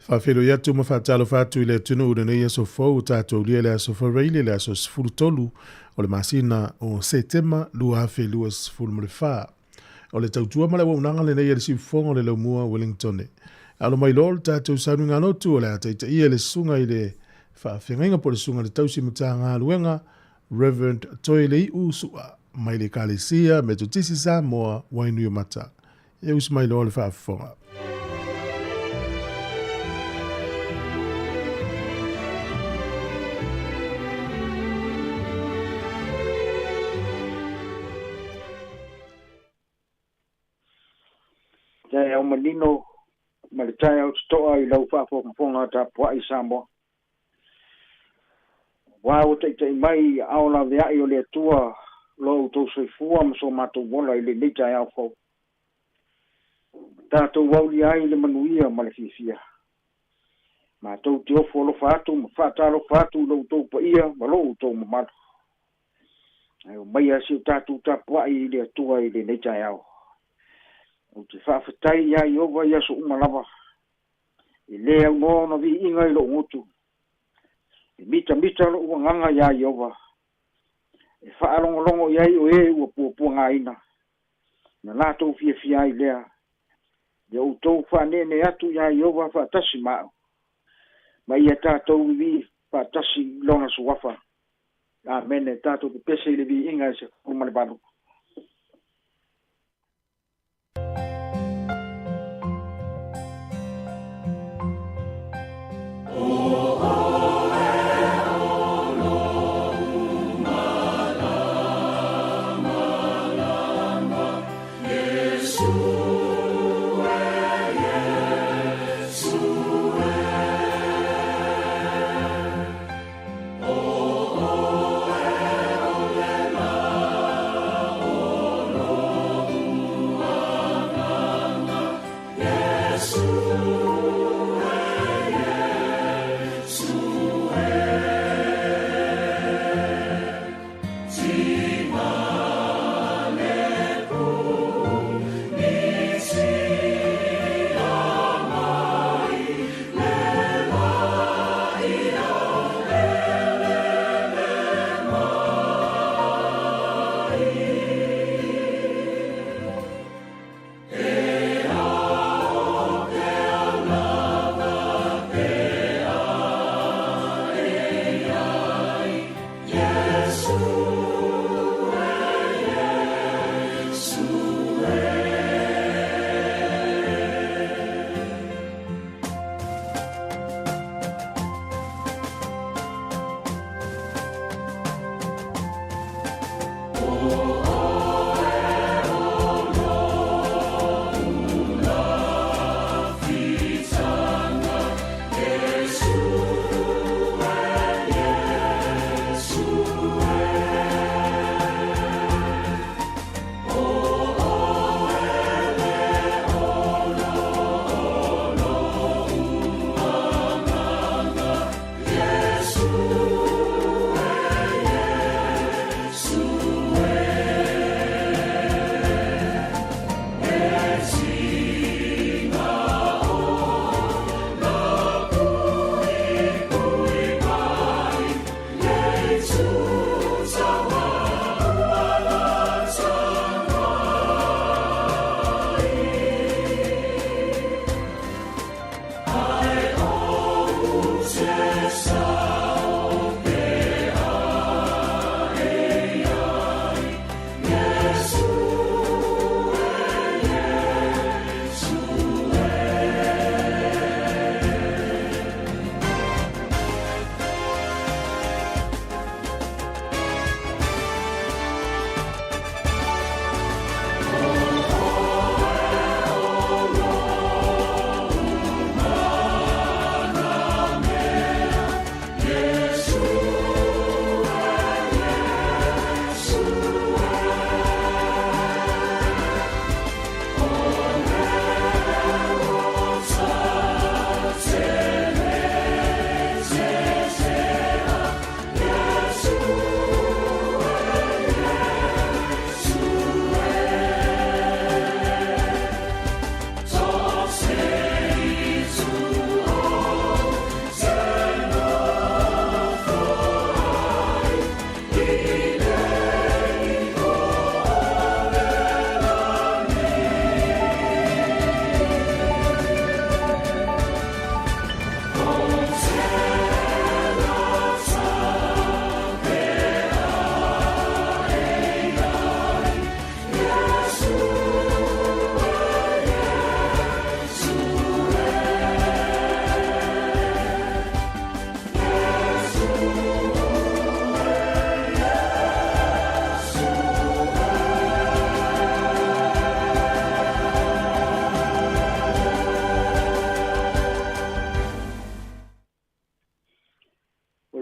Faafeiloai atu ma faatalofa atu i le atunuu i lenei aso fou ua tatou aulia le aso Faraile le aso 13 o le masina o Setema 2024. O le tautua ma le auaunaga lenei a le siufofoga o le Laumua Wellingtone. Alo mai loa le tatou sauniga lotu o le a taitaia le susuga i le faafeagaiga po o le susuga i le tausi Matagaluega Reverend Toelei'u Su'a mai le Ekalesia Metotisi Samoa Wainuiomata. E usi mai loa le faafofoga. Taeao manino ma le taeao totoa i lau faafogafoga tapuai Samoa. Aua ua taitai mai i aao laveai o le Atua lo outou soifua ma so matou ola i lenei taeao fou. Ma tatou aulia ai le manuia ma le fiafia. Matou te ofo alofa atu ma faatalofa atu i lo outou paia ma lo outou mamalu. Ae omaia si o tatou tapuai i le Atua i lenei taeao. Ou te faafetai iā Ieova i aso uma lava, e lē aunoa ona viiga i lo'u gutu. E mitamita lo'u agaga iā Ieova, e faalogologo i ai o ē ua puapuagaina, na latou fiafia ai lea. Ia outou faaneenee atu iā Ieova faatasi ma a'u, ma ia tatou vivii faatasi i Lona Suafa. Amene. Tatou pepese i le viiga e 18.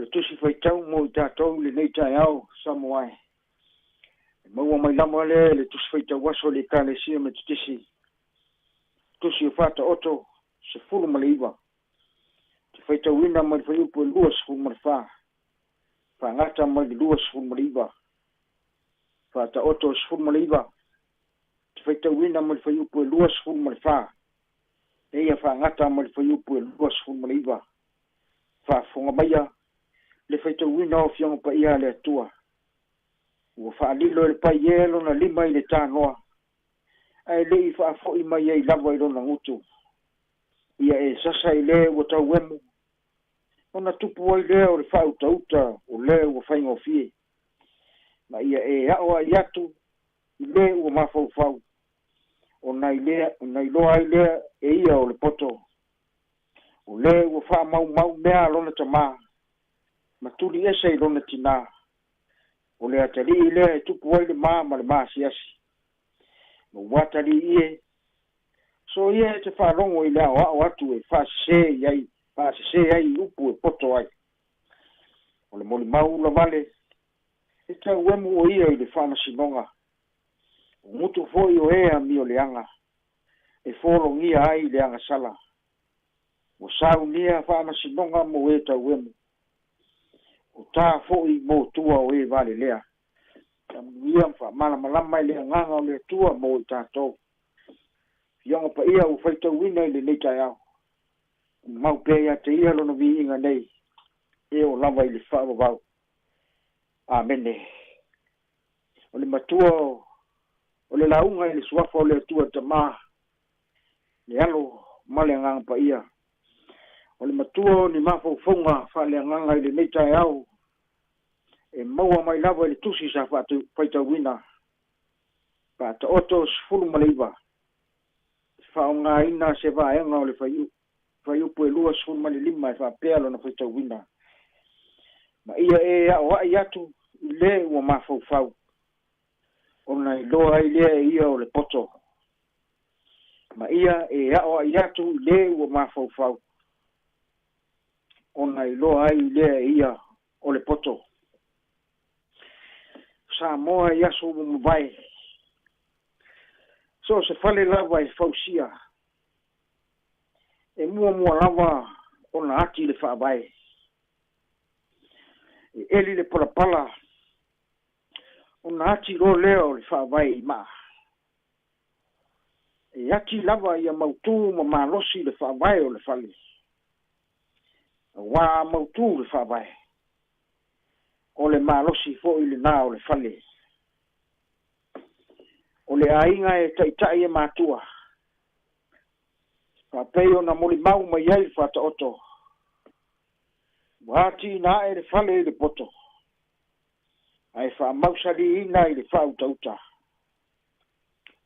O le tusi faitau mo i tatou i lenei taeao Samoa e. E maua mai lava lea i le tusi faitau aso a le Ekalesia Metotisi, tusi o Faataoto 19, te faitauina mai le fuaiupu e 24, faagata mai le 29. Faataoto 19, te faitauina mai le fuaiupu e 24, eia faagata mai le fuaiupu e 29. Faafofoga maia le faitauina o Afioga Paia a le Atua. Ua faalilo e le Paie lona lima i le tanoa, ae le i faafoi mai ai lava i lona gutu. Ia e sasa i le ua tauemu, ona tupu ai lea o le faautauta o le ua faigofie. Ma ia e ao ai atu i le ua mafaufau, ona iloa ai lea e ia o le poto. O le ua faamaumau mea a lona tamā, ma tuli ese i lona tinā. O le atalii lea e tupu ai le ma ma le maasiasi. Ma ua atalii e, so ia e te faalogo i le aoao atu e faasese ai, faasese ai i upu e poto ai. O le molimau lavale, e tauemu o ia i le faamasinoga. O gutu foi o e amioleaga, e fologia ai le agasala. Ua saunia faamasinoga mo e tauemu. O tā foi mo tua o e valelea. Tamuia ma faamalamalama i le agaga o le Atua mo i tatou. Fioga paia ua faitauina i lenei taeao. Mau pea ia te ia lona viiga nei, e o lava i le faavavau. Amene. O le matua o le lauga i le suafa o le Atua Tamā, le Alo ma le Agaga Paia. O le matua o ni mafaufauga faaleagaga i lenei taeao, e maua mai lava i le tusi sa faitauina. Faataoto 19, faaaogaina se vaega o le fuaiupu e 25 e faapea lona faitauina. Ma ia e aoai atu i le ua mafaufau, ona iloa ai lea e ia o le poto. Ma ia e aoai atu i le ua mafaufau, ona iloa ai lea e ia o le poto. Samoa i aso ua mavae, so o se fale lava e fausia, e muamua lava ona ati le faavae. E eli le palapala, ona ati loa lea o le faavae i maa. E ati lava ia mautū ma malosi le faavae o le fale. Auā a mautū le faavae, o le malosi foi lenā o le fale. O le aiga e taitai e matua, faapei ona molimau mai ai le Faataoto. Ua atiina ae le fale i le poto, ae faamausaliina i le faautauta.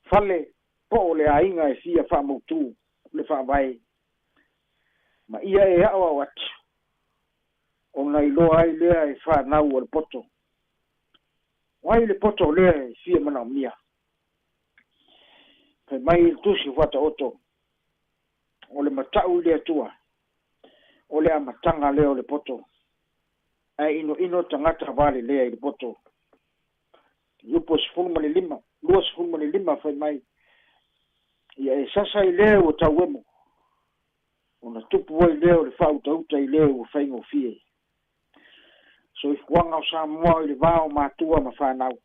Fale po o le aiga e fia faamautū le faavae. Ma ia e aoao atu, ona iloa ai lea e fanau o le poto. O ai le poto o lea e fia manaomia? Fai mai le tusi o Faataoto, o le matau i le Atua, o le amataga lea o le poto. Ae inoino tagata valelea i le poto. Iupu 15, 25 fai mai, ia e sasa i lea ua tauemu, ona tupu ai lea o le faautauta i lea ua faigofie. Soifuaga o Samoa i le va o matua ma fanau.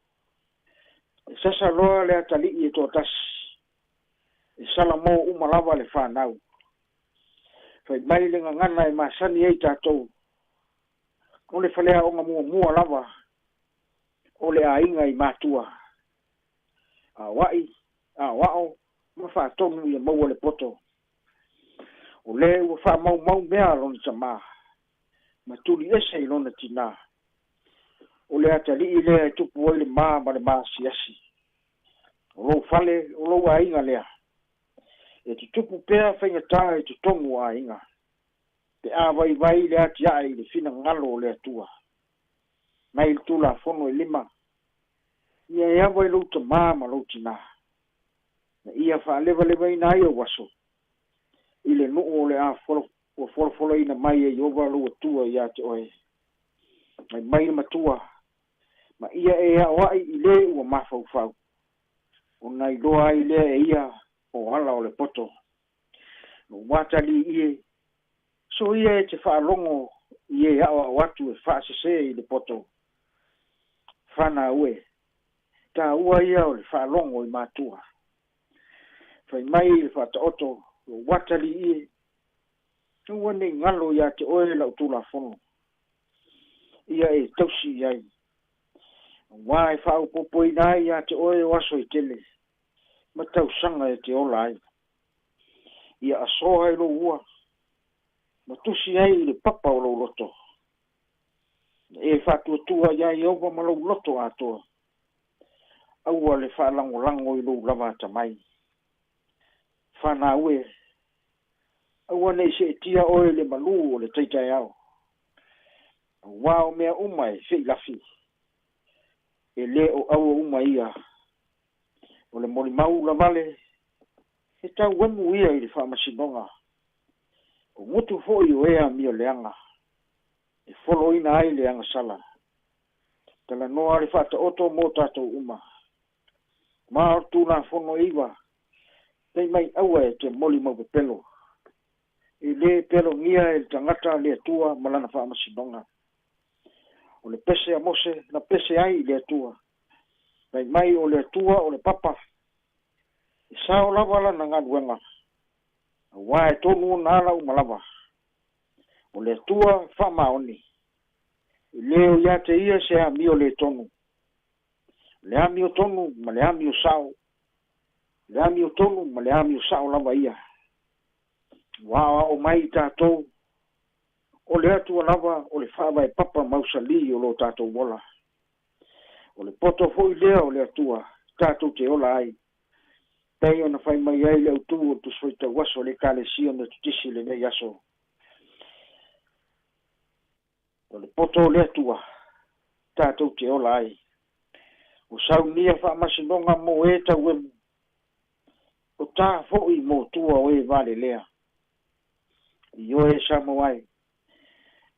E sasa loa le atalii e toatasi, e salamo uma lava le fanau. Fai mai le gagana e masani ai tatou, o le faleaoga muamua lava o le aiga i matua. Aoai, aoao ma faatonu ia maua le poto. O le ua faamaumau mea a lona tamā, ma tuli ese i lona tinā. O le atalii lea e tupu ai le ma ma le maasiasi. O lou fale, o lou aiga lea. E tutupu pea faigata i totonu o aiga. Pe a vaivai le atiae i le finagalo o le Atua. Mai le Tulafono e 5, ia e ava i lou tamā ma lou tinā. Na ia faalevalevaina ai ou aso, i le nuu o le a ua folafolaina mai e Ieova lou Atua ia te oe. Fai mai le matua, ma ia e aoa'i i lē ua mafaufau, ona iloa ai lea e ia o ala o le poto. Lou atalii e, soia e te faalogo i e aoao atu e faasesē i le poto. Fanau e, taua ia o le faalogo i matua. Fai mai le Faataoto, lou atalii e, aua nei galo iā te oe lau Tulafono, ia e tausi i ai, auā e faaopopoina ai iā te oe o aso e tele ma tausaga e te ola ai. Ia asoa i lou ua ma tusi ai i le papa o lou loto. Na e faatuatua iā Ieova ma lou loto atoa, aua le faalagolago i lou lava atamai. Fanau e, aua nei seetia oe i le malū o le taitaeao, auā o mea uma e feilafi, e lē o aua uma ia. O le molimau lavale, e tauemu ia i le faamasinoga, o gutu foi o e amioleaga, e foloina ai le agasala. Talanoa le Faataoto mo tatou uma. Ma o le Tulafono e 9, fai mai aua e te molimau pepelo. E lē pelogia e le tagata le Atua ma lana faamasinoga. O le pese a Mose na pese ai i le Atua. Fai mai o le Atua o le papa, e sao lava lana galuega, auā e tonu ona ala uma lava. O le Atua faamaoni, e lē o iā te ia se amio lē tonu. O le amio tonu ma le amio sao, le amio tonu ma le amio sao lava ia. Ua aoao mai i tatou, o le Atua lava o le faavae papa mausalī o lo tatou ola. O le poto foi lea o le Atua tatou te ola ai, pei ona fai mai ai le autū o le Tusi Faitauaso a le Ekalesia Metotisi i lenei aso. O le poto o le Atua tatou te ola ai. Ua saunia faamasinoga mo e tauemu, o tā foi mo tua o e valelea. Ioe Samoa e,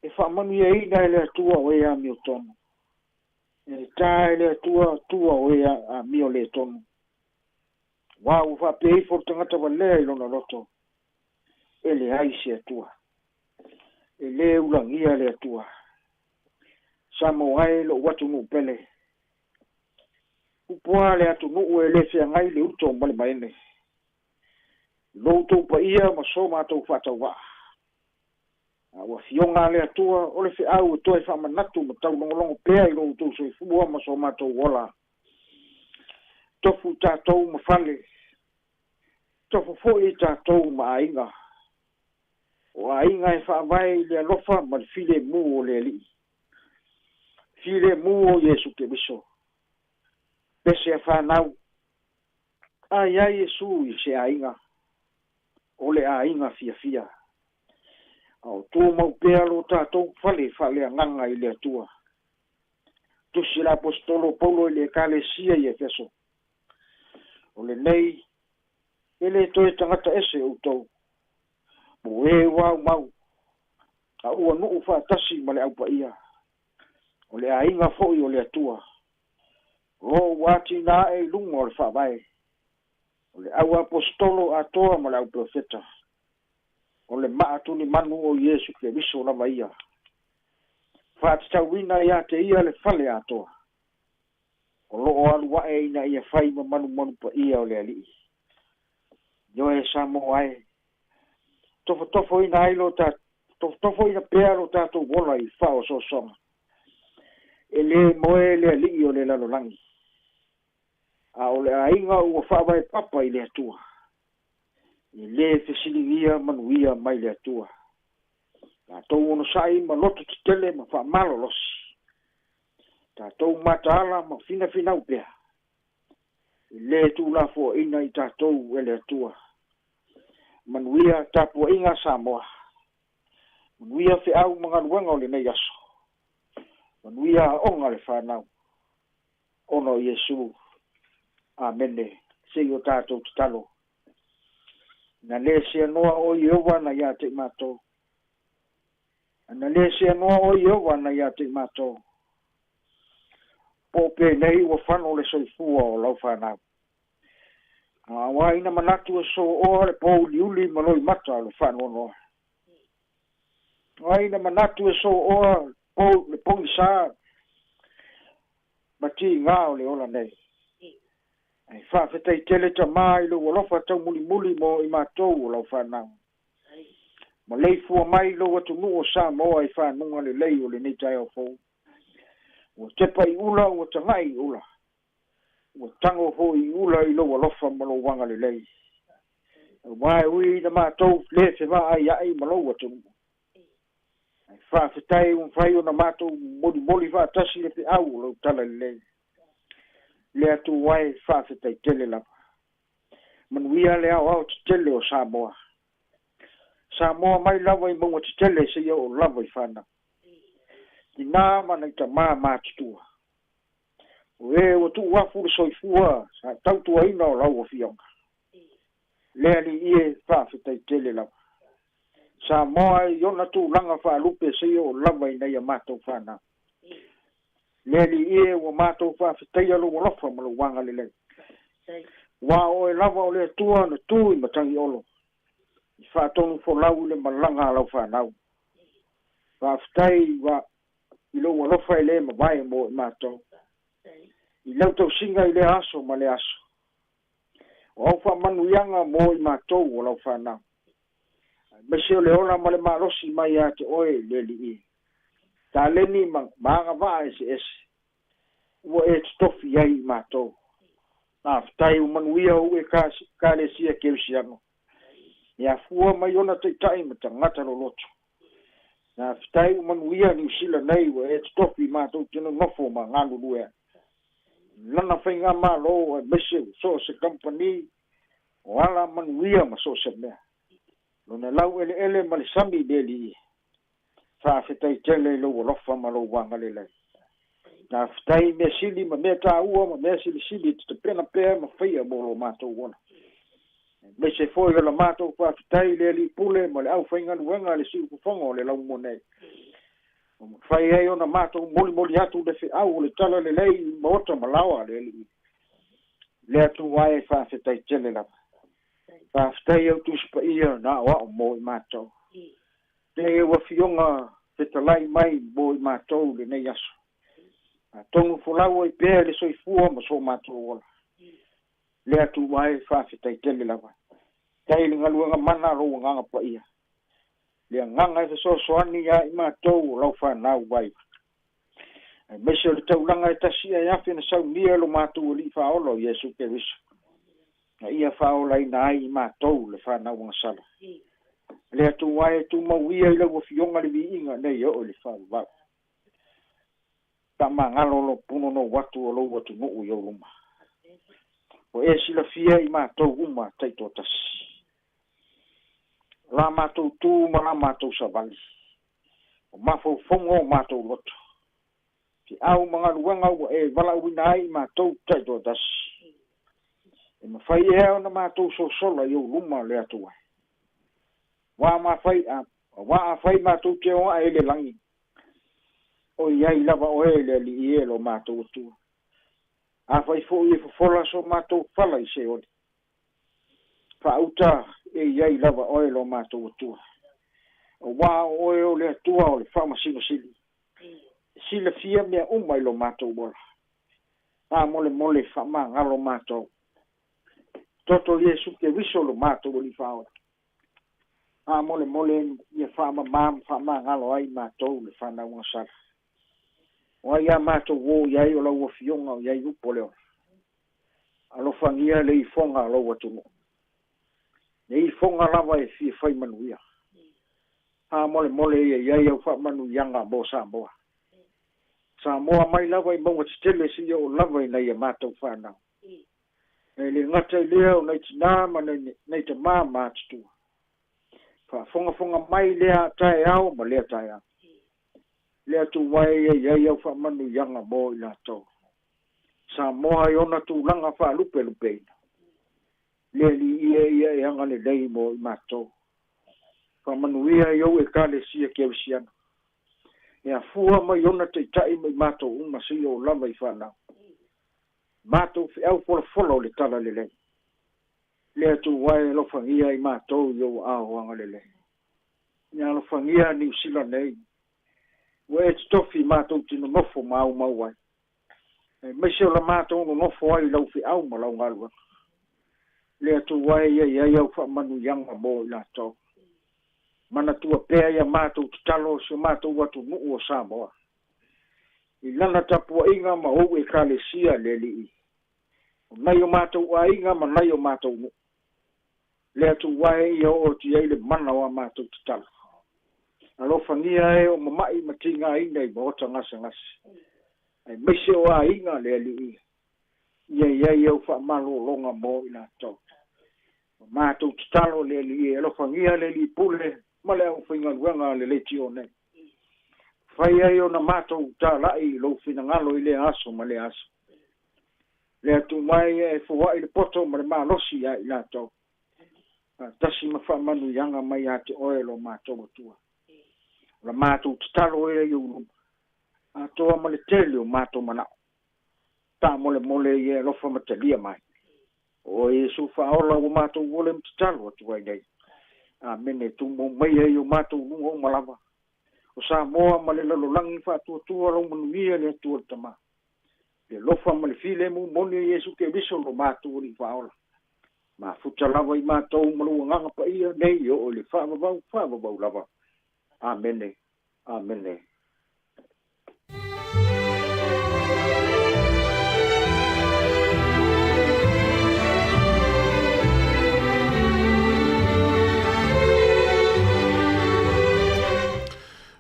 e faamanuiaina e le Atua o e amiotonu. E tā e le Atua tua o e amio lē tonu. Auā ua faapea ifo le tagata valea i lona loto, e leai se Atua. E lē ulagia le Atua. Samoa e, lou atunuu pele, upu a le atunuu e lē feagai le uto ma le maene. Lo outou paia ma so matou faatauvaa, a ua fioga a le Atua o le feau e toe faamanatu ma taulogologo pea i lo outou soifua ma so matou ola. Tofu tatou ma fale, tofu foi tatou ma aiga. O aiga e faavae i le alofa ma le filemu o le Alii, filemu o Iesu Keriso. Pese a fanau, a i ai Iesu i se aiga, o le aiga fiafia. A o tumau pea lo tatou fale faaleagaga i le Atua. Tusi le Aposetolo Paulo i le Ekalesia i Efeso. O lenei, e lē toe tagata ese outou, mo e ua aumau, a ua nuu faatasi ma le aupaia, o le aiga foi o le Atua, o loo ua atina ae i luga o le faavae, o le au aposetolo atoa ma le au perofeta, o le maa tulimanu o Iesu Keriso lava ia. Faatatauina iā te ia le fale atoa, o loo alu ae ina ia fai ma manumanu paia o le Alii. Ioe Samoa e, tofotofoina ai lo ta tofotofoina pea lo tatou ola i faaosoosoga. E lē moe le alii o le lalolagi, a o le aiga ua faavae papa i le Atua, e lē fesiligia manuia mai le Atua. Tatou onosa'i ma loto tetele ma faamalolosi, tatou mataala ma finafinau pea, e lē tuulafoaina i tatou e le Atua. Manuia tapuaiga Samoa, manuia feau ma galuega o lenei aso, manuia aoga le fanau, ona o Iesu. Amene. Se'i o tatou tatalo. Na lē seanoa o Ieova na iā te i matou. Na lē seanoa o Ieova na iā te i matou. Po o penei ua fano le soifua o lau fanau. Auā ina manatu e sooa le pouliuli ma loimata o le faanoanoa. O ai na manatu e sooa le pogisā ma tigā o le ola nei. Ae faafetai tele Tamā i lou alofa taumulimuli mo i matou o lau fanau. Maleifua mai lou atunuu o Samoa i fanuga lelei o lenei taeao fou. Ua tepa i ula, ua tagai i ula. Ua tago foi i ula i lou alofa ma lou agalelei. Auā e ui ina matou le fevaaiai ma lou atunuu. Ae faafetai ua mafai ona matou molimoli faatasi le feau o lau tala lelei. Le Atua e, faafetai tele lava. Manuia le aoao tetele o Samoa. Samoa mai lava i mauga tetele seia oo lava i fanau. Tinā ma nai tamā matutua. O e ua tuuafu le soifua sa tautuaina o lau afioga. Le Alii e, faafetai tele lava. Samoa i ona tulaga faalupe seia oo lava ina ia matou fanau. Le Alii e, ua matou faafetaia lou alofa ma lou agalelei. Ua oe lava o le Atua na tu i Matagiolo i faatonu folau i le malaga a lau fanau. Faafetai i lou alofa e le mavae mo i matou. I lau tausiga i lea aso ma lea aso. O au faamanuiaga mo i matou o lau fanau. Aemaise o le ola ma le malosi mai ia te oe le Alii. Taleni ma agavaa eseese ua e totofi ai i matou. Faafetai ua manuia ou Ekalesia Kerisiano. E afua mai ona taitai ma tagata loloto. Faafetai ua manuia Niu Sila nei ua e totofi i matou te nonofo ma galulue ai. Lana faigamalo aemaise o so o se kamupani o ala manuia ma so o se mea. Lona laueleele ma le sami le Alii. Faafetai tele i lou alofa ma lou agalelei. Faafetai i mea sili ma mea taua ma mea silisili e te tapena pea ma faia mo lo matou ola. Aemaise foi o la matou faafetai i le Alii Pule ma le aufaigaluega a le siufofoga o le laumua nei. Ua mafai ai ona matou molimoli atu le feau o le tala lelei i maota ma laoa a le Alii. Le Atua e, faafetai tele lava. Faafetai au Tusi Paia na aoao mo i matou. Te ua afioga fetalai mai mo i matou lenei aso. Atonu folau ai pea le soifua ma so matou ola. Le Atua e, faafetai tele lava. Tai le galuega mana lou Agaga Paia. Le Agaga e fesoasoani ia i matou o lau fanau vaivai. Aemaise o le taulaga e tasi e afe na saunia lo matou Alii Faaola o Iesu Keriso. Na ia faaolaina ai i matou le fanau agasala. Le Atua e, tumau ia i lau afioga le viiga nei oo i le faavavau. Faamagalo lo punonou atu o lou atunuu i ou luma. O e silafia i matou uma taitoatasi. La matou tu ma la matou savali. O mafaufauga o matou loto. Feau ma galuega ua e valaauina ai i matou taitoatasi. E mafai ea ona matou sosola i ou luma le Atua. Wa afai matou te oae i le lagi. O iai lava oe le Alii e lo matou Atua. Afai foi e fofola so matou fala i Seoli. Faauta e iai lava oe lo matou Atua. Auā o oe o le Atua o le faamasinosili. E silafia mea uma i lo matou ola. Faamolemole faamagalo matou. Toto Iesu Keriso lo matou Alii Faaola. Faamolemole ia faamamā ma faamagalo ai matou le fanau agasala. O ai a matou o i ai o lau afioga o i ai upu o le ola. Alofagia le ifoga a lou atunuu. Le ifoga lava e fia fai manuia. Faamolemole ia i ai au faamanuiaga mo Samoa. Samoa mai lava i mauga tetele seia oo lava ina ia matou fanau. E le gata i lea o nai tinā ma nai tamā matutua. Faafogafoga mai lea taeao ma lea taeao. Le Atua e, ia i ai au faamanuiaga mo i latou. Samoa i ona tulaga faalupelupeina. Le Alii e, ia e agalelei mo i matou. Faamanuia i ou Ekalesia Kerisiano. E afua mai ona taita'i ma i matou uma seia oo lava i fanau. Matou feau folafola o le tala lelei. Le Atua e alofagia i matou i ou aao agalelei. Ia alofagia Niu Sila nei. Ua e totofi matou te nonofo ma aumau ai. Aemaise o la matou nonofo ai i lau feau ma lau galuega. Le Atua e ia i ai au faamanuiaga mo i latou. Manatua pea ia matou tatalo si o matou atunuu o Samoa. I lana tapuaiga ma ou ekalesia le Alii. O nai o matou aiga ma nai o matou nuu. Le Atua e ia oo atu i ai le mana o a matou tatalo. Alofagia e o mama'i ma tigaina i maota gasegase. Aemaise o aiga le Alii. Ia i ai au faamalologa mo i latou. O matou tatalo le Alii e alofagia le Alii Pule ma le aufaigaluega a le leitio nei. Fai ai ona matou tala'i i lou finagalo i lea aso ma lea aso. Le Atua e ia e foa'i le poto ma le malosi ia i latou. Faatasi ma faamanuiaga mai ia te oe lo matou Atua. O la matou tatalo ea i ou luma. Atoa ma le tele o matou manao. Taamolemole ia e alofa ma talia mai. O oe Iesu faaola ua matou ole ma tatalo atu ai nei. Amene. Tumau maia i o matou luga uma lava. O Samoa ma le lalolagi faatuatua lau manuia le Atua le Tama. Le alofa ma le filemu moni o Iesu Keriso lo matou Alii faaola. Mafuta lava i matou ma lou agaga paia nei e oo i le faavavau, faavavau lava. Amene. Amene.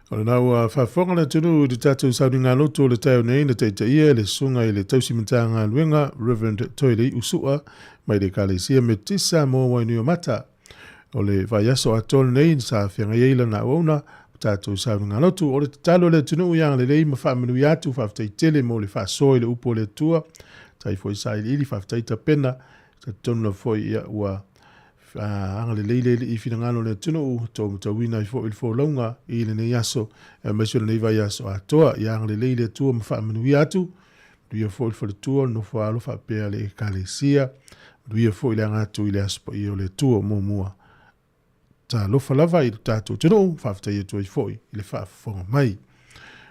O lena ua faafofoga le atunuu i le tatou sauniga loto o le taeao nei na taitaia e le Susuga i le Tausi Matagaluega Reverend Toilei Usu'a mai le Ekalesia Metotisi Samoa Wainuiomata. O le vaiaso atoa lenei sa feagai ai lana auauna ma tatou sauniga lotu. O le tatalo a le atunuu ia agalelei ma faamanuia atu, faafetai tele mo le faasoa i le upu a le Atua. Tai foi sailiili, faafetai tapena. Talitonu lava foi ia ua agalelei le Alii i finagalo o le atunuu, tou matauina ai foi le folauga i lenei aso, aemaise o lenei vaiaso atoa. Ia agalelei le Atua ma faamanuia atu. Manuia foi le faletua, le nofoaalo faapea le Ekalesia. Manuia foi le aga atu i le Aso Paia o le Atua muamua. Talofa lava i le tatou atunuu, faafetai atu ai foi i le faafofoga mai.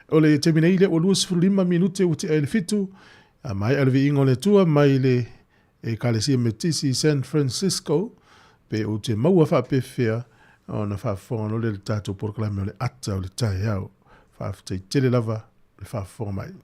O le taimi nei lea ua 25 minute ua tea i le 7, a maea le viiga o le Atua mai le Ekalesia Metotisi i San Francisco, pe ou te maua faapefea ona faafofoga loa lea i le tatou polokalame o le ata o le taeao. Faafetai tele lava le faafofoga mai.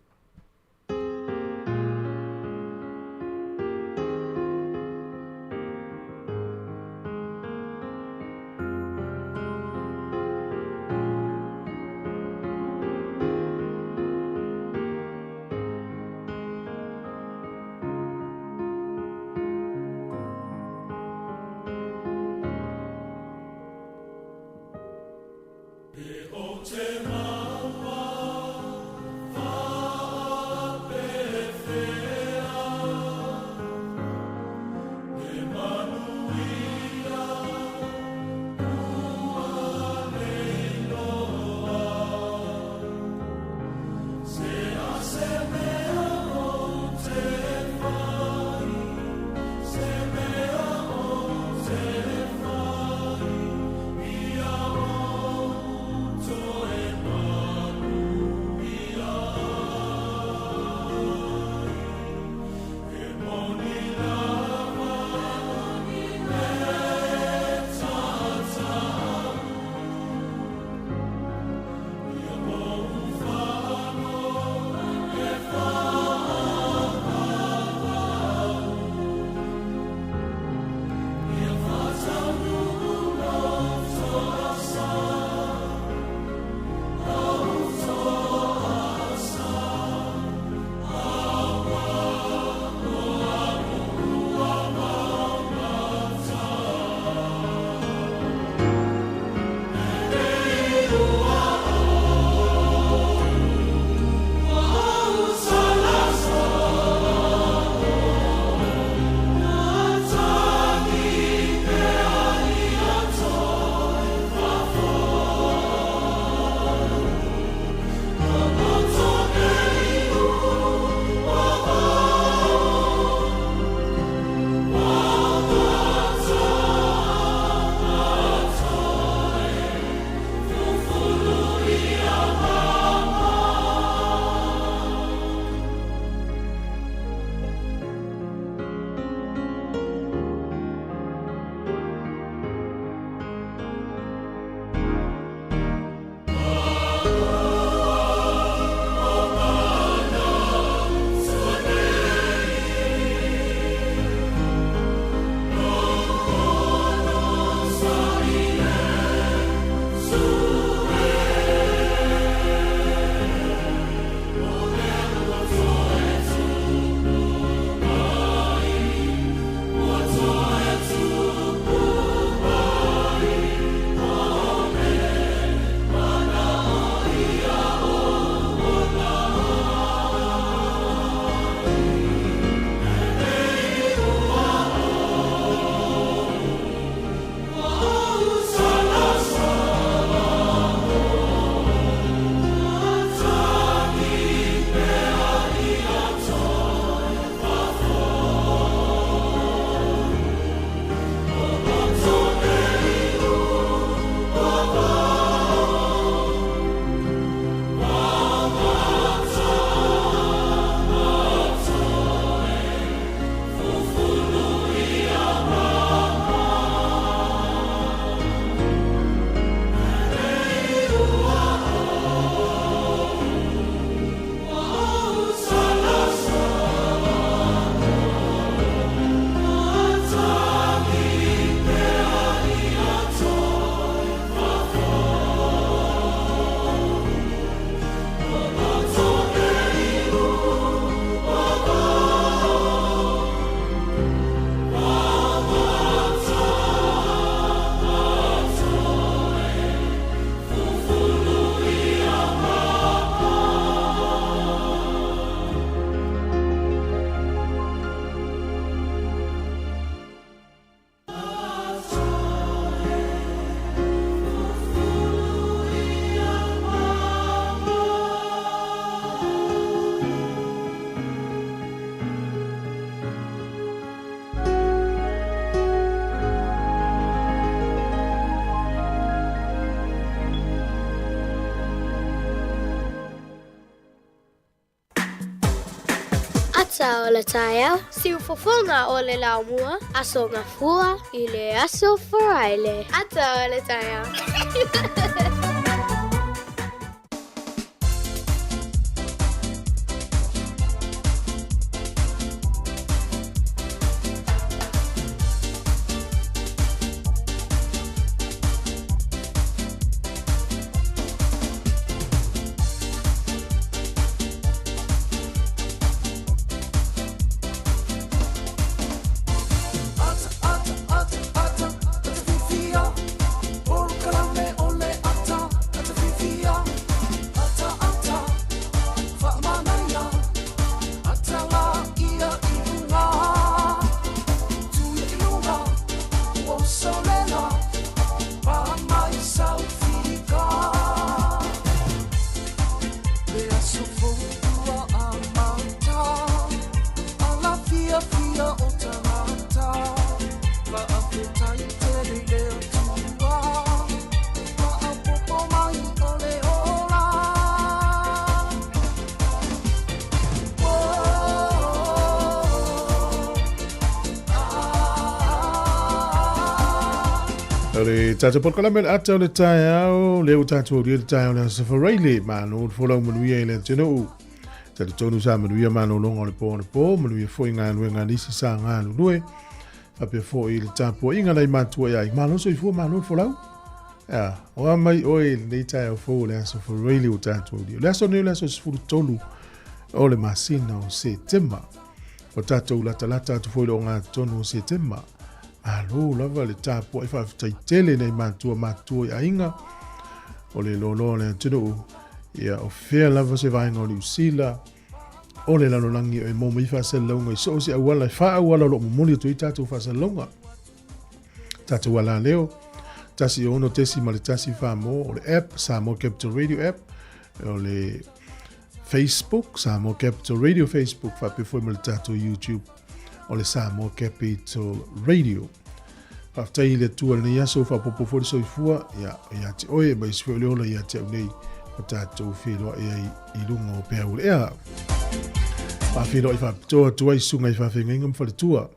Ata o le taeao, siufofoga o le laumua, Aso Gafua i le Aso Faraile. Ata o le taeao. O le tatou polokalame le ata o le taeao, lea ua tatou aulia le taeao le Aso Faraile, malo le folau manuia i le atunuu. Talitonu sa manuia malologa o le po anapo, manuia foi galuega a nisi sa galulue, faapea foi le tapuaiga nai matua ia i malo soifua malo le folau. Ia, oa mai oe i lenei taeao fou o le Aso Faraile ua tatou aulia. O le aso nei o le aso 13 o le masina o Setema. Ua tatou latalata atu foi i le ogatotonu o Setema. Malo lava le tapuai faafetai tele nei matua matua i aiga o le loaloa o le atunuu. Ia, o fea lava se vaega o Niu Sila, o le lalolagi e maua mai faasalalauga i so o se auala e faaauala o lo o momoli atu ai tatou faasalalauga. Tatou alaleo, 106.1 Samoa, o le app, Samoa Capital Radio app, o le Facebook, Samoa Capital Radio Facebook, faapea foi ma le tatou YouTube, o le Samoa Capital Radio. Faafetai i le Atua i lenei aso, faaopoopo foi le soifua, ia, ia te oe, ma isi foi o le ola ia te au nei, o tatou feiloai ai i luga o peau o le ea. Faafeiloai faapitoa atu ai susuga i faafeagaiga ma faletua,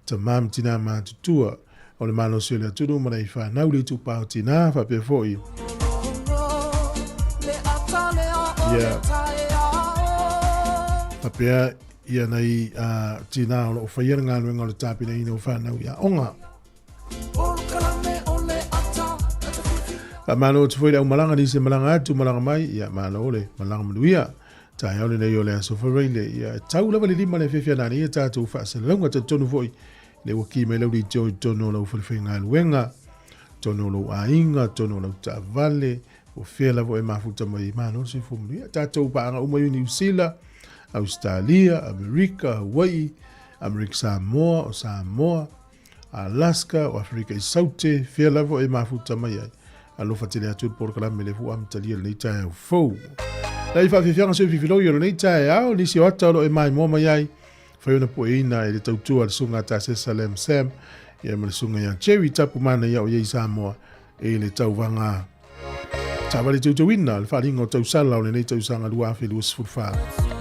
tamā ma tinā matutua, o le malosi o le atunuu ma nai fanau le itupa o tinā, faapea foi. Ia, faapea ia nai tinā o lo o faia le galuega o le tapenaina o fanau i aoga. Faamalo atu foi le aumalaga nisi e malaga atu malaga mai, ia malo le malaga manuia. Taeao lenei o le Aso Faraile, ia e tau lava le lima le fiafia nani ia tatou faasalalauga. Talitonu foi le ua ki mai lau leitio i totonu o lau falefaigaluega, totonu o lou aiga, totonu o lau taavale, o fea lava e mafuta mai, malo le soifua manuia. Tatou paaga uma i Niu Sila, Ausetalia, Amerika, Hawaii, Amerika Samoa, o Samoa, Alaska, o Aferika i Saute, fea lava e mafuta mai ai. Alofa tele atu le polokalame le fua amatalia lenei taeao fou. Lai faafiafiaga sui fifiloi o lenei taeao, nisi o ata o lo e maimoa mai ai, fai ona pueina e le tautua le susuga a Tasesa Lam Sam, ia ma le susuga ia Jerry Tapu Mana ia o iai Samoa e le tauvaga taavale teuteuina le faaaliga o tausala o lenei tausaga 2024.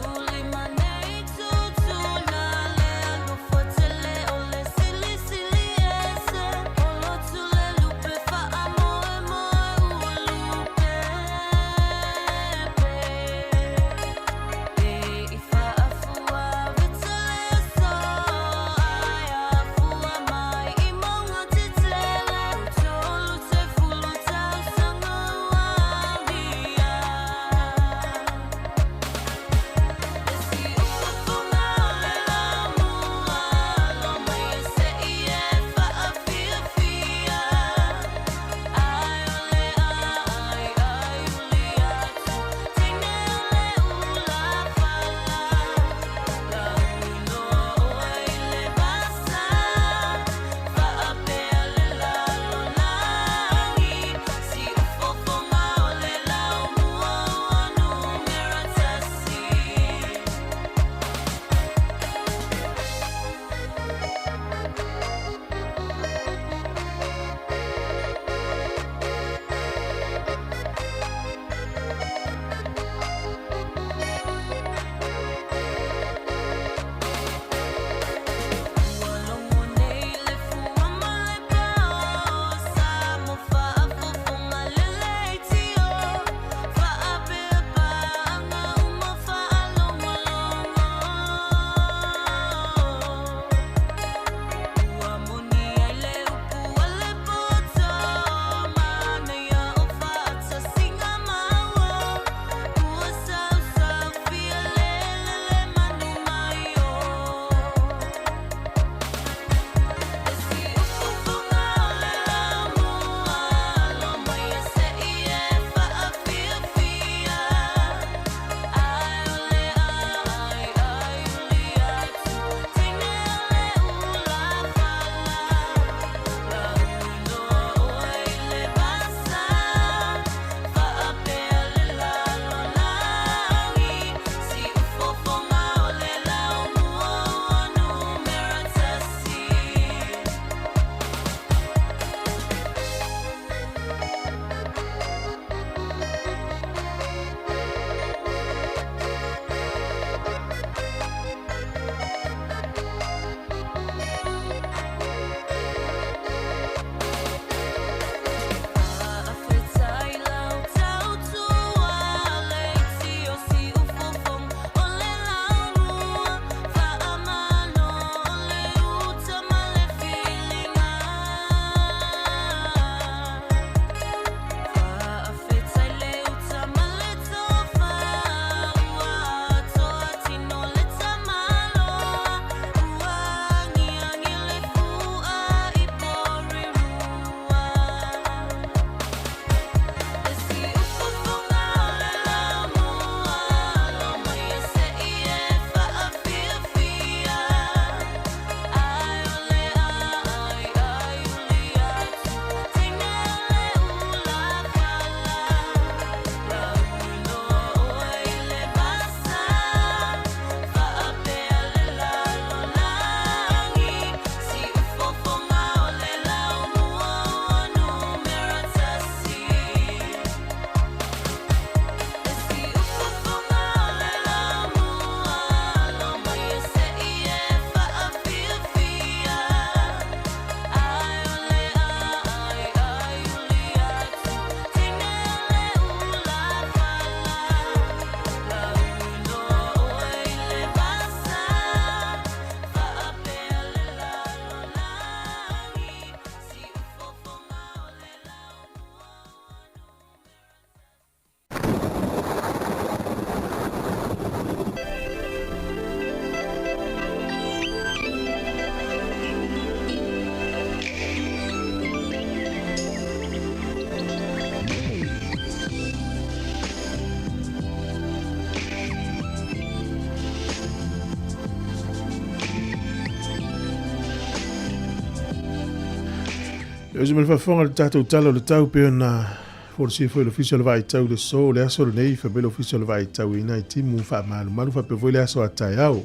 E usi ma le faafofoga i le tatou tala o le tau pei ona folasia foi e le Ofisa o le Vaai Tau i le aso, o le aso lenei faapea le Ofisa o le Vaai Tau i nai timu faamalumalu faapea foi le aso a taeao.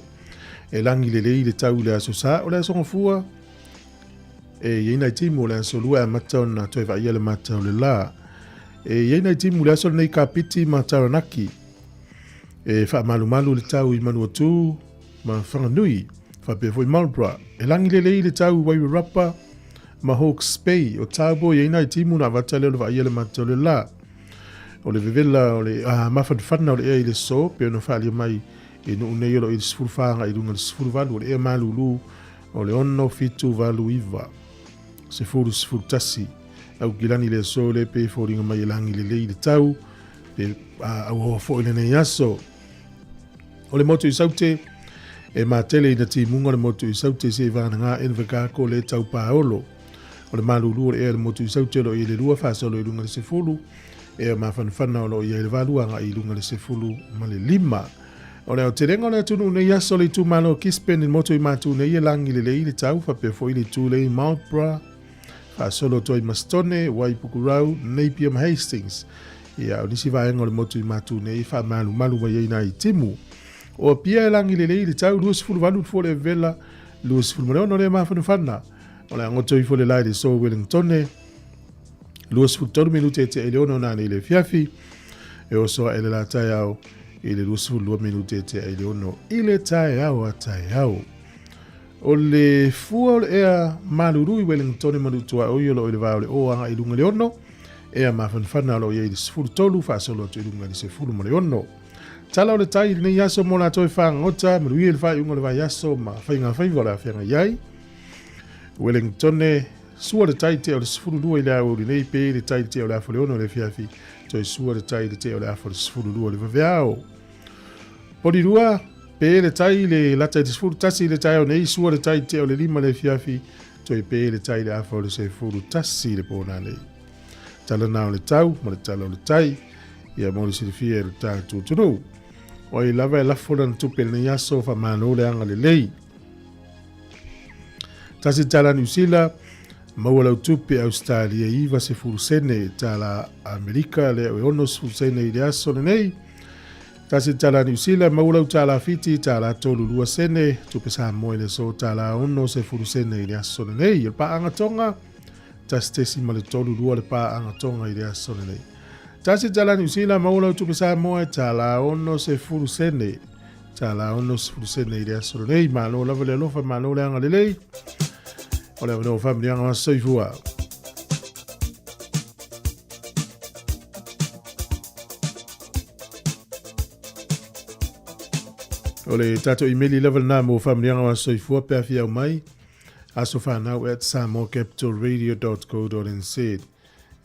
E lagi lelei le tau i le aso Sa, o le aso Gafua e i ai nai timu, o le aso Lua e amata ona toe vaaia le mata o le la. E i ai nai timu i le aso lenei Kapiti ma Taranaki. E faamalumalu le tau i Manuatū ma Whanganui, faapea foi Marlborough. E lagi lelei le tau i Wairarapa ma Hawke's Bay. O Taupo e i ai nai timu na avata lea o le vaaia le mata o le la. O le vevela o le mafanafana o le ea i le aso, pei ona faaalia mai i nuu nei o lo o i le 14 agai i luga i le 18, o le ea malulu o le 6, 7, 8, 9, 10, 11. Aukilani i le aso le pe foliga mai e lagi lelei le tau, pe auaoa foi lenei aso. O le motu i Saute, e matele ina timuga o le motu i Saute se i vagana Invercargill le tau paolo. O le malulu o le ea le motu i Saute o lo o i le lua faasolo i luga le 10, ea mafanafana o lo o i ai le 8 agai i luga le 15. O le aotelega o le atunuu nei aso le itumalo o Gisborne i le motu i Matu nei e lagi lelei le tau faapea foi le itu lea i Marlborough, faasolo atu ai Mastone, Waipukurau, Napier ma Hastings. Ia, o nisi vaega o le motu i Matu nei e faamalumalu mai ai nai timu. O Apia e lagi lelei le tau 28 le fua le vela, 26 le mafanafana. O le agoto ifo le la i le aso Wellingtone, 23 minute e tea i le 6 nanei le afiafi. E oso ae le la taeao i le 22 minute e tea i le 6 i le taeao a taeao. O le fua o le ea malulu i Wellingtone ma Lutuaoi o lo o i le va o le o agai i luga i le 6, ea mafanafana o lo o i ai i le 13 faasolo atu i luga i le 16. Tala o le tai i lenei aso mo latou e fagota, manuia i le faaiuga o le vaiaso ma faigafaiva o le a feagai ai. Wellingtone, sua le tai tea o le 12 i le aoauli nei, pe le tai tea o le afa o le 6 i le afiafi, toe sua le tai le tea o le afa o le 12 i le vaveao. Porirua, pe le tai le lata i le 11 i le taeao nei, sua le tai tea o le 5 i le afiafi, toe pe le tai le afa o le 11 i le pō nei. Tala nā o le tau ma le tala o le tai, ia mo le silafia e le tatou atunuu. O ai lava e lafo lana tupe i lenei aso, faamalo le agalelei. Tasi tala Niu Sila, maua lau tupe Ausetalia 90 sene, tala Amerika lea e 60 sene i le aso lenei. Tasi tala Niu Sila, maua lau tala Fiti, tala 32 sene, tupe Samoa i le aso tala 60 sene i le aso lenei. O le paaga Tonga, 1.32 le paaga Tonga i le aso lenei. Tasi tala Niu Sila, maua lau tupe Samoa, tala 60 sene. Tala 60 sene i le aso lenei. Malo lava le alofa, malo le agalelei. O le avanoa faamanuiaga o soifua. O le tatou imeli lava lena mo faamanuiaga o soifua pe afia mai asofanau at samoacapitalradio.co.nz.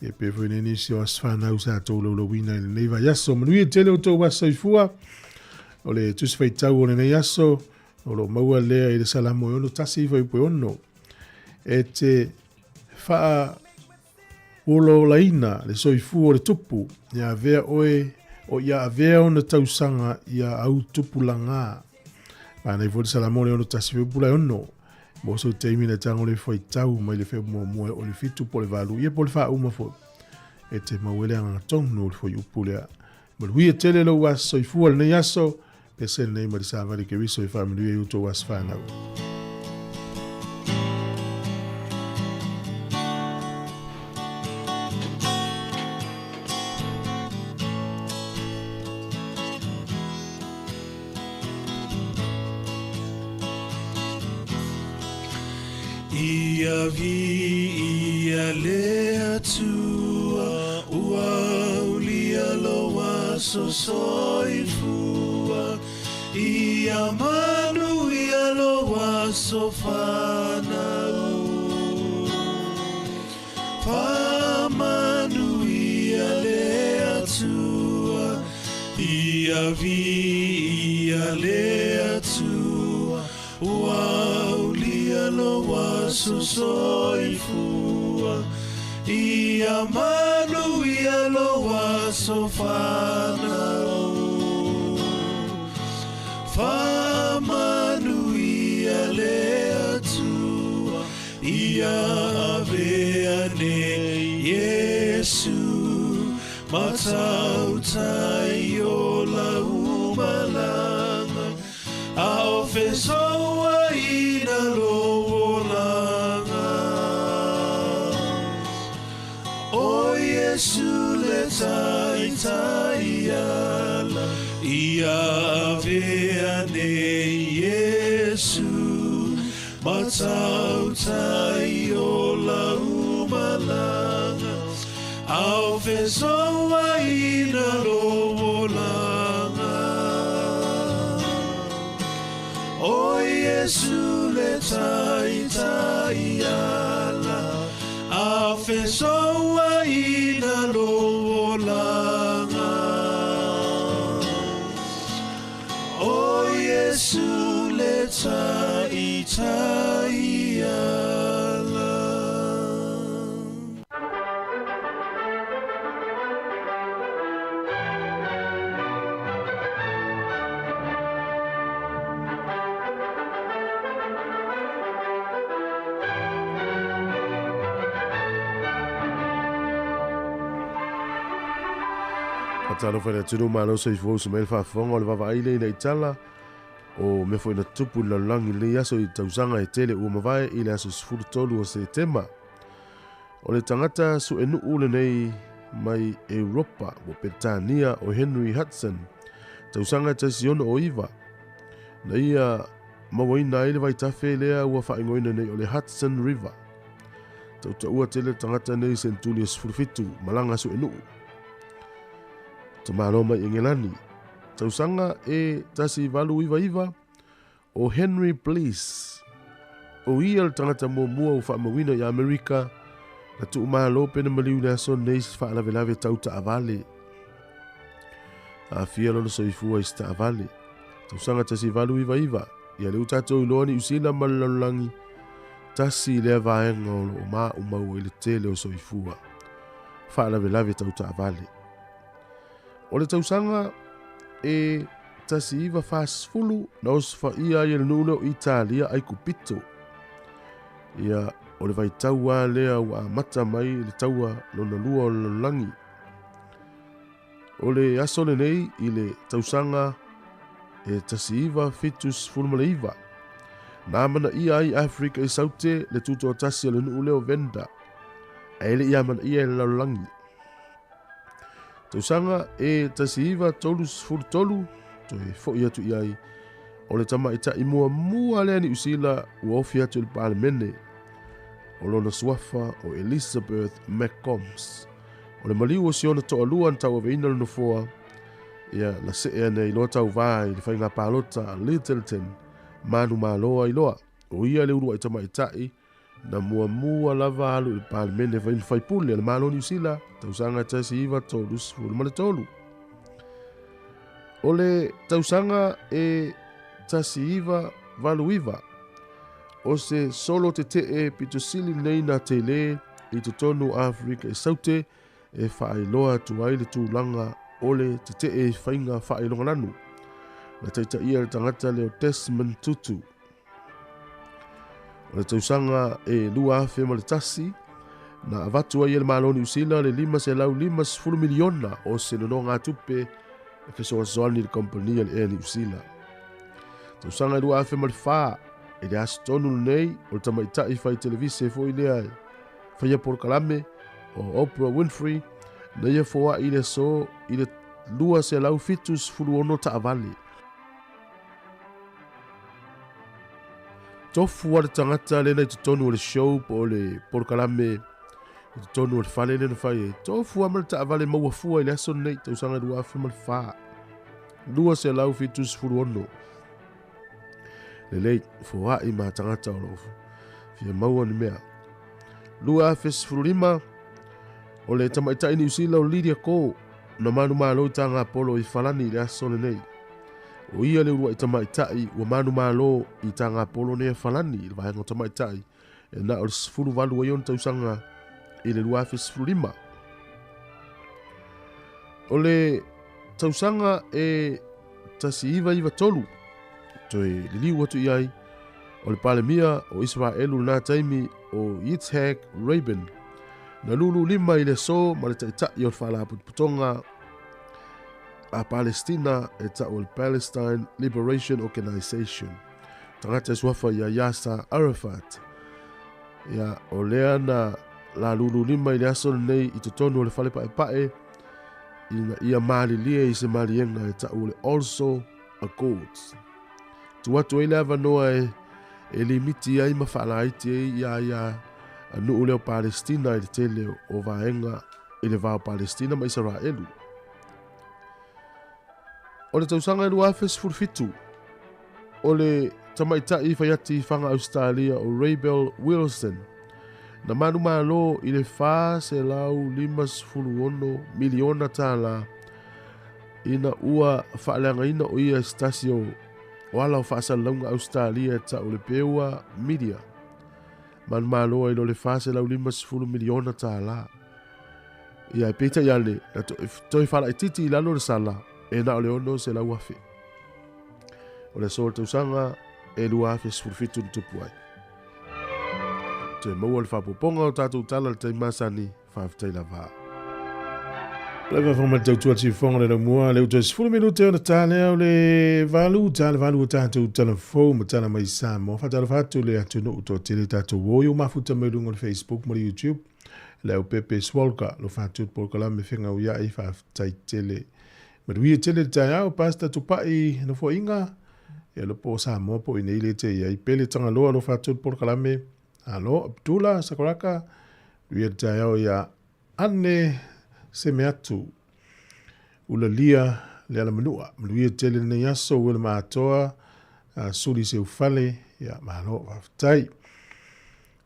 E pe foi nei nisi o aso fanau sa tou laulauina i lenei vaiaso. Manuia tele o tou aso soifua. O le tusi faitau o lenei aso, o lo o maua lea i le Salamo e 61 fuaiupu e 6. E te faa ololaina le soifua o le tupu, ia avea oe o ia avea ona tausaga ia au tupulaga. Manaia foi le Salamo le 61 fuaiupu la e 6. Mo so taimi na tango le faitau mai le feu muamua o le 7 po le 8 ia po le faauma foi. E te mau e le agaga tonu o le fuaiupu lea. Manuia tele lou aso soifua lenei aso, pese lenei ma le savali Keriso e faamanuia i outou aso fanau. Ia viia le Atua, ua aulia lou aso soifua. Ia manuia lou aso fanau. Faamanuia le Atua, ia viia le Atua, ua aulia lou aso soifua. Ia manuia lou aso fanau. Faamanuia le Atua, ia avea Iesu matautai o lau malaga a o fesoaina lou olaga. O Iesu le taitai ala ia avea nei Iesu matautai o lau malaga a o fesoaina lou olaga. O Iesu le taitai ala a fesoaina lou olaga. O Iesu le taitai ala. Fatalofa i le atunuu malo soifua uso mai le faafofoga o le vaavaai lea ina itala o mea foi na tupu i le lalolagi i lenei aso i tausaga e tele ua mavae i le aso 13 o Setema. O le tagata suenuu lenei mai Europa ua Peretania o Henry Hudson, tausaga e 1609, na ia mauaina ai le vaitafe lea ua faaigoaina nei o le Hudson River. Tautaua tele le tagata nei i sentuli e 17 malaga suenuu. Tamalo mai Engelani. Tausaga e 1899 o Henry Bliss. O ia le tagata muamua ua faamauina i Amerika na tuumalo pe na maliu i le aso nei se faalavelave tau taavale. Aafia lona soifua i se taavale. Tausaga 1899, ia lea ua tatou iloa Niu Sila ma le lalolagi, tasi lea vaega o loo maumau ai le tele o soifua faalavelave tau taavale. O le tausaga e 1940 na osofaia ai e le nuu lea o Italia Aikupito. Ia, o le vaitau lava lea ua amata mai le taua lona lua o le lalolagi. O le aso lenei i le tausaga e 1979, na amanaia ai Afrika i Saute le tutoatasi o le nuu lea o Venda, ae le i amanaia e le lalolagi. Tausaga e 1933, toe foi atu i ai, o le tamaitai muamua lea Niu Sila ua ofi atu i le Palemene, o lona suafa o Elizabeth McCombs. O le maliu o si ona toalua na tauaveina le nofoa, ia na see ane ai loa tauvā i le faiga palota a Lyttelton manumalo ai loa. O ia le uluai tamaitai na muamua lava alu i le Palemene fai ma faipule a le Malo o Niu Sila, tausaga 1933. O le tausaga e 1989, o se solo tetee pito sili lenei na tele i totonu o Afrika i Saute e faailoa atu ai le tulaga o le tetee i faiga faailogalanu. Na taitaia le tagata lea o Desmond Tutu. O le tausaga e 2001, na avatu ai e le Malo o Niu Sila le $550 miliona o se nonogatupe e fesoasoani i le kamupani a le Air Niu Sila. Tausaga e 2004, i le aso tonu lenei o le tamaitai fai televise foi lea e faia polokalame o Oprah Winfrey, na ia foai i le aso i le 276 taavale. Tofu a le tagata lena i totonu o le show po o le polokalame i totonu o le fale lea na fai ai. Tofu a ma le taavale maua fua i le aso lenei, tausaga 2004. 276. Lelei, foai ma tagata o loo fia maua ni mea. 2015, o le tamaitai Niu Sila o Lydia Ko na manumalo i Tagapolo i Falani i le aso lenei. O ia le uluai tamaitai ua manumalo i Tagapolo nei a Falani i le vaega o tamaitai e na o le 18 ai ona tausaga i le 2015. O le tausaga e 1993, toe liliu atu i ai, o le Palemia o Iseraelu i lena taimi o Yitzhak Rabin, Na lulu lima i le aso ma le ta'ita'i o le Faalapotopotoga a Palestina e ta'u o le Palestine Liberation Organization. Tagata e suafa ia Yasser Arafat. Ia o lea na lalulu lima i le aso lenei i totonu o le fale pa'epa'e ina ia malilie i se maliega e ta'u o le Oslo Accords. Tu atu ai le avanoa e limiti ai ma fa'alaiti ai ia ia nu'u lea o Palestina i le tele o vaega i le va o Palestina ma Isaraelu. O le tausaga e 2017, o le tamaita'i faiati faga Ausetalia o Rebel Wilson na manumalo i le 456 miliona tālā ina ua fa'aleagaina o ia se tasi o ala o fa'asalalauga Ausetalia e ta'u le Peua Media. Manumalo ai lo le 450 miliona tālā. Ia e peita'i ane na toe fa'ala'ititi i lalo le sala e na o le 600,000. O le aso o le tausaga e 2017 na tupu ai. Toe maua le faapopoga o tatou tala le taimi masani faafetai lava. Leva fo ma tau tuati fonga le mua le uto 10 minute ona tale o le valu tale valu o tatou telefon ma tala mai Samoa. Fatalofa atu le atunu'u toatele tatou o i o mafuta mai luga o le Facebook ma le YouTube. Le au pepe swalka lo fatu polokalame fegauia'i faafetai tele. Manuia tele le taeao Pastor Tupa'i nofoa'iga ia lo po Samoa po i nei le te iai pele Tagaloa lo fatu polokalame. Alo Abdullah Sakuraka manuia le taeao ia ane se me atu ulalia le alamanua. Manuia tele lenei aso ua le maatoa suli seufale ia malo faafetai.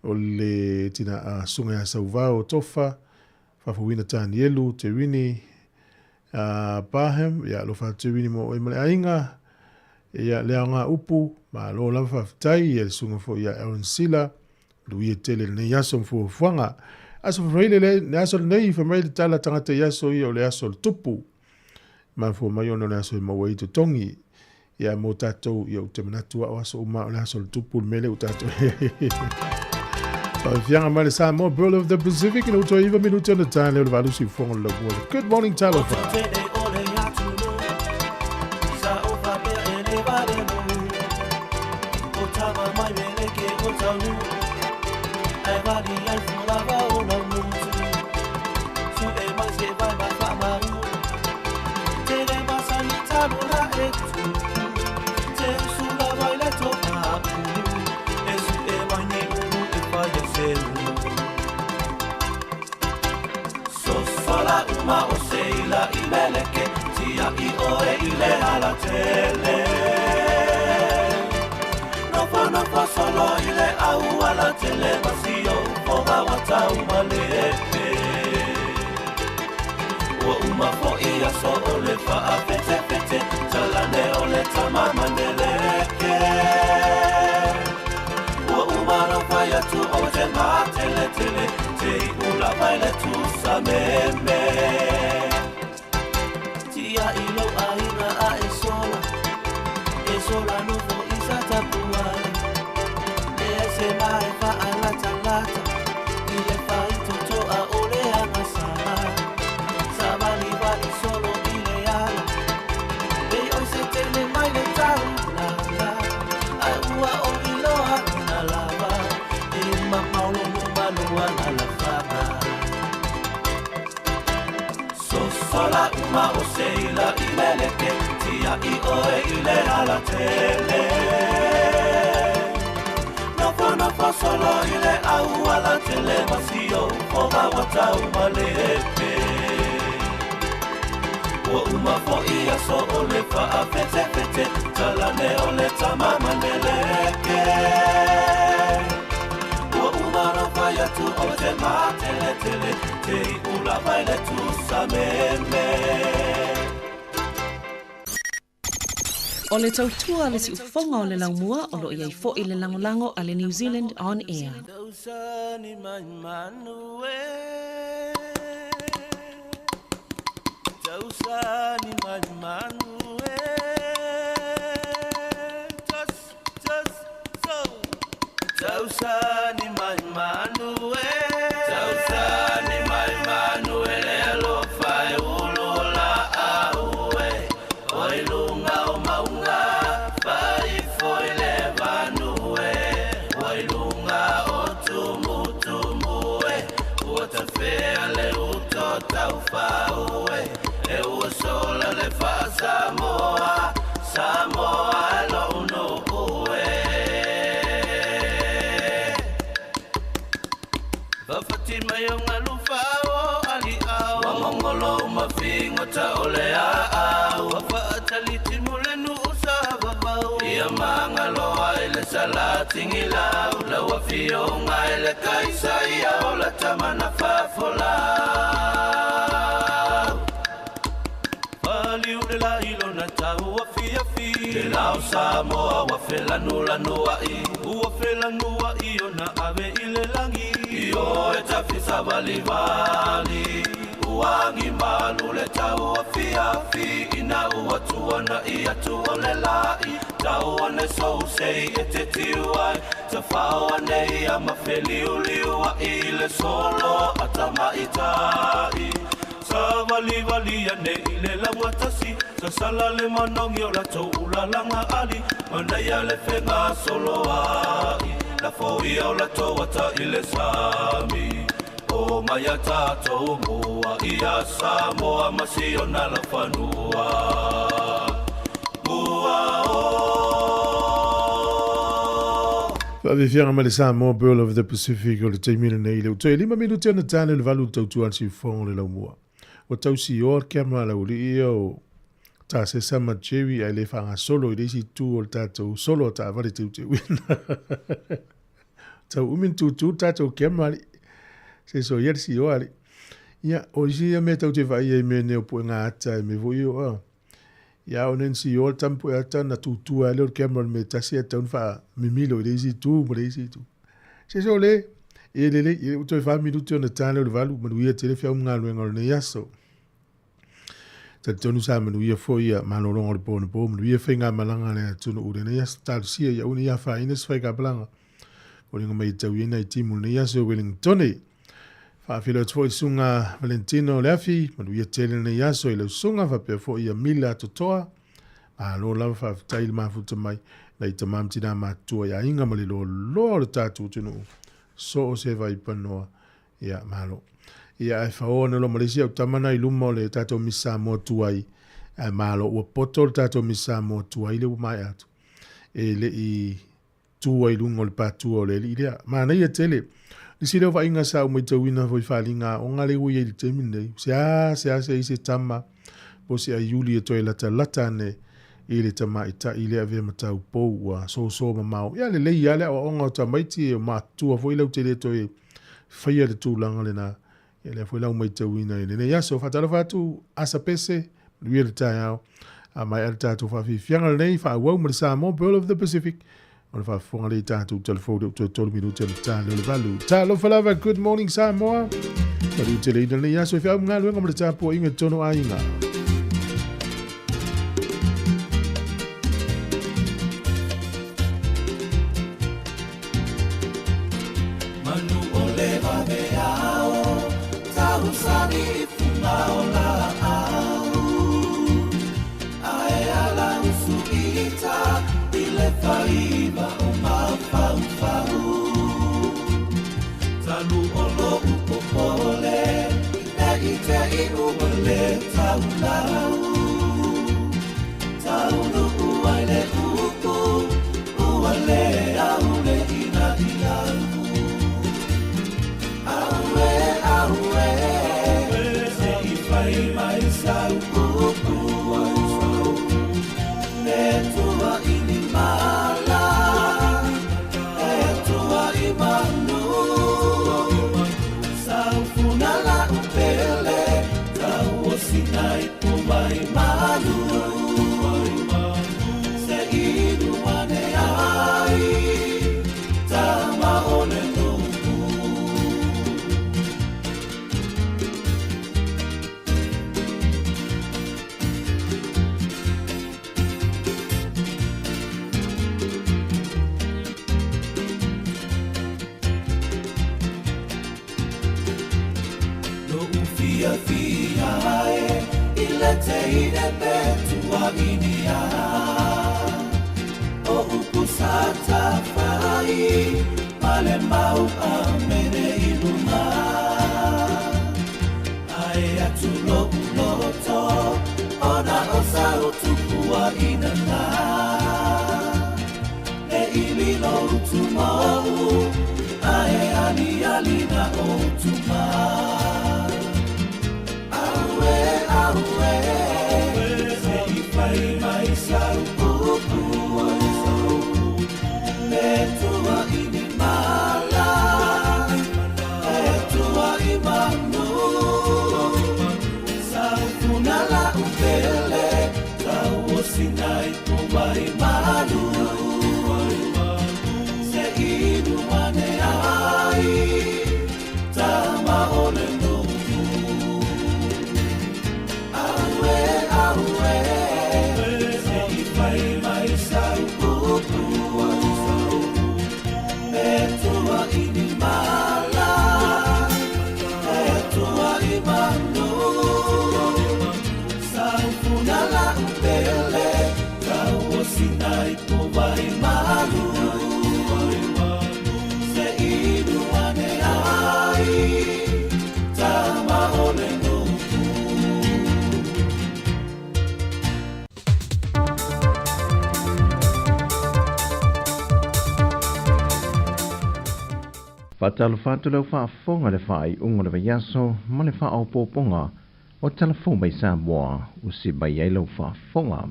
O le tina suga ia sauvao tofa faafouina Tanielu Te Wini Paham ia alofa atu Te Wini mo oe ma le aiga ia le aoga upu malo lava faafetai ia le suga foi ia Aaron Sila manuia tele lenei aso ma fuafuaga. Aso fafraile le aso lenei fai mai le tala tagata i aso ia o le aso o le tupu. Mafua mai ona o le aso e maua ai totogi. Ia mo tatou ia ou te manatu a'o aso uma o le aso o le tupu le mea lea ua tatou Faafiaga mai le Samoa Pearl of the Pacific ina ua toe 9 minute ona ta lea o le valu siufofoga o le laumua. Good morning, talofa. O le tautua le siufofoga o le laumua o loo iai fo'i le lagolago a le New Zealand On Air. Tausani mai manu e. Tausani. Tau e e ua sola le faa-Samoa, Samoa e lo'u nu'u e. Fafati mai o galu fa'ao ali'ao, ua mogolo mafigota o le a'au, ua fa'atalitimu le nu'u sa vavau, ia magaloa i le salatigilau, lau afioga i le kaisaia o la tamana fafolau. Faliu le lailona tau afiafi, le lao Samoa ua felanulanua'i, ua felanua'i ona ave i le lagi, i o e tafisavalivali. Uagi malu le tau afiafi, ina ua tuana'i atu o le la'i, tau ane sousei e te tiu ai, tafao ane ia mafeliuliua'i le solo a tamaita'i. Savalivali ane i le laugatasi, sasala le manogi o latou ulalaga ali, manaia le fega soloa'i, lafoia o latou ata i le sami. O mai a tatou mua ia Samoa ma siona lafanua. Mua o. Faafiafiaga ma le Samoa Pearl of the Pacific o le taimi lenei le utoe 5 minuti ona tane le 8 tautua siufogo le laumua. Ua tausi oa le camera laualii ia o tasesa ma Jerry ae le faagasolo i le isi itu o le tatou solo a taavale teuteuina. Tau umi ona tutu le tatou camera alii. Se soia le sioa alii. Ia, o isi ia mea tatou te vaaia i mea nei o puega ata e mea foi ia o ia o nen sioa le tama puea ata na tutu ai lea o le camera i le mea e tasi ae tatau ona faamimilo i le isi itu ma le isi itu. Se so le, e lelei, e le ua toe 4 minuti ona ta lea o le 8, manuia tele feau ma galuega o lenei aso. Talitonu sa manuia foi ia malologa o le po anapo, manuia faigamalaga a le atunuu i lenei aso. Talosia ia aua ne i afaina se faigamalaga. Foliga mai e tau i ai nai timu i lenei aso e Wellingtone. Faafeiloai atu foi i le susuga Valentino Leafi, manuia tele lenei aso i lau susuga faapea foi ia Mila Totoa. Malo lava faafetai i le mafuta mai nai tama ma tina matutua i aiga ma le loaloa o le tatou atunuu. So o se vaipanoa ia malo. Ia ae faoa na loa ma le isi au tama na i luma o le tatou Miss Samoa tuai. Ae malo ua poto le tatou Miss Samoa tuai lea ua maea atu. E le i tu ai luga o le patua o le alii lea. Manaia tele. Nisi lea o vaaiga sa ou maitauina foi i faaaliga aoga lea ua i ai i le taimi lenei. Se a se a se i se tama po o se aiuli e toe latalata ane i le tamaitai lea avea ma taupou ua soso mamao. Ia lelei lava le aoaoga o tamaiti e o matutua foi lau te le toe faia le tulaga lena. Ia lea foi la ua maitauina i lenei aso. Faatalofa atu Asa Pese, manuia le taeao. A maea le tatou faafiafiaga lenei, faaauau ma le Samoa Pearl of the Pacific. O le faafofoga lea i tatou talafou le toe 3 minuti ona ta lea o le 8. Talofa lava, good morning Samoa. Malu tele ina lenei aso i feau ma galuega ma le tapuaiga i totonu o aiga. Manu o le vaveao, tausagi i fuga o laau. Ae ala usuita i le faiva o mafaufau. Talu o lo'u popole, ne i te i ua le taulau. Taulu'u ai le upu, ua le au le ina iau. Aue, aue, se i fai mai sau upu. E tua i ni mala, e tua i manu. Saufuna la upele, tau o sinai pu mai malu. Se inu ane ai, tama o le nu'u. Lo'u fiafia e i le teine pe tuaginia. O upu sa tafai ma le mau a mene i luma. Ae o sa tupua ina na E ili lo utumau Ae ali ali na utuma Aue, aue Se i fai mai sa upu E tua ini mala E tua i manu Sa ufuna la upele Tau o sinai tumai malu Se inu ane ai Tama o le nuku Aue, aue Se i fai mai sa upu E tua ini mala E tua i manu Sa ufuna la upele Tau o sinai tumai malu Se inu ane ai Tama o le nuku. Faatalofa atu lau faafofoga le faaiuga o le vaiaso ma le faaopoopoga o Talafou mai Samoa usi mai ai lau faafofoga.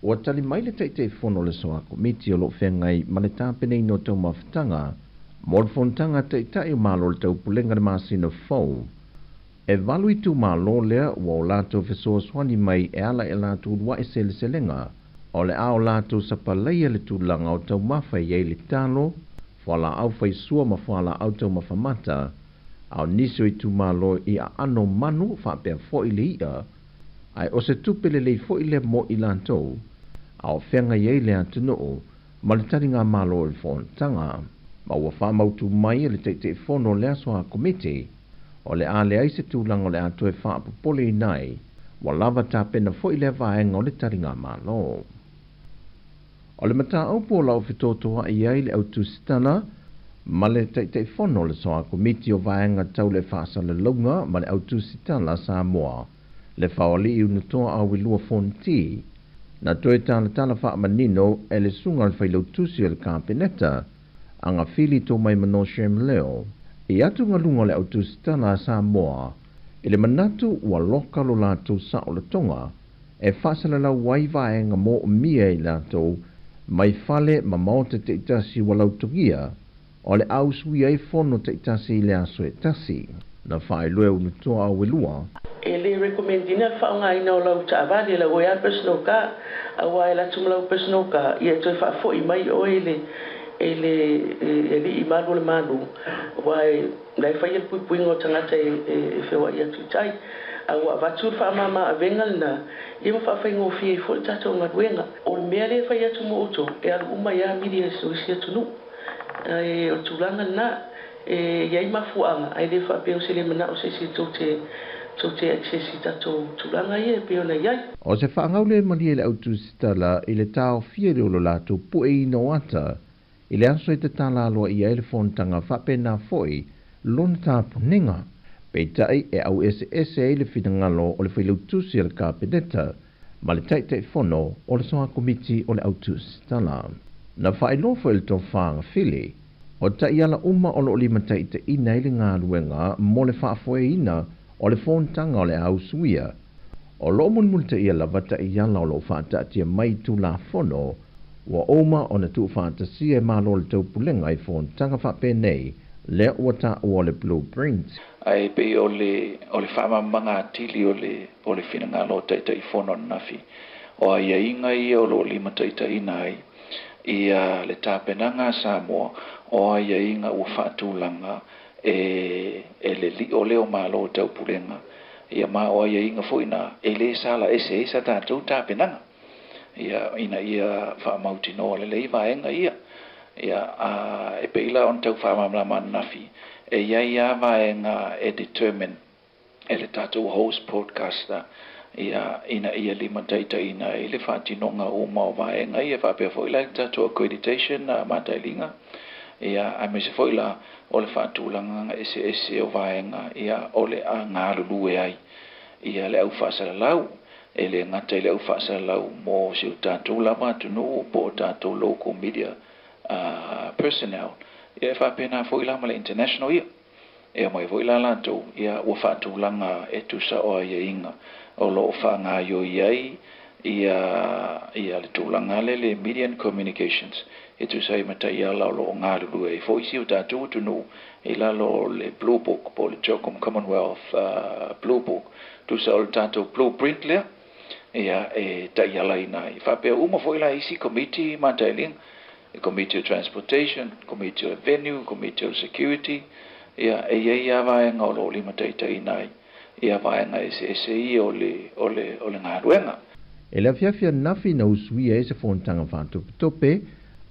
Ua tali mai le Taitaifono o le Soa Komiti o loo feagai ma le tapenaina o taumafataga mo le fonotaga a Taitai o Malo o le Taupulega le masina fou. E 8 itumalo lea ua o latou fesoasoani mai e ala i latou uluai seleselega o le a o latou sapalaia le tulaga o taumafa e i ai le talo, fualaau faisua ma fualaau taumafamata, a o nisi o itumalo i aano manu faapea fo'i le i'a, ae o se tupe lelei fo'i lea mo i latou, a o feagai ai le atunuu ma le taligamalo o le fonotaga. Ma ua faamautu mai e le Taitaifono o le aso a Komiti, o le a leai se tulaga o le a toe faapopoleina ai, ua lava tapena fo'i lea vaega o le taligamalo. O le mataupu o lau fetotoa'i ai le autusitala ma le Taitaifono o le Soa Komiti o Vaega Tau le Faasalalauga ma le Autusitala Samoa, le Faoalii Unutoa Auilua Fonti, na toe talatala faamanino e le susuga o le Failautusi o le Kapeneta, Agafili Tomaimano Shem Leo, i atugaluga o le autusitala a Samoa i le manatu ua loka lo latou saolotoga e faasalalau ai vaega moomia i latou mai fale ma maota taitasi ua lautogia o le a usuia ai fono taitasi i le aso e tasi. Na faailoa e Unutoa Auelua. E le recommend ina le faaaogaina o lau taavale, lau oe lava personal car, aua e alu atu ma lau personal car, ia e toe faafoi mai oe e le e le alii malu o le Malo, aua e la e faia le puipuiga o tagata e e feoai atu i tai. A ua avatu le faamama avega lena, ia ma faafaigofie ai foi le tatou galuega. O le mea lea e fai atu mo outou, e alu uma ai lava mili o isi atunuu. Ae o le tulaga lena, e i ai mafuaaga, ae le faapea o se le manao o se isi tou te tou te access i tatou tulaga ia e pei ona i ai. O se faagau le malie i le autusitala i le taofia i le o lo latou pueina o ata i le aso e tatala aloaia ai le fonotaga faapena foi lona tapunega. Peitai e aueseese ai le finagalo o le Failautusi a le Kapeneta ma le Taitaifono o le Soa Komiti o le Autusitala. Na faailoa foi e le Tofa Agafili, o taiala uma o lo o limataitaiina ai le galuega mo le faafoeina o le fonotaga o le a usuia, o lo o mulimulitaia lava taiala o lo o faataatia mai i Tulafono ua uma ona tuufaatasia e Malo o le Taupulega i fonotaga faapenei lea ua taua o le Blueprint. Ae pei o le o le faamalamalamaga atili o le o le finagalo o Taitaifono ananafi, o aiaiga ia o lo o limataitaiina ai ia le tapenaga a Samoa, o aiaiga ua faatulaga e e le lio lea o Malo o Taupulega, ia ma o aiaiga foi na e lē sala ese ai sa tatou tapenaga, ia ina ia faamautinoa lelei vaega ia. Ia a e pei la ona tau faamalamalama ananafi, e i ai lava vaega e determine e le tatou host podcaster, ia ina ia limataitaiina ai le faatinoga uma o vaega ia, faapea foi la i le tatou accreditation matailiga, ia aemaise foi la o le faatulagaga eseese o vaega ia o le a galulue ai ia le au faasalalau. E lē gata i le au faasalalau mo si o tatou lava atunuu po o tatou local media personnel, ia e faapena foi la ma le international ia. E omai foi la latou, ia ua faatulaga e tusa o aiaiga o lo o faagaioi ai ia ia le tulaga lea le media and communications e tusa ai ma taiala o lo o galulue ai foi si o tatou atunuu i lalo o le Blue Book po o le CHOGM Commonwealth Blue Book, tusa o le tatou blueprint lea, ia e taialaina ai. Faapea uma foi la isi komiti ma tailiga, le Komiti o Transportation, Komiti o le Venue, Komiti o le Security, ia e i ai lava vaega o lo o limataitaiina ai ia vaega eseese ia o le, o le, o le galuega. E le afiafi ananafi na usuia ai se fonotaga faatopetope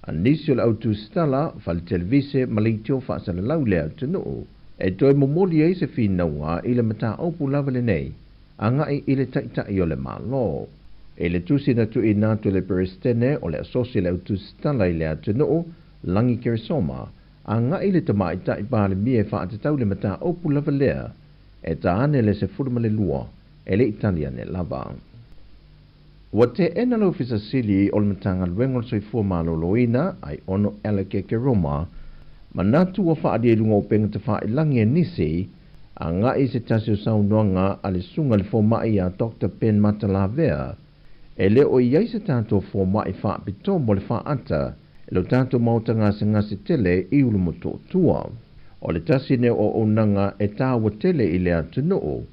a nisi o le au tusitala, fale televise ma leitio faasalalau i le atunuu e toe momoli ai se finauga i le mataupu lava lenei agai i le Taitai o le Malo. I le tusi na tuuina atu e le Peresetene o le Asosi a le Au Tusitala i le atunuu, Lagi Keresoma, agai i le Tamaitai Palemia e faatatau le mataupu lava lea e ta ane le 12 e le i tali ane lava. Ua teena le Ofisa Sili o le Matagaluega o le Soifua Maloloina, Aiono Alec Ekeroma, manatu ua faaalia i luga o upega tafailagi a nisi agai i se tasi o saunoaga a le susuga i le fomai ia Doctor Ben Matalavea, e le o i ai se tatou fomai faapitoa mo le faata i lo tatou maota gasegase tele i Ulumotootua. O le tasi nei o auaunaga e taua tele i le atunuu,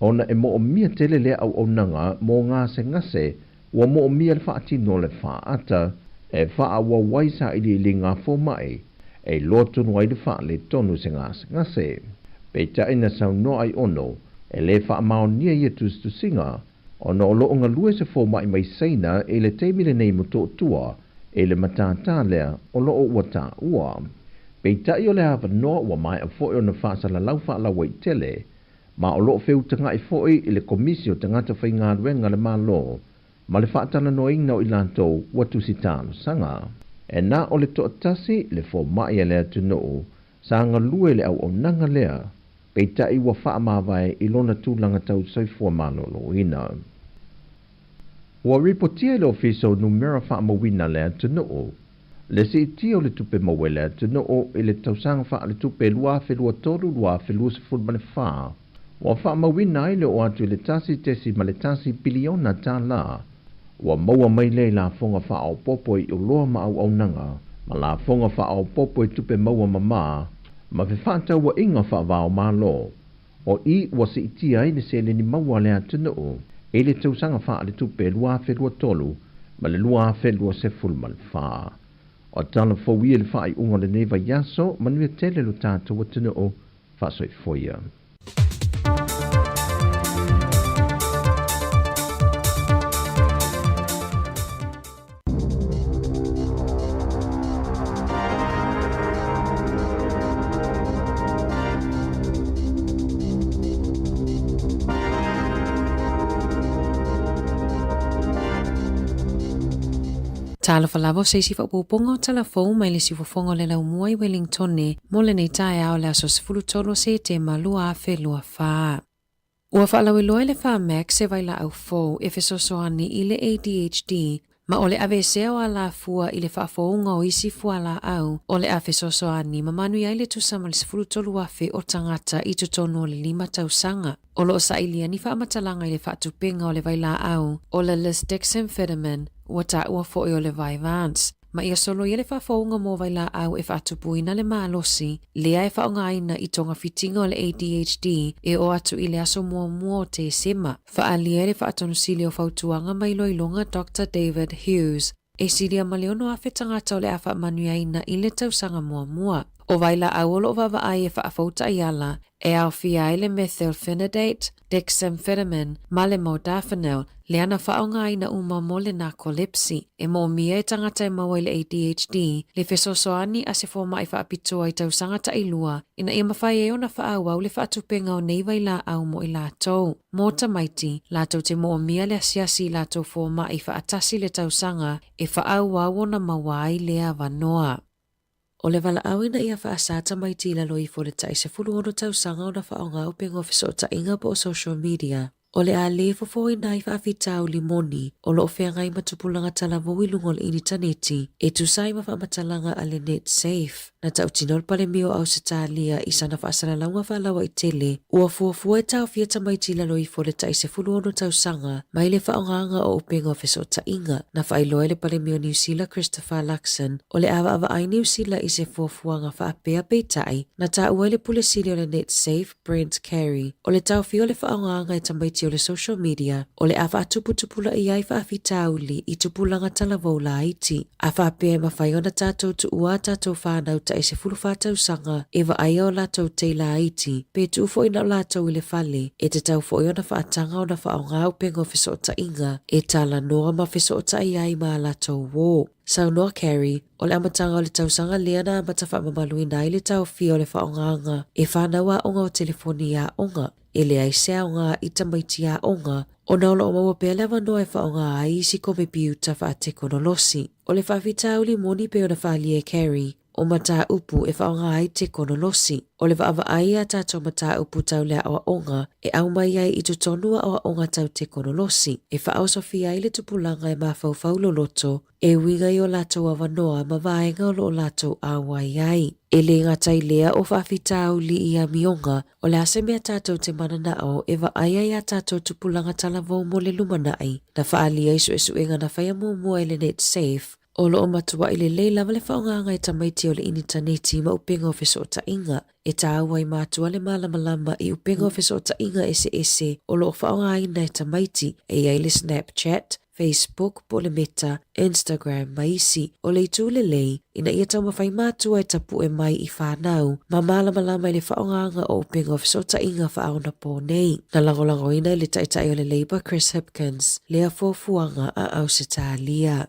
ona e moomia tele lea auaunaga mo gasegase ua moomia le faatino o le faata e faaauau ai sailiiliga a fomai e iloa tonu ai le faaletonu o se gasegase. Peitai na saunoa Aiono e le faamaonia ia tusitusiga ona o lo o galue se fomai mai Saina i le taimi lenei i Motootua i le matātā lea o lo o ua taua. Peitai o le avanoa ua maea foi ona faasalalau faalauaitele ma o lo o feutagaʻi foi i le Komisi o Tagata Faigaluega a le Malo ma le faatalanoaina o i latou ua tusi talosaga. E na o le toatasi le fomai a le atunuu sa galue i le auaunaga lea, peitai ua faamavae i lona tulaga tau soifua maloloina. Ua ripotia e le Ofisa o Numera Faamauina a le Atunuu le siitia o le tupe maua i le atunuu i le tausaga faaletupe 2023/2024, ua faamauina ai le oo atu i le $1.1 piliona tālā ua maua mai lea i lafoga faaopoopo i oloa ma auaunaga ma lafoga faaopoopo i tupe maua mamā ma fefaatauaiga faava-o-Malo. O i ua siitia ai le seleni maua a le atunuu i le tausaga faaletupe 2023 ma le 2024. O tala fou ia i le faaiuga o lenei vaiaso, manuia tele lo tatou atunuu, faasoifoia. Talofa lava o se isi faaopoopoga o tala fou mai le siufofoga o le laumua i Wellingtone mo lenei taeao le aso 13 o Setema 2024. Ua faalauiloa e le Pharmac se vailaau fou e fesoasoani i le ADHD ma o le aveesea o alafua i le faafouga o isi fualaau o le a fesoasoani ma manuia ai le tusa ma le 13,000 o tagata i totonu o le lima tausaga. O lo o sailia ni faamatalaga i le faatupenga o le vailaau o le lisdexamfetamine ua taua foi o le Vyvanse. Ma ia soloia le faafouga mo vailaau e faatupuina le malosi lea e faaaogaina i togafitiga o le ADHD e oo atu i le aso muamua o Tesema. Faaalia e le Faatonusili o Fautuaga ma Iloiloga Doctor David Hughes, e silia ma le 6,000 tagata o le a faamanuiaina i le tausaga muamua. O vailaau o lo o vaavaai e faafou taiala e aofia ai le methylphenidate, dexamphetamine ma le modafinil, lea na faaaogaina uma mo le narcolepsy. E moomia e tagata e maua i le ADHD le fesoasoani a se fomai faapitoa i tausaga tailua ina ia mafai ai ona faaauau le faatupenga o nei vailaau mo i latou. Mo tamaiti, latou te moomia le asiasi i latou fomai faatasi le tausaga e faaauau ona maua ai lea avanoa. O le valaau ina ia faasā tamaiti i lalo ifo o le tai 16 tausaga ona faaaoga upega o fesootaiga po o social media. O le a lē fofoina ai faafitauli moni o lo o feagai ma tupulaga talavou i luga o le initaneti e tusa ai ma faamatalaga a le Netsafe. Na tautino le Palemia o Ausetalia i sana faasalalauga faalauaitele, ua fuafua e taofia tamaiti i lalo ifo o le tai 16 tausaga mai le faaaogaga o upega o fesootaiga. Na faailoa e le Palemia o Niu Sila Christopher Luxon, o le a vaavaai Niu Sila i se fuafuaga faapea peitai, na taua e le Pule Sili o le Netsafe, Brent Carey, o le taofia o le faaaogaga e tamaiti o le social media, o le a faatuputupulaia ai faafitauli i tupulaga talavou laiti. A faapea e mafai ona tatou tuua a tatou fanau tai 14 tausaga e vaaia o latou tei laiti, pe tuu foi na o latou i le fale, e tatau foi ona faataga ona faaaoga upega o fesootaiga e talanoa ma fesootai ai ma a latou uō. Saunoa Carey, o le amataga o le tausaga lea na amata faamamaluina ai le taofia o le faaaogaga e fanau aoga o telefoni i aoga. E leai se aoga i tamaiti aoga ona o lo o maua pea le avanoa e faaaoga ai isi komepiuta faatekonolosi. O le faafitauli moni pei ona faaalia e Carey, o mataupu e faaaoga ai tekonolosi. O le vaavaai i a tatou mataupu tau le aoaoga e aumai ai i totonu aoaoga tau tekonolosi, e faaosofia ai le tupulaga e mafaufau loloto e uiga i o latou avanoa ma vaega o lo o latou auai ai. E lē gata i lea o faafitauli i amioga, o le a se mea tatou te mananao e vaai ai a tatou tupulaga talavou mo le lumanai, na faaalia i suesuega na faia muamua e le Netsafe, o lo o matuai lelei lava le faaaogaga e tamaiti o le initaneti ma upega o fesootaiga. E tāua i matua le malamalama i upega o fesootaiga eseese o lo o faaaogaina e tamaiti, e i ai le Snapchat, Facebook po o le Meta, Instagram ma isi. O le itu lelei, ina ia taumafai matua e tapue mai i whānau, ma malamalama i le faaaogaga o upega o fesootaiga faaonapō nei. Na lagolagoina e le Taitai o le Labour Chris Hipkins lea fuafuaga a Ausetalia.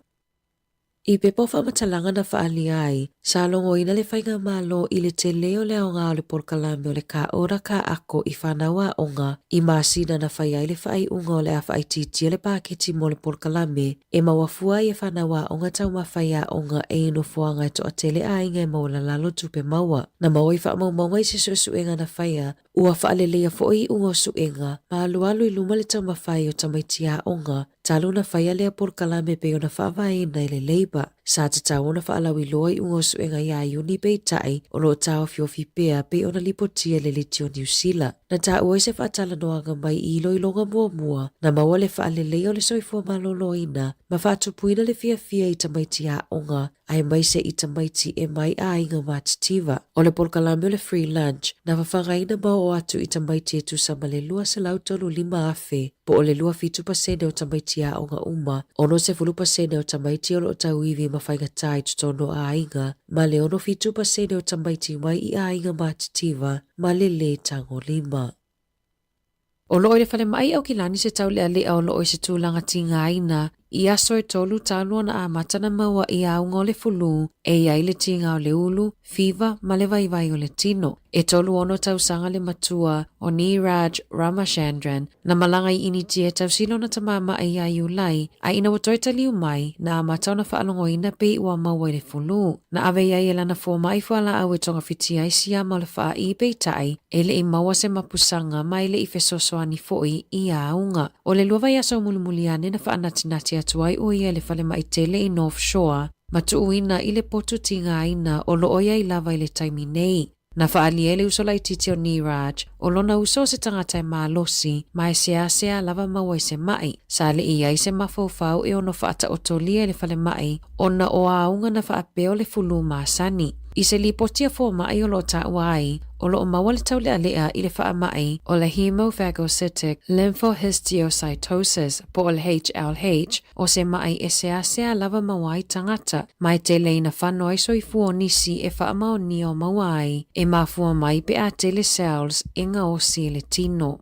I pepa o faamatalaga na faaalia ai, sa logoina le faigamalo i le tele o le aoga o le polokalame o le Ka Ora Ka Ako i whanau aoga i masina na whai ai le whaaiunga o le a whaaitiitia le pāketi mo le polokalame e mauafua ai e whanau aoga taumafai aoga e i nofoaga e toatele aiga e maualalalo tupe maua. Na maua i faamaumauga i se suesuega na whaia Ua faaleleia foi iuga o suega, ma alualu i luma le taumafai o tamaiti aoga, talu ona faia lea polokalame pei ona faavaeina e le Labour. Sa tatau ona faalauiloa iuga o suega iā Iuni peitai, o lo o taofiofi pea pei ona lipotia e le Leti o Niu Sila. Na taua i se faatalanoaga mai i iloiloga muamua, na maua le faaleleia o le soifua maloloina ma faatupuina le fiafia i tamaiti aoga aemaise i tamaiti e mai aiga matitiva. O le polokalame o le Free Lunch, na fafagaina ma oo atu i tamaiti e tusa ma le 235,000, po o le 27% o tamaiti aoga uma, 60% o tamaiti o lo o tauivi ma faigatā i totonu o aiga, ma le 67% o tamaiti mai i aiga matitiva ma le lē tagolima. O lo o i le falemai Aukilani se taulealea o lo o i se tulaga tigaina i aso e tolu talu ona amata na maua i auga o le fulū e i ai le tiga o le ulu, fiva ma le vaivai o le tino. E 36 tausaga le matua o Neeraj Ramachandran na malaga i Initia e tausila ona tamāmaʻi iā Iulai, a ina ua toe taliu mai, na amata ona faalogoina pei ua maua i le fulū. Na ave i ai e lana fomai fualaau e togafiti ai siama o le faaʻī peitai, e le i maua se mapusaga ma e le i fesoasoani foi i auga. O le lua vaiaso o mulimuli ane na faanatinati atu ai ʻo ia i le falemai tele i North Shore ma tuuina i le potu tigaina o lo o i ai lava i le taimi nei. Na faaalia e le uso laitiiti o Neeraj, o lona uso o se tagata e malosi ma e seasea lava maua i se maʻi. Sa le i ai se mafaufau e ono faataotolia i le falemai ona o auga na faapea o le fulū masani. I se lipoti a fomai o lo o taua ai, o lo o maua le taulealea i le faamai o le hemophagocytic lymphohistiocytosis po o le HLH, o se maʻi e seasea lava maua ai tagata, ma e tele ina fano ai soifua o nisi e faamaonia o maua ai, e mafua mai pe a tele cells e gaosi e le tino.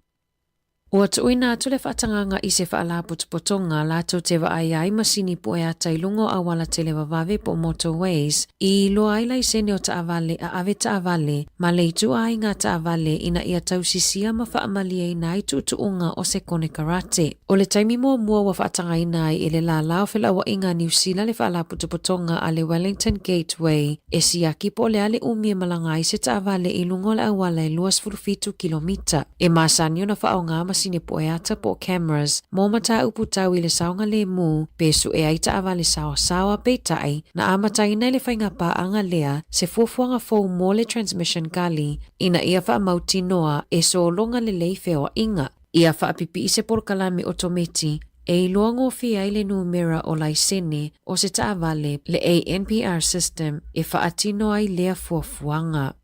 Ua tuuina atu le faatagaga i se faalapotopotoga latou te vaai ai masini pue ata i luga o auala televavave po o motorways i iloa ai laisene o taavale a ave taavale ma le ituaiga taavale ina ia tausisia ma faamalieina ai tuutuuga o se konekarate. O le taimi muamua ua faatagaina ai e le lālā o felauaiga a Niu Sila le faalapotopotoga a le Wellington Gateway e siaki po o le a le umi e malaga ai se taavale i luga o le auala e 27 kilomita. E masani ona faaaoga masini. masini pueata po o cameras mo mataupu tau i le saogalemu pe su'e ai taavale saoasaoa. Peitai, na amataina i le faigapaaga lea se fuafuaga fou mo le Transmission Gully ina ia faamautinoa e sologa lelei feoaiga. Ia faapipii se polokalame otometi e iloa gofie ai le numera o laisene o se taavale, le ANPR system, e faatino ai lea fuafuaga.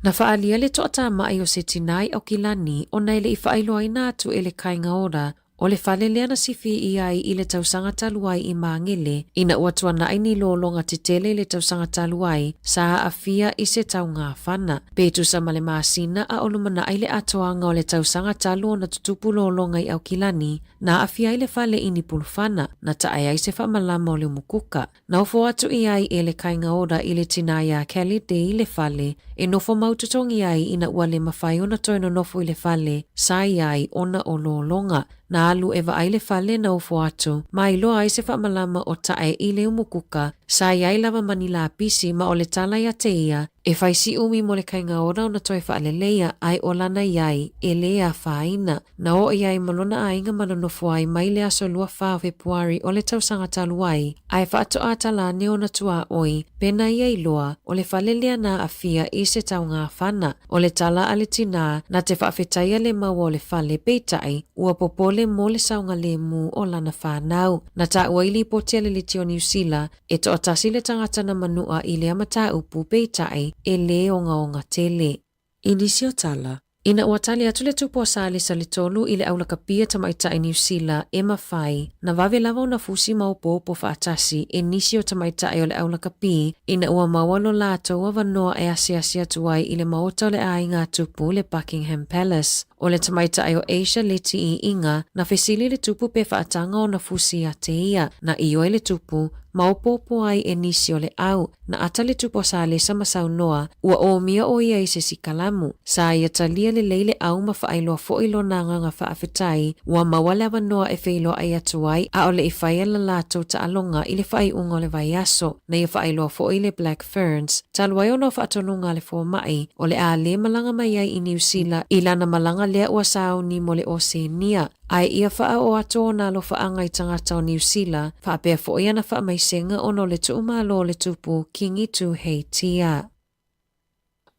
Na faaalia le toatama'i o se tinā i Aukilani ona e le i faailoaina atu e le Kāinga Ora o le fale lea na sifi i ai i le tausaga talu ai i Magele ina ua tuana'i ni lologa tetele i le tausaga talu ai sa aafia i se taugafana. Pe tusa ma le masina a o lumana'i le atoaga o le tausaga talu ona tutupu lologa i Aukilani, na aafia ai le fale i ni pulufana, na tae ai se faamalama o le umukuka. Na ofo atu i ai e le Kāinga Ora i le tinā iā Kelly Dee le fale e nofo mau totogi ai ina ua le mafai ona toe nonofo i le fale sa i ai ona o lologa. Na alu e vaai le fale na ofo atu ma iloa ai se faamalama o tae i le umukuka sa i ai lava ma ni lapisi ma o le tala ia te ia e fai si umi mo le Kāinga Ora ona toe faaleleia ae o lana i ai e lē afaina. Na oo i ai ma lona aiga ma nonofo ai mai le aso 24 o Fepuari o le tausaga talu ai, ae faatoa tala ane ona tuaoi, pena ia iloa, o le fale lea na aafia i se taugafana. O le tala a le tinā, na te faafetaia le maua o le fale, peitai, ua popole mo le saogalemu o lana fanau. Na taua i lipoti a le Leitio Niu Sila, e toatasi le tagata na manua i lea mataupu, peitai, e lē ogaoga tele. I nisi o tala, ina ua tali atu le tupu o Salesa le tolu i le aulakapia tamaitai Niu Sila e mafai, na vave lava ona fusi maopoopo faatasi e nisi o tamaitai o le aulakapi ina ua maua lo latou avanoa e asiasi atu ai i le maota o le aiga a tupu le Buckingham Palace. O le tamaitai o Asia Leti Iiga na fesili le tupu pe faataga ona fusi ia te ia. Na ioe le tupu, maopoopo ai e nisi o le au. Na ata le tupu o Salesa ma saunoa, ua omia o ia i se sikalamu. Sa ia talia lelei le au ma faailoa fo'i lona agaga faafetai, ua maua le avanoa e feiloai atu ai a o le i faia la latou taaloga i le faaiuga o le vaiaso. Na ia faailoa fo'i le Black Ferns, talu ai ona o faatonuga a le foma'i, o le a lē malaga mai ai i Niu Sila i lana malaga lea ua sauni mo le Oseania, ae ia faaoo atu ona alofaaga i tagata o Niu Sila, faapea fo'i ana faamaisega ona o le tuumālō o le tupu Kingi Tūheitia.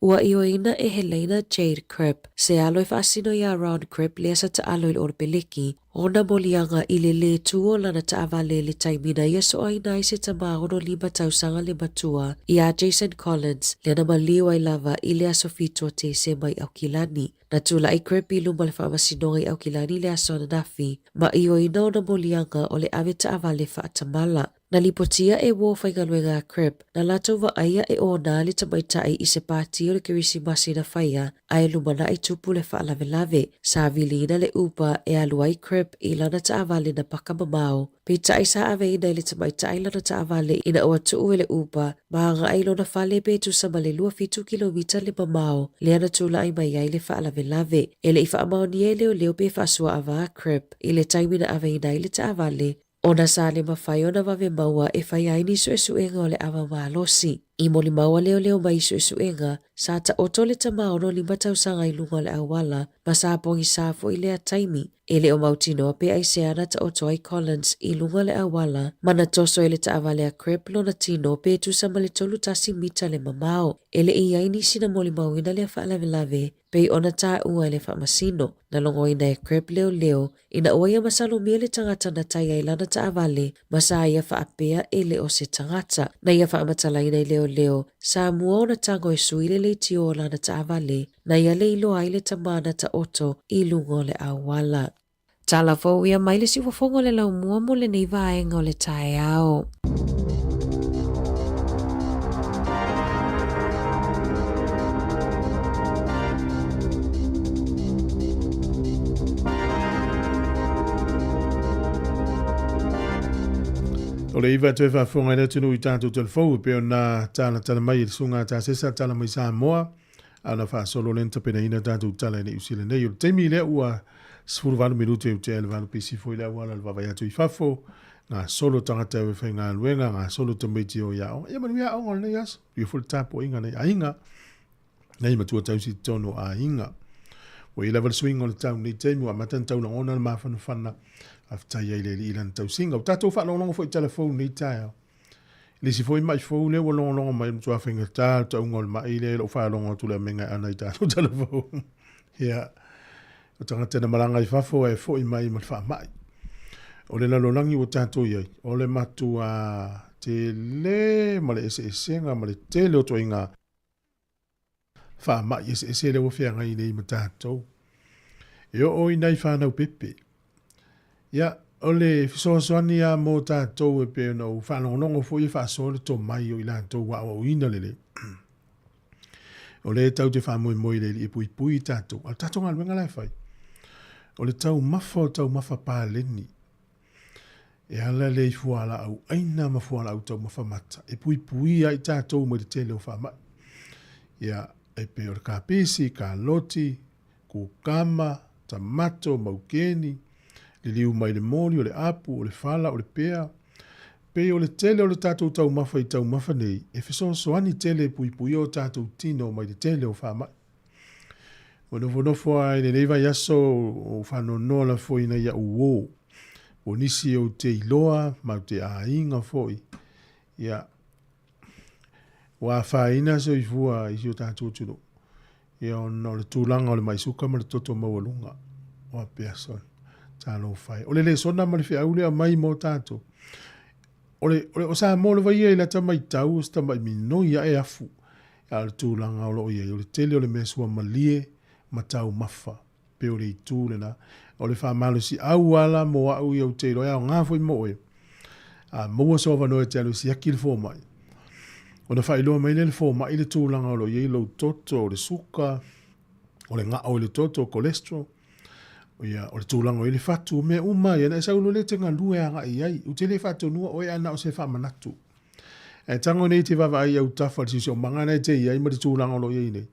Ua ioeina e Helena Jade Cribb se alo e faasino iā Ron Cribb lea sa taalo i le Olopeleki ona moliaga i le lē tū o lana taavale i le taimi na ia soaina ai se tamā 65 tausaga le matua iā Jason Collins lea na maliu ai lava i le aso 7 o Tesema i Aukilani. Na tula'i Cribb i luma o le faamasinoga i Aukilani i le aso ananafi ma ioeina ona moliaga o le ave taavale faatamala. Na lipotia e uo faigaluega a Cribb, na latou vaaia e onā le tamaitai i se pātī o le Kerisimasi na faia, ae lumana'i tupu le faalavelave. Sa viliina le Uber e alu ai Cribb i lana taavale na paka mamao. Peitai sa aveina e le tamaitai lana taavale ina ua tuu e le Uber ma aga'i i lona fale pe tusa ma le 27 kilomita le mamao lea na tula'i mai ai le faalavelave. E le i faamaonia e leoleo pe faasuaava a Cribb i le taimi na aveina ai le taavale, ona sa le mafai ona vave maua e fai ai ni suesuega o le ava malosi. I molimau a leoleo mai i suesuega, sa taoto le tamā 65 tausaga i luga o le auala ma sa pogisā fo'i lea taimi. E le o mautinoa pe aisea na taoto ai Collins i luga o le auala ma na toso e le taavale a Cribb lona tino pe tusa ma le 31 mita le mamao. E le i i ai nisi na molimauina lea faalavelave pei ona taua e le faamasino. Na logoina e Cribb leoleo ina ua ia masalomia le tagata na tai ai lana taavale ma sa ia faapea e le o se tagata. Na ia faamatalaina i leoleo, sa mua ona tago e sui le leitio o lana taavale, na ia le iloa ai le tamā na taoto i luga o le auala. Tala fou ia mai le siufofoga o le laumua mo lenei vaega o le taeao. O le iva toe faafofoga i le atunuu i tatou telefou e pei ona talatala mai e le susuga a Tasesa tala mai Samoa a na faasolo lea na tapenaina tatou tala i le Niu Sila nei. O le taimi lea ua 18 minute e utea i le valu pisi foi le auala le vaavaai atu i fafo, gasolo tagata e o e faigaluega, gasolo tamaiti e o i aoga. Ia manuia aoga o lenei aso. Ia foi le tapuaiga a nai aiga, nai matua tausi i totonu o aiga. Ua i ai lava le suiga o le tau i lenei taimi, ua amata ona tau lagona le mafanafana, faafetai ai i le Alii i Lana tausiga. Ua tatou faalogologo foi i tala fou i lenei taeao. I le isi foi ma'i fou lea ua logologo mai, e matua faigata le tauga o le ma'i lea i lou faalogo atu i le amega e ana i tatou tala fou. Ia, o tagata na malaga i fafo ae foi mai ma le faamai. O le lalolagi ua tatou i ai, o le matua tele ma le eseesega ma le tele o ituaiga faamai eseese lea ua feagai nei ma tatou. E oo i nai fanau pepe. Ia, o le fesoasoani lava mo tatou e pei ona ou faalogologo foi e faasoa le tomai o i latou ua aoaoina lelei. O lea tatou te faamoemoe i le Alii e puipui i tatou. A o le tatou galuega la e fai, o le taumafa o taumafa paleni. E ala lea i fualaau aina ma fualaau taumafa mata e puipuia ai tatou mai le tele o faamai. Ia, e pei o le kapisi, kaloti, kukama, tamato, maukeni, liliu mai le moli, o le apu, o le fala, o le pea. Pei o le tele o le tatou taumafa i taumafa nei, e fesoasoani tele e puipuia o tatou tino mai le tele o faamai. Ua nofonofo lava i lenei vaiaso o faanoanoa lafoina i au uō. O nisi ou te iloa ma ou te aiga foi. Ia, ua afaina soifua i si o tatou atunuu. Ia, ona o le tulaga o le mai suka ma le toto maualuga. Ua pea sona. Talofa e. O le lesona ma le feau lea mai mo tatou. O le, o le, o Samoa lava ia i lata matau o se tamai minoi ae afu. A o le tulaga o lo o i ai, o le tele o le mea suamalie ma taumafa, pei o le itu lena. O le faamalosiau ala mo au ia ou te iloa e aoga foi mo oe. A maua sou avanoa e te alu e siaki le fomai, ona faailoa mai lea e le fomai le tulaga o lo o i ai lou toto, o le suka, o le gao i le toto, cholesterol, ia, o le tulaga o i ai le fatu, o mea uma ia, ona e sau loa lea e te galue agai i ai. Ou te le faatonuina oe ae na o se faamanatu. Ae tago nei te vaavaai i autafa i le siosiomaga na e te i ai ma le tulaga o lo o i ai nei.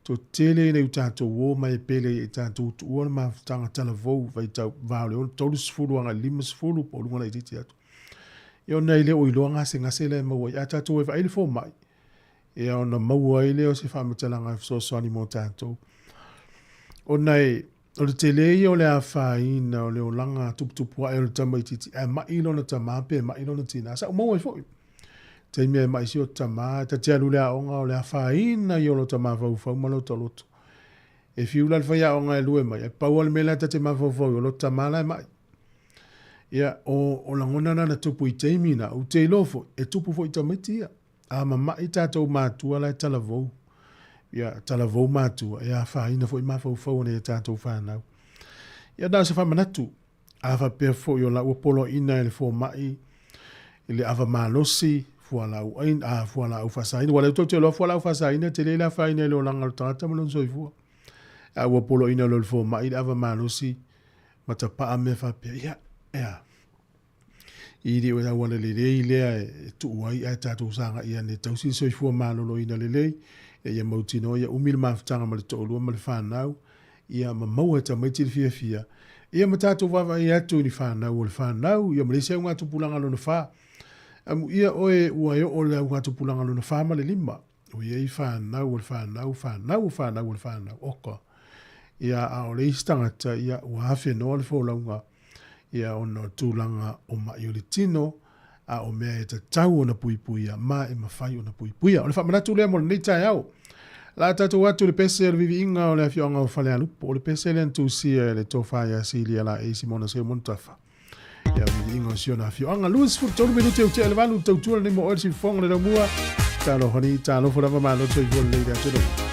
Toatele ina u tatou o mai e pele ia i tatou tuua le mafutaga talavou vaitau va o le 30 agai i le 50 po o luga laitiiti atu. Ia ona e le o iloa gasegase la e maua ai. A tatou e vaai le fomai, ia ona maua ai lea o se faamatalaga e fesoasoani mo tatou. Ona e, o le tele ia o le afaina o le olaga tuputupu ae o le tamaitiiti, ae mai lona tama pe mai lona tina. Sa ou maua ai foi. Taimi e mai si o tama, ta te alu le aoga o le afaina ia o lota mafaufau ma lota loto. E fiu la le faiaoga e lue mai, e pau lava le mea la ta te mafaufau i o lota tama la e mai. Ia, o, o lagona na na tupu i taimi na, ou te iloa foi, e tupu foi i tamaiti ia. A mama'i tatou matua la e talavou, ia, talavou matua, e afaina foi mafaufau o nai a tatou fanau. Ia, na o se faamanatu, a faapea foi o la ua poloaiina e le fomai i le ava malosi, fualaau aina, a, fualaau faasaina, aua o lea tou te iloa fualaau faasaina e tele le afaina i le olaga o le tagata ma lona soifua. A ua poloaiina loa e le fomai le ava malosi ma tapaa mea faapea, ia, e a? I le o le auala lelei lea e tuu ai ae tatou sagai ane e tausi le soifua maloloina lelei, ina ia mautinoa ia umi le mafutaga ma le toalua ma le fanau, ia ma maua e tamaiti le fiafia, ia ma tatou vaavaai atu i ni fanau o le fanau, ia ma le isi augatupulaga lona fa. Amuia oe ua e oo i le augatupulaga lona fa ma le lima, ua i ai fanau o le fanau, fanau o fanau o le fanau, oka. Ia, a o le isi tagata, ia, ua afenoa le folauga, ia, ona o tulaga o ma'i o le tino, a o mea e tatau ona puipuia, ma e mafai ona puipuia. O le faamanatu lea mo lenei taeao. La tatou atu i le pese o le viviiga o le afioaga o Falealupo. O le pese lea na tusia e le Tofa ia Silia Laei Simona Seumonu Tafa. Ia viviiga o si ona afioaga. 23 minute o tea le valu, tautua lenei mo oe le siufofoga le laumua. Talofa ni, talofa lava malo soifua lelei le atunuu.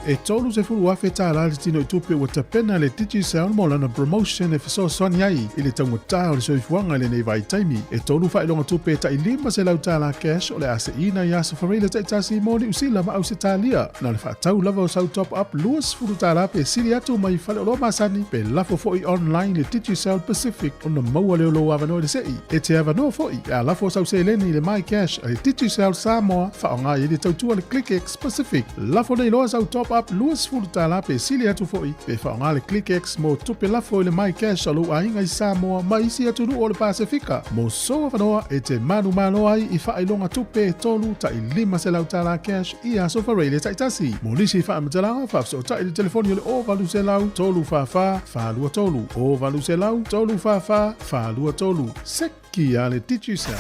E $30,000 le tinoitupe ua tapena e le Digicel mo lana promotion e fesoasoani ai i le taugata o le soifuaga i lenei vaitaimi. E tolu faailoga tupe tai $500 cash o le a seina i aso Faraile taitasi mo Niu Sila ma Ausetalia. Na o le faatau lava o sau top up $20 pe sili atu mai faleoloa masani pe lafo foi online i le Digicel Pacific ona maua lea o lou avanoa i le sei. E te avanoa foi pe a lafo sau seleni i le MyCash a le Digicel Samoa faaaoga i ai le tautua a le ClickX Pacific. Lafo nei loa sau top up $20 pe sili atu foi pe faaaoga le ClickX mo tupe lafo i le MyCash a lou aiga i Samoa ma isi atunuu o le Pasefika. Mo sou avanoa e te manumalo ai i faailoga tupe e tolu tai $500 cash i aso Faraile taitasi. Mo nisi faamatalaga, faafesootai i le telefoni o le 0800 344 423, 0800 344 423. Seki a le Digicel.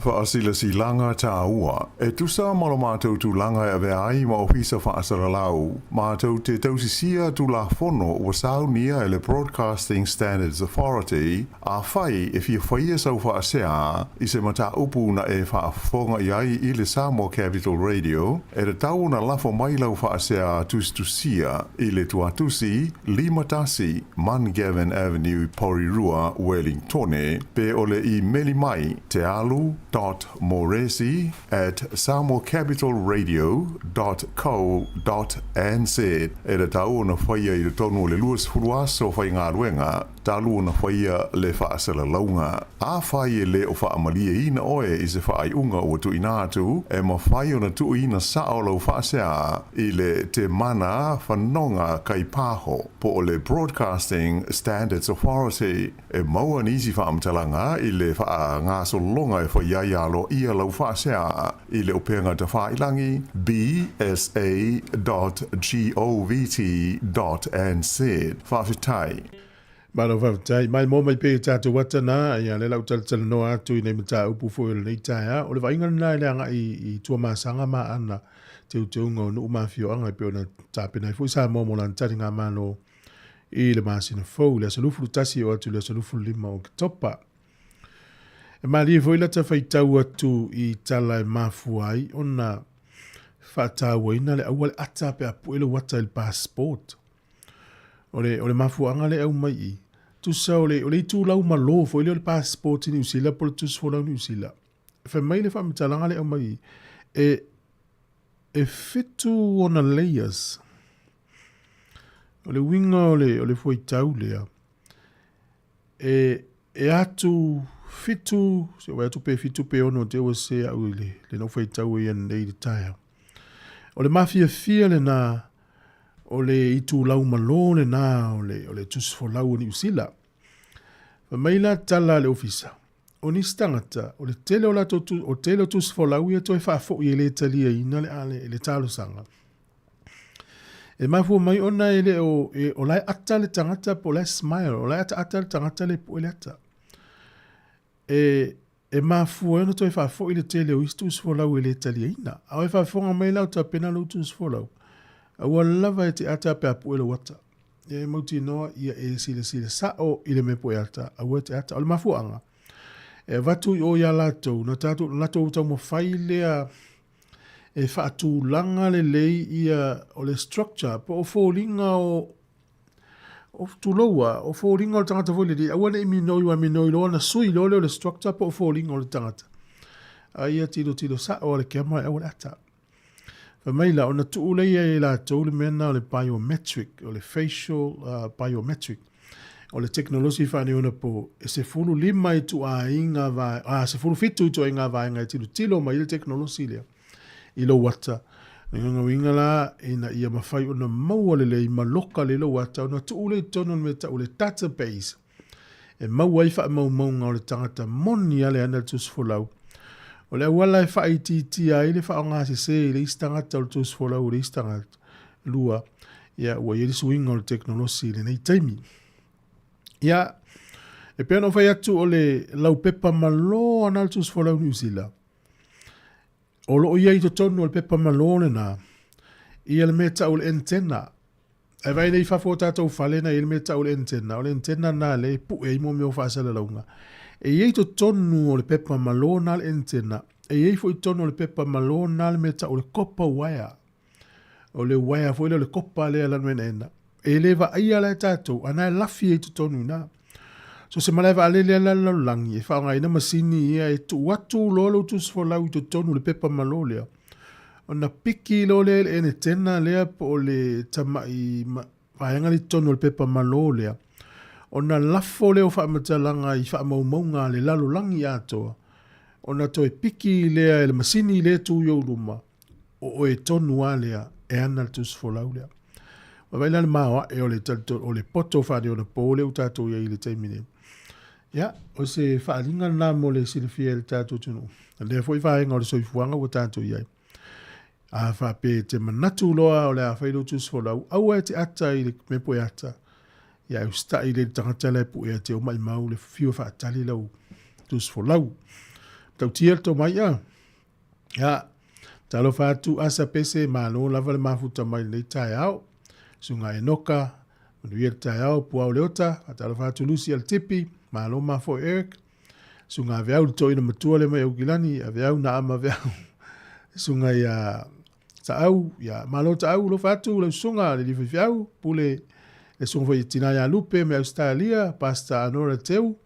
Faasilasilaga tāua. E tusa ma lo mātou tulaga e avea ai ma Ofisa Faasalalau, mātou te tausisia Tulafono ua saunia e le Broadcasting Standards Authority, Afai e fia faia sau faasea i se mataupu na e faafofoga i ai i le Samoa Capital Radio, e tatau ona lafo mai lau faasea tusitusia i le tuatusi 51 Mungavin Avenue, Porirua, Wellingtone, pe o le imeli mai tealu dot moresi at samoacapitalradio dot co dot nz. E tatau ona faia i totonu o le 20 aso faigaluega talu ona faia le faasalalauga. Afai e le o faamalieina oe i se faaiuga ua tuuina atu, e mafai ona tuuina sao lau faasea i le Te Mana Whanonga Kaipaho po o le Broadcasting Standards Authority. E maua nisi faamatalaga i le faagasologa e fai ai aloaia lau faasea i le upega tafailangi bsa dot govt dot nz. Faafetai. Malo faafetai. Mai mo mai pea i tātou ata nā, ia le lau talatalanoa atu i nei mataupu foi o lenei taeao. O le vaaiga lena i le agai i Tuamasaga ma ana teuteuga o nuu ma afioaga e pei ona tapena ai foi Samoa mo lana taligamalo i le masina fou, i le aso 21 oo atu i le aso 25 o Oketopa. E malie foi lata faitau atu i tala e mafua ai ona faatauaina le aua le ata pe a pue lou ata i le passport. O le, o le mafuaaga lea e aumai i, tusa o le, o le itulau malo foi lea o le passport i Niu Sila po o le tusi folau Niu Sila. Fai mai le faamatalaga lea e aumai i, e, e fitu ona layers. O le uiga o le, o le fuaitau lea, e, e atu fitu, se ua atu pe fitu pe ono te ua se au i le, le nau faitau e ia nei le taeao. O le mafiafia lena o le itulau malo lena o le, o le tusi folau o Niu Sila. Fai mai la tala a le ofisa, o nisi tagata, o le tele o latou, o tele o tusi folau ia toe faafoi e le taliaina le, le, le talosaga. E mafua mai ona e le o, e, o la e ata le tagata po o la e smile, o la e ataata le tagata le pue le ata. E, e mafua ai ona toe faafoi le tele o isi tusi folau e le taliaina. A o e faafofoga mai la o tapena lou tusi folau, aua lava e te ata pe a pue lou ata. Ia e mautinoa ia e silasila sao i le mea pue ata, aua e te ata. O le mafuaaga, e avatu i o iā latou, na tatou, latou taumafai lea e faatulaga lelei ia o le structure po o foliga o o tulou a o foliga o le tagata foi lele aua ne i minoi aua e minoi loa ona sui loa lea o le structure po o foliga o le tagata a ia tilotilo sao a le camera e aua le ata. Fai mai la ona tuu lea e latou le mea lena o le biometric o le facial biometric o le tekonolosi faaneionapo e 15 ituaiga vae, a, 17 ituaiga vaega e tilotilo mai ai le tekonolosi lea i lou ata. O le uiga la, ina ia mafai ona maua lelei ma loka lelei lou ata, ona tuu lea i totonu o le mea e tau o le database, e maua ai faamaumauga o le tagata moni a le ana le tusi folau. O le auala e faaitiitia ai le faaaoga sese i le isi tagata o le tusi folau o le isi tagata. Lua, ia, ua i ai le suiga o le tekonolosi i lenei taimi. Ia, e pei ona ou fai atu o le laupepa malo ana le tusi folau Niu Sila, o lo o i ai i totonu o le pepa malo lena, ia le mea tau o le antenna. Ae vaai nei i fafo o tatou fale na i ai le mea tau o le antenna, o le antenna na lea e pue ai mo mea o faasalalauga. E i ai totonu o le pepa malo na le antenna, e i ai foi totonu o le pepa malo na le mea tau o le copper wire. O le uaea foi lea o le kopa lea lanu enaena. E le vaaia la e tatou, a na e lafi ai totonu i ina. So se malae vaalele lava la le lalolagi e faaaogaina masini ia e tuu atu loa lou tusifolau i totonu o le pepa malo lea, ona piki loa lea i le enetena lea po o le tamai vaega lea i totonu o le pepa malo lea, ona lafo lea o faamatalaga i faamaumauga a le lalolagi atoa, ona toe piki lea e le masini lea e tu i ou luma, o oe tonu lava lea e ana le tusifolau lea. Vaavaai la le maoae o le o le poto faaneionapo lea ua tatou i ai i le taimi nei. Ia, o se faaaliga lena mo le silafia e le tatou atunuu. O lea foi vaega o le soifuaga ua tatou i ai. A faapea e te manatu loa o le a fai lou tusifolau, aua e te ata i le mea po e ata. Ia, e usitai lea i le tagata la e pue ia te oe maimau le fiu e faatali lau tusifolau. Matautia le tomai a. Ia, talofa atu Asa Pese, malo lava le mafuta mai lenei taeao. Susuga Enoka, manuia le taeao, Puao Leota, faatalofa atu Lucy Alitipi, malo mafoe Eric. Susuga Aveau le toeaina matua lea mai Aukilani, Aveau na ama Aveau. Susuga ia Taau, ia malo Taau, alofa atu lau susuga le alii faifeau, pule le susuga foi i tina ia Lupe mai Ausetalia, Pastor Anora Teu,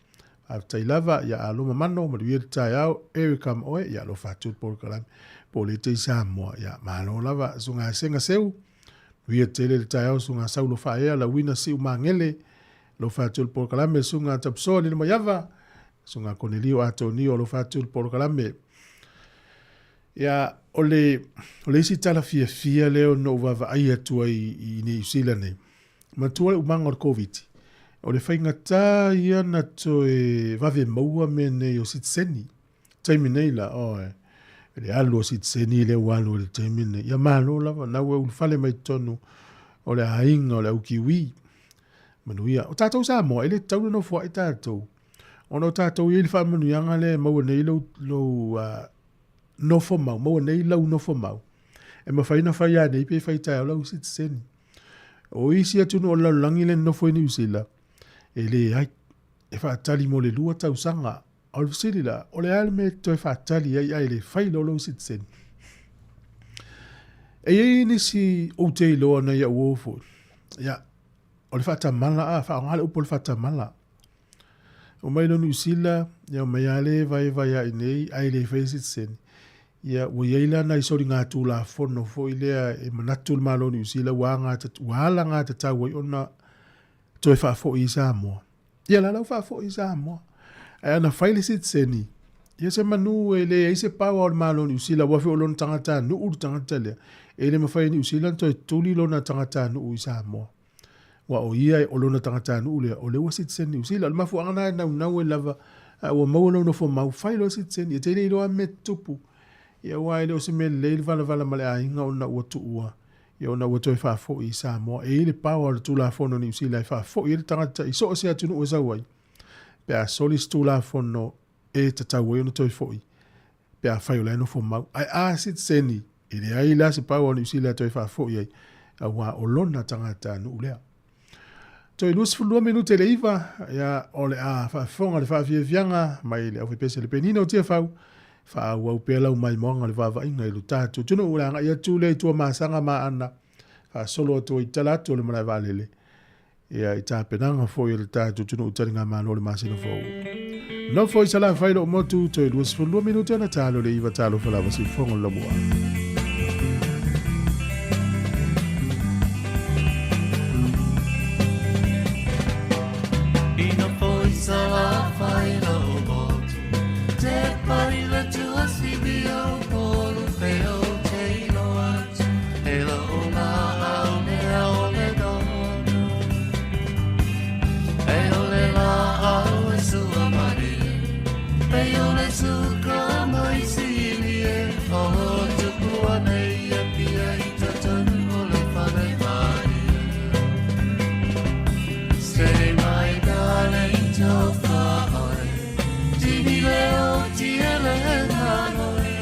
Faafetai lava ia Aloma Mano, manuia le taeao, Erica ma oe, ia alofa atu le polokalame po o le te i Samoa, ia malo lava susuga Sega Seu, manuia tele le taeao susuga Saulo Faaea, Lauina Siu Magele, alofa atu le polokalame susuga Tapusoa Lilo Maiava, susuga Konelio Atonio, alofa atu le polokalame. Ia, o le, o le isi tala fiafia lea na ou vaavaai atu ai i Niu Sila nei, manatua le umaga o le Koviti, o le faigata ia na toe vave maua mea nei o sitiseni. Taimi nei la, oe, le alu o sitiseni lea ua alu i le taimi nei. Ia malo lava, na ua ulufale mai totonu o le aiga o le au Kiwi. Manuia. O tatou Samoa, e le tatau ona nofoai tatou. Ona o tatou i ai le faamanuiaga lea e maua nei lou, lou nofo mau, maua nei lau nofo mau, e mafai ona fai lava nei pe fai taeao lau sitiseni. O isi atunuu o le lalolagi lea e nonofo i Niu Sila, e leai, e faatali mo le 2 tausaga. A o le fesili la, o le a le mea e toe faatali ai ae le fai loa lou sitiseni? E i ai nisi ou te iloa nai au uo foi, ia, o le faatamala, a, faaaoga le upu o le faatamala. Omai loa Niu Sila, ia omai lava le vaevae ai nei ae le faia sitiseni. Ia ua i ai la nai soligatulafono foi lea e manatu le Malo o Niu Sila ua ua alagatatau ai ona toe faafoi i Samoa. Ia la la ua faafoi i Samoa. Ae ana fai le sitiseni, ia se manu e leai se power o le Malo o Niu Sila, aua foi o lona tagatanuu le tagata lea. E le mafai e Niu Sila ona toe tuli lona tagatanuu i Samoa. Aua o ia o lona tagatanuu lea, o lea ua citizen Niu Sila. O le mafuaaga lena e naunau ai lava, a ua maua lou nofo mau, fai loa citizen, e te le iloa lava mea tutupu. Ia aua e le o se mea lelei le valavala ma le aiga ona ua tuua, ia ona ua toe faafoi i Samoa. E i ai le power o le Tulafono o Niu Sila e faafoi ai le tagata i so o se atunuu e sau ai, pe a soli se Tulafono e tatau ai ona toe foi, pe afai o la e nofo mau. Ae a sitiseni, e leai la se power o Niu Sila e toe faafoi ai, auā o lona tagatanuu lea. Toe 22 minute le iva, ia, o le a faafofoga le faafiafiaga mai le aufaipese le penina o Tiafau, faaauau pea lau maimoaga o le vaavaiga i lo tatou atunuu, o le agai atu lea i Tuamasaga ma Aana, faasolo atu ai i tala atu o le malae vaalele. Ia, i tapenaga foi a le tatou atunuu i taligamalo o le masina fou. Nofo i Salafai lou motu, toe 22 minute ona talo le iva talofa lava siufofoga o le Laumua. I nofo i Salafai lou motu, te pai le tuasivi o polu pe o te iloa atu, e lou laau mea o le donu. E o le laau e sua marie, pe o le suka mai sili e, o tupu anei e pia i totonu o le fale marie. Say my darling tofa oe, tini leo tiele ngaloe,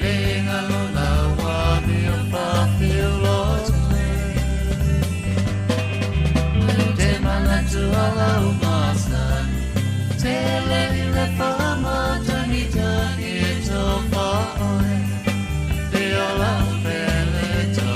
le ngalo la wa mi o fa whilo toe. Te manatu ala o masani, te le i le whamatani tani e tofa oe, te ola pele tofa.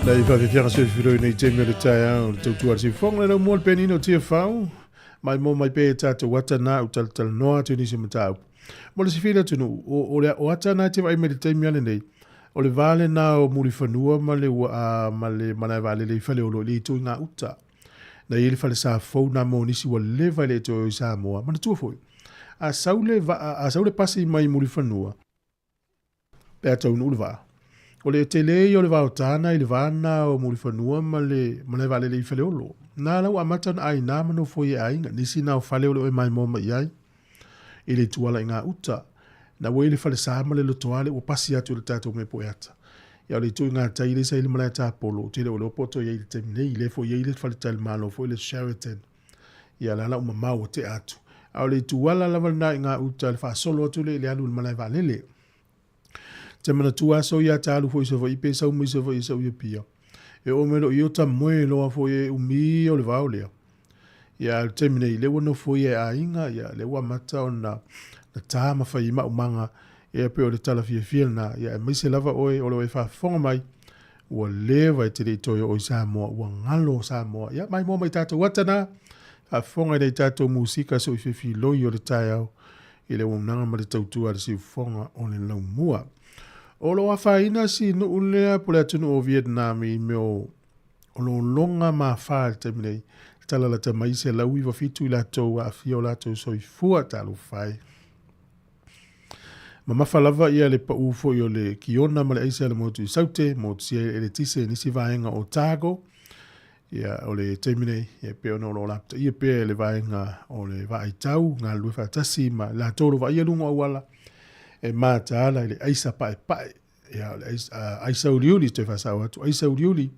Nei whawhiwhianga se whiro nei te mea le taeao le tautua le sifonga le lau mua le penina o TFAU mai mo mai pe tātou ata nā u talatala noa atu nisi mataupu. Mo le sifila atu o, o, le, o ata nā te vai me le taimi ale nei, o le vale nā o Mulifanua ma le ua a ma le malae vaalele i Faleolo i le itu i ngā uta. Na i le fale sa fou nā mo nisi ua leva i le toe o i Samoa. Manatua foi. A sau le, va, a sau le pasi mai Mulifanua, pe a taunuu le vaa. O le tele ia o le vaotana i le va na o Mulifanua ma le malae vaalele i Faleolo. Na la ua amata ona aina ma nofo i aiga, nisi na o fale o le oe maimoa mai i ai, i le tuala i ngā uta. Na ua i le fale sa ma le lotoa le ua pasi atu i le tatou mea poeata. Ia o le itu i ngā tai le sa i le malae tapolo, tele o le opo to i ai le taimi nei, le fo i ai le fale talimalo foi le Sheraton. Ia la la ua mamao ua tea atu. A o le ituala lava lena i ngā uta le faasolo atu le i le alu i le malae vaalele. Te manatua aso ia te alu foi Savaii pe sau mai Savaii sau ia pia. E oo mai loa i o tamoe loa foi e umi o le vao lea. Ia le taimi nei, le ua nofo ia e aiga, ia le ua amata ona na tā ma fai i maumaga, ia pe o le tala fiafia lena, ia aemaise lava oe o lo e faafofoga mai, ua leva e te le i toe oo i Samoa, ua galo Samoa. Ia maimoa mai tātou ata nā, faafofoga i nei tātou musika so i fefiloi o le taeao, i le auaunaga ma le tautua a le siufofoga o le laumua. O lo o afaina si nuu lea po le atunuu o Vietnam i mea o lologa mafā i le taimi nei, tala lata mai 197 i latou aafia o latou soifua talofa e. Mamafa lava ia le pau foi o le kiona ma le aisa le motu i Saute, motu sia i eletise nisi vaega o Otago. Ia, o le taimi nei, ia pei ona o lo o lapataia pea e le vaega o le vaai tau, galulue faatasi ma latou o lo o vaaia luga o auala, e mataala i le aisa paepae, ia, o le aisa, aisa uliuli, toe faasao atu, aisa uliuli.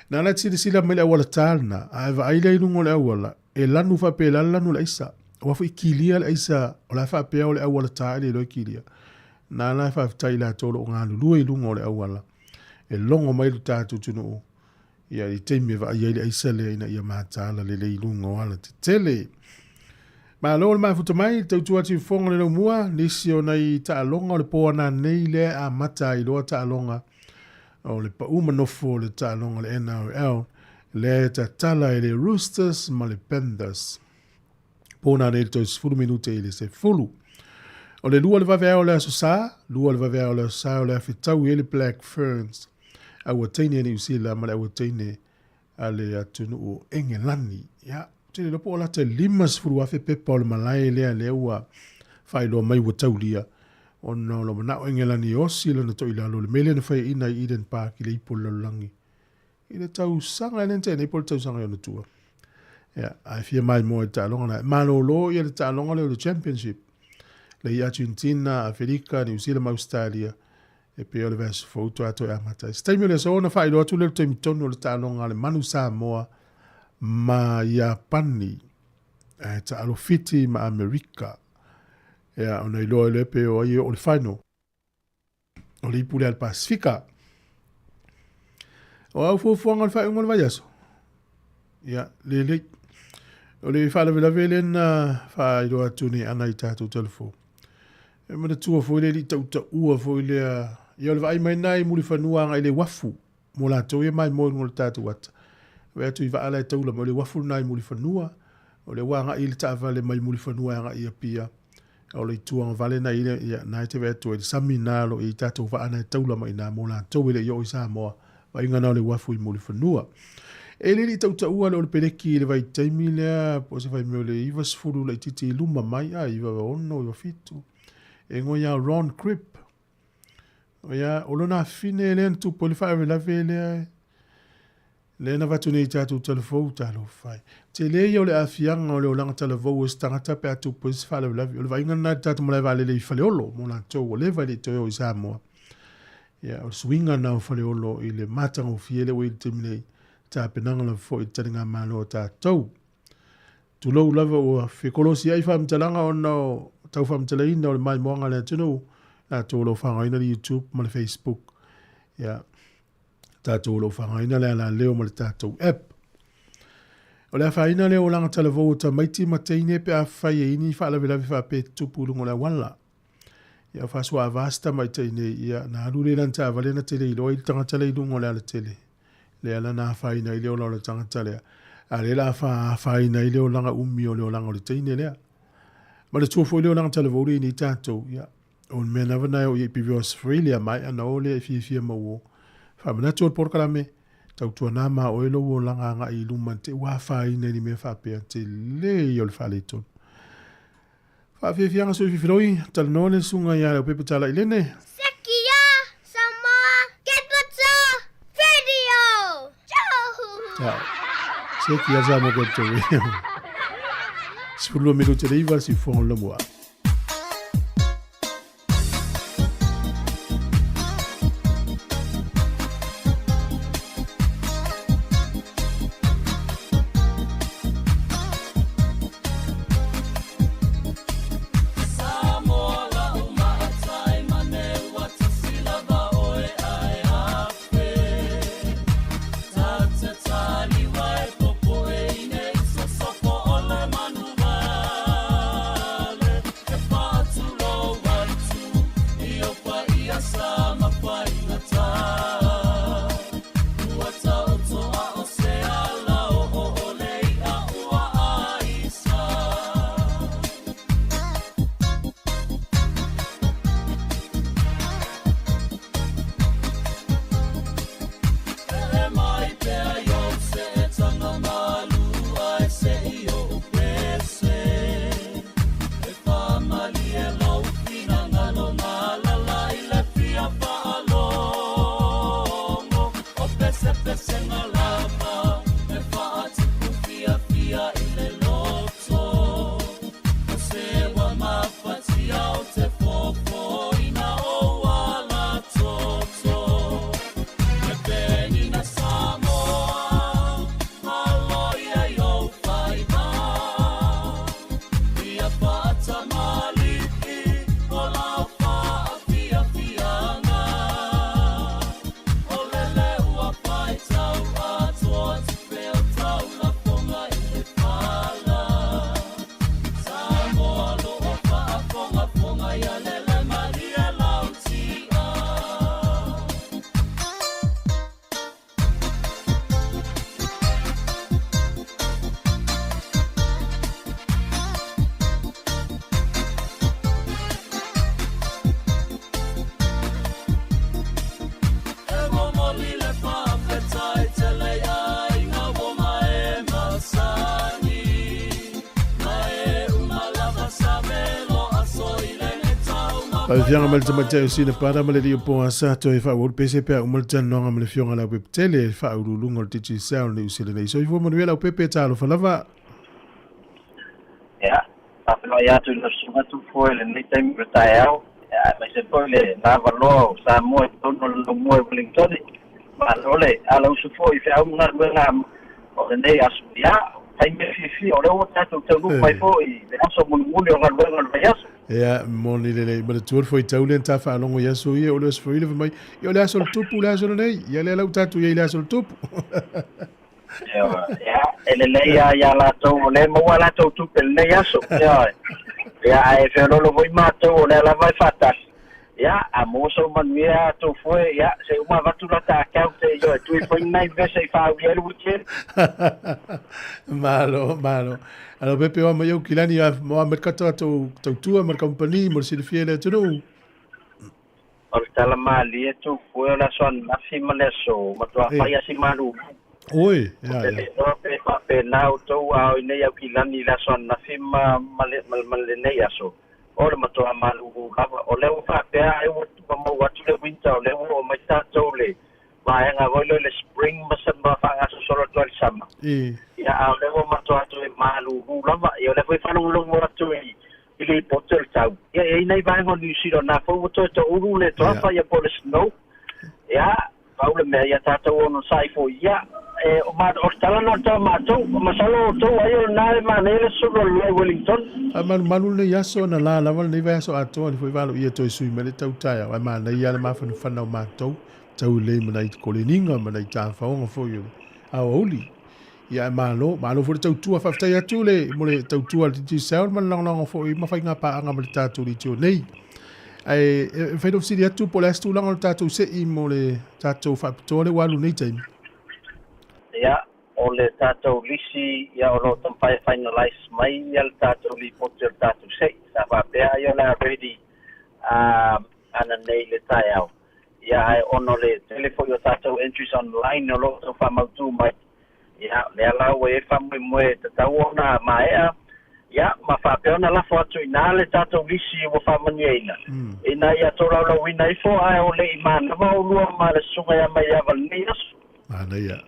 Na ala silasila mai le auala tā lena, a e vaai lea i luga o le auala, e lanu faapela le lanu o le aisa. Ua foi kilia le aisa, o la faapea o le auala tā e le iloa e kilia. Na ala e faafetai i latou o lo o galulue i luga o le auala, e logo mai lo tatou atunuu, Ia, i taimi e vaai ai le aisa lea ina ia mataala lelei i luga o alatetele. Malo le mafuta mai, tautua atu i fofoga o le laumua, nisi o nai taaloga o le po ananei lea e amata ai loa taaloga o le pau ma nofo o le taaloga o le NRL, lea e tatala e le Roosters ma le Panthers. Po nanei le toe 10 minute i le 10. O le 2 le vaveao o le Aso Sa, 2 le vaveao o le Aso Sa o le a fetaui ai le Black Ferns, aua teine a Niu Sila ma le aua teine a le atunuu o Engelani. Ia, ou te le iloa po o lata 50,000 pepa o le malae lea lea ua faailoa mai ua taulia, ona o lo manao Engelani e osi lana toilalo i le mea lea na faiaina i Eden Park i le ipu o le lalolagi i le tausaga e le na tea nei po o le tausaga i ona tua. Ia, ae fia maimoa i le taaloga lena. E malolo ia le taaloga lea o le Championship lea i Argentina, Aferika, Niu Sila ma Ausetalia E pei o le vaiaso fou toe toe amata ai. Se taimi o le aso ona faailoa atu lea o le taimi tonu o le taaloga a le Manu Samoa ma Iapani, ae taalo Fiti ma Amerika. Ia, ona iloa ai lea pe o ai e oo i le final o le ipu lea a le Pasifika. O au fuafuaga o le faaiuga o le vaiaso? Ia, lelei. O le faalavelave lea na faailoa atu nei ana i tatou telefoni. E manatua foi le alii tautaua foi lea, ia o le vaai mai lena i Mulifanua agai i le uafu, mo latou ia maimoa i luga o le tatou ata. Vaai atu i vaa la e taula mai, o le uafu lena i Mulifanua, o lea ua agai le taavale mai Mulifanua e agai i Apia, o le ituagavale na i ia, na e te vaai atu ai i le sami na o lo o i ai tatou vaa na e taula mai i ina mo latou e le i oo i Samoa, vaaiga na o le uafu i Mulifanua. E le alii tautaua le o le peleki i le vaitaimi lea, po o se faimea o le 90 laitiiti i luma mai, a, 96, 97, e igoa ia Ron Cribb. Ia, o lona afine lea na tupu ai le faalavelave lea, lea na avatu nei i tatou talavou, talofa e. Tele ia o le aafiaga o le olaga talavou o se tagata pe a tupu ai se faalavelave. O le vaaiga lena i le tatou malae vaalele i Faleolo, mo latou ua leva e le i toe o i Samoa. Ia, o le suiga lena o Faleolo i le matagofie lea ua i ai i le taimi nei, tapenaga lava foi i le taligamalo a tatou. Tulou lava ua fekolosiai faamatalaga ona o tau faamatalaina o le maimoaga a le atunuu, latou o lo o faaaogaina le YouTube ma le Facebook. Ia, tatou o lo o faaaogaina le alaleo ma le tatou app. O le afaina lea o olaga talavou o tamaiti ma teine pe afai e i ai ni faalavelave faapea e tutupu i luga o le auala. Ia faasoa avā se tamaitai nei, ia na alu lea i lana taavale na tele iloa i le tagata lea i luga o le alatele. Lea la na afaina ai le ola o le tagata lea. A lea la afaina ai le olaga umi o le olaga o le teine lea. Ma le tua foi le olaga talavou lea i nei tatou, ia o le mea lava na e o i ai pivi Australia mai ana o lea e fiafia mau o. Faamanatu o le polokalame, tautuana ma oe lou olaga agai i luma te ua afaina i ni mea faapea tele ia o le faaletonu. Faafiafiaga sui fifiloi, talanoa le susuga ia Leaupepe Talailene. Sekia Samoa Capital Radio! Ciao! Ciao. Sekia Samoa Capital Radio. 12 minute le iva, sifofoga o le lamua. Momoli le faafetai tele iā iga ua mae masani. Ma e uma lava sa velo aso i le Fioga ma le tamaitai o Sina Pada ma le alii o Poasa toe faaauau le pese pe a uma le talanoaga ma le Afioga Leaupepe Tele, le faauluuluga o le Digicel Niu Sila nei. Soifua manuia Leaupepe, talofa lava. Ia, faafeiloai atu i lau susuga Tufo i lenei taimi o le taeao, ia, aemaise foi le lavaloa o Samoa i totonu o le laumua i Wellingtone. Malo le alausu foi i feau ma galuega o lenei aso. Ia, o taimi e fiafia, o lea ua tatou taunuu mai foi i le aso mulimuli o galuega o le vaiaso. Ia, moni lelei, manatua le fuaitau lea na ta faalogo i aso ia, o le aso Faraile fai mai, ia o le aso o le tupu le aso lenei, ia lea la ua tatou i ai i le aso o le tupu. Ia, e lelei lava ia latou, o lea e maua a latou tupe i lenei aso. Ioe. Ia, ae feoloolo foi matou, o lea lava e faatasi. Ia, a maua sou manuia Tofue, ia, se i uma avatu lata account e, ioe, tui foi ni nai mea se i faaaulia ai le weekend. Malo, malo. Alo pepe oa mai au kilani a moa mai katoa tau tautua ma le company mo le silafia i le atunuu. O le tala malie Tofue o le aso ananafi ma le aso matua fai asi malulu. Oi, ia, Ou te ia. le iloa pe faapena outou a o i nei Aukilani i le aso ananafi ma, ma, le, ma, ma lenei aso. O le matua malulu lava. O lea ua faapea ai ua maua atu le winter, o lea ua oo mai tatou le vaega foi lea o le spring ma ma faagasosolo atu ai le sama. Ia, a o lea ua matua atu e malulu lava. Ia, o lea foi faalogologo atu i i lipoti o le tau. Ia, e i ai nai vaega o Niu Sila na foi ua toe toulu le toafa ia po o le snow. Ia, pau le mea ia tatou onosai foi. Ia, e, o, ma, o le tala na o le tau matou. Masalo outou ai o lena e manaia le sulu o le loa i Wellington. A malumalu lenei aso na la lava lenei vaiaso atoa ni foi valo ia toe sui mai le tau taeao. Ae manaia le mafanafana o matou tau lelei ma nai koleniga ma nai tafaoga foi o le aoauli. Ia ae malo, malo foi le tautua. Faafetai atu le mo le tautua a le Digicel ma le lagolago foi ma faiga paaga ma le tatou leitio nei. Ae e fai fesili atu po o le a se tulaga o le tatou sei mo le tatou faapitoa lea ua alu nei taimi. Ia, o le tatou lisi, ia o lo o taumafai e finalize mai ia le tatou lipoti o le tatou sei. Sa faapea ai o le a ready ananei le taeao. Ia, ae ona o le tele foi o tatou entries online o lo o tau faamautu mai. Ia, lea la ua i ai le faamoemoe e tatau ona maea, ia, ma faapea ona lafo atu i ina le tatou lisi ua faamanuiaina, ina ia tolaulauina ifo ae o le i manava oulua ma le susuga ia Maiava lenei aso. Manaia.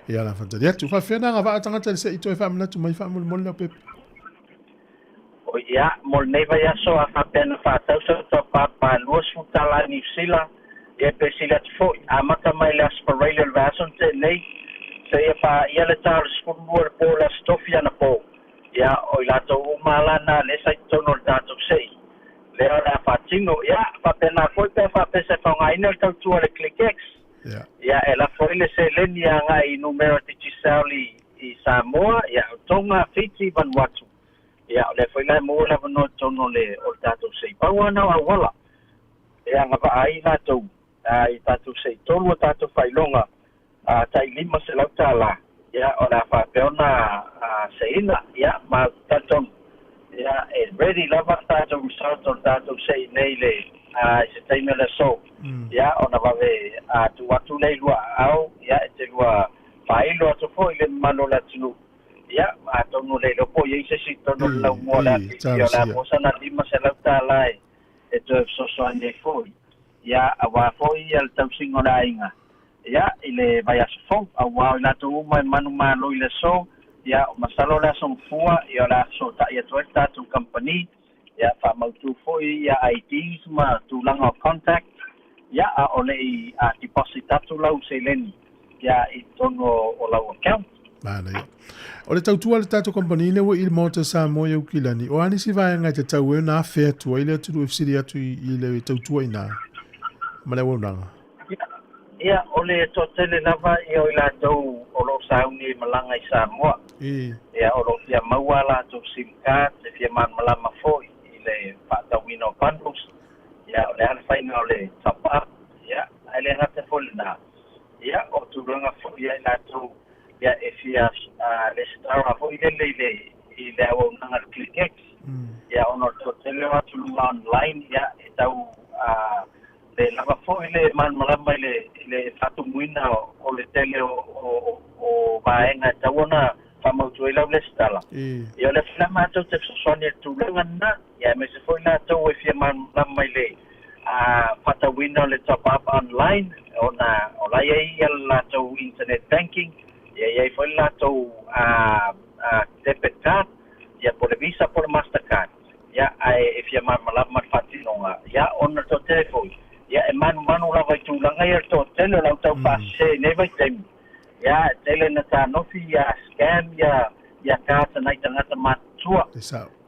Ia la whantari atu. Whawhea ngā waa tangata le se i toe whaamanatu mai whaamolemole lau pepe. O ia, mo lenei vaiaso a faapea na faatau sau tauapapa $20 Niu Sila, ia pe sili atu foi, amata mai le Aso Faraile o le vaiaso na tea nei, seia paia le ta o le 12 o le po o le Aso Tofi anapo. Ia, o i latou uma la na lea sa i totonu o le tatou sei, lea o le a faatino. Ia, faapena foi pe a faapea sa faaaogaina le tautua a le ClickX. Ia, e lafo ai le seleni agai i numera Digicel i Samoa, ia, o Tonga, Fiti, Vanuatu. Ia, o lea foi la e maua le avanoa i totonu o le, o le tatou sei. Pau lava na o auala e agavaa ai latou i tatou sei. Tolu a tatou faailoga tai $500. Ia, o le a faapea ona seina. Ia, ma talitonu, ia, e ready lava le tatou result o le tatou sei nei le, i se taimi o le aso. Ia, ona vave tuu atu lea i lua aao, ia, e te lua faailo atu foi i le mamalu o le atunuu. Ia, atonu le iloa po o i ai se isi i totonu o le laumua o le afifi o le a maua sana $500 e toe fesoasoani ai foi. Ia, aua foi le tausiga o le aiga, ia, i le vaiaso fou, aua o i latou uma e manumalo i le aso, ia, o masalo o le aso Gafua, ia, o le a fesootai atu ai le tatou kamupani, ia, faamautu foi ia IDs ma tulaga o contact, ia, a o le i deposit atu lau seleni, ia, i totonu o lau account. Manaia. O le tautua a le tatou kamupani lea ua i le Maota Samoa i Aukilani, o a nisi vaega e tatau ai ona afe atu ai le atunuu e fesili atu i le tautua i ina ma le auaunaga? Ia, o le toatele lava ia o i latou o lo o sauni e malaga i Samoa. Ia, o lo o fia maua a latou SIM card, e fia malamalama foi i le faatauina o bundles. Ia, o le a le faiga o le top up. Ia, ae le gata foi lena. Ia, o tulaga foi ia i latou ia e fia resitala foi lele i le i le auaunaga a le ClickX. Ia, ona o le toatele o atunuu online, ia, e tau Le lava fo'i le malamalama i le faatumuina o le tele o vaega e tatau ona faamautu ai lau lesitala. Ia o le afi la matou te fesoasoani i le tulaga lena, ia aemaise foi latou e fia malamalama i le faatauina o le top up online, ona o la e i ai ia le latou internet banking, ia e i ai foi le latou debit card, ia po o le Visa po o le Mastercard, ia ae e fia malamalama i le faatinoga, ia ona toatele foi, ia e manumanu lava i tulaga ia le toatele o le autau faasese i nei vaitaimi, ia e tele na tanofi ia scam ia ia kata nai tagata matutua,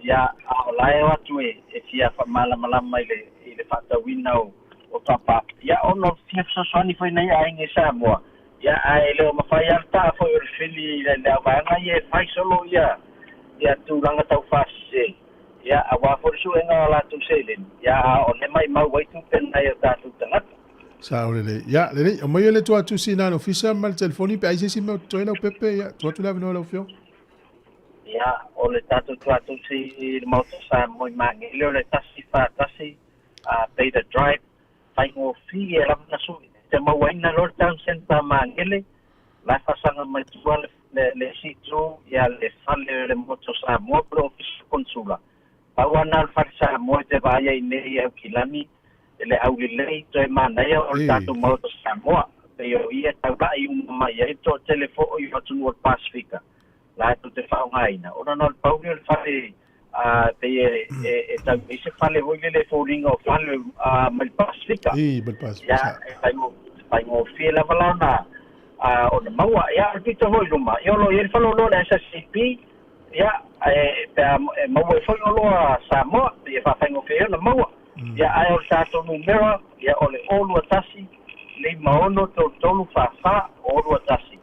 ia a o la e o atu e fia faamalamalama i le faatauina o top up, ia ona fia fesoasoani foi nei aiga i Samoa, ia ae le o mafai lava le taa foi o le fili i le auvaega ia e fai solo ia tulaga tau faasese, ia auā foi le suega o latou seleni, ia a o le maimau ai tupe nai o tatou tagata. Sao lelei. Ia, lelei, aumaia le tuatusi na le ofisa ma le telefoni pe ai se isi mea o totoe lau pepe, ia, tuu atu le avanoa i lau Afioga. Ia, o le tatou tuatusi i le Maota o Samoa i Magele o le 141 Beta Drive, faigofie lava na sui. Te mauaina loa le town centre a Magele, la e faasaga mai tua le isi itu, ia le fale o le Maota o Samoa po o le Ofisa Konsula. Pau lava na o le fale Samoa e te vaai ai nei i Aukilani, e le aulelei toe manaia o le tatou Maota o Samoa. Pei o ia e taula'i uma mai ai le toatele foi o atunuu o le Pasifika, la e tou te faaaogaina, ona na o le pau lea o le fale pei e tau i ai se fale foi lele e foliga o fale mai le Pasifika. Ia, e faigofie lava la ona maua. Ia, o le pito foi i luma, ia o lo o i ai le faleoloa o le SSCP, ia, pe a e maua ai foi oloa Samoa, ia faafaigofie ai ona maua. Ia, ae o le tatou numera, ia, o le 021 56 33 44, 021 56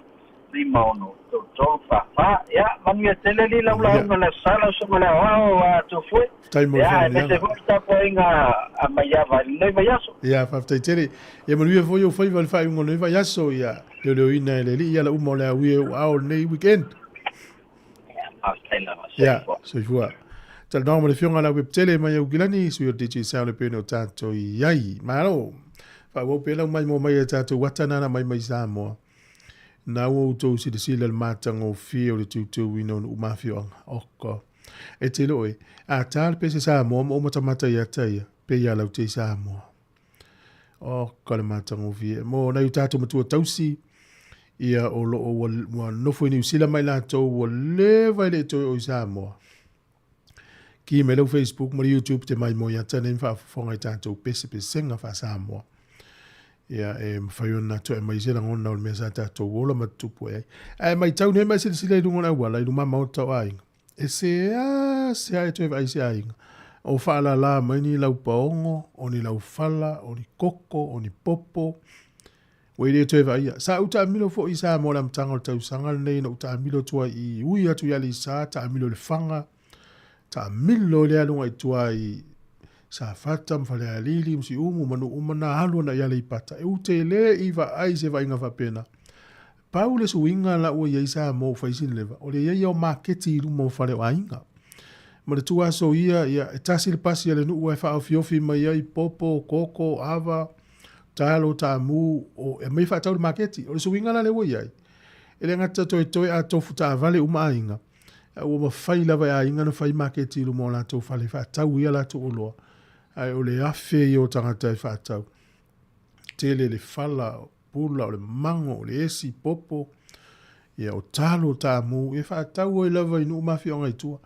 33 44. Ia, manuia tele li lau lauga le aso sa, lau susuga i le aoao a Tufue. Faafetai mo le Ia, aemaise faamanuiaga. foi le tapuaiga a Maiava i lenei vaiaso. Ia, faafetai tele. Ia manuia foi ou faiva i le faaiuga o lenei vaiaso. Ia, leoleoina e le Alii ala uma o le auia i ou aao i lenei weekend. Ia, faafetai lava. Ia, Soifua. soifua. Talanoa ma le Afioga ia Lauwepetele mai Aukilani, sui o le DJ Sound e pei ona o tatou i ai. Malo! Faaauau pea lau maimoa mai e tatou ata nana mai mai Samoa. Na ua outou silasila i le matagofie o le teuteuina o nuu ma afioaga. Oko. E te iloa oe, a ta le pese Samoa ma ou matamata i ata ia, pei ia lau te Samoa. Oka le matagofie. Mo nai o tatou matua tausi, ia o loo ua nofo i Niu Sila mai latou, ua leva e le i toe o i Samoa. Ki mai lau Facebook ma le YouTube te maimoa i ata nei ma faafofoga i tatou pesepesega faa-Samoa. Ia, e mafai ona toe mai se lagona o le mea sa tatou ola ma tutupu ai. Ae maitau nei mai silasila i luga o le auala, i luma maota o aiga. E seasea e toe vaai se aiga. O faalala mai ni laupaogo, o ni laufala, o ni koko, o ni popo. Ua i le toe vaaia. Sa ou taamilo foi i Samoa i le amataga o le tausaga lenei na ou taamilo atu ai i ui atu i Aleisa, taamilo i Lefaga, taamilo i le aluga i tua i Safata ma Falealili ma Siumu ma nuu uma na alu ana i Aleipata. E ute le i vaai se vaaiga faapena. Pau le suiga la ua i ai Samoa ua fai sina leva, o le i ai o maketi i luma o fale o aiga. Ma le tuaso ia, ia, e tasi le pasi a le nuu ae faaofiofi mai ai popo, koko, ava, talo, taamu, o, e aumai faatau i le maketi. O le suiga la lea ua i ai, e le gata toetoe a tofu taavale uma aiga, a ua mafai lava e aiga ona fai maketi i luma o latou fale e faatau ai a latou oloa, ae o le afe ia o tagata e faatau. Tele le fala, o pula, o le mago, o le esi, popo, ia o talo, taamu, e faatau ai lava i nuu ma afioaga i tua.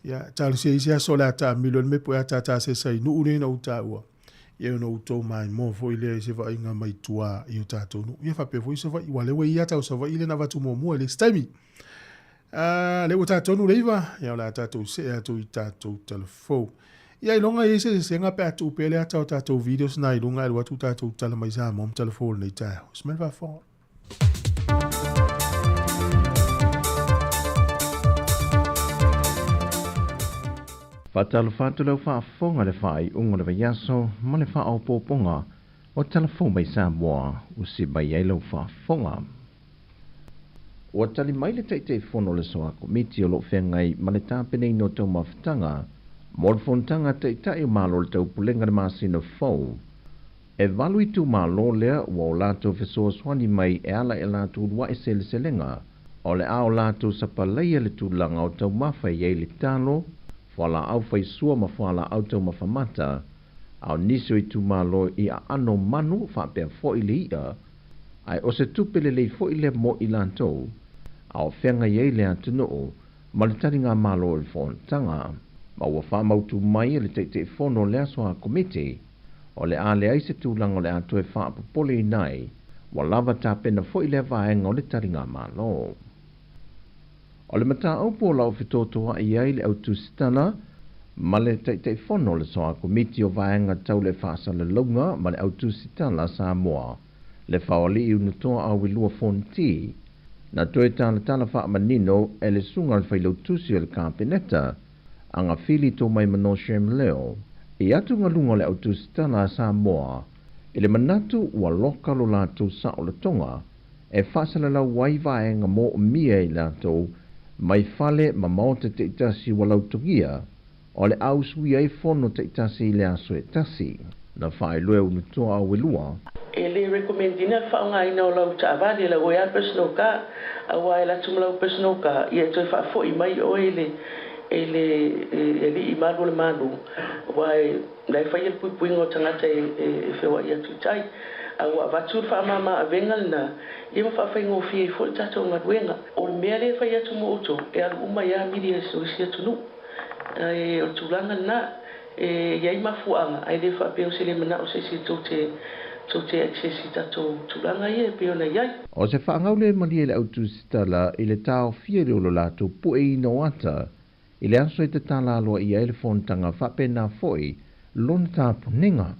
Ia, talosia i se aso o le a taamilo ai le mea po o le a tātā sesa i nuu nei na ou taua. Ia ona outou maimoa foi lea i se vaaiga mai tua i o tatou nuu. Ia faapea foi Savaii, aua o lea ua i ai ata o Savaii lea na avatu muamua i le isi taimi. Ah, lea ua ta tonu le 9, ia o le a tatou see atu i tatou talafou. Ia ailoga e i ai se sesega pe a tuu pea le ata o tatou videos na i luga e alu atu tatou tala mai Samoa ma talafou o lenei taeao. Smell faafofoga. Faatalofa atu lau faafofoga i le faaiuga o le vaiaso ma le faaopoopoga o Talafou mai Samoa ua siva i ai lau faafofoga. Ua tali mai le Taitaifono o le Soa Komiti o lo o feagai ma le tapenaina o taumafataga mo le Fonotaga a Taitai o Malo o le Taupulega i le masina fou. E 8 itumalo lea ua o latou fesoasoani mai e ala i latou uluai seleselega o le a o latou sapalaia le tulaga o taumafa e i ai le talo, fualaau faisua ma fualaau taumafa mata, a o nisi o itumalo i aano manu faapea fo'i le i'a, ae o se tupe lelei fo'i lea mo i latou, a o feagai ai le atunuu ma le taligamalo o le fonotaga. Ma ua faamautu mai e le Taitaifono o le aso a Komiti, o le a leai se tulaga o le a toe faapopoleina ai, ua lava tapena fo'i lea vaega o le taligamalo. O le mataupu o lau fetotoa'i ai le autusitala ma le Taitaifono o le soa Komiti o Vaega Tau le Faasalalauga ma le Autusitala Samoa, le Faoali'i Unutoa Auilua Fonti, na toe talatala faamanino e le susuga o le failautusi o le Kapeneta, Agafili Tomaimano Shem Leo, i atugaluga o le autusitala a Samoa, i le manatu ua loka lo latou saolotoga e faasalalau ai vaega moomia i latou mai fale ma maota taitasi ua lautogia, o le a usuia ai fono taitasi i le aso e tasi. Na faailoa e Unutoa Auelua. E lē recommend ina le faaaogāina o lau taavale lau oe a personal car, auā e alu atu ma lau personal car ia e toe faafo'i mai oe e le alii malu o le Malo, uā e la e faia le puipuiga o tagata e feoa'i atu i tai. A ua avatu le faamāmā avega lenā ia ma faafaigofie ai fo'i le tatou galuega. O le mea lea e fai atu mo outou e alu uma ai lava media o isi atunuu, ae o le tulaga lenā e i ai mafuaaga, ae lē faapea o se lē manao se isi tou te tou te access i tatou tulaga ia e pei ona i ai. O se faagaule malie le autusitala i le taofia i le o lo latou pueina o ata i le aso e tatala aloaia ai le fonotaga faapena fo'i lona tapunega.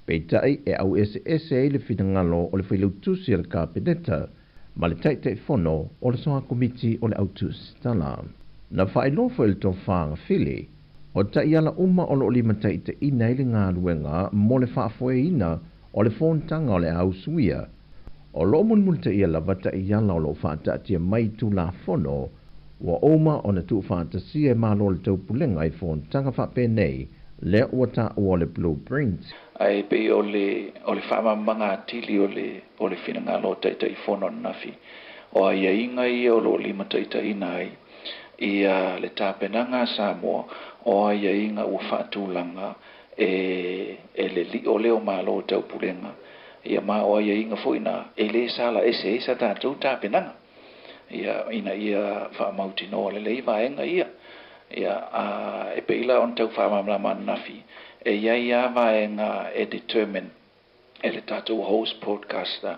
Peitai e au eseese ai le finagalo o le failautusi a le Kapeneta ma le Taitaifono o le soa Komiti o le autusitala. Na faailoa fo'i le tofa Agafili, o taiala uma o loo limataitaiina ai le galuega mo le faafoeina o le fonotaga o le a usuia. O loo mulimulitaia lava taiala o loo faataatia mai Tulafono ua uma ona tuufaatasia e Malo o le Taupulega i fonotaga faapenei lea ua taua o le blueprint. Ae pei o le o le faamamaga atili o le finagalo o Taitaifono ananafi, o aiaiga ia o loo limataitaiina ai ia le tapenaga a Samoa, o aiaiga ua faatulaga e le lio lea o Malo o Taupulega, ia ma o aiaiga fo'i na e lē sala ese ai sa tatou tapenaga, ia ina ia faamautinoa lelei vaega ia. Ia e pei la ona tau faamalamalama ananafi, e iai lava vaega e determine e le tatou host podcaster,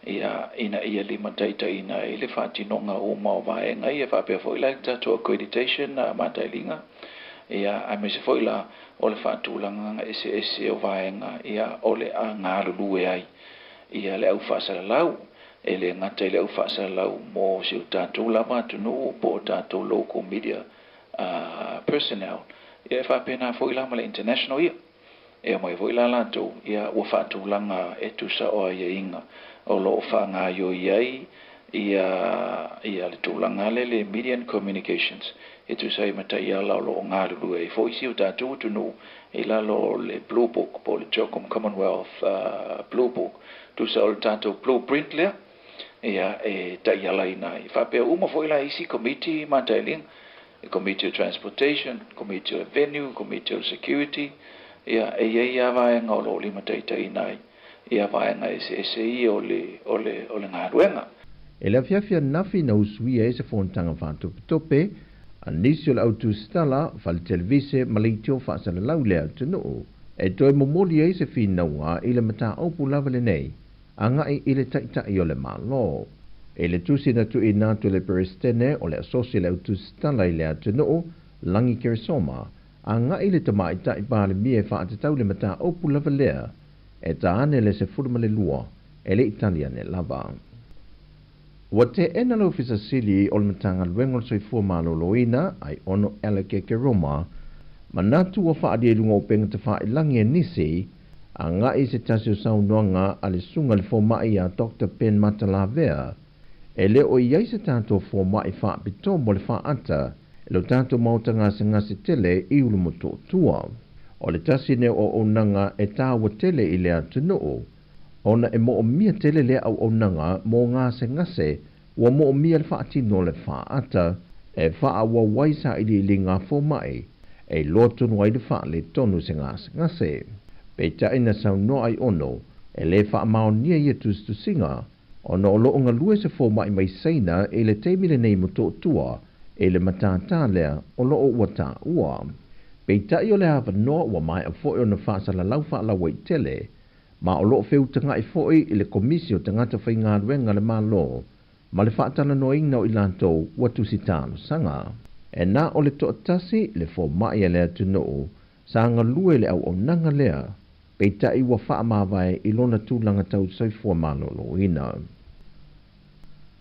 ia ina ia limataitaiina ai le faatinoga uma o vaega ia, faapea fo'i la i le tatou accreditation matailiga, ia aemaise fo'i la o le faatulagaga eseese o vaega ia o le a galulue ai ia le au faasalalau, e lē gata i le au faasalalau mo si o tatou lava atunuu po o tatou local media personnel, ia e faapena fo'i la ma le international ia e omai fo'i la latou, ia ua faatulaga e tusa o aiaiga o loo faagaioi ai ia ia le tulaga lea le media and communications e tusa ai ma taiala o loo galulue ai fo'i si o tatou atunuu i lalo o le Blue Book po o le CHOGM Commonwealth Blue Book, tusa o le tatou blueprint lea ia e taialaina ai faapea uma fo'i la isi komiti matailiga, Committee of Transportation, Committee of Venue, Committee of Security, ia e iai lava vaega o loo limataitaiina ai ia vaega eseese ia o le o le o le galuega. E le afiafi ananafi na usuia ai se fonotaga faatopetope a nisi o le autusitala, fale televise ma leitio faasalalau i le atunuu, e toe momoli ai se finauga i le mataupu lava lenei agai i le Taitai o le Malo. I le tusi na tuuina atu e le Peresetene o le Asosi a le Autusitala i le atunuu, Lagi Keresoma, agai i le Tamaitai Palemia e faatatau le mataupu lava lea, e ta ane le 12 e le i tali ane lava. Ua teena le Ofisa Sili o le Matagaluega o le Soifua Maloloina, Aiono Alec Ekeroma, manatu ua faaalia i luga o upega tafailagi a nisi, agai i se tasi o saunoaga a le susuga i le foma'i ia Dr Ben Matalavea, e le o i ai se tatou foma'i faapitoa mo le faata i lo tatou maota gasegase tele i Ulumotootua. O le tasi lea o auaunaga e tāua tele i le atunuu, ona e moomia tele lea auaunaga mo gasegase ua moomia le faatino o le faata e faaauau ai sailiiliga a fomai e iloa tonu ai le faaletonu o se gasegase. Peitai na saunoa ai Ono e lē faamaonia ia tusitusiga ona o loo galue se fomai mai Saina i le taimi lenei Motootua i le matātā lea o loo ua tāua. Peitai o le avanoa ua maea foi ona faasalalau faalauaitele ma o loo feutagaʻi foi i le Komisi o Tagata Faigaluega a le Malo ma le faatalanoaina o i latou ua tusi talosaga. E na o le toatasi le fomai a le atunuu sa galue i le auaunaga lea, peitai ua faamavae i lona tulaga tau soifua malōlōina.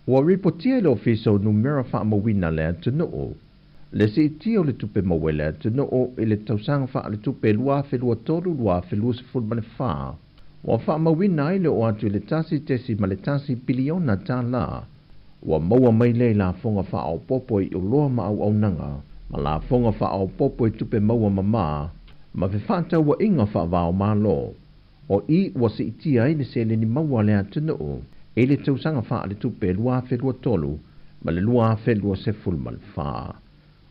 Ua ripotia e le Ofisa o Numera Faamauina a le Atunuu le siitia o le tupe maua i le atunuu i le tausaga faaletupe 2023/2024, ua faamauina ai le oo atu i le $1.1 piliona tālā ua maua mai lea i lafoga faaopoopo i oloa ma auaunaga ma lafoga faaopoopo i tupe maua mamā ma fefaatauaiga faava-o-Malo. O i ua siitia ai le seleni maua a le atunuu i le tausaga faaletupe 2023 ma le 2024.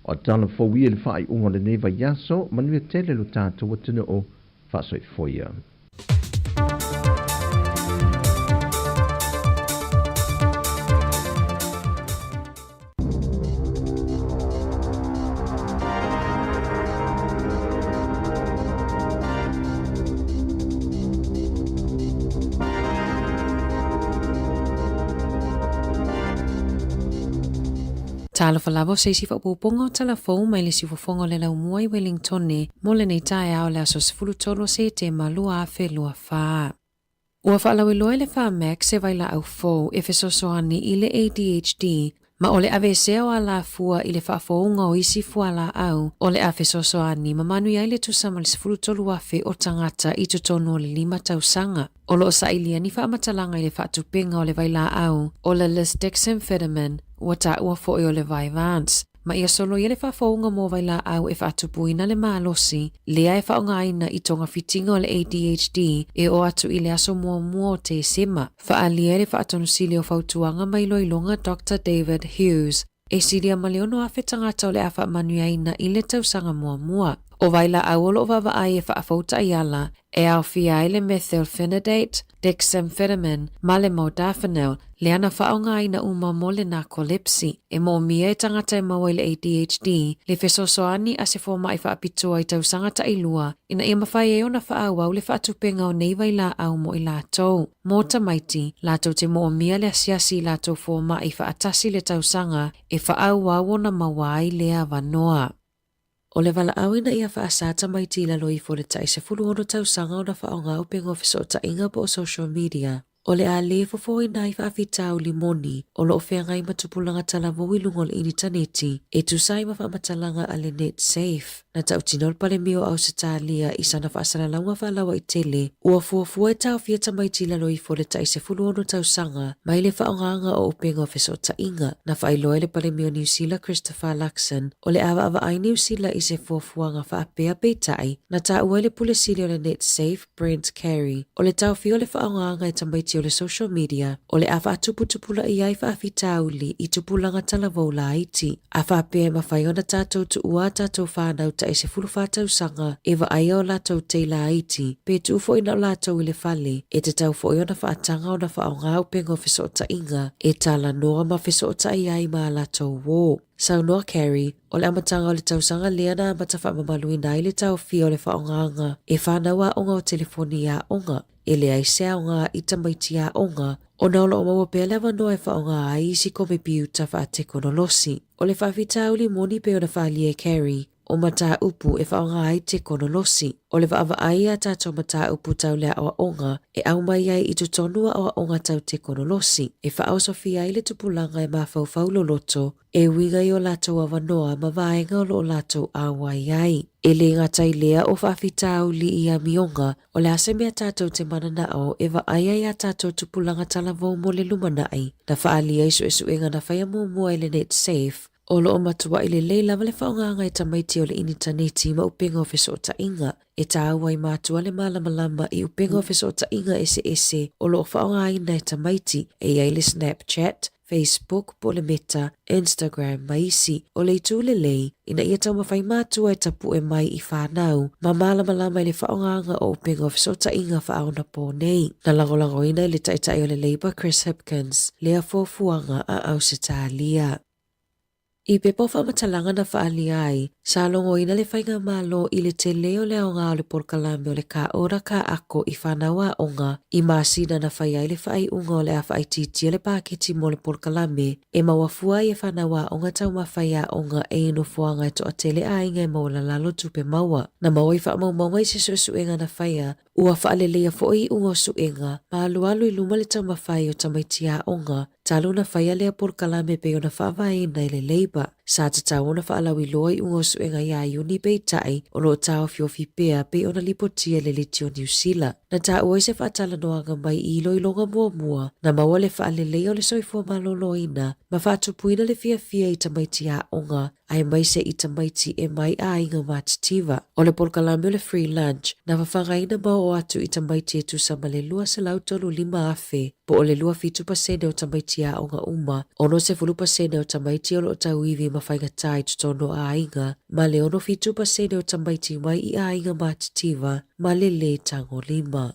O tala fou ia i le faaiuga o lenei vaiaso, manuia tele lo tatou atunuu, faasoifoia. Talofa lava o se isi faaopoopoga o tala fou mai le siufofoga o le laumua i Wellingtone mo lenei taeao le aso 13 o Setema 2024. Ua faalauiloa e le Pharmac se vailaau fou e fesoasoani i le ADHD ma o le aveesea o alafua i le faafouga o isi fualaau o le a fesoasoani ma manuia ai le tusa ma le 13,000 o tagata i totonu o le lima tausaga. O lo o sailia ni faamatalaga i le faatupenga o le vailaau o le lisdexamfetamine ua taua foi o le Vyvanse. Ma ia soloia le faafouga mo vailaau e faatupuina le malosi lea e faaaogaina i togafitiga o le ADHD e oo atu i le aso muamua o Tesema. Faaalia ai le Faatonusili o Fautuaga ma Iloiloga Doctor David Hughes, e silia ma le 6,000 tagata o le a faamanuiaina i le tausaga muamua. O vailaau o lo o vaavaai e faafou taiala e aofia ai le methylphenidate, dexamphetamine ma le modafinil, lea na faaaogaina uma mo le narcolepsy. E moomia e tagata e maua i le ADHD le fesoasoani a se fomai faapitoa i tausaga tailua ina ia mafai ai ona faaauau le faatupenga o nei vailaau mo i latou. Mo tamaiti, latou te moomia le asiasi i latou fomai faatasi le tausaga e faaauau ona maua ai lea avanoa. O le valaau ina ia faasā tamaiti i lalo ifo o le tai 16 tausaga ona faaaoga upega o fesootaiga po o social media, o le a lē fofoina ai faafitauli moni o lo o feagai ma tupulaga talavou i luga o le initaneti e tusa ai ma faamatalaga a le NetSafe. Na tautino le Palemia o Ausetalia i sana faasalalauga faalauaitele, ua fuafua e taofia tamaiti i lalo ifo o le tai 16 tausaga mai le faaaogaga o upega o fesootaiga. Na faailoa e le Palemia o Niu Sila Christopher Luxon O le a vaavaai Niu Sila i se fuafuaga faapea peitai, na taua e le Pule Sili o le NetSafe, Brent Carey, o le taofia o le faaaogaga e tamaiti o le social media, o le a faatuputupulaia ai faafitauli i tupulaga talavou laiti. A faapea e mafai ona tatou tuua a tatou fanau taʻi 14 tausaga e vaaia o latou tei laiti, pe tuu foi na o latou i le fale, e tatau foi ona faataga ona faaaoga upega o fesootaiga e talanoa ma fesootai ai ma a latou uō. Saunoa Carey, o le amataga o le tausaga lea na amata faamamaluina ai le taofia o le faaaogaga e fanau aoga o telefoni i aoga. E leai se aoga i tamaiti aoga ona o lo o maua pea le avanoa e faaaoga ai isi komepiuta faatekonolosi. O le faafitauli moni pei ona faaalia e Carey, o mataupu e faaaoga ai tekonolosi. O le vaavaai i a tatou mataupu tau le aoaoga e aumai ai i totonu aoaoga tau tekonolosi e faaosofia ai le tupulaga e mafaufau loloto e uiga i o latou avanoa ma vaega o lo o latou auai ai. E le gata i lea o faafitauli i amioga, o le a se mea tatou te mananao e vaai ai a tatou tupulaga talavou mo le lumanai, na faaalia i suesuega na faia muamua e le NetSafe, O loo matuaʻi lelei lava le faaaogaga e tamaiti o le initaneti ma upega o fesootaiga. E tāua i mātua le mālamalama i upega o fesootaiga eseese o loo faaaogaina e tamaiti, e i ai le Snapchat, Facebook po o le Meta, Instagram ma isi. O le itu lelei, ina ia taumafai mātua e tapuʻe mai i whānau ma mālamalama i le faaaogaga o upega o fesootaiga faaonapō nei. Na lagolagoina e le Taitai o le Labour Chris Hipkins lea fuafuaga a Ausetalia. I pepa o faamatalaga na faaalia ai, sa logoina le Faigamalo i le tele o le aoga o le polokalame o le Ka Ora Ka Ako i whanau aoga i masina na whai ai le whaaiuga o le a whaaitiitia le paketi mo le polokalame e mauafua ai e whanau aoga taumafai aoga e i nofoaga e toatele aiga e maualalalo tupe maua. Na maua i faamaumauga i se suesuega na faia, Ua faaleleia foi iuga o suega, ma alualu i luma le taumafai o tamaiti aoga, talu ona faia lea polokalame pei ona faavaeina i le Labour. Sa tatau ona faalauiloa iuga o suega iā Iuni peitai, o lo o taofiofi pea pei ona lipotia e le Leti o Niu Sila. Na taua i se faatalanoaga mai i iloiloga muamua, na maua le faaleleia o le soifua maloloina ma faatupuina le fiafia i tamaiti aoga aemaise i tamaiti e mai aiga matitiva. O le polokalame o le Free Lunch, na fafagaina ma oo atu i tamaiti e tusa ma le 235,000, po o le 27% o tamaiti aoga uma, 60% o tamaiti o loo tauivi ma faigatā i totonu o aiga, ma le 67% o tamaiti mai i aiga matitiva ma le lē tagolima.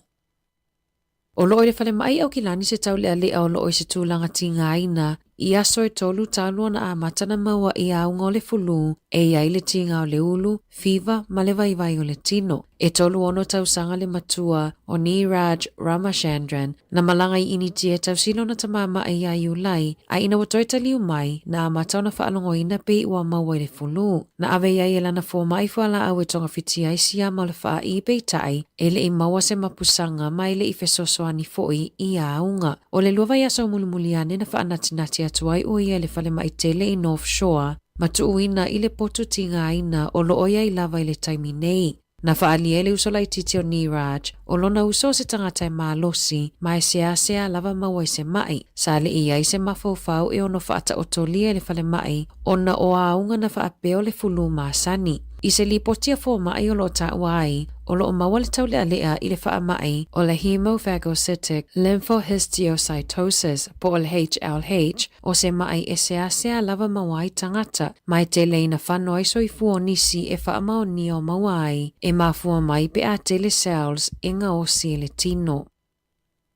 O loo i le falemai Aukilani se taulealea o loo i se tulaga tigaina i aso e tolu talu ona amata na maua i auga o le fulū e i ai le tiga o le ulu, fiva ma le vaivai o le tino. E 36 tausaga le matua o Neeraj Ramachandran na malaga i Initia e tausila ona tamāmaʻi iā Iulai, a ina ua toe taliu mai, na amata ona faalogoina pei ua maua i le fulū. Na ave i ai e lana fomai fualaau e togafiti ai siama o le faaʻī peitai, e le i maua se mapusaga ma e le i fesoasoani foi i auga. O le lua vaiaso o mulimuli ane na faanatinati atu ai ʻo ia i le falemai tele i North Shore ma tuuina i le potu tigaina o loo i ai lava i le taimi nei. Na faaalia e le uso laitiiti o Neeraj, o lona uso o se tagata e malosi ma e seasea lava maua i se maʻi. Sa le i ai se mafaufau e ono faataotolia i le falemai ona o auga na faapea o le fulū masani. I se lipoti a fomai o loo taua ai, o loo maua le taulealea i le faamai o le hemophagocytic lymphohistiocytosis po o le HLH, o se maʻi e seasea lava maua ai tagata, ma e tele ina fano ai soifua o nisi e faamaonia o maua ai, e mafua mai pe a tele cells e gaosi e le tino.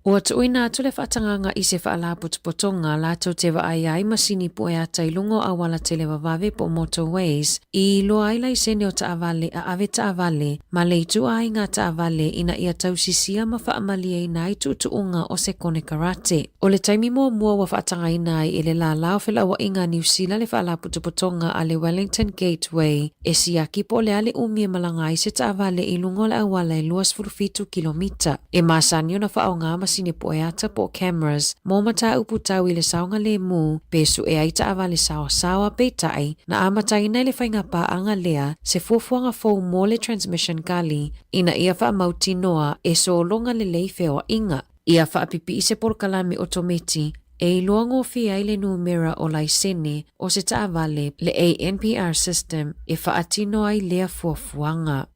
Ua tuuina atu le faatagaga i se faalapotopotoga latou te vaai ai masini pueata i luga o auala televavave po o motorways i iloa ai laisene o taavale a ave taavale ma le ituaiga taavale ina ia tausisia ma faamalieina ai tuutuuga o se konekarate. O le taimi muamua ua faatagaina ai e le lālā o felauaiga a Niu Sila le faalapotopotoga a le Wellington Gateway e siaki po o le a le umi e malaga ai se taavale i luga o le auala e 27 kilomita. E masani ona faaaoga masini pueata po o cameras mo mataupu tau i le saogalēmū pe suʻe ai taavale saoasaoa peitai na amataina i le faigapaaga lea se fuafuaga fou mo le Transmission Gully ina ia faamautinoa e sologa lelei feoaiga. Ia faapipii se polokalame otometi e iloa gofie ai le numera o laisene o se taavale le ANPR system e faatino ai lea fuafuaga.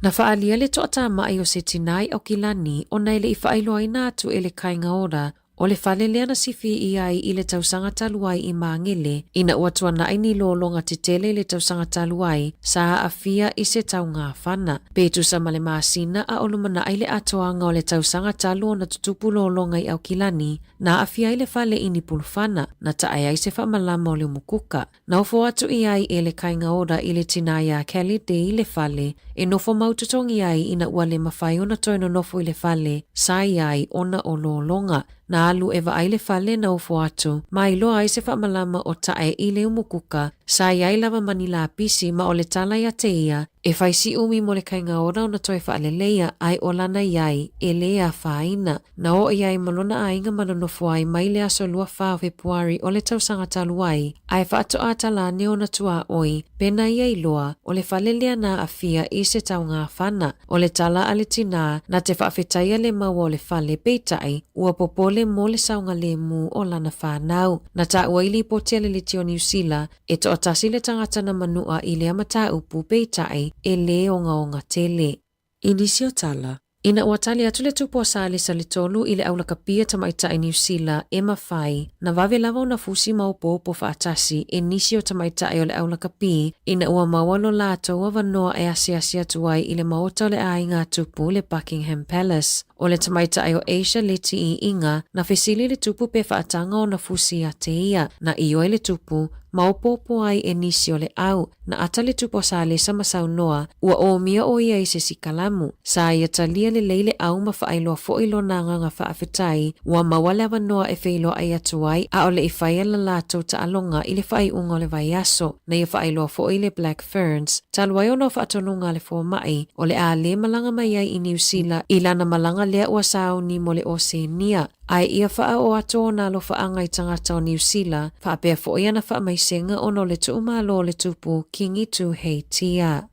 Na faaalia le toatamai o se tinā i Aukilani ona e le i faailoaina atu e le Kāinga Ora o le fale lea na sifi i ai i le tausaga talu ai i Māngere ina ua tuanaʻi ni lologa tetele i le tausaga talu ai sa aafia i se taugāfana. Pe tusa ma le masina a o lumanaʻi le atoaga o le tausaga talu ona tutupu lologa i Aukilani, na aafia ai le fale i Nipulufana, na taʻe ai se faamalama o le umukuka. Na ofo atu i ai e le Kāinga Ora i le tinā iā Kelly Dee i le fale e nofo mau totogi ai ina ua le mafai ona toe nonofo i le fale sa i ai ona o lologa. Na alu e vaai le fale na ofo atu ma iloa ai se faamalama o taʻe i le umukuka. Sa i ai lava ma ni lapisi ma o le tala ia te ia, e fai si ʻumi mo le kaigaona ona toe faaleleia ae o lana i ai, e lē afaina. Na oo i ai ma lona aiga ma nonofo ai mai le aso 24 o Fepuari o le tausaga talu ai, ae faatoa tala ane ona tuaoi, pena ia iloa, o le fale lea na aafia i se taugafana. O le tala a le tinā, na te faafetaia le maua o le fale, peitai, ua popole mo le saogalēmū o lana whānau. Na tāua i lipoti a le leti o Niu Sila, e toatasi le tagata na manua i lea mataupu, peitai, e lē ogaoga tele. I nisi o tala, ina ua tali atu le tupu o Salesa le tolu i le aulakapia tamaitai Niu Sila, Emma Fai, na vave lava ona fusi maopoopo faatasi e nisi o tamaitai o le aulakapi ina ua maua lo latou avanoa e asiasi atu ai i le maota o le aiga a tupu le Buckingham Palace. O le tamaitai o Asia Leti Iiga, na fesili le tupu pe faataga ona fusi ia te ia. Na ioe le tupu, maopoopo ai e nisi o le au. Na ata le tupu o Salesa ma saunoa, ua omia o ia i se isi kalamu. Sa ia talia lelei le au ma faailoa foi lona agaga faafetai, ua maua le avanoa e feiloai atu ai a o le i faia la latou taaloga i le faaiuga o le vaiaso. Na ia faailoa foi le Black Ferns, talu ai ona o faatonuga a le fomai, o le a lē malaga mai ai i Niu Sila i lana malaga lea ua sauni mo le Osenia. Ae ia faaoo atu ona alofaaga i tagata o Niu Sila, faapea foi ana faamaisega ona o le tuumalo o le tupu Kingi Tuheitia.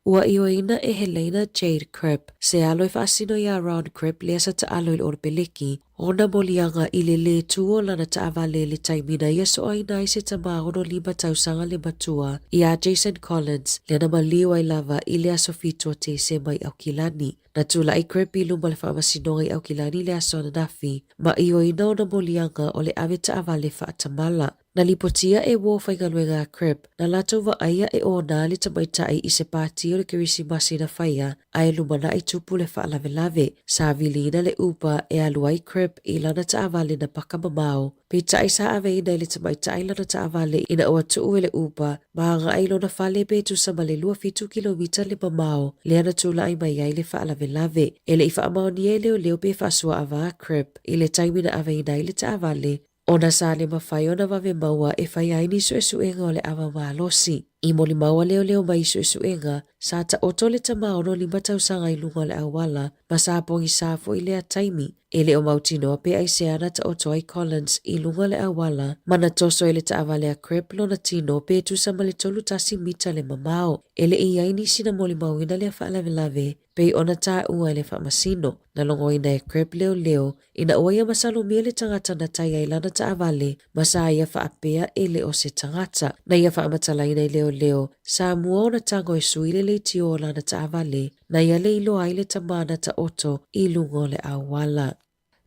Ua ioeina e Helena Jade Cribb se alo e faasino iā Ron Cribb lea sa taalo i le Olopeleki, ona moliaga i le lē tū o lana taavale i le taimi na ia soaina ai se tamā 65 tausaga le matua iā Jason Collins lea na maliu ai lava i le aso 7 o Tesema i Aukilani. Na tula'i Cribb i luma o le faamasinoga i Aukilani i le aso ananafi ma ioeina ona moliaga o le ave taavale faatamala. Na lipotia e uo faigaluega a Cribb, na latou vaaia e onā le tamaitai i se pātī o le Kerisimasi na faia, ae lumanaʻi tupu le faalavelave. Sa viliina le Uber e alu ai Cribb i lana taavale na paka mamao. Peitai sa aveina e le tamaitai lana taavale ina ua tuu e le Uber ma agaʻi i lona fale pe tusa ma le 27 kilomita le mamao lea na tulaʻi mai ai le faalavelave. E le i faamaonia e leoleo pe faasuaava a Cribb i le taimi na aveina ai le taavale, ona sa le mafai ona vave maua e fai ai ni suesuega o le ava malosi. I molimau a leoleo mai i suesuega, sa taoto le tamā 65 tausaga i luga o le auala ma sa pogisā foi lea taimi. E le o mautinoa pe aisea na taoto ai Collins i luga o le auala ma na toso i le taavale a Cribb lona tino pe tusa ma le 31 mita le mamao. E le i i ai nisi na molimauina lea faalavelave pei ona taua e le faamasino. Na logoina e Cribb leoleo ina ua ia masalomia le tagata na tai ai lana taavale ma sa ia faapea e le o se tagata. Na ia faamatalaina i leoleo, sa mua ona tago e sui le leitio o lana taavale, na ia le iloa ai le tamā na taoto i luga o le auala.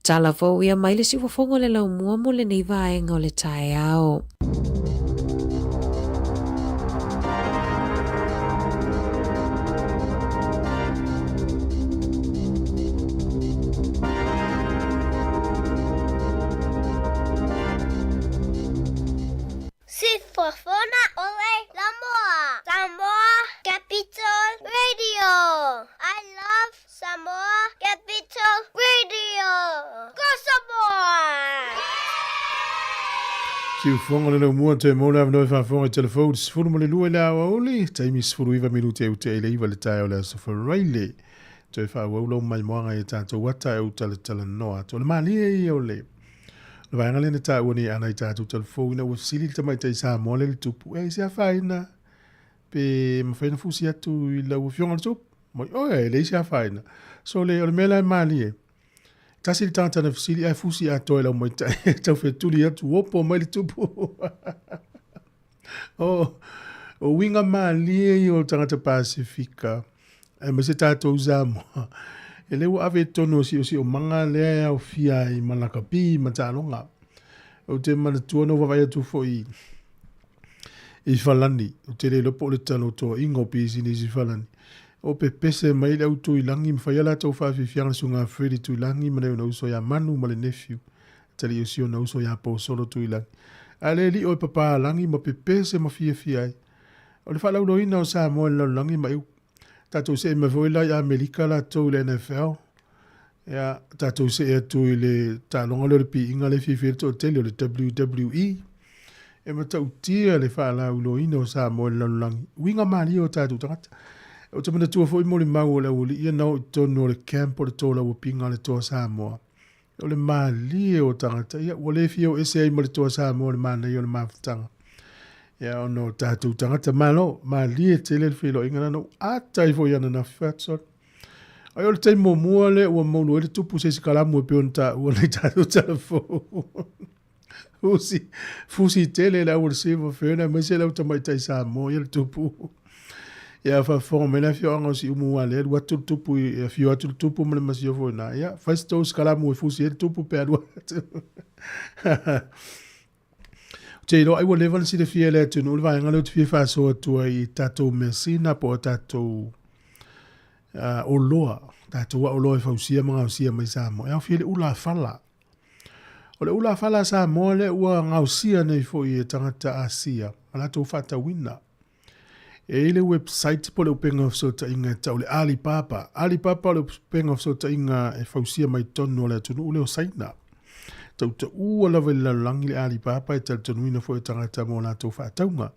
Tala fou ia mai le siufofoga o le laumua mo lenei vaega o le taeao. Sifofona ole Samoa. Samoa Capital Radio. I love Samoa Capital Radio. Go Samoa! Siufofoga le laumua toe mo le avanoa e faafofoga i telefou 12 i le aoauli, taimi 19 minute e ute ai le 9 le taeao o le aso Faraile. Toe faaauau lau maimoaga i a tatou ata e ou talatalanoa atu. O le malie ia o le le vaega lea na taua nei ana i tatou telefou ina ua fesili le tamaitai Samoa lea i le tupu, e se afaina pe mafai ona fusi atu i lau afioga i le tupu? Mai, oe, e leai se afaina. So le, o le mea la e malie, tasi le tagata na fesili ae fusi atoa e lau maitai e tau fetuli atu, opo mai le tupu. O, o uiga malie ia o tagata Pasifika, aemaise tatou Samoa, e le ua ave i totonu o siosiomaga lea e aofia ai ma lakapi ma taaloga. Ou te manatua na ou vaavaai atu foi i Falani, ou te le iloa po o le talotoaiga o pisinisi i Falani, o pepese mai le au Tuilagi ma fai a latou faafiafiaga le susuga Freddie Tuilagi ma nai ona uso ia Manu ma le nephew, tali o si ona uso ia Posolo Tuilagi. A le lio e papalagi ma pepese ma fiafia ai. O le faalauiloaina o Samoa i le lalolagi ma eu. Tatou see mai foi la i Amerika latou i le NFL. Ia, tatou see atu i le taaloga lea o le piiga lea e fiafia ai le toatele o le WWE. E matautia le faalauiloaina o Samoa i le lalolagi, uiga malie o tatou tagata. Ou te manatua foi molimau o le aualii ia na o i totonu o le camp o le tolauapiga a le Toa Samoa. O le malie o tagata, ia ua le fia o ese ai ma le Toa Samoa le manaia o le mafutaga. Ia ona o tatou tagata, malo, malie tele le feiloaiga na na ou ata ai foi ananafi fatu. Ai o le taimi muamua lea ua moulu ai le tupu se isi kalamu e pei ona taua nei tatou talafou. Fusi, fusi tele le au o le Silver Fern aemaise le au tamaitai Samoa ia le tupu. Ia faafofoga mai le afioaga o Siumu aua lea alu atu le tupu i afio atu le tupu ma le masiofo i ina. Ia fai se tou kalamu e fusi ai le tupu pe alu atu. Ou te iloa ai ua leva ona silafia e le atunuu le vaega lea ou te fia faasoa atu ai i tatou measina po o tatou oloa, tatou oloa e fausia ma gaosia mai Samoa. E aofia i le ula fala. O le ula fala a Samoa lea ua gaosia nei foi e tagata Asia ma latou faatauina. E i ai le website po o le upega o fesootaiga e tau le Alibaba. Alibaba o le upega o fesootaiga e fausia mai totonu o le atunuu lea o Saina. Tautaua lava i le lalolagi le Alibaba e talitonuina foi e tagata mo latou faatauga.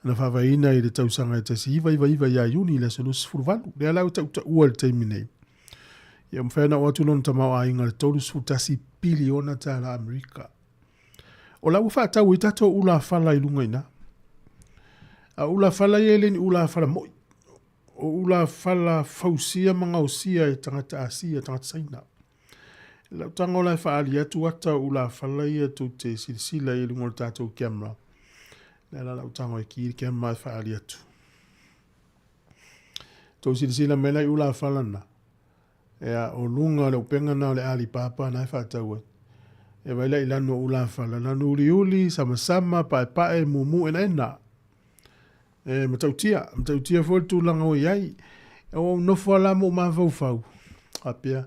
Na faavaeina i le tausaga e 1999 ia Iuni i le aso 28. Lea la ua tautaua i le taimi nei. Ia mafai ona oo atu lona tamaoaiga i le 31 piliona tala Amerika. O la ua faatau ai tatou ulafala i luga i ina. A o ulafala ia e le ni ulafala moi. O ulafala fausia ma gaosia e tagata Asia, tagata Saina. Lau tago la e faaali atu ata o ulafala ia tou te silasila i luga o le tatou camera. Lea la lau tago e ki le camera e faaali atu. Tou silasila mai la i ulafala na. Ea, o luga o le upega na o le Alibaba na e faatau ai. E vai la i lanu o ulafala, lanu uliuli, samasama, paepae, mumu, enaena. E matautia, matautia foi le tulaga ua i ai. E ou nofo lava la ma ou mafaufau, faapea,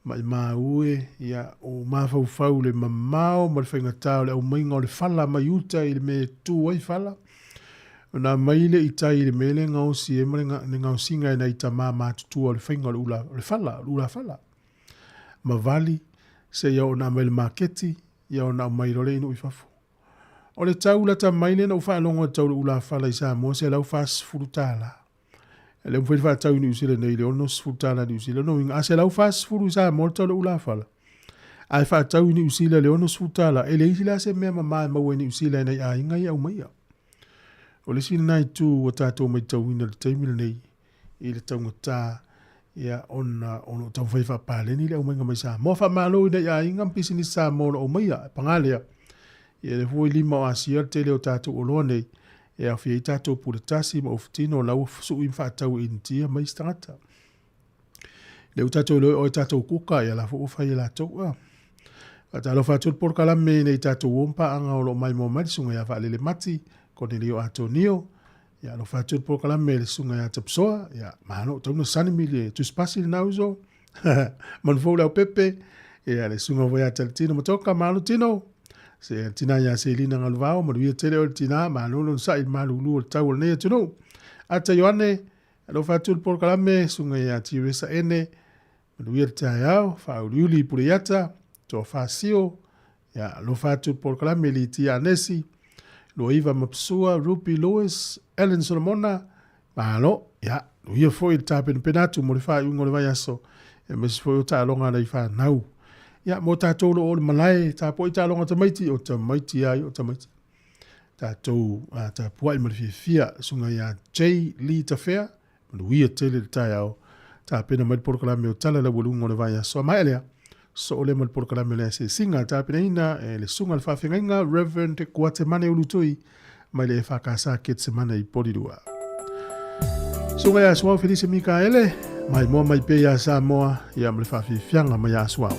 maimau e, ia, ou mafaufau i le mamao ma le faigata o le aumaiga o le fala mai uta i le mea e tu ai fala. Ona aumai lea i tai i le mea lea e gaosi ai ma le gaosiga e nai tama matutua o le faiga o le ula, o le fala, o le ulafala. Ma vali, seia oo ina aumai i le maketi, ia ona aumai loa lea i nuu i fafo. O le tau lata mai lea na ou faalogo i le tau o le ulafala i Samoa, $140. E le mafai ona faatau i Niu Sila nei i le $60 Niu Sila. Lona uiga, a $140 i Samoa le tau o le ulafala, ae faatau i Niu Sila i le $60, e leai la se mea mama e maua i Niu Sila e nai aiga ia e aumaia. O le isi lena itu ua tatou matauina i le taimi lenei i le taugata ia ona o lo o taumafai e faapaleni le aumaiga mai Samoa. Faamalo i nai aiga ma pisinisi Samoa o lo o aumaia, e paga lea, ia lea foi lima o Asia le tele o tatou oloa nei e aofia ai tatou pule tasi ma ofutino o la ua sui ma faatau e Initia ma isi tagata. Lea ua tatou iloa o ai tatou kuka, ia la foi ua fai e latou. Ah. Faatalofa atu le polokalame nei tatou o paaga o lo o maimoa mai le susuga ia Vaalele Mati, Konelio Atonio, ia alofa atu le polokalame le susuga ia Tapsoa, ia malo tauna sani mi le tusipasi le nauso, manu fou le au pepe, ia le susuga foi ia Talatino Matoka, malo tino, se tina ia Selina Galuvao, manuia tele o le tina, malo lona sa'i le malulu o le tau o lenei atunuu. Ata Ioane, alofa atu le polokalame, susuga ia Tiresa Ene, manuia le taeao, faauliuli i Puleiata, Toafa Sio, ia alofa atu le polokalame Litia Anesi, Luaiva Mapsua, Ruby Lewis, Ellen Solomona, malo, ia, nuia foi le tapenapena atu mo le faaiuga o le vaiaso, aemaise foi o taaloga a nai fanau. Ia, mo tatou o lo o le malae, tapuai taaloga tamaiti, o tamaiti ai, o tamaiti. Tatou tapuai ma le fiafia, susuga ia J. Lee Tafea, manuia tele le taeao, tapena mai le polokalame o Tala Laualuga o le Vaiaso. A maea lea, soo lea ma le polokalame o le Asiasiga, tapenaina e le susuga i le faafeagaiga Reverend Kuatemane Ulutui mai le EFKS Ketsemane i Polilua. Susuga ia Suao Felise Mikaele, maimoa mai pea iā Samoa, ia ma le faafiafiaga mai ia Suao.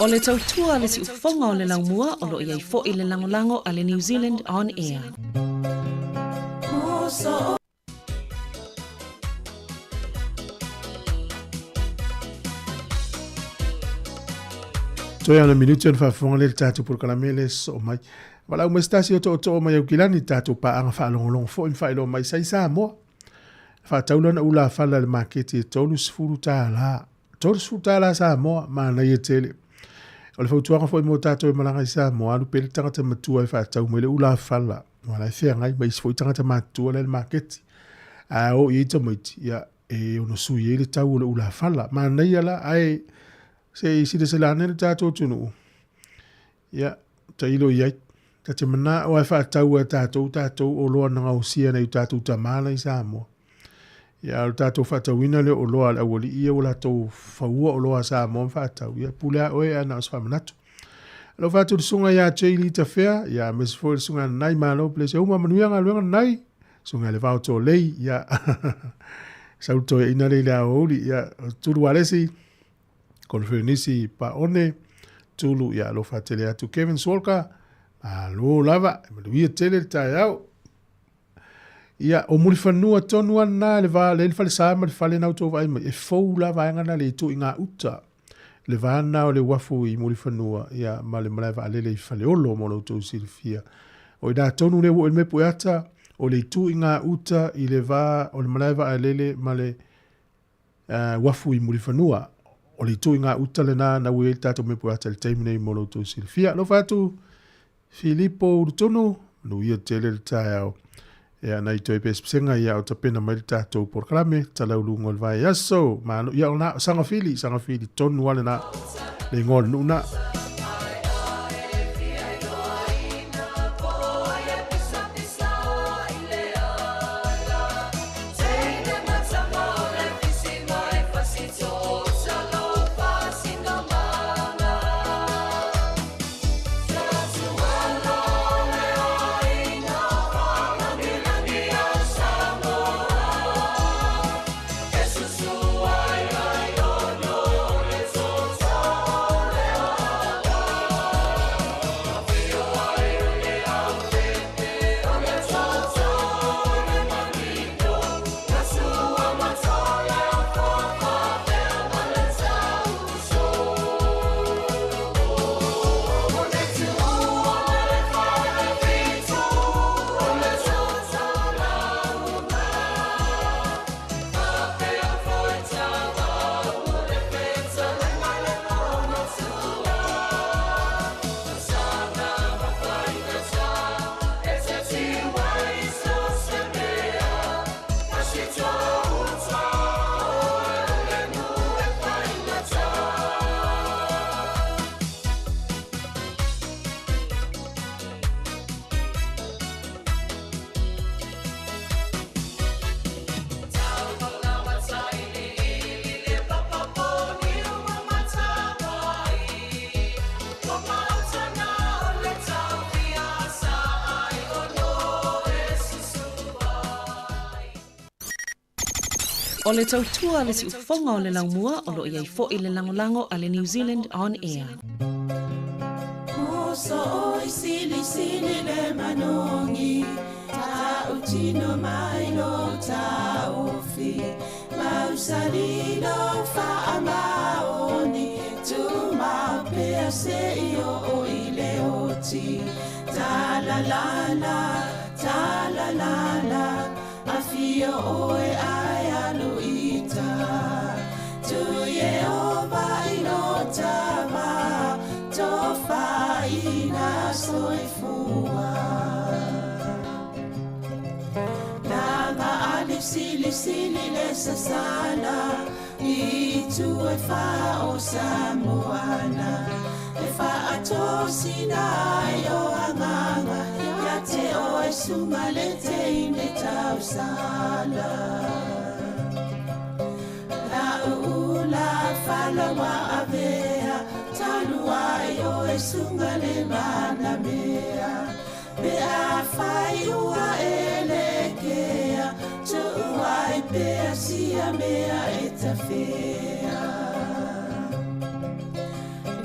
O le tautua le siufofoga o le laumua o lo o i ai foi le lagolago a le New Zealand On Air. Toe ana minuti ona faafofoga lea i le tatou polokalame le soo mai. Valaau mai se tasi o tootoo mai Aukilani i tatou paaga faalogologo foi ma faailoa mai sa i Samoa. Faatau lana ulafala i le maketi e $30. $30 Samoa, manaia tele. O le fautuaga foi mo tatou e malaga i Samoa, alu pea le tagata matua e faatau mai le ulafala. Aua la e feagai ma isi foi tagata matutua la i le maketi. A o i ai tamaiti, ia, e ono sui ai le tau o le ulafala. Manaia la, ae se i silasila ane le tatou atunuu, ia, tailo i ai. Ta te manao e faatau e tatou tatou oloa na gaosia nai o tatou tama la i Samoa. Ia, o le tatou faatauina lea o oloa a le aualii ia ua latou faua oloa a Samoa ma faatau. Ia, pule a oe ae na o se faamanatu. Alofa atu i le susuga ia Jay Lee Tafea, ia, aemaise foi le susuga Nai Malo Bless. Uma manuia galuega Nai. Susuga i le Vao Tolei, ia, sau le toeaina lea i le aoauli, ia, Tulu Alesi, Konifernisi Paone, Tulu, ia, alofa tele atu Kevin Swalka, malo lava, e manuia tele le taeao. Ia, o Mulifanua tonu lava lena i le va, le falesa ma le fale na outou vaai mai, e fou la vaega na le itu i ngā uta. Le va na o le uafu i Mulifanua, ia, ma le malae vaalele i Faleolo mo lo outou silafia. O i tonu lea ua oo i le mepu e ata, o le itu i ngā uta i le va o le malae vaalele ma le uafu i Mulifanua. O le itu i ngā uta lena na ua i ai le tatou mepu e ata i le taimi nei mo lo outou silafia. Alofa atu, Filipo Urutunu, manuia tele le taeao. Ia, nai toe pesepesega ia o tapena mai le tatou polokalame, talauluga o le vaiaso. Malo, ia o na, Sagafili, Sagafili tonu lava lena, le igoa o le nuu na. O le tautua a le siufofoga o le laumua o lo o i ai foi le lagolago a le New Zealand On Air.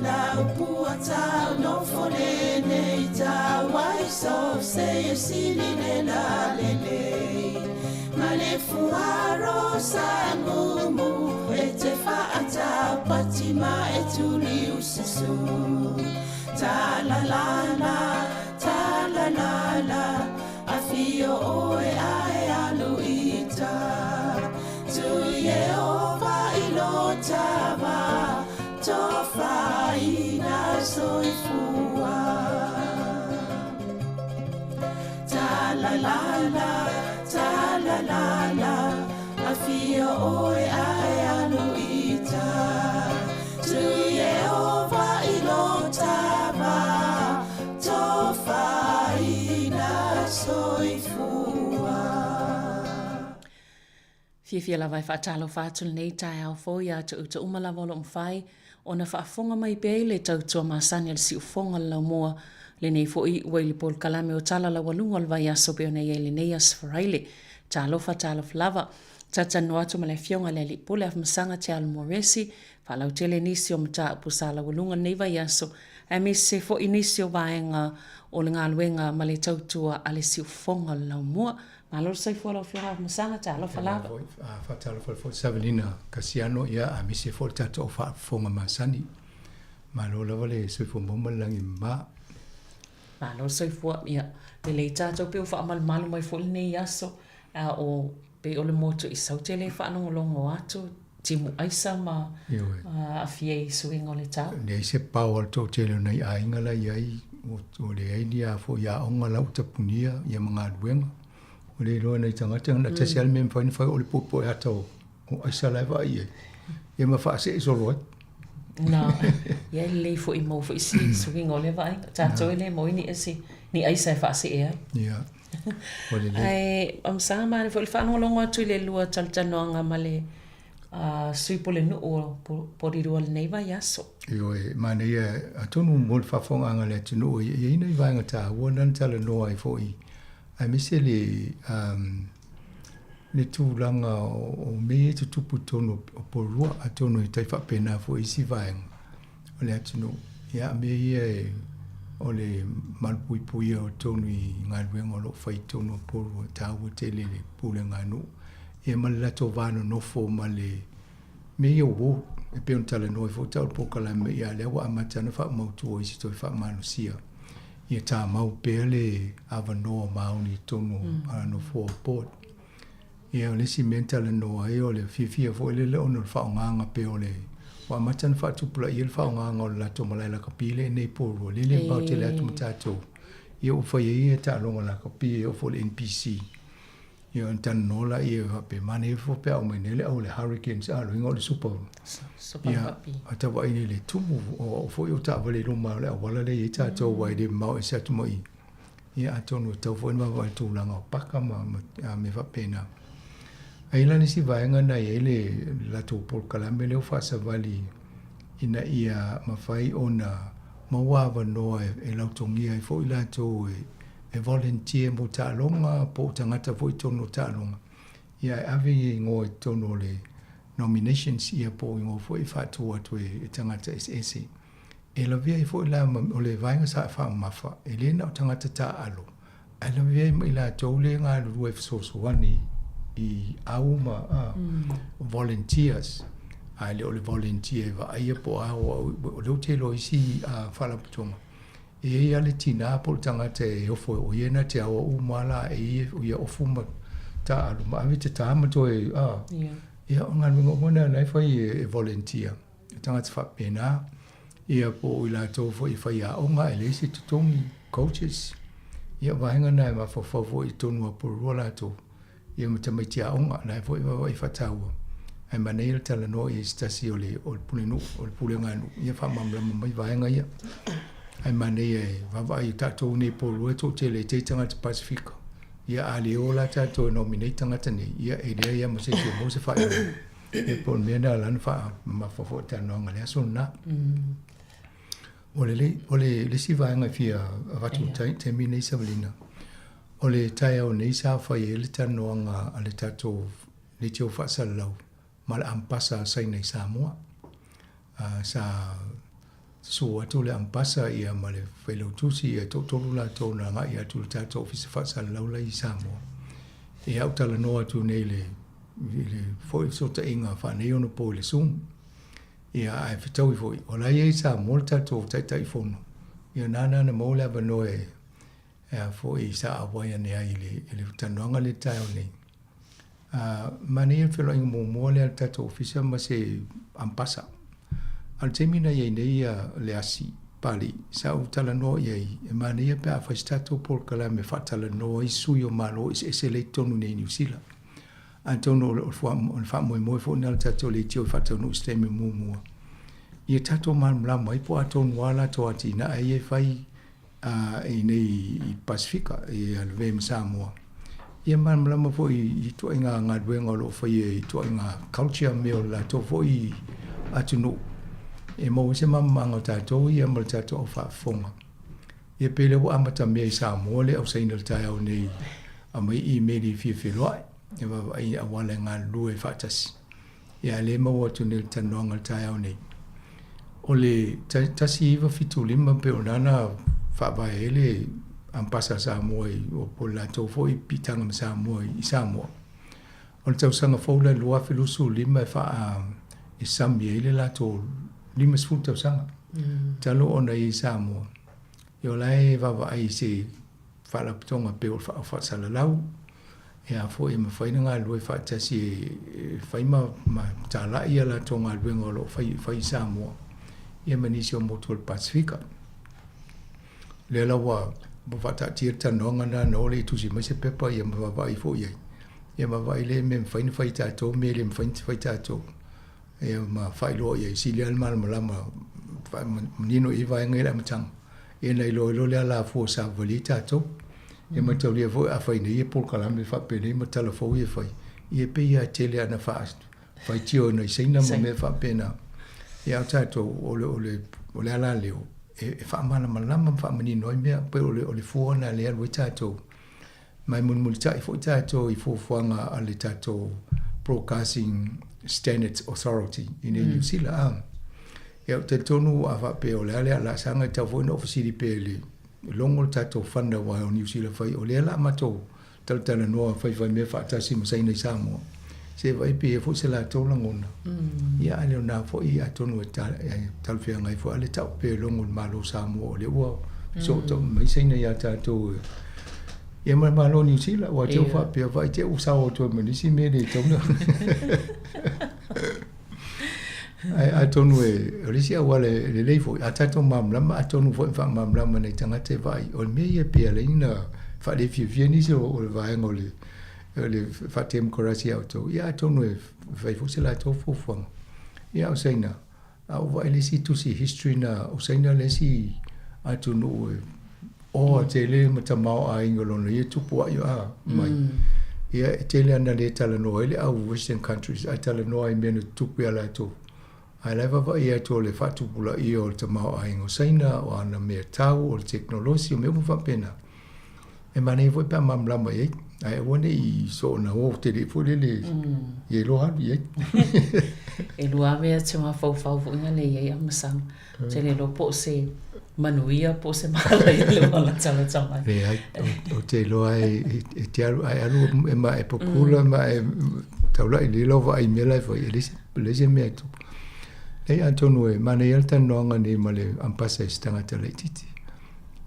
Lau pua tau nofo lenei tau ai so se e sili le la lelei. Ma le fuaro sa mumu e te whaatau pati ma e tuli ususu. Ta la la la, ta la la la, a fio oe ae alu ita. Tu Yehova i lo tava, tofaina soifua. Ta la la la, ta la la la, a fio oe ae alu ita. Tu Yehova i lo tava, tofaina soifua. Fiafia lava e faatalofa atu lenei taeao fou iā te outou uma lava o lo o mafai ona faafofoga mai pea i le tautua masani a le siufofoga o le laumua lenei foi ua i le polokalame o Tala Laualuga o le Vaiaso pei ona i ai lenei Aso Faraile. Talofa talofa lava. Talatalanoa atu ma le Afioga i le Alii Pule Afamasaga Te Alo Moresi, faalautele nisi o mataupu sa laualuga lenei vaiaso aemaise foi nisi o vaega o le galuega ma le tautua a le siufofoga o le laumua. Malo le soifua lau Afioga Afamasaga, talofa lava. Faatalofa foi Savelina Kasiano, ia aemaise foi le tatou au faafofoga masani. Malo lava le soifua maua ma le lagi mama. Malo le soifua, ia lelei tatou pei ua faamalumalu mai foi lenei aso, a o pei o le motu i Saute lea e faalogologo atu, timu aisa ma aafia i suiga o le tau. Leai se pao a le toatele o nai aiga la i ai, ua leai ni a foi aoga la ua tapunia ia ma galuega. Ua le iloa e nai tagata, na tasi lava le mea e mafai ona fai o le puepue ata o aisa la e vaai i ai, ia ma faasee solo ai. Na, ia e lelei foi maua foi si suiga o lea vaaiga. Tatou e le maua ai ni esi, ni aisa e faasee ai. Ia, ua lelei. Ae, Amsa, manaia foi le faalogologo atu i le lua talatalanoaga ma le Sui Pulenuu o Porirua lenei vaiaso. Ioe, manaia, atonu mo le faafofogaaga a le atunuu, e i ai nai vaega taua na na talanoa ai foi, aemaise le, le tulaga o mea ia e tutupu i totonu o Porirua, atonu e tai faapena foi isi vaega o le atunuu. Ia, a mea ia e, o le malupuipuia o totonu i galuega o lo o fai i totonu o Porirua, e taua tele i le pulega a nuu. Ia ma le latou va nonofo ma le mea ia o ward, e pei ona talanoa ai foi tau o le polokalame, ia lea ua amata ona faamautu o isi toe faamalosia. Ia tamau pea le avanoa maoni i totonu o nofoa o board. Ia o le isi mea na talanoa ai o le fiafia foi lele ona o le faaaogaga pea o le ua amata ona faatupulaia le faaaogaga o le latou malae lakapi lea i nei Porirua lea e le mamao tele atu ma tatou. Ia ua fai ai ia taaloga lakapi e oo foi i le NPC. Ia ona talanoa laia faapea, manaia fua pe a aumai nei le au le Hurricanes, a loiga o le Super. Super Ia, Rugby. a tau vaai nei le tumu, o au foi o taavale i luma o le auala lea e i ai tatou aua e le mamao ese atu ma i. Ia atonu e tatau foi ona vaavaai i le tulaga o paka ma, ma a mea faapena. Ae i ai la le isi vaega na i ai le latou polokalame lea ua faasavali ina ia mafai ona maua avanoa e, e lautogia ai foi latou e, e volunteer mo taaloga po o tagata foi i totonu o taaloga, ia e ave ia igoa i totonu o le nominations ia po o igoa foi e faatu atu e, e tagata eseese. E lavea ai foi la ma, o le vaega sa faamamafa, e le na o tagata taaalo, ae lavea ai ma i latou le galulue e fesoasoani i au ma a, volunteers. A e le o le volunteer e vaaia po o a, o lea ou te iloa i isi faalapotopotoga, E i ai lava le tinā po o le tagata e ofo o ia na te aoa uma la e ia o ia ofu ma taaalo ma ave te tā ma toe a ia o galuega uma na na e fai e, e volunteer e tagata faapena ia po o i latou foi e faiaoga e leai se totogi coaches ia vaega na e mafaufau foi i totonu o Porirua latou ia ma tamaiti aoga la e foi vaavaai faataua ae manaia le talanoa i se tasi o le o le pulenuu o le pulega a nuu ia faamalamalama mai vaega ia ae manaia e vaavaai i tatou nei Porirua e toatele e tei tagata Pasifika ia a le o la tatou e nominate tagata nei ia e leai lava ma se isi e maua se faaiuga e po o le mea lena la na faamamafa foi i le talanoaga i le aso lena. O le o le le isi vaega e fia avatu i taimi nei Savelina, o le taeao nei sa fai ai le talanoaga a le tatou leitio faasalalau ma le ampasa a Saina i Samoa. Sa Susu atu le Ambasa ia ma le Failautusi ia e toatolu latou na agai atu i le tatou Ofisa Faasalalau la i Samoa. Ia ou talanoa atu nei i le i le foi fesootaiga faaneionapo i le Zoom. Ia ae fetaui foi, o la e i ai i Samoa le tatou Taitaifono, ia nana na maua le avanoa e e a foi sa auai ane ai i le i le talanoaga lea i le taeao nei. Manaia le feiloaiga muamua lea a le tatou ofisa ma se Ambasa. A o le taimi na i ai nei le asi Pali, sa ou talanoa i ai, e manaia pe a fai se tatou polokalame e faatalanoa ai sui o Malo eseese lea i totonu nei i Niu Sila. Atonu o le faamoemoe foi lena o le tatou leitio e faataunuu i se taimi muamua, ia tatou malamalama ai po o a tonu lava latou atinae ia e fai i nei i Pasefika, i Alave ma Samoa. Ia malamalama foi i ituaiga galuega o lo o faia i ituaiga culture mea o le latou foi atunuu e maua ai se malamalamaaga o tatou ia ma le tatou au faafofoga. Ia pei lea ua amata mea i Samoa le ausaina i le taeao nei, aumai imeli e fia feiloai, e vaavaai i auala e galulue faatasi. Ia a lea e maua atu nei i le talanoaga i le taeao nei. O le 1975 pei o lena na faavae ai le Ambasa a Samoa i o po o le latou foi piitaga ma Samoa i Samoa. O le tausaga fou la 2025 e faa e sami ai le latou 50 tausaga. Talu ona i ai Samoa. Ia o la e vaavaai i se faalapotopotoga pei o le faasalalau, e a foi e mafai ona galulue faatasi e fai ma talai a latou galuega o lo o fai, fai i Samoa ia ma nisi o motu o le Pasefika. Lea la ua faataatia le talanoaga lena na o le i tusi mai se pepa ia ma vaavaai foi i ai. Ia ma vaavaai lea mea e mafai ona fai e tatou, mea e le mafai ona fai e tatou. Ia ma faailoa i ai, sili lava le malamalama manino i ai vaega ia i le amataga. Ia na iloa ai loa le alafua sa savavali ai tatou. Ia mataulia foi a fai nei polokalame faapenei ma tala fou ia e fai, ia e pei lava e tele lava ina faafaitio nai Saina ma mea faapena. Ia a o tatou, o le, o le, o le ala lea e faamalamalama ma faamanino ai mea, pei o le, o le fua lena lea e alu ai tatou. Ma e mulimulitai foi tatou i fuafuaga a le tatou Broadcasting Standards Authority i nei Niu Sila. A. Ia, ou te talitonu a faapea o le a le laasaga e tatau foi ona ou fesili pea i le logo le tatou fund aua o Niu Sila fai o lea la matou talatalanoa faifai mea faatasi ma Saina i Samoa. Se vaai pe i ai foi se latou lagona. Ia a le o na foi atonu e talafeagai foi a le tau pea e logo le Malo o Samoa o lea ua fesootau mai Saina ia tatou ia ma le Malo o Niu Sila aua te faapea vaai te ua sao atu ai ma nisi mea le tatau ona Ae atonu e o le isi auala e lelei foi a tatou malamalama atonu foi e faamalamalama nai tagata e vaai o le mea ia pei e ala ai ona faalefiafia nisi o le vaega o le o le faatemokarasi a outou, ia atonu e fai foi se latou fuafuaga. Ia o Saina, a ou vaai i le isi tusi history na, o Saina le isi atunuu e oa tele ma tamaoaiga o lona ia tupua'i a mai. Ia e tele ana le talanoa ai le au western countries ae talanoa i mea na tutupu iā latou. Ae la e vaavaai atu o le faatupulaia o le tamaoaiga o Saina, o ana mea tau, o le tekonolosi, o mea uma faapena. E manaia foi pe a malamalama i ai, ae aua ne i soona o tele foi lele ia iloa alu i ai. E lua ave atu mafaufau foi na le i ai a masau. Te le iloa po o se manuia po o se malaia le ua latalata mai. Leai, ou te iloa e te alu, a e alu e ma e pupula ma e taulai lelei lau vaai i mea la e fai, e leai se mea e tupu. Leai, atonu e manaia le talanoaga nei ma le Ambassa i se tagata laitiiti.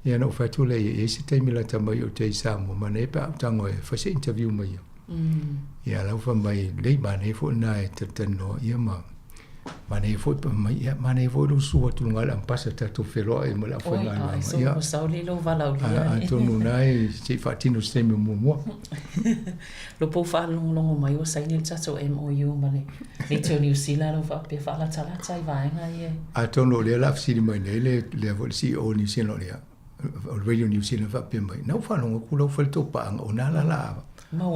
Ia na ou fai atu lea e i ai se taimi lata mai ou te i Samoa, manaia pe a ou tago e fai se interview ma ia. Ia la ua fai mai, lei manaia foi lena e talatalanoa ia ma manaia foi pe mai, ia manaia foi lou susu atu i luga o le Ambassa tatou feiloai ma le aufaigaluega. Ia, atonu na e se i faatino se taimi o muamua. Lo pou faalogologo mai ua saini le tatou MOU ma le Leitio Niu Sila lau faapea faalatalata i vaega ia. Atonu o lea o le a fesili mai nei le lea foi le CEO o New Zealand o lea o le Radio New Zealand faapea mai, na ou faalogo atu la ua fai le tou paaga o na la la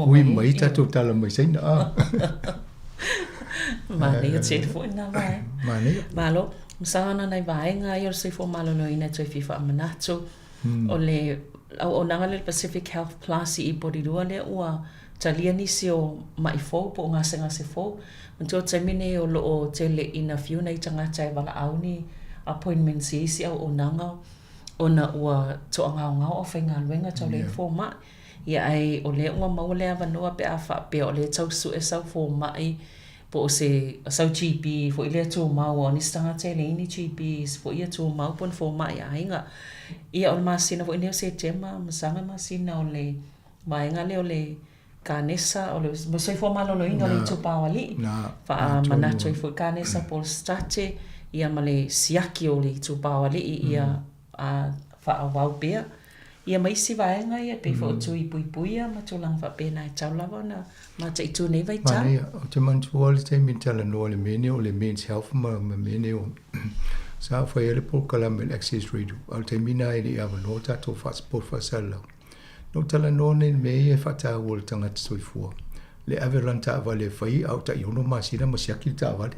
ui mai tatou tala mai Saina a. Manaia tele foi lena vaega. Manaia. Malo, masalo na nai vaega ia o le soifua maloloina e toe fia faamanatu. O le auaunaga lea o le Pacific Health Plus i Porirua lea ua talia nisi o maʻi fou po o gasegase fou. Manatua o le taimi nei o lo o tele ina fiu nai tagata e valaau ni appointments i isi auaunaga ona ua toagaogao aufaigaluega tau leai ni fomai. Ia ae o lea ua maua le avanoa pe a faapea o lea e tau sue sau fomai po o se sau GP foi lea tumau aua o nisi tagata e leai ni GPs foi ia tumau po o ni fomai aiga. Ia o le masina foi lenei o Setema, masaga masina o le vaega lea o le kanesa, o le soifua maloloina o le itupa o alii, faamanatu ai foi kanesa polostate, ia ma le siaki o le itupa o alii ia faaauau pea. Ia ma isi vaega ia e pei foi o tui puipuia ma tulaga faapena e tatau lava ona mataitu i nei vaitau. Manaia, ou te manatua le taimi na talanoa i le mea nei o le Men's Health ma mea nei o sa fai ai le polokalame i le Access Radio, a o le taimi lena e le i avanoa tatou faa-sport faasalalau. Na ou talanoa nei i le mea ia e faataua e le tagata soifua, le ave o lana taavale e fai a o tai 6 masina ma siaki le taavale,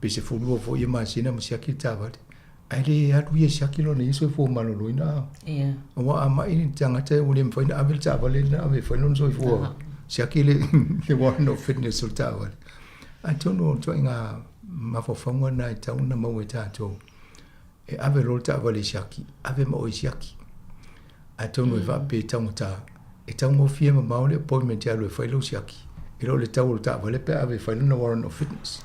pe 12 foi ia masina ma siaki le taavale. Ae le alu ia e siaki lona ia soifua maloloina a. Ia. Aua a mai le tagata ua le mafai ona ave le taavale lena ave e fai lona soifua siaki le le warrant of fitness o le taavale. Atonu o ituaiga mafaufauga na e tatau ona maua e tatou. E ave loa le taavale e siaki, ave ma oe e siaki. Atonu e faapea e taugata, e taugofie mamao le appointment e alu e fai lou siaki, i lo le tau o le taavale pe a ave e fai lona warrant of fitness.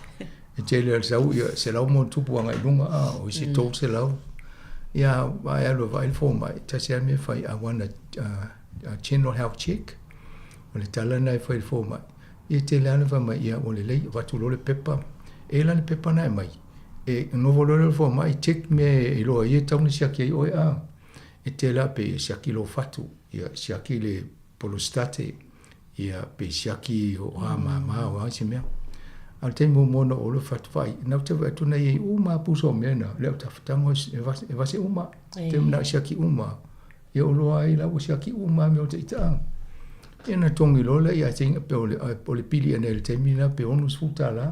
E tele lava le sau, ia, 100+ agai i luga, a, o isi 300. Ia, a e alu e vaai le fomai, tasi lava le mea e fai, I want a general health check. O le tala lena e fai i le fomai. Ia, e tele lava le fai mai, ia, ua lelei, avatu loa le pepa. E i ai la le pepa na e aumai, e nofo loa lea o le fomai, check mea e iloa ai e tatau ona siaki ai oe, a. E tele lava pe siaki lou fatu, ia siaki le polostate, ia pe siaki o a mama o a isi mea. A o le taimi muamua na oo le fatu vaai, na ou te vaai atu na i ai uma lava pusa o mea na, le au tafatago e vase uma. Te na siaki uma. Ia o loa ai la ua siaki uma mea o te ita. Ia na togi loa lea ia te pe o le o le pili ane le taimi na pe $60.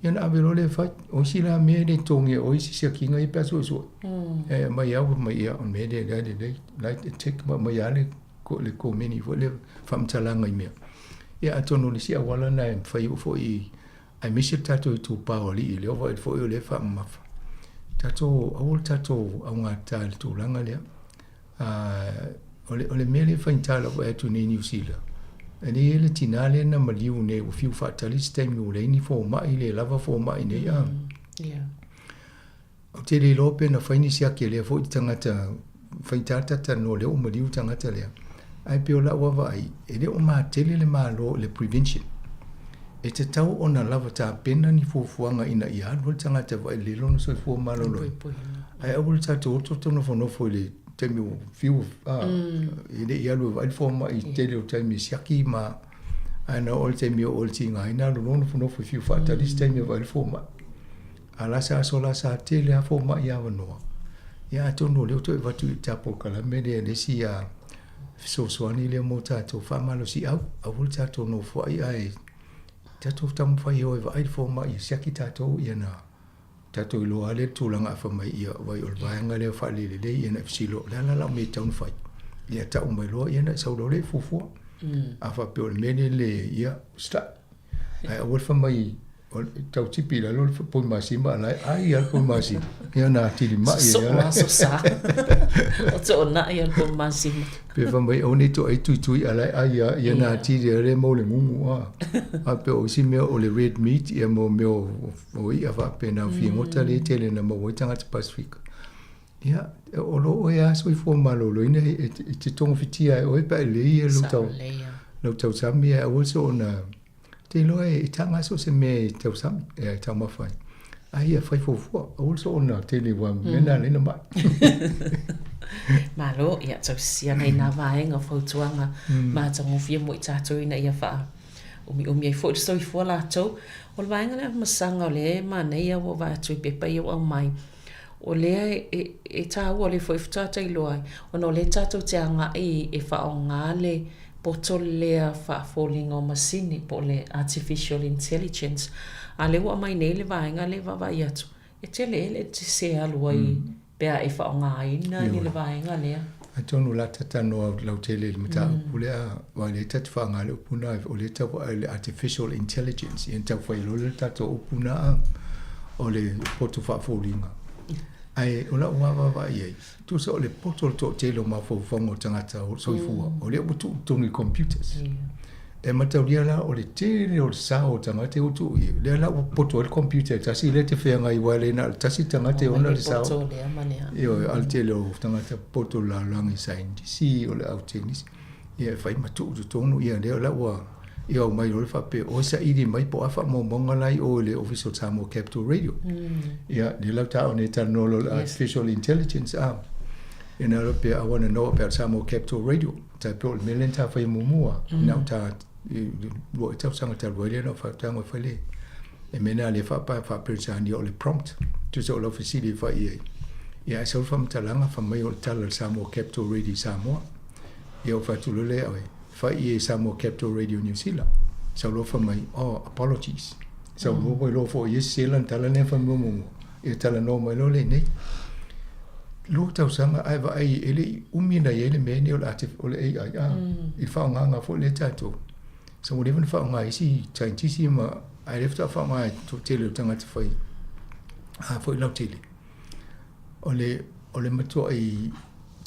Ia na ave loa lea e fai. O isi la mea e le togia o isi siakiga ia pe a suesue. E aumai lava fai mai ia o le mea lea lea lelei. La e tick ma aumai lava le le komeni foi le faamatalaga i mea. Ia atonu o le isi auala lena e mafai foi aemaise le tatou itupa o alii lea ua vaai foi o lea e faamamafa. Tatou aua le tatou augata i le tulaga lea. O le, o le mea lea e faigata lau vaai atu nei i Niu Sila, e lea e i ai le tinā lea na maliu nei ua fiu faatali se taimi ua leai ni fomai, le lava fomai nei a. Yeah. Ou te le iloa pe na fai ni siaki a lea foi tagata, faigata le ta talanoa o lea ua maliu le tagata lea. Ae pei o lau vaavaai, e le o matele le Malo i le prevention. E tatau ona lava tapena ni fuafuaga ina ia alu ai le tagata e vaai lelei lona soifua maloloina. Ae aua le tatou o tatou nofonofo i le taimi ua fiu e le i alu e vaai le fomai i le tele o taimi e siaki ma ae na oo i le taimi e oo i le tigaina alu loa nofonofo e fiu faatali se taimi e vaai le fomai. A la sa aso la sa tele lava fomai avanoa. Ia atonu o lea ua toe avatu i le ta polokalame lea le isi fesoasoani lea mo tatou faamalosiau, aua le tatou nofoai ae tatou taumafai e o e vaai le fomai e siaki tatou ia na tatou iloa lava lea le tulaga a fai mai ia vai o le vaega lea faalelelei ia na e fesili loa, o le a la lau mea e tatau ona fai? Ia tau mai loa ia ona e sau loa lea e fuafua. A faapea o le mea lea le ia start. Ae aua le fai mai tau tipi i lalo le poi masima a la e ai lava le poi masima. Ia na atili mai ai Sosoo lava sosa. O toonai le poi masima. Pe fai mai aua ne i toai tuitui a la e ai lava ia na atili ai lea mau le gugu a. A pei o isi mea o le red meat ia mo mea o i'a faapena o figota lea e tele na maua ai tagata Pasefika. Ia, o lo oe lava soifua maloloina e te togafitia ai oe pe a e lelei ia lou tau lou tausami ae aua soona te iloa e taga so o se mea e tausami e taumafa ai. Ae ia fai fuafua, aua soona tele ua mea na ala ai ona mai. Malo, ia tausisia nei nā vaega o fautuaga matagofie mo i tatou ina ia faa umiumi ai foi le soifua latou. O le vaega lea o masaga o lea e manaia ua vaai atu i pepa ia ua aumai, o lea e taua, o lea foi faatoa tailoa ai, ona o lea tatou te agai e faaaoga le poto lea faafoliga o masini po o le artificial intelligence. A o lea ua aumai nei le vaega lea e vaavaai atu, e tele ea le eletise e alu ai pe a e faaaogaina le vaega lea. Atonu o le a talanoa lautele i le mataupu lea, aua o lea tatou te faaaoga le upu lena, o lea e tau vaai i le artificial intelligence, ia ona tau fai loa lea o le tatou upu lena o le poto faafoliga. Ae o lau vaavaai i ai, tusa o le poto o le toatele o mafaufauga o tagata o soifua, o lea ua tuu i totonu i computers. E mataulia la o le tele o le sao o tagata ua tuu i ai, lea la ua poto ai le computer e tasi lea e te feagai aua e le na o le tasi le tagata e ona le sao. Ioe, a o le tele o tagata poto o le lalolagi, saienitisi, o le au tenisi, ia e fai ma tuu i totonu, ia lea la ua ia aumai loa le faapea, oi saili mai po o a faamaumauga la i o i le Ofisa o Samoa Capital Radio. Ia, lea la faatoa nei talanoa loa i le artificial intelligence, a. Ia na loa pea, I wanna know about Samoa Capital Radio. Tai pei o le mea lea na ta faia muamua, na o ta lua ea tausaga talu ai lea na ou faatago e fai le le mea lena lea faa-Peretania o le prompt, tusa o lau fesili e fai i ai. Ia ae sau le faamatalaga fai mai o le tala a le Samoa Capital Radio i Samoa. Ia ou fai atu loa lea ia oe, fai i ai Samoa Capital Radio New Zealand. Sau loa fai mai, oh, apologies. Sau loa ua iloa foi e sese lana tala lea na fai muamua. Ia talanoa mai loa lenei. Lua tausaga ae vaai e le i umi na i ai le mea lenei o le o le AI a i le faaaogaga foi lea tatou. So ua leva ona faaaoga e isi scientist ma ae lea faatoa faaaoga e le tele o tagata fai a foi lautele. O le o le matuai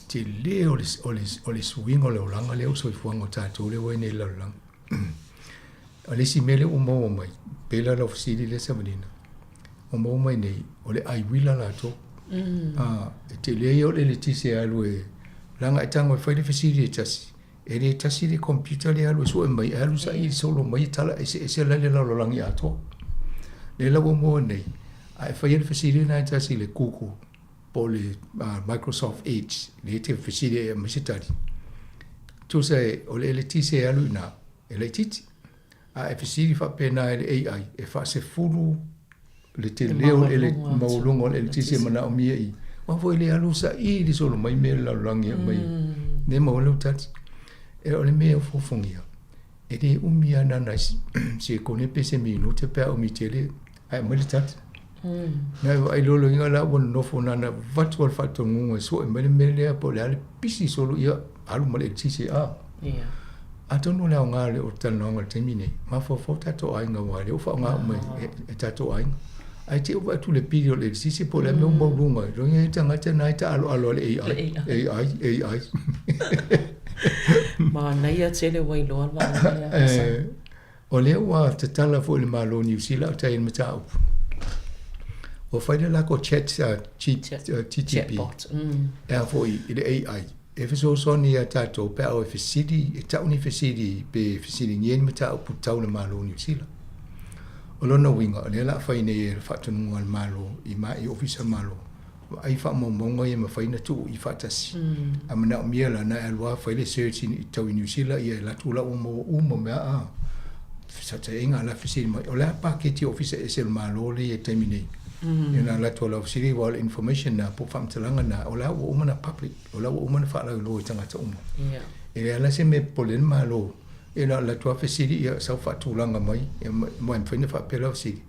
tele o le o le o le suiga o le olaga lea o le soifuaga o tatou lea ua i ai nei i le lalolagi. O le isi mea lea ua maua mai, pei la lau fesili lea Savalina, ua maua mai nei, o le ai uila latou. Mm. E tele ia o le eletise e alu e, leaga e tago e fai le fesili e tasi, e le tasi le computer lea e alu e sue mai, e alu saili solo mai tala eseese la i le lalolagi atoa. Lea la ua maua nei, a e faia le fesili lena e tasi i le Google, po o le Microsoft Edge, lea e te fesili ai e aumai se tali. Tusa e, o le eletise e alu i ina, e laitiiti. A e fesili faapena i le AI, e faasefulu le tele o le maualuga o le eletise e manaomia i. Aua foi e le alu saili solo mai mea i le lalolagi e aumai. Lea e maua ai lau tali. E o le mea e ofoofogia, e le umi lava na nai sekone pe se minute pe a umi tele ae aumai le tali. Na e vaai loa loiga la ua nonofo na na avatu lava le faatonuga e sue mai le mea lea po o le a le pisi solo ia alu ma le eletise a. Yeah. Atonu o le aoga o le talanoaga i le taimi nei, mafaufau tatou aiga aua o lea ua faaaoga uma e tatou aiga. Ae te i ua vaai atu i le pili o le eletise po o le a le mea ua maualuga ai, loiga e tagata na e taaaloalo a le AI, AI, AI. Manaia tele ua iloa le vaega lea. O lea ua tatala foi le Malo o Niu Sila o tai i le mataupu. Ua fai le lako chat GTP e a foi i le AI e fesoasoani iā tatou pe a o e fesili, e tau ni fesili pe fesiligia ni mataupu tau le Malo o Niu Sila. O lona uiga, o lea o le a fai nei e le faatonuga a le Malo i ma i Ofisa o le Malo, vaai faamaumauga ia e mafai ona tuu i faatasi. A manaomia la, na e alu lava fai le search i tau i Niu Sila, ia e alu atu la ua maua uma mea a fesootaiga la fesili mai, o le a paketi ofisa ese o le Malo lea i le taimi nei? Ia na alu atu lau fesili aua o le information na po o faamatalaga na, o la ua uma ona public, o la ua uma ona faalauiloa i tagata uma. E leai la se mea e popole ai le Malo, ia na alu atu lava fesili, ia sau faatulaga mai, ia ma e mafai ona faapea lau fesili.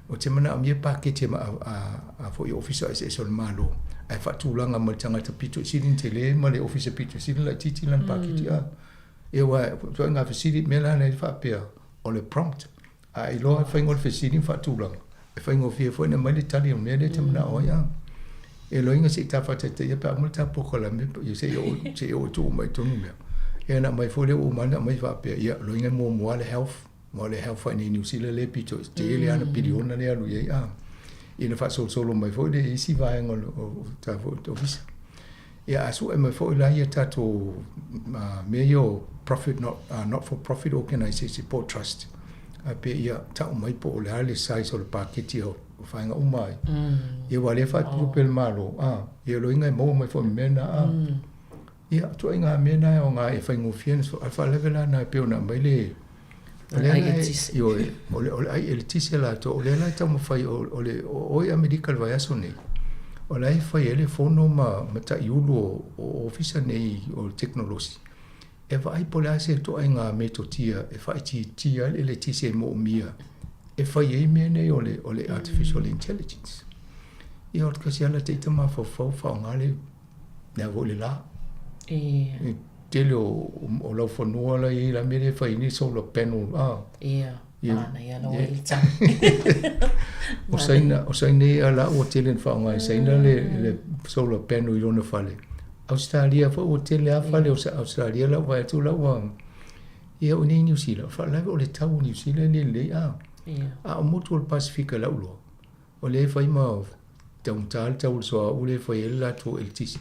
Ou te manaomia paketi a foi ofisa eseese o le Malo ae faatulaga mai le tagata pito i sili ona tele ma le ofisa pito i sili ona laitiiti lana paketi. A ia aua o ituaiga fesili mea la na faapea o le prompt a e iloa le faiga o le fesili ma faatulaga e faigofie foi ona aumai le tali o le mea lea e te manao ai. A e loiga se i ta faataitaia pe a uma le ta polokalame ia se i oo se i oo e tuu mai i totonu mea. Ia ona aumai foi lea ua uma ane aumai faapea ia loiga e muamua le health Ma o le health i Niu Sila lea pito i tele lava na piliona lea alu i ai a. Ina faasolosolo mai foi le isi vaega o ta foi ofisa. Ia a sue mai foi la ia tatou mea ia o profit not, not for profit organization po o trust. A pe ia tau mai po o le a le size o le paketi o vaega uma ai. Ia aua o lea e faatupe e le Malo, a, ia loiga e maua mai foi ma mea na a. Ia, ituaiga mea na e aoga e faigofie ona a o le faalavelave la lena e pei ona aumai le o lea la e, ioe, o le, o le ai eletise latou, o lea la e taumafai o, o le, o i Amerika i le vaiaso nei, o la e fai ai le fono ma, ma taiulu o, o ofisa nei o le tekonolosi, e vaai po o le a se ituaiga metotia e faaitiitia ai le eletise e moomia e fai ai mea nei o le, o le artificial intelligence. Ia, o le tasi lava la ita mafaufau faaaoga le Le a foi le la. E tele o, o laufanua la i ai la mea lea e fai ai ni solar panel. Ia. Manaia lava i le tau. O Saina, o Saina ia la ua tele na faaaoga e Saina le, le solar panel i lona fale. Australia foi ua tele lava fale o Australia la ua vaai atu la ua ia o nei Niu Sila, o faalavelave o le tau o Niu Sila e le lelei a. A o motu o le Pasefika i lau iloa, o lea e fai ma taugata le tau o le suauu lea e fai ai le latou eletise.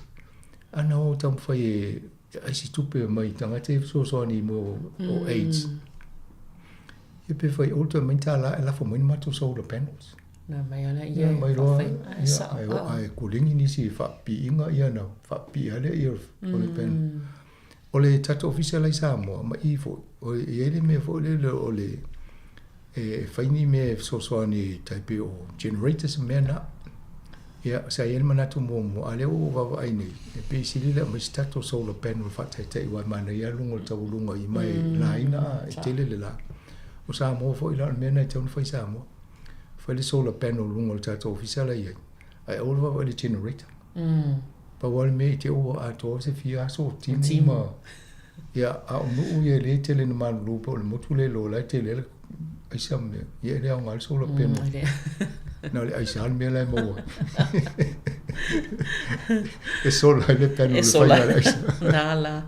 Ana o taumafai e ai se tupe mai tagata ia fesoasoani mo o AIDS. Ia pe fai o toe mai $1 e lafo mai ni matou solar panels. Na mai ala ia mai loa ia ai o ai kulingi nisi e faapipiiga ia na faapipii lava lea o le panel. O le tatou ofisa la i Samoa ma i foi, o e i ai le mea foi lele o le e fai ni mea e fesoasoani e tai pei o generators ma mea na. Ia, sa i ai le manatu muamua, a o lea ua ou vaavaai nei, e pei e sili le aumai se tatou solar panel e faataitai aua e manaia lava luga o le taualuga i mai mm. laina a, e tele le la. O Samoa foi la, o le mea na e tatau ona fai i Samoa. Fai le solar panel luga o le tatou ofisa la i ai, ae aua le vaavaai i le generator. Mm. Pau lava le mea i te ua atoa se fia aso o timu ma... Ia, a o nuu ia e le tele ina malulu pei o le motu lea i lo la e tele ai le aisa ma mea. Ia e le aoga le solar panel. Na o le aisa le mea la e maua ai. E sola ai le panel e sola le aisa. Na la.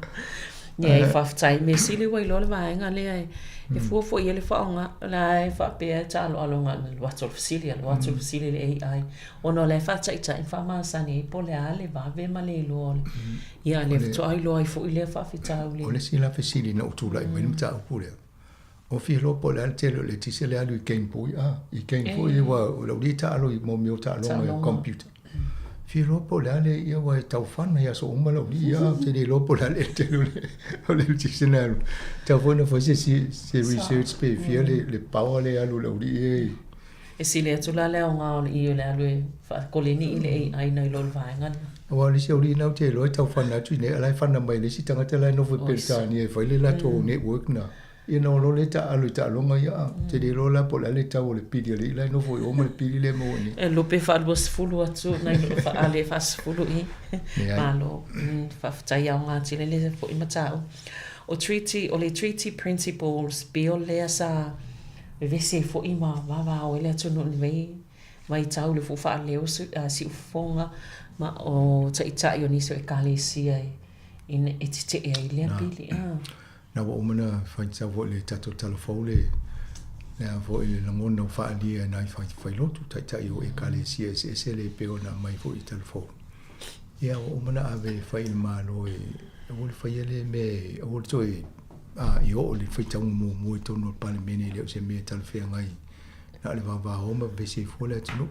Ia e faafetai. Mea sili ua iloa le vaega lea e e fua foi i ai le faaaoga. La e faapea e taaloaloga alu atu o le fesili, alu atu o le fesili i le AI. Ona o la e faataitai ma faamasani ai po o le a le vave ma le iloa o le Ia, lea faatoa iloa ai foi lea faafitauli. O le isi la fesili ina ua tulai mai le mataupu lea, o fia iloa po o le a le tele o le eletise lea alu i game boy, a, i game foi ia aua o lau lea taalo i mea o taaloga i computer. Fia iloa po o le a le, ia aua e tau fana i aso uma lau alii, a, ou te le iloa po o le a le tele o le eletise na alu. Tatau foi ona fai se research pe fia le power lea e alu i le aualii ia i E sili atu la le aoga o le i o le alu e faakoleni'i le AI nai lo le vaega lea. Aua o le isi aualii lena ou te iloa e tau fana atu i inei, a o la e fana mai e le isi tagata la e nofo i Peretania e fai le latou network lena. Ia ona o loa lea taaalo i taaloga ia, a, ou te le iloa la po o le a le tau o le pili a le alii la e nofo i o ma le pili lea e maua i inei. E lupe faaluasefulu atu nai lo le faaale faasefulu i. Malo. Faafetai aoga tele le foi mataupu. O treaty, o le treaty principles bill lea sa vevesi ai foi ma vavao ai le atunuu i lenei vaitau i le fuu faaleo siufofoga ma o taitai o nisi o Ekalesia e tetee ai lea pili. Na ua uma ona faitau foi i le tatou tala fou le le a foi le lagona ua faaalia e nai failotu taitai o Ekalesia eseese le pei ona aumai foi i tala fou. Ia ua uma ona ave e fai i le Malo e aua le faia lea mea e aua le toe a i oo le faitauga muamua i totonu o le Palemene e le o se mea e talafeagai na o le vavao ma vevesi ai fua le atunuu.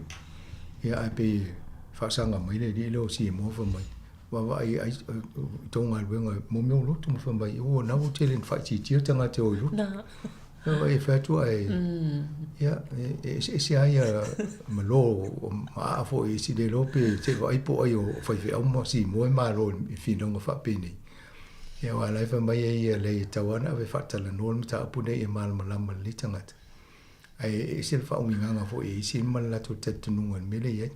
Ia ae pei e faasaga mai le alii lea o Siamoa fai mai, vaavaai ai i tou galuega mo mea o lotu ma fai mai, ua na ua tele ina faaitiitia tagata e o i lotu. Na. E fai atu ae, ia, e eseese lava ia ma lo ma aa foi e isi le iloa pe se i vaai po o ai o faifeau ma Simoa e malo i finauga faapenei. Ia aua o la e fai mai ai ia leai e tatau lava ona ave e faatalanoa le mataupu lenei ia malamalama lelei tagata. Ae e ese le faauigaga foi e isi ma le latou talitonuga i le mea lea e i ai.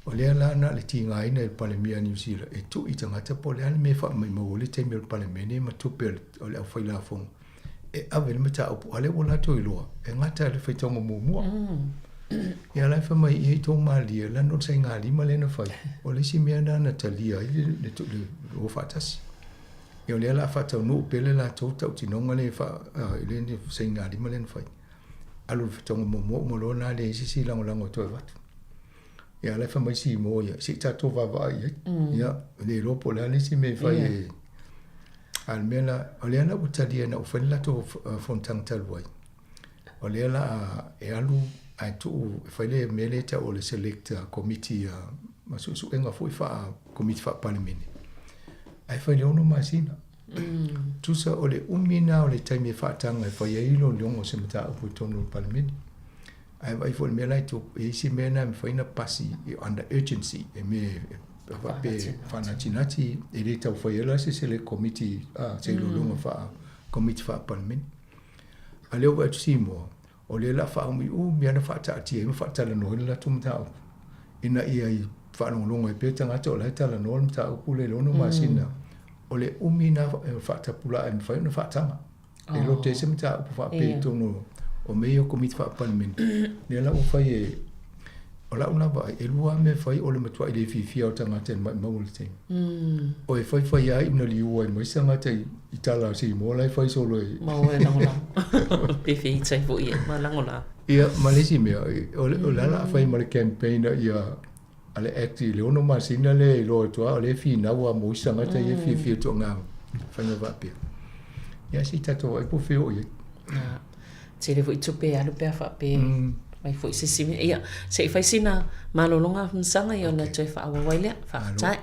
O lea la na o le tigaina e le Palemia a Niu Sila e tuu i tagata po o le a le mea e faamaumau ai le taimi o le Palemene ma tupe o le aufailafoga e ave le mataupu, a o lea ua latou iloa e gata i le faitauga muamua. Ia la e fai mai ia i tou malie, leaga o le saigalima lea na fai, o le isi mea lena na talia ai le o faatasi. Ia o lea o le a faataunuu pea le latou tautinoga lea i le saigalima lea na fai. Alu i le faitauga muamua uma loa lena leai se isi lagolago e toe avatu. Ia la e fai mai Simo ia, se i tatou vaavaai i ai. Ia, le iloa po o le a le isi mea e fai e... A o le mea la, o lea la ua talia ina ua fai le latou fonotaga talu ai, o lea la e alu ae tuu e fai le mea lea e tau o le select committee ma suesuega foi faa komiti faa-Palemene ae fai i le 6 masina. Tusa o le umi lena o le taimi e faataga e fai ai iloiloga o se mataupu i totonu o le Palemene. Ae vaai foi i le mea la e tupu, e i ai isi mea na e mafai ona pasi under urgency, e mea e faapea e faanatinati, e le tau faia la se select committee, se iloiloga faa komiti faa-Palemene. A o lea ua vaai atu Simoa, o lea o le a faaumiumi lava ona faataatia ai ma faatalanoa ai le latou mataupu, ina ia faalogologo ai pea tagata o la e talanoa le mataupu lea i le 6 masina. O le umi lena e faatapulaa e mafai ona faataga. E lote ai se mataupu faapea i totonu O mea ia o Komiti Faa-Palemene, lea la ua fai e, o lau la vaai, e lua lava mea e fai o le matuai le fiafia o tagata i le maimau o le taimi. O e faifai ai ina liu ai mai se tagata i i tala a Samoa la e fai solo e. Maua e lagolago. Pe feita ai foi e ma lagolago. Ia, ma le isi mea, o le, o le a la fai ma le campaign a ia a le Act i le 6 masina lea e iloa atu lava o lea e finau lava mo isi tagata ia e fiafia ituaiga faiga faapea. Ia se i tatou vaai po o fea o i ai. Tele foi tupe e alu pe a faapea mai foi se isi mea. Ia, se i fai sina malologa masaga ia ona toe faaauau ai lea. Faafetai.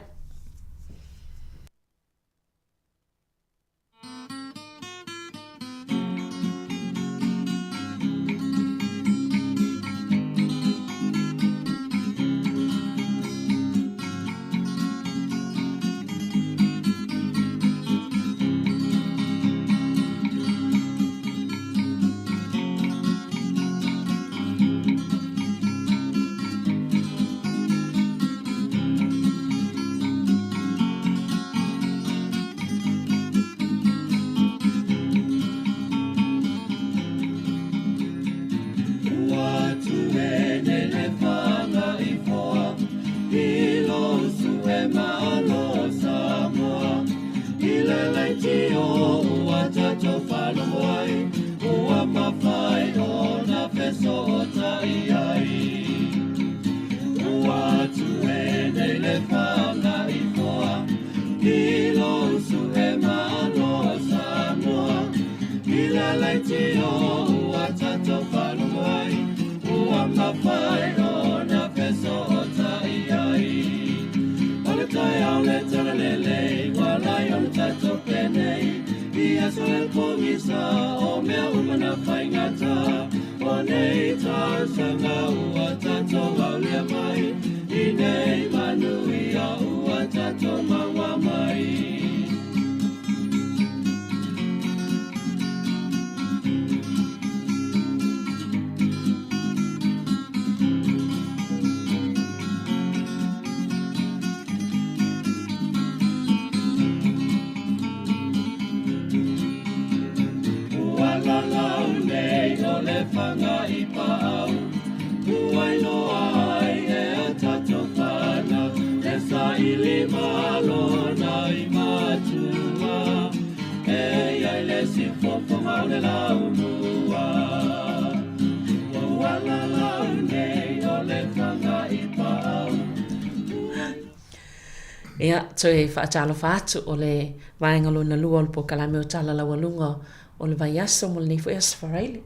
Ia, toe faatalofa atu o le vaega lona lua o le polokalame o Tala Laualuga o le vaiaso mo lenei foi Aso Faraile.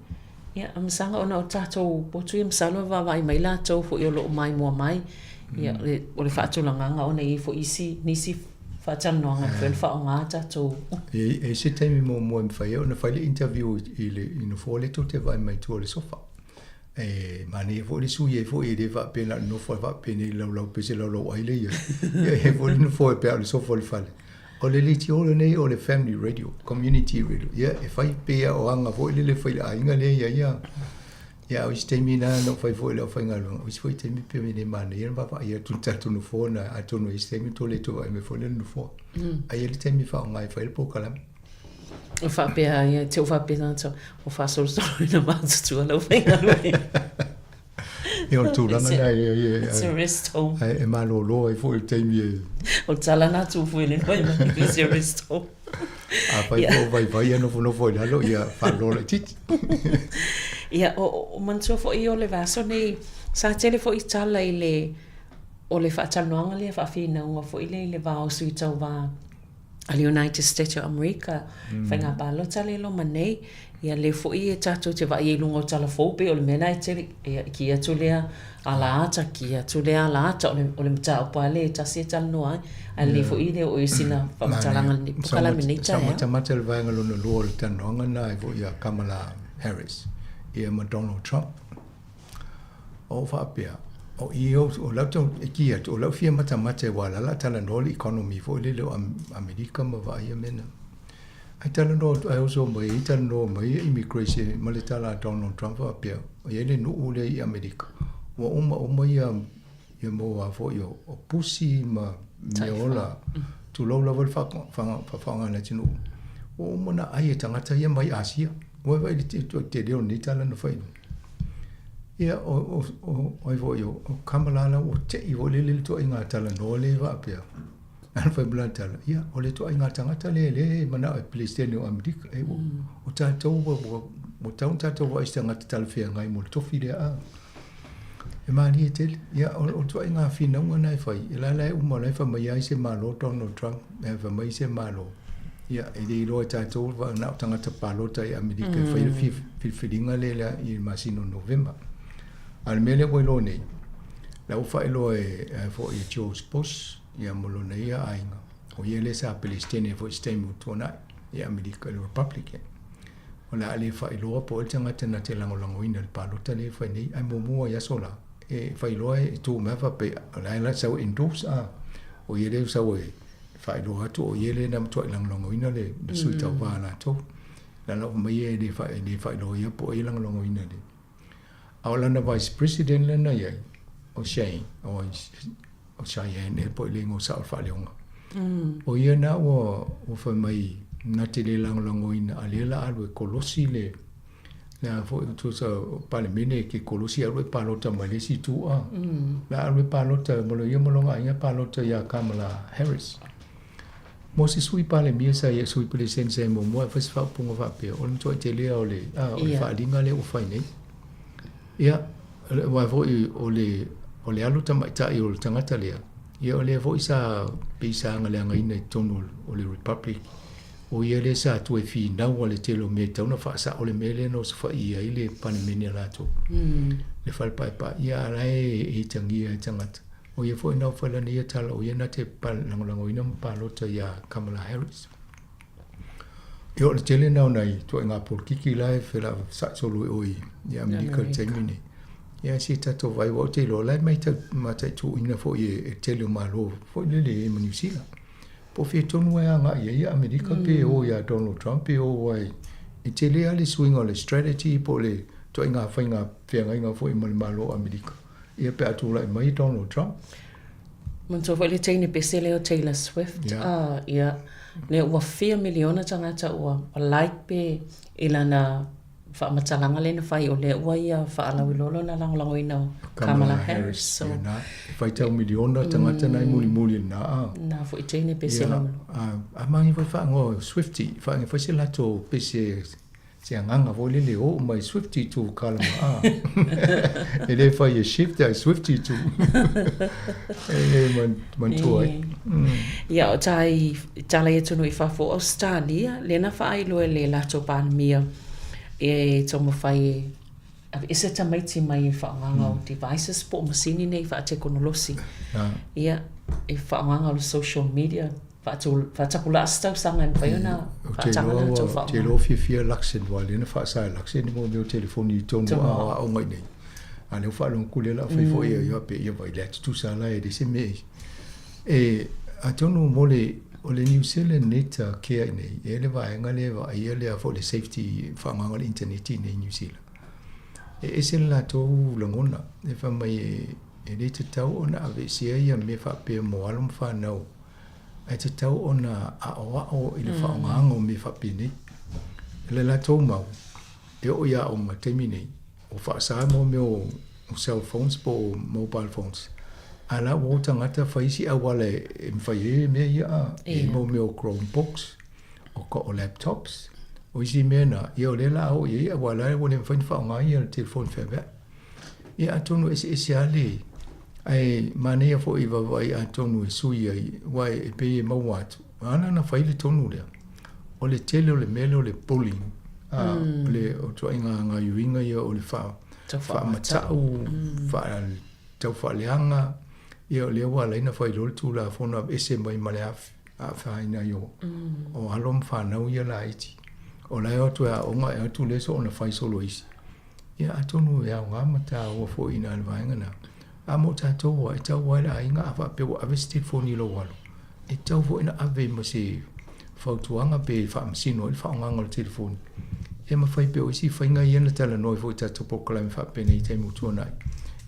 Ia, masaga ona o tatou potu ia masalo e vaavaai mai latou foi o lo o maimoa mai. Ia, o le faatulagaga ona e i ai foi isi, nisi faatalanoaga e mafai ona faaaoga tatou. E i ai se taimi muamua e mafai ai ona fai le interview i le i nofoa lea tou te vaai mai tua o le sofa. E manaia foi le sui ai foi e le faapea na o le nofo lava faapenei laulau pei se laulau ai lea i ai. Ia e i ai foi le nofoa e pei lava o le sofa o le fale. O le leitio lenei o le family radio, community radio. Ia e fai pei lava o aga foi lele e fai i le aiga lea e i ai ia. Ia a o isi taimi na na ou fai foi i le aufaigaluega, o isi foi taimi pei e le manaia le vaavaai atu i le tatou nofoa na atonu e i ai se taimi tou le toe vaai mai foi lea i le nofoa. Ae i ai le taimi e faaaoga ai e fai ai le polokalame. O faapea ia te o faapea tagata o faasolosoloina matutua lau faigaluega. Ia o le tulaga lena e It's a rest home. E malolo ai foi i le taimi e... O le tala na tu fui le noi mai it's a rest home. Afai foi o vaivai ia nofonofo i lalo, ia faalolo laitiiti. Ia, o manatua foi o le vaiaso nei, sa tele foi tala i le, o le faatalanoaga lea faafinauga foi lea i le va o sui tauva a le United States o Amerika, faiga palota lea e loma nei, ia lea foi e tatou te vaai ai i luga o tala fou pei o le mea lena e tele, ia ki atu lea ala ata, ki atu lea ala ata, o le, o le mataupu lava lea e tasi e talanoa ai, ae lelei foi le oo i sina faamatalaga lenei polokalame lenei taeao. Sa matamata le vaega lona lua o le talanoaga lena ai foi ia Kamala Harris ia ma Donald Trump. O faapea, o i o, o lau tau e ki atu, o lau fia matamata e wā lala talanoa le economy foi lele o Amerika ma vaai ia mea na. Ai talanoa atu, ai oso mai, ai talanoa mai ia immigration ma le tala a Donald Trump faapea, o i ai le nuu lea i Amerika, ua uma uma ia, ia mau a foi o, o pusi ma mea ola, tulou lava le faaoga le atunuu, ua uma ona ai e tagata ia mai Asia. Ua vaai i le tele o lenei tala na fai. Ia, o, o, o, ai foi, o Kamala la ua te'i foi lele le ituaiga talanoa lea e faapea. A fai mai lana tala, ia, o le ituaiga tagata lea lea e manao e Peresetene o Amerika. E, ua, o tatou ua, ua, ua tatau ona tatou vaai i se tagata talafeagai mo le tofi lea. A. E malie tele. Ia, o, o ituaiga finauga na e fai, e la la e uma la e fai mai ai se Malo Donald Trump, e fai mai se Malo. Ia, e le iloa e tatou na o tagata palota i Amerika e fai le filifiliga lea i le masina o Novema. A o le mea lea ua iloa nei, la ua faailoa e foi e George Bush ia ma lona ia aiga, o ia lea sa Peresetene foi i se taimi ua tuanai i Amerika i le Republican. O le a le faailoa po o ai le tagata na te lagolagoina i le palota lea e fai nei, ae muamua i aso la, e faailoa e tu mai faapea, o la e sau e endorse, a, o ia lea ua sau e faailoa atu o ia lea na matuai lagolagoina le, le sui tauva a latou. La la mai e le fa le faailoa ia po o ai e lagolagoina le. A o lana vice president lea na i ai, o Shane, o, o Cheyenne, e po i le igoa sao o le faaleoga. O ia na ua, ua fai mai na te le lagolagoina, a lea la alu e kolosi le, le a foi tusa o Palemene ke kolosi alu e palota mai le isi itu a. La alu e palota mo lo ia mo lona aiga palota iā Kamala Harris. Mo se sui Palemia sa ia sui Peresetene sa ia muamua e fai se faaupuga faapea, o le matuai telea o le, a, o le faaaliga lea ua fai nei. Ia, aua foi o le, o le alo tamaitai o le tagata lea, ia o lea foi sa pei sa agaleagaina i totonu o le Republic, o ia lea sa toe finau a le tele o mea e tatau ona faasao le mea lea na osofaia ai le Palemene a latou, le fale paepae. Ia a la e itagia e tagata. O ia foi na fai lana ia tala, o ia na te lagolagoina ma palota iā Kamala Harris. Ia o le tele na o nai ituaiga polokiki la e felasa'i solo i o i Amerika i le taimi nei. Ia se tatou vaai aua ou te iloa o la e mataituina foi e le tele o Malo foi lele i ai ma Niu Sila. Po o fea tonu e agai ai ia Amerika pe o iā Donald Trump pe o ai. E tele lava le suiga o le strategy po o le ituaiga faiga feagaiga foi ma le Malo o Amerika ia pe a tulai mai Donald Trump. Manatua foi le teine pese lea o Taylor Swift, yeah. Ia, lea ua fia miliona tagata ua like pe i lana faamatalaga lea na fai o lea ua ia faalauiloa lona lagolagoina o Kamala Harris. So, yeah, na, e faitau miliona tagata mm. nai mulimuli na. A. Na foi teine pese yeah, a, a mangi foi whaangoa Swiftie, whaangi foi se lato pese se agaga foi lele oo mai Swiftie tu kalama a. E le fai e shift ai Swiftie tu. E man mantua ai. Ia o tai tala ia tonu i fafo Australia le na faailoa le latou Palemia e taumafai e aveese tamaiti mai e faaaogaga o devices po o masini nei faatekonolosi. Ia e faaaogaga o le social media faatapulaa se tausaga e mafai ona faataga le latou faaaoga. Ou te iloa fiafia Luxon aua o lea na faasa e Luxon mo mea o telefoni i totonu o aoaoga i inei. A o lea ua faalogo atu lea o le a fai foi ia pe ia vai le a tutusa la e leai se mea e atonu mo le o le New Zealand nei ta kea i nei e le vaega lea e vaaia lea foi le safety faaaogaga o le internet i nei New Zealand. E ese le latou lagona e fai mai e le tatau ona aveesea ia mea faapea mo alo ma fanau ae tatau ona aoao i le faaaogaga o mea faapenei. O le latou mau, e oo i aoga i le taimi nei, ua faasa mo mea o cell phones po o mobile phones, a la ua o tagata fai isi auala e mafai ai mea ia a, e i mau mea o Chromebooks, o ka o laptops, o isi mea na, ia o lea la a oo i ai, aua la ua le mafai ona faaaoga ia le telefoni feaveai. Ia atonu e eseese lava le, ae manaia foi i vaavaai atonu e sui ai, aua e pei e maua atu, ala ona fai le tonu lea, o le tele o le mea lea o le bullying, a, o le ituaiga gaoioiga ia o le faamatau, tau faaleaga, ia o lea ua ala ai ona fai loa le Tulafono aveese mai ma le afaina ai o alo ma fanau ia laiti. O la e o atu e aoga, e o atu le soona fai solo e isi. Ia atonu e aoga ma taua foi i ina le vaega lena. A mo tatou lava, e tau lava i le aiga a faapea ua ave se telefoni i lou alo, e tatau foi ona ave ma se fautuaga pe faamasino ai le faaaogaga o le telefoni. Ia ma fai pea o isi faiga ia na talanoa ai foi i tatou polokalame faapenei i taimi ua tuanai,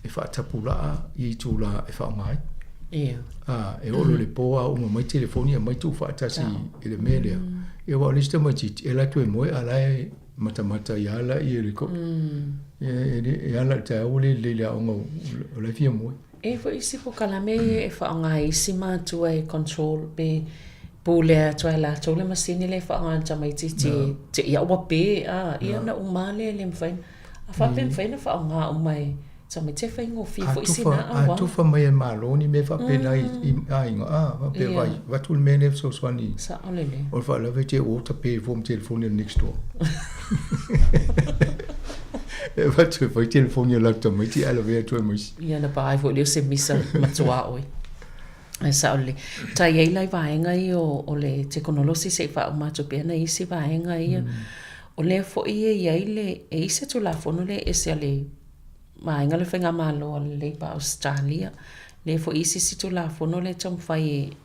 e faatapulaa i itula e faaaoga ai. Ia. A, e oo loa i le po a uma mai telefoni aumai tuufaatasi i le mea lea. Ia aua o le isi tamaitiiti, e alu atu e moe a o la e. matamata ia ala ia le ko e e ala te au le le le aoga o le fia moe. E foi isi polokalame ia e faaaoga ai isi matua e control pe pulea atu ai e latou le masini lea e faaaoga e le tamaitiiti e te ia ua pe a ia ona uma lava lea e le mafai ona a faapea e mafai ona faaaoga uma e tamaiti e faigofie foi sina auala. A tufa mai e le Malo ni mea faapena i aiga a faapea vai avatu le mea lea e fesoasoani. Sao lelei. O le faalavelave te ua tape fua ma telefoni a le next door. E avatu e fai telefoni a latou tamaiti ae lavea atu ai ma isi. Ia na pa ai foi lea o se misa matuā oe. Ae sao lelei. Ta i ai la i vaega ia o le tekonolosi se i faauma atu pea nai isi vaega ia. O lea foi e i ai le, e i ai se Tulafono lea e ese a le vaega le Faigamalo a le Labour Ausetalia. Lea foi e i ai se isi Tulafono lea e taumafai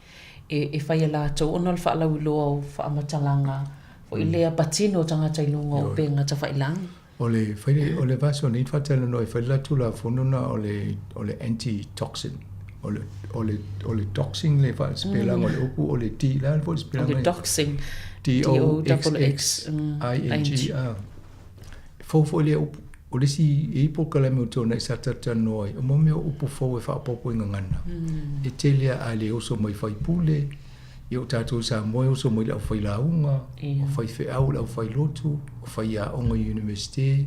e e fai e latou ona o le faalauiloa o faamatalaga foi lea patino o tagata i luga o upega tafailagi. O le fai o le vaiaso nei faatalanoa e fai le latou Tulafono na o le o le anti toxin o le o le o le doxing le faasipelaga o le upu o le D la foi le sipelaga o le doxing D O X X I N G a fou foi lea upu o le isi e i ai polokalame o tuanai sa talatalanoa ai o mea o upu fou e faaopoopo i gagana e tele a le oso mai faipule Ia o tatou i Samoa e oso mai le aufailauga, o faifeau, le aufailotu, o faiaoga i Universite,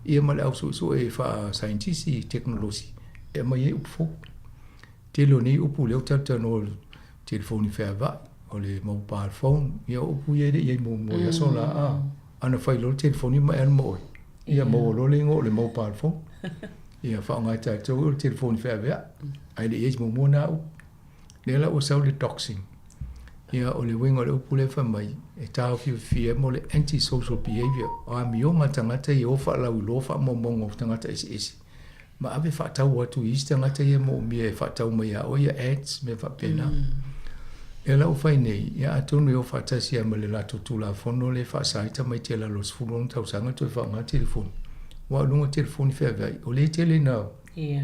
ia ma le au suesue faasaienitisi, tekonolosi, e aumai ai upu fou. Tele o nei upu lea ua talatalanoa o le telefoni feavaai, o le mobile phone, ia o upu ia e le i i ai muamua i aso la, a. Ana fai loa le telefoni ma e alu ma oe, ia maua loa le igoa o le mobile phone. Ia faaaoga e tatou o le telefoni feaveai, ae le i i ai muamua na upu. Lea la ua sau le doxing. Ia, o le uiga o le upu lea fai mai, e taofiofia mo le anti-social behaviour, o amioga a tagata ia o faalauiloa faamaumauga o tagata eseese, ma ave faatau atu i isi tagata ia e moomia e faatau mai ia oe ia ads, mea faapena. Lea la ua fai nei, ia atonu e o faatasi lava ma le latou Tulafono lea e faasa ai tamaiti i lalo o le 16 tausaga toe faaaoga telefoni. Aua o luga o telefoni feaveai, o lea e tele ina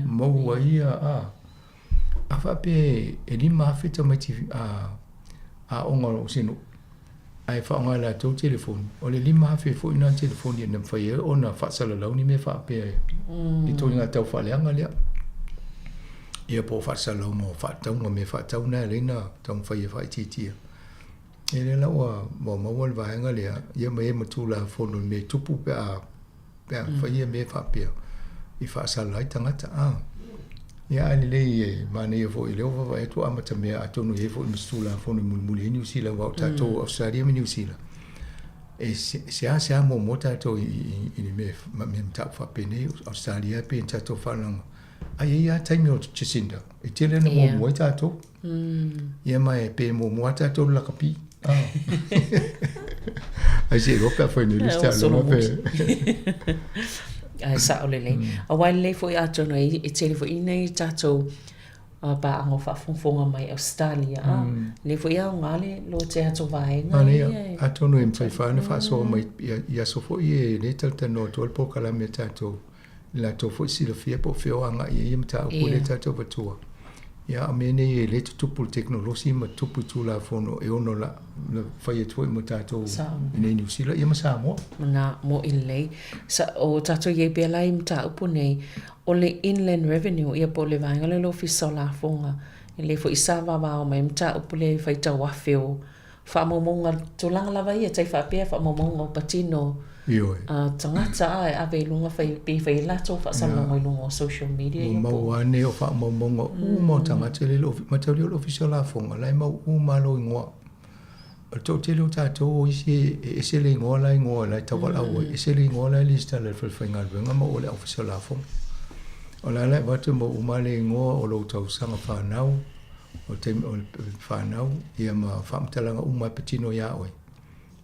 maua ai ia, a. A faapea e 5,000 tamaiti aoga o se nuu ae faaaoga e latou telefoni, o le 5,000 foi lena telefoni e mafai ai ona faasalalau ni mea faapea i ituaiga tau faaleaga lea. Ia po o faasalalauga o faatauga, mea faatau na e ala ai ona taumafai e faaitiitia. Ia lea la ua maua le vaega lea, ia ma i ai ma Tulafono i mea e tupu pe a pe a fai ia mea faapea i faasala ai tagata. A. Ia ae lelei e manaia foi lea ua vaavaai atu ua amatamea atonu e i ai foi ma se Tulafono e mulimuli ai Niu Sila aua o tatou o Ausetalia ma Niu Sila e seasea muamua tatou i le mea mataupu faapenei. O Ausetalia e pei ona tatou faalogo ae i ai lava taimi o Jacinda e tele ina muamua ai tatou. Ia ma e pe muamua lava tatou i le lakapi. Ai se iloa pe a fai nei le isi taaloga pe. Ae sao lelei. Aua e lelei foi atonu e tele foi nei tatou paaga o faafogafoga mai Ausetalia a. Lelei foi aoga le lote atu o vaega ia. Atonu e mafai foi ona faasoa mai i aso foi ia lea e talatalanoa atu ai le polokalame a tatou i latou foi silafia po o fea o agai i ai ia mataupu lea tatou avatua. Ia a o mea nei e le tutupu i le tekonolosi ma tutupu i Tulafono e ono la, la fai atu foi mo tatou i nei Niu Sila ia ma Samoa. Na, mo'i lelei. Sa, o tatou i ai pea la i mataupu nei, o le Inland Revenue, ia po o le vaega lea o le Ofisa o Lafoga, e lelei foi sa vavao mai mataupu lea i faitauafe o Faamaumauga tulaga lava ia tai faapea faamaumauga o patino Ioe. a tagata a e ave i luga fai pe fai ai latou faasalalauga i luga o social media ia po. Ua mau ane o faamaumauga uma o tagata lea mataulia o le Ofisa o Lafoga la e mau uma lava lou igoa. O le toatele o tatou o isi e ese le igoa la igoa la e taualaau ai, ese le igoa la e lesitala i le falefaigaluega ma o le Ofisa o Lafoga. O la la e avatu e mau uma le igoa o lou tausaga fanau, o le taimi o le fanau ia ma faamatalaga uma e patino iā oe.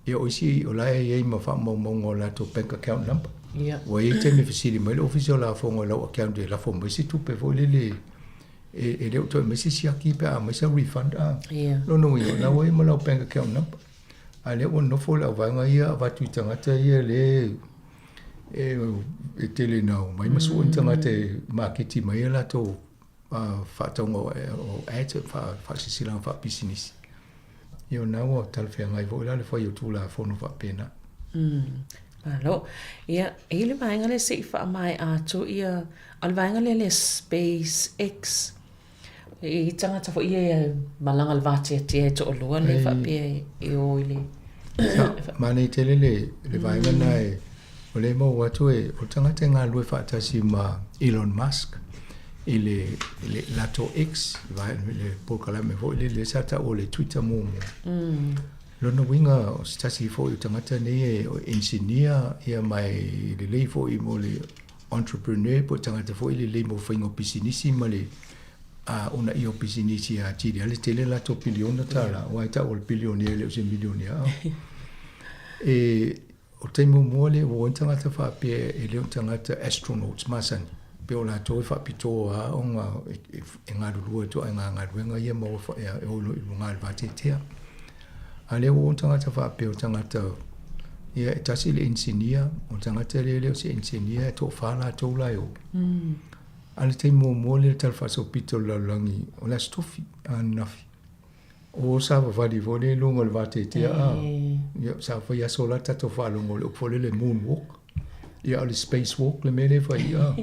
Ia o isi o la e i ai ma faamaumauga o latou bank account number. Ia. Ua i ai taimi e fesili mai le Ofisa o Lafoga i lau account e lafo mai se tupe foi lele e le o toe aumai se siaki pe a aumai sau refund a. Ia. Lona uiga o la ua i ai ma lau bank account number. A lea ua nofo le auvaega ia avatu i tagata ia le e tele ina omai ma sue ni tagata e maketi mai a latou faatauga o ads, faasilasilaga faapisinisi. Ia o lena ua talafeagai foi la le fai o Tulafono faapena. Malo. Ia, e i le vaega lea se i faamaea atu ia, o le vaega lea le SpaceX. E i ai tagata foi ia e malaga i le vateatea e toalua lea faapea e o i le... Manaia tele le, le vaega na e, o lea e maua atu e, o le tagata e galulue faatasi ma Elon Musk i le, i le latou X, le polokalame foi lele lea sa taua o le Twitter muamua. Lona uiga o se tasi foi o tagata nei e engineer ia ma e lelei foi mo le entrepreneur po o tagata foi lelei mo faiga o pisinisi ma le a ona ia o pisinisi a tili ale tele latou piliona tala aua e tau o le bilionia e le o se milionea e o le taimi muamua lea ua o ai tagata faapea e le o ni tagata astronauts masani pe o latou e faapitoa lava ona e galulue atu ai galuega ia ma e o i luga o le vateatea. A lea ua o tagata faapea o tagata ia e tasi le engineer, o le tagata lea e le o se engineer e toafa latou la e o. A le taimi muamua lea i le tala faasolopito o le lalolagi o le Aso Tofi ananafi. O savavali foi lea i luga o le vateatea a. Ia sa fai aso la tatou faalogo i le upu foi lele moon walk. Ia o le space walk le mea lea e fai a.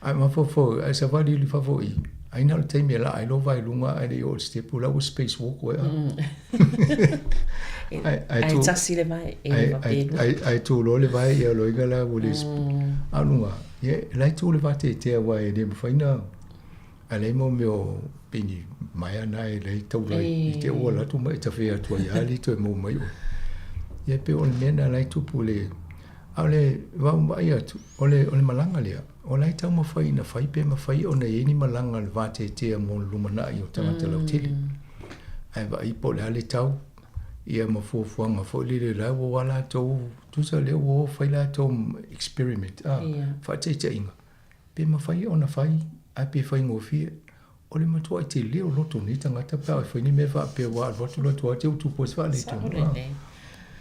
Ae mafaufau ae savali i fafo i ai na o le taimi e laa ai lou vae i luga ae le i oo i le step la ua space walk oe a. Ae tasi le vae e faapelua. Ae tu loa le vae ia loiga la ua le a o luga ia la e tu le vateatea aua e le mafai na a leai mo mea o pei ni maea na e leai taula i te ua alu atu ma e tafe atu ai lava le toe maua mai oe. Ia pei o le mea lena la e tupu le a o le vaavaai atu o le o le malaga lea o la e taumafai ina fai pe mafai ona i ai ni malaga a le vateatea mo le lumanai o tagata lautele. Ae vaai po o le a le tau ia ma fuafuaga foi lele la ua o latou tusa lea ua o fai latou experiment a faataitaiga pe mafai ona fai ae pe faigofie. O le matuai tele o loto o nei tagata pe a fai ni mea faapea ua alu atu latou lava te utu po o se faaletonu.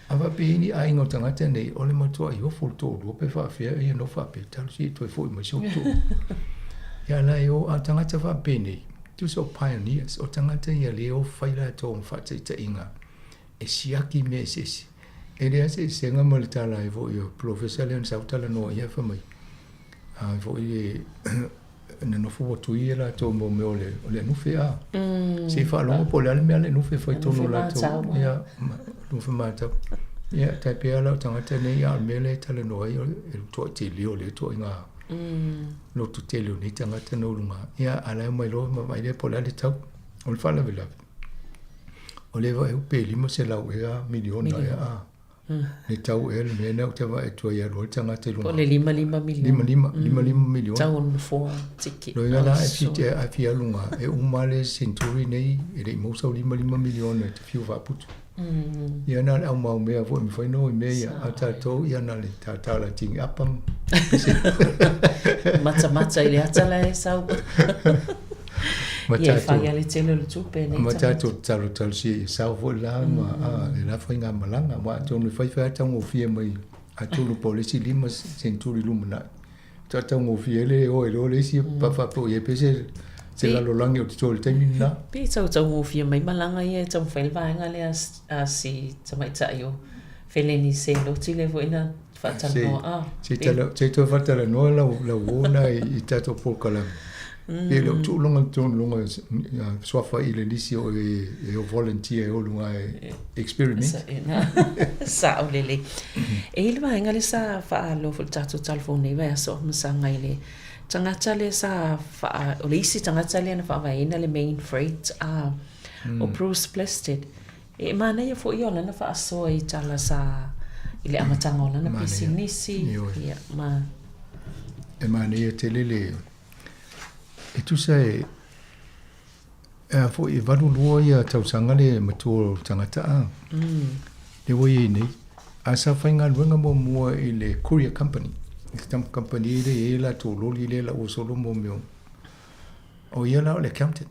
A faapea i ni aiga o tagata nei, o le matuai ofo le toalua pe faapefea ia no faapea, talosia ia toe foi mai si ou toalua. Ia la e o, a o tagata faapenei, tusa o pioneers, o tagata ia lea o fai latou ma faataitaiga e siaki mea eseese. E leai se eseesega ma le tala ai foi o Polofesa lea na sau talanoa i ai fai mai, a foi le na nofo ua tui e latou mo mea o le, o le anufe a. Se i faalogo po o le a le mea a le anufe e fai tonu o latou. Ia, anufe matau. Ia, tai pei lava la o tagata nei, a o le mea lea e talanoa ai, o le toatele o lea ituaiga loto tele o nei tagata na uluga. Ia, a la e omai loa ma vaai lea po o le a le tau. O le faalavelave, o lea e vaai pe 500 ea miliona ea a. Le tau ea le mea lena ou te vaai atu ai e alu ai le tagata i luga. Po o le 55 miliona. 55, 55 miliona. Tau o le nofoa ticket. Loiga la e fi, e fia luga, e uma le century nei, e le i maua sau 55 miliona e te fiu faaputu. Ia na o le aumau mea foi e mafai ona o i mea ia, a o tatou ia na o le tatala tini apa ma pese. Matamata i le ata la e sau. Ma Ia e fai lava le tele o le tupe nei Ma tatou talotalosia ia sao foi la ma a le la faigamalaga aua atonu e fai fai lava taugofie mai atonu po o le isi 5 seneturi lumanai faatoa taugofie ai le o ai loa le isi faapea o i ai pea se lalolagi o totoe i le taimi lena. Pei tau taugofie mai malaga ia e taumafai le vaega lea a si tamaitai o Feleni Seloti lea foi na faatalanoa a. Se i toe faatalanoa lau uo lena i tatou polokalame. Pe le o tuu luga tonu luga suafa i le lisi o e o volunteer e o luga e experiment. Sao lelei. E i ai le vaega lea sa faaloa foi i le tatou telefoni nei vaiaso o Masaga i le tagata lea sa faa, o le isi tagata lea na faavaeina le main freight a o Bruce Plested. E manaia foi ia o lana faasoa i tala sa i le amataga o lana pisinisi ia ma. E manaia tele le e tusa e a foi e 82 ia tausaga le matua o le tagata a. Le ua i ai nei. A sa faigaluega muamua i le courier company. I le company lea e i ai latou loli lea la ua solo mo mea o ia la o le accountant.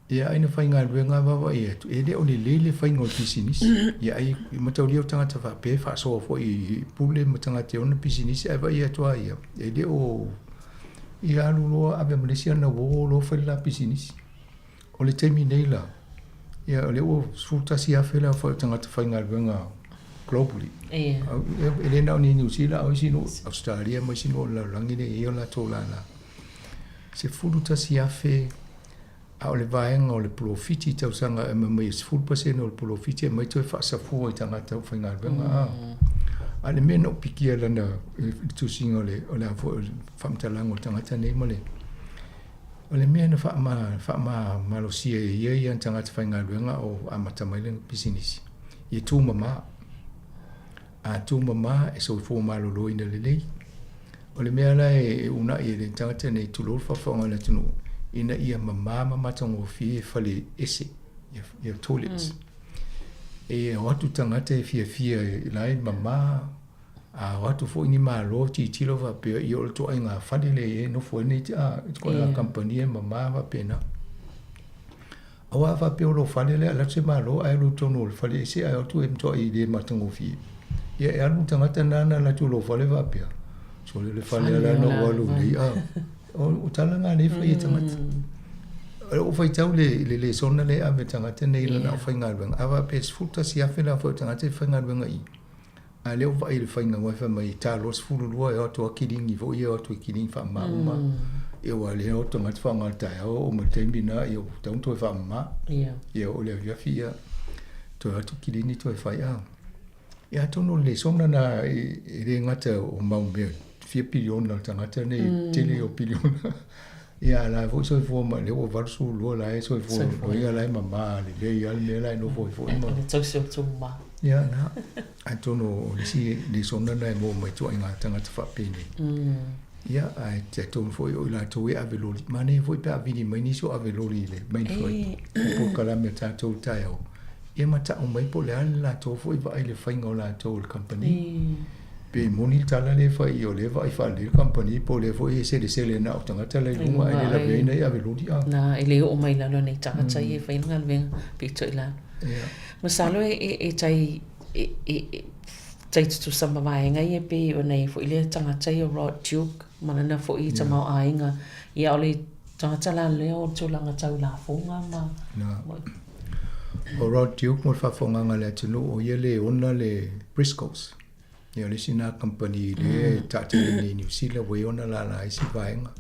Ia ai na faigaluega vaavaai atu, e le o lelei le faiga o le pisinisi. Ia ai e mataulia o tagata faapea e faasoa foi i pule ma tagata e ona pisinisi ae vaai atu lava ia, e le o ia alu loa ave ma le isi ana uo loa fai le la pisinisi. O le taimi nei la, ia o lea ua 11,000 le aofai o tagata faigaluega. globally. E le na o ni New Zealand a o isi nuu Australia ma isi nuu o le lalolagi lea e i ai o latou lala. 11,000 a o le vaega o le polofiti i tausaga e aumai mai e 10% o le polofiti e aumai toe faasafua i tagata faigaluega a. A o le mea na ou pikia i lana i le tusiga o le o le a foi o le faamatalaga o le tagata nei ma le o le mea na faama faamamalosia e ia ia tagata faigaluega o amata mai lana pisinisi ia tumama. A tumama e soifua maloloina lelei. O le mea la e uunai e le tagata nei tulou le faafofoga a le atunuu, ina ia mama ma matagofie fale ese, ia toilets. E o atu tagata e fiafia la e mama, a o atu foi ni malo tilotilo faapea, ia o le ituaiga fale lea e nofo ai nei ituaiga kamupani e mama faapena. Aua a faapea o lou fale lea, alu atu se malo ae alu i totonu o le fale ese ae o atu e matuai le matagofie. Ia e alu le tagata lena na alu atu i lou fale faapea, sole le fale a la na ou alu nei a. O tala na lea e fai e tagata. O lou faitau i le lesona lea e ave e le tagata nei i lana aufaigaluega, a faapea e 11,000 la foi o tagata e faigaluega i i, a o lea ua vaai i le faiga aua fai mai e ta loa 12 e o atu lava kilini foi ia e o atu e kilini faamama uma. Ia aua o lea e o atu tagata faaaoga i le taeao oo mai le taimi lena ia ua tatau ona toe faamama. Ia oo i le afiafi ia toe o atu kilini toe fai a. Ia atonu o le lesona lena e le gata o mau mea fia piliona o le tagata nei tele o piliona. Ia a o la foi e soifua ma lea ua 82 la e soifua ia la e mama lelei lava le mea la e nofo ai foi ma. Le tausi o le tumama. Ia na, atonu o le isi lesona lena e maua mai ituaiga tagata faapenei. Ia, ae talitonu foi o i latou e ave loli. Manaia foi pe a vili mai nisi o ave loli i le main flight o polokalame a tatou i le taeao. Ia ma tau mai po o le a le latou foi vaai i le faiga o latou o le kamupani. Pe moni le tala lea e fai o lea e vaai faalelei le kamupani po o lea foi e selesele na o tagata la i luga ae le laveina e ave loli a. Na, e le oo mai i lalo nei tagata ia e fai le galuega pito i lalo. Masalo e tai tai tutusa ma vaega ia pei ona i ai foi lea tagata ia o Rod Duke ma lana foi tamaoaiga. Ia o le tagata la lea o le tulaga tau lafoga ma. Na. O Rod Duke mo le faafofogaaga a le atunuu o ia le ona le Briscoes. Ia o le isi lena kamupani lea e taatele nei i Niu Sila ua i ai ona lala ai isi vaega.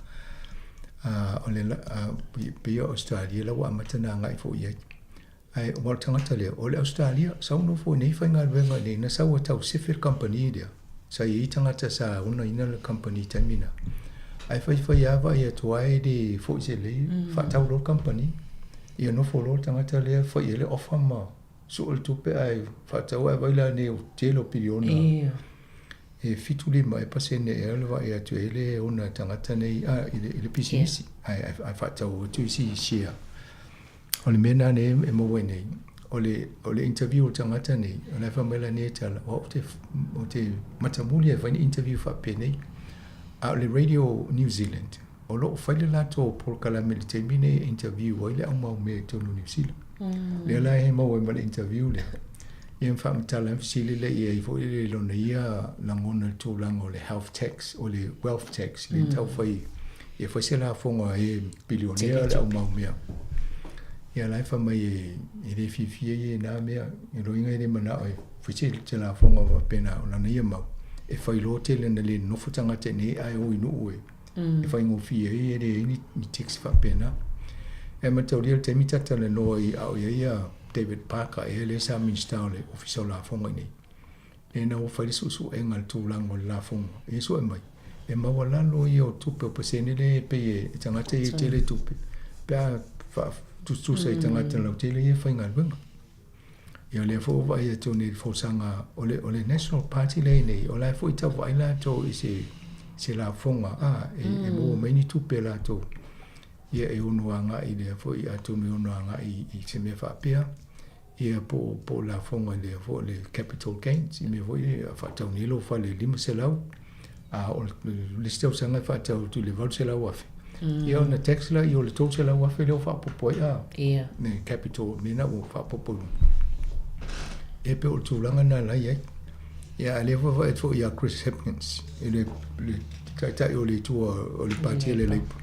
O le pei o Ausetalia la ua amata ona agai foi i ai. Ae aua o le tagata lea, o le Ausetalia, sau nofo i inei faigaluega i inei, na sau e tau sefe le kamupani lea. Sa i ai tagata sa onaina le kamupani i le taimi lena. Ae faifai lava vaai atu lava e le foi se lei, faatau loa le kamupani. Ia nofo loa le tagata lea fai i ai le offer ma sue le tupe ae faatau ae vaai la nei o tele o piliona. E 75 ea pasene ea le vaai atu e le ona tagata nei a i le pisinisi ae ae faatau atu isi share. O le mea lena nei e maua ai nei, o le, o le interview o le tagata nei, o la e fai mai lana ia tala, o au ou te, ou te matamuli e fai ni interview faapenei. A o le Radio New Zealand, o lo o fai le latou polokalame i le taimi nei e interview ai le au mau mea i totonu o Niu Sila. Lea la e maua ai ma le interview lea. Ia ma faamatala ai fesili lea i ai foi le lona ia lagona i le tulaga o le health tax, o le wealth tax, le tau fai, ia fai se lafoga e pilionea le au mau mea. Ia la e fai mai e le fiafia ia i na mea, e loiga e le manao e fai se lafoga faapena o lana ia mau, e fai loa tele na le nonofo tagata i inei ae o i nuu e e faigofie ai e leai ni tax faapena. E mataulia le taimi ta talanoa ai a o i ai ia David Parker ea lea sa Minista o le Ofisa o Lafoga i inei. Lena ua fai le suesuega i le tulaga o le lafoga. E sue mai, e maualalo ia o tupe o pasene lea e pei e tagata ia e tele tupe pe a faatusatusa i tagata lautele ia e faigaluega. Ia o lea foi ua vaai atu nei i le folasaga o le, o le National Party lea i nei, o la e foi tau vaai latou i se, se lafoga a, e, e maua mai ni tupe a latou. Ia e ono agai lea foi, atonu e ono agai i se mea faapea, ia po, po o lafoga i lea foi le capital gains, i mea foi ia faatau nei lou fale i le 500, a o le isi tausaga e faatau atu i le 800,000. Ia ona tax lea o le 300,000 lea ua faaopoopo ai a. Ia. Ne capital mea na ua faaopoopo i luga. E pei o le tulaga lena la i ai. Ia a o lea foi vaai atu foi ia Chris Hipkins, i le taitai o le itu o le Pati a le Labour,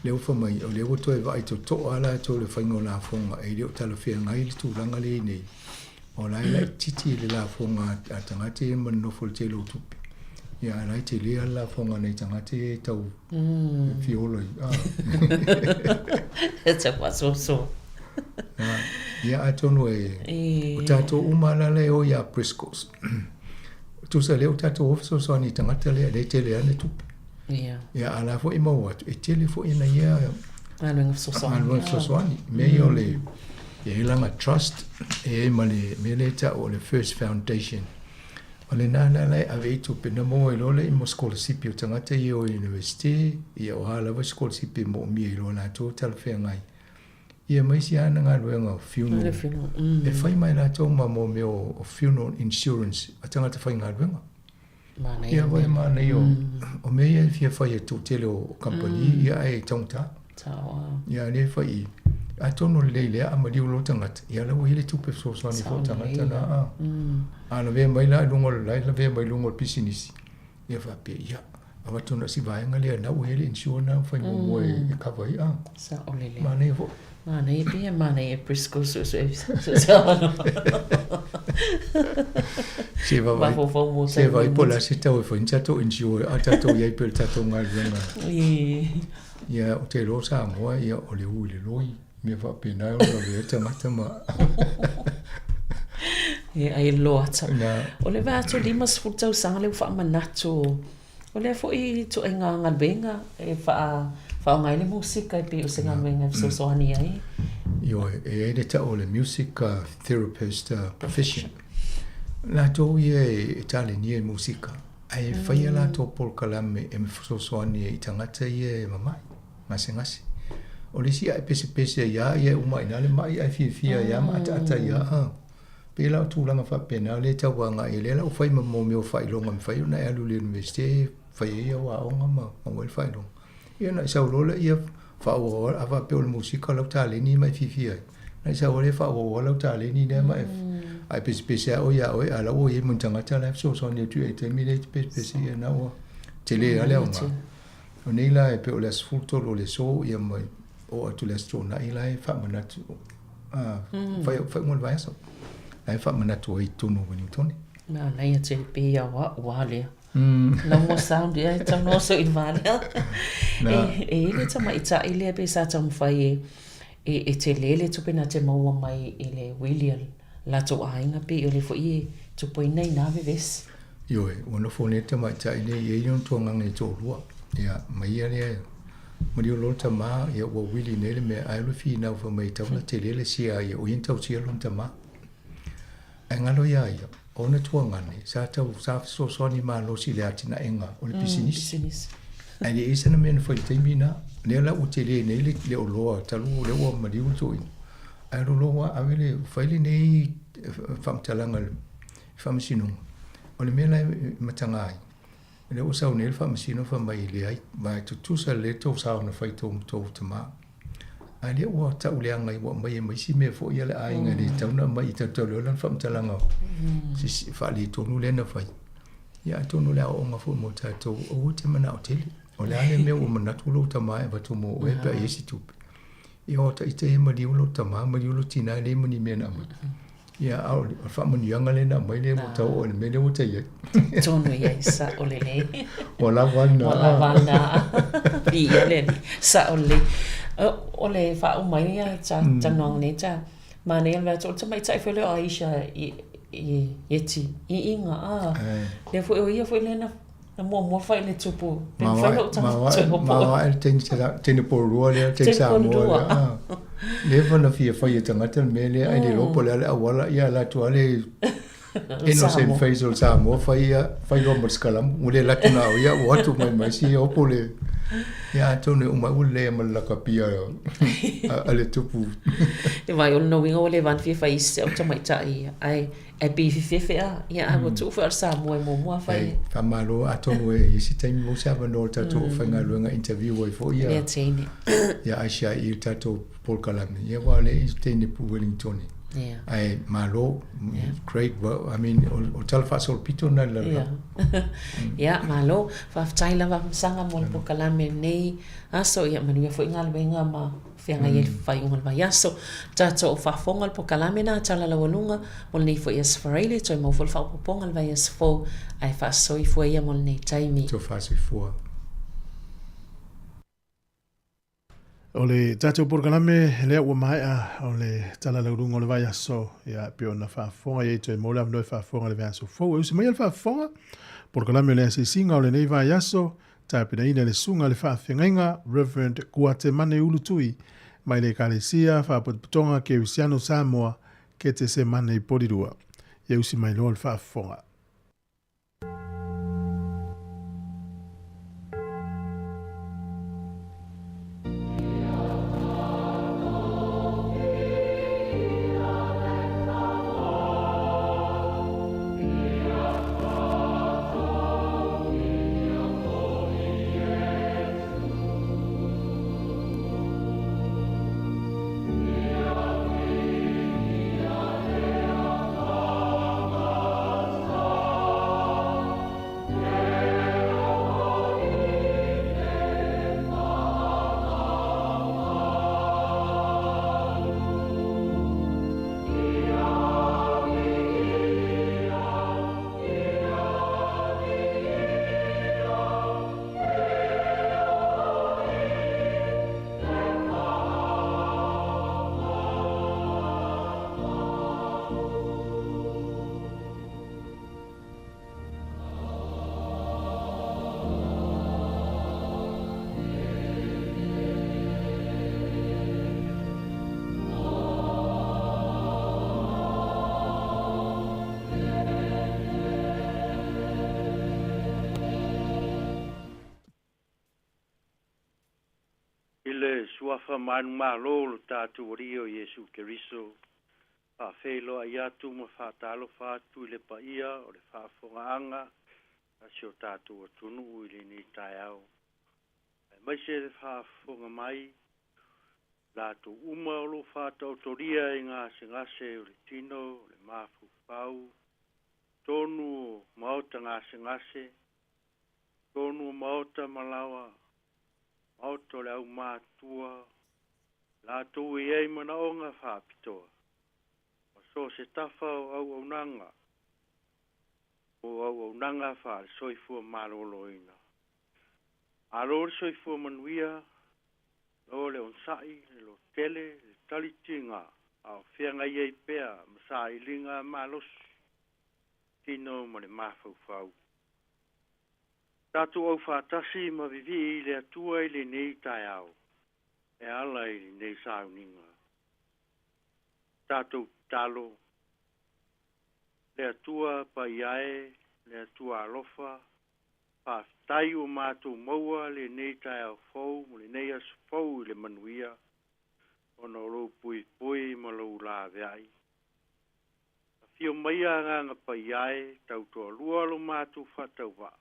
lea ua fai mai, o lea ua toe vaai totoa latou i le faiga o lafoga, e le o talafeagai le tulaga lea i nei. O la e laitiiti le lafoga a tagata ia ma nonofo i le tele o tupe. Ia a o la e telē lava le lafoga a nai tagata ia e tau fia ola ai a. E tau faasoasoa. Ia atonu e o tatou uma lava la e o iā Briscoes. Tusa lea ua tatou o fesoasoani i tagata lea, lea e tele lava le tupe. Ia. Ia a la foi e maua atu, e tele foi ina ia galuega fesoasoani. Galuega fesoasoani. Mea ia o le e i ai lana trust, e i ai ma le mea lea e tau o le First Foundation. O lena la la e ave ai tupe, na maua ai loa lea mo sikolasipi o tagata ia e o i Universite, ia o a lava sikolasipi e moomia i loa latou talafeagai. Ia ma isi lava galuega o funeral. E fai mai latou ma mo mea o funeral insurance a tagata faigaluega. Ia vai manaia o, o mea ia e fia fai e toatele o kamupani ia ae taugata. Ia lea e fai i, atonu lelei lea a maliu loa tagata, ia la ua i ai le tupe fesoasoani foi o tagata na a. A lavea mai la i luga o le, la e lavea mai i luga o le pisinisi, ia faapea, ia, avatu na o si vaega lea na ua i ai le insure na fai muamua e cover ai a. Sao lelei. Manaia foi. Manaia pei e manaia e Briscoe suesue suesue avanoa. Se vaavaai Mafaufau mo se vaai po o le a se tau e fai ni tatou insure a tatou i ai pea i le tatou galuega. Ia ou te iloa o Samoa ia o le u i le loi mea faapena e ono lavea ai tagata ma E ai loa ata. Na. O le vaai atu 50 tausaga lea ua faamanatu O lea foi ituaiga galuega e faaaoga ai le musika e pei o se galuega e fesoasoani ai. Ioe, e i ai le tau o le music therapist profession. Latou ia e talenia i musika, ae fai a latou polokalame e fesoasoani ai i tagata ia e mamai, gasegase. O le isi a e pesepese ai lava ia e uma ai i ina le mai ae fiafia ai lava ma ataata ai lava. Pei la o tulaga faapena lea e tau agai ai, lea la ua fai ma mea o faailoga e mafai ona e alu i le Universite e fai ai au aoga ma maua ai le faailoga. Ia ona e sau loa lea faaauau a faapea o le musika lau taleni ma e fiafia ai, ona e sau loa lea faaauau lau taleni lea ma e a e pesepese lava oe ia oe, a o la ua i ai ma ni tagata la e fesoasoani atu i ai i le taimi lea e te pesepese ai, na ua tele lava le aoga. O nei la e pei o le aso 13 o le aso ia ma oo atu i le aso Toonai la e faamanatu faaiuga o le vaiaso la e faamanatu ai i totonu o Wellington. Manaia tele pei ia o a'u a lea. No more sound ia e tau noa so i le vā lea. E i ai le tamaitai lea pei sa taumafai e e tele le tupe na te maua mai i le wili a latou aiga pei o lea foi e tupuina i nā vevesi. Ioe, ua nofo nei le tamaitai nei e i ai ona tuagaga e toalua. Ia, ma ia lea, malie loa le tama, ia ua wili nei le mea, ae alu e finau fai mai e tatau ona tele le sia ia, o ia na tausia lona tama. Ae galo ia ia, o ona tuagane, sa tau, sa fesoasoani malosi i le atinaega o le pisinisi. Ae le i ai sana mea na fai i le taimi na, lea la ua tele nei le, le oloa talu lea ua maliu le toeaina. Ae alu loa ua ave le, fai lenei faamatalaga i le Faamasinoga. O le mea la e mataga ai, o lea ua sau nei le Faamasino fai mai e leai, ma e tutusa lelei le tou sao na fai i tou tama. A lea ua tau leaga ai, ua aumai ai ma isi mea foi a le aiga e le tatau ona aumai i tautau lana faamatalaga faaletonu lea na fai. Ia atonu o le aoaoga foi mo tatou, aua te manao tele. O le a le mea ua manatu lou tama e avatu mo oe pe a i ai se tupe. Ia o ita ia maliu lou tama, maliu lou tina e leai ma ni mea na aumai. Ia, a o le faamanuiaga lea na aumai lea ua tau oo i le mea lea ua tai ai. Tonu ia i sao lelei. Ua lava lena. Ua lava lena. Viia le Alii. Sao lelei. O le faauma ai ia talanoaga nei ta manaia le vaai atu o le tamaitai foi lea o Aisha i Ieti i iga a. Lea foi o ia foi lea na Na muamua fai le tupu. Pe mafai lou tagata toe hopo. Maoae le teine pololua lea, teine Samoa lea. Leva na fia fai e tagata le mea lea, ai le iloa po o le a le auala, ia alu atu lava le innocent face o le Samoa fai ia, fai loa ma le sikalamu. Ua le alu atu na o ia, ua o atu mai ma isi hopo le... Ia atonu e uma ai ua lelei ma le lakapia a le tupu. E vai, o lona uiga ua leva lava ona fia fai i si au tamaitai ae Ae pei e fefefe a, ia a ua tuu foi o le Samoa e muamua fai. Ei, faamalo, atonu e i ai se taimi maua se avanoa o le tatou aufaigaluega interview ai foi ia. Lea teine. Ia Aisha i le tatou polokalame. Ia aua o lea e i teine pu Wellington. Ae malo, great well, I mean, o tala faasolopito lena i le lalolagi. Ia, malo. Faafetai lava Masaga mo le polokalame i lenei aso. Ia, manuia foi galuega ma feagai ai le faaiuga o le vaiaso. Tatou faafofoga le polokalame lena Tala Laualuga mo lenei foi Aso Faraile, toe maua foi le faaopoopoga i le vaiaso fou, ae faasoifua ia mo lenei taimi. Tofa soifua. O le tatou polokalame lea ua maea o le Tala Laualuga o le vaiaso, ia e pei ona faafofoga i ai toe maua le avanoa e faafofoga i le vaiaso fou. E usi mai le faafofoga, polokalame o le asiasiga o lenei vaiaso, tapenaina e le Susuga i le Faafeagaiga Reverend Kuatemane Ulutui mai le Ekalesia Faapotopotoga Kerisiano Samoa Ketesemane i Porirua. Ia usi mai loa le faafofoga. I le Suafa manumalo o lo tatou Alii o Iesu Keriso, faafeiloai atu ma faatalofa atu i le paia o le faafofogaaga a si o tatou atunuu i lenei taeao, aemaise le faafofoga mai latou uma o lo o faataotolia i gasegase o le tino, o le mafaufau, totonu o maota gasegase, totonu o maota malaoa, maota o le aumatua, latou e i ai manaoga faapitoa, ma so o se tafa o auaunaga, o auaunaga faale-soifua maloloina. Malo le soifua manuia, lo le onosai, le lotele, le talitiga, a o feagai ai pea ma sailiga malosi, tino ma le mafaufau. Tatou aufaatasi ma vivii i le Atua i lenei taeao, e ala i lenei sauniga. Tatou tatalo, le Atua paia e, le Atua alofa, faafetai ua matou maua lenei taeao fou ma lenei aso fou i le manuia, ona o lou puipui ma lou laveai. Afio maia Agaga Paia e, tautoalua lo matou faatauvaa,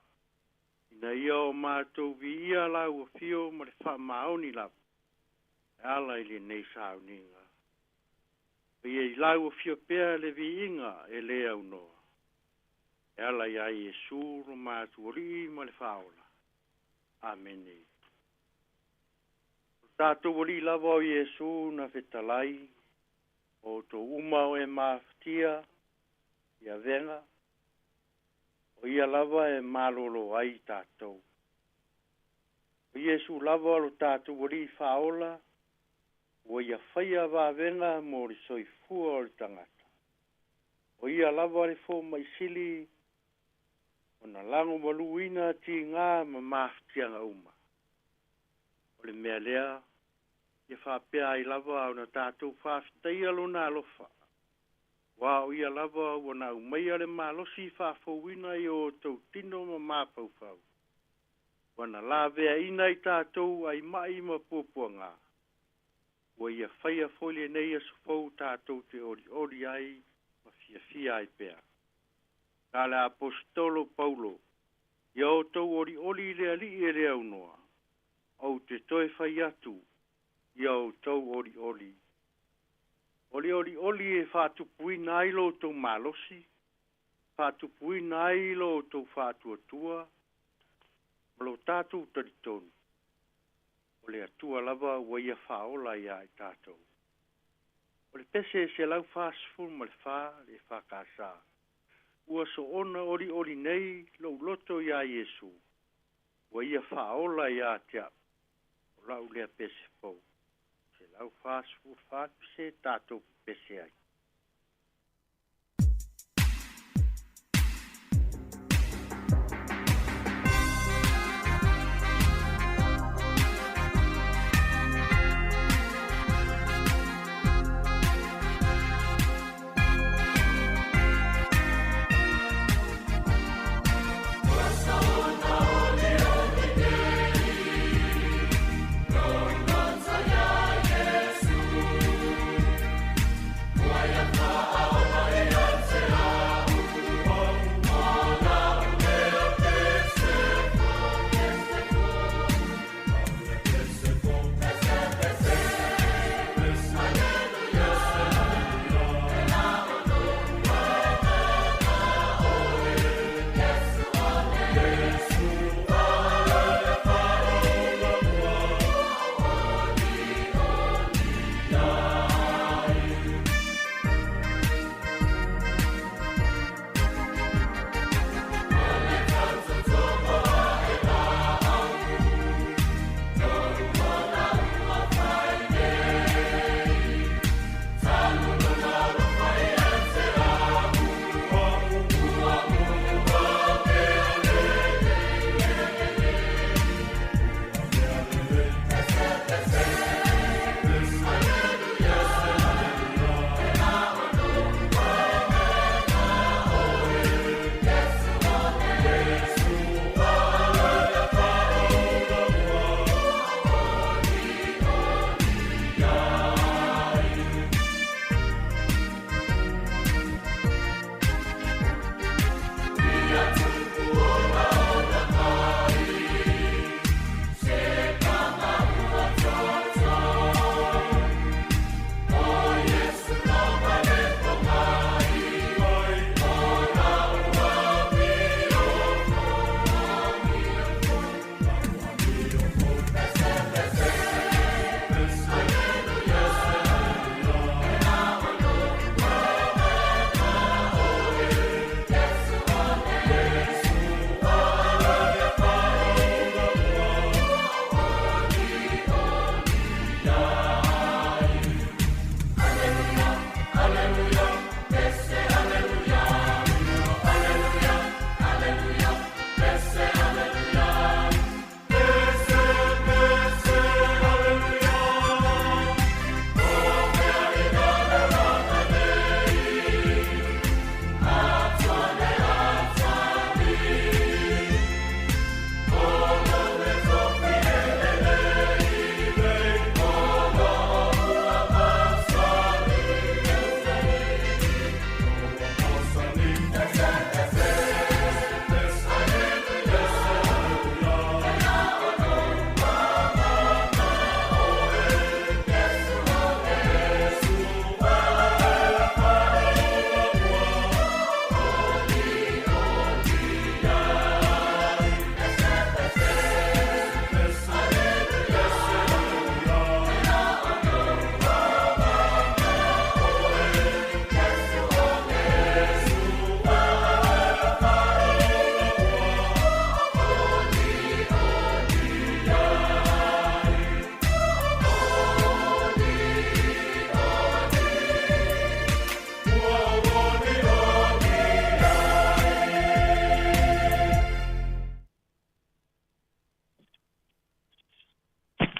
ina ia o matou viia lau afio ma le faamaoni lava, e ala i lenei sauniga. Ia i lau afio pea le viiga e le aunoa, e ala ia Iesu lo matou Alii ma le Faaola. Amene. O tatou Alii lava o Iesu na fetalai, o outou uma o e mafatia i avega, o ia lava e malolo ai tatou. O Iesu lava lo tatou Alii Faaola, ua ia faia vavega mo le soifua o le tagata. O ia lava le fomaisili, ona lago maluina tiga ma mafatiaga uma. O le mea lea, ia faapea ai lava ona tatou faafetaia lona alofa. Ua o ia lava ua na aumaia le malosi faafouina i o outou tino ma mafaufau. Ua na laveaina i tatou ai mai ma puapuaga. Ua ia faia foi lenei aso fou tatou te olioli ai ma fiafia ai pea. Na le Aposetolo Paulo, ia outou olioli i le Alii e le aunoa, ou te toe fai atu, ia outou olioli. O le olioli e faatupuina ai lo outou malosi, faatupuina ai lo outou faatuatua, ma lo tatou talitonu, o le Atua lava ua ia faaola iā i tatou. O le pese 144 le EFKS, ua soona olioli nei lou loto iā Iesu, ua ia faaola iā te a'u, o la'u lea pese fou. 144 pese tatou pepese ai.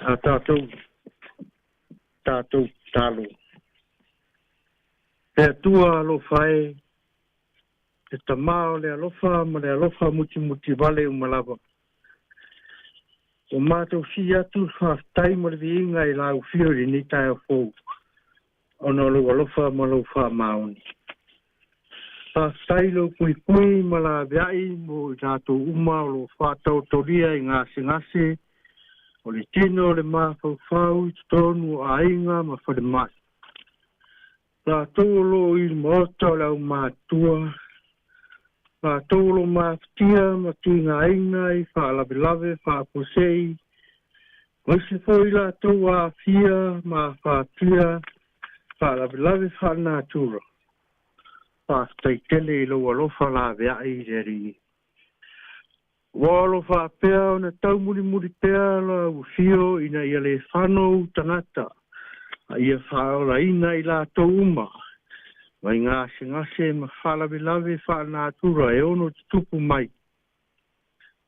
A tatou tatou tatalo. E Atua alofa e, le Tamā o le alofa ma le alofa mutimuti vale uma lava. Ua matou sii atu le faafetai ma le viiga i lau afio i lenei taeao fou, ona o lou alofa ma lou faamaoni. Faafetai lou puipui ma laveai mo i latou uma o lo o faataotolia i gasegase o le tino o le mafaufau i totonu o aiga ma falemai. Latou o loo i le maota o le aumātua, latou o loo mafatia ma tigaina i faalavelave faafuasei, aemaise foi latou aafia ma afatia faalavelave faalenatura. Faafetai tele i lou alofa laveai i le Alii. Ua alo faapea ona taumulimuli pea lau afio ina ia le fano ou tagata, a ia faaolaina i latou uma mai gasegase ma faalavelave faalenatura e ono tutupu mai.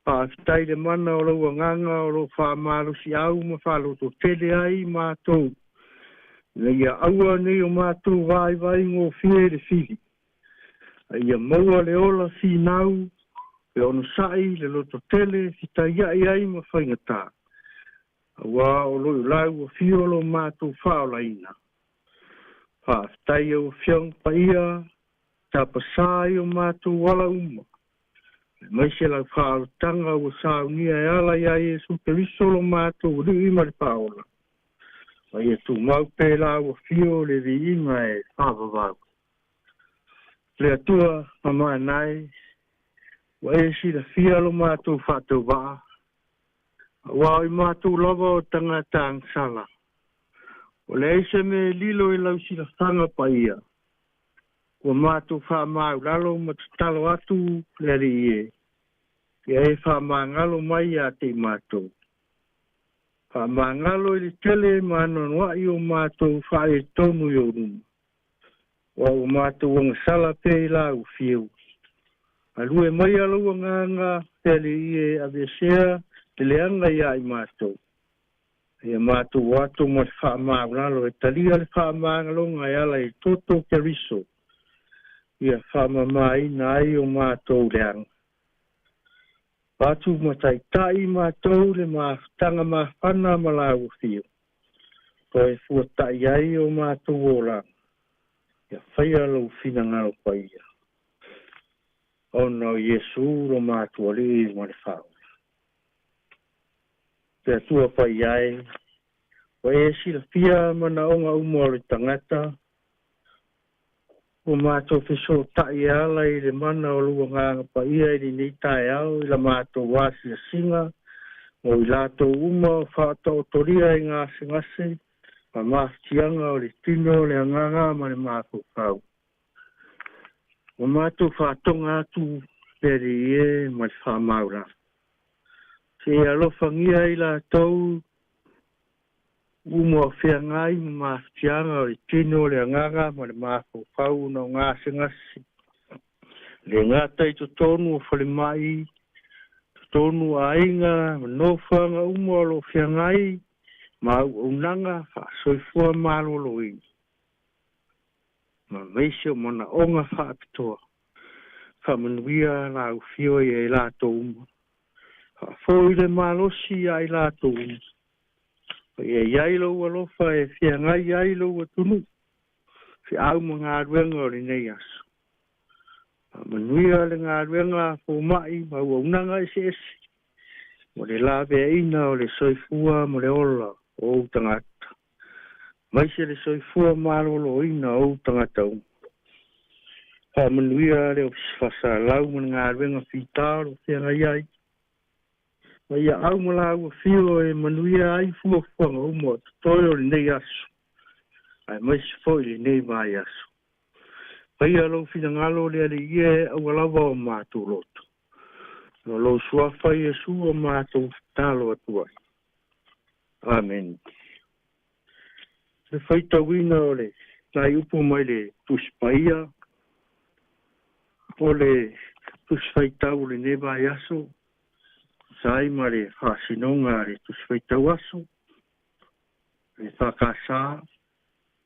Faafetai i le mana o lau agaga o loo faamalosiau ma faalototele ai matou, ina ia aua nei o matou vaivaigofie i le fili, a ia maua le ola finau, le onosai, le lototele, fitaiai ai ma faigatā, auā o lo o lau afio lo matou faaolaina. Faafetai au Afioga Paia, tapasā i o matou ala uma, aemaise lau faaolataga ua saunia e ala iā Iesu Keriso lo matou Alii ma le Faaola. Ma ia tumau pea lau afio le viiga e faavavau. Le Atua mamanae, ua e silafia lo matou faatauvaa, auā o i matou lava o tagata agasala. Ua leai se mea e lilo i lau silafaga paia. Ua matou faamaulalo ma tatalo atu le Alii e, ia e faamagalo mai ia te i matou. Faamagalo i le tele ma anoanoai o matou faaletonu i ou luma. Aua ua matou agasala pea i lau fiu. Galue maia lou agaga le Alii e aveesea le leaga ia i matou. Ia matou o atu ma le faamaulalo e talia le faamagaloga e ala i toto o Keriso, ia faamamaina ai o matou leaga. Avatu ma taitai matou le mafutaga mafana ma lau afio, toe fuata'i ai o matou olaga, ia faia lou finagalo paia, ona o Iesu lo matou Alii ma le Faaola. Le Atua paia e, ua e silafia manaoga uma o le tagata, ua matou fesootai e ala i le mana o lou agaga paia i lenei taeao i la matou asiasiga mo i latou uma o faataotolia i gasegase ma mafatiaga o le tino, le agaga ma le mafaufau. Ua matou faatoga atu le Alii e ma le faamaulalo. Se i alofagia i latou uma o feagai ma mafatiaga o le tino, le agaga ma le mafaufau ona o gasegase. Le gata i totonu o falemai, totonu o aiga ma nofoaga uma o lo o feagai ma auaunaga faasoifua maloloina, ma aemaise o manaoga faapitoa. Faamanuia lau afio ia i latou uma. Faafoi le malosi ia i latou uma. Ma ia i ai lou alofa e feagai ai lou atunuu, feau ma galuega o lenei aso. Faamanuia le galuega a foma'i ma auaunaga eseese mo le laveaiina o le soifua ma le ola o ou tagata, aemaise le soifua maloloina o ou tagata uma. Faamanuia le Ofisa Faasalau ma le galuega fitā o lo o feagai ai, ma ia au ma lau afio e manuia ai fuafuaga uma o totoe o lenei aso, aemaise foi lenei vaiaso. Faia lou finagalo le Alii e aua lava o matou loto. O lou suafa Iesu o matou tatalo atu ai. Amene. Le faitauina o le nai upu mai le Tusi Paia, o le Tusi Faitau o lenei vaiaso, tusa ai ma le faasinoga a le Tusi Faitau Aso, le EFKS,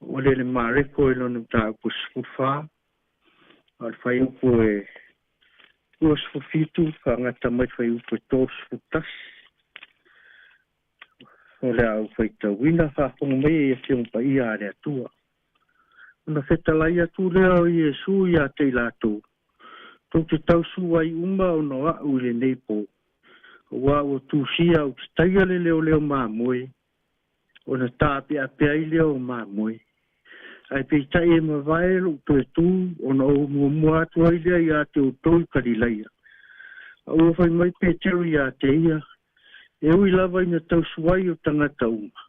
ua le le Mareko i lona mataupu 14, a o le fuaiupu e 27 faagata mai le fuaiupu e 31. O le a ou faitauina faafofoga mai e Afioga Paia a le Atua. Ona fetalai atu lea o Iesu ia te i latou, tou te tausu ai uma ona o a'u i lenei po, auā ua tusia ou te taia le leoleo mamoe, ona taapeapea ai lea o mamoe. Ae peitai e mavae lo'u toe tū ona ou muamua atu ai lea iā te outou i Kalilaia. A ua fai mai Peteru iā te ia, E ui lava ina tausuai o tagata uma,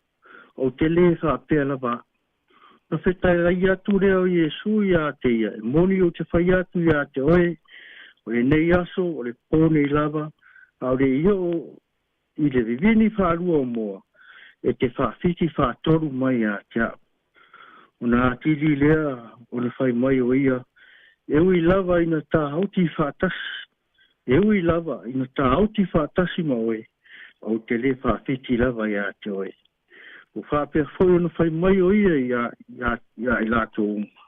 ou te lē faapea lava a'u. Na fetalai atu lea o Iesu iā te ia, E moni ou te fai atu iā te oe, o lenei aso, o le pō nei lava, a o le i oo i le vivini faalua o moa, e te faafiti faatolu mai iā te a'u. Ona atili lea ona fai mai o ia, E ui lava ina tāoti faatasi, e ui lava ina tāoti faatasi ma oe, ou te lē faafiti lava iā te oe. Ua faapea foi ona fai mai o ia iā, iā, iā i latou uma.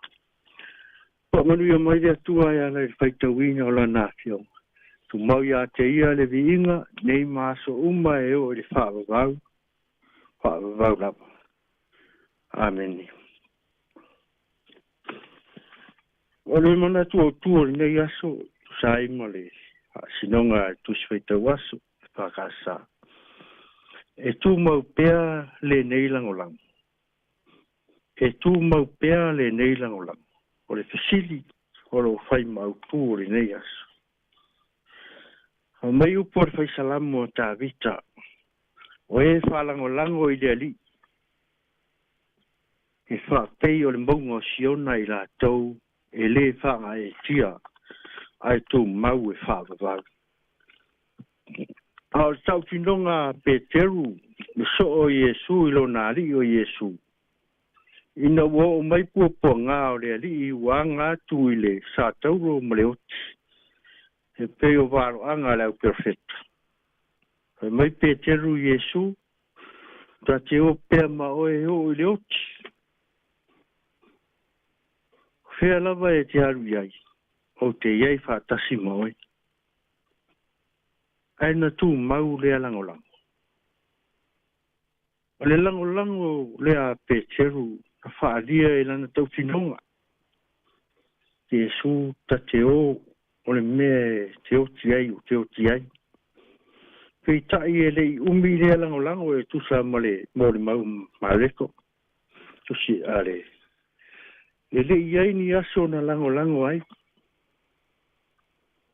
Faamanuia mai le Atua e ala i le faitauina o Lana Afioga. Tumau iā te ia le viiga, nei ma aso uma e oo i le faavavau, faavavau lava. Amene. O le manatu autū o lenei aso, tusa ai ma le faasinoga a le Tusi Faitau Aso e FKS. E tumau pea lenei lagolago. E tumau pea lenei lagolago. O le fesili o lo o fai ma autū o lenei aso. Aumai upu o le Faisalamo a Tavita, O e faalagolago i le Alii, e faapei o le mauga o Siona i latou e lē faagaeetia ae tumau e faavavau. A o le tautinoga a Peteru le soo o Iesu i lona Alii o Iesu, ina ua oo mai puapuagā o le Alii ua aga atu i le satauro ma le oti, e pei o valoaga a le auperofeta. Fai mai Peteru i Iesu, Ta te o pea ma oe e oo i le oti. O fea lava e te alu i ai, ou te i ai faatasi ma oe. Ae na tumau lea lagolago. O le lagolago lea a Peteru na faaalia i lana tautinoga, Iesu ta te o o le mea e te oti ai ou te oti ai. Peitai e le i umi lea lagolago e tusa ma le molimau Mareko, tusi a le E le i ai ni aso na lagolago ai.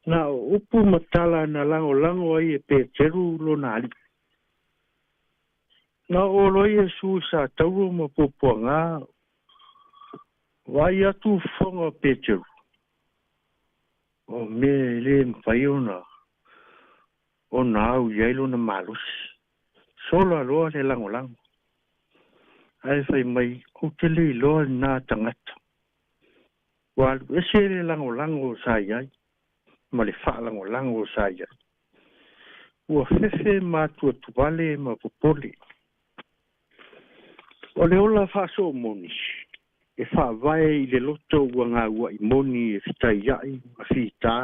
Na o upu ma tala na lagolago ai e Peteru lona alii. Na oo loa Iesu i Satauro ma puapuagā, vaai atu fofoga o Peteru, o mea e lē mafai ona ona au i ai lona malosi. Sola loa le lagolago. Ae fai mai, Ou te le iloa lenā tagata. Ua alu ese le lagolago sa i ai ma le faalagolago sa i ai. Ua fefe ma atuatuvale ma popole. O le ola faasoomoni e faavae i le loto ua gaua'i moni e fetaia'i ma fitā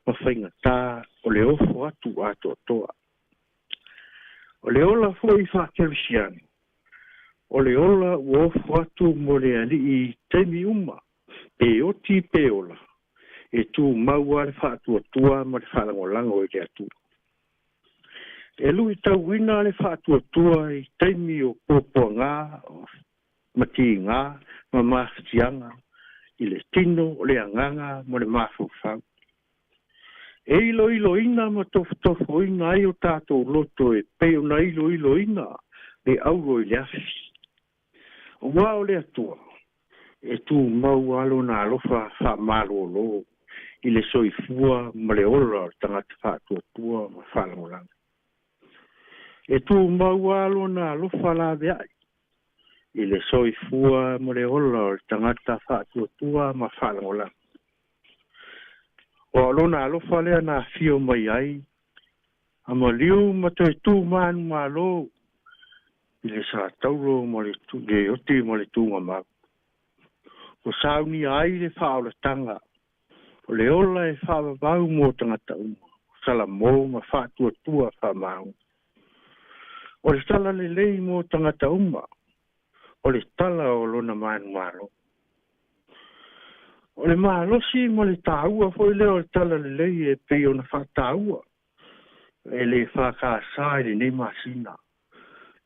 ma faigatā o le ofo atu atoatoa. O le ola foi faakerisiano, o le ola ua ofo atu mo le Alii i taimi uma, pe oti pe ola, e tumau lava le faatuatua ma le faalagolago i le Atua. E luitauina le faatuatua i taimi o puapuagā, o matigā ma mafatiaga i le tino o le agaga ma le mafaufau. E iloiloina ma tofotofoina ai o tatou loto e pei ona iloiloina le auro i le afi. Aua o le Atua, e tumau lava Lona alofa faamalōlō i le soifua ma le ola o le tagata faatuatua ma faalagolago. E tumau lava Lona alofa laveai i le soifua ma le ola o le tagata faatuatua ma faalagolago. Aua o Lona alofa lea na afio mai ai a maliu ma toe tu manumalo i le satauro ma le le oti ma le tugamau. Ua saunia ai le faaolataga o le ola e faavavau mo tagata uma, o Salamo ma faatuatua faamaoni. O le tala lelei mo tagata uma, o le tala o lona manumalo. O le malosi ma le taua foi lea o le tala lelei e pei ona faataua e le FKS i lenei masina,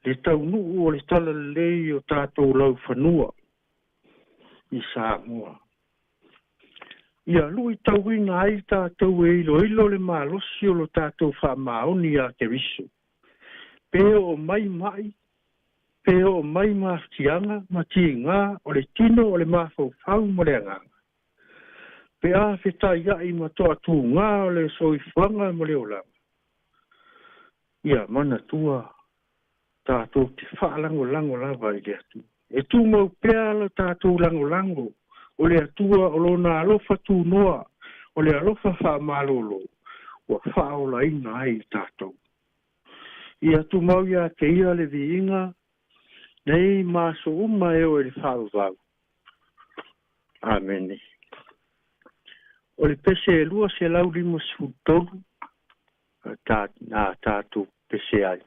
le taunuu o le tala lelei o tatou laufanua. i Samoa. Ia luʻitauina ai tatou e iloilo le malosi o lo tatou faamaoni iā Keriso. Pe oo mai maʻi, pe oo mai mafutiaga ma tigā o le tino o le mafaufau ma le agaga. Pe a fetaiaʻi ma toatūgā o le soifuaga ma le olaga. Ia manatua tatou te faalagolago lava i le Atua. E tumau pea lo tatou lagolago o le Atua o lona alofa tunoa, o le alofa faamalōlō ua faaolaina ai i tatou. Ia tumau iā te ia le viiga nei ma aso uma e oo i le faavavau. Amene. O le pese e 253 ta na tatou pese ai.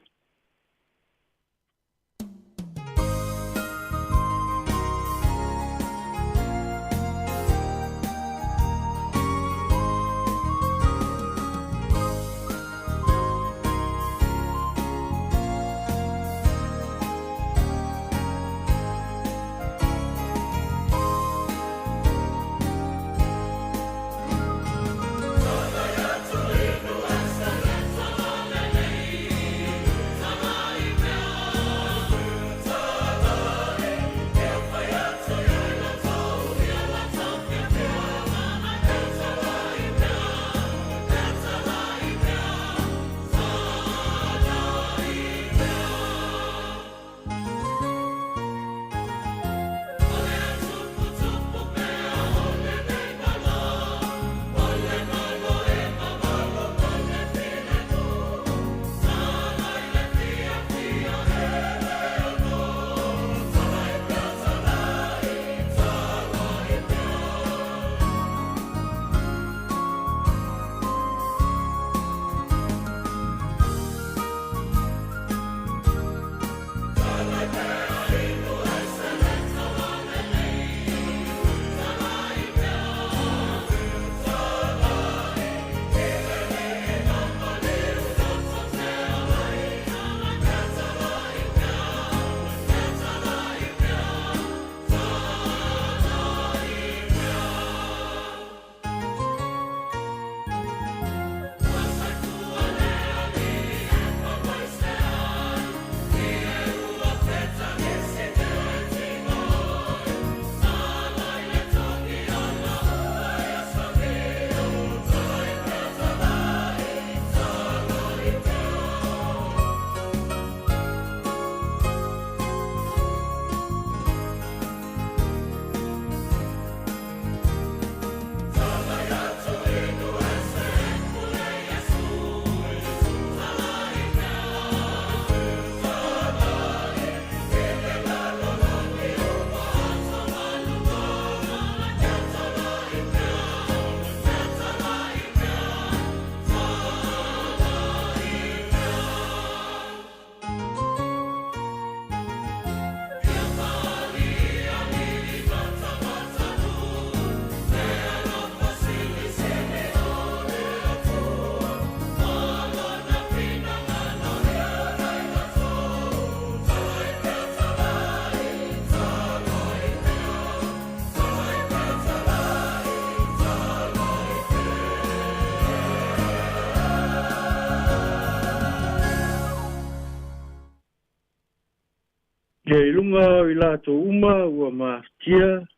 Ia i luga o i latou uma ua mafatia,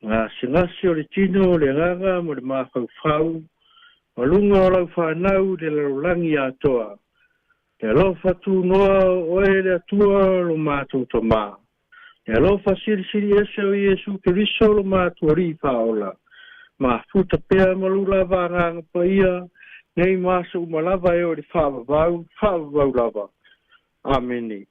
gasegase o le tino o le agaga ma le mafaufau, ma luga o lau fanau i le lalolagi atoa. Le alofa tunoa o oe le Atua lo matou Tamā. Le alofa silisili ese o Iesu Keriso lo matou Alii Faaola. Mafuta pea ma lou lava agaga paia, nei ma aso uma lava e oo i le faavavau, faavavau lava. Amene.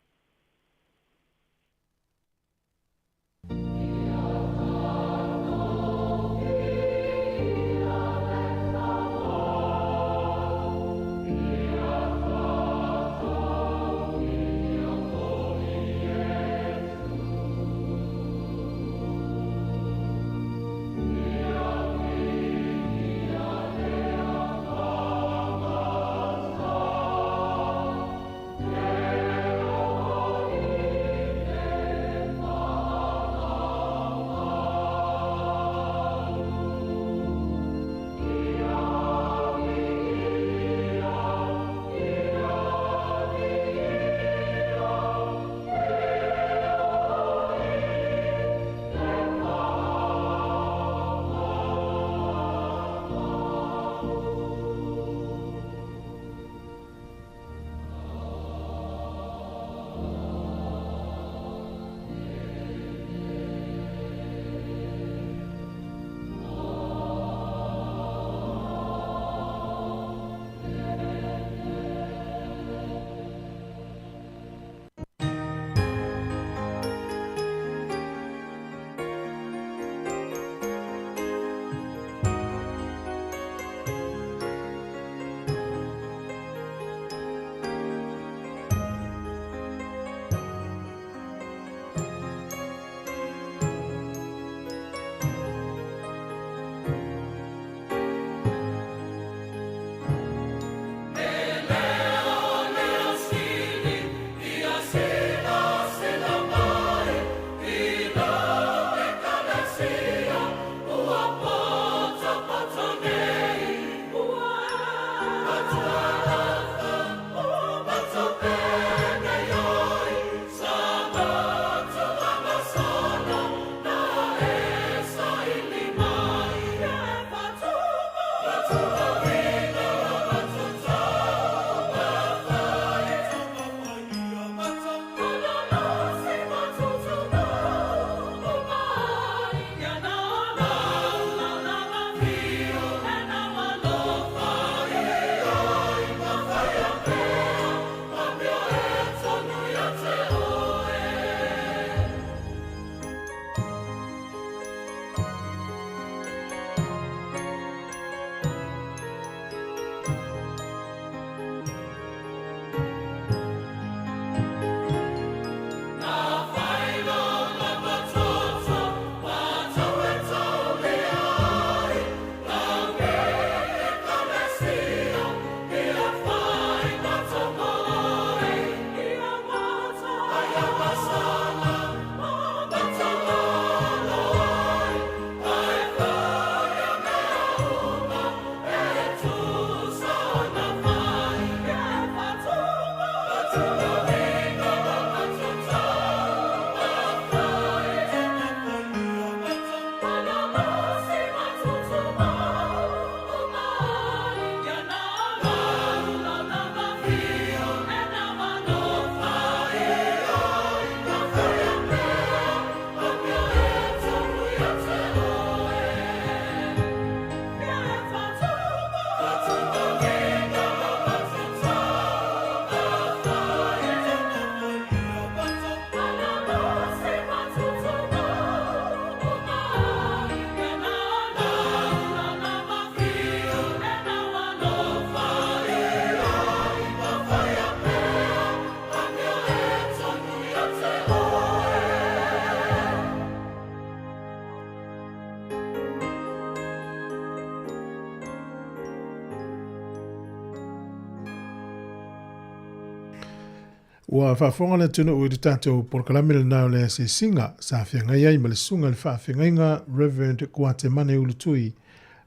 Ua faafofoga le atunuu i le tatou polokalame lena o le asiasiga sa feagai ai ma le Susuga i le Faafeagaiga Rev. Kuatemane Ulutui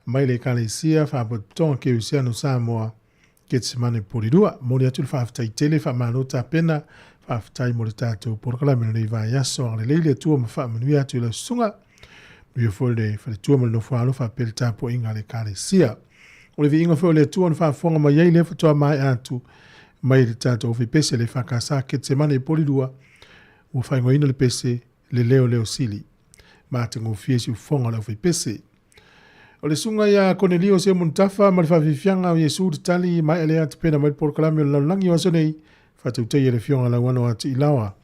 mai le Ekalesia Faalapotopotoga Kerisiano Samoa, Ketsemane Polilua. Momoli atu le faafetai tele, faamalo tapena, faafetai mo le tatou polokalame o lenei vaiaso. Agalelei le Atua ma faamanuia atu i lau susuga. Manuia foi le faletua ma le nofoaalo faapea le tapuaiga a le Ekalesia. O le viiga foi o le Atua na faafofoga mai ai lea faatoa maea atu mai le tatou fipese le EFKS Ketsemane Polilua ua faaigoaina le pese le leo leo sili. Matagofie siufofoga o le aufaipese. O le susuga ia Konelio Seumanu Tafa ma le faafiafiaga o Iesu le tali maea lea tapena mai le polokalame o le lalolagi o aso nei, faatautaia le afioga Lauano a Tiilaoa.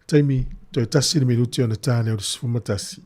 Taimi, toe tasi le minuti ona ta lea o le 11.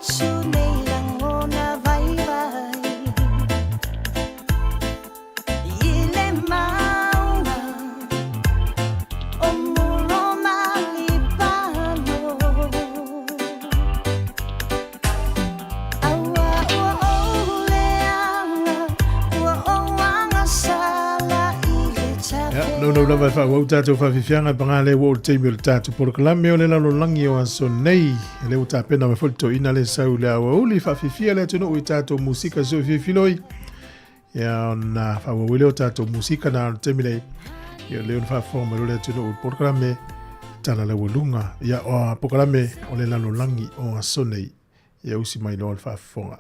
atu nei lagona vaivai i le mauga o Muro ma Lipano. Aua ua ou leaga, ua ou agasala i le Ia, naunau lava e faaauau tatou faafiafiaga e paga lea ua oo le taimi o le tatou polokalame o le lalolagi o aso nei. E lea ua tapena mai foi le toeaina lea sau i le aoauli faafifia le atunuu i tatou musika soifioifiloi. Ia, ona faaauau ai lea o tatou musika na o le taimi nei. Ia, lea ona faafofoga mai loa le atunuu i le polokalame Tala Laualuga. Ia, o polokalame o le lalolagi o aso nei. Ia usi mai loa le faafofoga.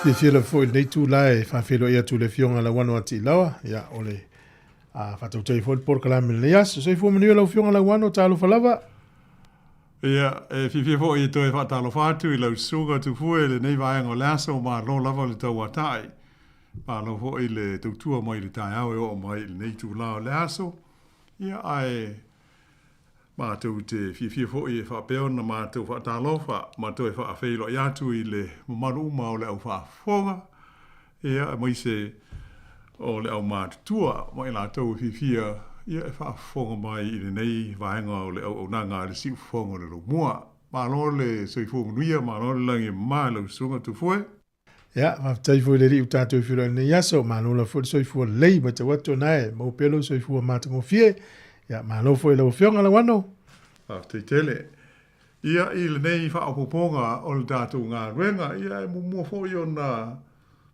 Fiafia lava foi i lenei itula e faafeiloai atu i le Afioga Lauano Atiilaoa, ia, o le a faatautai foi le polokalame i lenei aso. Soifua manuia lau Afioga Lauano, talofa lava. Ia, e fiafia foi e toe faatalofa atu i lau susuga Tufue i lenei vaega o le aso, malo lava le tauatai. Malo foi le tautua mai i le taeao e oo mai i lenei itula o le aso. Ia, ae matou te fiafia foi e faapea ona matou faatalofa ma toe faafeiloai atu i le mamalu uma o le au faafofoga, ia, aemaise o le aumatutua ma i latou e fiafia ia e faafofoga mai i lenei vaega o le auaunaga a le Siufofoga o le Laumua. Malo le soifua manuia, malo le lagi e mama i lau Susuga Tufue. Ia, faafetai foi i le Alii ua tatou feiloai i lenei aso. Malo lava foi le soifua lelei, matau atu ona e maua pea lou soifua matagofie. Ia, malo foi i lau Afioga Lauano. Faafetai tele. Ia, i lenei faaopoopoga o le tatou galuega, ia e muamua foi ona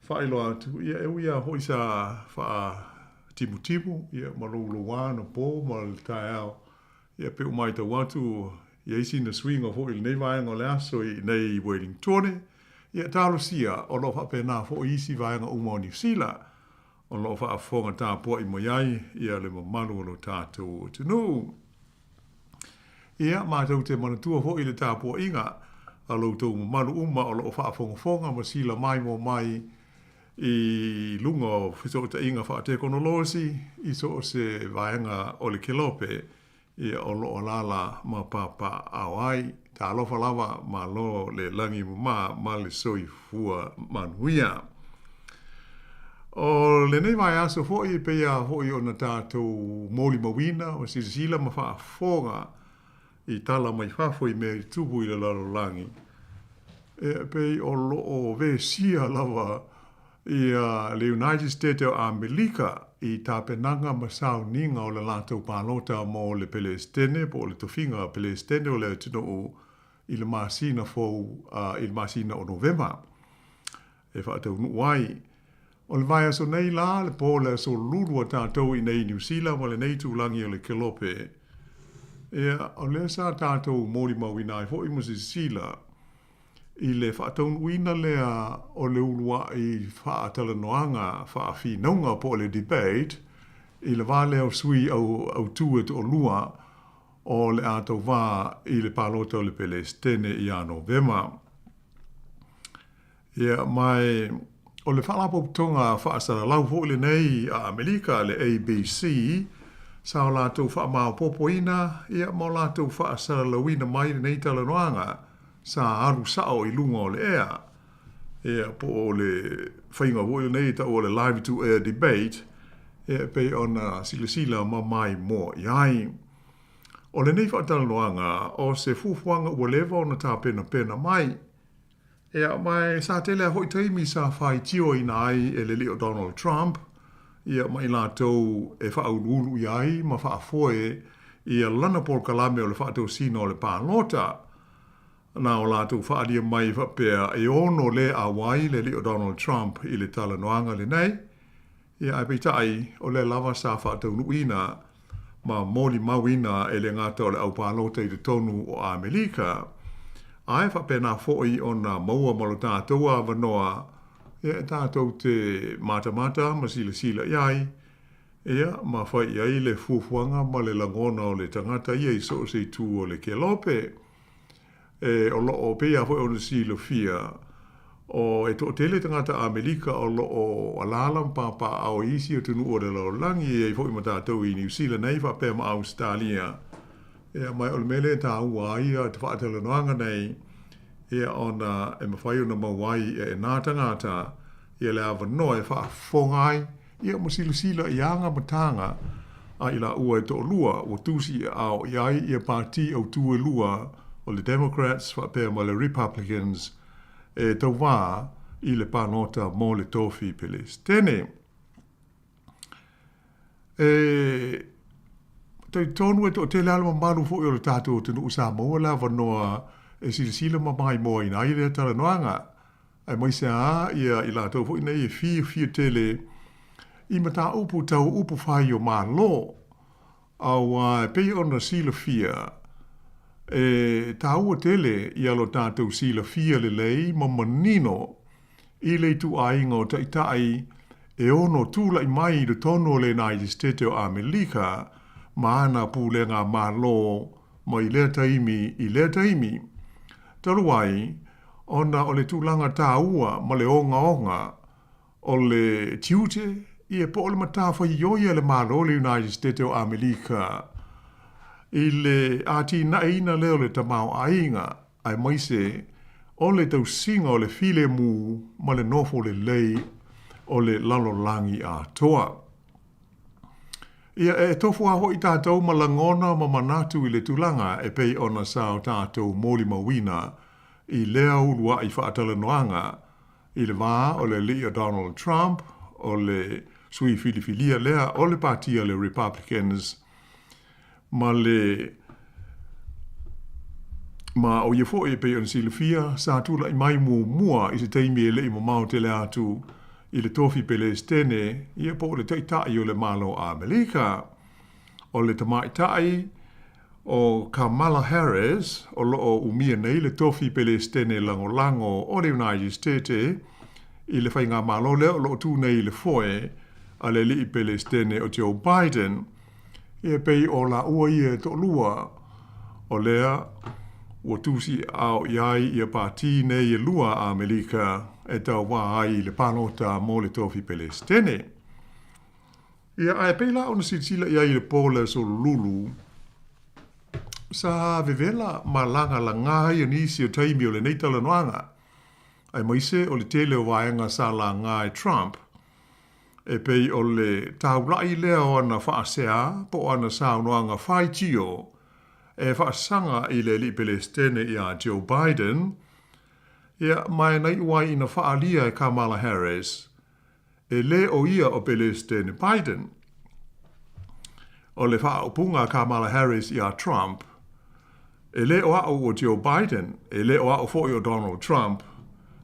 faailoa atu, ia e ui lava foi sa faatimutimu, ia ma louloua anapo ma le taeao, ia pei ua matau atu i ai sina suiga foi i lenei vaega o le aso i inei i Wellingtone, ia talosia o lo o faapena foi isi vaega uma o Niu Sila o lo o faafofoga tapuai mai ai ia le mamalu o lo tatou atunuu. Ia, matou te manatua foi le tapuaiga a lo outou mamalu uma o lo o faafogafoga ma sila maimoa mai i luga o fesootaiga faatekonolosi i so o se vaega o le kelope ia o lo o alaala ma papaaao ai. Talofa lava, malo le lagi mama ma le soifua manuia. O lenei vaiaso foi e pei lava foi ona tatou molimauina ma silasila ma faafofoga i tala mai fafo i mea i tupu i le lalolagi, e pei o lo o vesia lava ia le United States o Amerika i tapenaga ma sauniga o le latou palota mo le Pelesitene po o le tofiga Pelesitene o le atunuu i le masina fou i le masina o Novema e faataunuu ai. O le vaiaso nei la, le po o le aso Lulu a tatou i inei i Niu Sila ma lenei itulagi o le Kelope, ia, o lea sa tatou molimauina ai foi ma silasila i le faataunuuina lea o le uluai faatalanoaga faafinauga po o le debate i le va lea o sui autū e toalua o le a tauvā i le palota o le Pelesitene ia Novema. Ia, ma o le Faalapotopotoga Faasalalau foi lenei a Amerika, le ABC, sa o latou faamaopoopoina ia ma o latou faasalalauina mai lenei talanoaga sa alu sao i luga o le ea, ia, po o le faiga foi lenei e taua o le live to air debate, ia, e pei ona silasila ma maimoa i ai. O lenei faatalanoaga, o se fuafuaga ua leva ona tapenapena mai, Ia, ma e sa tele lava foi taimi sa faitioina ai e le alii o Donald Trump, ia, ma i latou e faauluulu i ai ma faafoe ia lana polokalame o le faatosina o le palota. Na o latou faaalia mai faapea e ono le auai le alii o Donald Trump i le talanoaga lenei, Ia, ae peitai, o lea lava sa faataunuuina ma molimauina e le gata o le aupalota i totonu o Amerika, ae faapena foi ona maua ma lo tatou avanoa e tatou te matamata ma silasila i ai. Ia, ma fai i ai le fuafuaga ma le lagona o le tagata ia i so o se itu o le kelope. E, o lo o pei lava foi ona silafia, o e toatele tagata Amerika o lo o alaala ma papaaao i isi atunuu o le lalolagi, e i ai foi ma tatou i Niu Sila nei faapea ma Ausetalia. Ia, ma o le mea lea e taua ai te faatalanoaga nei, ia ona e mafai ona maua ai e nā tagata ia le avanoa e faafofoga ai, ia ma silasila i aga ma taga a i laua e toalua ua tusiaao i ai ia pati autū e lua o le Democrats faapea ma le Republicans e tauvā i le palota mo le tofi Pelesitene. E talitonu e toatele lava le mamalu foi o le tatou atunuu Samoa le avanoa e silasila ma maimoaina ai lea talanoaga, aemaise lava ia i latou foi nei e fiafia tele i mataupu tau upu fai o Malo, auā e pei ona silafia, e taua tele ia lo tatou silafia lelei ma manino i le ituaiga o taitai e ono tulai mai i totonu o le United States o Amelika ma ana pulega Malo mai lea taimi i lea taimi. Talu ai, ona o le tulaga taua ma le ogaoga o le tiute, ia po o le matafaioi a le Malo o le United States o Amelika i le atinaeina lea o le tamaoaiga, aemaise o le tausiga o le filemu ma le nofo lelei o le lalolagi atoa. Ia, e tofu lava foi tatou ma lagona ma manatu i le tulaga e pei ona sa o tatou molimauina i lea uluai faatalanoaga i le va o le alii o Donald Trump, o le sui filifilia lea o le pati a le Republicans, ma le ma o ia foi e pei ona silafia sa tulai mai muamua i se taimi e le i mamao tele atu i le tofi Pelesitene, ia po o le taitai o le Malo o Amelika. O le tamaitai o Kamala Harris o lo o umia nei le tofi Pelesitene lagolago o le United States i le faigamalo lea o lo o tu nei i le foe a le alii Pelesitene o Joe Biden. Ia pei o laua ia e toalua, o lea ua tusiaao i ai ia pati nei e lua a Amerika e tauvā ai i le palota mo le tofi Pelesitene. Ia, ae pei la ona silasila i ai i le po le aso Lulu, sa vevela ma lagalagā ai nisi o taimi o lenei talanoaga, aemaise o le tele o vaega sa lagā e Trump, e pei o le taula'i lea o ana faasea po o ana saunoaga faitio e faasaga i le alii Pelesitene iā Joe Biden, ia, ma e na iu ai ina faaalia e Kamala Harris, e lē o ia o Pelesitene Biden. O le faaupuga a Kamala Harris iā Trump, E lē o a'u o Joe Biden, e lē o a'u foi o Donald Trump,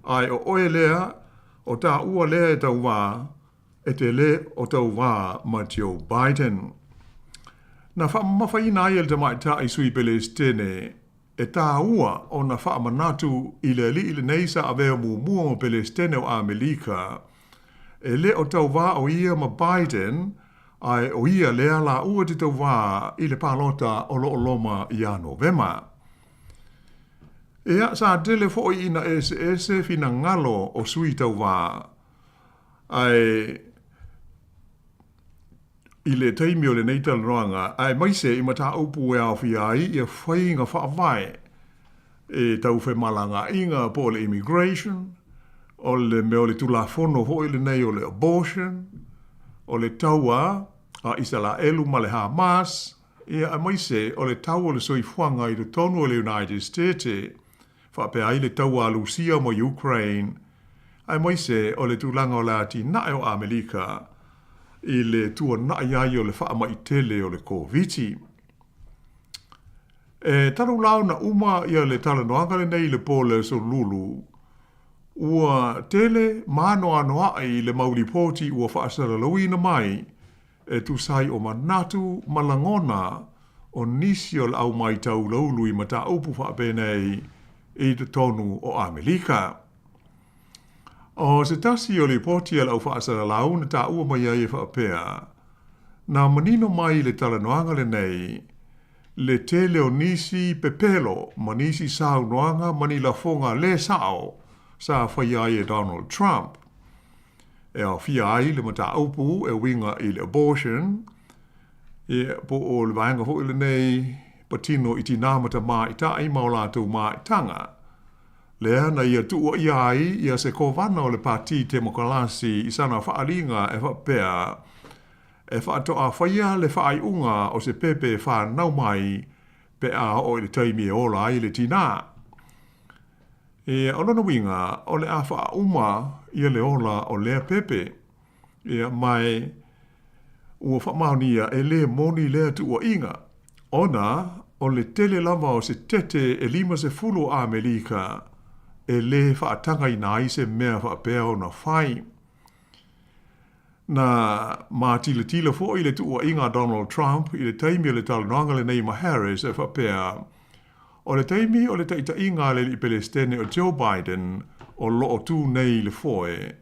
ae o oe lea, o tāua lea e tauvā, e te lē o tauvā ma Joe Biden. Na faamamafaina ai e le tamaitai sui Pelesitene e tāua ona faamanatu i le alii lenei sa avea muamua ma Pelesitene o Amelika, e lē o tauvā o ia ma Biden, ae o ia lea laua te tauvā i le palota o lo o loma iā Novema. Ia, sa tele foi ina eseese finagalo o sui tauvā, ae i le taimi o lenei talanoaga, aemaise i mataupu e aofia ai ia faiga faavae e tau femalagaaiga po o le immigration, o le mea o le Tulafono foi lenei o le abortion, o le taua a Isalaelu ma le Hamas, ia aemaise o le tau o le soifuaga i totonu o le United States, faapea ai le taua a Lusia ma Ukraine, aemaise o le tulaga o le atinae o Amelika i le tuanai ai o le faamai tele o le Koviti. E talu la ona uma ia le talanoaga lenei i le po o le Aso Lulu, ua tele maanoanoaʻi le mau lipoti ua faasalalauina mai e tusa ai o manatu ma lagona o nisi o le au maitaulaulu i mataupu faapenei i totonu o Amelika. O se tasi o lipoti a le au faasalalau na taua mai ai e faapea, Na manino mai i le talanoaga lenei le tele o nisi pepelo ma nisi saunoaga ma ni lafoga lē sa'o sa faia ai e Donald Trump, e aofia ai le mataupu e uiga i le abortion, ia, po o le vaega foi lenei patino i tinā ma tamaitai ma o latou maitaga, lea na ia tuuaia ai ia se kovana o le Pati Temokalasi i sana faaaliga e faapea e faatoa faia le faaiuga o se pepe e fanau mai pe a oo i le taimi e ola ai le tinā. Ia, o lona uiga, o le a faauma ia le ola o lea pepe. Ia, ma e ua faamaonia e lē moni lea tuuaiga, ona o le tele lava o setete e 50 o Amerika e lē faatagaina ai se mea faapea ona fai. Na matilatila foi le tuuaiga a Donald Trump i le taimi o le talanoaga lenei ma Harris e faapea, o le taimi o le taitaiga a le Alii Pelesitene o Joe Biden o loo tu nei i le foe,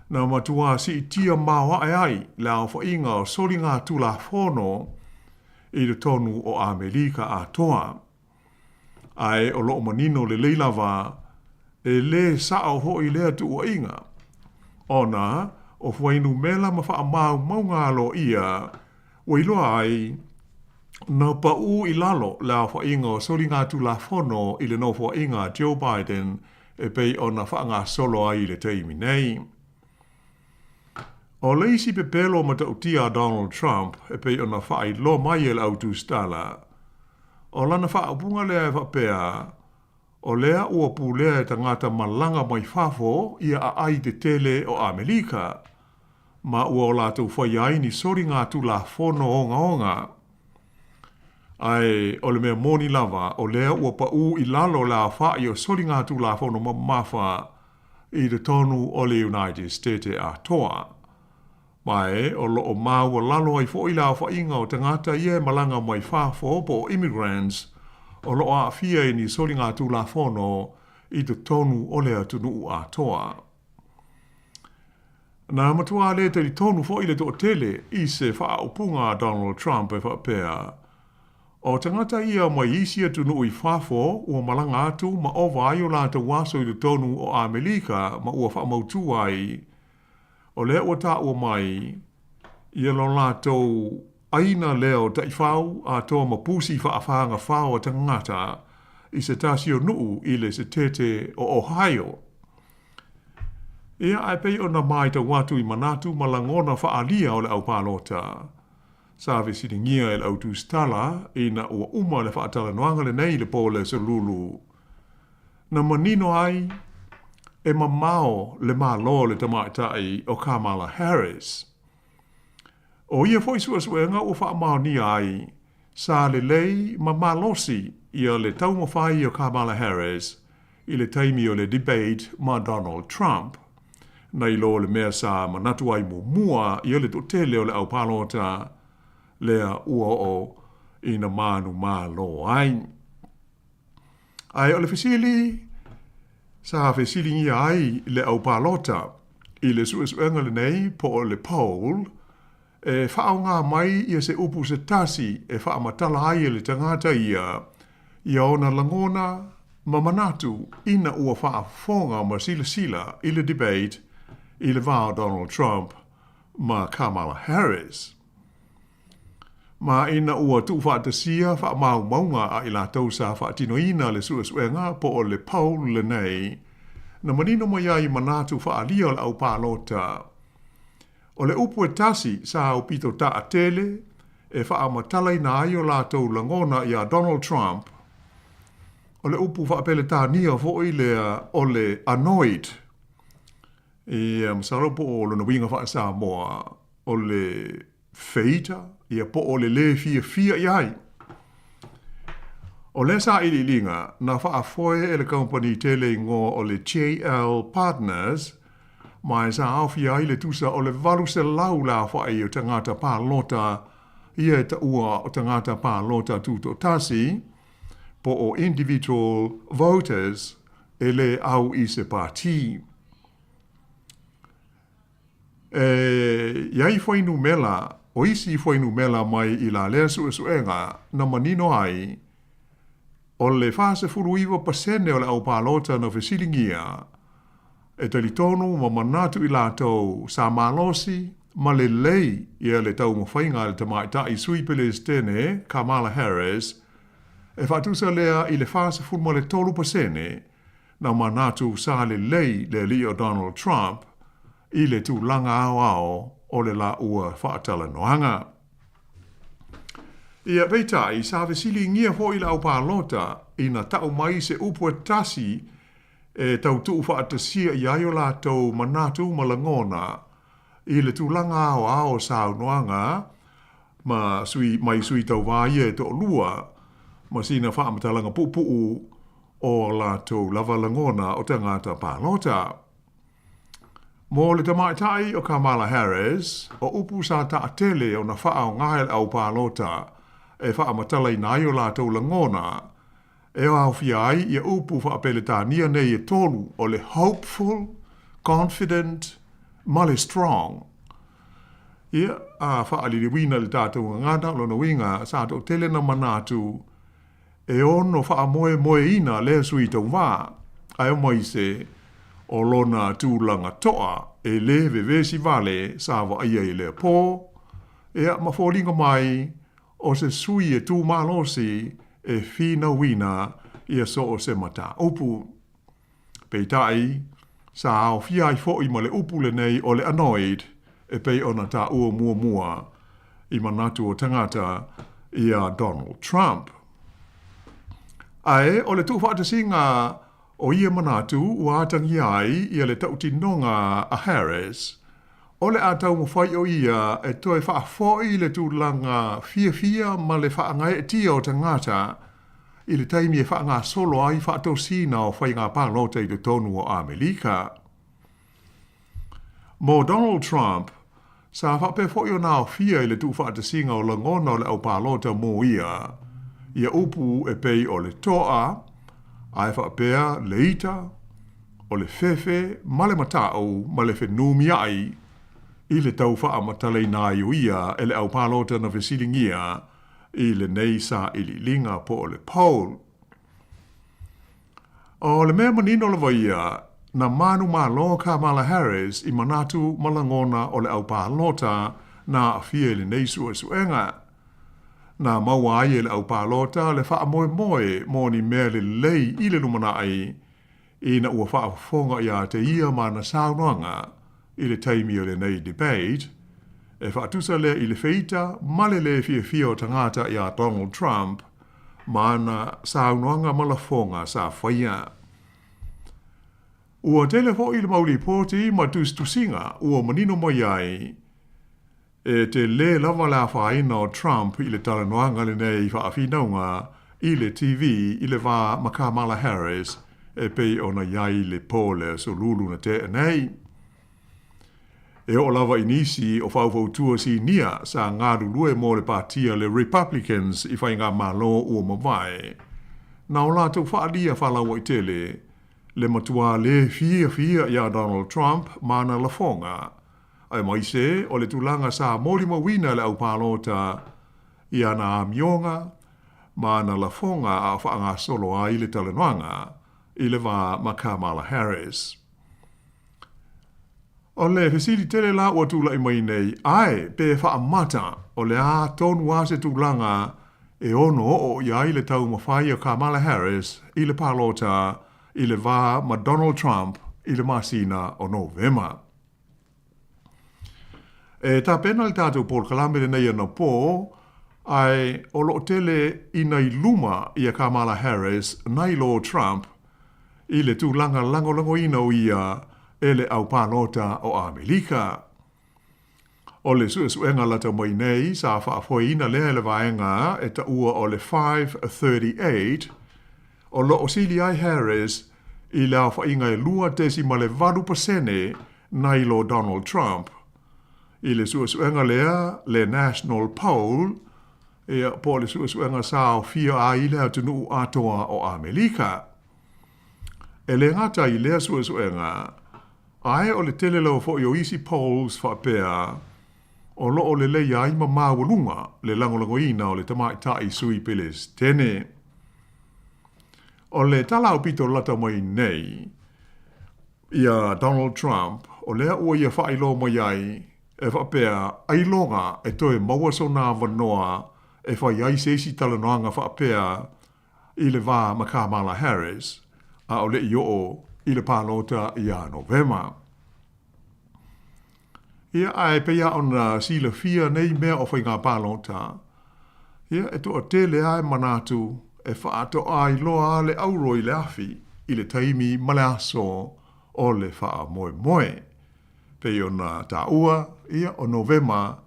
na matuā siitia maoae ai le aofaiga o soligatulafono i totonu o Amerika atoa. Ae o loo manino lelei lava e lē saʻo hoʻi lea tuuaiga, ona o fuainumela ma faamaumauga aloaia ua iloa ai na paʻū i lalo le aofaiga o soligatulafono i le nofoaiga a Joe Biden e pei ona faagasolo ai i le taimi nei. O le isi pepelo matautia a Donald Trump e pei ona faailoa mai e le au tusitala, o lana faaupuga lea e faapea, o lea ua pulea e tagata malaga mai fafo ia aai tetele o Amerika, ma ua o latou faia ai ni soligatulafono ogaoga. Ae o le mea moni lava, o lea ua paʻū i lalo le aofaʻi o soligatulafono mamafa i totonu o le United States atoa. Ma e o loo maualalo ai foi le aofaiga o tagata ia e malaga mai fafo po o immigrants o loo aafia i ni soligatulafono i totonu o le atunuu atoa. Na matuā lē talitonu foi le toatele i se faaupuga a Donald Trump e faapea, o tagata ia mai isi atunuu i fafo ua malaga atu ma ova ai o latou aso i totonu o Amerika ma ua faamautū ai, o lea ua taua mai ia lo latou aina lea o taifau atoa ma pusi faafagafao a tagata i se tasi o nuu i le setete o Ohio. Ia, ae pei ona matau atu i manatu ma lagona faaalia o le au palota, sa fesiligia e le au tusitala ina ua uma le faatalanoaga lenei i le po o le Aso Lulu, na manino ai e mamao le Malo o le tamaitai o Kamala Harris. O ia foi suesuega ua faamaonia ai, sa lelei ma malosi ia le taumafai o Kamala Harris i le taimi o le debate ma Donald Trump, nai lo le mea sa manatu ai muamua ia le toatele o le au palota lea ua oo ina manumalo ai. Ae o le fesili sa fesiligia ai le au palota i le suesuega lenei po o le poll, e faaaoga mai ia se upu se tasi e faamatala ai e le tagata ia ia ona lagona ma manatu ina ua faafofoga ma silasila i le debate i le va o Donald Trump ma Kamala Harris. Ma ina ua tuufaatasia faamaumauga a i latou sa faatinoina le suesuega po o le poll lenei, na manino mai ai manatu faaalia o le au palota, o le upu e tasi sa aupito taatele e faamatalaina ai o latou lagona iā Donald Trump, o le upu faapeletania foi lea o le annoyed. Ia, masalo po o lona uiga faa-Samoa, o le feita, ia po o le lē fiafia i ai. O lea sailiiliga na faafoe e le kamupani tele igoa o le JL Partners, ma e sa aofia ai le tusa o le 800 le aofai o tagata palota ia e taua o tagata palota tutoatasi, po o individual voters, e lē au i se pati. E i ai fuainumera o isi fuainumela mai i la lea suesuega na manino ai, o le 49% o le aupalota na fesiligia e talitonu ma manatu i latou sa malosi ma lelei ia le taumafaiga a le tamaitai Sui Pelesitene Kamala Harris, e faatusa lea i le 43% na manatu sa lelei le alii o Donald Trump i le tulaga aoao o le laua faatalanoaga. Ia, peitai, sa fesiligia foi le aupalota ina tau mai se upu e tasi e tau tuufaatasia i ai o latou manatu ma lagona i le tulaga aoao o saunoaga ma sui, mai sui tauvā ia e toalua ma sina faamatalaga puupuu o a latou lava lagona o tagata palota. Mo le tamaitai o Kamala Harris, o upu sa taatele ona faaaoga e le aupalota e faamatalaina ai o latou lagona, e aofia ai ia upu faa-Peretania nei e tolu, o le hopeful, confident, ma le strong. Ia, a faaliliuina i le tatou gagana, o lona uiga, sa toatele na manatu e ono faamoemoeina lea sui tauvā, ae aemaise o lona tulaga toa e lē vevesi vale sa vaaia i lea pō, ia, ma foliga mai o se sui e tu malosi e finauina ia so o se mataupu. Peitai, sa aofia ai foi ma le upu lenei o le annoyed e pei ona taua muamua i manatu o tagata iā Donald Trump. Ae o le tuufaatasiga o ia manatu ua atagia ai ia le tautinoga a Harris, o le a taumafai o ia e toe faafoi le tulaga fiafia ma le faagaeetia o tagata i le taimi e faagasolo ai faatosina o faiga palota i totonu o Amelika. Mo Donald Trump, sa faapea foi ona aofia i le tuufaatasiga o lagona o le aupalota mo ia, ia upu e pei o le toa, ae faapea le ita, o le fefe ma le matau ma le fenumiai i le tau faamatalaina ai o ia e le aupalota na fesiligia i lenei sailiiliga po o le poll. O le mea manino lava ia, na manumalo Kamala Harris i manatu ma lagona o le aupalota na aafia i lenei suesuega. Na maua ai e le aupalota le faamoemoe mo ni mea lelei i le lumanai ina ua faafofoga ia te ia ma ana saunoaga i le taimi o lenei debate, e faatusa lea i le feita ma le lē fiafia o tagata iā Donald Trump ma ana saunoaga ma lafoga sa faia. Ua tele foi le mau lipoti ma tusitusiga ua manino mai ai e telē lava le afaina o Trump i le talanoaga lenei faafinauga i le TV i le va ma Kamala Harris e pei ona i ai le pō le Aso Lulu na tea nei. E oo lava i nisi o faufautua sinia sa galulue mo le patia le Republicans i faigamalo ua mavae, na o latou faaalia faalauaitele le matuā lē fiafia iā Donald Trump ma ana lafoga, aemaise o le tulaga sa molimauina e le aupalota i ana amioga ma ana lafoga a o faagasolo ai le talanoaga i le va ma Kamala Harris. O le fesili tele la ua tulai mai nei, ae pe faamata o le a tonu a se tulaga e ono oo i ai le taumafai a Kamala Harris i le palota i le va ma Donald Trump i le masina o Novema. E tapena le tatou polokalame lenei anapō, ae o lo o tele ina i luma ia Kamala Harris nai lo Trump i le tulaga lagolagoina o ia e le aupalota o Amelika. O le suesuega lata mai nei sa faafoeina lea e le vaega e taua o le 538, o lo o sili ai Harris i le aofaiga e 2.8% nai lo Donald Trump. I le suesuega lea, le National Poll, ia, po o le suesuega sa aofia ai le atunuu atoa o Amelika. E le gata i lea suesuega, ae o le tele lava foi o isi polls faapea, o lo o lelei ai ma maualuga le lagolagoina o le Tamaitai Sui Pelesitene. O le tala aupito lata mai nei ia Donald Trump, o lea ua ia faailoa mai ai e faapea ailoga e toe maua sona avanoa e fai ai se isi talanoaga faapea i le va ma Kamala Harris a o le i oo i le palota ia Novema. Ia, ae pei lava ona silafia nei mea o faiga palota, ia, e toatele lava e manatu e faatoa iloa lava le auro i le afi i le taimi ma le aso o le faamoemoe. Pei ona taua, ia, o Novema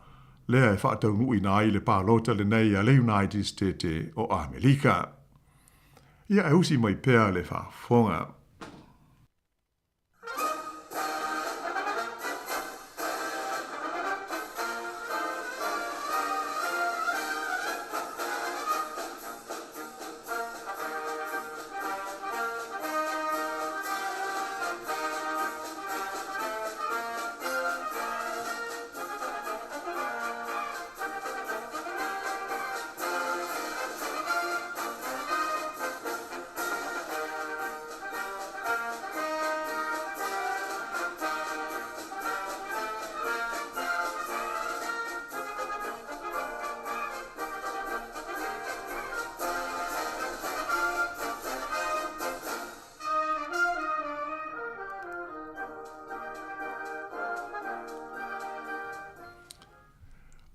lea e faataunuuina ai le palota lenei a le United State o Amerika. Ia, e usi mai pea le faafofoga.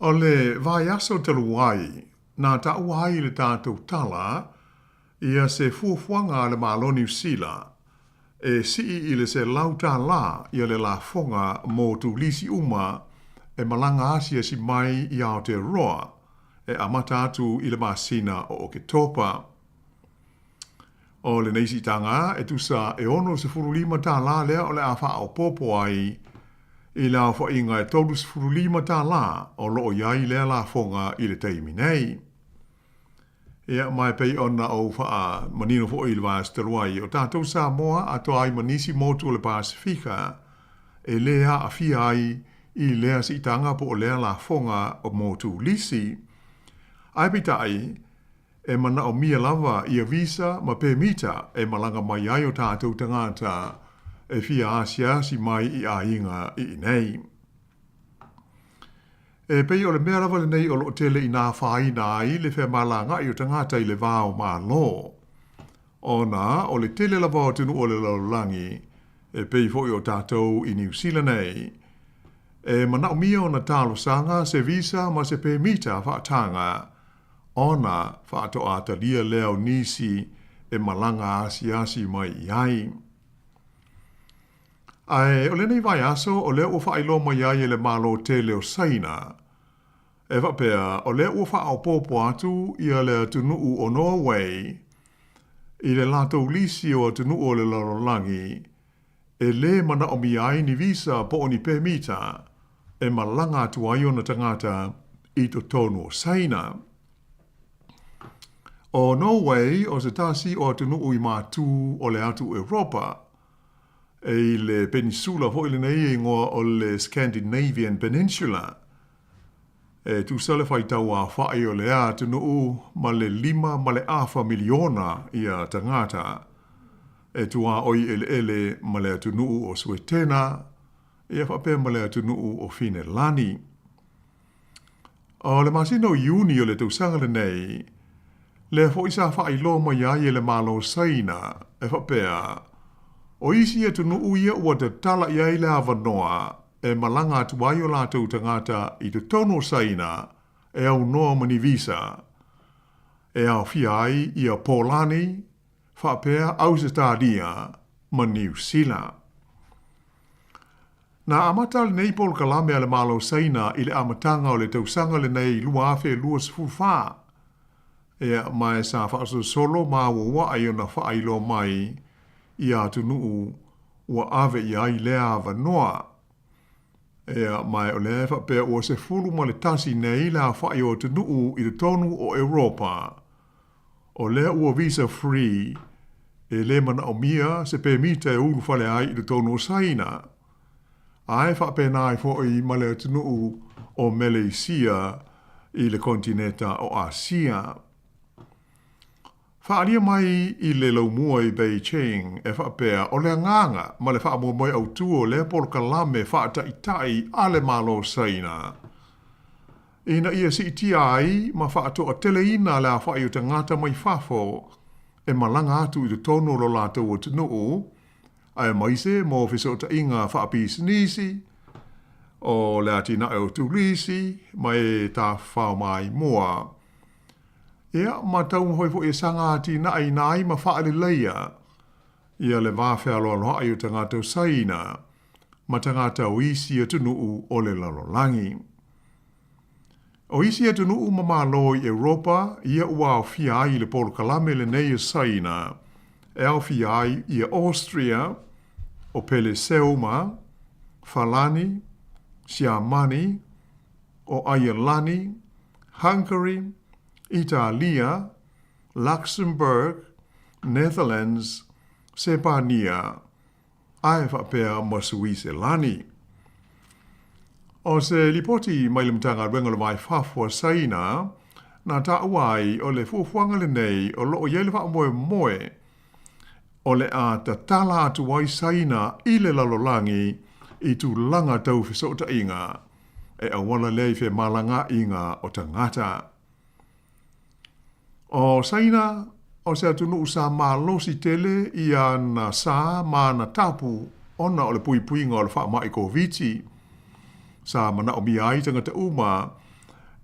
O le vaiaso talu ai, na taua ai i le tatou tala ia se fuafuaga a le Malo Niu Sila e sii i le $100 ia le lafoga mo turisi uma e malaga asiasi mai i Aotearoa e amata atu i le masina o Oketopa. O lenei siitaga e tusa e $65 lea o le a faaopoopo ai i le aofaiga e $35 o lo o i ai lea lafoga i le taimi nei. Ia, ma e pei ona ou faamanino foi i le vaiaso talu ai, o tatou Samoa atoa ai ma nisi motu o le Pasefika e lē aafia ai i lea siitaga po o lea lafoga o motu lisi. Ae peitai, e manaomia lava ia visa ma pemita e malaga mai ai o tatou tagata e fia asiasi mai i aiga i inei. E pei o le mea lava lenei o lo o tele ina afaina ai le femalagaai o tagata i le va o Malo, ona o le tele lava o atunuu o le lalolagi, e pei foi o tatou i Niu Sila nei, e manaomia ona talosaga se visa ma se pemita faataga ona faatoa talia lea o nisi e malaga asiasi mai i ai. Ae o lenei vaiaso, o lea ua faailoa mai ai e le Malo tele o Saina, e faapea, o lea ua faaopoopo atu ia le atunuu o Norway i le latou lisi o atunuu o le lalolagi e lē manaomia ai ni visa po o ni pemita e malaga atu ai ona tagata i totonu o Saina. O Norway o se tasi o atunuu i matū o le atu Europa, E i le penisula foi lenei e igoa o le Scandinavian Peninsula. E tusa le faitau aofai o lea atunuu ma le 5.5 miliona ia tagata. E tuaoi eleele ma le atunuu o Suetena, ia faapea ma le atunuu o Finelani. O le masina o Iuni o le tausaga lenei, lea foi sa faailoa mai ai e le Malo Saina, e faapea, o isi atunuu ia ua tatala i ai le avanoa e malaga atu ai o latou tagata i totonu o Saina e aunoa ma ni visa, e aofia ai ia Polani, faapea Ausetalia ma Niu Sila. Na amata lenei polokalame a le Malo Saina i le amataga o le tausaga lenei 2024. Ea, ma e sa faasolosolo ma auauai ona faailoa mai i atunuu ua ave i ai lea avanoa. Ea, ma e o lea e faapea ua 11 nei le aofai o atunuu i totonu o Europa. O lea ua visa free, e le manaomia se pemita e ulufale ai i totonu o Saina. Ae faapena ai foi ma le atunuu o Meleisia i le konetineta o Asia. Faaalia mai i le laumua i Beijing e faapea o le agaga ma le faamoemoe autū o lea polokalame faataitai a le Malo o Saina ina ia siitia ai ma faatoateleina le aofai o tagata mai fafo e malaga atu i totonu o lo latou atunuu aemaise mo fesootaiga faapisinisi, o le atinae o turisi ma e tafafao maimoa. Ia, ma taumafai foi e saga atinaeina ai ma faaleleia ia le va fealoaloa'i o tagata o Saina ma tagata o isi atunuu o le lalolagi. O isi atunuu ma Malo i Europa ia ua aofia ai i le polokalame lenei a Saina, e aofia ai ia Austria, o Peleseuma, Falani, Siamani, o Aialani, Hungary, Italia, Luxembourg, Netherlands, Sepania, ae faapea ma Suiselani. O se lipoti mai le Matagaluega o le Va i Fafo a Saina, na taua ai o le fuafuaga lenei o lo o i ai le faamoemoe o le a tatala atu ai Saina i le lalolagi i tulaga tau fesootaiga e auala lea i femalagaaiga o tagata. O Saina, o se atunuu sa malosi tele i ana sa ma ana tapu ona o le puipuiga o le faamai Koviti. Sa manaomia ai tagata uma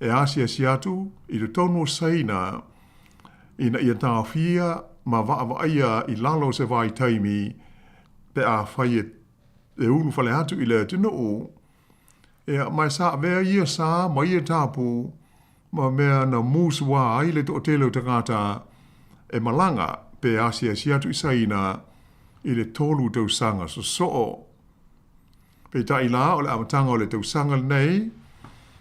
e asiasi atu i totonu o Saina ina ia taofia ma vaavaaia i lalo o se vaitaimi pe afai e ulufale atu i le atunuu. Ia, ma sa avea ia sa ma ia tapu ma mea na musuā ai le toatele o tagata e malaga pe asiasi atu i Saina i le 3 tausaga sosoo. Peitai la, o le amataga o le tausaga lenei,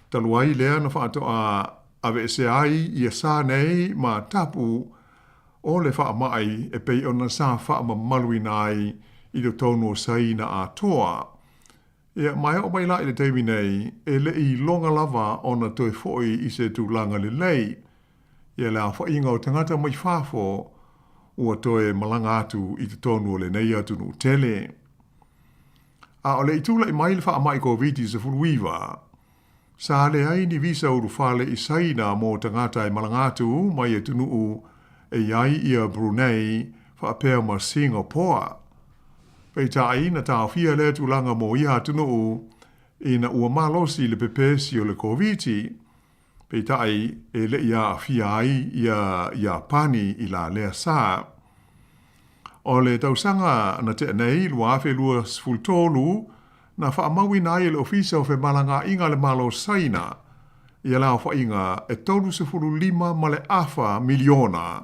talu ai lea na faatoa aveesea ai ia sa nei ma tapu o le faamai e pei ona sa faamamaluina ai i totonu o Saina atoa. Ia, ma e oo mai la i le taimi nei, e le i iloga lava ona toe foi i se tulaga lelei. Ia le aofaiga o tagata mai fafo ua toe malaga atu i totonu o lenei atunuu tele. A o le i tulai mai le faamai Koviti-19, sa leai ni visa ulufale i Saina mo tagata e malaga atu mai atunuu e i ai ia Brunei faapea ma Singapore. Peitai, na taofia lea tulaga mo ia atunuu ina ua malosi le pepesi o le Koviti, peitai e le i aafia ai ia Iapani i la lea sa. O le tausaga na tea nei, 2023, na faamauina ai e le Ofisa o Femalagaaiga a le Malo o Saina ia le aofaiga e 35.5 miliona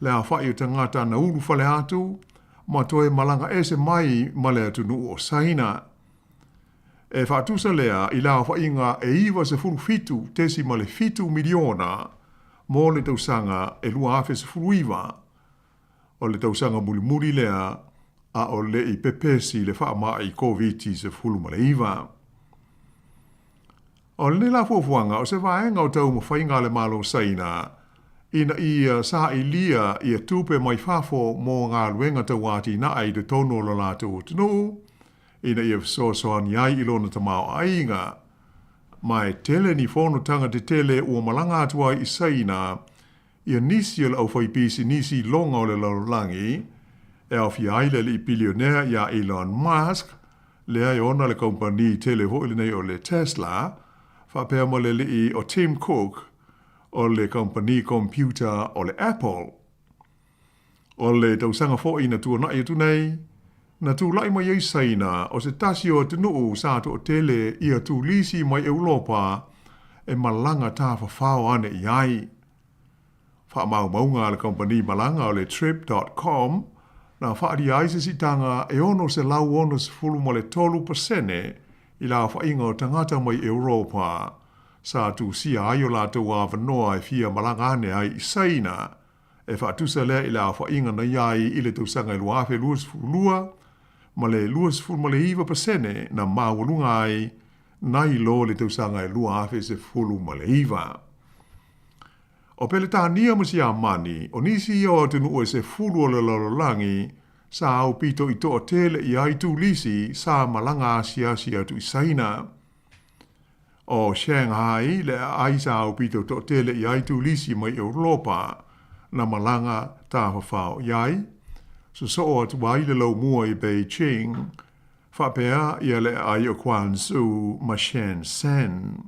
le aofai o tagata na ulufale atu ma toe malaga ese mai ma le atunuu o Saina. E faatusa lea i le aofaiga e 97.7 miliona mo le tausaga e 2019. O le tausaga mulimuli lea a o le i pepesi le faamai Koviti-19. O lenei la fuafuaga o se vaega o taumafaiga a le Malo o Saina ina ia sailia ia tupe mai fafo mo galuega tauatinae i totonu o lo latou atunuu ina ia fesoasoani ai i lona tamaoaiga. Ma e tele ni fonotaga tetele ua malaga atu ai i Saina ia nisi o le aufaipisinisi iloga o le lalolagi, e aofia ai le alii pilionea iā Elon Musk, lea e ona le kamupani tele foi lenei o le Tesla, faapea ma le alii o Tim Cook o le kamupani computer o le Apple. O le tausaga foi na tuanai atu nei, na tulai mai ai Saina o se tasi o atunuu sa toatele ia turisi mai Europa e malaga tafafao ane i ai. Faamaumauga a le kamupani malaga o le Trip dot com na faaalia ai se siitaga e 663 pasene i le aofaiga o tagata mai Europa sa tusia ai o latou avanoa e fia malaga ane ai i Saina, e faatusa lea i le aofaiga na i ai i le tausaga e 2022 ma le 29 pasene na maualuga ai nai lo le tausaga e 2019. O Peletania ma Siamani, o nisi ia o atunuu e 10 o le lalolagi sa aupito i toatele i ai tulisi sa malaga asiasi atu i Saina. O Shanghai le aai sa aupito toatele i ai tulisi mai Europa na malaga tafafao i ai, sosoo atu ai le laumua i Beijing, faapea ia le aai o Guangzhou ma Shenzhen.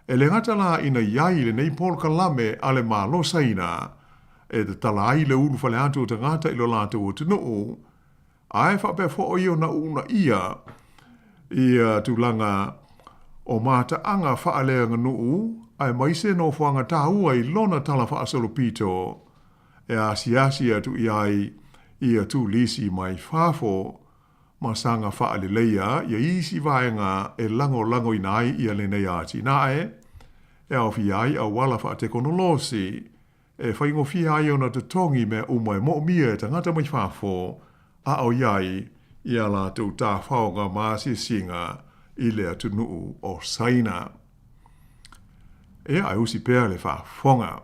E le gata la ina i ai lenei polokalame a le Malo Saina e tatala ai le ulufale atu o tagata i lo latou atunuu, ae faapea foi ona uunaia ia tulaga o mataaga faaleaganuu aemaise nofoaga taua i lona tala faasolopito e asiasi atu i ai ia tulisi mai fafo ma saga faaleleia ia isi vaega e lagolagoina ai ia lenei atinae e aofia ai auala faatekonolosi e faigofie ai ona totogi mea uma e moomia e tagata mai fafo a o i ai ia latou tafaoga ma asiasiga i le atunuu o Saina. Ia, ae usi pea le faafofoga.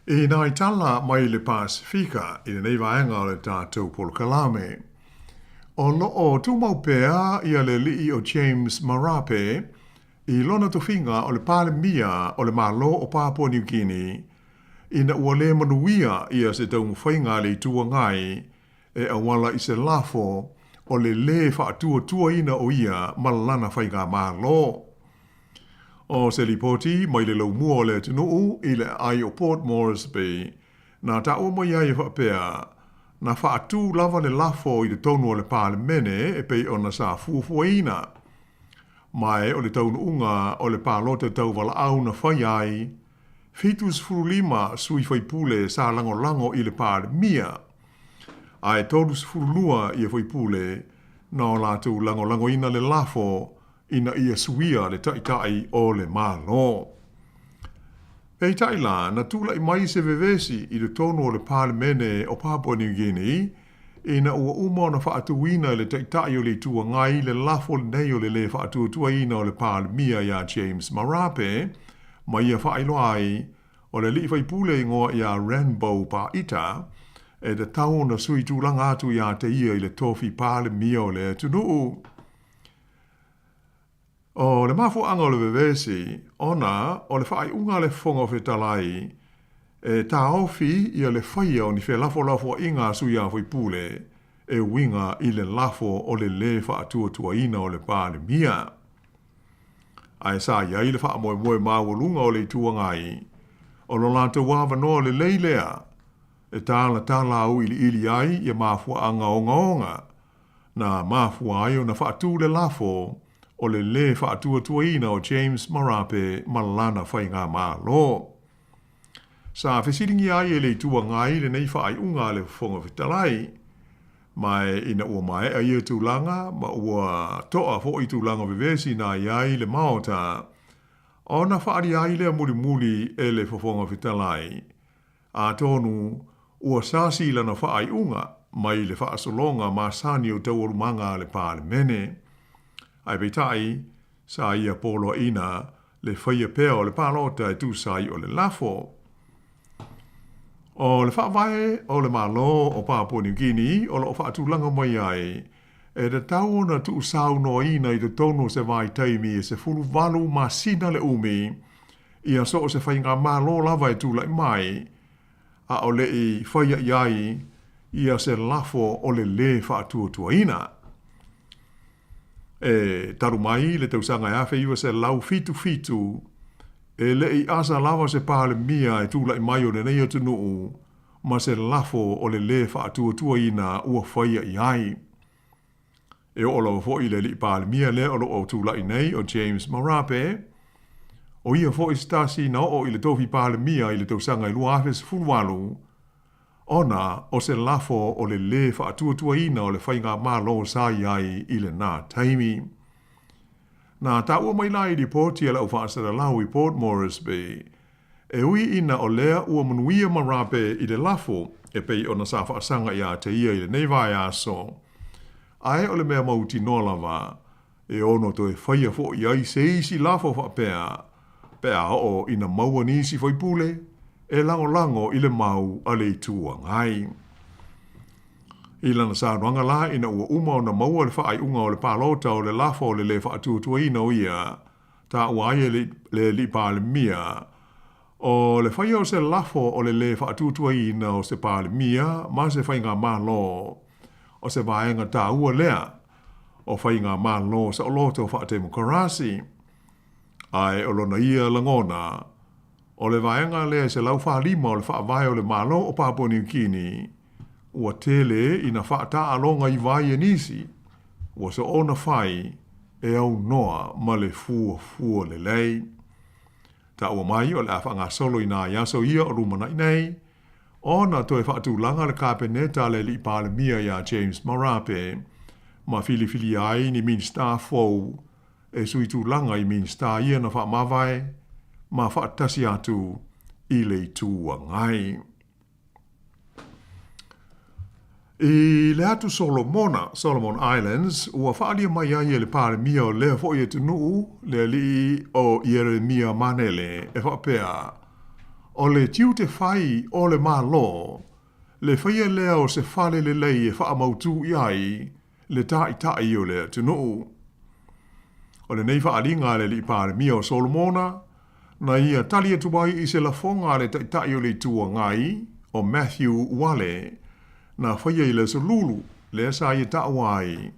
I nai tala mai le Pasefika i lenei vaega o le tatou polokalame. O lo o tumau pea ia le alii o James Marape i lona tofiga o le Palemia o le Malo o Papua New Guinea ina ua le manuia ia se taumafaiga a le Itu Agai e auala i se lafo o le lē faatuatuaina o ia ma lana faigamalo. O se lipoti mai le laumua o le atunuu i le aai o Port Moresby, na taua mai ai e faapea, na faatu lava le lafo i totonu o le Palemene e pei ona sa fuafuaina. Ma e o le taunuuga o le palota tauvalaau na fai ai, 75 sui faipule sa lagolago i le Palemia, ae 32 ia faipule na o latou lagolagoina le lafo ina ia suia le Taitai o le Malo. Peitai la, na tulai mai se vevesi i totonu o le Palemene o Papua New Guinea ina ua uma ona faatuina e le Taitai o le Itu Agai le lafo lenei o le lē faatuatuaina o le Palemia iā James Marape ma ia faailoa ai o le alii faipule igoa iā Renbow Paita e tatau ona sui tulaga atu iā te ia i le tofi Palemia o le atunuu. O le mafuaaga o le vevesi, ona o le faaiuga a le Fofoga Fetalai e taofi ia le faia o ni felafolafoaiga a sui usufono e uiga i le lafo o le lē faatuatuaina o le Palemia. Ae sa i ai le faamoemoe maualuga o le Itu Agai, o lo latou avanoa lelei lea e talatala auiliili ai ia mafuaaga ogaoga na mafua ai ona faatu le lafo o le lē faatuatuaina o James Marape ma lana faigamalo. Sa fesiligia ai e le Itu Agai lenei faaiuga a le Fofoga Fetalai, ma ina ua maea ia tulaga ma ua toa foi tulaga vevesi na i ai le Maota, ona faaalia ai lea mulimuli e le Fofoga Fetalai. Atonu ua sasi lana faaiuga mai le faasologa masani o taualumaga a le Palemene. Ae peitai, sa ia poloaiina le faia pea o le palota e tusa ai o le lafo. O le faavae o le Malo o Papua New Guinea o lo o faatulaga mai ai, e tatau ona tuusaunoaina i totonu o se vaitaimi e 18 masina le umi ia so o se faigamalo lava e tulai mai, a o le i faia i ai ia se lafo o le lē faatuatuaina. E talu mai le tausaga e 1977, E leʻi asa lava se Palemia e tulaʻi mai o lenei atunuu ma se lafo o le lē faatuatuaina ua faia i ai. E oo lava foʻi i le aliʻi Palemia lea o loʻo tulaʻi nei o James Marape, ʻo ia foʻi se tasi na oo i le tofi Palemia i le tausaga e 2018, ona o se lafo o le lē faatuatuaina o le faigamalo sa i ai i lenā taimi. Na taua mai la i lipoti a le au faasalalau i Port Moresby, e ui ina o lea ua manuia Marape i le lafo e pei ona sa faasaga iā te ia i lenei vaiaso, ae o le mea mautinoa lava, e ono toe faia foʻi ai se isi lafo faapea pe a oo ina maua nisi faipule e lagolago i le mau a le Itu Agai. I lana saunoaga la ina ua uma ona maua le faaiuga o le palota o le lafo o le lē faatuatuaina o ia taua ai e le Alii Palemia, o le faia o se lafo o le lē faatuatuaina o se Palemia ma se faigamalo o se vaega taua lea o faigamalo saoloto faatemokarasi. Ae o lona ia lagona, o le vaega lea e 145 o le Faavae o le Malo o Papua Niu Kini, ua tele ina faataaloga iva ai e nisi, ua soona fai e aunoa ma le fuafua lelei. Taua mai o le a faagasolo i nai aso ia o lumanaʻi nei, ona toe faatulaga le Kapeneta a le Alii Palemia iā James Marape ma filifilia ai ni Minisita fou e sui tulaga i Minisita ia na faamavae ma faatasi atu i le Itu Agai. I le atu Solomona, Solomon Islands, ua faaalia mai ai e le Palemia o lea foʻi atunuu, le alii o Ieremia Manele, e faapea, O le tiute fai o le Malo, le faia lea o se fale lelei e faamautū i ai le taʻitaʻi o le atunuu. O lenei faaaliga a le Alii Palemia o Solomona, na ia tali atu ai i se lafoga a le Taitai o le Itu Agai, o Matthew Wale, na faia i le Aso Lulu, lea sa ia taua ai,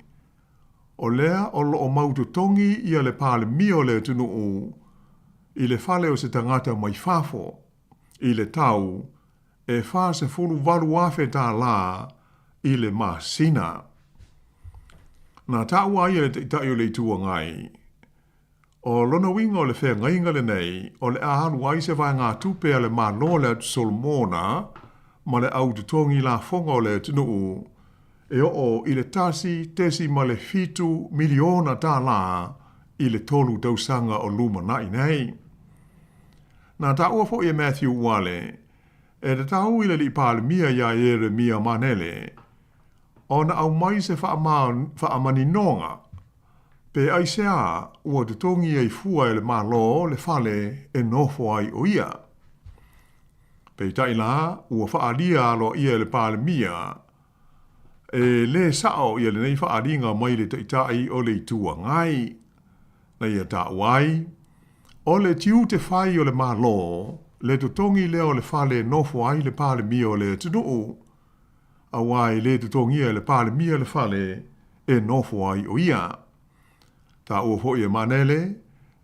o lea o loo mau totogi ia le Palemia o le atunuu i le fale o se tagata mai fafo, i le tau e $48,000 i le masina. Na taua ai e le Taitai o le Itu Agai, O lona uiga o le feagaiga lenei, o le a alu ai se vaegatupe a le Malo o le Atu Solomona ma le au totogi lafoga o le atunuu e oo i le $1.7 miliona i le tolu tausaga o lumanaʻi nei. Na taua foʻi e Matthew Wale, e tatau i le Alii Palemia iā Ieremia Manele ona aumai se faamaninoga pe aisea ua totogi ai fua e le Malo le fale e nofo ai o ia. Peitai la, ua faaalia aloaia e le Palemia e lē saʻo ia lenei faaaliga mai le Taitai o le Itu Agai. Na ia taua ai, o le tiute fai o le Malo le totogi lea o le fale e nofo ai le Palemia o le atunuu, auā e lē totogia e le Palemia le fale e nofo ai o ia. Taua foʻi e Manele,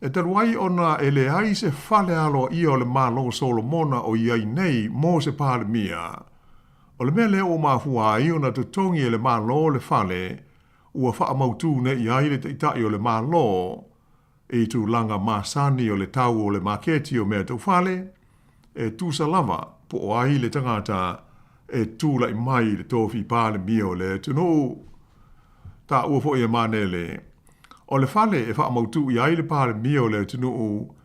e talu ai ona e leai se fale aloaia o le Malo o Solomona o i ai nei mo se Palemia. O le mea lea ua mafua ai ona totogi e le Malo le fale ua faamautū nei i ai le Taitai o le Malo i tulaga masani o le tau o le maketi o mea tau fale, e tusa lava po o ai le tagata e tulaʻi mai i le tofi Palemia o le atunuu. Taua foʻi e Manele, o le fale e faamautū i ai le Palemia o le atunuu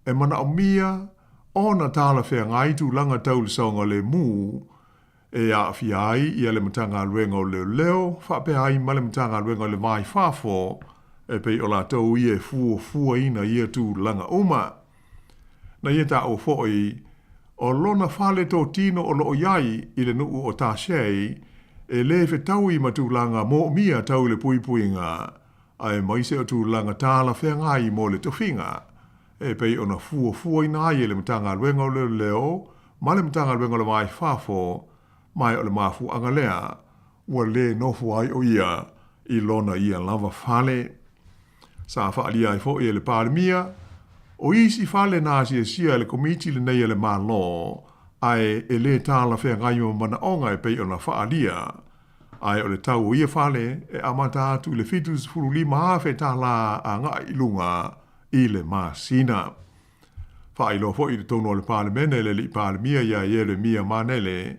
e manaomia ona talafeagai tulaga tau le saogalemu e aafia ai ia le Matagaluega o Leoleo faapea ai ma le Matagaluega o le Va i Fafo e pei o latou ia e fuafuaina ia tulaga uma. Na ia taua foʻi, o lona fale totino o loo i ai i le nuu o Tashei e lē fetaui ma tulaga moomia tau i le puipuiga aemaise o tulaga talafeagai mo le tofiga e pei ona fuafuaina ai e le Matagaluega o Leoleo ma le Matagaluega o le Va i Fafo, ma o le mafuaaga lea ua lē nofo ai o ia i lona ia lava fale. Sa faaalia ai foʻi e le Palemia, O isi fale na asiasia e le Komiti lenei a le Malo, ae e lē talafeagai ma manaʻoga e pei ona faaalia, ae o le tau o ia fale e amata atu i le $75,000 tālā agaʻi i luga i le masina. Faailoa foi i totonu o le Palemene e le Alii Palemia iā Ieremia Manele,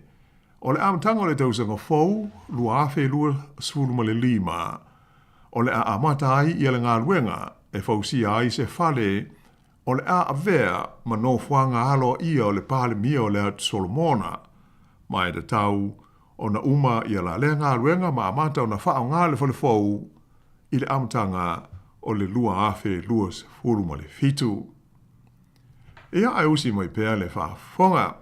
o le amataga o le tausaga fou 2025, o le a amata ai ia le galuega e fausia ai se fale o le a avea ma nofoaga aloaia o le Palemia o le Atu Solomona, ma e tatau ona uma ia la lea galuega ma amata ona faaaoga le fale fou i le amataga o le 2027. Ia ae usi mai pea le faafofoga.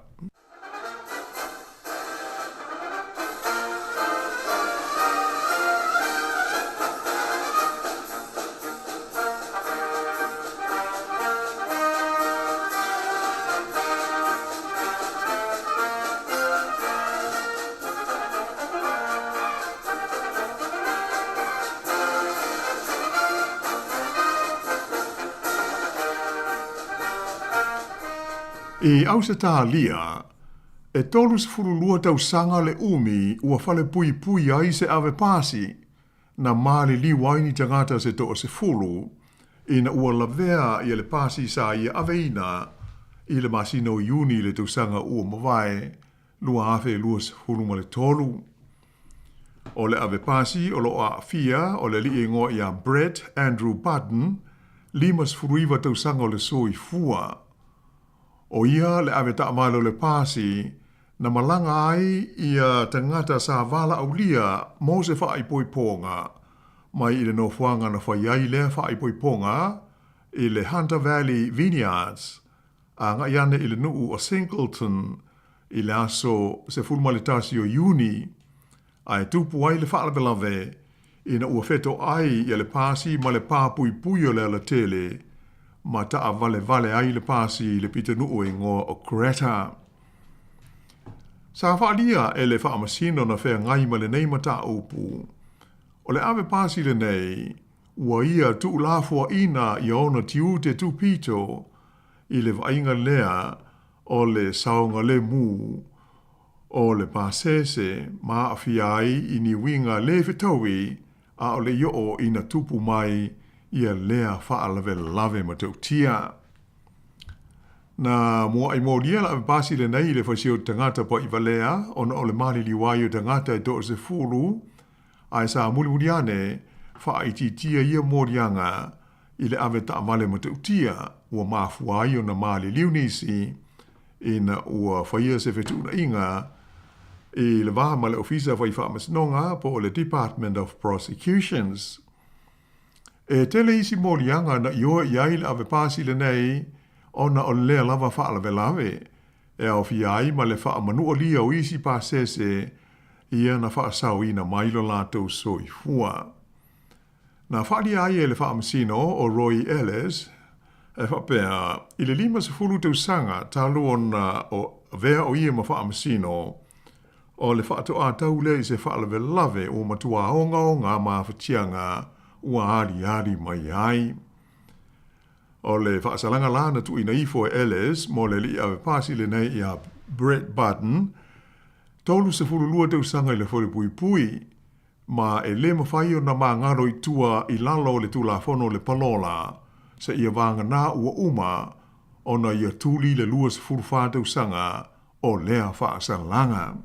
I Ausetalia, e 32 tausaga le umi ua falepuipui ai se ave pasi na maliliu ai ni tagata se toasefulu ina ua lavea ia le pasi sa ia aveina i le masina o Iuni i le tausaga ua mavae 2023. O le ave pasi o loo aafia o le alii e igoa ia Brett Andrew Budden, 59 tausaga o le soifua. O ia le ave taavale o le pasi na malaga ai ia tagata sa valaaulia mo se faaipoipoga mai i le nofoaga na fai ai lea faaipoipoga i le Hunter Valley Vineyards agai ane i le nuu o Singleton i le aso 11 o Iuni, ae tupu ai le faalavelave ina ua fetoai ia le pasi ma le pā puipui o le alatele ma taavalevale ai le pasi i le pitonuu e igoa o Greta. Sa faaalia e le Faamasino na feagai ma lenei mataupu, o le ave pasi lenei ua ia tuulafoaina ia ona tiute tupito i le vaaiga lea o le saogalemu o le pasese ma aafia ai i ni uiga lē fetaui a o le i oo ina tupu mai ia lea faalavelave matautia. Na muaʻi molia le ave pasi lenei i le faisia o tagata paʻivalea ona o le maliliu ai o tagata e toasefulu, ae sa mulimuli ane faaitiitia ia moliaga i le ave taavale matautia ua mafua ai ona maliliu nisi ina ua faia se fetuunaiga i le va ma le Ofisa Fai Faamasinoga po o le Department of Prosecutions. E tele isi moliaga na ioe i ai le ave pasi lenei ona o lea lava faalavelave e aofia ai ma le faamanualia o isi pasese ia na faasaoina mai lo latou soifua. Na faaalia ai e le Faamasino o Roy Ellis e faapea, i le 50 tausaga talu ona avea o ia ma Faamasino, o le faatoatau lea i se faalavelave ua matua ogaoga mafatiaga ua aliali mai ai. O le faasalaga la na tuuina ifo e Ellis mo le alii ave pasi lenei ia Brett Button, 32 tausaga i le falepuipui, ma e lē mafai ona magalo i tua i lalo o le Tulafono o le Palola seia vagana ua uma ona ia tuli le 24 tausaga o lea faasalaga.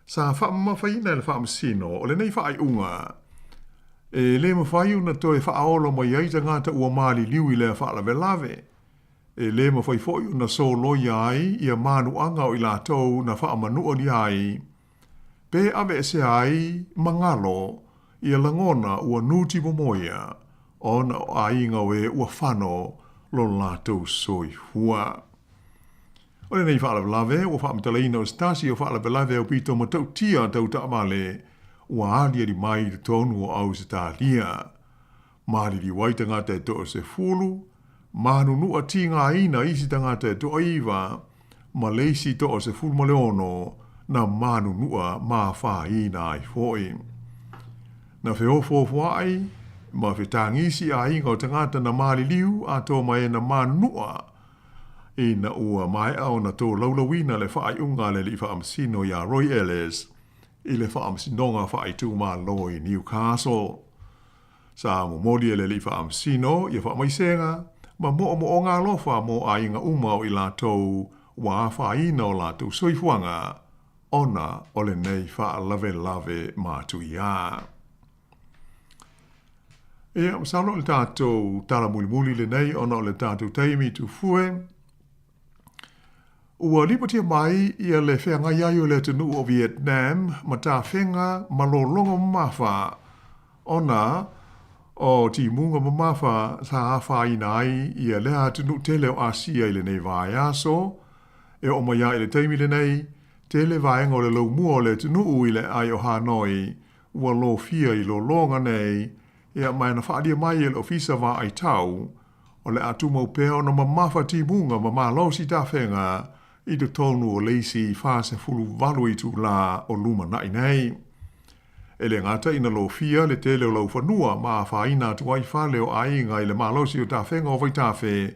Sa faamamafaina e le Faamasino o lenei faaiuga e lē mafai ona toe faaola mai ai tagata ua maliliu i lea faalavelave, e lē mafai foi ona soloia ai ia manuaga o i latou na faamanualia ai pe aveesea ai magalo ia lagona ua nuti momoia ona o aiga o e ua fano lo latou soifua. O lenei faalavelave ua faamatalaina o se tasi o faalavelave aupito matautia tau taavale ua aliali mai i totonu o Ausetalia. Maliliu ai tagata e toasefulu, manunua tigaina isi tagata e toaiva, ma le isi 16 na manunua mafāina ai foi. Na feofoofo ai ma fetagisi aiga o tagata na maliliu atoa ma e na manunu'a ina ua maea ona tolaulauina le faaiuga a le Alii Faamasino iā Roy Ellis i le Faamasinoga Faaitumalo i Newcastle. Sa momoli e le Alii Faamasino ia faamaisega ma moomooga alofa mo aiga uma o i latou ua afaina o latou soifuaga ona o lenei faalavelave matuia. Ia, masalo o le tatou tala mulimuli lenei ona o le tatou taimi tufue. Ua lipotia mai ia le feagai ai o le atunuu o Vietnam ma tafega ma lologa mamafa ona o timuga mamafa sa afaina ai ia lea atunuu tele o Asia i lenei vaiaso. E oo mai lava i le taimi lenei, tele vaega o le laumua o le atunuu i le aai o Hanoi ua lofia i lologa nei, ia ma e na faaalia mai e le Ofisa Vaai Tau, o le a tumau pea ona mamafa timuga ma malosi tafega i totonu o le isi 48 itulā o lumanai nei. E le gata ina lofia le tele o laufanua ma afaina atu ai fale o aiga i le malosi o tafega o vaitafe,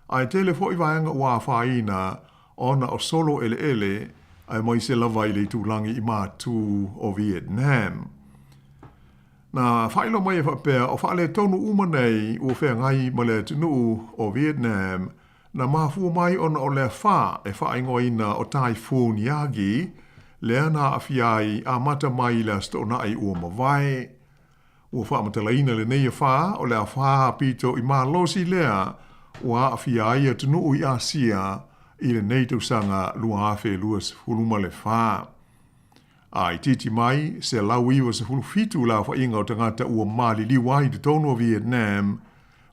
ae tele foi vaega ua afaina ona o solo eleele aemaise lava i le itulagi i matu o Vietnam. Na faailoa mai e faapea o faaletonu uma nei ua feagai ma le atunuu o Vietnam na mafua mai ona o le afa e faaigoaina o Typhoon Yagi lea na aafia ai amata mai i le Aso Toonai ua mavae. Ua faamatalaina lenei afa o le afa pito i malosi lea ua aafia ai atunuu i Asia i lenei tausaga 2024. A itiiti mai, 197 le aofaiga o tagata ua maliliu ai i totonu o Vietnam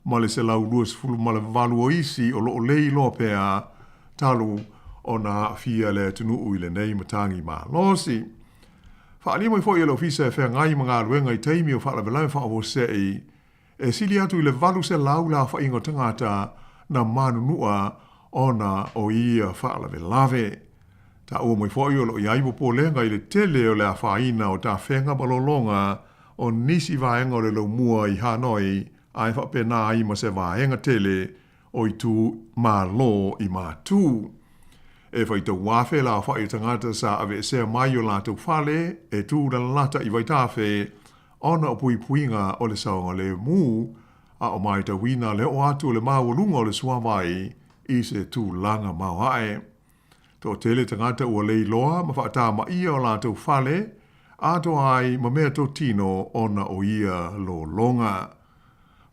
ma le 128 o isi o lo o le iloa pea talu ona aafia le atunuu i lenei matagi malosi. Faaalia mai foi e le Ofisa e feagai ma galuega i taimi o faalavelave faafuasei, e sili atu i le 800 le aofaiga o tagata na manunua ona o ia faalavelave. Taua mai foi o lo o i ai popolega i le tele o le afaina o tafega ma lologa o nisi vaega o le laumua i Hanoi ae faapena ai ma se vaega tele o itu Malo i Matu. E faitau afe le aofai o tagata sa aveesea mai o latou fale e tūlalata i Vaitafe ona o puipuiga o le saogalemu a o maitauina le oo atu o le maualuga o le suavai i se tulaga maoae. Toatele tagata ua leiloa ma faatamaia o latou fale atoa ai ma mea totino ona o ia lologa.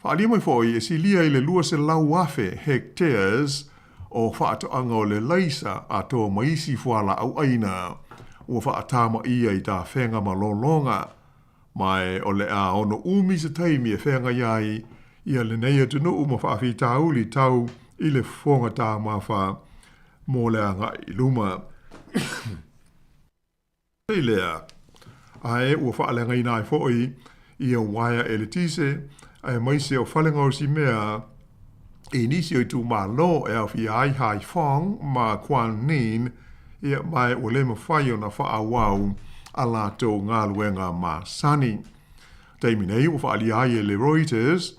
Faaalia mai foi e silia i le 200,000 hectares o faatoaga o le laisa atoa ma isi fualaau ʻaina ua faatamaia i tafega ma lologa, ma e o le a ono umi se taimi e feagai ai ia lenei atunuu ma faafitauli tau i le fofoga taumafa mo le agai i luma. Nei lea, ae ua faaleagaina ai foi ia uaea eletise aemaise o fale gaosi mea i nisi o itumalo e aofia ai Hai Phong ma Quang Ninh, ia ma ua le mafai ona faaauau a latou galuega masani. Taimi nei ua faaalia ai e le Reuters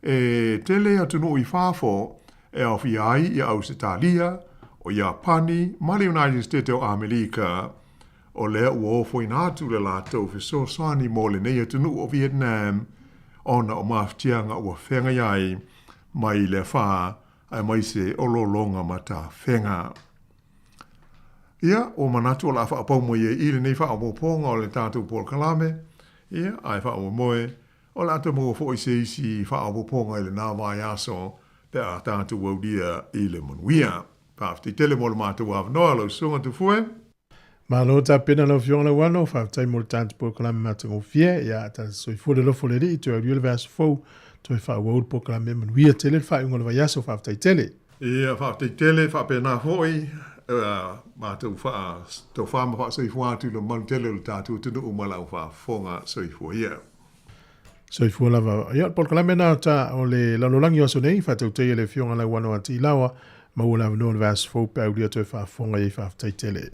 e tele atunuu i fafo e aofia ai ia Ausetalia, o Iapani ma le United States o Amelika, o lea ua ofoina atu le latou fesoasoani mo lenei atunuu o Vietnam ona o mafatiaga ua feagai ai mai le afa aemaise o lologa ma tafega. Ia, ua manatu o le a faapau mai ai i lenei faaopoopoga o le tatou polokalame, ia, ae faamoemoe O le a toe maua foi se isi faaopoopoga i lena vaiaso pe a tatou aulia i le manuia. Faafetai tele mo le matou avanoa lau Susuga Tufue. Malo tapena lau Afioga Lauano, faafetai mo le tatou polokalame matagofie. Ia, ta soifua le alofa o le Alii, toe aulia le vaiaso fou, toe faaauau le polokalame manuia tele le faaiuga o le vaiaso. Faafetai tele. Ia, faafetai tele, faapena foi matou faatofa ma faasoifua atu i le mamalu tele o le tatou atunuu ma lau faafofoga soifua ia. Soifua lava. Ia, o le polokalame lena ta o le lalolagi o aso nei, faatautaia e le Afioga Lauano a Tilawa, maua le avanoa o le vaiaso fou pe a aulia toe faafofoga i ai. Faafetai tele.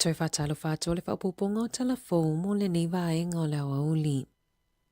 toe faatalofa atu o le faaopoopoga o Tala Fou mo lenei vaega o le aoauli.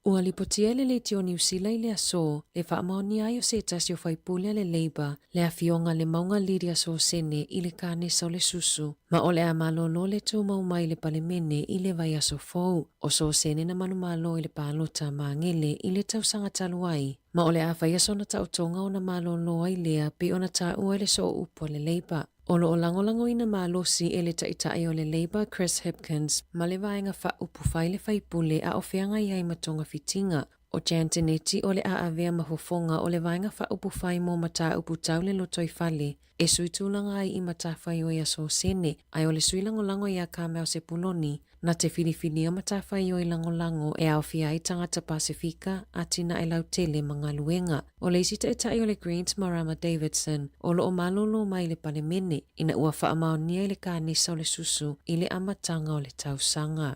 Ua lipotia e le Leitio Niu Sila i le aso le faamaonia ai o se tasi o faipule a le Labour, le afioga le Mauga Lydia Sosene i le kanesa o le susu, ma o le a malolo le tumau mai i le Palemene i le vaiaso fou. O Sosene na manumalo i le palota magele i le tausaga talu ai, ma o le a faia sona taotoga ona malolo ai lea pei ona taua i le sooupu a le Labour. O lo o lagolagoina malosi e le Taitai o le Labour Chris Hipkins ma le Vaega Faaupufai le faipule a o feagai ai ma togafitiga. ʻO Jan Tinetti o le a avea ma fofoga o le Vaega Faaupufai mo Mataupu Tau le Lotoifale e sui tulaga ai i matafaioi a Sosene, ae o le sui lagolago iā Carmel Sepuloni na te filifilia matafaioi lagolago e aofia ai tagata Pasefika, atinae lautele ma galuega. O le isi taitai o le Greens Marama Davidson, o lo o malolo mai i le Palemene ina ua faamaonia i le kanesa o le susu i le amataga o le tausaga.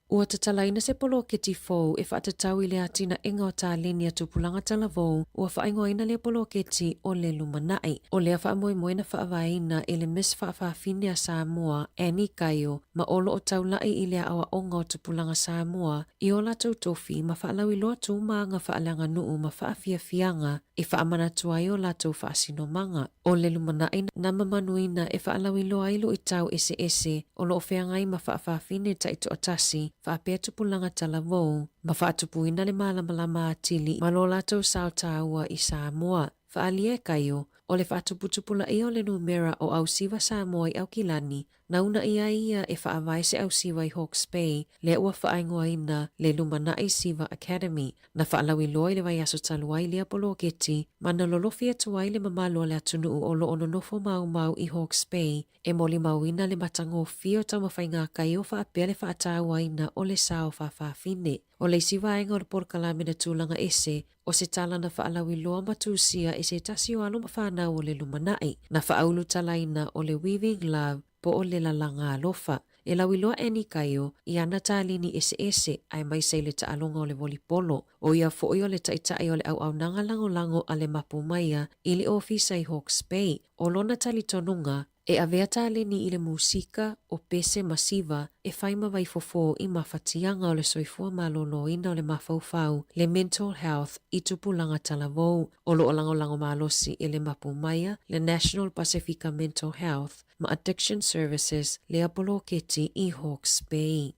Ua tatalaina se poloketi fou e faatatau i le atinaega o taleni a tupulaga talavou, ua faaigoaina lea poloketi o le Lumanai. O lea faamoemoe na faavaeina e le Miss Faafafine a Samoa, Annie Kaio, ma o lo o taula'i i le aoaoga o tupulaga Samoa i o latou tofi ma faalauiloa tūmāga faaleaganuu ma faafiafiaga e faamanatu ai o latou faasinomaga. O le lumanai na mamanuina e faalauiloa ai luitau eseese o lo o feagai ma faafafine taitoatasi faapea tupulaga talavou ma faatupuina le malamalama atili ma lo latou sao taua i Samoa. Faaalia e Kaio, o le faatuputupulaia o le numera o ausiva Samoa i Aukilani Na unaʻi ai ia e faavae se ausiva i Hawke's Bay, lea ua faaigoaina le Lumanai Siva Academy. Na faalauiloa i le vaiaso talu ai lea poloketi ma na lolofi atu ai le mamalu o le atunuu o lo o nonofo maumau i Hawke's Bay e molimauina le matagofie o taumafaiga kai o faapea le faatauaina o le sao faafafine. O le isi vaega o le polokalame na tulaga ese, o se tala na faalauiloa ma tusia e se tasi o alo ma fanau o le lumanai, na faaulutalaina o le Weaving Love po o le lalaga alofa. E lauiloa Annie Kaio i ana talini eseese aemaise i le taaloga o le volipolo. ʻO ia foʻi o le taitai o le auaunaga lagolago a le Mapu Maia i le ofisa i Hawke's Bay. ʻO lona talitonuga, E avea taleni i le musika, o pese ma siva, e fai ma vaifofo i mafatiaga o le soifua maloloina o le mafaufau, le mental health, i tupulaga talavou. O lo o lagolago malosi e le Mapu Maia, le National Pasefika Mental Health ma Addiction Services lea poloketi i Hawke's Bay.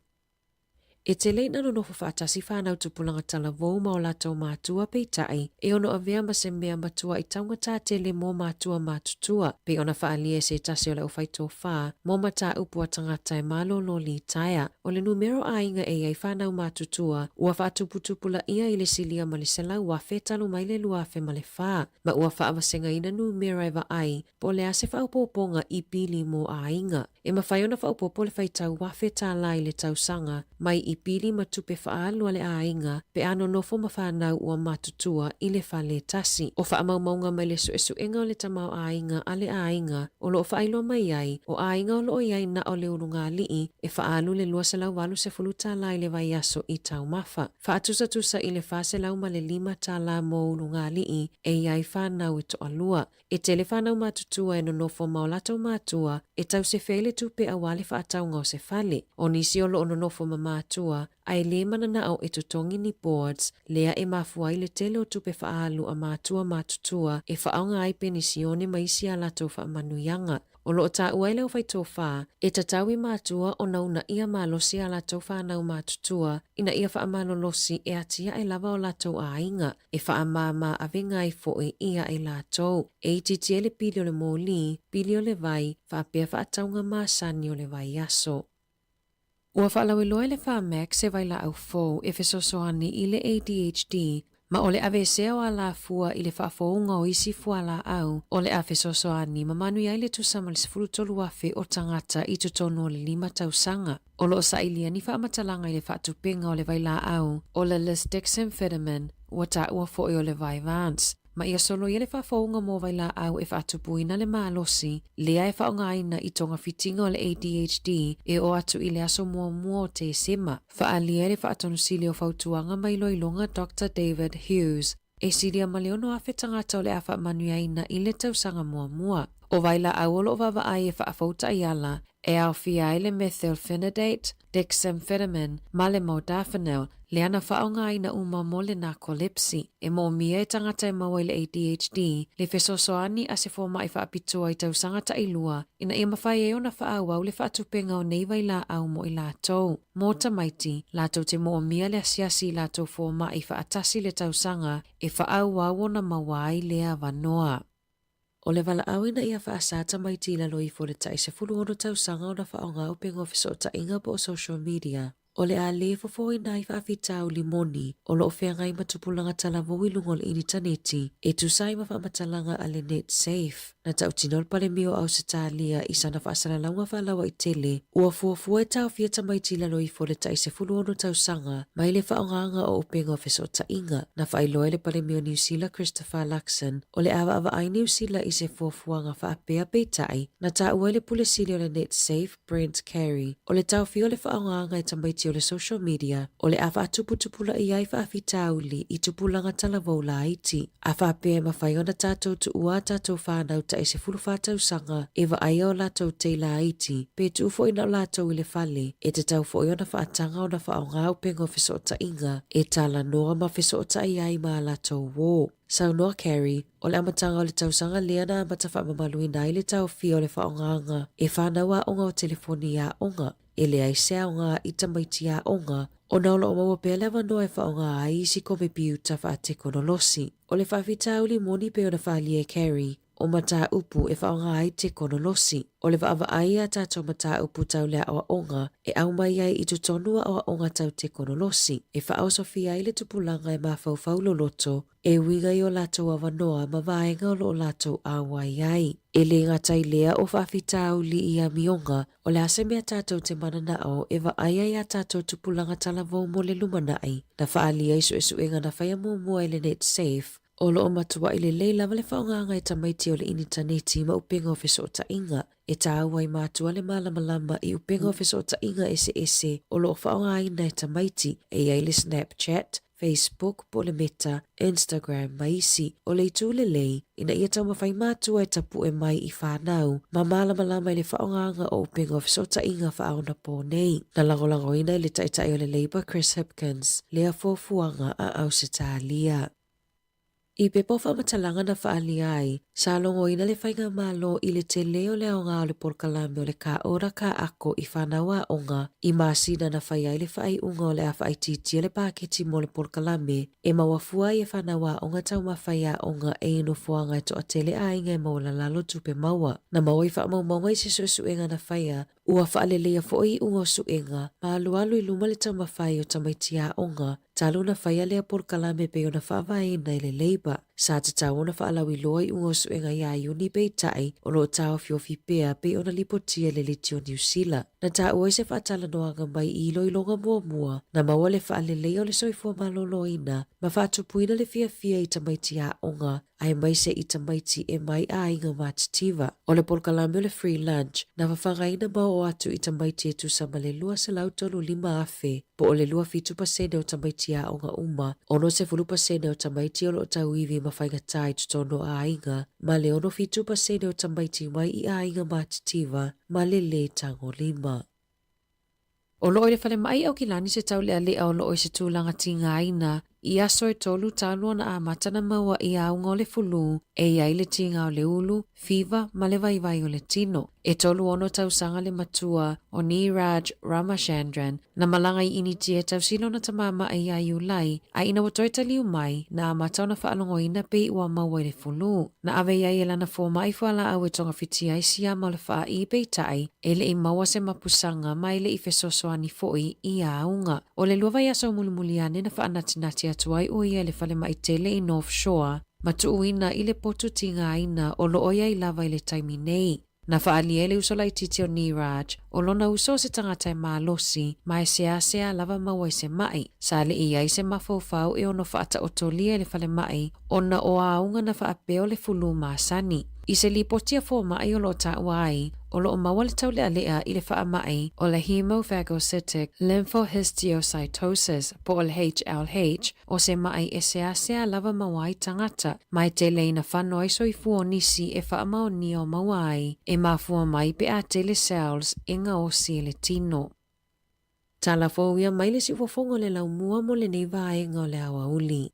E tele ina nonofo faatasi whānau tupulaga talavou ma o latou mātua peitai, e ono avea ma se mea matua i taugata tele mō mātua mātutua, pei ona faaalia e se tasi o le aufaitofā mō mataupu a tagata e malolo litaea. O le numera o aiga e i ai whānau mātutua, ua faatuputupulaia i le silia ma le 100,000 talu mai le 2004, ma ua faavasegaina numera e vaai po o le a se faaopoopoga i pili mō aiga. E mafai ona faaopoopo le faitau $1,000 i le tausaga mai i pili ma tupe faaalu a le aiga pe a nonofo ma fanau ua matutua i le fale tasi. O faamaumauga mai le suesuega o le tamaoaiga a le aiga o lo o faailoa mai ai, o aiga o lo o i ai na o le ulugalii e faaalu le $280 i le vaiaso i taumafa. Faatusatusa i le $405 mo ulugalii e i ai fanau e toalua. E tele whanau matutua e nonofo ma o latou matua e tausefe ai le tupe aua le faatauga o se fale. O nisi o lo o nonofo ma matua ae le mananao e totogi ni boards lea e mafua ai le tele o tupe faaalu a matua matutua e faaoga ai penisione ma isi a latou faamanuiaga. O lo o taua ai le aufaitofa e tatau i matua ona uunaia malosi a latou whanau matutua ina ia faamalolosi e atiae lava o latou aiga. E faamāmā avega ai foʻi iā i latou. E itiiti ai le pili o le mōlī, pili o le vai, faapea faatauga masani o le vaiaso. Ua faalauiloa e le Pharmac se vailaau fou e fesoasoani i le ADHD, ma o le aveesea o alafua i le faafouga o isi fualaau o le a fesoasoani ma manuia ai le tusa ma le 13,000 o tagata i totonu o le lima tausaga. O lo o sailia ni faamatalaga i le faatupega o le vailaau o le lisdexamfetamine, ua taua foʻi o le Vyvanse, ma ia soloia le faafouga mo vailaau e faatupuina le malosi lea e faaaogaina i togafitiga o le ADHD e oo atu i le aso muamua o Tesema. Faaalia ai le faatonusili o fautuaga ma iloiloga Doctor David Hughes, E silia ma le 6,000 tagata o le a faamanuiaina i le tausaga muamua. O vailaau o loo vaavaai e faafou taiala e aofia ai le methylphenidate, dexamphetamine ma le modafinil, lea na faaaogaina uma mo le narcolepsy. E moomia e tagata e maua i le ADHD le fesoasoani a se foma'i faapitoa i tausaga ta'ilua ina ia mafai ai ona faaauau le faatupega o nei vailaau mo i latou. Mo tamaiti, latou te moomia le asiasi i latou foma'i faatasi le tausaga e faaauau ona maua ai lea avanoa. O le valaau ina ia faasā tamaiti i lalo ifo o le tai 16 tausaga ona faaaoga upega o fesootaiga po o social media. O le a lē fofoina ai faafitauli moni o loo feagai ma tupulaga talavou i luga o le initaneti e tusa ai ma faamatalaga a le Netsafe. Na tautino le Palemia o Ausetalia i sana faasalalauga faalauaitele ua fuafua e taofia tamaiti i lalo ifo o le tai 16 tausaga mai le faaaogaga o upega o fesootaiga. Na faailoa e le Palemia o Niu Sila Christopher Luxon o le a vaavaai Niu Sila i se fuafuaga faapea peitai na taua e le Pule Sili o le Netsafe Brent Carey, o le taofia o le faaaogaga e tamaiti o le social media o le a faatuputupulaia ai faafitauli i tupulaga talavou laiti. A faapea e mafai ona tatou tuua a tatou fanau ta'i 14 tausaga e vaaia o latou tei laiti, pe tuu foi na o latou i le fale, e tatau foi ona faataga ona faaaoga upega o fesootaiga e talanoa ma fesootai ai ma a latou uō. Saunoa Carey, o le amataga o le tausaga lea na amata faamamaluina ai le taofia o le faaaogaga e fanau aoga o telefoni aoga. E leai se aoga i tamaiti aoga ona o loo maua pea le avanoa e faaaoga ai isi komepiuta faatekonolosi. O le faafitauli moni pei ona faaalia e Carey, o mataupu e faaaoga ai tekonolosi. O le vaavaai i a tatou mataupu tau le aoaoga e aumai ai i totonu aoaoga tau tekonolosi e faaosofia ai le tupulaga e mafaufau loloto e uiga i o latou avanoa ma vaega o loo latou auai ai. E lē gata i lea o faafitauli i amioga, o le a se mea tatou te mananao e vaai ai a tatou tupulaga talavou mo le lumanai, na faaalia i suesuega na faia muamua e le Netsafe, O loo matua'i lelei lava le faaaogaga e tamaiti o le initaneti ma upega o fesootaiga. E tāua i mātua le mālamalama i upega o fesootaiga eseese o loo faaaogaina e tamaiti, e i ai le Snapchat, Facebook po o le Meta, Instagram ma isi. O le itu lelei, ina ia taumafai mātua e tapu'e mai i whānau ma mālamalama i le faaaogaga o upega o fesootaiga faaonapō nei. Na lagolagoina e le Taitai o le Labour Chris Hipkins lea fuafuaga a Ausetalia. I pepa o faamatalaga na faaalia ai, sa logoina le Faigamalo i le tele o le aoga o le polokalame o le Ka Ora Ka Ako i whanau aoga i masina na whai ai le whaaiuga o le a whaaitiitia le paketi mo le polokalame e maua fua ai e whanau aoga taumafai aoga e i nofoaga e toatele aiga e maualalalo tupe maua. Na maua i faamaumauga i se suesuega na faia Ua faaleleia foi iuga o suega ma alualu i luma le taumafai o tamaiti aoga talu ona faia lea polokalame pei ona faavaeina e le Labour. Sa tatau ona faalauiloa iuga o suega iā Iuni peitai o lo o taofiofi pea pei ona lipotia e le Leti o Niu Sila. Na taua i se faatalanoaga mai i iloiloga muamua na maua le faaleleia o le soifua maloloina ma faatupuina le fiafia i tamaiti aoga aemaise i tamaiti e mai aiga matitiva. O le polokalame o le Free Lunch, na fafagaina ma oo atu i tamaiti e tusa ma le 235,000, po o le 27% o tamaiti aoga uma, 60% o tamaiti o loo tauivi ma faigata i totonu o aiga, ma le 67% o tamaiti mai i aiga matitiva ma le lē tagolima. O loo i le falemai Aukilani se taulealea o loo i se tulaga tigaina i aso e tolu talu ona amata na maua i auga o le fulū e i ai le tiga o le ulu, fiva ma le vaivai o le tino. E 36 tausaga le matua o Neeraj Ramachandran na malaga i Initia e tausila ona tamāmaʻi iā Iulai, a ina ua toe taliu mai, na amata ona faalogoina pei ua maua i le fulū. Na ave i ai e lana fomaʻi fualaau e togafiti ai siama o le faaʻī peitai, e le i maua se mapusaga ma e le i fesoasoani foi i auga. O le lua vaiaso mulimuli ane na faanatinati atu ai ʻo ia i le falemai tele i North Shore ma tuuina i le potu tigaina o loo i ai lava i le taimi nei. Na faaalia e le uso laitiiti o Neeraj, o lona uso o se tagata e malosi ma e seasea lava maua i se maʻi. Sa le i ai se mafaufau e ono faataotolia i le falemai ona o auga na faapea o le fulū masani. I se lipoti a fomai o lo o taua ai, o lo o maua le taulealea i le faamai o le hemophagocytic lymphohistiocytosis po o le HLH, o se maʻi e seasea lava maua ai tagata, ma e tele ina fano ai soifua o nisi e faamaonia o maua ai, e mafua mai pe a tele cells e gaosi e le tino. Tala fou ia mai le siufofoga o le laumua mo lenei vaega o le aoauli.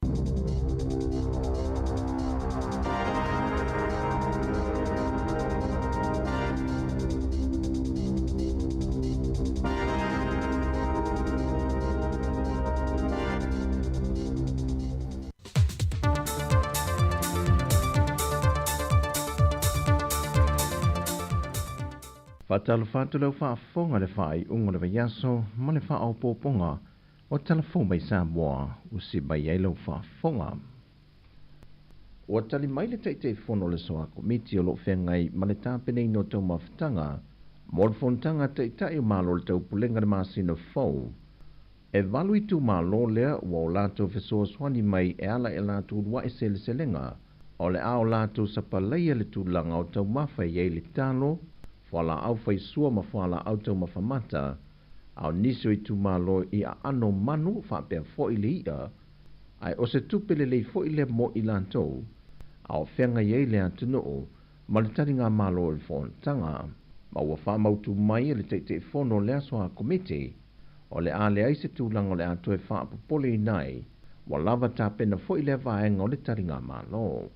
Faatalofa atu lau faafofoga i le faaiuga o le vaiaso ma le faaopoopoga o Tala Fou mai Samoa ua si mai ai lau faafofoga. Ua tali mai le Taitaifono o le Soa Komiti o lo o feagai ma le tapenaina o taumafataga mo le Fonotaga a Taitai o Malo o le Taupulega i le masina fou. E 8 itumalo lea ua o latou fesoasoani mai e ala i a latou uluai seleselega o le a o latou sapalaia le tulaga o taumafa e i ai le talo, fualaau faisua ma fualaau taumafa mata, a o nisi o itumalo i aano manu faapea foi le i'a, ae o se tupe lelei foi lea mo i latou, a o feagai ai le atunuu ma le taligamalo o le fonotaga. Ma ua faamautu mai e le Taitaifono o le aso a Komiti, o le a leai se tulaga o le a toe faapopoleina ai, ua lava tapena foi lea vaega o le taligamalo.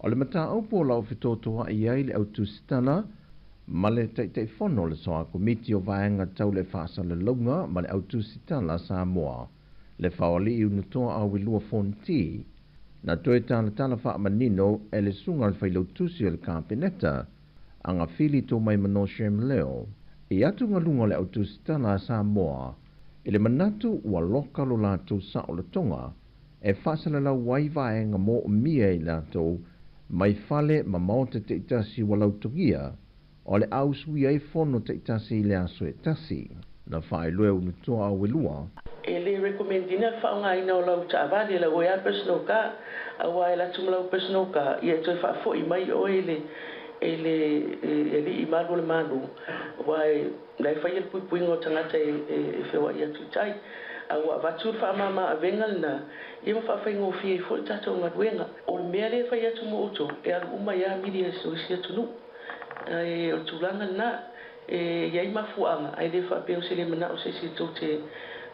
O le mataupu o lau fetotoa'i ai le autusitala ma le Taitaifono o le Soa Komiti o Vaega Tau le Faasalalauga ma le Autusitala Samoa, le Faoali'i Unutoa Auilua Fonti, na toe talatala faamanino e le susuga i le Failautusi o le Kapeneta, Agafili Tomaimano Shem Leo, i atugaluga o le autusitala a Samoa i le manatu ua loka lo latou saolotoga e faasalalau ai vaega moomia i latou mai fale ma maota taitasi ua lautogia o le a usuia ai fono taitasi i le aso e tasi. Na faailoa e Unutoa Auelua. E le recommend ina le faaaogaina o lau taavale, lau oe lava personal car, aua e alu atu ma lau personal car, ia e toe faafoi mai oe i le e le alii malu o le Malo, aua e la e faia le puipuiga o tagata e feoai atu i tai. A ua avatu le faamama avega lena, ia ma faafaigofie ai foi le tatou galuega. O le mea lea e fai atu mo outou, e alu uma ai lava mili a isi atunuu. Ae o le tulaga lena, e i ai mafuaaga, ae le faapea o se le manao o se isi tou te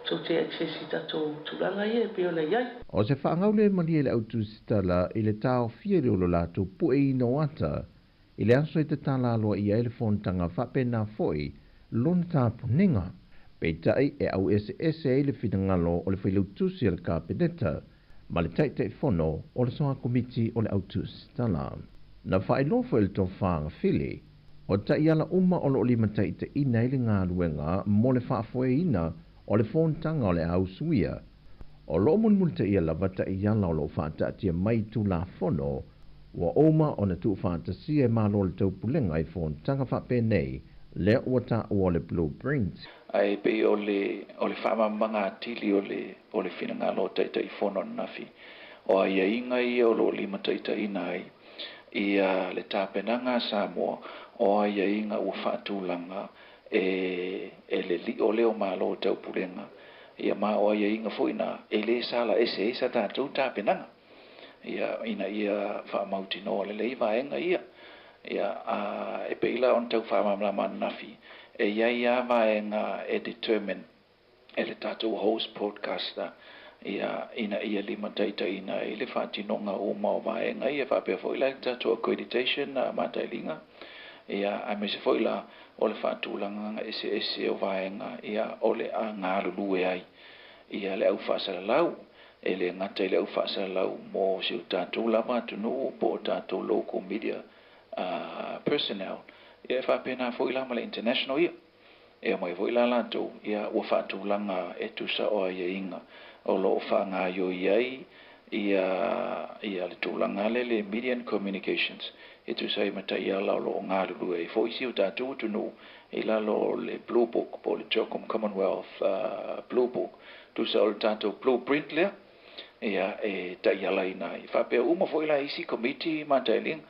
tou te access i tatou tulaga ia e pei ona i ai. O se faagaule malie le autusitala i le taofia i le olo latou pueina o ata i le aso e tatala aloaia ai le fonotaga faapena foi lona tapunega. Peitai e aueseese ai le finagalo o le Failautusi a le Kapeneta ma le Taitaifono o le Soa Komiti o le Autusitala. Na faailoa foi e le Tofa Gafili, o taiala uma o lo o limataitaiina ai le galuega mo le faafoeina o le fonotaga o le a usuia, o lo o mulimulitaia lava taiala o lo o faataatia mai i Tulafono ua uma ona tuufaatasia e Malo o le Taupulega i fonotaga faapenei lea ua taua o le Blueprint. Ae pei o le o le faamalamalamaga atili o le o le finagalo o Taitaifono ananafi, o aiaiga ia o lo o limataitaiina ai ia le tapenaga a Samoa, o aiaiga ua faatulaga e e le lio lea o Malo o Taupulega, ia ma o aiaiga foi na e lē sala ese ai sa tatou tapenaga, ia ina ia faamautinoa lelei vaega ia. Ia a e pei la ona tau faamalamalama ananafi, e i ai lava vaega e determine e le tatou host broadcaster ia ina ia limataitaiina ai le faatinoga uma o vaega ia faapea foi la i le tatou accreditation matailiga ia aemaise foi la o le faatulagaga eseese o vaega ia o le a galulue ai ia le au faasalalau e le gata i le au faasalalau mo si o tatou lava atunuu po o tatou local media personnel ia e faapena foi la ma le international ia. E aumai foi la latou, ia, ua faatulaga e tusa o aiaiga o lo o faagaioi ai ia, ia le tulaga lea le Media and Communications, e tusa ai ma taiala o lo o galulue ai foi si o tatou atunuu i lalo o le Blue Book po o le CHOGM Commonwealth Blue Book, tusa o le tatou blueprint lea, ia, e taialaina ai. Faapea uma foi la isi Komiti matailiga.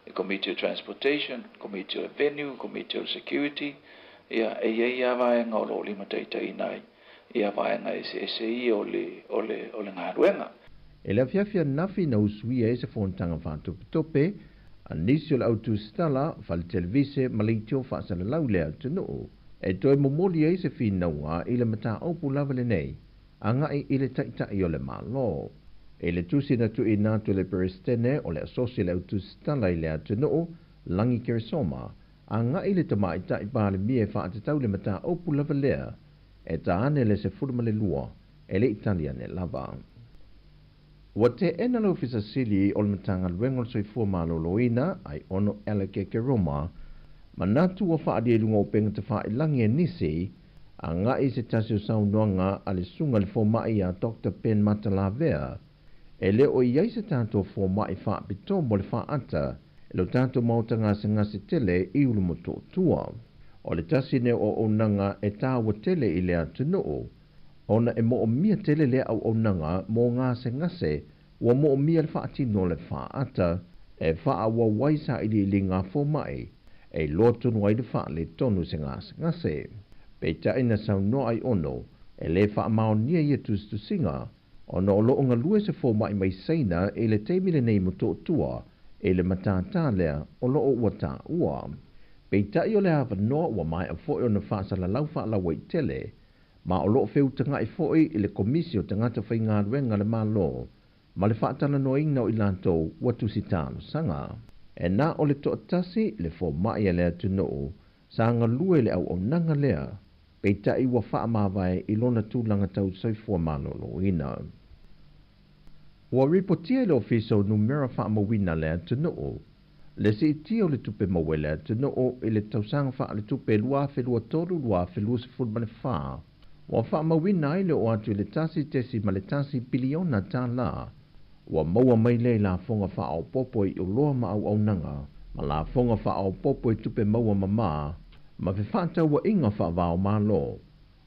le Komiti o Transportation, Komiti o le Venue, Komiti o le Security, ia, e i ai lava vaega o lo o limataitaiina ai ia vaega eseese ia o le, o le, o le galuega. E le afiafi ananafi na usuia ai se fonotaga faatopetope a nisi o le au tusitala, fale televise ma leitio faasalalau i le atunuu e toe momoli ai se finauga i le mataupu lava lenei agai i le Taitai o le Malo. I le tusi na tuuina atu e le Peresetene o le Asosi a le Au Tusitala i le atunuu, Lagi Keresoma, agai i le Tamaitai Palemia e faatatau le mataupu lava lea e ta ane le 12 e le i tali ane lava. Ua teena le Ofisa Sili o le Matagaluega o le Soifua Maloloina, Aiono Alec Ekeroma, manatu ua faaalia i luga o upega tafailagi a nisi agai i se tasi o saunoaga a le Susuga i le Fomai ia Doctor Ben Matalavea, e le o i ai se tatou fomai faapitoa mo le faata i lo tatou maota gasegase tele i Ulumotootua. O le tasi nei o auaunaga e taua tele i le atunuu, ona e moomia tele lea auaunaga mo gasegase ua moomia le faatino o le faata e faaauau ai sailiiliga a fomai e iloa tonu ai le faaletonu o se gasegase. Peitai na saunoa Aiono e le faamaonia ia tusitusiga ona o lo o galue se fomai mai Saina i le taimi lenei Motootua i le matātā lea o lo o ua taua. Peitai o le avanoa ua maea foi ona faasalalau faalauaitele ma o lo o feutagaʻi foi i le Komisi o Tagata Faigaluega a le Malo ma le faatalanoaina o i latou ua tusi talosaga. E na o le toatasi le fomai a le atunuu sa galue i le auaunaga lea, peitai ua faamavae i lona tulaga tau soifua maloloina. Ua ripotia e le Ofisa o Numera Faamauina a le Atunuu le siitia o le tupe maua i le atunuu i le tausaga faaletupe 2023/2024, ua faamauina ai le oo atu i le $1.1 piliona tālā ua maua mai lea i lafoga faaopoopo i oloa ma auaunaga ma lafoga faaopoopo i tupe maua mamā ma fefaatauaiga faava-o-Malo.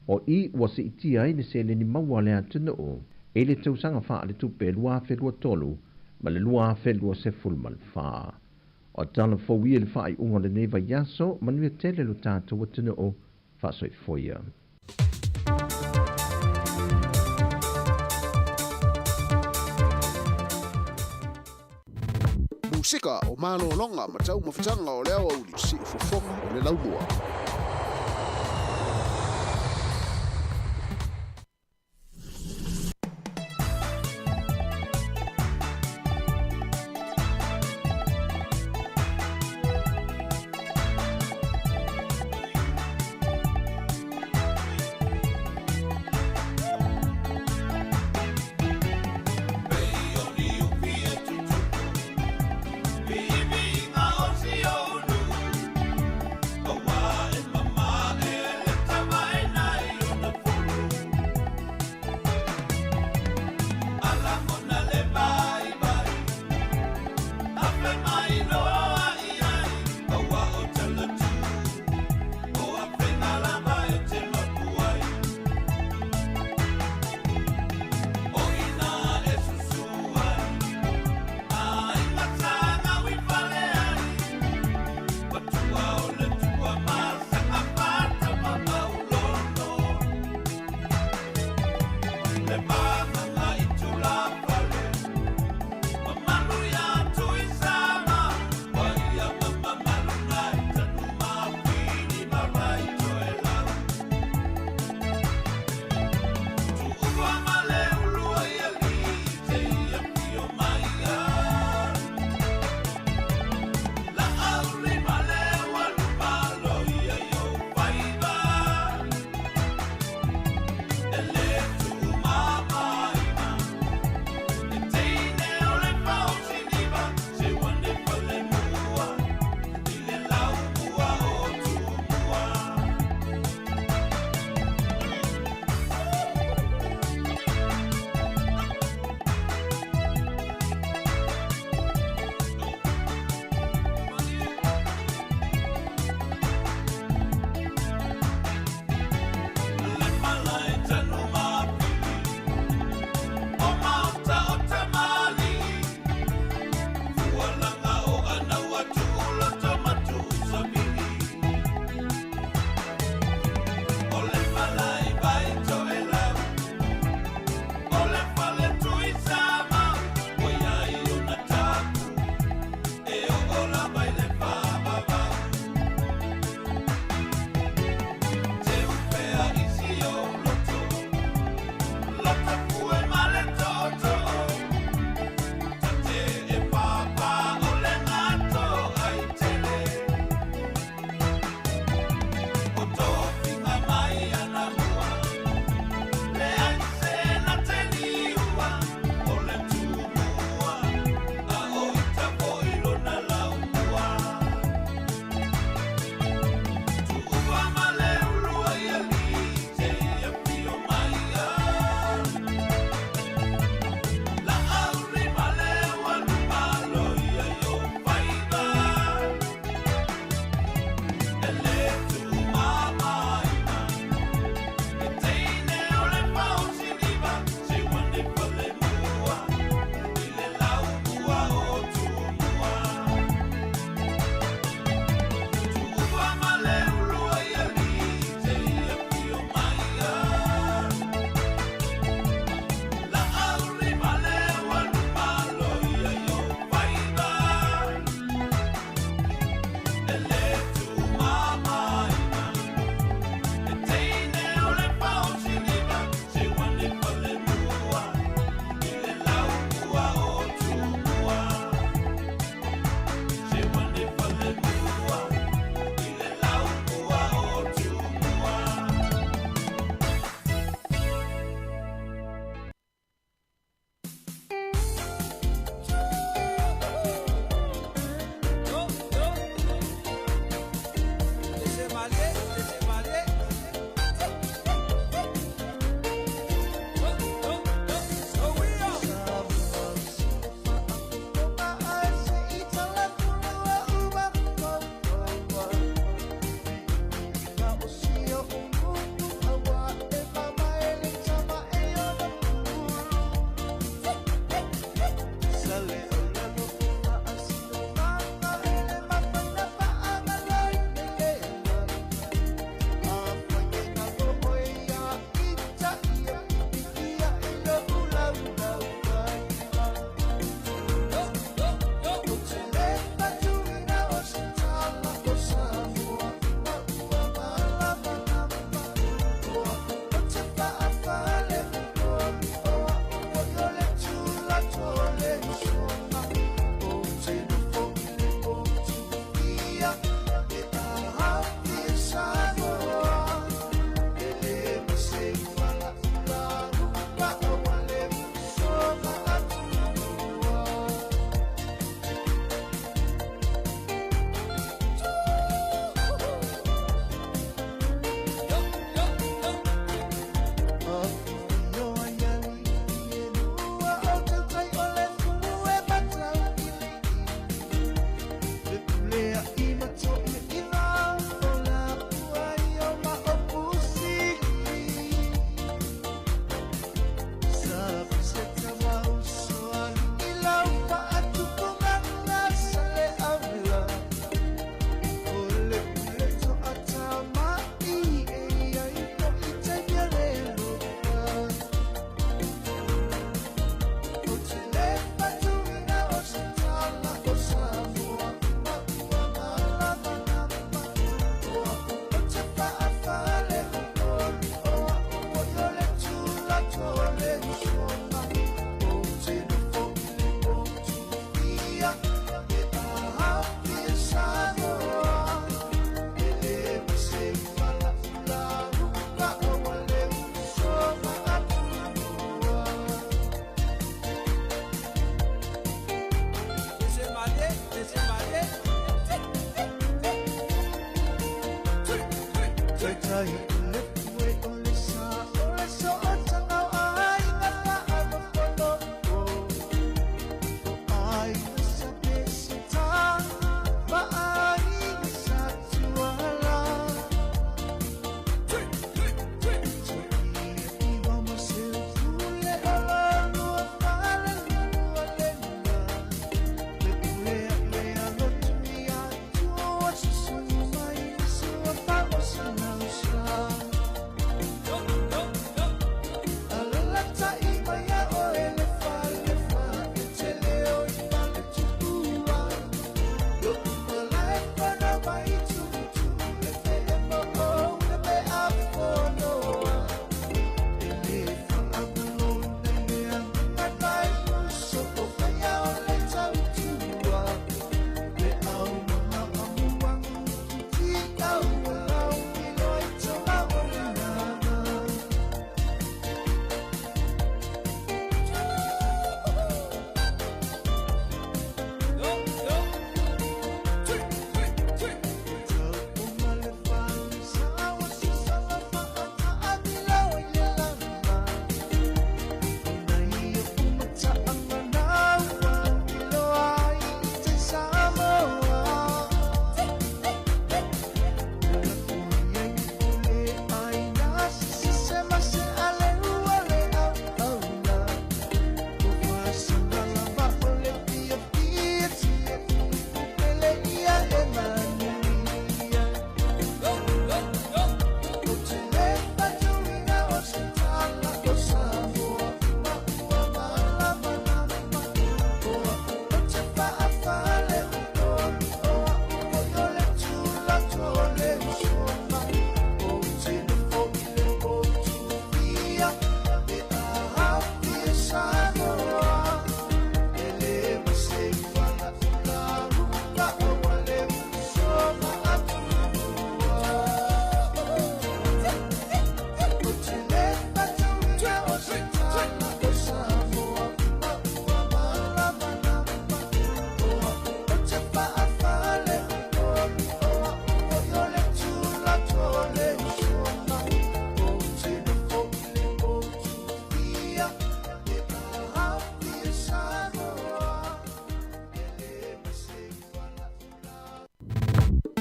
O i ua siitia ai le seleni maua a le atunuu i le tausaga faaletupe 2023 ma le 2024. O tala fou ia i le faaiuga o lenei vaiaso, manuia tele lo tatou atunuu, faasoifoia. Musika o malologa ma taumafataga o le aoauli siufofoga o le laumua.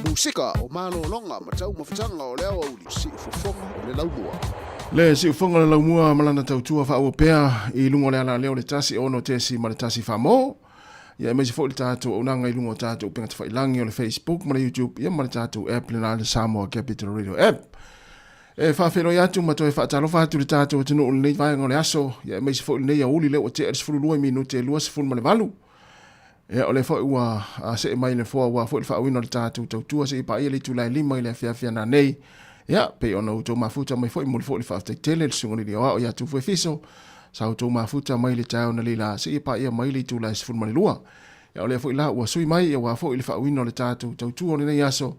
Musika o malologa ma taumafataga o le aoauli siufofoga o le laumua. Le siufoga o le laumua ma lana tautua faaauau pea i luga o le alaleo le 1 6 tesi ma le 1 famo. Ia aemaise foi le tatou auaunaga i luga o tatou upega tafailagi o le Facebook ma le YouTube ia ma le tatou app lena le Samoa Capital Radio App. E faafeiloai atu ma toe faatalofa atu i le tatou atunuu i lenei vaega o le aso, ia aemaise foi lenei aoauli lea ua tea i le 12 minute 28. Ia, o lea foi ua see mai le foa aua foi le faauiina o le tatou tautua seia paia le itula e 5 i le afiafi a nanei. Ia, pei ona outou mafuta mai foi, momoli foi le faafetai tele i le Susuga i le Alii Aoao ia Tufu Efiso, sa outou mafuta mai le taeao analeila seia paia mai le itula e 12. Ia, o lea foi la ua sui mai aua foi le faauiina o le tatou tautua o lenei aso.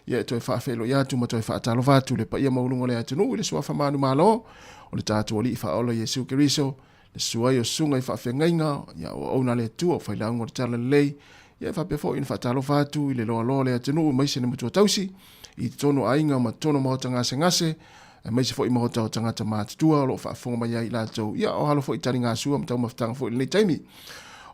Ia, e toe faafeiloai atu ma toe faatalofa atu i le paia maualuga o le atunuu i le suafa manumalo o le tatou Alii Faaola Iesu Keriso, le susu ai o susuga i faafeagaiga, ia o auauna a le Atua, o failauga o le Talalelei, ia e faapea foi ona faatalofa atu i le loaloa o le atunuu aemaise le matua tausi i totonu o aiga ma totonu o maota gasegase, aemaise foi maota o tagata matutua o lo o faafofoga mai ai i latou, ia o alo foi i taligasua ma taumafataga foi i lenei taimi.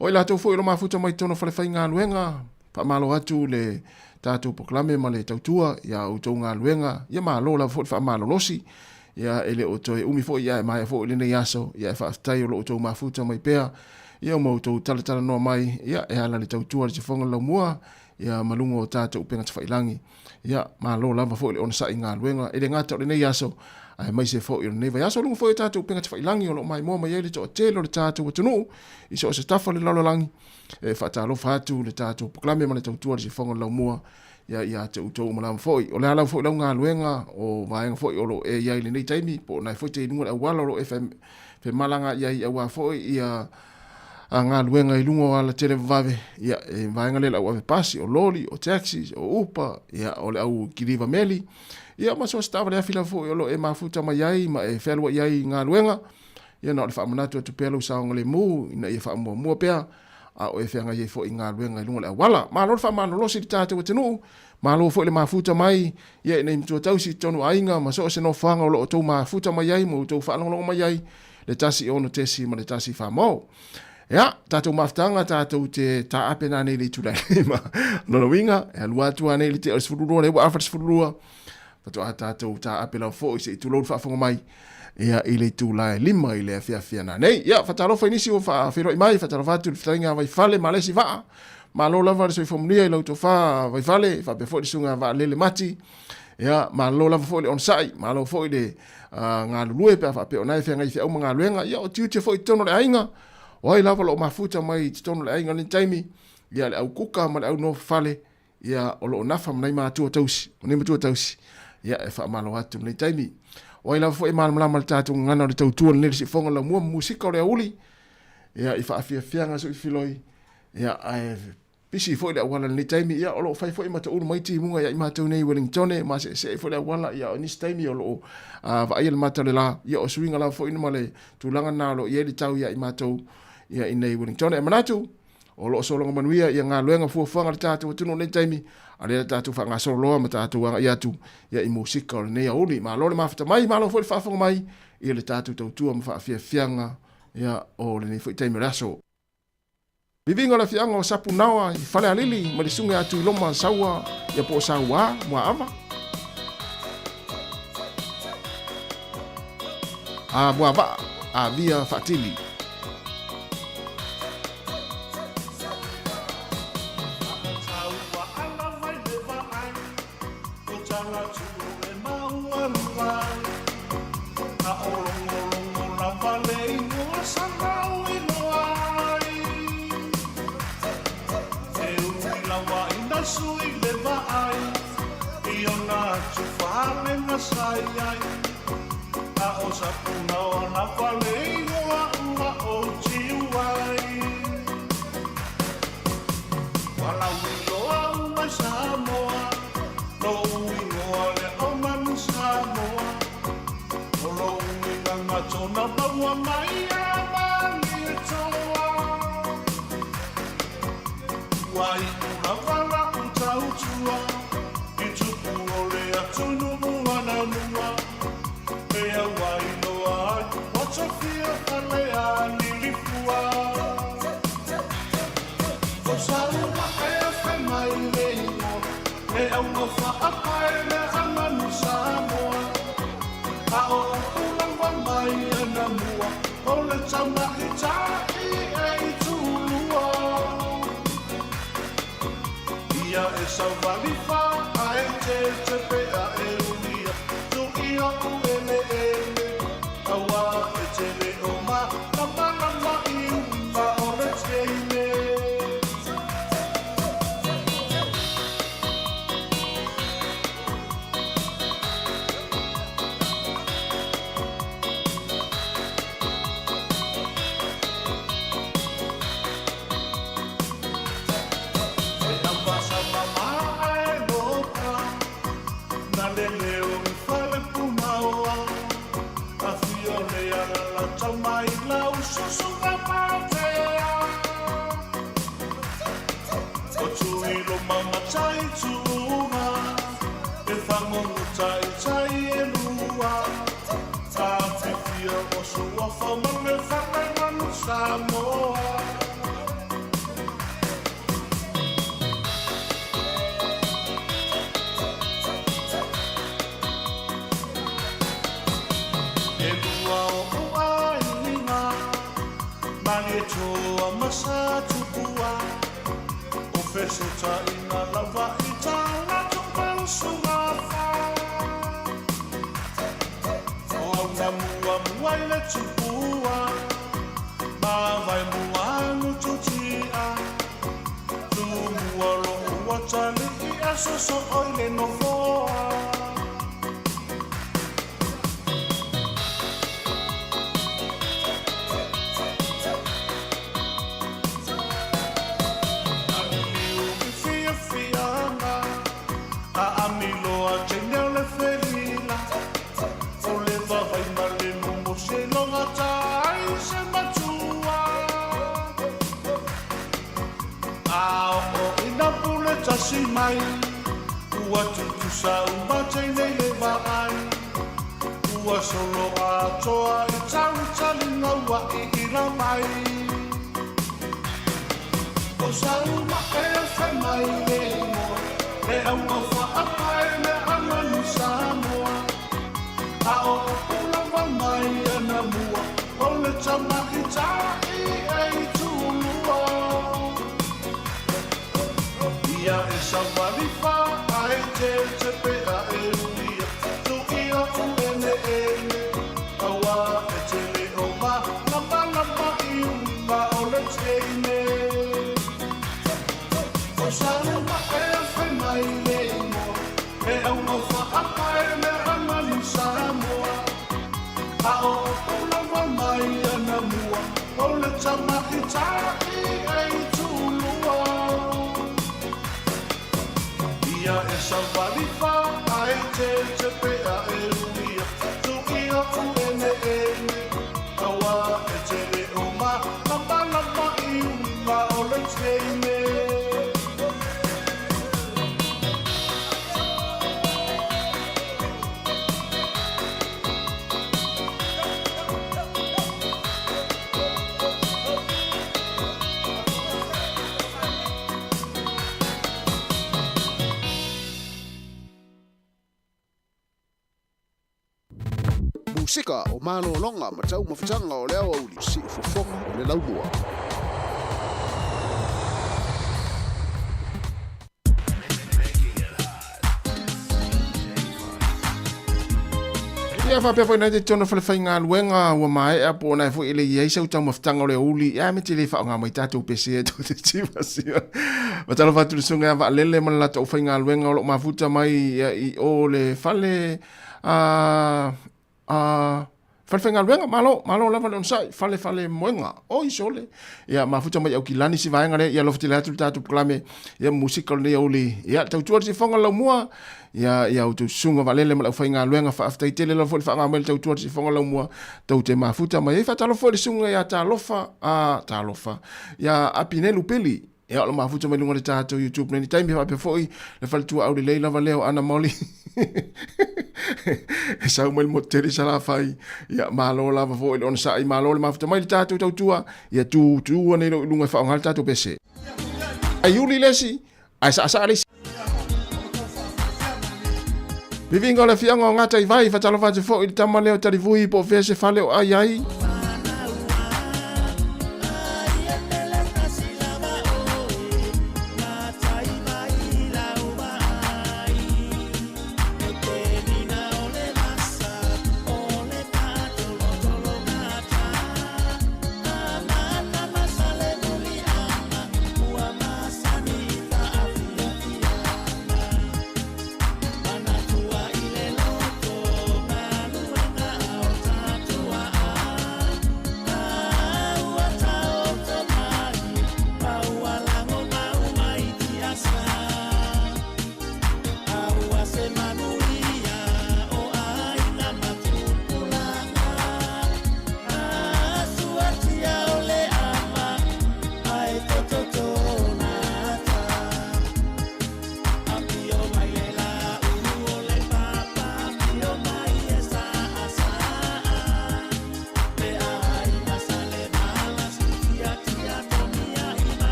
O i latou foi o lo o mafuta mai totonu o falefaigaluega, faamalo atu le tatou polokalame ma le tautua ia outou galuega, ia malo lava foi le faamalolosi, ia e le o toe umi foi ia e maea foi lenei aso, ia e faafetai o lo outou mafuta mai pea, ia ma outou talatalanoa mai, ia e ala le tautua le tifoga le laumua, ia ma luga o tatou upega tafailagi. Ia, malo lava foi le onosai i galuega, e le gata o lenei aso, aemaise foi o lenei vaiaso, luga foi o tatou upega tafailagi o lo o maimoa mai ai le toatele o le tatou atunuu i so o se tafa o le lalolagi. E faatalofa atu le tatou polokalame ma le tautua le sifoga o le laumua ia ia te outou uma lava foi. O le a lava foi lau galuega o vaega foi o lo o e i ai i lenei taimi, po o na foi te i luga o le auala o lo o e femalaga i ai aua foi ia a galuega i luga o ala televavave, ia e vaega lea le au ave pasi, o loli, o taxis, o upa, ia o le au kiliva meli, ia ma so o se taavale afi lava foi o lo o e mafuta mai ai ma e fealuai ai i galuega. Ia na o le faamanatu atu pea lou saogalemu ina ia faamuamua pea. a o e feagai ai foi i galuega i luga o le auala. Malo le faamalolosi i le tatou atunuu, malo foi le mafuta mai ia i nei matua tausi i totonu o aiga ma so o se nofoaga o lo o outou mafuta mai ai ma outou faalogologo mai ai le 1 6 ma le 1 4 mo. Ia, tatou mafutaga tatou te taape nanei i le itula e 5. Lona uiga, e alu atu anei i le tea o le 12, lea ua afa le 12, faatoa tatou taape lava foi se i tulou le faafofoga mai ia i le itula e 5 i le afiafi nanei. Ia, faatalofa i nisi ua faafeiloai mai, faatalofa atu i le fetalaiga a Vaifale ma le isi vaa. Malo lava le soifua manuia i lau tofa Vaifale, faapea foi le susuga a Vaalele Mati. Ia, malo lava foi le onosai, malo foi le galulue pe a faapea o na e feagai feau ma galuega. Ia, o tiute foi i totonu o le aiga, o ai lava o lo o mafuta mai i totonu o le aiga i lenei taimi, ia le au kuka ma le au nofo fale, ia o lo o nafa ma nai matua tausi, ma nei matua tausi, ia e faamalo atu i lenei taimi. O ai lava foi e malamalama i le tatou gagana o le tautua lenei le siufofoga o le laumua ma musika o le aoauli, ia i faafiafiaga soifiloi, ia ae pisi foi le auala i lenei taimi, ia o lo o fai foi ma taulu mai timuga ia i matou nei i Wellingtone, ma seesee foi le auala, ia o nisi taimi o lo o vaaia le mata o le la, ia o suiga lava foi ma le tulaga na o lo o i ai le tau ia i matou ia i nei Wellingtone. E manatu, o lo o sologa manuia ia galuega fuafuaga a le tatou atunuu i lenei taimi, a lea tatou faagasolo loa ma tatou agai atu ia i musika o lenei aoauli. Malo le mafuta mai, malo foi le faafofoga mai i le tatou tautua ma faafiafiaga ia o lenei foi taimi o le aso. Viviga o le afiaga o Sapunaoa i Falealili ma le susuga ia Tuiloma Saua ia po o Sauā Muaava. A Muavaa Avia Faatili. tausi mai Ua tutusa uma teinei le vaai Ua solo atoa i tau talinga ua i ira mai O sau ma e whai mai le ingoa E au whaapae me amanu Samoa A o pula mai ana mua O le tamaita'i e tulua Ia e sawali fa ai te te pea e uia Tu ia u ene ene Aua e te le o ma Lama lama i unga o le teine O sa ma e whai mai le ingoa E au ngau whaapae me amanu Samoa A o pula mai ana mua O le tamaita'i e tulua Ia e sawali fa ai te te pea e uia Tu ia u ene ene Aua e te le o ma Lama lama i unga o le teine Musika o malōlōga ma taumafataga o le aoauli siufofoga o le laumua. Ia faapea foi nai te tona fale faigaluega ua maea po o nae foi e le i ai sau taumafataga o le aouli ia me te le faaaoga mai tatou pese e tou te timasia. Matalofa atu le susuga ia Vaalele ma le latou faigaluega o loo mafuta mai ia i o le fale a a fale faigaluega malo malo lava le onosai fale fale moega oi sole ia mafuta mai Aukilani si vaega lea ia alofa tele atu le tatou polokalame ia musika o lenei aouli ia tautua le sifoga laumua ia ia outou susuga Vaalele ma le aufaigaluega faafetai tele lava foi le faaaoga mai le tautua le sifoga laumua tou te mafuta mai ai faatalofa foi le susuga ia Talofa a Talofa ia Apinelu Pili Ia, o le mafuta mai luga o le tatou YouTube nei taimi faapea foi le faletua aulelei lava lea o Ana Molly. E sau mai le motu tele i Salafai. Ia, malo lava foi le onosai, malo le mafuta mai le tatou tautua. Ia, tu, tu nei lou i luga e faaaoga le tatou pese. Ai uli le isi, ae saasaa le isi. Viviga o le afioaga o Gataivai, faatalofa atu foi i le tama lea o Talivui po o fea se fale o ai ai.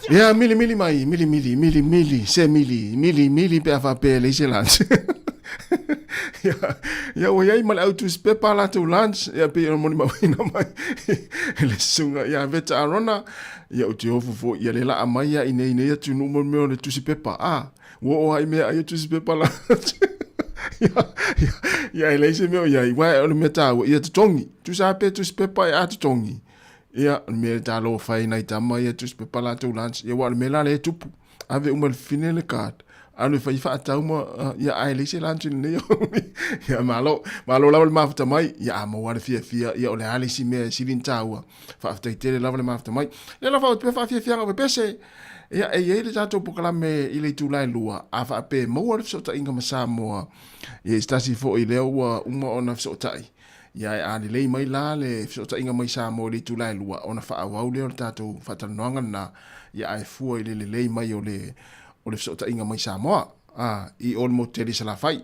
Ia, milimili mai, milimili, milimili, se mili, milimili pe a faapea e leai se lunch. Ia, ia ua iai ma le au tusipepa a latou lunch, ia pei ona molimauina mai e le susuga ia Veta Arona, ia ou te ofo foi, ia le laa mai ia i nei nei atunuu mo le mea o le tusipepa, a, ua oo lava i mea ai o tusipepa lunch. Ia, ia, ia e leai se mea o iai, uae o le mea taua, ia totogi, tusa lava pe tusipepa e a totogi. Ia, o le mea e talofa ai nai tama ia tusipepa latou lunch, ia aua o le mea la lea e tupu. Ave uma i le fafine le card, alu e fai faatau ma, ia ae leai se lunch i lenei Ia malo, malo lava le mafuta mai, ia a maua le fiafia, ia o le a le isi mea e sili ona taua. Faafetai tele lava le mafuta mai. Lea la faaauau atu pea faafiafiaga o pepese. Ia e i ai le tatou polokalame i le itula e 2, a faapea e maua le fesootaiga ma Samoa, ia i se tasi foi lea ua uma ona fesootai. Ia ae a lelei mai la le fesootaiga mai Samoa i le itula e 2, ona faaauau lea o le tatou faatalanoaga lena, ia ae fua i le lelei mai o le o le fesootaiga mai Samoa, a, i o le motu tele i Salafai.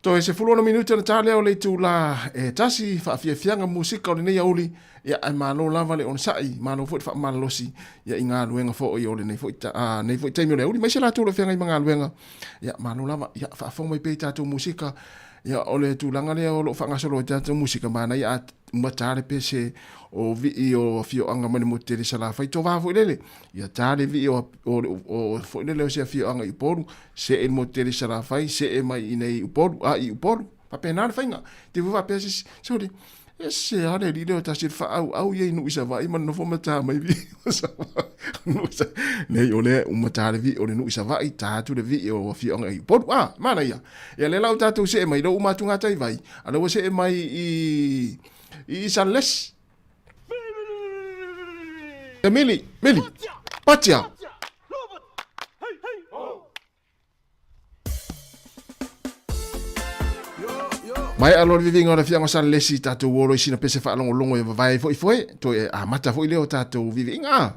Toe 16 minute ona ta lea o le itula e 1, faafiafiaga musika o lenei aoauli, ia ae malo lava le onosai, malo foi le faamalolosi, ia i galuega foi o lenei foi, a, nei foi taimi o le aoauli, aemaise latou o lo o feagai ma galuega, ia malo lava, ia faafofoga mai pea i tatou musika, Ia, o le tulaga lea o lo o faagasolo ai tatou musika, manaia a uma ta le pese o vii o afioaga mai le motu tele i Salafai, to va foi lele. Ia ta le vii o, o, o, foi lele o se afioaga i Upolu, see i le motu tele i Salafai, see mai i nei Upolu, a i Upolu. Faapena le faiga. Te fua faapea se isi, sole, e se a le alii lea o tasi le faaauau ia i nuu i Savaii ma nofo ma ta mai vii o Savaii. Nuu i Savaii. Nei, o lea uma ta le vii o le nuu i Savaii, ta atu le vii o afioaga i Upolu. A, manaia. Ia lea la ua tatou see mai, lea ua uma atu Gataivai, a lea ua see mai i i Salelesi. Ia mili, mili, patia. Mai alo le viviga o le fiaga o Salelesi, tatou olo i sina pese faalogologo e vavae ai foi foe, toe amata foi lea o tatou viviga.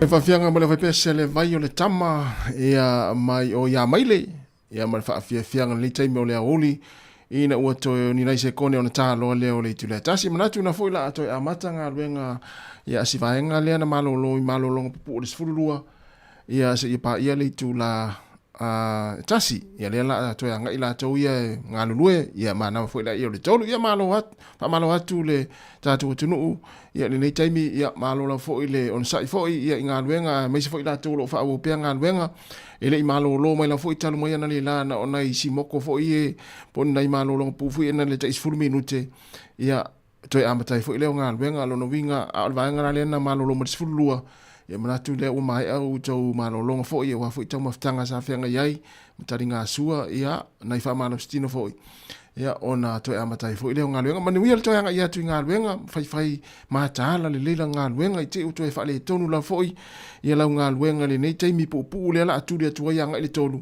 Faafiaga ma le faipese le vai o le tama ia mai o ia maile ia ma le faafiafiaga lenei taimi o le aoauli ina ua toe ni nai sekone ona tāloa lea o le itu lea tasi manatu na foi la a toe amata galuega ia si vaega lea na malōlō i malōloga pupuu o le 12 ia seia paia le itula a tasi ia lea la toe agai latou ia e galulue ia manava foi laia o le 3 ia malo atu faamalo atu le tatou atunuu ia lenei taimi ia malo lava foi le onosai foi ia i galuega aemaise foi latou o lo o faaauau pea galuega e le i malōlō mai lava foi talu mai ana le la na o nai simoko foi e po o ni nai malōloga pupuu foi na le tai 10 minute ia toe amata ai foi lea o galuega. Lona uiga, a o le vaega la lea na malolo ma le 12, ia manatu lea ua maea outou malologa foi, aua foi taumafataga sa feagai ai ma taligasua, ia, nai faamalositino foi, ia, ona toe amata ai foi lea o galuega. Manuia le toe agai atu i galuega, faifai mataala lelei la galuega, i te i ua toe faaletonu lava foi ia lau galuega i lenei taimi puupuu lea o le a tuli atu ai agai le 3,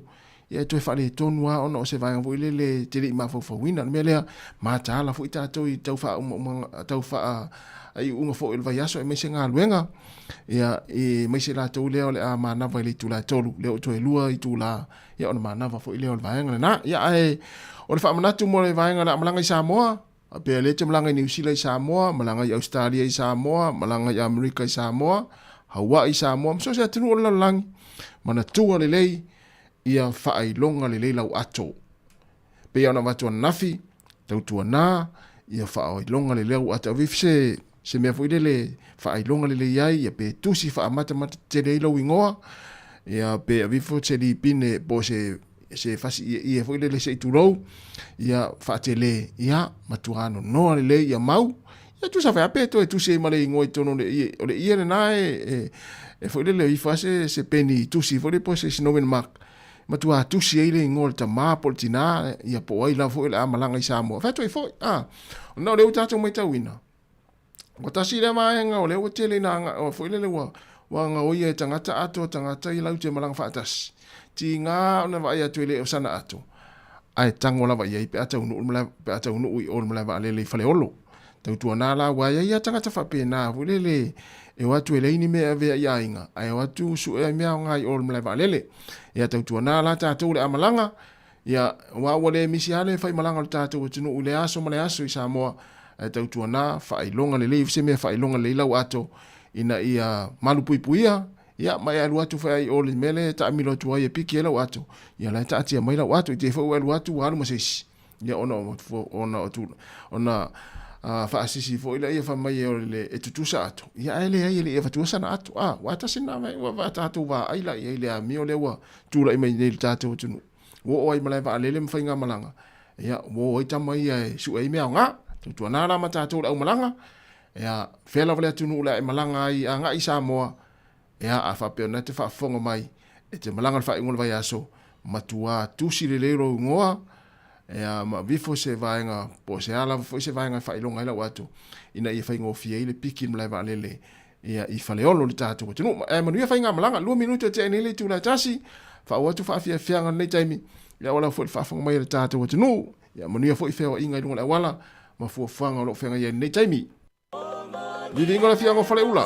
ia e toe faaletonu lava ona o se vaega foi lele e te le i mafaufauina. O le mea lea, mataala foi tatou i tau faaumaumaga, tau faaiuiuga foi o le vaiaso aemaise galuega, ia, aemaise latou lea o le a manava i le itula e 3, lea ua toe 2 itula, ia ona manava foi lea o le vaega lena. Ia, ae o le faamanatu mo le vaega o le a malaga i Samoa, faapea lea e te malaga i Niu Sila i Samoa, malaga i Ausetalia i Samoa, malaga i Amerika i Samoa, Hawaii i Samoa, ma so o se atunuu o le lalolagi, manatua lelei ia faailoga lelei lau ato. Pei ona avatu ananafi, tautuana, ia faailoga lelei lau ato. Ave se, se mea foi lele faailoga lelei ai, ia pe tusi faamatamata tetele ai lou igoa, ia pe ave ifo se lipine po o se se fasi ieie foi lele se i tulou, ia faatele, ia matua nonoa lelei ia mau, ia tusa fai ape toe tusi ai ma le igoa i totonu o le ie, o le ie lena e, e, e foi lele ifo lava se, se peni tusi foi lele po o se snowman mark, matua tusi ai le igoa o le tamā po o le tinā, ia po o ai lava foi o le a malaga i Samoa. Fai atu ai foi, a, ona o lea ua tatou matauina, ua tasi lea vaega o lea ua tele ina aga, o foi lele ua, ua gaoia e tagata ato, tagata ia latou te malaga faatasi. Tiga ona vaai atu e le o sana ato, ae tago lava i ai pe a taunuu le malae, pe a taunuu i o le malae vaalele i Faleolo. Tautuana la, ua i ai lava tagata faapena foi lele e o atu e leai ni mea e avea i aiga, ae o atu sue ai mea aoga i o le malae vaalele. Ia tautuana la tatou le a malaga, ia, aua ua le misi lava le faimalaga o le tatou atunuu i le aso ma le aso i Samoa, ae tautuana faailoga lelei, se mea faailoga lelei lau ato ina ia malupuipuia, ia ma e alu atu foi ai i o i le mea lea e taamilo atu ai e piki ai lau ato, ia la e taatia mai lau ato, i te i foi ua e alu atu ua alu ma se isi. Ia ona ona ona faasisi foi lea fai mai o le e tutusa ato, ia ae leai e le i avatua sana ato. A, ua tasi lena mea ua tatou vaai la i ai i le amio lea ua tulai mai nei i le tatou atunuu. Ua oo ai i malae vaalele ma faigamalaga, ia ua o ai tama ia e sue ai mea aoga. Tautuana la ma tatou le aumalaga, ia fea lava le atunuu o le a e malaga ai agai i Samoa, ia a faapea o lena e te faafofoga mai, e te malaga i le faaiuga o le vaiaso, matua tusi lelei lou igoa, ia ma avifo se vaega po o se a lava foi se vaega e faailoga ai lau ato, ina ia faigofie ai le piki i le malae vaalele ia i Faleolo le tatou atunuu. Ae manuia faigamalaga, 2 minute o tea nei le itula e tasi, faaauau atu faafiafiaga i lenei taimi, ia aua lava foi le faafofoga mai a le tatou atunuu, ia manuia foi feoaiga i luga o le auala ma fuafuaga o lo o feagai ai i lenei taimi. Viviga o le afioaga o Faleula.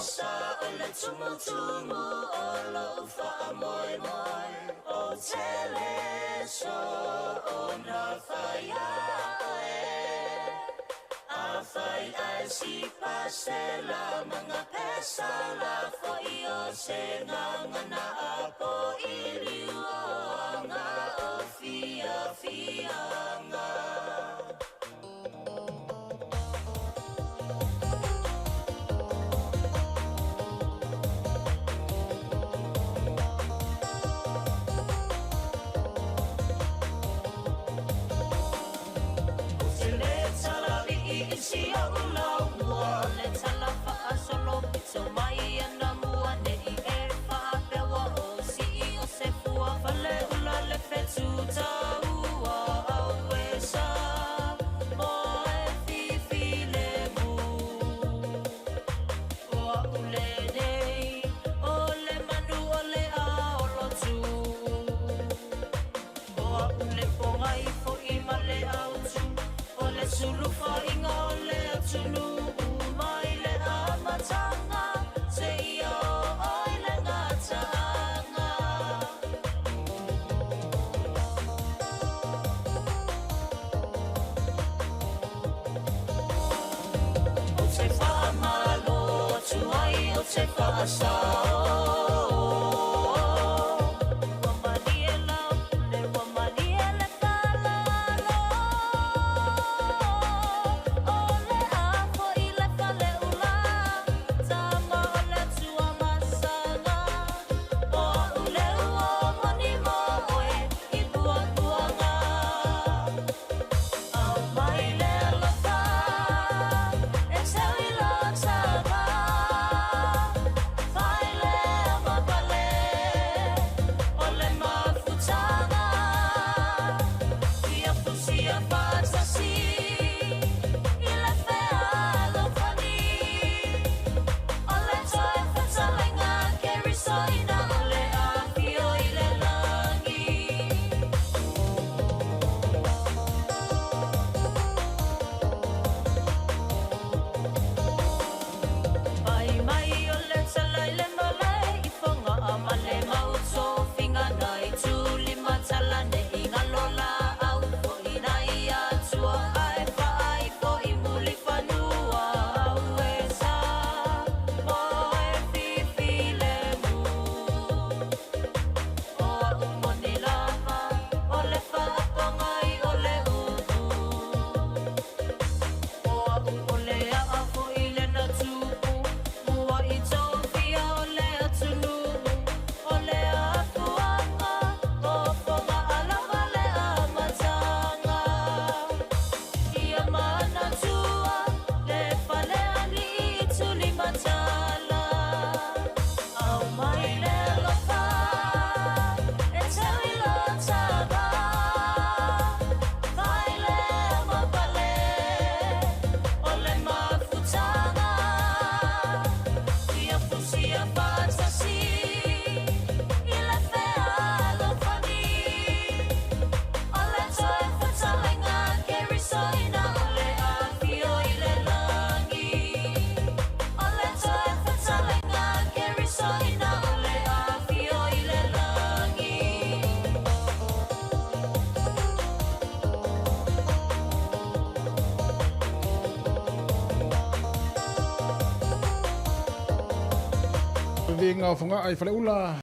Viga o Fogaa i Faleula.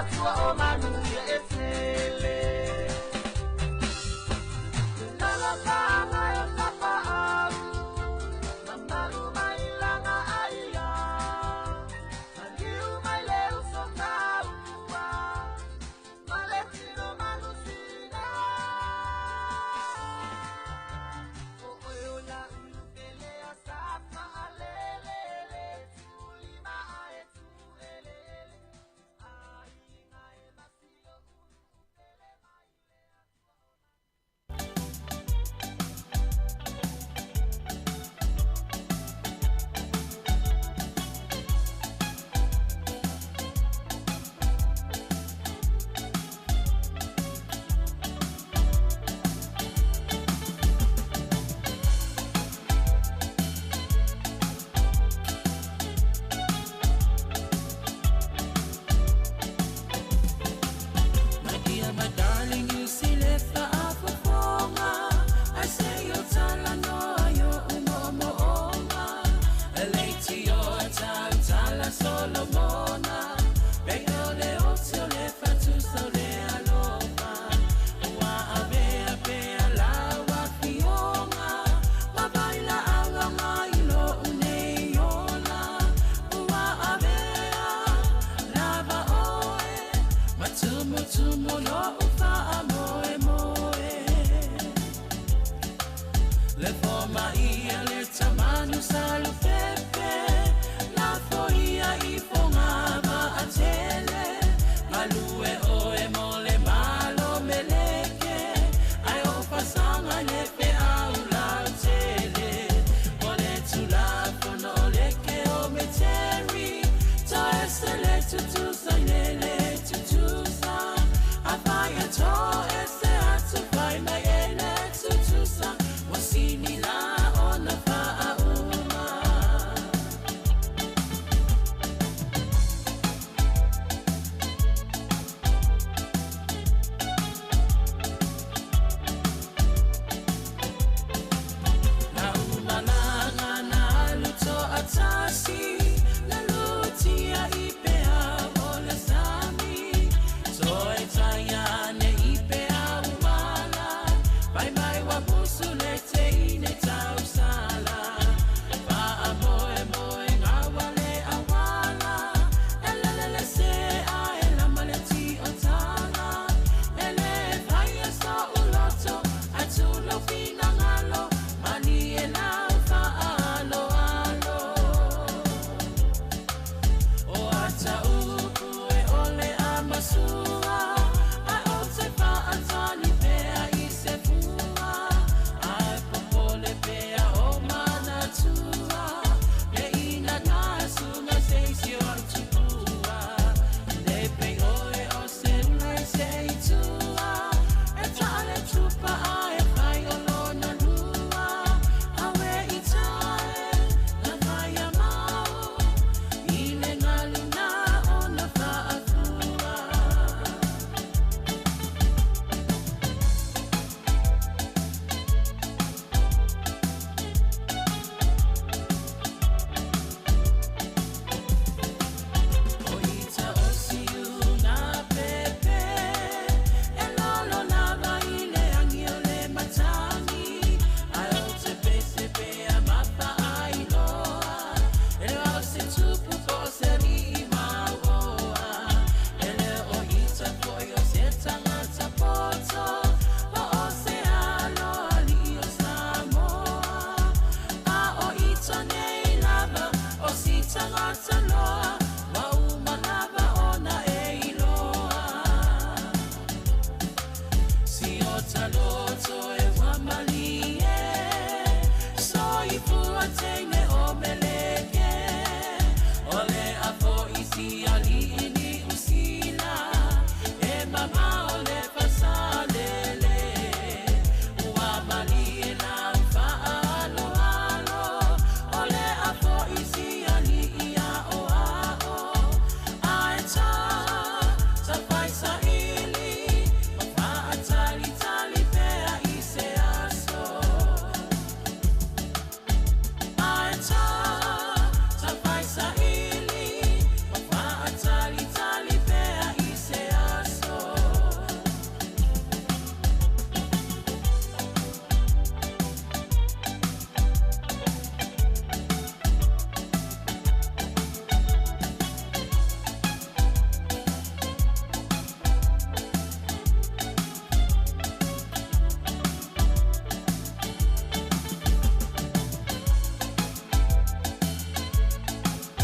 Atua o manuia e tele. Lala e papa au, mamalu mai langa aia, maliu mai le uso taua, male tino manusina. O oe o la ulu pele a safa a lele le tulima a e tu elele. Aiga e masio ulu pele mai le atua. My dear, my darling, you see lefa afofonga. I say yo tala no yo umomo onga. Eleti yo tau tala Solomona. Bego le otio lefa tu sole alofa. Ua avea pea la wa fionga. Mabaila awanga ilo uneiola. Ua avea lava oe. Matumu tumu lo ufa a moe moe. Le foma ia le tamanu salu pepe. La foia i fonga ma atele. Malue oe mo le malo meleke. Ai o pasanga le pe au la tele. O le tula fono o le ke o me teri. To ese le tutusa ile le tutusa. A fai a to ese atu fai mai ele tutusa. Wasini la ona fa a uma. Na umalanga na luto atasi, na lutia i pea o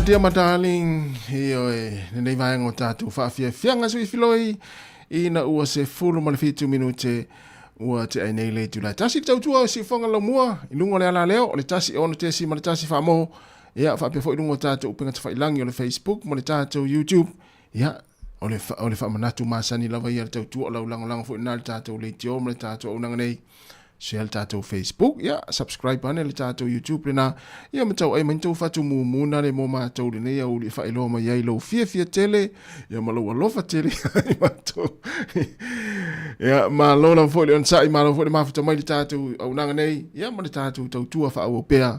Dear my darling, ioe, lenei vaega o tātou whaafiafianga sui filoi, ina ua 17 minute ua te ai nei le itula. Tasi le tautua o siufoga laumua, i luga o le ala leo, o le 1 6.1 faamoho, ia, faapea foi i luga o tātou upega tafailangi o le Facebook ma le tātou YouTube, ia, o le, o le faamanatu masani lava ia le tautua o lau lagolago foi na le tātou leitio ma le tātou auaunaga nei. Share le tātou Facebook, ia, subscribe ane le tātou YouTube lena, ia ma tau ai mai tou fatu mumu na le mo mātou lenei au uli whaeloa mai ai lou fia fia tele, ia ma lou alofa tele ai mātou. Ia, ma lo lava foi le onosai, ma lo foi le mafuta mai le tātou auaunaga nei, ia ma le tātou tautua whaauau pea,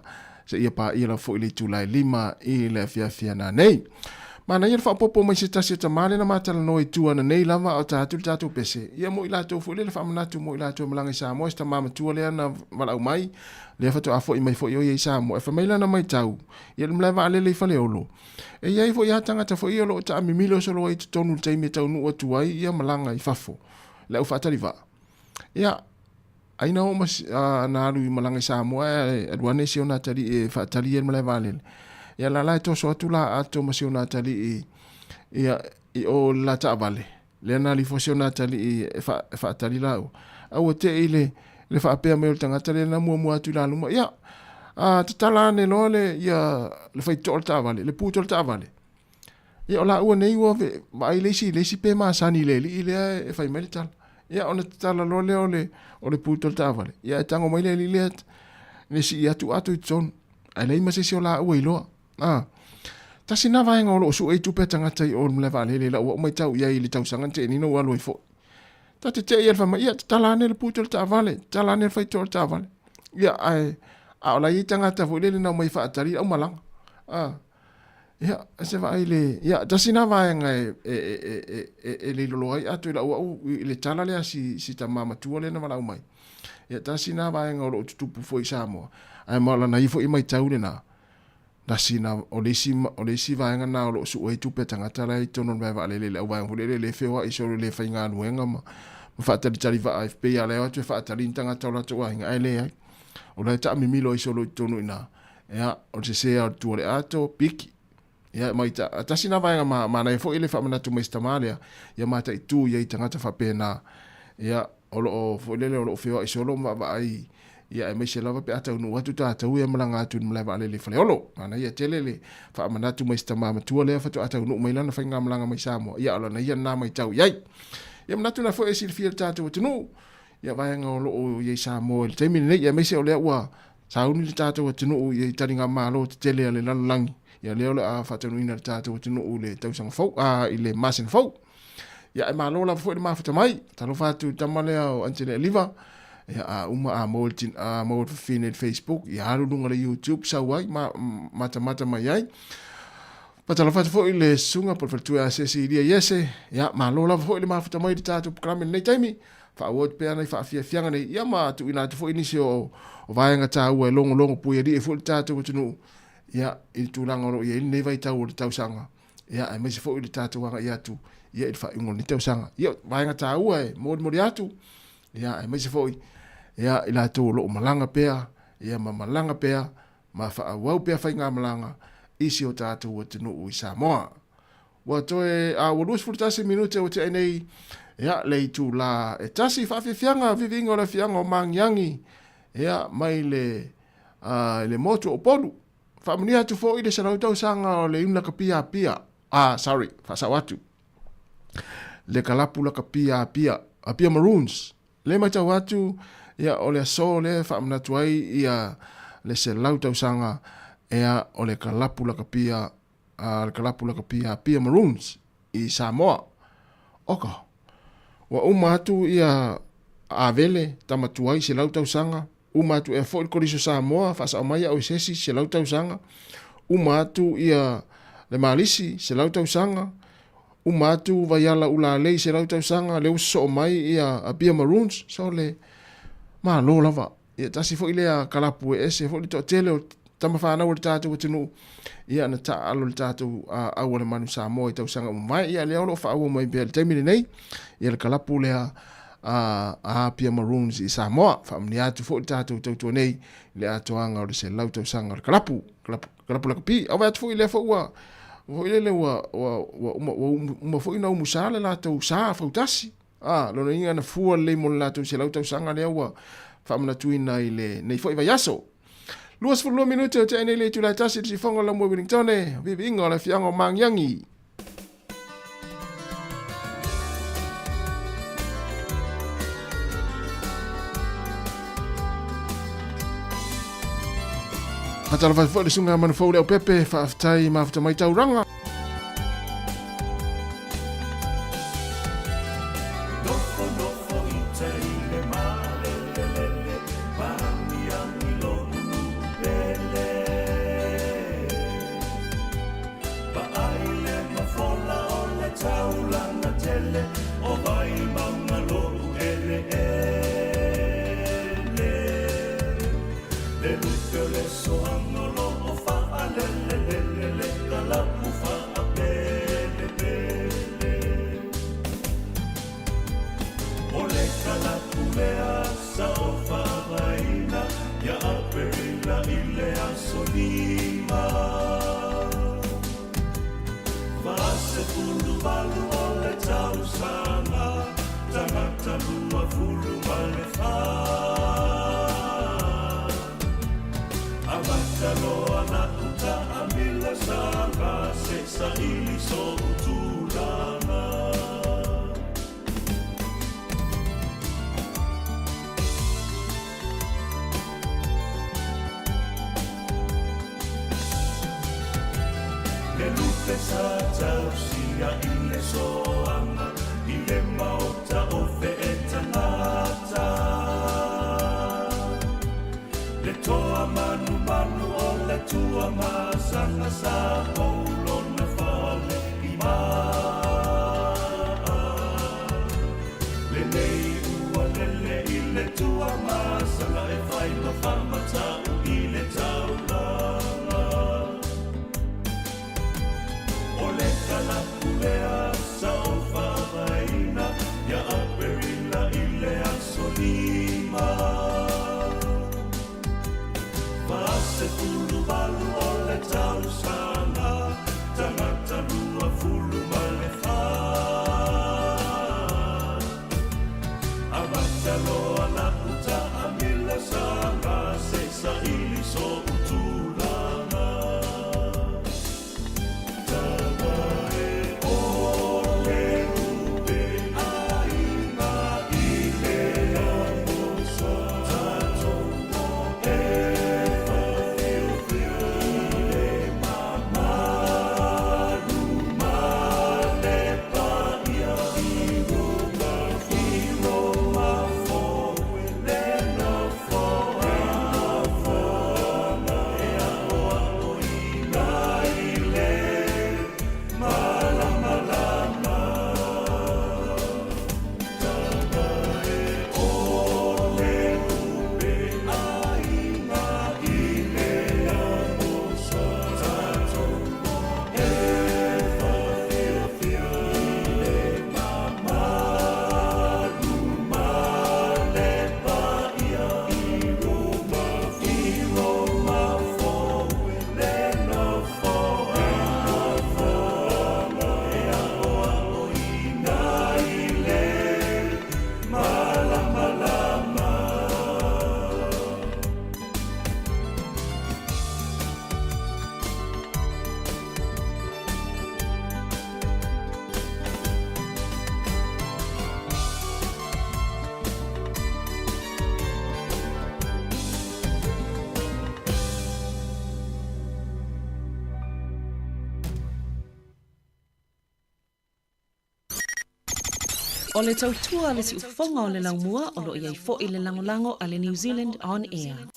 se ia pā ia lava foi le itula e 5 i le afiafi ana nei. Manaia le faaopoopo mai se tasi o tamā lena matalanoa i tua ana nei lava a o ta atu le tatou pese. Ia mo i latou foi lea le faamanatu mo i latou e malaga i Samoa, se tamā matua lea na valaau mai, lea faatoa foi mai foi o ia i Samoa. E fai mai lana maitau, ia le malae vaalele i Faleolo. E i ai foi lava tagata foi ia o lo o taamimilo solo ai i totonu i le taimi e taunuu atu ai ia malaga i fafo, le au faatali vaa. Ia, ai na oo ma na alu i malaga i Samoa ae alu ane si ona atalii e faatali ia i le malae vaalele. Ia la la e toso atu la ato ma si ona atalii ia i o le la taavale. Lea na alu ifo si ona atalii e fa, e faatali laua. A ua te i le le faapea mai o le tagata lea na muamua atu i la luma. Ia, a tatala ane loa le ia le faitotoa o le taavale, le puta o le taavale. Ia o laua nei ua vaai le isi, le isi pe masani i le alii lea e fai mai le tala. Ia ona tatala loa lea o le, o le puta o le taavale. Ia e tago mai le alii lea, le sii atu ato i totonu. Ae leai ma se isi o laua i iloa. Ah. Tasi na vaega o loo sue i tupe a tagata i o i le malae vaalele i lau au maitau i ai i le tausaga na tea nei na ou alu ai foi. Ta te tei i le fai mai, ia tatala ane le puta o le taavale, tatala ane le faitotoa o le taavale. Ia ae, a o la e i ai tagata foi lele na omai e faatali le aumalaga. Ah. Ia, se vaai le... Ia, tasi na vaega e, e, e, e, e, e leilolo ai ato i lau au i le tala lea si, si tamā matua lea na valaau mai. Ia, tasi na vaega o loo tutupu foi i Samoa. Ae ma o lana ia foi maitau lena. Tasi na, o le isi, o le isi vaega na o loo sue ai tupe a tagata la i totonu o le malae vaalele i le au vaega foi lele e le feoai solo le faigaluega ma, ma faatalitali vaa e pei lava la e o atu e faatali ni tagata o latou aiga ae leai. O la e taamimilo ai solo i totonu i ina. Ia, o le sese lava o le tua o le ato, piki. Ia, ma ita, tasi na vaega ma, manaia foi le faamanatu mai si tamā lea, ia mataitu i ai tagata faapena. Ia, o loo foi lele, o loo feoai solo ma vaavaai, ia, aemaise lava pe a taunuu atu tatou ia malaga atu i le malae vaalele i Faleolo. Manaia tele le faamanatu mai si tamā matua lea faatoa taunuu mai lana faigamalaga mai Samoa. Ia, o lana ia lena maitau i ai. Ia, manatu na foi e silafia e le tatou atunuu, ia vaega o loo i ai Samoa i le taimi lenei, ia, aemaise o lea ua Sauni le tatou atunuu i taligamalo tetele a le lalolagi, ia lea o le a faataunuuina le tatou atunuu i le tausaga fou, a i le masina fou. Ia ae malo lava foi le mafuta mai. Talofa atu i le tama lea o Anthony Aliva, ia a uma a maua le a maua le fafine i le Facebook, ia alu i luga o le YouTube sau ai ma matamata mai ai. Faatalofa atu foi i le susuga po o le faletua ia Cecilia Iese, ia malo lava foi le mafuta mai i le tatou polokalame i lenei taimi. Faaauau atu pea nai faafiafiaga nei, ia ma tuuina atu foi nisi o vaega taua e logologo puialii ai foi le tatou atunuu, ia, i le tulaga o lo o i ai lenei vaitau o le tausaga, ia, aemaise foi le tatou agai atu, ia, i le faaiuga o lenei tausaga. Ia, vaega taua e molimoli atu, ia, aemaise foi, ia, i latou o lo o malaga pea, ia, ma malaga pea, ma faaauau pea faigamalaga i si o tatou atunuu i Samoa. Ua toe, a ua 21 minute ua tea nei, ia, le itulā e tasi, faafiafiaga viviiga o le afiaga o Magiagi, ia, mai le, a, le motu o Upolu. Faamanuia atu foi le 100 tausaga o le iuni lakapi Apia, a, sorry, faasao atu, le kalapu lakapi Apia, Apia Maroons, Le matau atu, ia, o le aso lea e faamanatu ai ia le 100 tausaga, ea, o le kalapu lakapia, a le kalapu lakapia Apia Maroons i Samoa. Oka, ua uma atu ia Avele, tama tuai, 100 tausaga, uma atu ea foi le Koliso Samoa, faasao mai au e se isi, 100 tausaga, uma atu ia le Malisi, 100 tausaga, uma atu Vaiala Ulalei, 100 tausaga, lea ua sosoo mai ia Apia Maroons, so le malo lava. Ia tasi foi lea kalapu e ese foi le toatele o tama fanau o le tatou atunuu, ia na taaalo le tatou au a le manu Samoa i tausaga ua mavae, ia lea o lo o faaauau mai pea i le taimi lenei, ia le kalapu lea a Apia Maroons i Samoa. Faamanuia atu foi le tatou tautua nei i le atoaga o le 100 tausaga o le kalapu, kalapu, kalapu lakapi. Au atu foi lea foi ua foi lele ua ua ua uma ua uma foi na umusa le latou sa fautasi. A, lona uiga na fua lelei mo le latou 100 tausaga lea ua faamanatuina i lenei foi vaiaso. 22 minute o tea nei le itula e tasi i le sifoga o le Lamua Wellingtone, viviiga o le afioaga o Magiagi. Faatalofa atu foi le susuga Manufou Leaupepe, faafetai mafuta mai tauranga. O le tautua a le siufofoga o le laumua o lo o i ai foi le lagolago a le New Zealand On Air.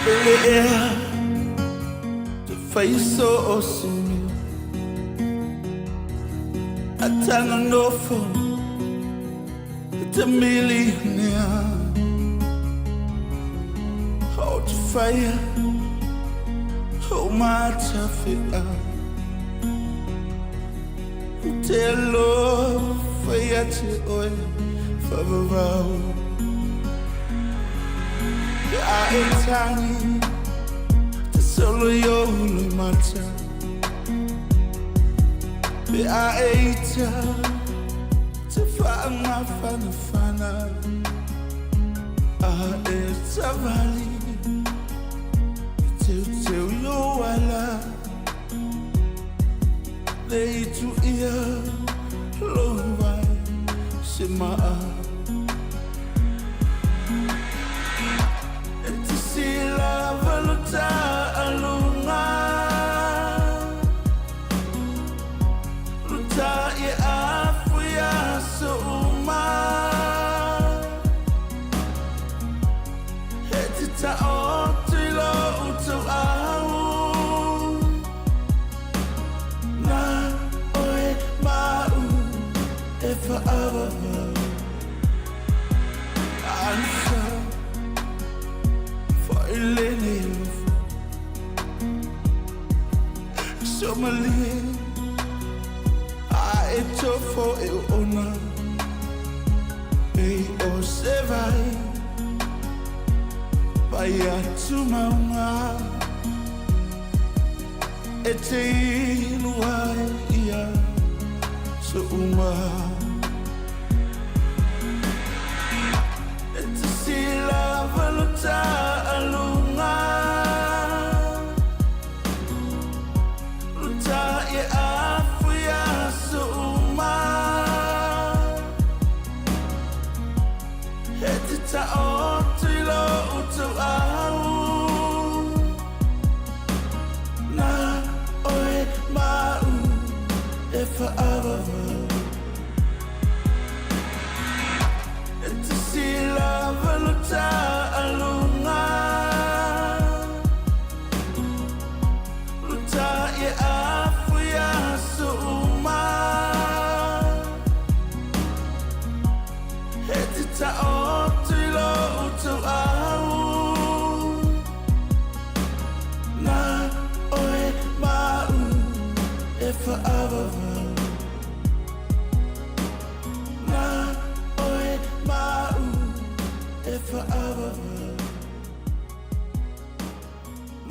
Pele ea te whaiso o sumi A tanga nofo te millionaire O te whaia o matawhea Te alofa ia te oe whawawau Pe a e tangi te solo i o lui mata Pe a e ita te whaanga whana whana A e tawali te teu yo ala Le itu ia lo vai se maa E te sila valuta alunga Luta i afu ia so uma E te ta o te lo utu au Na oe mau e whaavavau Ansa whailene Somalie a e tofo e ona E o se vai Vai atu maunga E te inu ai ia So uma E te sila valuta alunga Luta i afu ia so uma E te ta o te lo utu au Na oe mau e whaavavau E te sila valuta alunga Luta i afu ia so uma E te ta o te lo utu au Na oe mau e whaavavau Na oe mau e whaavavau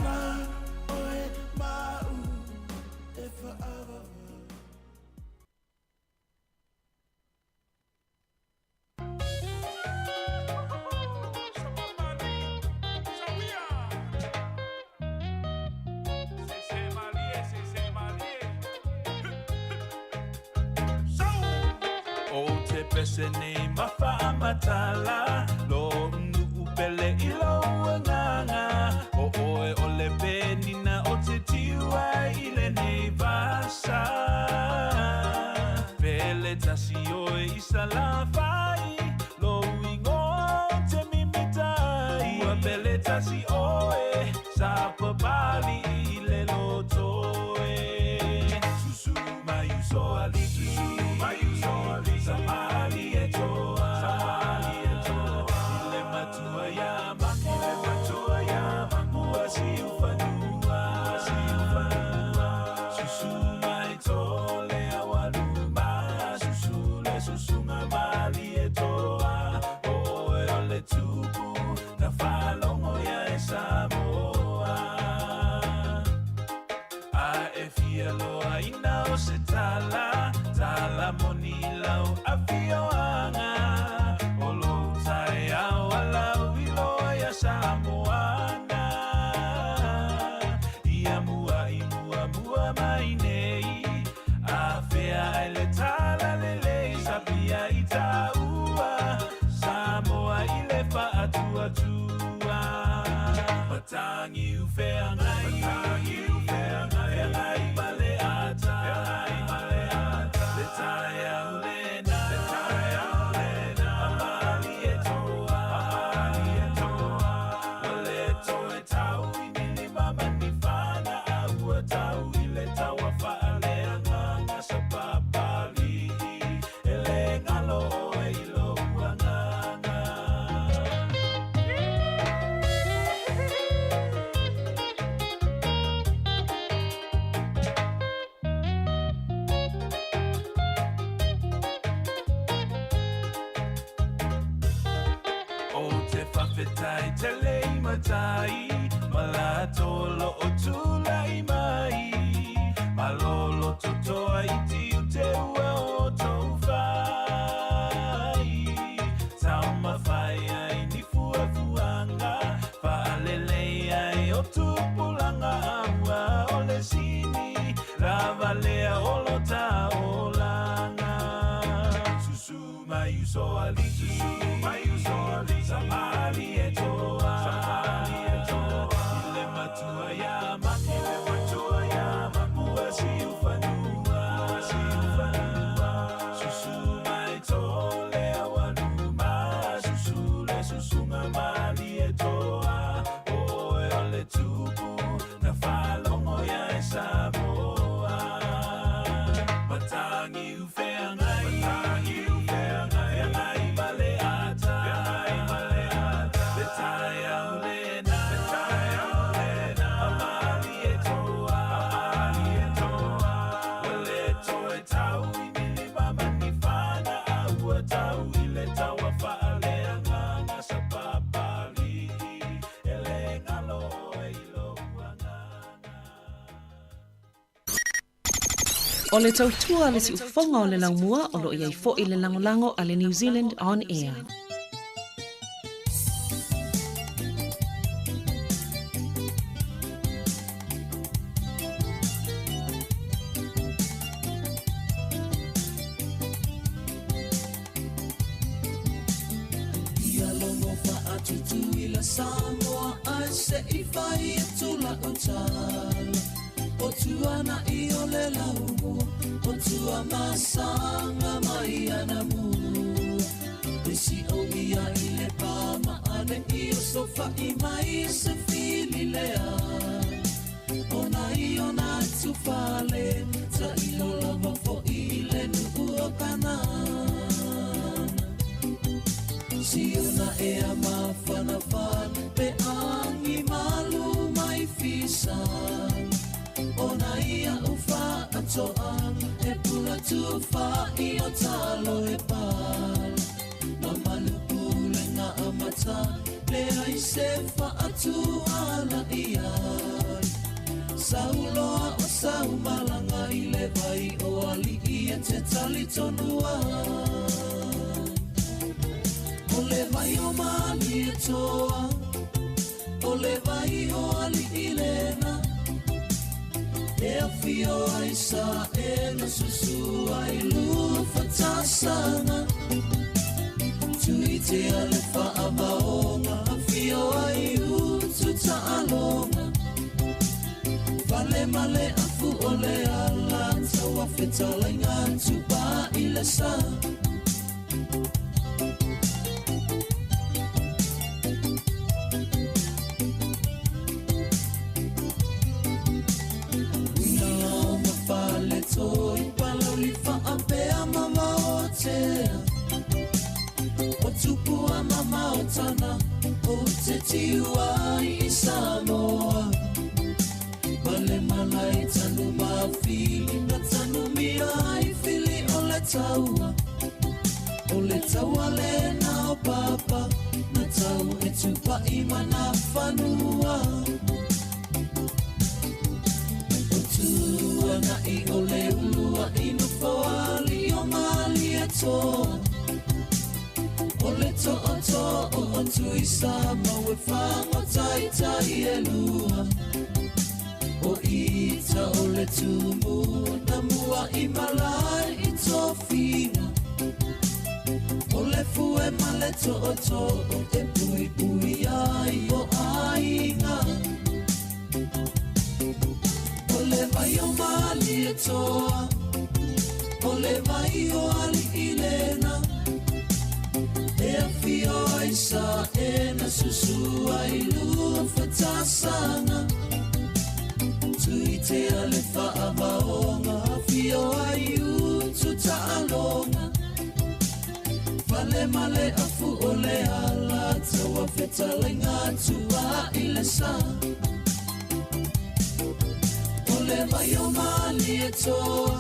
Na oe mau e whaavavau O te pese nei mawhaamatala Lo nuu pele i lo nganga O oe o le penina o te tiua i le nei vasa Pele tasi oe i salafai Lo ingoa o te mimitai Ua pele tasi oe sa papali i le lotoe Susu mai uso ali Susu mai uso ali Samali e toa Samali e toa I le matua ia mako I le matua ia mako Ua si ufanua Ua si ufanua Susu mai tole awaluma Susu le susunga mali e toa O oe o le tupu Na whalongo ia e Samoa A e fia loa ina o se tala Tala moni lau a fioanga O lo tai au a lau i loa ia Samoana Ia mua i mua mua mai nei A fea ai le tala lelei Sapia i tāua Samoa i le whaatuatua Matangi u wheangai Matangi u wheangai Wheangai ma le ata Wheangai ma le ata Le tai au lena Le tai au lena Amali e toa Amali e toa Wa le toe tau tele i matai ma latou o lo o tulai mai. Malolo totoa i tiute ua o tou fai. Taumafai ai ni fuafuaga faalelei ai o tupulaga aua o le sini lava lea o lo taolaga. Susu mai uso alii, susu mai uso alii, samali e toa, samali e toa. I le matua ia mako, i le matua ia mako, ua siufanua, ua siufanua. Susu mai tole aualuma, susu le susuga Malietoa. Oe o le tupu na faalogo ia e Samoa. Matagi u feagai, matagi u feagai, feagai ma le ata, feagai ma le ata. Le taeao lena, le taeao lena, a Malietoa, a Malietoa. Ua le toe tau i ni lima ma ni fana, a ua tau i le taua faaleagaga sa Papalii. E le galo oe i lou agaga. O le tautua a le siufofoga o le laumua o lo o i ai foi le lagolago a le New Zealand On Air. Ia logo faatutuila Samoa ae se i fai atu la'u tala. O tuana i o le laumua, o tua masaga mai ana mua. E si'ogia i le pa ma ane'i o sofa'i mai se fili lea. Ona i ona tufale, ta'ilo lava fo'i i le nu'u o Kanana. Siuna ea mafanafana pe agi malu mai fisa. Ona ia u fa'atoaga e pula tufa'i o talo e pala. Mamalu pulega amata leai se fa'atuala i ai. Sauloa o saumalaga i le vai o ali'i e te talitonu ai. O le vai o Malietoa, o le vai o ali'i lena. E afio ai sa e na susu ai lua fatasaga. Tuitea le fa'avaoga afio ai utu ta'aloga. Fale ma le afu o le ala taua fetalaiga tupa i le sa. Uila ma fale toi palauli fa'apea ma maotea. O tupua ma maotana o te tiu ai i Samoa. Male malai tanu mafili na tanu mia ai fili o le taua. O le taua le na o papa na tau e tupa'i mana fanua. O tua na i o le ulua i nofoali o Malietoa. O le to'oto'o o Tuisa mau e fagotaitai e lua. O ita o le tumu na mua i malae i tofiga. O le fue ma le to'oto'o e puipui ai o aiga. O le vai o Malietoa, o le vai o ali'i lena. E afio ai sa e na susu ai lua fatasaga. Tuitea le fa'avaoga afio ai utu ta'aloga. Fale ma le afu o le ala taua fetalaiga tua i le sa. O le vai o Malietoa,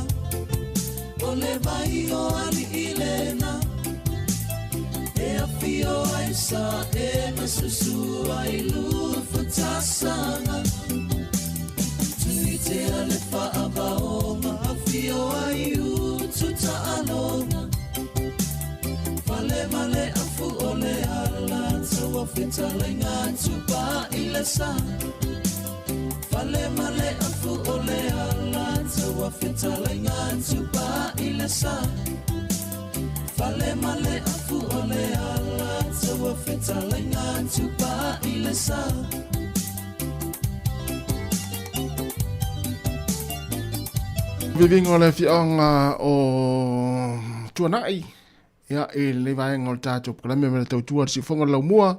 o le vai o ali'i lena. E Afio ai sa e masusu ai lufutasanga. Tuitea le fa'avaoga afio ai ututa'aloga. Fale ma le afu o le ala taua fetalaiga tupa i le sa. Fale ma le afu o le ala taua fetalaiga tupa i le sa. Fale ma le afu o le ala taua fetalaiga tupa i le sa. Vivinga o le fioga o Tuanai ia i le vaega o le tatou polokalame ma le tautua le siufoga o le laumua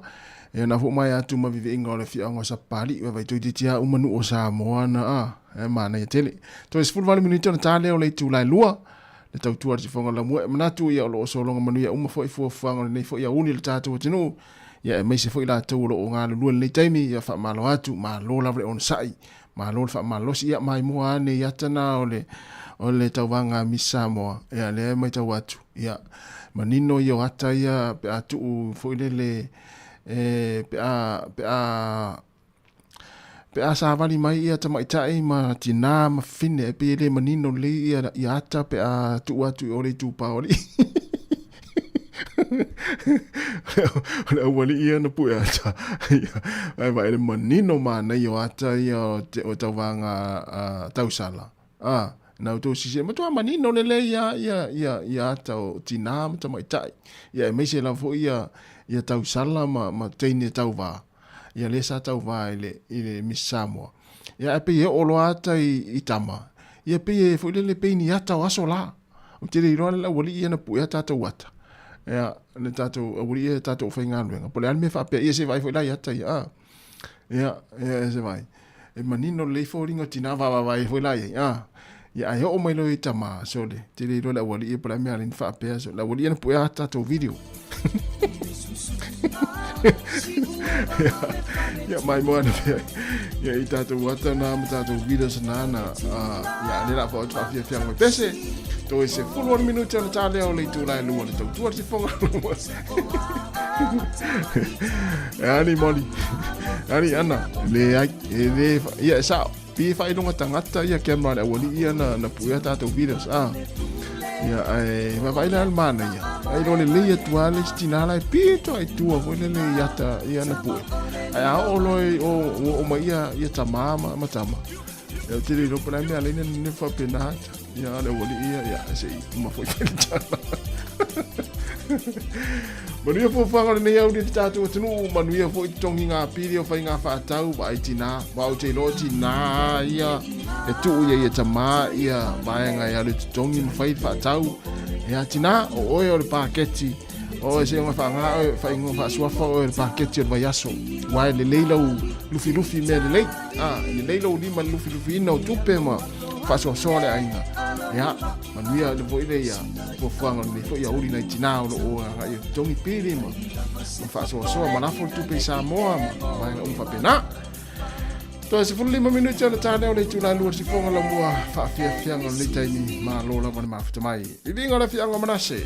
ia na fou mai atu ma viviinga o le fioga o Sapali vai toitiiti a uma nuu o Samoa na a e manaia tele. Toe 18 minute ona ta lea o le itula e lua le tautua le siufoga o le laumua e manatu ia o lo o sologa manuia uma foi fuafuaga o lenei foi aoauli o le tatou atunuu ia aemaise foi latou o lo o galulue i lenei taimi ia faamalo atu malo lava le onosai Malo le faamalosi, ia maimoa ane i ata na o le o le tauvaga a Miss Samoa, ia lea e matau atu, ia manino ia o ata ia pe a tuu foi lele e pe a pe a pe a savali mai ia tamaitai ma tinā ma fafine e pei e le manino lelei ia ia ata pe a tuu atu i o le itupa o alii. O le aualii ia na pue ata. Ai vai le manino manaia o ata ia o te o tauvaga tausala. A, na outou sisi, matua manino lelei ia, ia, ia, ia ata o tinā ma tamaitai. Ia aemaise lava foi ia, ia tausala ma, ma teine tauvā. Ia lea sa tauvā i le, i le Miss Samoa. Ia ae pei e oo loa ata i, i tama. Ia pei e foi lele pei ni ata o aso la. Ou te le iloa le aualii ia na puea tatou ata. Ia, le tatou aualii ia tatou faigaluega. Po o le a le mea faapea, ia se i vaai foi la i ata ia. A. Ia, ia se vaai. E manino lelei foliga o tinā vaavaavaai foi la i ai. A. Ia, ae oo mai loa i tama, sole, te le iloa le aualii ia po o le a le mea a le faapea. So, le aualii ia na puea ata tatou video. Ia, mai moana pea. Ia, i tatou ata na ma tatou videos na na. Ia, le la fo atu whawhia mai pese. Toe se 18 minuti ona tā leo le itula e lua le tautua le sifonga lua. E ani moli. Ani ana. Le ai, e le, ia, e sao. Pi whailonga tangata ia kia mara awali ia na, na puea tātou videos. Ah. Ia, e, vaai la le mana ia. Ai lo le leia tua le tina la e pito ai tua foi le le iata ia na pue. Ai a o lo o o ma ia ia tama ma ma tama. Ia te le ropa mea le ne fa pena hata. Ia le wali ia ia se ma foi te tala. Manuia fuafuaga o lenei auli i le tatou atunuu, manuia foi totogi ngā pili o whai ngā whaatau, vaai tinā, wa o te iloa tinā ia, e tuu ia ia tamā ia vaenga e alu i totogi ma whai whaatau, e a tinā, o oe o le pāketi, o oe se ingoa whaangā oe, whaingoa whaasuafa oe o le pāketi o le vaiaso, wa e lelei lau lufilufi mea lelei, a, e lelei lou lima le lufilufiina o tupe ma whaasoasoa le aiga, ia, Manuia le foi le ia fuafuaga o lenei foi aoauli nai tinā o lo o agai e totogi pili ma ma faasoasoa ma lafo le tupe i Samoa ma vaega uma faapena. Toe 15 minuti ona tā lea o le itula e lua le sifoga lamua faafiafiaga o lenei taimi malo lava le mafuta mai. Viviga o le afiaga o Manase.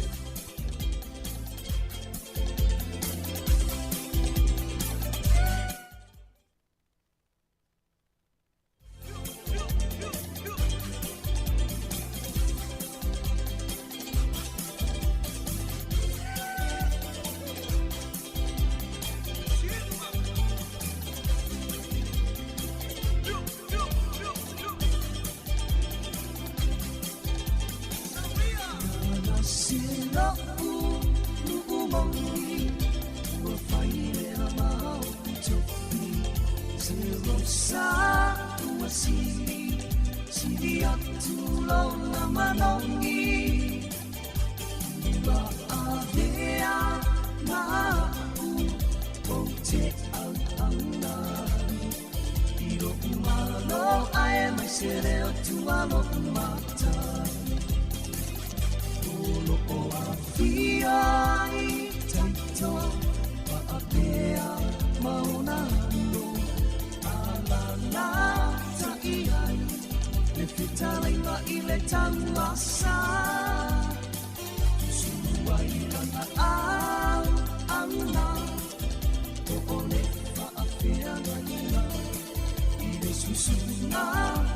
Usuga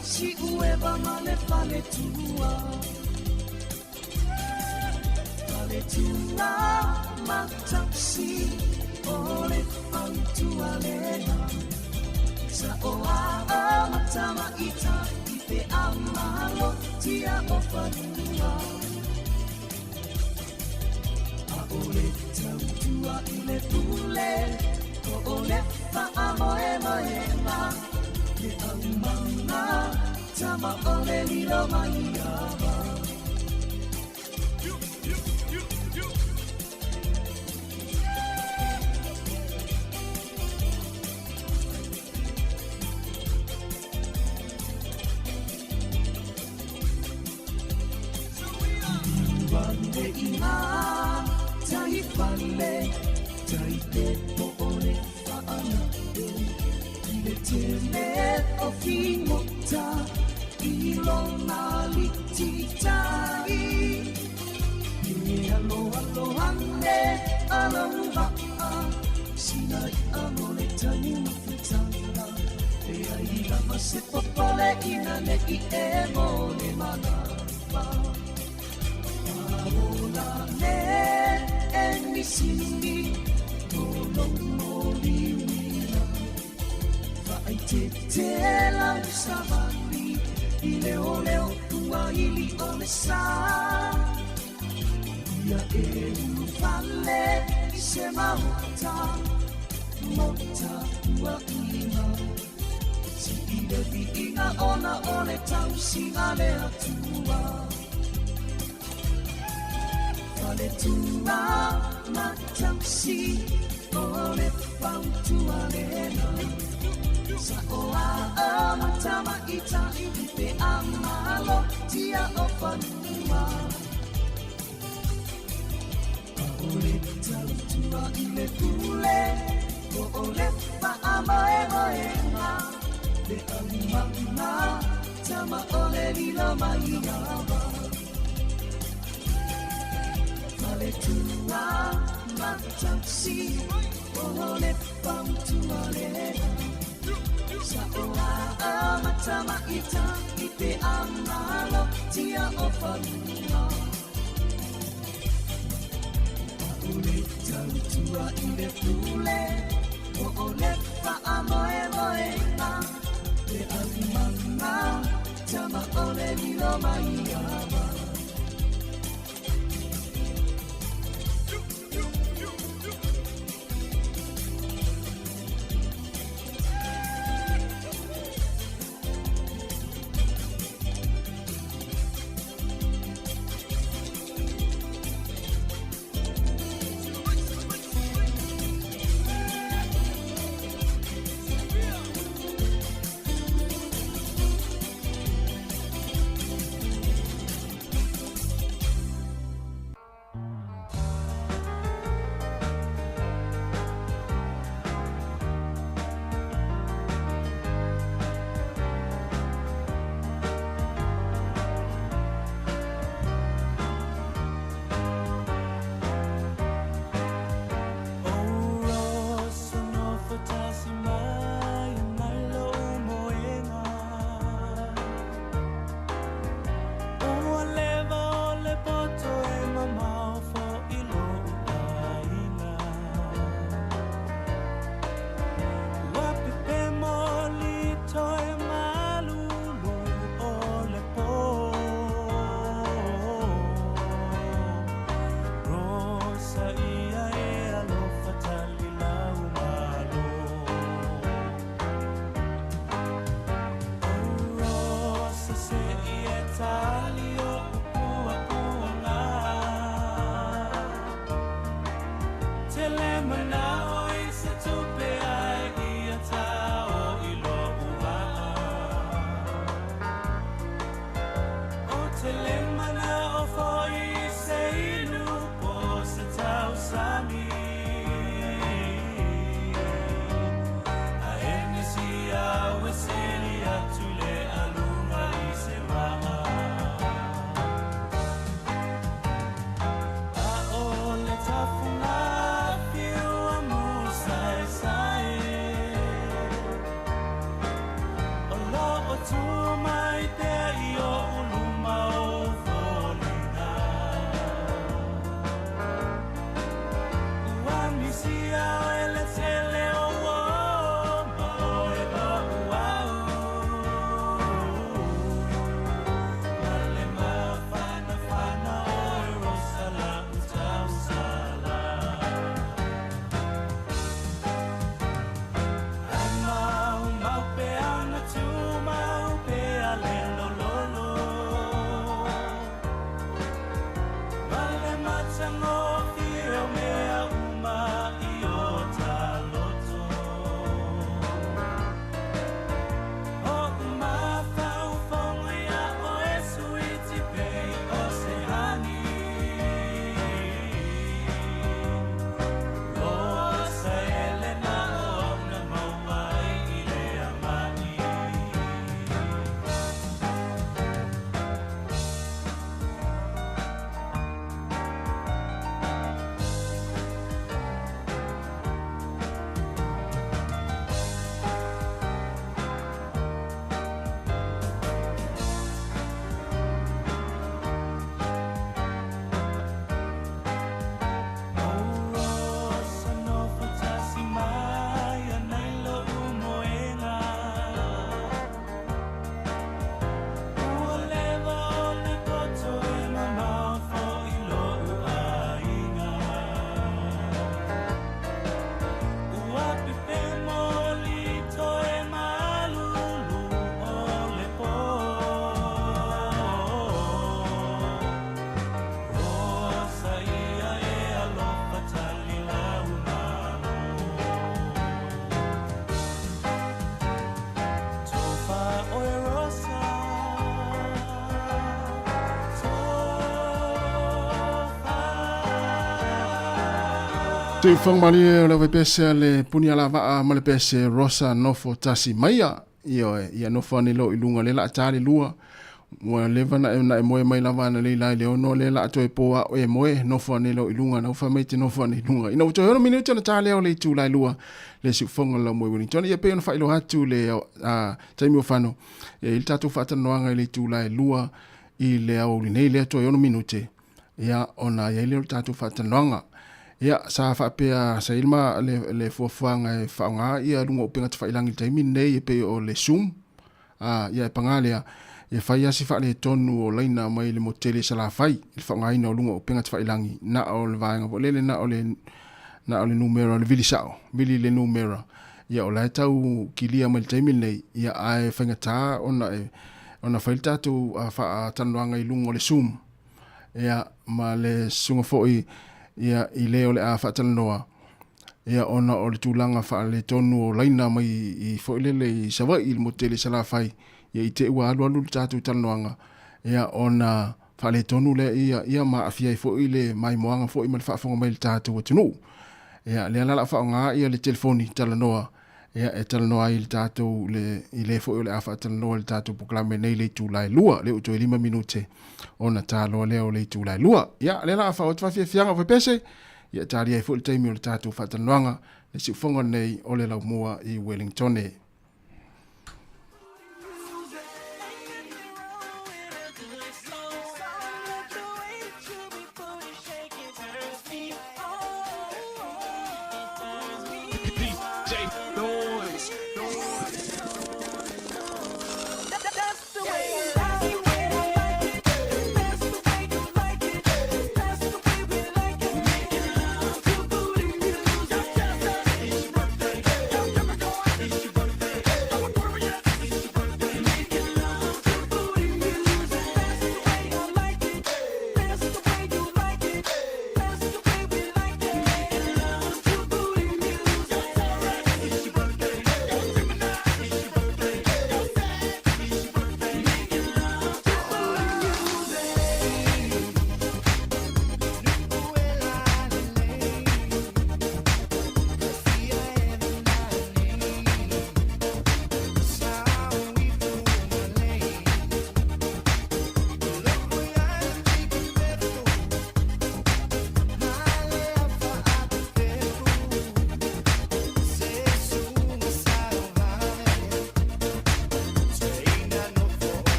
si'ueva ma le faletua Faletua matausi o le fautua lena Sa o a matamaita i pe amalo tia o fanua A o le tautua i le pule O o le faamoemoega Le aumanga tama o le lilo mai ava Wande i ngā tai whale Tai te po o le whaana I le tele o whingota I lona liti tai E alo alo ane alo waa Sina i amo le tani mafutanga E ai lava se popole ina le i e mo le manawa Aola le e nisini Tolo mo liwina Vaai te te lau savali I leo leo tua ili o le sa Ia e ulu fale i se maota Mota ua ima Si i le viiga ona o le tausiga le atua Faletua matausi o le fautua lena Sa o a matamaita i pe amalo tia o fanua O le tautua i le pule O o le faamoemoega Le aumanga tama o le lilo mai ava Faletua matausi O le fautua lena Sa o a matamaita i pe amalo tia o fanua O le tautua i le pule O o le faamoemoega Le aumanga tama o le lilo mai ava Tuifoga malie o le pese a le puni ala vaa ma le pese Rosa nofo tasi maia. Ioe, ia nofo ane lo i luga le la tali lua. Ua leva na e na e moe mai lava na le lai le ono le la toe po a e moe nofo ane lo i luga na ufa mai te nofo ane i luga. Ina ua toe ono minuti ona tā lea o le itu lai lua le siufoga la moe Wellington. Ia pe ona whailo atu le taimi o fano. Ia i le tātou whaatalanoaga i le itu lai lua i le aoauli nei lea toe ono minute. Ia ona ia ile o le tātou whaatalanoaga. Ia sa whaapea sa ilma le fuafuaga e whaonga ia lunga o penga te whailangi le taimi nei e pe o le Zoom. Ia e pangā lea, e whai asi wha le tonu o laina mai le motele sa la whai, le whaongaina o lunga o penga te whailangi, na o le vaenga po lele, na o le numera, le vili sao, vili le numera. Ia o lai tau kilia mai le taimi nei, ia ae whaingatā ona e, ona whai le tātou whaatalanoaga i lunga o le Zoom. Ia ma le sunga foi ia i le o le a whaatalanoa. Ia ona o le tūlanga wha le tonu o laina mai i foilele i Savaii i le motele sa la whai. Ia i te ua alu alu le tātou talanoaga. Ia ona wha le tonu le ia, ia ma awhia i foi le mai moanga foi ma le whaafonga mai le tātou atunuu. Ia le alala whaonga ia le telefoni talanoa. Ia e talanoa i le tātou le, i le foi o le a whaatalanoa le tātou pokalame nei le itū lai lua, le uto e 5 minute ona tāloa lea o le itū lai lua. Ia le la wha o te whawhiawhianga o whepese, ia tāria i foi le taimi o le tātou whaatalanoaga, le siufonga nei o le laumua i Wellington.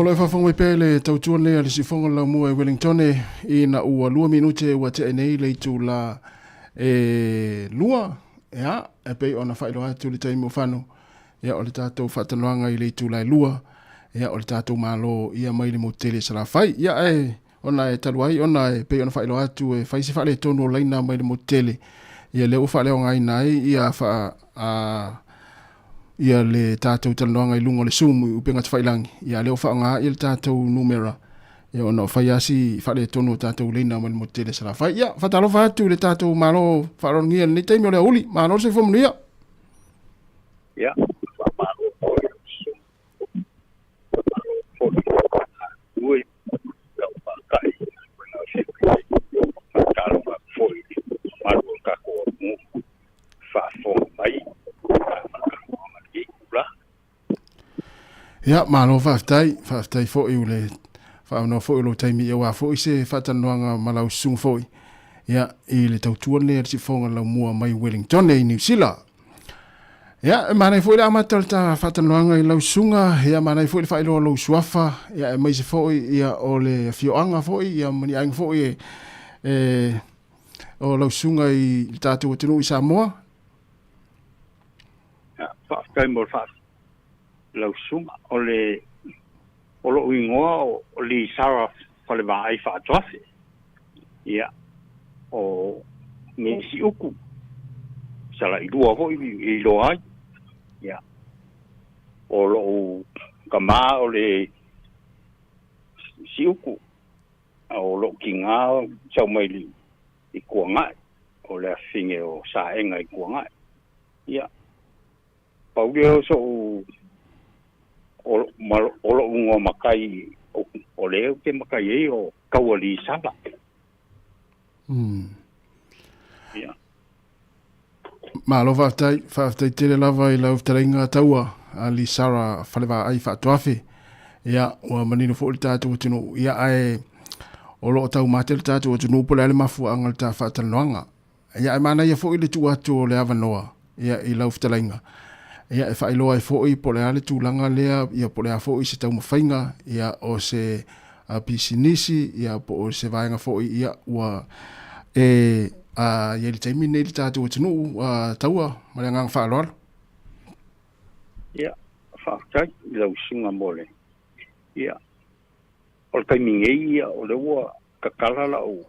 lo e faafofoga mai pea le tautua lenei a le Siufofoga o le Laumua i Wellingtone ina ua 2 minute ua tea nei le itula e 2, ia, e pei ona faailoa atu le taimi o fano, ia, o le tatou faatalanoaga i le itula e 2, ia, o le tatou Malo, ia, mai le motu tele i Salafai. Ia, ae ona e talu ai ona e pei ona faailoa atu e fai se faaletonu o laina mai le motu tele, ia, lea ua faaleaogaina ai ia faa a ia le tatou talanoaga i luga o le Zoom i upega tafailangi, ia lea ua faaaoga ia le tatou numera, ia ona o fai lava si faaletonu o tatou leina mai le motu tele Salafai. Ia, faatalofa atu i le tatou Malo faaaloalogia i lenei taimi o le aoauli. Malo le soifua manuia. Ia, faamalo foi i lau susuga. Faamalo foi i le galulue lau faata'i i galuega o feagai ai. Faatalofa atu foi i le mamalu o le tatou atunuu faafofoga mai i la faatalanoaga i lenei itula. Ia, malo faafetai, faafetai foi i le faaavanoa foi o lou taimi aua foi se faatalanoaga ma lau susuga foi, ia, i le tautua lenei a le Siufofoga Laumua mai Wellingtone i Niu Sila. Ia, e manaia foi le amata o le ta faatalanoaga i lau susuga, ia, manaia foi le faailoa o lou suafa, ia, aemaise foi, ia, o le afioaga foi, ia, ma ni aiga foi e, e o lau susuga i le tatou atunuu i Samoa. Ia, faafetai mo le faa lau susuga. O le o lou igoa o Lisara Falevaai Faatoafe. Ia, o Gesi Uku, Salailua foi i iloa ai. Ia, o lou tama o le Siuku, o lou tiga sau mai i Kuangai, o le afine o Saega i Kuangai. Ia, pau lea o so'u o lo'u igoa matai o lea ou te matai ai o Taualisala. Ia. Malo faafetai, faafetai tele lava i lau fetalaiga taua a Lisara Falevaai Faatoafe. Ia, ua manino foi le tatou atunuu. Ia, ae o lo o taumate le tatou atunuu po o le a le mafuaaga o le ta faatalanoaga. Ia, ae manaia foi le tuu atu o le avanoa ia, i lau fetalaiga, ia, e faailoa ai foi po o le a le tulaga lea, ia, po o le a foi se taumafaiga, ia, o se pisinisi, ia, po o se vaega foi, ia, ua e i ai le taimi lenei i le tatou atunuu, taua, ma le agaga faaaloalo. Ia, faafetai i lau susuga mo le, ia, o le taimi nei, ia, o lea ua tatala lau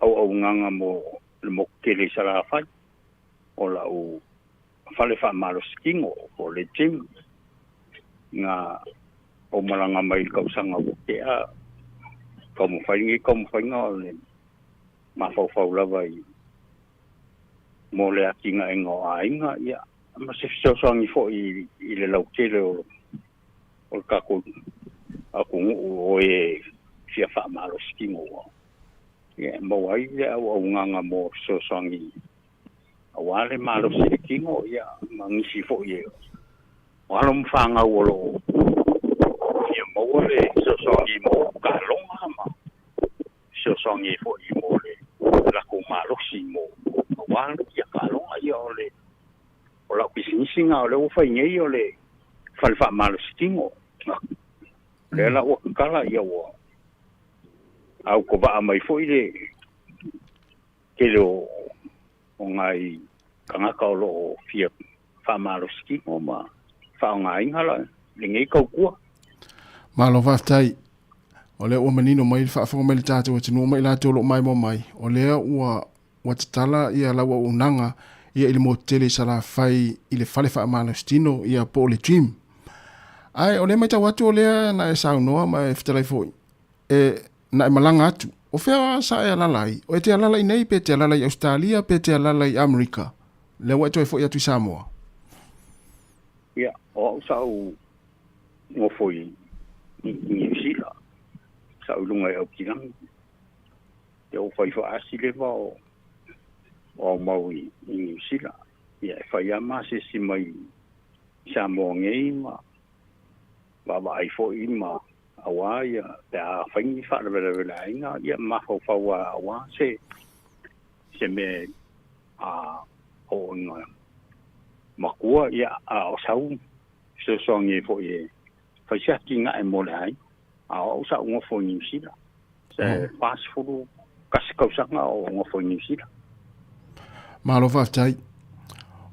auaunaga mo le motu tele i Salafai, o lau fale faamalositino po o le gym, na ou malaga mai i le tausaga ua tea, taumafai lenei taumafaiga o le mafaufau lava i mo le atinaega o aiga, ia, ma se fesoasoani foi i le lautele o le tatou atunuu o e fia faamalositino ua Ia e maua ai le auaunaga mo fesoasoani aua le malosi i le tino, ia ma nisi foi e o alo ma fanau o lo o fia maua le fesoasoani mo taaloga ma fesoasoani ai foi mo le latou malosi mo aua ia taaloga. Ia o le o lau pisinisi na o lea ua fai nei o le fale faamalosi tino. O lea la ua tatala ia ua aukovaa mai foi le tele o nai tagata o lo o fia faamalosi tino ma faaaogaina la lenei tautua. Malo faafetai. O lea ua manino mai le faafofoga mai le tatou atunuu ma i latou o lo o maimoa mai, o lea ua ua tatala ia lau auaunaga ia i le motu tele i Salafai i le fale faamalositino ia po o le gym. Ae o lea matau atu o lea na e saunoa ma e fetalai foi e na e malaga atu. O fea sa e alala ai? O e te alala i nei pe te alala i Ausetalia pe te alala i Amerika? Lea ua e toe foi atu i Samoa. Ia, o au sa ou nofo i Niu Sila, sa ou i luga i Aukilani. Ia ua fai faasi le vao o aumau i Niu Sila. Ia e fai lava masesi mai i Samoa nei ma vaavaai foi ma aua ia pe a fai ni faalavelaveleaiga ia mafaufau lava aua se se mea a oo ina matua ia a o sau fesoasoani ai foi e fai se atinae mo le aiga. A o au sa ou gofo i Niusila. Se 41 tausaga o gofo i Niusila. Malo faafetai.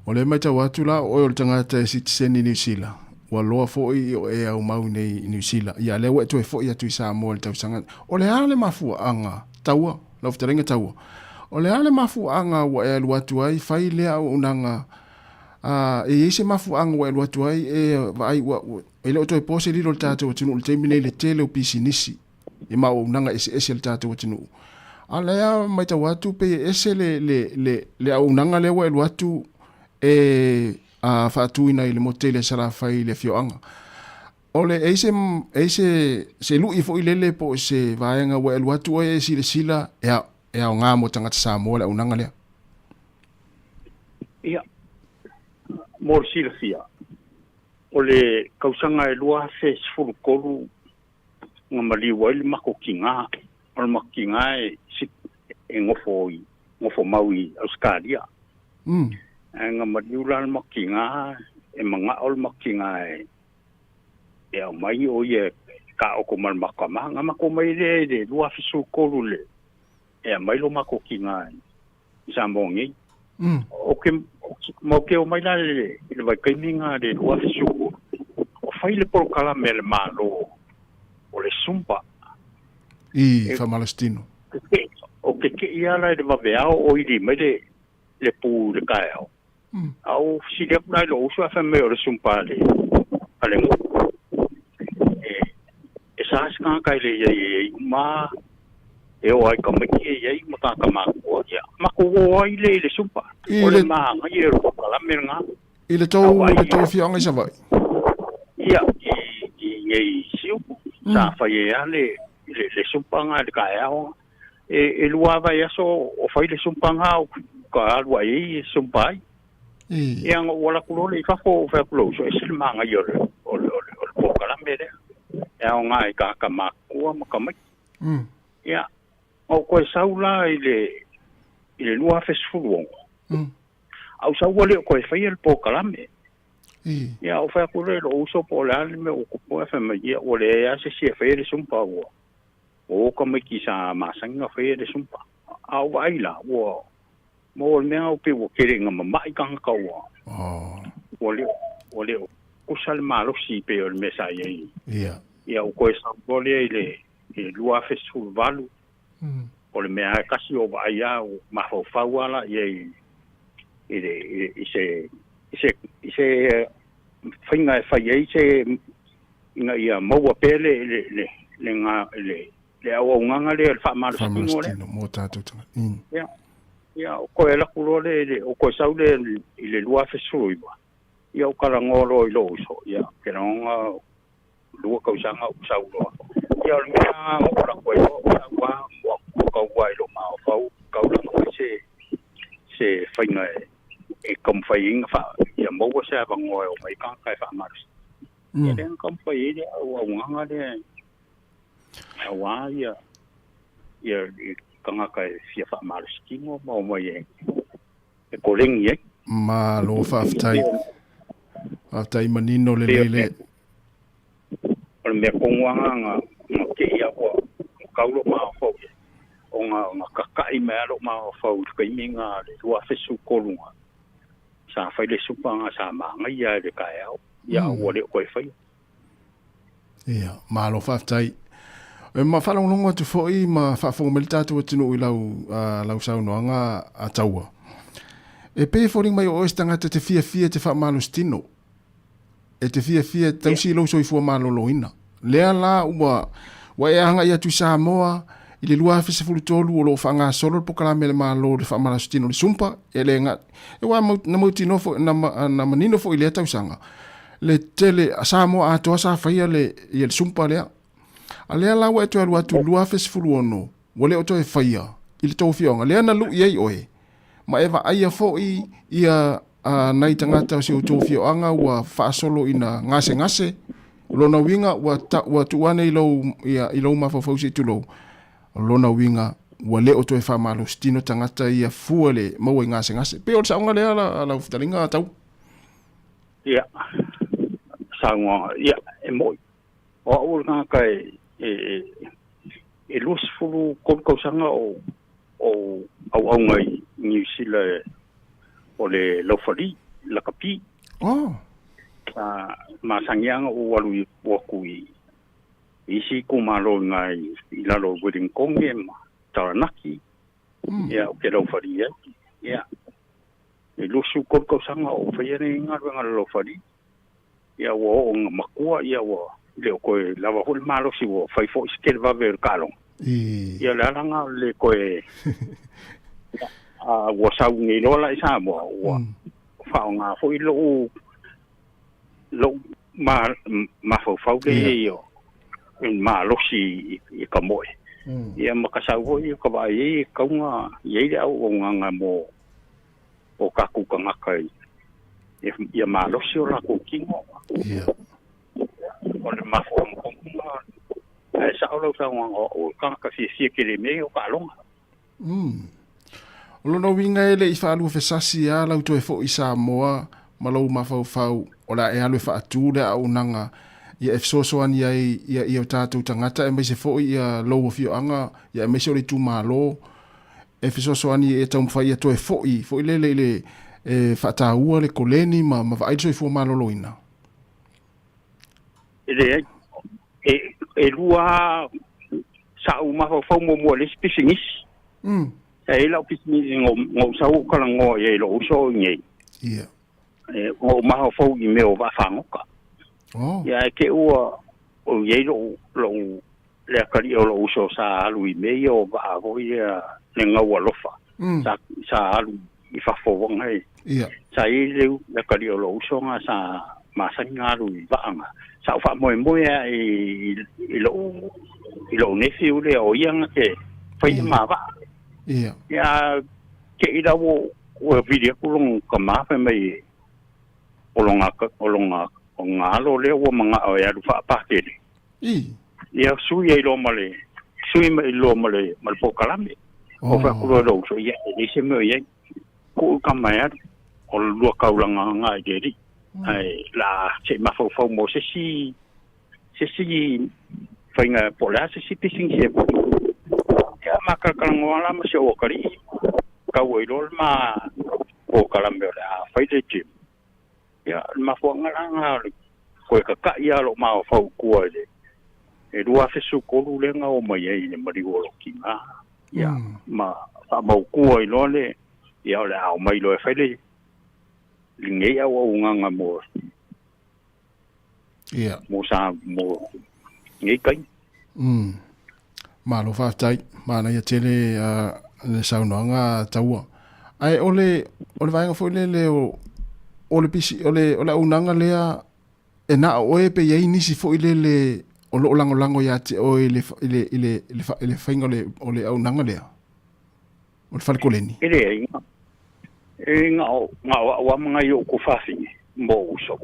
O lea e matau atu la, o oe o le tagata e sitiseni i Niu Sila, ua loa foi i o e aumau nei i Niu Sila, ia lea ua e toe foi atu i Samoa i le tausaga. O le a le mafuaaga, Taua, lau fetalaiga Taua, o le a le mafuaaga ua e alu atu ai, fai lea auaunaga, a, e i ai se mafuaaga ua e alu atu ai, e vaai ua, e le o toe po se lilo i le tatou atunuu i le taimi nei i le tele o pisinisi i ma auaunaga eseese a le tatou atunuu. A lea matau atu pei e ese le, le, le, le auaunaga lea ua e alu atu e a, faatuina i le motu tele a Salafai i le afioaga. O le, e i se, e i se, se lui foi lele po o se vaega ua e alu atu oe e silasila e, a, e aoga mo tagata Samoa le auaunaga lea? Ia, mo le silafia, o le tausaga e 2013 na maliu ai le matou tigā. O le matou tigā e e nofo i nofo mau i Ausetalia. Ae na maliu la le matou tigā, e manao le matou tigā e e aumai o ia e taoto ma le matou tama. Na matou omai lea i le 2013 le e aumai lo matou tigā i Samoa nei. O ke ma o ke omai la i le i le vaitaimi lena le 2013, o fai le polokalame a le Malo o le Zumba. I faamalositino. O ke kei ala i le vaveao o ili mai le le pu i le taeao. A ou fesili atu la i lou uso ae fai mai o le Zumba a le a le nuu. E e sa se tagata e le i ai e i ai uma e o ai tamaiti e i ai ma tagata matutua. Ia, matou o ai lea i le Zumba. O le magaia o le polokalame lena. I le tou, i le tou afioaga i Savaii? Ia, i nei Siumu, sa fai ai lava le, le Zumba lena i le taeao. E lua lava vaiaso o fai le Zumba lena, ka alu ae ai e Zumba ai. Ia, na ou alu atu loa lea i fafo, ou fai atu i lou uso, e ese le magaia o le, o le, o le polokalame lea. E aoga i tagata matutua ma tamaiti. Ia, na ou toe sau la i le, i le 2016, a ou sau ua le o toe faia le polokalame. Ia, ou fai atu lea i lou uso po o le a le mea ua tupu ai, fai mai, ia, ua leai lava se isi e faia le Zumba, ua o tamaiti sa masani ona faia le Zumba. A ou vaai la, ua maua le mea pei ua tele ina mama'i tagata ua, ua le, ua le o tusa le malosi pei o le mea sa i ai. Ia, ou toe sau loa lea i le i le 2018, o le mea lava e tasi o vaai lava, o mafaufau lava la i ai i le i se i se i se faiga e fai ai se ina ia maua pea le le le le le le auaunaga lea o le faamalositino lea. Faamalositino mo tatou tagata. Ia, ia, o toe alu atu loa lea i le, o toe sau lea i le 2019, ia ou talanoa loa i lou uso, ia, ou te lagona lua tausaga ou sau loa. Ia o le mea lava na ou alu atu ai loa, o sau lava ua tau lava i lou mafaufau, tau lava fai se se faiga e taumafai ai na faa, ia maua se avanoa e omai ai tagata e faamalosi. Ia lea na taumafai ai le auaunaga lea aua ia ia tagata e fia faamalosi tino ma omai e e koleni ai. Malo faafetai. Faafetai manino lelei le. O le mea tonu lava na na kei a ua kau lou mafaufau i ai, ona na kaka'i mai lava lou mafaufau i le taimi na le 2013 na sa fai le supa na sa manaia i le taeao, ia a ua le o toe faia. Ia, malo faafetai. E ma faalogologo atu foi ma faafofoga mai le tatou atunuu i lau, lau saunoaga a Taua. E pei e foliga mai o oe se tagata e te fiafia e te faamalositino, e te fiafia e tausi i lou soifua maloloina. Lea la ua, ua e agai atu i Samoa i le 2013 o lo o faagasolo le polokalame a le Malo i le faamalositino i le SUMPA, e le ga, e ua na mautinoa foi, na, na manino foi i lea tausaga, le tele, Samoa atoa sa faia le, ia le SUMPA lea. A lea la ua e toe alu atu i le 2016, ua le o toe faia i le tou afioaga, lea na lui ai oe, ma e vaaia foi ia nai tagata o si outou afioaga ua faasolo ina gasegase, o lona uiga ua, ta, ua tuu ane i lou, ia, i lou mafaufau se i tulou, o lona uiga ua le o toe faamalositino tagata ia fua le maua i gasegase. Pei o le saoga lea la, lau fetalaiga Tau. Ia, saunoaga, ia, e moni. O au o le tagata e E e 23 tausaga o auauga i Niu Sila o le laufali lakapi. Oh. Sa masagiaga ou alu aku i isi itumalo i ina i lalo o Wellington ma Taranaki. Ia ou te laufali ai. Ia e 23 tausaga o ou faia lenei galuega o le laufali. Ia ua oo ina matua ia ua le o toe lava foi le malosi ua fai foi se televave o le taaloga. Ia o le ala lena o le toe a ua sau nei loa la i Samoa ua faaaoga foi lou lou mafaufau lea i o malosi i ka moe. Ia ma ka sau foi ka vaai ai e tatau ona i ai le auaunaga mo o tatou tagata ia malosi o latou tino. O le mafuaaga tonu lena. Ae sao lau saunoaga o au o le tagata fiafia tele i mea ia o taaloga. O lona uiga e le i faaluafesasi lava lau toe foi i Samoa ma lou mafaufau o le a e alu e faatu le auaunaga ia e fesoasoani ai ia ia o tatou tagata aemaise foi ia lou afioaga ia aemaise o le itumalo e fesoasoani e taumafai ia toe foi foi lele i le e faataua le koleni ma ma vaai le soifua maloloina. E leai, e e lua sa'u mafaufau muamua i le isi pisinisi. Sa i ai la'u pisinisi na ou sau ou talanoa i ai i lo'u uso o i inei. Ia. E na ou mafaufau i mea o vaafagota. Oh. Ia ae te i ua o i ai lo'u lo'u le atalii o lo'u uso sa alu i mea ia o vaa foi lea le gau alofa. Sa sa alu i fafo foi nei. Ia. Sa i ai le le atalii o lo'u uso na sa masani ona alu i vaa na. Sa ou faamoemoe lava i i lo'u i lo'u nephew lea o ia na te faia ma vaa. Ia. Ia te i la ua ua vili atu lona tama fai mai o lona o lona o lona alo lea ua mana'o e alu faapakele. I. Ia sui ai loa ma le sui mai loa ma le ma le polokalame. Ou fai atu loa i lou uso, ia e leai se mea o i ai. Tuu le tama e alu, o le lua taulaga lena i le alii. Ae o le a se i mafaufau mo se isi se isi faiga po o le a se isi pisinisi e fai. Ia ma talatalanoa la ma si ou atalii, tau ai loa le ma polokalame o le a fai le gym. Ia, o le mafuaaga la lena o le toe tata'i lava o lou mafaufau i tua i le 2013 lea na oo mai ai i le maliu o lou tina, ia, ma faamautu ai loa le, ia, o le a omai loa e fai le, lenei auaunaga mo, Ia. mo sa, mo lenei taimi. Malo faafetai, manaia tele le saunoaga taua. Ae o le, o le vaega foi lele o, o le pisi, o le, o le auaunaga lea e na o oe pe i ai nisi foi lele o lo o lagolago ia te oe i le, i le, i le, i le, i le faiga o le, o le auaunaga lea, o le fale koleni? E leai, e na o, na o au lava ma nai ou tuafafine ma ou uso.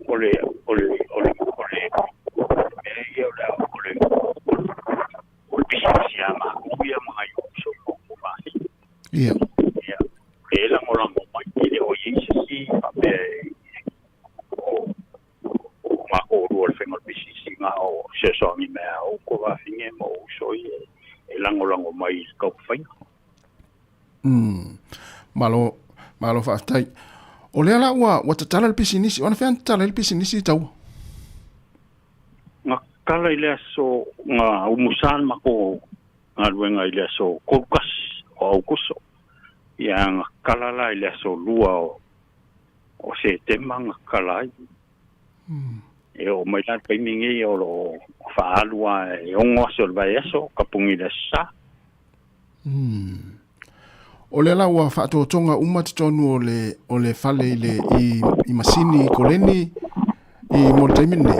O le, o le, o le, o le mea ia o le, o le, o le pisinisi a matou ia ma nai ou uso ma ou tuafafine. Ia. Ia, e lagolago mai, e le o i ai se isi faapea e, o, o matou lua o le faiga o le pisinisi, na o fesoasoani mai a ou tuafafine ma ou uso ia e lagolago mai i le taumafaiga. Malo, malo faafetai. O lea la ua, ua tatala le pisinisi, o anafea na tatala ai le pisinisi i taua? Na tatala i le aso, na umusa le matou galuega i le aso 31 o Aukuso. Ia na tatala la i le aso 2 o Setema na tatala ai. E oo mai la le taimi lenei o lo o faaalu lava e 6 aso o le vaiaso, tapuni i le Aso Sa. O lea la ua faatotoga uma totonu o le, o le fale i le, i, i masini i koleni i mo le taimi lenei.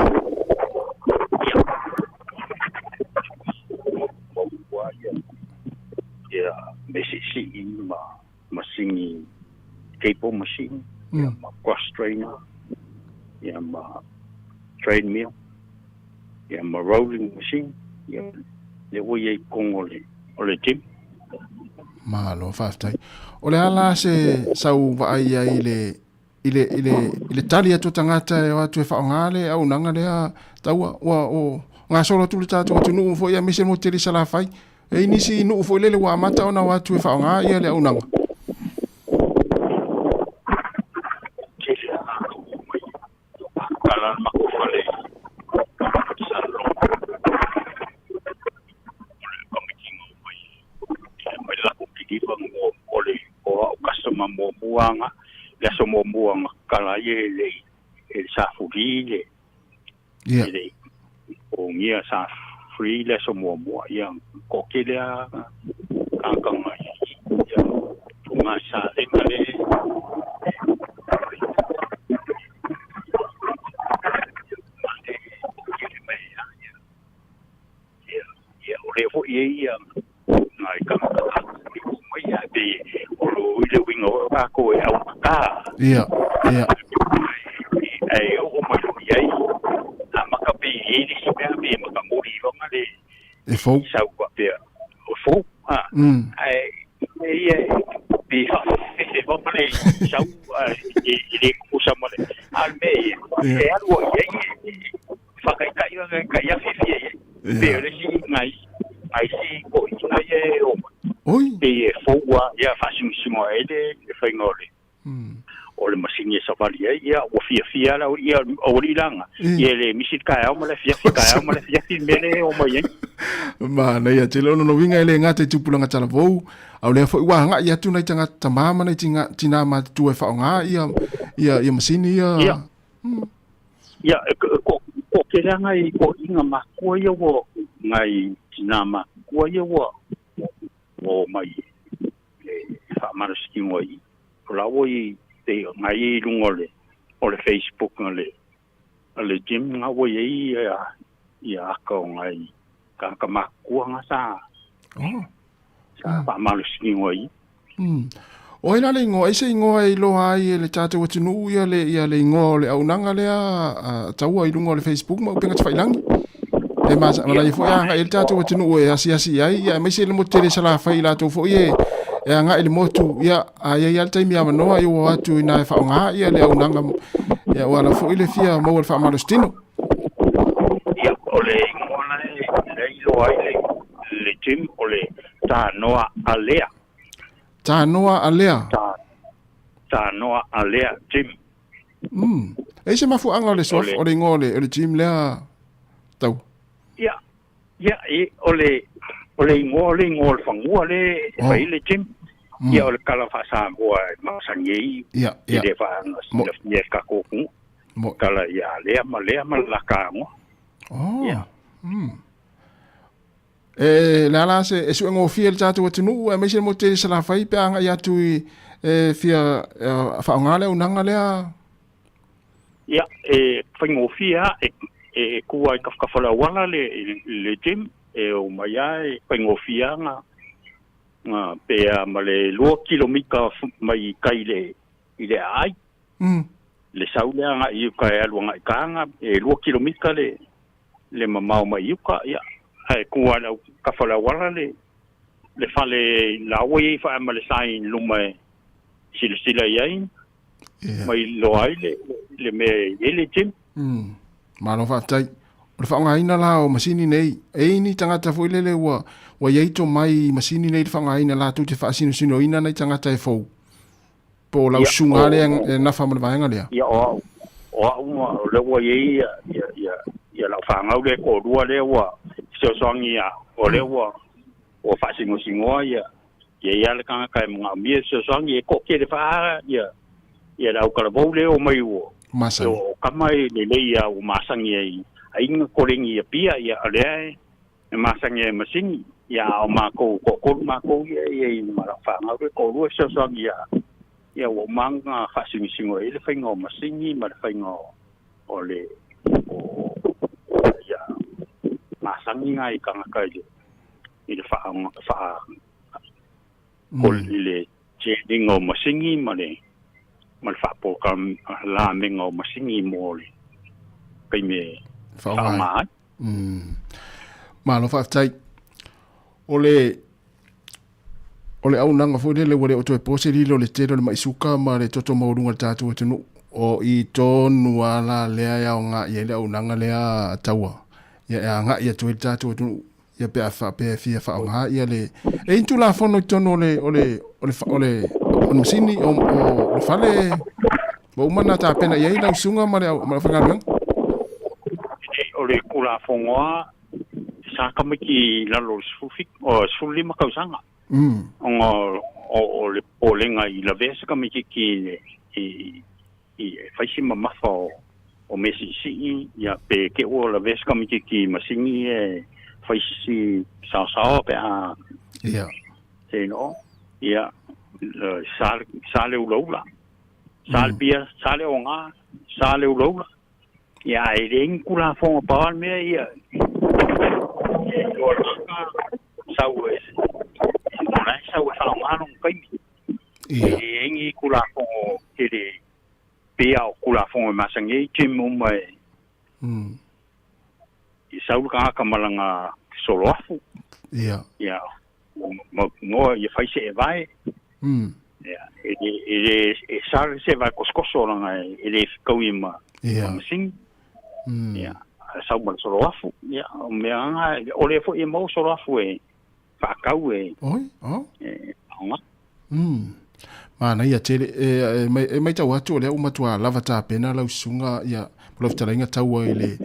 Ia mea siisii ma masini cable machine, ia ma cross trainer, ia ma treadmill, ia ma rolling machine, ia lea ua i ai i totonu o le, o le gym. Malo, faafetai. O le a la se sau vaai i ai i le, i le, i le, i le tali atu o tagata e o atu e faaaoga le auaunaga lea taua, ua, o, gasolo atu le tatou atunuu foi aemaise le motu tele i Salafai. E i ai nisi nuu foi lele ua amata ona o atu e faaaoga ia le auaunaga. Mai le latou kiliva mo le o au customer muamua ga le aso muamua ga kala ai e le e le safuli le e le ogia sa free le aso muamua ia ko ke lea kakanga ia tunga sa lenga le ia o lea foi e ia ngai kanga mai ia pe o lo i le uiga o kākou e augata. Ia, ia. Ai o mai lo iai a maka pe i le si mea pe maka mori longa le E fou. Sau pa pe o fou a. Ai e ia pe fa fe fa ma le sau i le kusa ma le a le me e alu o iai whakaitai wa kai a fifi e pe o le si ngai ngai si ko i ngai e o Oi. Pe e foua ia whasingisingo e le le whainga o le o le masini e savali ai ia ua fiafia la ia o li langa ia le misi ka au ma le fiafi ka au ma le fiafi me le o mai ai. Manaia tele ona no winga e le gata i tupulaga talavou, a o lea foi ua agai atu nai tagata tama ma nai tinā matutua e faaaoga ia ia ia masini ia. Ia. Ia ko ko ke lea ngai ko inga makua ia ua ngai tinā makua ia ua ua mai e whaamarasikingo i o la ua i te ngai i lunga o le o le Facebook nga le le gym nga ua i ia ia aka o ngai ka ka makua nga sa oh sa whaamarasikingo i. O ai la le ingoa, ai se ingoa e iloa ai e le tatou atunuu ia le, ia le ingoa o le auaunaga lea a taua i luga o le Facebook ma upega tafailangi. E malaia foi a agai le tatou atunuu e asiasi i ai, ia aemaise le motu tele i Salafai i latou foi e, e agai i le motu, ia a i ai lava le taimi avanoa ia ua o atu i ina e faaaoga ia le auaunaga, ia ua ala foi le fia maua le faamalositino. Ia, o le ingoa la e iloa ai le, le gym o le Tanoa Alea. Tanoa Alea. Ta, Tanoa Alea Gym. E i se mafuaaga o le suafa, o le ingoa o le, o le gym lea tau? Ia, ia, e, o le, o le ingoa, o le ingoa o le fanua le e fai ai le gym. Ia, o le tala faa-Samoa e masani ai. Ia, ia. I le faaga silafia e le tatou atunuu. Tala ia Alea ma Lea ma le laka agoa. Oh. Ia. E le a la se e suegofie i le tatou atunuu aemaise le motu tele i Salafai pe a agai atu i e fia faaaoga le auaunaga lea? Ia, e faigofie lava, e tu lava i tafatafa o le auala le le gym, e omai lava e faigofie lava na pe a ma le 2 kilomita mai tai i le i le aai. Le sau lea agai i uka e alu agai i Taga, e 2 kilomita le le mamao mai i uka, ia, ae tu lava i le au tafa o le auala le le fale la ua i ai faa ma le sign i luma e silasila i ai, ma iloa ai le le mea e i ai le gym. Malo faafetai. O le faaaogaina la o masini nei, e i ai ni tagata foi lele ua ua i ai tomai i masini nei i le faaaogaina latou te faasinosinoina nai tagata e fou. Po o lau susuga lea e nafa ma le vaega lea? Ia, o au, o au ma, o lea ua i ai ia, ia, ia, ia lau fanau lea e toalua lea ua fesoasoani ia, o lea ua, ua faasingosingoa ia, ia i ai le tagata e manaomia fesoasoani, e toatele faa ia, ia le autalavou lea e omai ua, Masani. o tama e lelei ia ua masani ai, ai na koleni i Apia, ia, o lea e, e masani ai i masini, ia a o matou toatolu matou ia e i ai ma lau fanau lea e toalua e fesoasoani ia, ia ua uma ona faasinosino i ai le faiga o masini ma le faiga o le o ia masani nai tagata i le i le faa faa i le teliga o masini ma le ma le faapolokalamega o masini mo le taimi e faaaoga ai. Malo faafetai. O le o le auaunaga foi lele ua le o toe po se lilo le tele o le mai suka ma le toto maualuga o le tatou atunuu. O i tonu lava la lea e aoga i ai le auaunaga lea a taua. Ia e aga'i atu ai le tatou atunuu ia pe a faapea e fia faaaogā ia le e i ni Tulafono i totonu o le o le o le o le o le masini o o le fale ua uma ona tapena i ai lau susuga ma le ma le aufaigaluega. O le Tulafono lava sa tamaiti i lalo o le 17 o 15 tausaga. Ona o le popolega i lavea se tamaitiiti i i e fai si mamafa o mea siisii, ia pe te ua lavea se tamaitiiti i masini e fai sisi saosaoa pe a se no ia sa le ulaula sa le pia sa le oga sa le ulaula ia e le ni Tulafono pa le mea ia e o sau e sau e faaaoga lona taimi. Ia. E ni Tulafono tele pea o Tulafono e masani ai gym uma e i sau le tagata ma lana soloafu. Ia. Ia ma noa ia fai se e vae. Ia e le e sa le se vae kosokoso lana e le fekaui ma ma masini. Ia sau ma le soloafu. Ia o mea aga o le foi e mau soloafu e faakau e Oi, oh. e aoga. Manaia tele e, e, e maitau atu o lea ua matuā lava tapena lau susuga ia po lau fetalaiga taua i le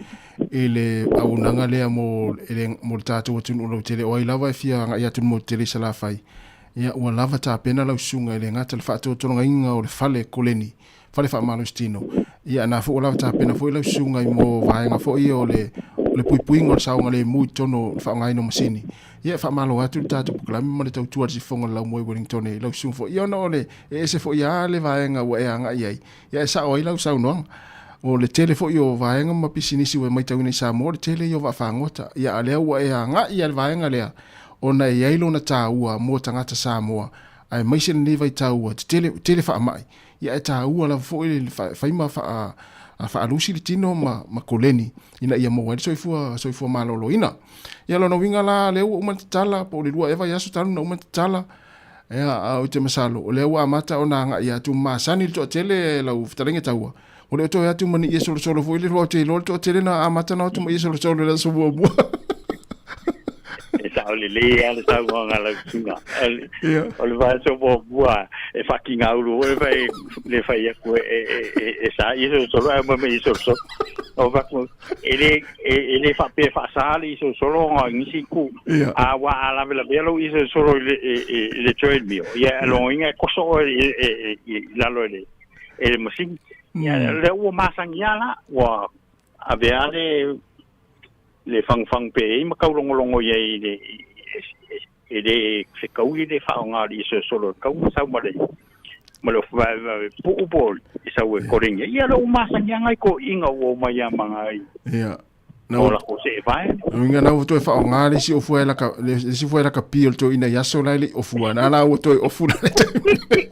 i le auaunaga lea mo le mo le tatou atunuu lautele o ai lava e fia aga'i atu i le motu tele i Salafai ia ua lava tapena lau susuga e le gata i le faatotologaina o le fale koleni fale faamalositino ia na foi ua lava tapena foi lau susuga i mo vaega foi o le o le puipuiga o le saogalemu i totonu o le faaaogaina o masini ia e faamalo atu le tatou polokalame ma le tautua a le sifofoga o le laumua i Wellington i lau susuga foi ia ona o le e ese foi lava le vaega ua e aga'i ai ia e sa'o ai lau saunoaga o le tele foi o vaega ma pisinisi ua e maitauina i Samoa o le tele ia o vaafagota ia a lea ua e aga'i i le vaega lea ona e i ai lona tāua mo tagata Samoa aemaise lenei vaitau ua tetele tele faama'i ia e tāua lava foi le fai ma faalusi le tino ma koleni ina ia maua ai le soifua maloloina. Ia lona uiga la lea ua uma ona tatala po o le 2 ea vaiaso talu ona uma ona tatala. Ia a ou te masalo o lea ua amata ona aga'i atu masani le toatele lau fetalaiga taua. Ua le o toe atu ma ni ie solosolo foi le ou te iloa le toatele na amata ona o atu ma ie solosolo i le aso muamua. E sao lelei lava le saunoaga a lau susuga. O le vaiaso muamua e faatigaulu foi fai le fai atu e sa ie solosolo ae omai ma ie solosolo. O fatu e le faapea e faasa le ie solosolo ona o nisi itu. A ua a lavelavea lou ie solosolo i le treadmill, ia logoina e koso oe i lalo e le masini. Ia lea ua masani lava la, ua avea le fagufagu pe ai ma taulogologo i ai le e le fekaui le faaaoga o le ie solosolo e tau ma sau ma le ofu vaevave puu po e sau e koleni ai. Ia lea ua masani lava nai toeaiina ua omai lava ma nai Ia. o latou seevae. Uiga na ua toe faaaoga le isi ofu e laka le isi fua e lakapi o le toeaina i aso la e le i ofua na la ua toe ofu la le taimi lenei.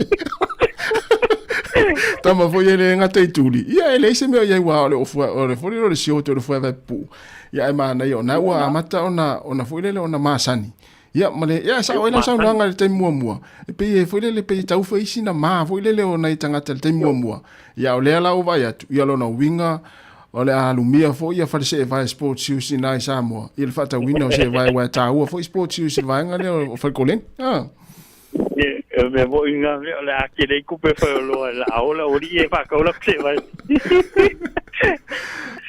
Tama foi e le gata i tuli. Ia e leai se mea o i ai ua o le ofu o le foi lele o le sio o le fua e pupuu. Ia ae manaia ona ua amata ona foi lele ona masani. Ia ma le ia sa'o ai lau saunoaga i le taimi muamua. E pei e foi lele pei e tau fai sina ma foi lele o nai tagata i le taimi muamua. Ia o lea la ua vaai atu, ia lona uiga o le a lumia foi ia fale seevae Sports Shoes i ina i Samoa i le faatauina o seevae aua e taua foi Sports Shoes i le vaega lea o falekoleni. Ah. E mea foi ngā mea o le a tele ai tupe whai o loa e la a ola o li e whakau la seevae.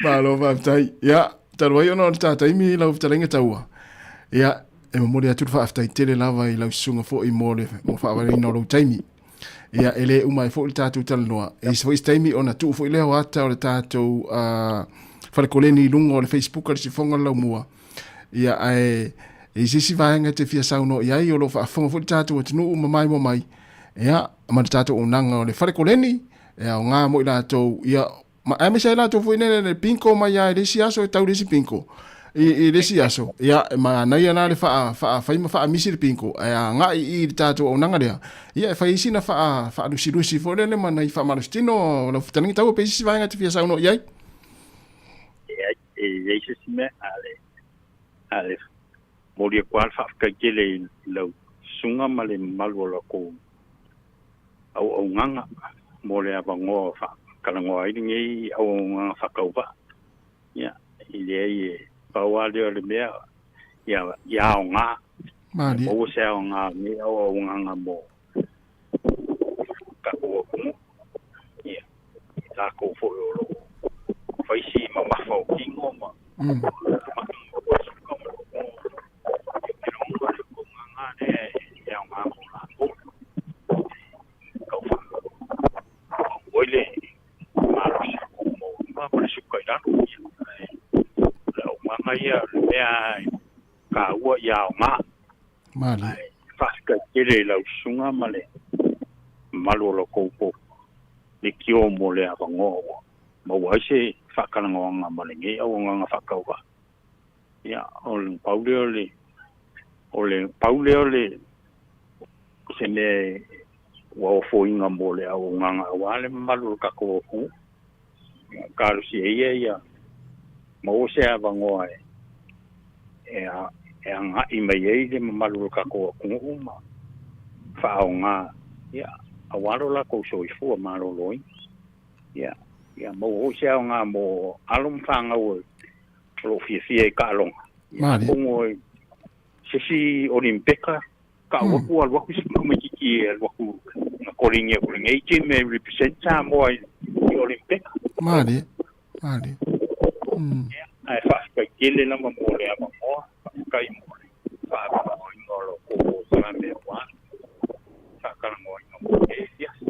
Malo faafetai. Ia, talu ai ona o le tā taimi lau fetalaiga taua. Ia, e momoli atu le faafetai tele lava i lau susuga foi mo le mo faavaleina o lou taimi. Ia, e le uma ai foi le tatou talanoa. E isi foi se taimi ona tuu foi lea o ata o le tatou falekoleni i luga o le Facebook a le Sifoga o le Laumua. Ia, ae e i se isi vaega e te fia saunoa i ai, o lo o faafofoga foi le tatou atunuu ma maimoa mai, ia, ma le tatou auaunaga o le falekoleni, e aoga mo i latou, ia, ma aemaise ai latou foi nei le pinko mai lava i le isi aso e tau i le isi pinko i le isi aso, ia, e manaia la le faafai ma faamisi le pinko, ae agai i le tatou auaunaga lea, ia, e fai ai sina faalusilusi foi lele ma nai faamalositino lau fetalaiga taua pe i se isi vaega e te fia saunoa i ai. E i ai se isi mea, a le momoli atu lava le faafetai tele i lau susuga ma le mamalu o la outou auaunaga mo le avanoa faatalanoa ai lenei auaunaga faatauvaa. Ia, e leai e Pau lava lea o le mea ia ia aogā. Malie. Maua se aogā o lenei auaunaga mo tatou atunuu. Ia, i tatou foi o loo faisi mamafa o tino ma ia le mea taua ia aogā. Malie. Faafetai tele i lau susuga ma le mamalu o la outou leitio mo le avanoa ua maua ai se faatalanoaga ma lenei auaunaga faatauvaa. Ia, o le pau lea o le o le pau lea o le se mea ua ofoina mo le auaunaga auā le mamalu o le tatou atunuu. Ia, talosia ia ia maua se avanoa e e e agai mai ai le mamalu o le tatou atunuu ma faaaogā ia auā lo latou soifua malōlōina. Ia, ia maua foi se aogā mo alo ma fanau o loo fiafia i taaloga. Ia, atonu e se isi Olimpeka ta'u atu alu atu si tamaitiiti e alu atu na koligi aku i lenei team e represent Samoa i Olimpeka. Malie. Malie. Ia, ae faafetai tele lava mo le avanoa, faafetai mo le faaavanoaina o la outou polokalame auā le faatalanoaina mo lenei afiafi.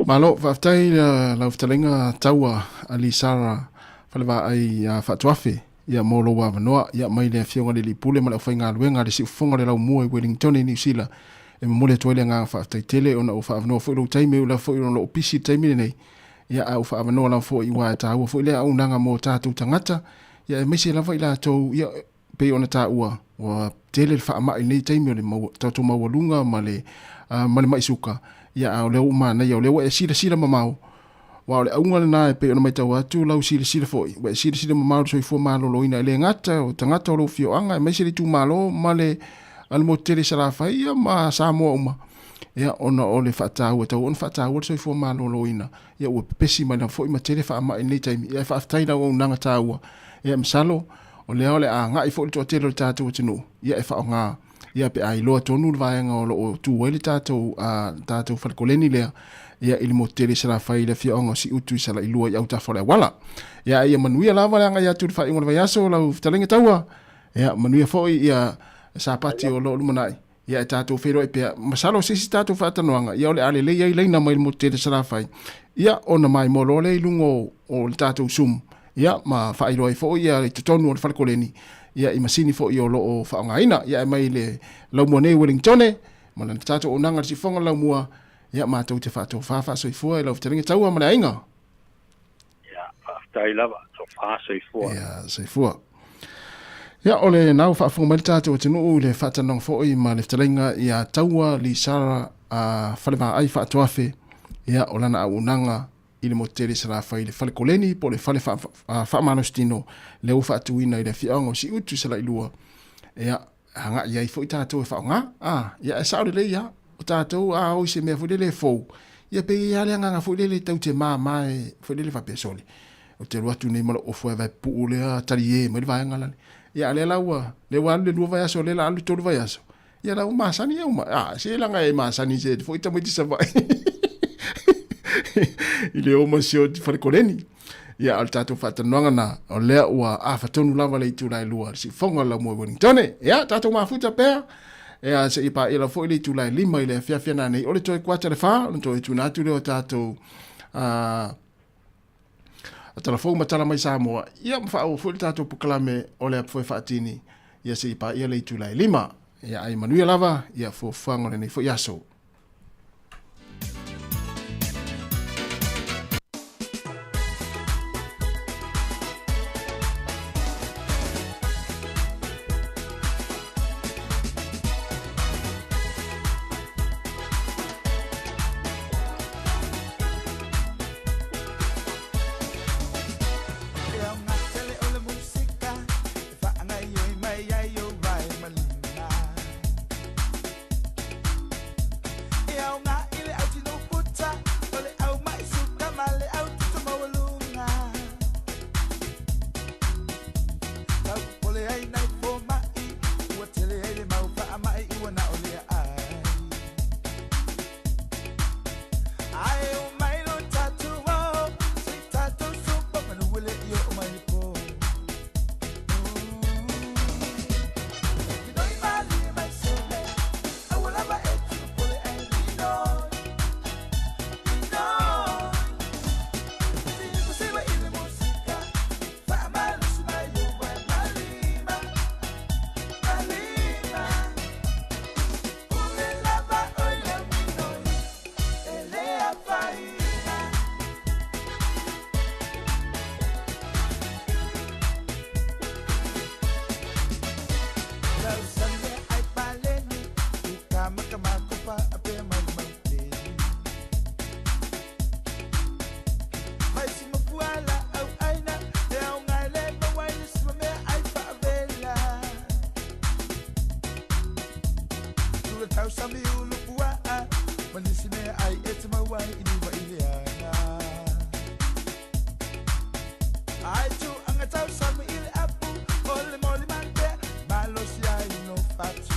Malo, faafetai lau fetalaiga Taua Alii Sara Falevaai Faatuafe ia mo lou avanoa ia mai le Afioga i le Alii Pule ma le aufaigaluega a le Siufofoga o le Laumua i Wellington i Niu Sila e momoli atu ai le agaga faafetai tele ona ua faaavanoa foi lou taimi ua lava foi ona o lo o pisi le taimi lenei ia a ua faaavanoa lava foi aua e taua foi lea auaunaga mo tatou tagata ia aemaise lava i latou ia pei ona taua ua tele le faamai i lenei taimi o le tatou maualuga ma le ma le mai suka ia a o lea ua manaia o lea ua e silasila mamao aua o le auga lena e pei ona matau atu lau silasila foi ua e silasila mamao i le soifua maloloina e le gata o tagata o lou afioaga aemaise le itumalo ma le le motu tele i Salafai ia ma Samoa uma ia ona o le faataua tau ona faataua le soifua maloloina ia ua pepesi mai lava foi ma tele faamai i lenei taimi ia e faafetai lau auaunaga taua ia masalo o lea o le a agai foi le toatele o le tatou atunuu ia e faaaoga ia pe a iloa tonu le vaega o lo o tu ai le tatou tatou fale koleni lea ia i le motu tele i Salafai i le afioaga o Siutu i Salailua i autafa o le auala. Ia a ia manuia lava le agai atu i le faaiuga o le vaiaso lau fetalaiga Taua. Ia manuia foi ia Sapati o lo o lumanai. Ia e tatou feiloai pea. Masalo o se isi tatou faatalanoaga, ia o le a lelei ai laina mai le motu tele Salafai, ia ona maimoa loa lea i luga o le tatou Zoom, ia ma faailoa ai foi ia i totonu o le fale koleni, ia i masini foi o lo o faaaogaina. Ia ae mai le laumua nei Wellingtone, ma lana tatou auaunaga i le siufofoga o le laumua, ia matou te faatofa faasoifua i lau fetalaiga Taua ma le aiga. Ia, faafetai lava, tofa soifua. Ia, soifua. Ia, o lena ua faafofoga mai le tatou atunuu i le faatalanoaga foi ma le fetalaiga ia Taua Lisara a Falevaai Faatoafe, ia, o lana auaunaga i le motu tele i Salafai i le fale koleni po o le fale faamalositino lea ua faatuina i le afioaga o Siutu i Salailua. Ia, agai ai foi tatou e faaaoga. A, ia e sao lelei lava. O tatou a o i se mea foi lele e fou, ia pei e i ai lava le agaga foi lele tatou te mama e foi lele faapea, sole, ou te alu atu nei ma lou ofu ae vae pupuu lea talie mai le vaega lale. Ia a o lea la ua, lea ua alu le lua vaiaso, o lea o le a alu le tolu vaiaso, ia la ua masani ia uma. A, se leaga e masani se foi tamaiti Savaii i le o ma si o fale koleni. Ia, o le tatou faatalanoaga na, o lea ua afa tonu lava le itula e lua, le siufofoga o le laumua i Wellington. Ia, tatou mafuta pea, ia, seia paia lava foi le itula e 5 i le afiafi a nanei, o le toe kuata le 4, ona toe tuuina atu lea o tatou tala fou ma tala mai Samoa, ia, ma faaauau foi le tatou polokalame o le Apu Foe Faatini, ia seia paia le itula e 5. Ia, ai manuia lava, ia, fuafuaga o lenei foi aso. Tausami ulu pua'a Ma nisi mea ai e te mau ai i lima i le aga. Ai tu anga tausami i le apu o le moli mante malosi ai no fatu.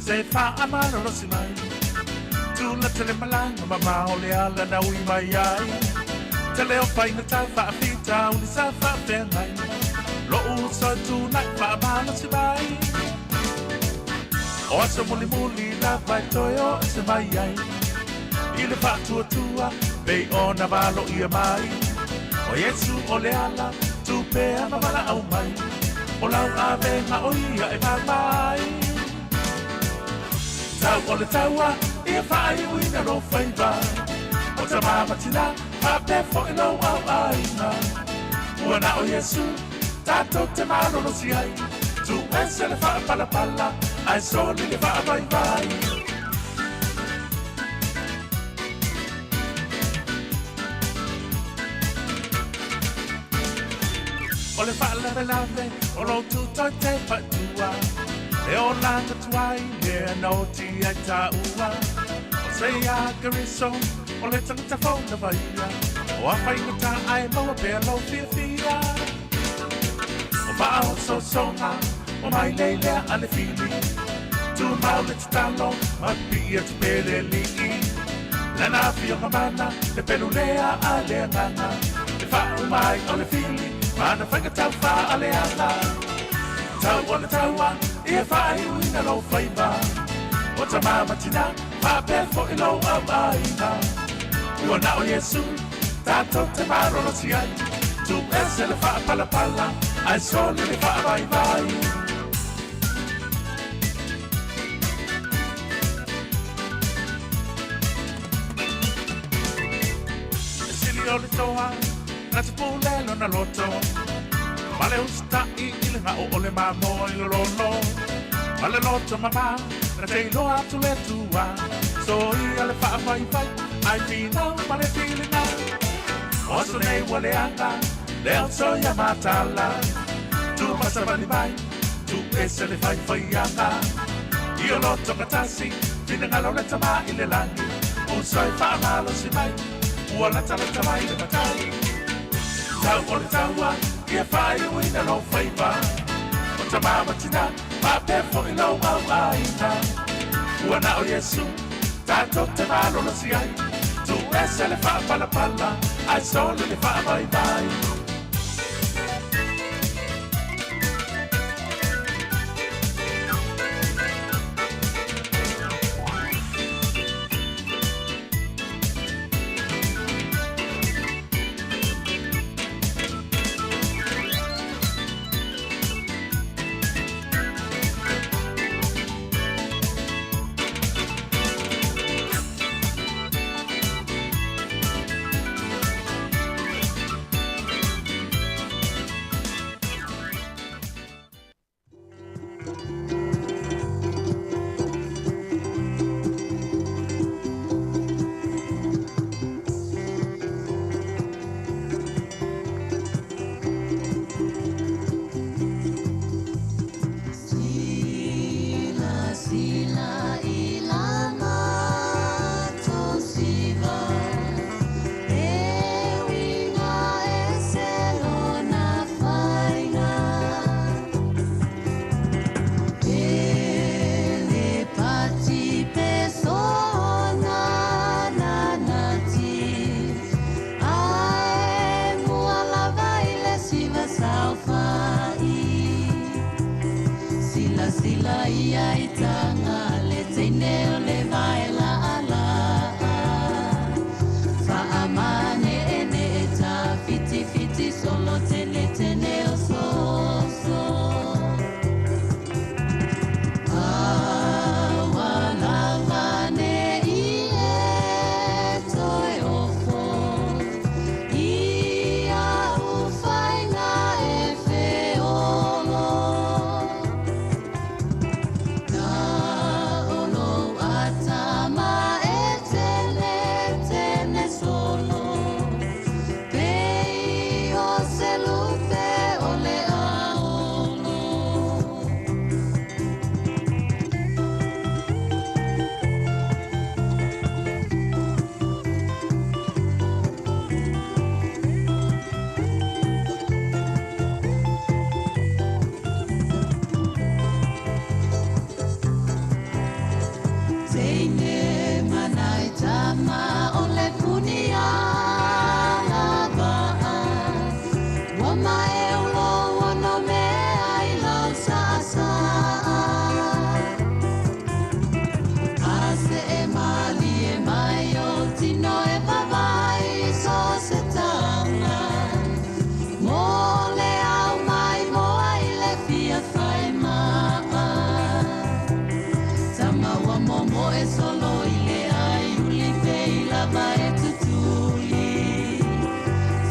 Se faamalolosi mai tula tele malaga mamao le ala na ui mai ai tele o faigata faafitauli sa faafeagai lo'u uso e tuna'i faamalosi mai o aso mulimuli lava e toe o ese mai ai i le faatuatua pei ona valo'ia mai o Iesu o le ala tupea ma valaau mai o lau avega o ia e mamai. Tau o le taua ia faaiuina lou faiva o tamamatina faapea fo'i lou auaiga ua na o Iesu tatou te malolosi ai tuese le faapalapala ae soli le faavaivai. O le faalavelave o lou tutoi te patua e o laga tuai lea na oti ai tāua o se ia Keriso o le tagata fou na vaia o afaigata ae maua pea lou fiafia o faaososoga o mailei lea a le fili tumau le tatalo ma pipii atu pē le alii lana afioga mana le pelu lea a le agaga le faauma ai o le fili ma ana faiga taufā a le ala. Tau o le taua ia faaiuina lou faiva o tamā ma tinā faapea fo'i lou auaiga ua na o Iesu tatou te malolosi ai tuese le faapalapala ae soli le faavaivai. E sili o le toa na te pule lona loto ma le usita'i i le ga'o o le mamoe i lololo ma le loto mamā na te iloa atu le Atua soia le faavaivai ae finau ma le filiga o aso nei ua leaga le oso ia matala tumasavali mai tuese le faifaiaga i o loto gatasi finagalo le tamā i le lagi uso e faamalosi mai ua latalata mai le matai. Tau o le taua ia faaiuina lou faiva o tamā ma tinā faapea fo'i lou auaiga ua na o Iesu tatou te malolosi ai tuese le faapalapala ae soli le faavaivai. Sila i la mato siva, e uiga e se lona faiga. E le pati pe sona nanati, ae mua lava i le siva saofai. Sila sila ia i tanga le teine o le vaela ala. Faamane e ne e ta fiti fiti solo tene tene o soso. Awa lava ne i e toe ofo, i au whainga e wheolo. Na ono atama e tene tene solo, pei o se lupe o le aolo. Teine manai tama o le puni ala va'a. Ua mae o lo ono mea i lau sa'asa'a. A se e mali e mai o tino e vavai so se tanga. Mo le au mai moa i le fia fai ma'a. Tama ua momo e solo i le ai uli pe i lava e tutuli.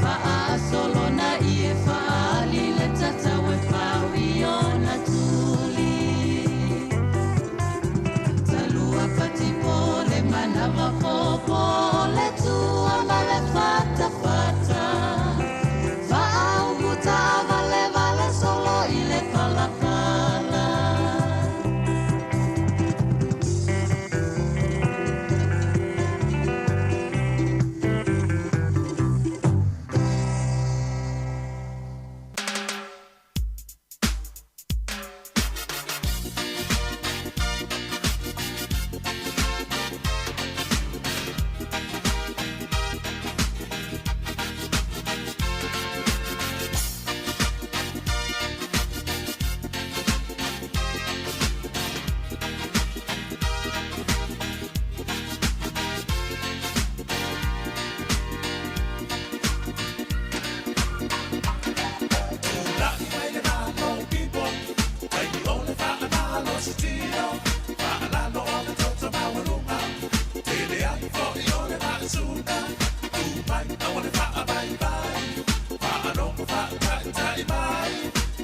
Faa solo na i e faali le tatau e pau i ona tuli. Talua patipo le manawa popo le tua ma le fata fata. Faa umuta vale vale solo i le pala pala. La'i mai le malo people, taimi o le fa'amalo se tino, fa'alalo o le toto maualuga, tele ai fo'i o le ma'asuga, tu mai aua le fa'avaivai, fa'alogo fa'ata'ita'i mai,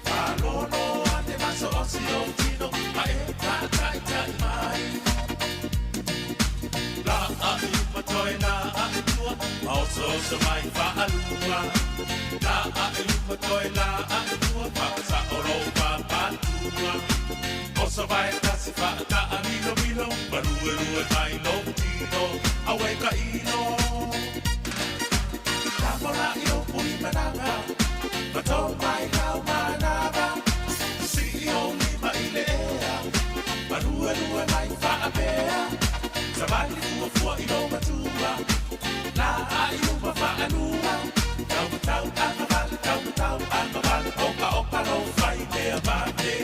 fa'alolo ane maso'osi o tino, ma'e fa'ata'ita'i mai. La a i uma toe la a i tua, ma oso oso mai fa'alua. La a i uma toe la a i tua, fa'asa'o lou papatua. Oso vai tasi fa'ata'a milomilo, maluelue mai lou tino, auē ka ino. Tamola i lou pui managa, ma tō mai lau manava. Si'i ou lima i le ea, maluelue mai fa'apea. Savali fuafua i lou matua, la a i uma fa'alua. Taumatau agavale, taumatau agavale, oka oka lou fai mea mate.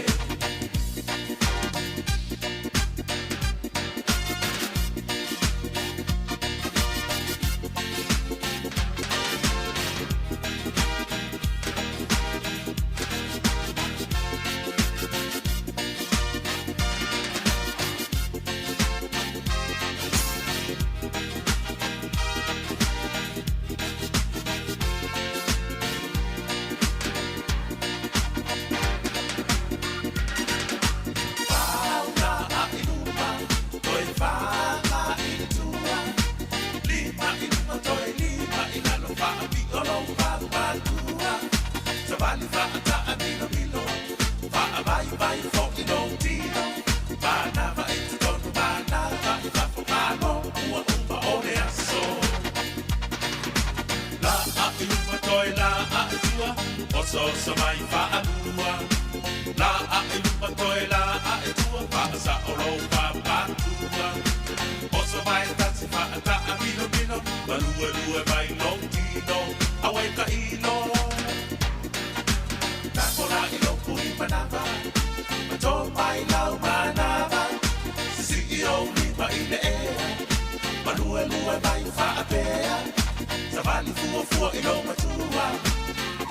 Savali fuafua i lou matua.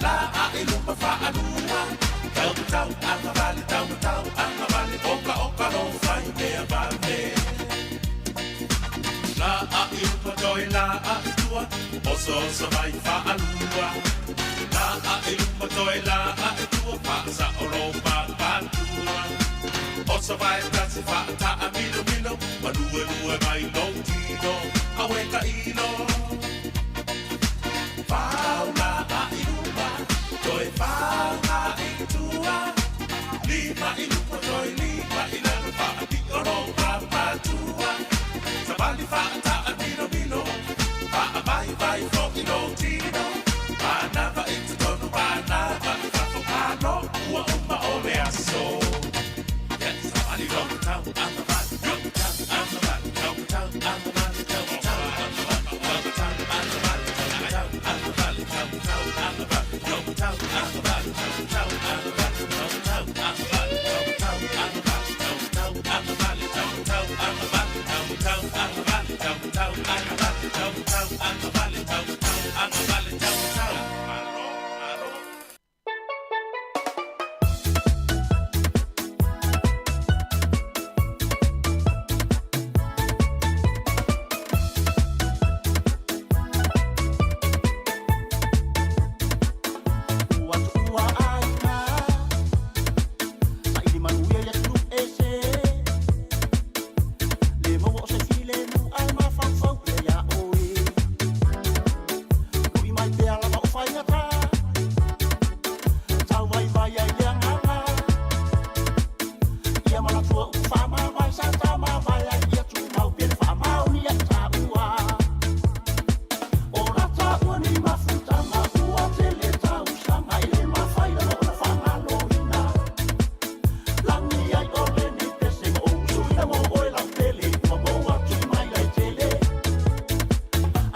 Laai luma faalua. Taumatau agavale, taumatau agavale, oka oka lou faimea vave. Laai upa toe laai tua, osooso mai faalua. Laai luma toe laai tua, faasao lou papatua. Oso vae tasi faataa milomilo, maluelue mai lou tino, aue tailo. Fau laai luma, toe fau laai tua. Lima i lupa toe lima i lalo, faapio lou papatua. Savali faataa milomilo, faavaivai fo'i lou tino. Manava i totonu, manava i fafo, malo ua uma o le aso. Yeah, savali lou tau agavale, tau agavale, tau tau agavale, tau tau agavale, tau tau agavale, tau tau agavale, tau tau agavale, tau tau agavale, tau tau agavale, tau tau agavale, tau tau agavale, tau tau agavale, tau tau agavale, tau tau agavale, tau tau agavale, tau tau agavale, tau tau agavale, tau tau. Malo, malo. Ua tuua aiga, saili manuia i atunuu ese. Le maua o se filemu ae mafaufau pea iā oe. Lui mai pea lava o faigata, tau vaivai ai le agaga. Ia manatua upu faamavae sa tamavae ai ia tumau pe le faamaonia i taua. O la taua ni mafutaga ua tele tausaga e le mafai lava ona faagaloina. Lagi ai o lenei pese ma ou usoina mo oe lautele ua mou atu i mai laitele.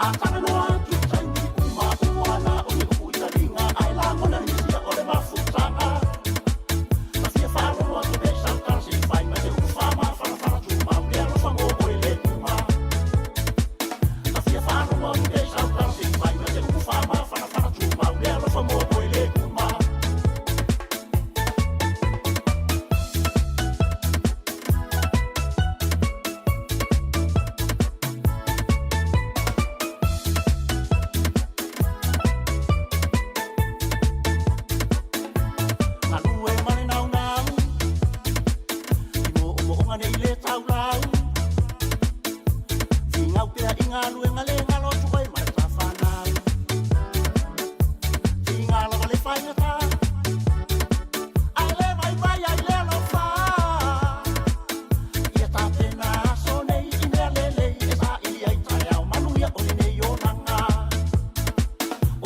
A talanoa atu i taimi uma ua na o ni upu i taliga ae lagona le misia o le mafutaga. Ta fia faalogo atu pe sau tala se'i fai mai se upu faamafanafana tumau le alofa mo oe le uma. Ta fia faalogo atu pe sau tala se'i fai mai se upu faamafanafana tumau le alofa mo oe le uma. Galue ma le naunau i moomooga nei le taulau. Figau pea i galuega le galo atu ai ma le tafanau. Figa lava le faigata ae le vaivai ai le alofa. Ia tapena aso nei i mea lelei e saili ai taeao manuia o lenei olaga.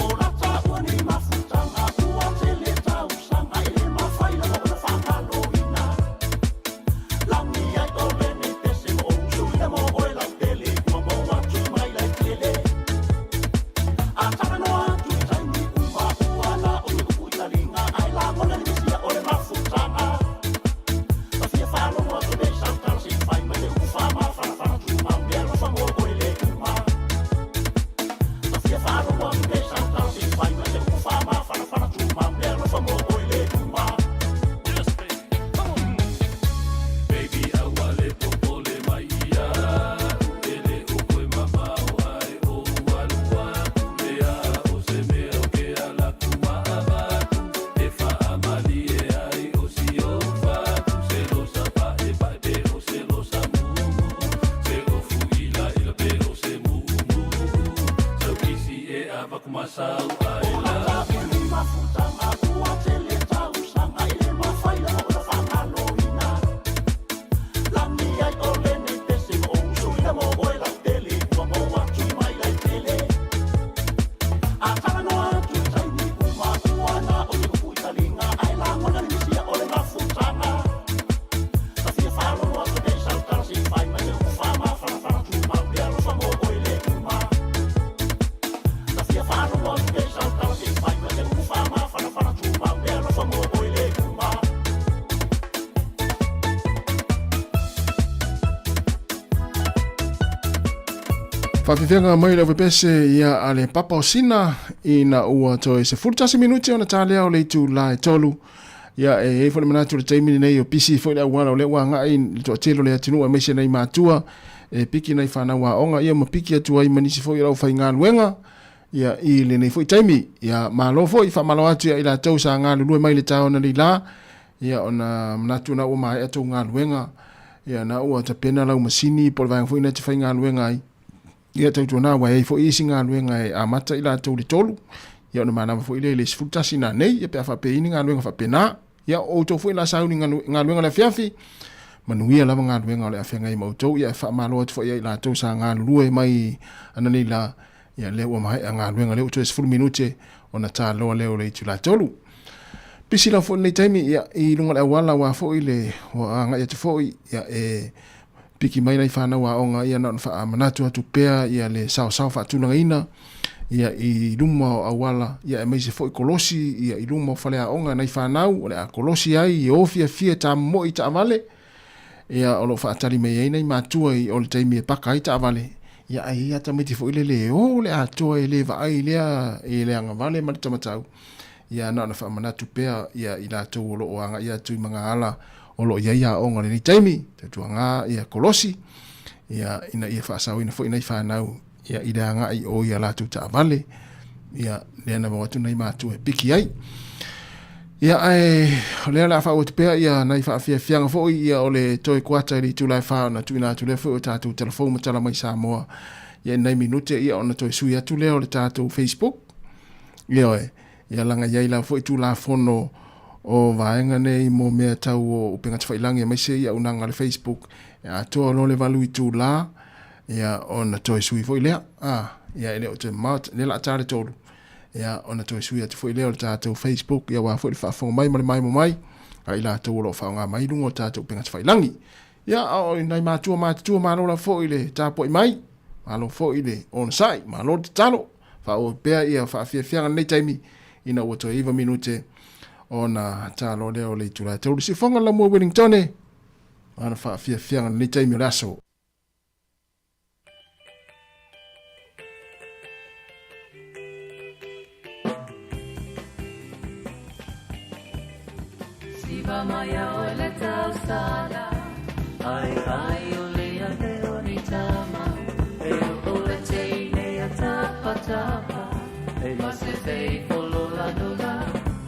O la taua ni mafutaga ua tele tausaga e le mafai lava ona faagaloina. Lagi ai o lenei pese ma ou usoina mo oe lautele ua mou atu i mai laitele. A talanoa atu i taimi uma ua na o ni upu i taliga ae lagona le misia o le mafutaga. Ta fia faalogo atu pe sau tala se'i fai mai se upu faamafanafana tumau le alofa mo oe le uma. Ta fia faalogo atu pe sau tala se'i fai mai se upu faamafanafana tumau le alofa mo oe le uma. Yes, baby. Come on. Baby, aua le popole mai ia u e le o koe mamao ae o alu atu lea o se mea o ke ala ku maavatu e faamalie ai o si ou fatu se losa paepae pe o se losa mumu se o fuila ila pe o se muumuu saukisi e avakumasau ae O la taua ni mafutaga ua tele tausaga e le mafai lava ona faagaloina. Lagi ai o lenei pese ma ou usoina mo oe lautele ua mou atu i mai laitele. A talanoa atu i taimi uma ua na o ni upu i taliga ae lagona le misia o le mafutaga. Ta fia faalogo atu pe sau tala se'i fai mai se upu faamafanafana tumau le alofa mo oe le uma. Ta fia faalogo atu pe Faafiafiaga mai le aufepese ia a le papa o Sina ina ua toe 11 minuti ona talea o le itulā e 3. Ia e i ai foi le manatu i le taimi lenei o pisi foi le auala o lea ua agai le toatele o le atunuu aemaise nai matua e piki nai fanau aoga ia ma piki atu ai ma nisi foi o le aufaigaluega ia i lenei foi taimi. Ia malo foi faamalo atu ia i latou sa galulue mai le taona nei la ia ona manatu na ua maea tou galuega ia na ua tapena lau masini po o le vaega foi na te faigaluega ai. Ia tautuana ua i ai foi isi galuega e amata i latou le 3, ia ona manava foi lea i le 11 nanei, ia pe a faapea i ai ni galuega faapena. Ia o outou foi la sauni galuega le afiafi, manuia lava galuega o le a feagai ma outou, ia e faamalo atu foi ia i latou sa galulue mai ananei la, ia lea ua maea galuega lea ua toe 10 minute ona taloa lea o le itula 3. Pisi lava foi lenei taimi, ia i luga o le auala aua foi le ua agai atu foi, ia e Piki mai nai fanau aoga ia na ona faamanatu atu pea ia le saosao faatulagaina ia i luma o auala ia aemaise foi kolosi ia i luma o faleaoga nai fanau o le a kolosi ai e o fiafia tamomoi i taavale ia o lo o faatali mai ai nai matua i o le taimi e paka ai taavale ia ae i ai lava tamaiti foi lele e o le atoa e le vaai lea i le agavale ma le tamatau ia na ona faamanatu pea ia i latou o lo o agai atu i magaala o lo o i ai aoga i lenei taimi, tautuaga ia kolosi, ia ina ia faasaoina foi nai fanau ia i le agai o ia latou taavale, ia lea na vau atu nai matua e piki ai. Ia ae o lea o le a faauu atu pea ia nai faafiafiaga foi ia o le toe kuata i le itula e 4 ona tuuina atu lea foi o tatou talafou ma tala mai Samoa ia i nai minute ia ona toe sui atu lea o le tatou Facebook. Ioe, ia laga i ai lava foi Tulafono o vaega nei mo mea tau o upega tafailangi aemaise i auaunaga a le Facebook e atoa loa le 8 itula ia ona toe sui foi lea. A, ia e le o toe mamao, lea o le a ta le 3, ia ona toe sui atu foi lea o le tatou Facebook ia aua foi le faafofoga mai ma le maimoa mai a i latou o lo o faaaoga mai luga o tatou upega tafailangi. Ia, a o nai matua matutua malo lava foi le tapuai mai, malo foi le onosai, malo le tatalo. Faaauau pea ia faafiafiaga lenei taimi ina ua toe 9 minute ona talo lea o le itula e taulu. Siufoga le lamua Wellingtone, ana faafiafiaga lenei taimi o le aso. Siva mai a oe le tausala Ai ai o le ane o ni tama E o le teine a tapa tapa E ma se fei folola nola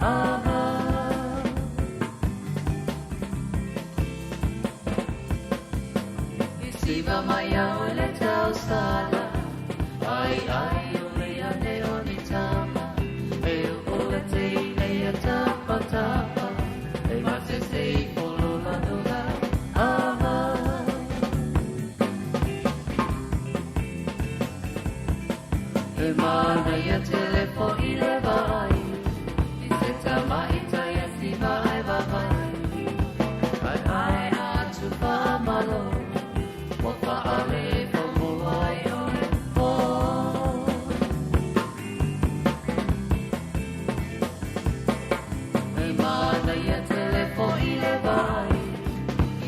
Aha I siva mai a oe le tausala Ai ai o le ane o ni tama E o le teine a tapa tapa E ma se sei folola nola Aha E manaia tele fo'i le vaai I se tamaita ia siva ai vavai Ai ai atu whaamalo Ua whaale whamua ai oe Oh E manaia tele fo'i le vaai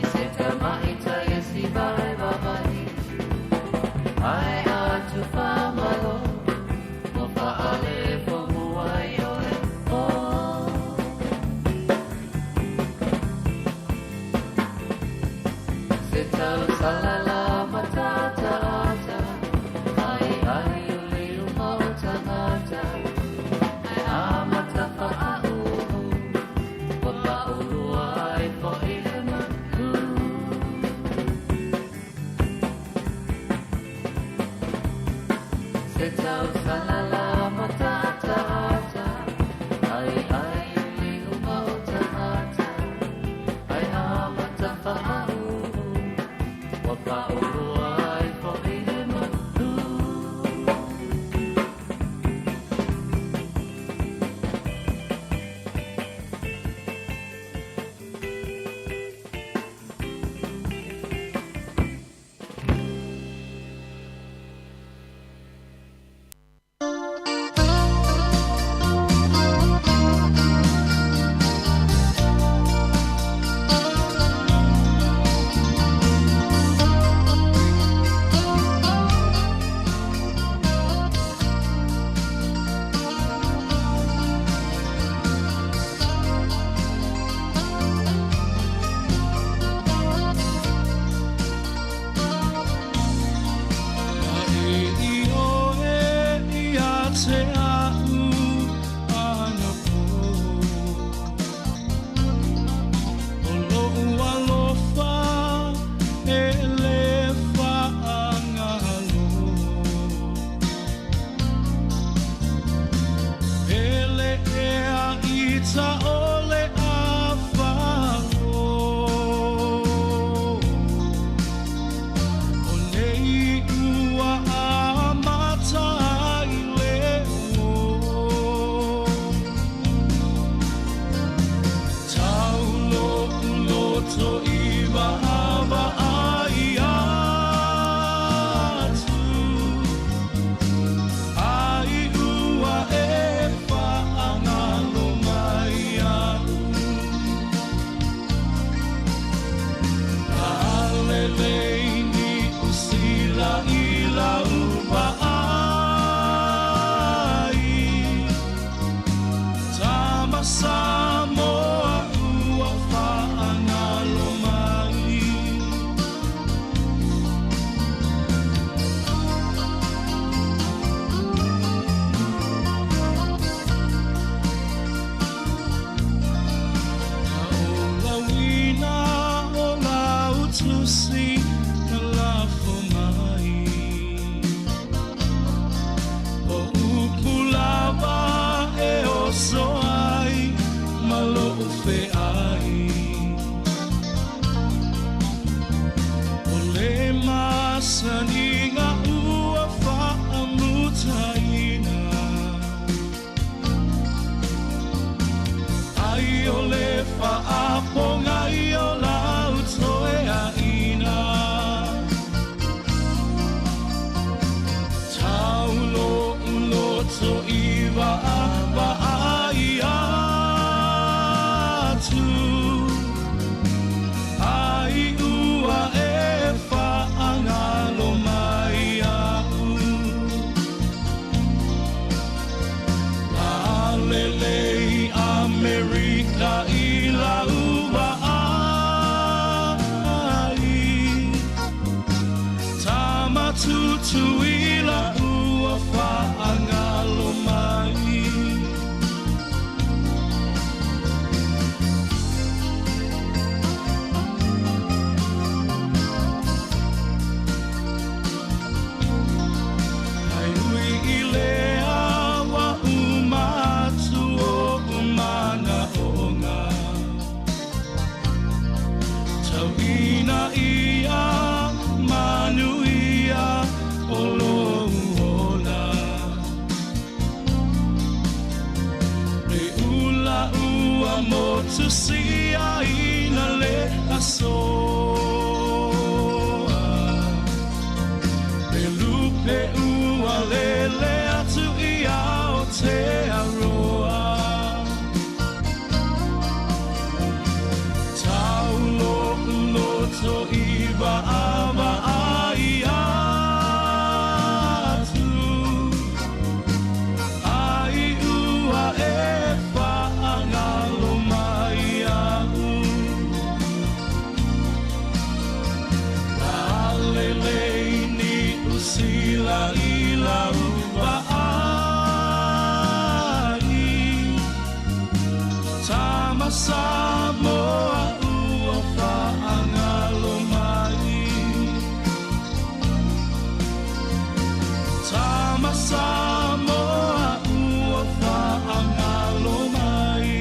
I se tamaita ia siva ai vavai Ai atu whaamalo Ua whaale whamua ai oe Oh Se tau salala matata ata Ai ai o le uma o tangata Ai a matafa a uhu Ua paulua ai fo'i le manu Se tau salala matata ata Ai ai o le uma o tangata Ai a matafa a uhu Ua paulua ai fo'i le manu tusi na lafo mai. O upu lava e oso ai ma lo'u fe'ai. O le masaniga ua fa'amutaina. Ai o le fa'apogai o lau toea'ina. Tau lo'u loto i va'avaai atu. Ai ua e fa'agalo mai a'u. Lalelei Amerika i lau va'ai. Tamatutuila ua fa'agalo mai. Ai ui i le awa uma atu o umana onga. Tauina ia manu ia o lou ola. Le ula ua motu sia ina le asoa. Le lupe ua lele atu i Aotearoa. Tau lo'u loto i va'avaai atu. Ai ua e fa'agalo mai a'u. Lalelei Niu Sila i lau va'ai. Tama Samoa ua fa'agalo mai. Tama Samoa ua fa'agalo mai.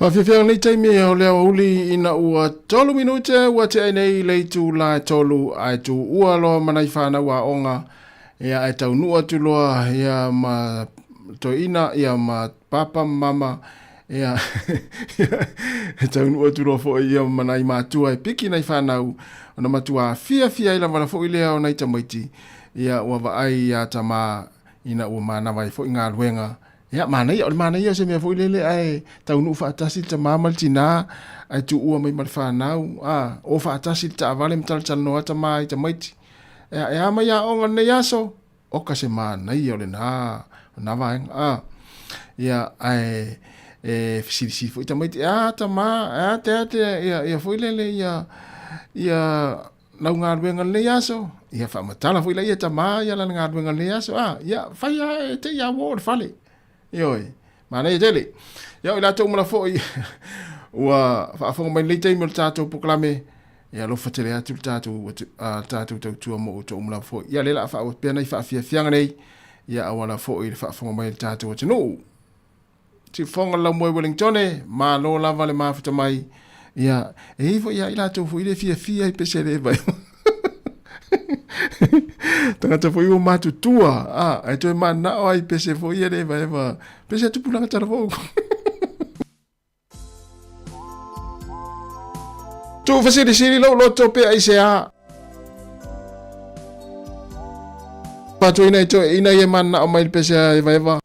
Faafiafiaga nei taimi o le aoauli ina ua 3 minute ua tea ai nei le itula e 3 ae tuua loa ma nai fanau aoga ia ae taunuu atu loa ia ma toeaina ia ma papa ma mama ia e taunuu atu loa foi ia ma nai matua e piki nai fanau ona matua fiafia ai lava foi lea o nai tamaiti ia ua vaai ia tama ina ua manava ai foi galuega. Ia, manaia, o le manaia o se mea foi lele ae taunuu faatasi le tamā ma le tinā, ae tuua mai ma le fanau, a, o faatasi le taavale ma talatalanoa tamā i tamaiti. Ia, e a mai aoga lenei aso? Oka se manaia o lenā, o lenā vaega, a. Ia, ae, e fesilisili foi tamaiti, e a tamā, e a te a te, ia, ia foi lele, ia, ia, lau galuega lenei aso, ia faamatala foi laia tamā ia lana galuega lenei aso, a, ia fai a e te ia uō le fale. Ioe, manaia tele. Ia o i latou uma la foi ua faafofoga mai lenei taimi o le tatou polokalame, ia alofa tele atu le tatou, le tatou tautua mo outou uma lava foi. Ia lea la a faaauau pea nai faafiafiaga nei, ia auala foi le faafofoga mai a le tatou atunuu. Siufofoga le Laumua i Wellingtone, malo lava le mafuta mai. Ia, e i ai foi ia i latou foi le fiafia i pese le vai. Tagata foi ua matutua, a, e toe manao ai pese foi ia le vai va. Pese tupulaga tala fou. Tuufesilisili lou loto pe aisea. Fatuaina i toeaiina ia e mananao mai i le pese a Evaeva.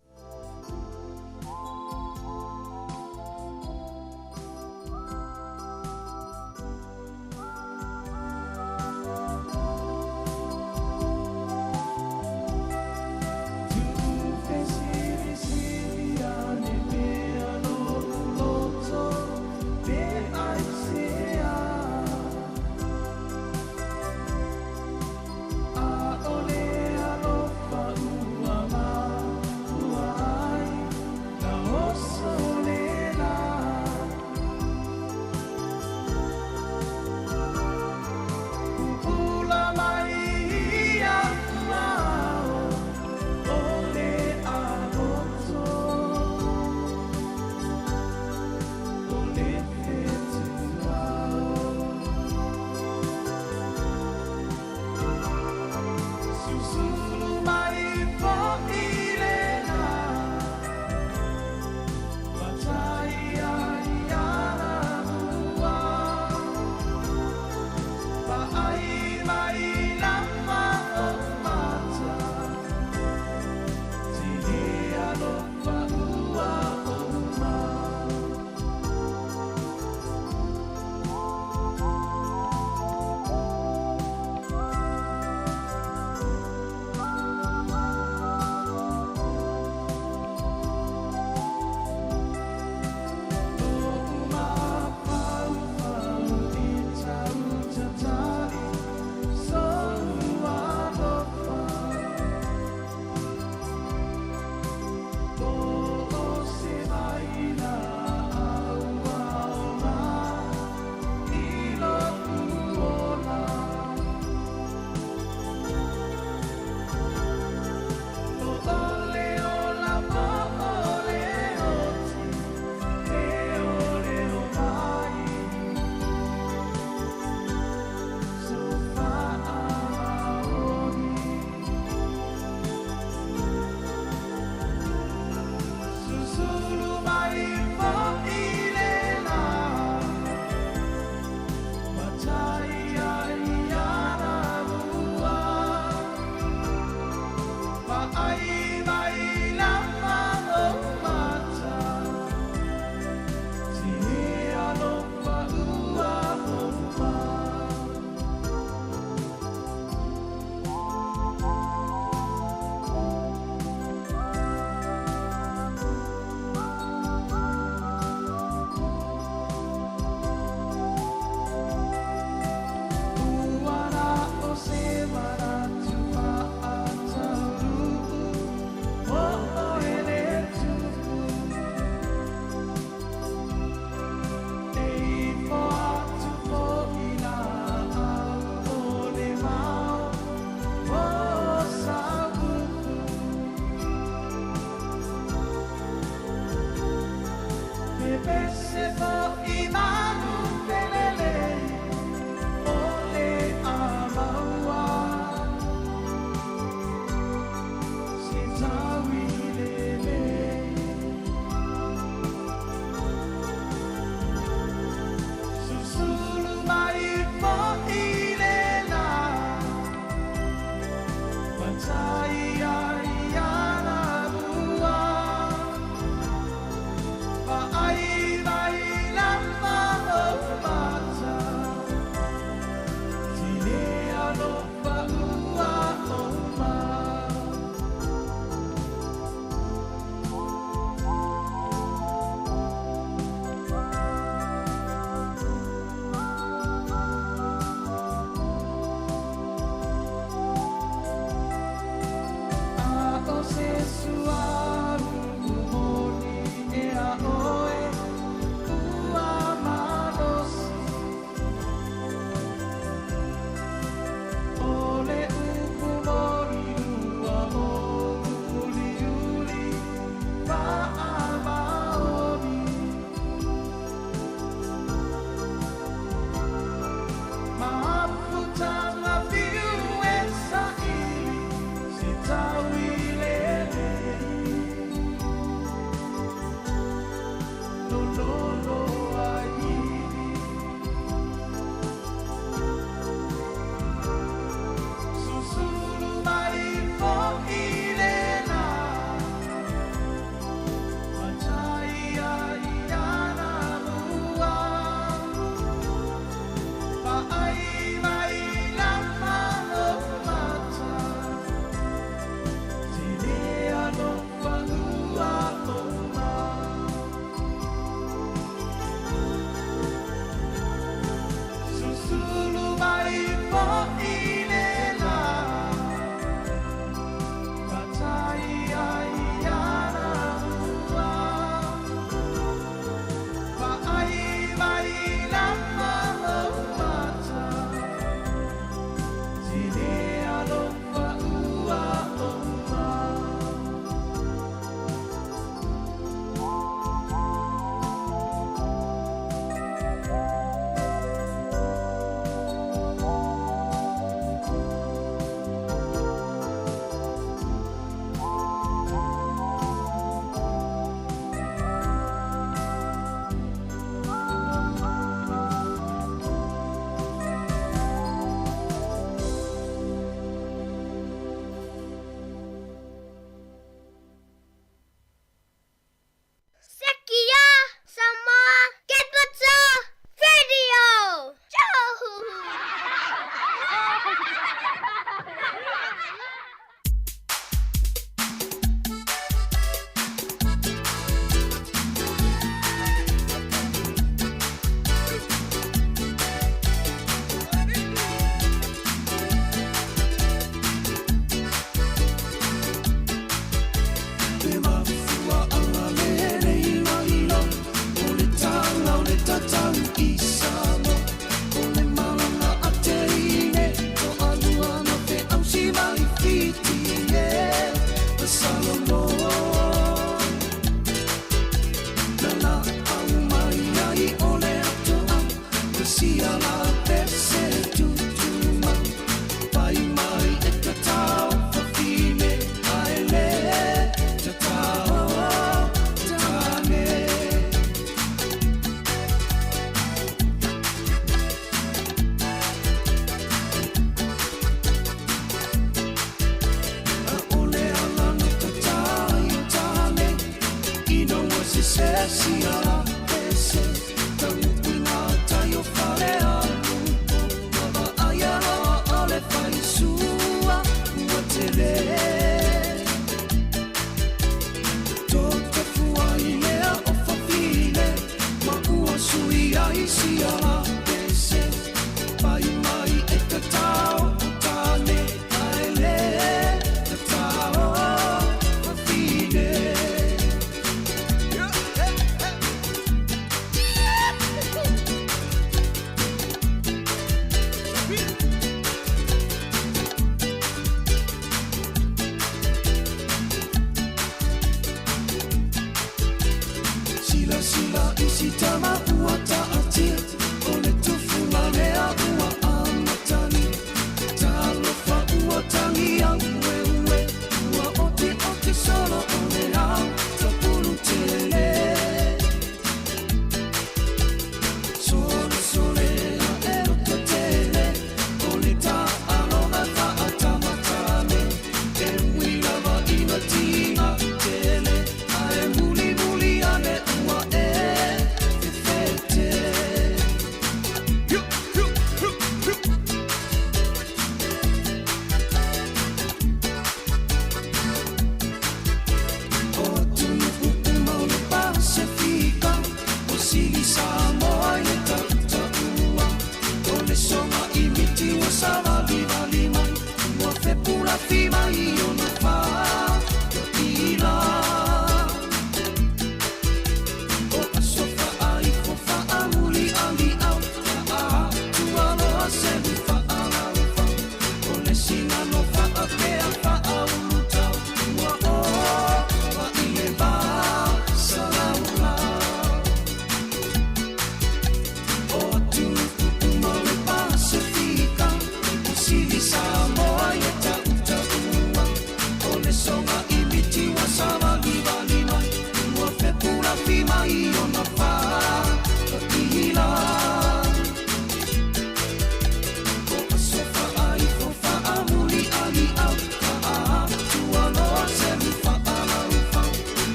sia la pese tutumau Pai mai e tatao fafine Ae le tatao tane. Ole ala no tatai o tane Ina ua se se sia la pese Tau i ngā tai o whare a lupo Wala ai aloa o le whai sua ua tele Toto fua i lea o fafine Ma ua sui ai sia la pese Pai mai e tatao o tane Ae le tatao fafine.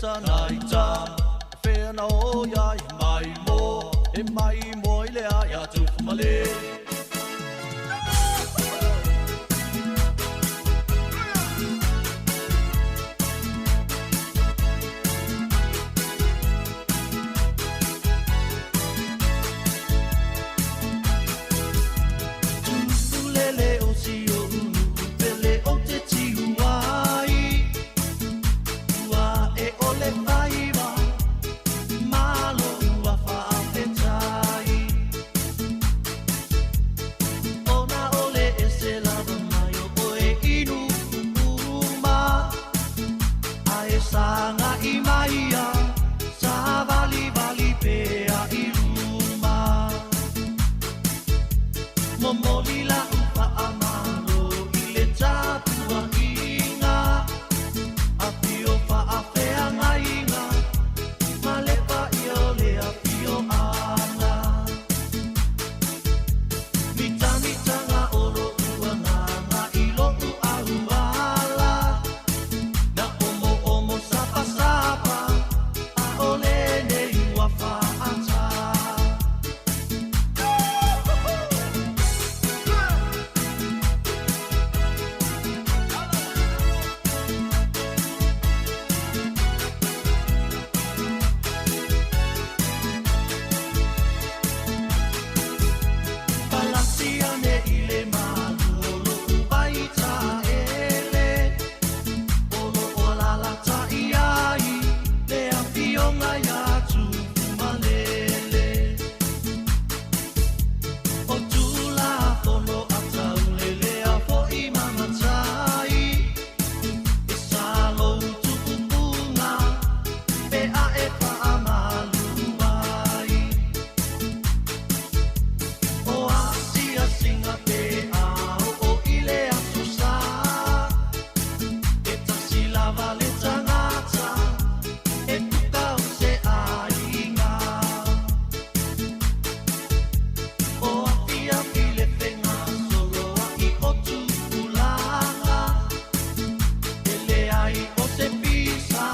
Sanaita Fea na o ia i mai mo E mai mo i le a ia tufu male. Lele o si o unu pele o te tiuai Ua e ole faiva Malo ua whaafetai Ona ole e se lava mai o oe inu uma A e sanga i maia Sa vali vali pea i luma Momoli la ufa a malo i le tapua inga A pio whaafea ngaiga Ma le pa i o le a pio anga Mita mita ngā oro ua ngā ngā i lo u auala Na omo omo sapa sapa A ole nei ua whaata. Palasi ane i le malu o lo vai ta ele O lo o lala ta iai Le a fionga ia tufu malele O tula fono a taulele a fo i mamatai E sa lo tupupunga Pe a e pa a malu ai O asia singa te ao o ile atu sa E tasi lava le tangata E puka o se aiga O afia file fenga solo a i o tupulanga E le ai o se pisa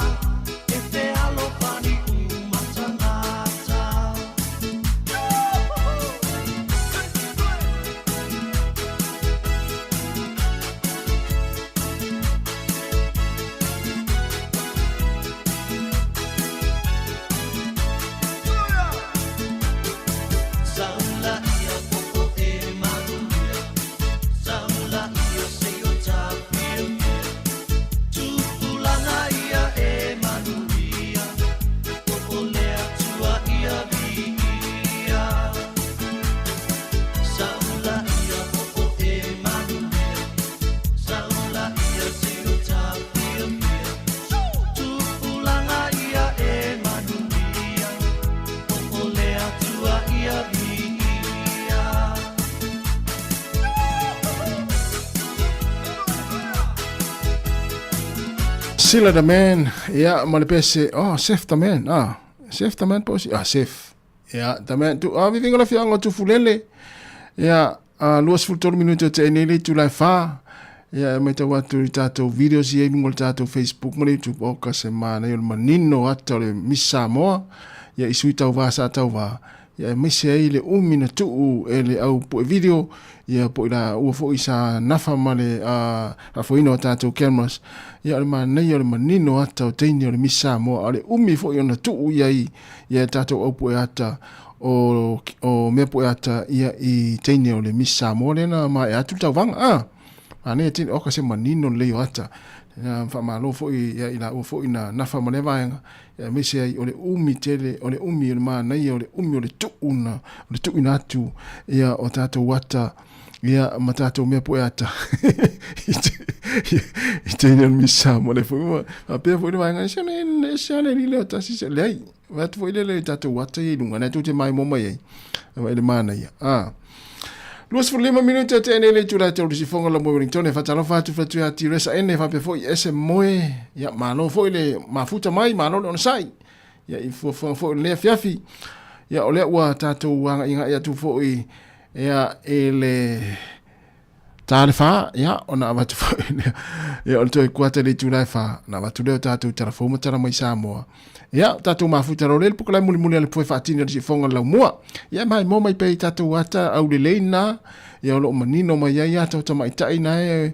E te alofani umatangata. Saula ia popo e manuia Saula ia se o tawhio Tupulanga ia e manuia O lea tua ia viia Saula ia popo e manuia Saula ia se o tawhio Tupulanga ia e manuia O lea tua ia viia. Sila the man, ia ma le pese, oh, Sef the man, ah, Sef the man po si, ah, Sef, ia, the man, tu, ah, vivinga la fianga tu fulele, ia, ah, 23 minuto te enele tu lai fa, ia, e mai tau atu i tātou videos i e lunga o le tātou Facebook ma le YouTube, o ka se mana i o le manino ata o le Miss Samoa, ia, i sui tau vā sa tau vā, ia, e mai se ai le umi na tuu e le au po e video, ia, po i la ua fo i sa nafa ma le, a fo ina o tātou cameras, ia, o le mana i o le manino ata o teine o le Miss Samoa, o le umi fo i ona tuu ia i, ia, tātou au po e ata, o mea po e ata, ia, i teine o le Miss Samoa lena, ma e atu tau vanga, ah, a ne tini o ka se manino le o ata, ia, wha malo fo i, ia, i la ua fo i na nafa ma le vaenga, ia, me se ai o le umi tele, o le umi o le mana ia, o le umi o le tuuna, o le tuina atu, ia, o tātou ata, ia, ma tātou mea po e ata. I teine o le Miss Samoa le fo, ua, a pea fo i le vaenga, se ne, se ane li leo tasi, se leai, wa atu fo i le le tātou ata i lunga, nei tū te mai mo mai ai, wa i le mana ia, ah. 25 minuto te ene le tula te uru sifonga la mo Wellington e whatalofa atu whatu ia tiresa ene whape fo i ese moe ia malo fo i le mafuta mai malo le onasai ia i fuafuaga fo i le fiafi ia o lea ua tātou anga inga ia tu fo i ia e le Ta le 4, ia, ona avatu foi lea. Ia, o le toe kuata i le itula e 4, ona avatu lea o tatou tala fou ma tala mai Samoa. Ia, o tatou mafuta loa lea i le pukalae mulimuli a le pue faatini o le siufofoga o le laumua. Ia, e maimoa mai pea i tatou ata aulelei na, ia, o lo o manino mai ai ata o tamaitai na e,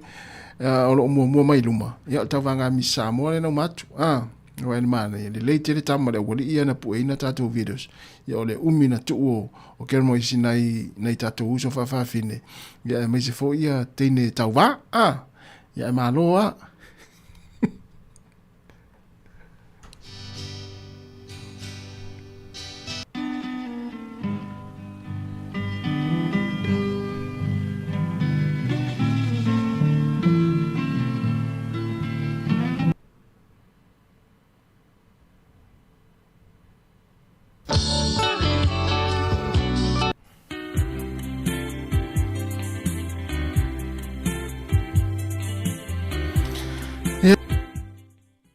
o lo o muamua mai i luma. Ia, o le tauvaga a Miss Samoa lea na uma atu. Ah. Aua e le manaia, lelei tele tama le aualii ia na pueina tatou videos. Ia o le umi na tuu o, o kēlā ma isi nai, nai tatou uso faafafine. Ia aemaise foi ia teine tauvā. Ah, ia e malo a.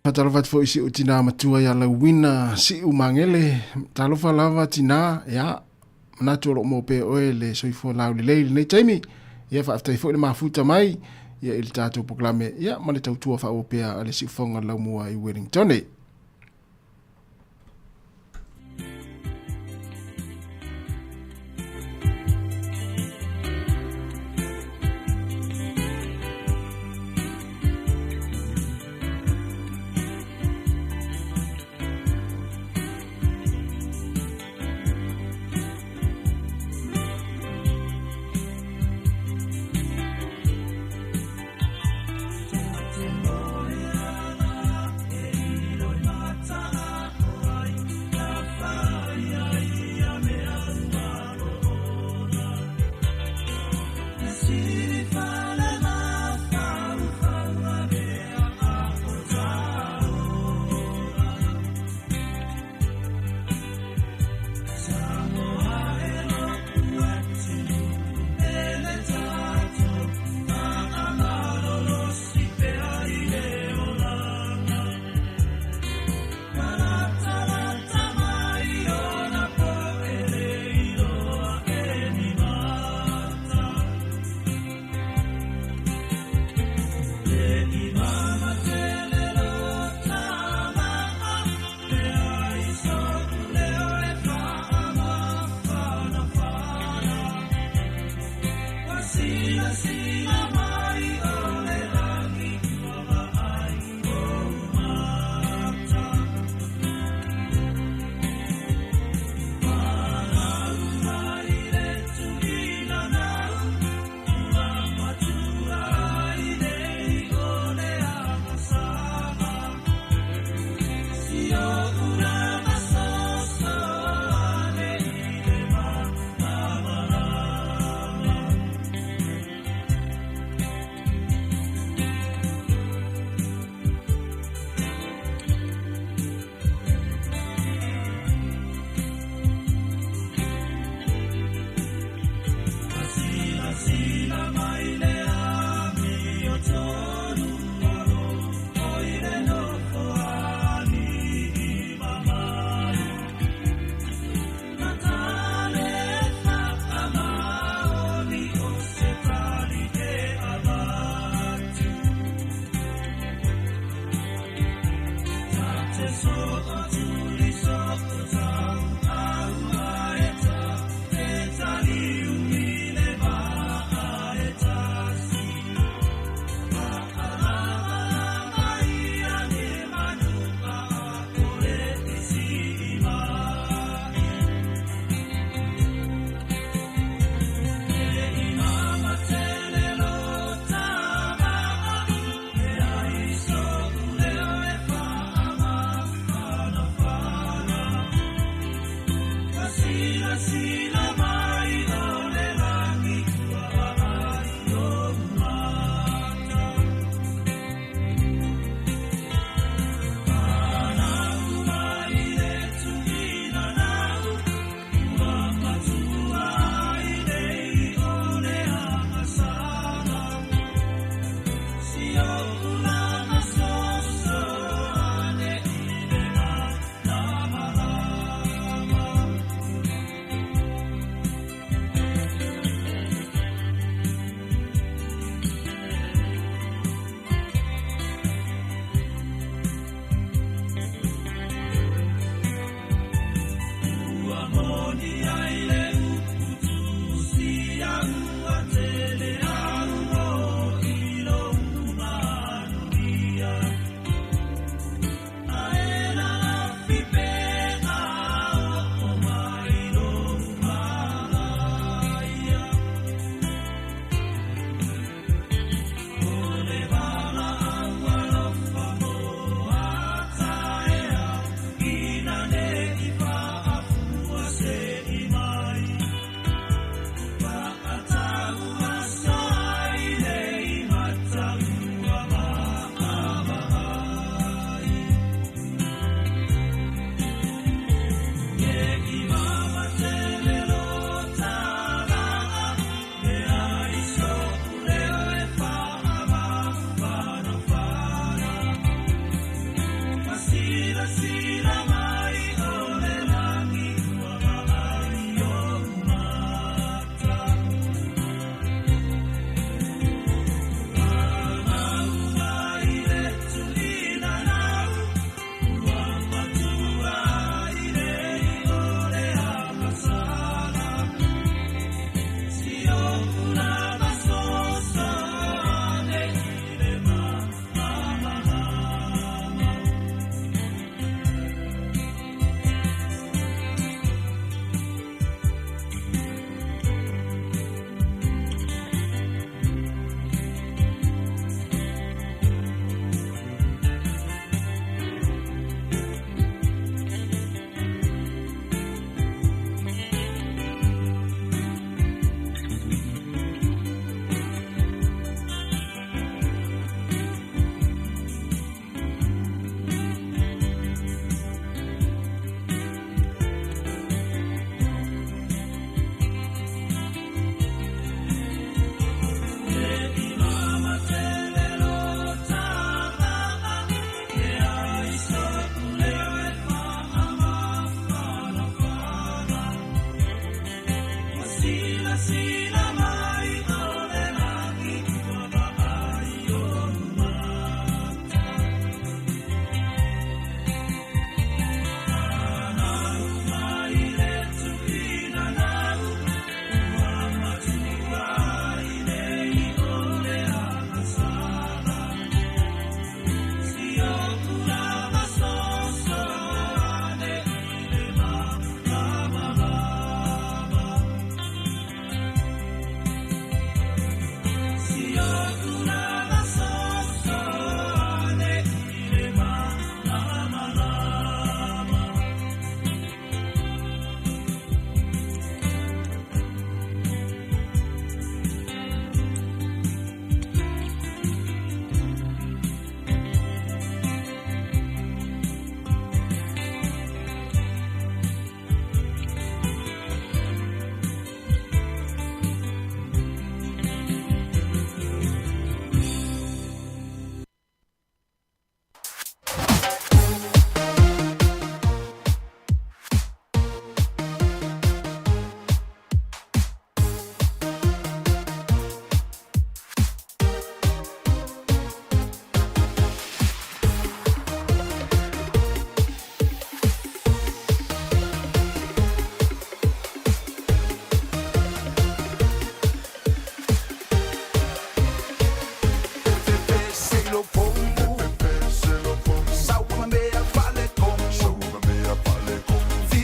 Faatalofa atu foi i si ou tinā matua ia Lauina Siu Magele. Talofa lava tinā, ia, manatu o loo maua pea oe le soifua laulelei i lenei taimi. Ia faafetai foi le mafuta mai ia i le tatou polokalame ia ma le tautua faaauau pea a le Siufofoga o le Laumua i Wellington.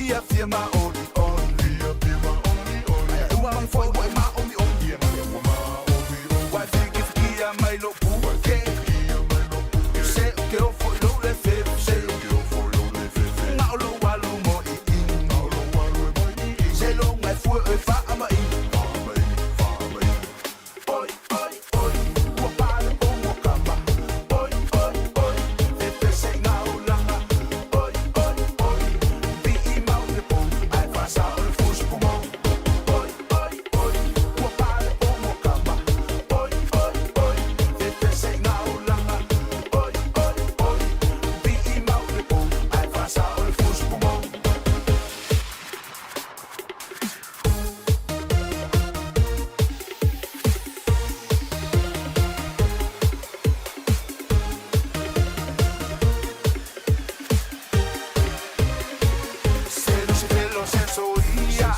Fia fia ma oli oli. Ai ua mai foi ua e ma omi omi. Wai fiki fikia mai lo pu ke. Se o ke o foi lo le fe se. Nga o lo walu mo i i. Se lo ngai fue e fa ama i. Oi, oi, oi, ua pale o mo kapa. Oi, oi, oi, fefe se ngā ulanga. Oi, oi, oi, pi i mau te pō, ai whasa o le fusu mo. Oi, oi, oi, ua pale o mo kapa. Oi, oi, oi, fefe se ngā ulanga. Oi, oi, oi, pi i mau te pō, ai whasa o le fusu mo. Se lo se velo se soia.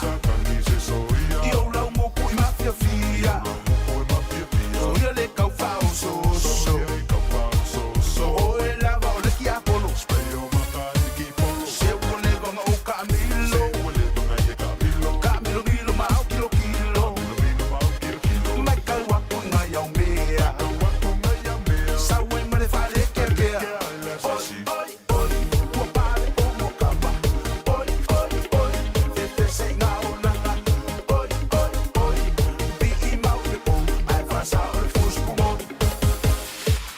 I o lau moku i mafia fia. Soia le kau whao so so. O e lava o le ki apolo. Se ua le vanga o ka milo. Ka milo milo ma au kilo kilo. Mai kau aku ngai au mea. Sau e mare whare ke kea. Oi, oi, oi, ua pare o mo kapa. Oi, oi, oi, fefe se ngā olanga. Oi, oi, oi, pi i mau te pō, ai whasa o le fusu mo.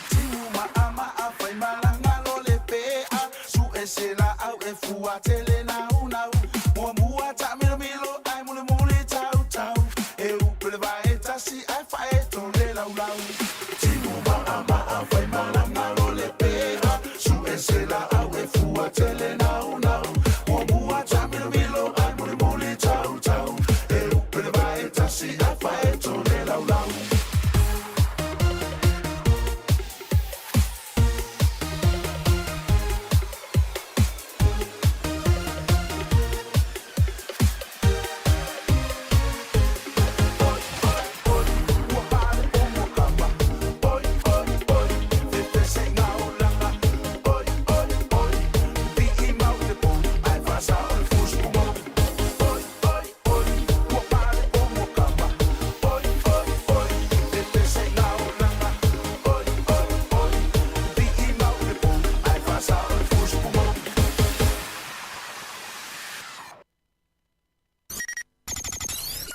Timu ma ama a whai malanga lo le pea. Su e se la au e fua tele nau nau. Mua mua ta milo milo ai mule mule tau tau. E upele vai e tasi ai whae tole lau lau. Timu ma ama a whai malanga lo le pea. Su e se la au e fua tele nau nau. Mua mua ta milo milo ai mule mule tau tau. E upele vai e tasi ai whae tole lau lau.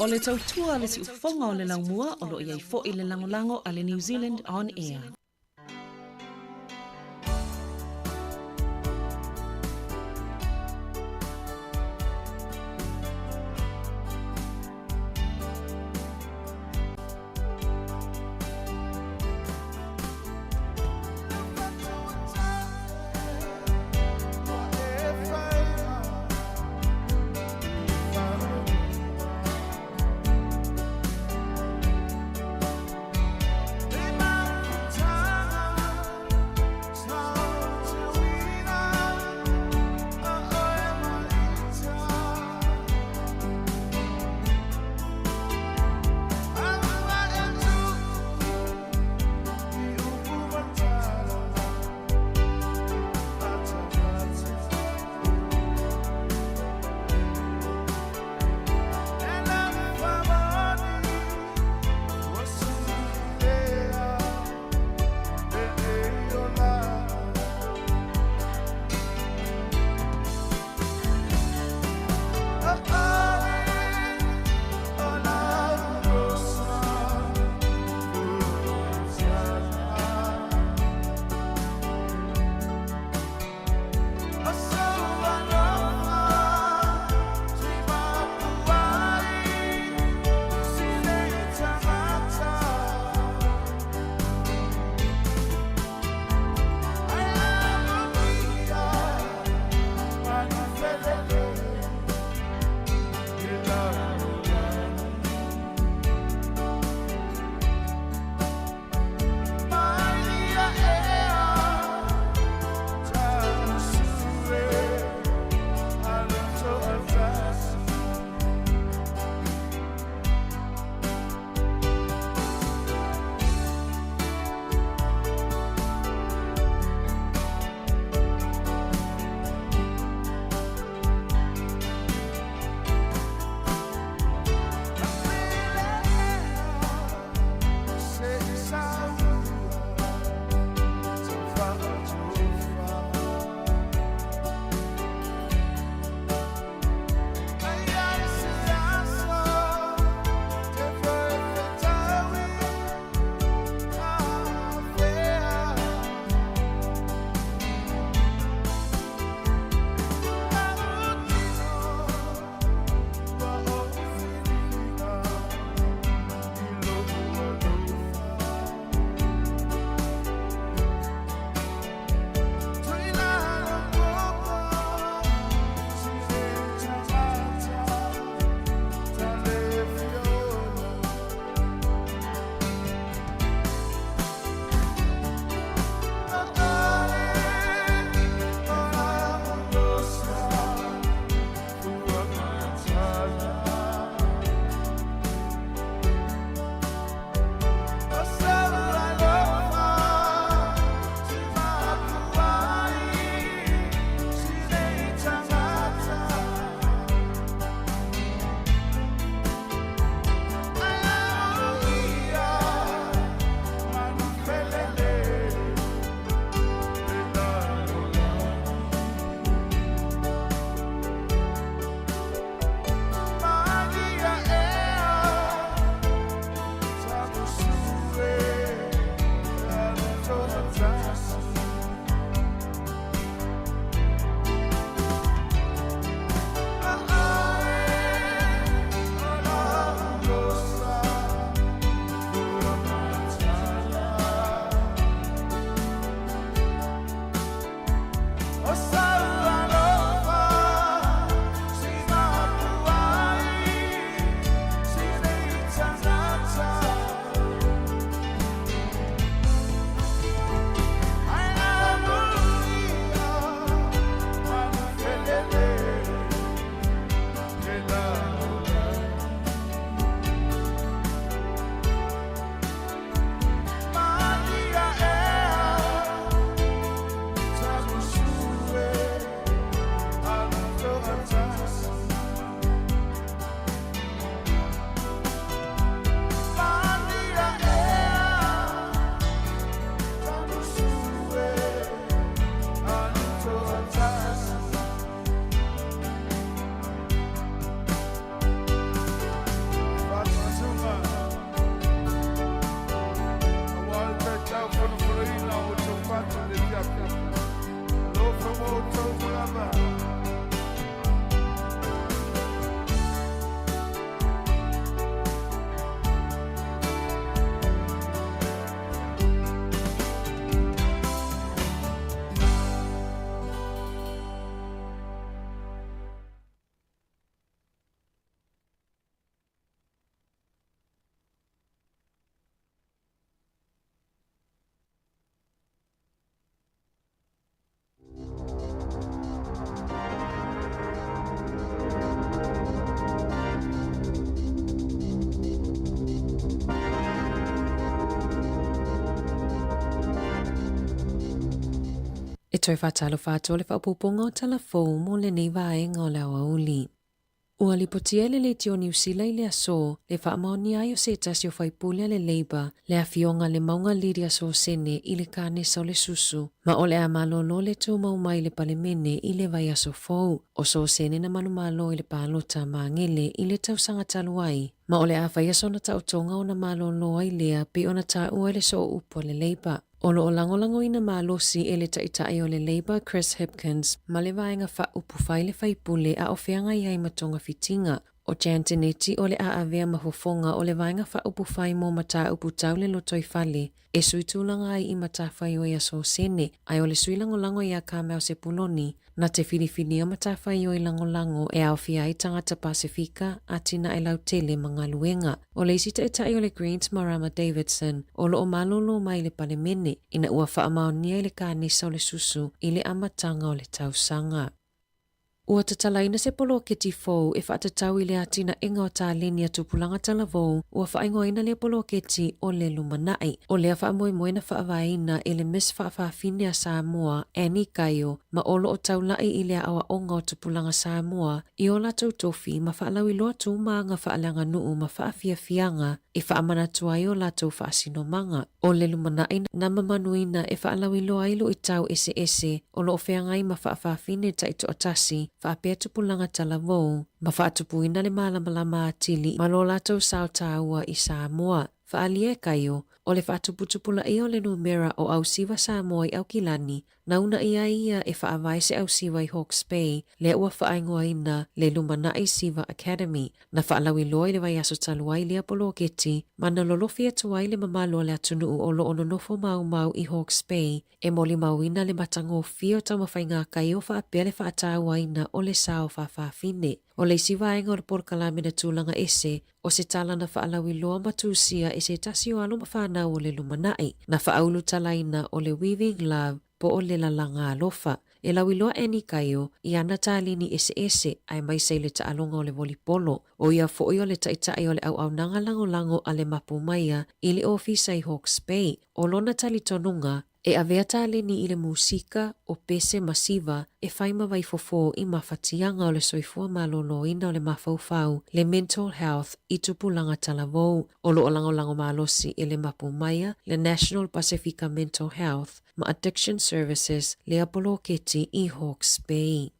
O le tautua le siufofoga o le laumua o loo iai foʻi le lagolago a le New Zealand On Air. Time. toe faatalofa atu o le faaopoopoga o Tala Fou mo lenei vaega o le aoauli. Ua lipotia e le Leitio Niu Sila i le aso le faamaonia ai o se tasi o faipule a le Labour, le afioga le Mauga Lydia Sosene i le kanesa o le susu, ma o le a malolo le tumau mai i le Palemene i le vaiaso fou. O Sosene na manumalo i le palota magele i le tausaga talu ai, ma o le a faia sona taotoga ona malolo ai lea pei ona taua i le sooupu a le Labour. O lo o lagolagoina malosi e le Taitai o le Labour Chris Hipkins ma le Vaega Faaupufai le faipule a o feagai ai ma togafitiga. O Jan Tinetti o le a avea ma fofoga o le Vaega Faaupufai mo Mataupu Tau le Lotoifale e sui tulaga ai i matafaioi a Sosene, ae o le sui lagolago iā Carmel Sepuloni na te filifilia matafaioi lagolago e aofia ai tagata Pasefika, atinae lautele ma galuega. O le isi taitai o le Greens Marama Davidson o lo o malolo mai i le Palemene ina ua faamaonia i le kanesa o le susu i le amataga o le tausaga. Ua tatalaina se poloketi fou e faatatau i le atinaega o taleni a tupulaga talavou, ua faaigoaina lea poloketi o le Lumanai. O lea faamoemoe na faavaeina e le Miss Faafafine a Samoa, Annie Kaio, ma o lo o taula'i i le aoaoga o tupulaga Samoa i o latou tofi ma faalauiloa tumaga faaleaganuu ma faafiafiaga e faamanatu ai o latou faasinomaga. O le lumanai na mamanuina e faalauiloa ai luitau eseese o lo o feagai ma faafafine taitoatasi faapea tupulaga talavou ma faatupuina le malamalama atili ma lo latou sao taua i Samoa. Faaalia e Kaio, o le faatuputupulaia o le numera o ausiva Samoa i Aukilani Na unaʻi ai ia e faavae se ausiva i Hawke's Bay, lea ua faaigoaina le Lumanai Siva Academy. Na faalauiloa i le vaiaso talu ai lea poloketi ma na lolofi atu ai le mamalu o le atunuu o lo o nonofo maumau i Hawke's Bay e molimauina le matagofie o taumafaiga kai o faapea le faatauaina o le sao faafafine. O le isi vaega o le polokalame na tulaga ese o se tala na faalauiloa ma tusia e se tasi o alo ma fanau o le lumanai, na faaulutalaina o le Weaving Love po o le lalaga alofa. E lauiloa Annie Kaio i ana taleni eseese aemaise i le taaloga o le volipolo. ʻO ia foʻi o le taitai o le auaunaga lagolago a le Mapu Maia i le ofisa i Hawke's Bay. ʻO lona talitonuga, E avea taleni i le musika, o pese ma siva, e fai ma vaifofo i mafatiaga o le soifua maloloina o le mafaufau, le mental health, i tupulaga talavou. O lo o lagolago malosi e le Mapu Maia, le National Pasefika Mental Health ma Addiction Services lea poloketi i Hawke's Bay.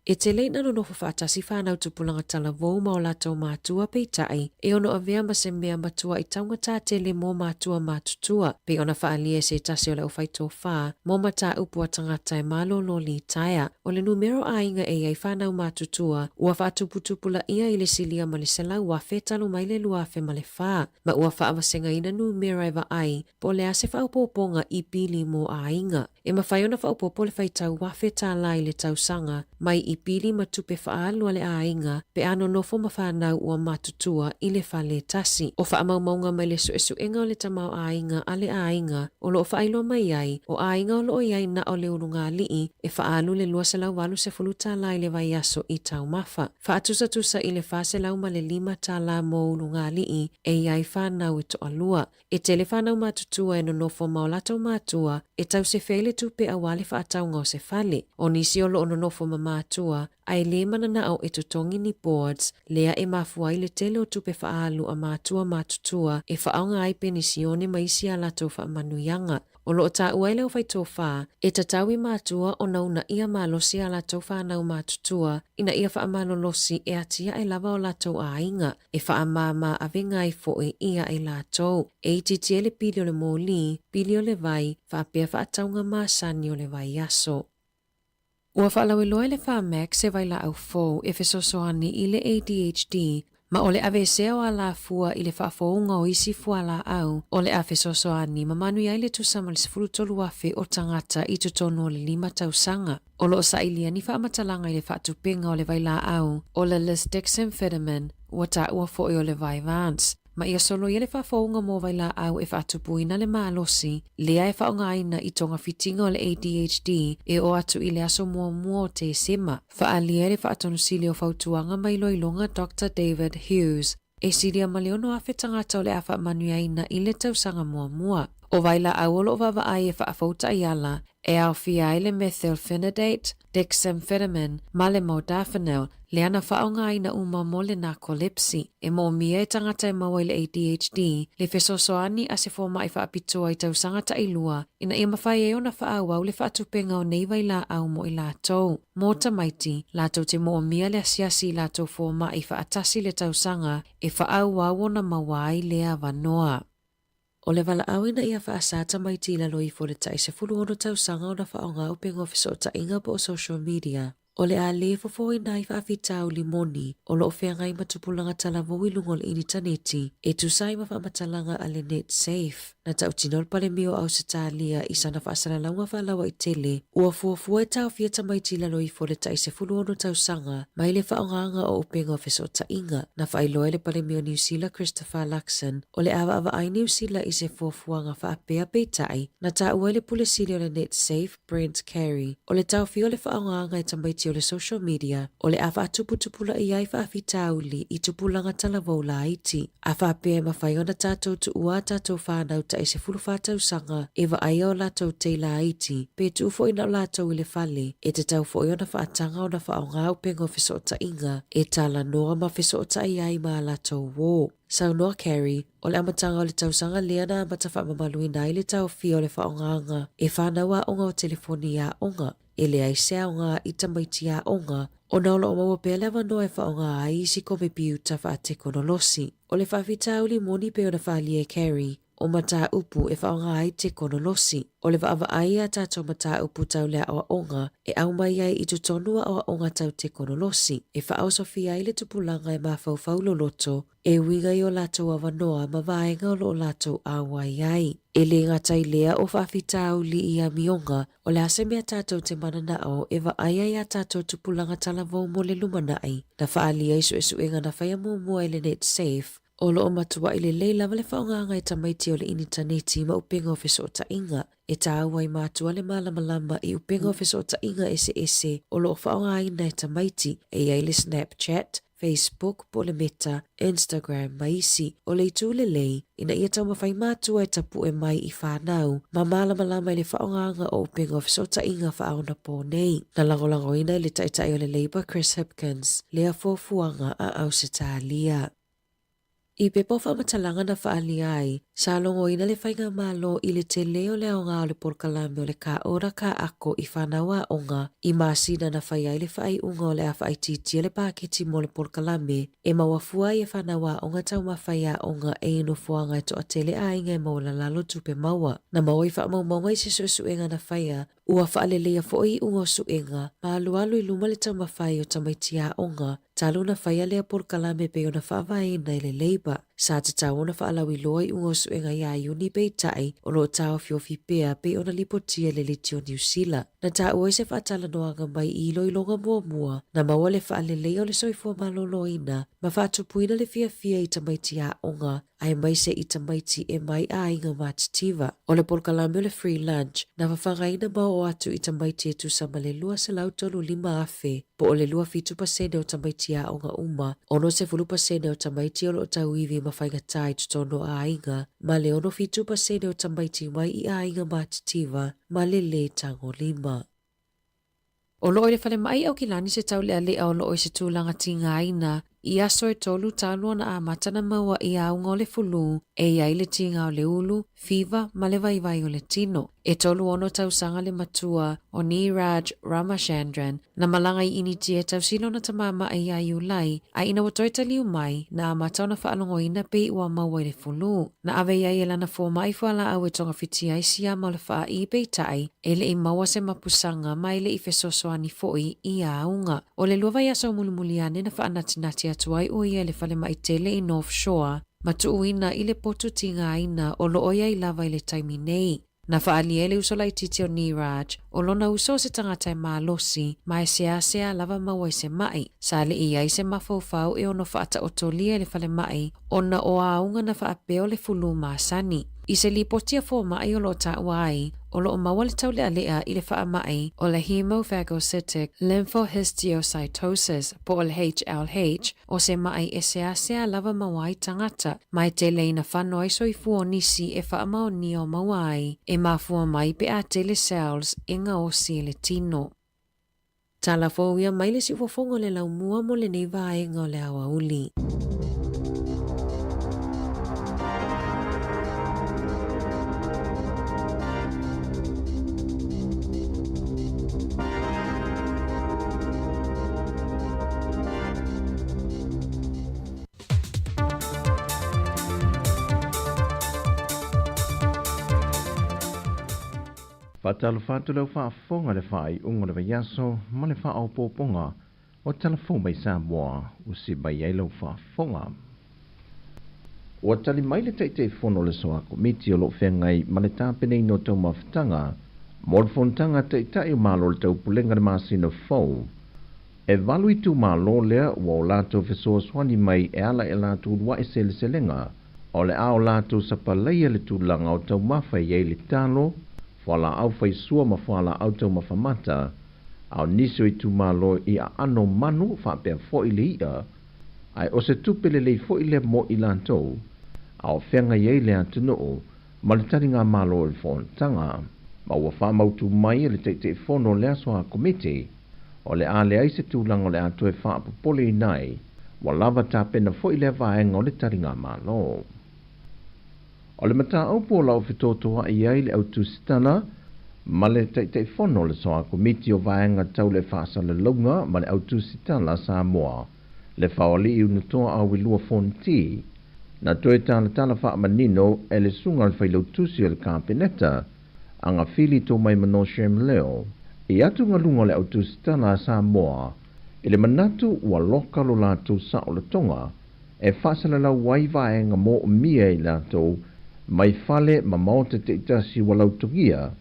E tele ina nonofo faatasi whānau tupulaga talavou ma o latou mātua peitai, e ono avea ma se mea matua i taugata tele mō mātua mātutua, pei ona faaalia e se tasi o le aufaitofā mō mataupu a tagata e malolo litaea. O le numera o aiga e i ai whānau mātutua, ua faatuputupulaia i le silia ma le 100,000 talu mai le 2004, ma ua faavasegaina numera e vaai po o le a se faaopoopoga i pili mō aiga. E mafai ona faaopoopo le faitau $1,000 i le tausaga mai i pili ma tupe faaalu a le aiga pe a nonofo ma fanau ua matutua i le fale tasi. O faamaumauga mai le suesuega o le tamaoaiga a le aiga o lo o faailoa mai ai, o aiga o lo o i ai na o le ulugalii e faaalu le $280 i le vaiaso i taumafa. Faatusatusa i le $405 mo ulugalii e i ai fanau e toalua. E tele whanau matutua e nonofo ma o latou matua e tausefe ai le tupe auā le faatauga o se fale. O nisi o lo o nonofo ma matua ae lē mananao e totogi ni boards lea e mafua ai le tele o tupe faaalu a matua matutua e faaoga ai penisione ma isi a latou faamanuiaga. O lo o taua ai le aufaitofā e tatau i matua ona uunaia malosi a latou whanau matutua ina ia faamalolosi e atiae lava o latou aiga. E faamāmā avega ai foʻi ia i latou. E itiiti ai le pili o le mōlī, pili o le vai, faapea faatauga masani o le vaiaso. Ua faalauiloa e le Pharmac se vailaau fou e fesoasoani i le ADHD, ma o le aveesea o alafua i le faafouga o isi fualaau o le a fesoasoani ma manuia ai le tusa ma le 13,000 o tagata i totonu o le lima tausaga. O lo o sailia ni faamatalaga i le faatupenga o le vailaau o le lisdexamfetamine, ua taua foʻi o le Vyvanse, ma ia soloia le faafouga mo vailaau e faatupuina le malosi lea e faaaogaina i togafitiga o le ADHD e oo atu i le aso muamua o Tesema. Faaalia ai le faatonusili o fautuaga ma iloiloga Doctor David Hughes, e silia ma le 6,000 tagata o le a faamanuiaina i le tausaga muamua. O vailaau o loo vaavaai e faafou taiala e aofia ai le methylphenidate, dexamphetamine ma le modafinil, lea na faaaogaina uma mo le narcolepsy. E moomia e tagata e maua i le ADHD le fesoasoani a se fomai faapitoa i tausaga tailua ina ia mafai ai ona faaauau le faatupega o nei vailaau mo i latou. Mo tamaiti, latou te moomia le asiasi i latou fomai faatasi le tausaga e faaauau ona maua ai lea avanoa. O le valaau ina ia faasā tamaiti i lalo ifo o le tai 16 tausaga ona faaaoga upega o fesootaiga po o social media. O le a lē fofoina ai faafitauli moni o lo o feagai ma tupulaga talavou i luga o le initaneti e tusa ai ma faamatalaga a le Netsafe. Na tautino le Palemia o Ausetalia i sana faasalalauga faalauaitele ua fuafua e taofia tamaiti i lalo ifo o le tai 16 tausaga mai le faaaogaga o upega o fesootaiga. Na faailoa e le Palemia o Niu Sila Christopher Luxon o le a vaavaai Niu Sila i se fuafuaga faapea peitai na taua e le Pule Sili o le Netsafe Brent Carey, o le taofia o le faaaogaga e tamaiti o le social media o le a faatuputupulaia ai faafitauli i tupulaga talavou laiti. A faapea e mafai ona tatou tuua a tatou fanau tai 14 tausaga e vaaia o latou tei laiti, pe tuu foi na o latou i le fale, e tatau foi ona faataga ona faaaoga upega o fesootaiga e talanoa ma fesootai ai ma a latou uō. Saunoa Carey, o le amataga o le tausaga lea na amata faamamaluina ai le taofia o le faaaogaga e fanau aoga o telefoni i aoga. E leai se aoga i tamaiti aoga ona o lo o maua pea le avanoa e faaaoga ai isi komepiuta faatekonolosi. O le faafitauli moni pei ona faaalia e Carey, o mataupu e faaaoga ai tekonolosi. O le vaavaai i a tatou mataupu tau le aoaoga e aumai ai i totonu aoaoga tau tekonolosi e faaosofia ai le tupulaga e mafaufau loloto e uiga i o latou avanoa ma vaega o lo o latou auai ai. E lē gata i lea o faafitauli i amioga, o le a se mea tatou te mananao e vaai ai a tatou tupulaga talavou mo le lumanai, na faaalia i suesuega na faia muamua e le Netsafe, o lo o matuai lelei lava le faaaogaga e tamaiti o le initaneti ma upega o fesootaiga. E tāua i mātua le mālamalama i upega o fesootaiga eseese o lo o faaaogaina e tamaiti, e i ai le Snapchat, Facebook po o le Meta, Instagram ma isi. O le itu lelei, ina ia taumafai mātua e tapu'e mai i whānau ma mālamalama i le faaaogaga o upega o fesootaiga faaonapō nei. Na lagolagoina e le Taitai o le Labour Chris Hipkins lea fuafuaga a Ausetalia. I pepa o faamatalaga na faaalia ai, sa logoina le faigamalo i le tele o le aoga o le polokalame o le Ka Ora Ka Ako i whanau aoga i masina na whai ai le whaaiuga o le a whaaitiitia le paketi mo le polokalame e maua fua ai e whanau aoga taumafai aoga e i nofoaga e toatele aiga e maualalalo tupe maua. Na maua i faamaumauga i se suesuega na faia, ua faaleleia foi iuga o suega ma alualu i luma le taumafai o tamaiti aoga Talu na faia lea polokalame pei ona faavaeina e le Labour, sa tatau ona faalauiloa iuga o suega iā Iuni peitai o lo o taofiofi pea pei ona lipotia e le Leti o Niu Sila. Na taua i se faatalanoaga mai i iloiloga muamua, na maua le faaleleia o le soifua maloloina ma faatupuina le fiafia i tamaiti aoga aemaise i tamaiti e mai aiga matitiva. O le polokalame o le Free Lunch, na fafagaina ma oo atu i tamaiti e tusa ma le 235,000, po o le 27% o tamaiti aoga uma, 60% o tamaiti o lo o tauivi ma faigata i totonu o aiga, ma le 67% o tamaiti mai i aiga matitiva ma le lē tagolima. O lo o i le falemai Aukilani se taulealea o lo o i se tulaga tigaina i aso e tolu talu ona amata na maua i auga o le fulū e i ai le tiga o le ulu, fiva ma le vaivai o le tino. E 36 tausaga le matua o Neeraj Ramachandran na malaga i Initia e tausila ona tamāmaʻi iā Iulai, a ina ua toe taliu mai, na amata ona faalogoina pei ua maua i le fulū. Na ave i ai e lana fomai fualaau e togafiti ai siama o le faaʻī peitai, e le i maua se mapusaga ma e le i fesoasoani foi i auga. O le lua vaiaso mulimuli ane na faanatinati atu ai ʻo ia i le falemai tele i North Shore ma tuuina i le potu tigaina o lo o i ai lava i le taimi nei. Na faaalia e le uso laitiiti o Neeraj, O lona uso o se tagata e malosi ma e seasea lava maua i se ma'i. Sa li'i ai se mafaufau e ono faataotolia i le falemai ona o auga na faapea o le fulu masani. I se lipoti a foma'i o lo o taua ai, o lo o maua le taulealea i le faama'i o le hemophagocytic lymphohistiocytosis po o le HLH, o se ma'i e seasea lava maua ai tagata, ma e tele ina fano ai soifua o nisi e faamaonia o maua ai, e mafua mai pe a tele cells e gaosi e le tino. Tala fou ia mai le siufofoga o le laumua mo lenei vaega o le aoauli. Faatalofa atu lau faafofoga i le faaiuga o le vaiaso ma le faaopoopoga o Tala Fou mai Samoa ua si mai ai lau faafofoga. Ua tali mai le Taitaifono o le Soa Komiti o lo o feagai ma le tapenaina o taumafataga mo le fonotaga a Taitai o Malo o le Taupulega i le masina fou. E 8 itumalo lea ua o latou fesoasoani mai e ala i a latou uluai seleselega o le a o latou sapalaia le tulaga o taumafa e i ai le talo, fualaau faisua ma fualaau taumafa mata, a o nisi o itumalo i aano manu faapea foi le i'a, ae o se tupe lelei foi lea mo i latou, a o feagai ai le atunuu ma le taligamalo o le fonotaga. Ma ua faamautu mai e le Taitaifono o le aso a Komiti, o le a leai se tulaga o le a toe faapopoleina ai, ua lava tapena foi lea vaega o le taligamalo. O le mataupu o lo o fetotoa'i ai le au tusitala ma le Taitaifono o le Soa Komiti o Vaega Tau le Faasalalauga ma le au tusitala Samoa, le Faoali'i Unutoa Auilua Fonti, na toe talatala faamanino e le susuga o le Failautusi o le Kapeneta, Agafili Tomaimano Shem Leo, i atugaluga o le au tusitala a Samoa i le manatu ua loka lo latou saolotoga e faasalalau ai vaega moomia i latou mai fale ma maota taitasi ua lautogia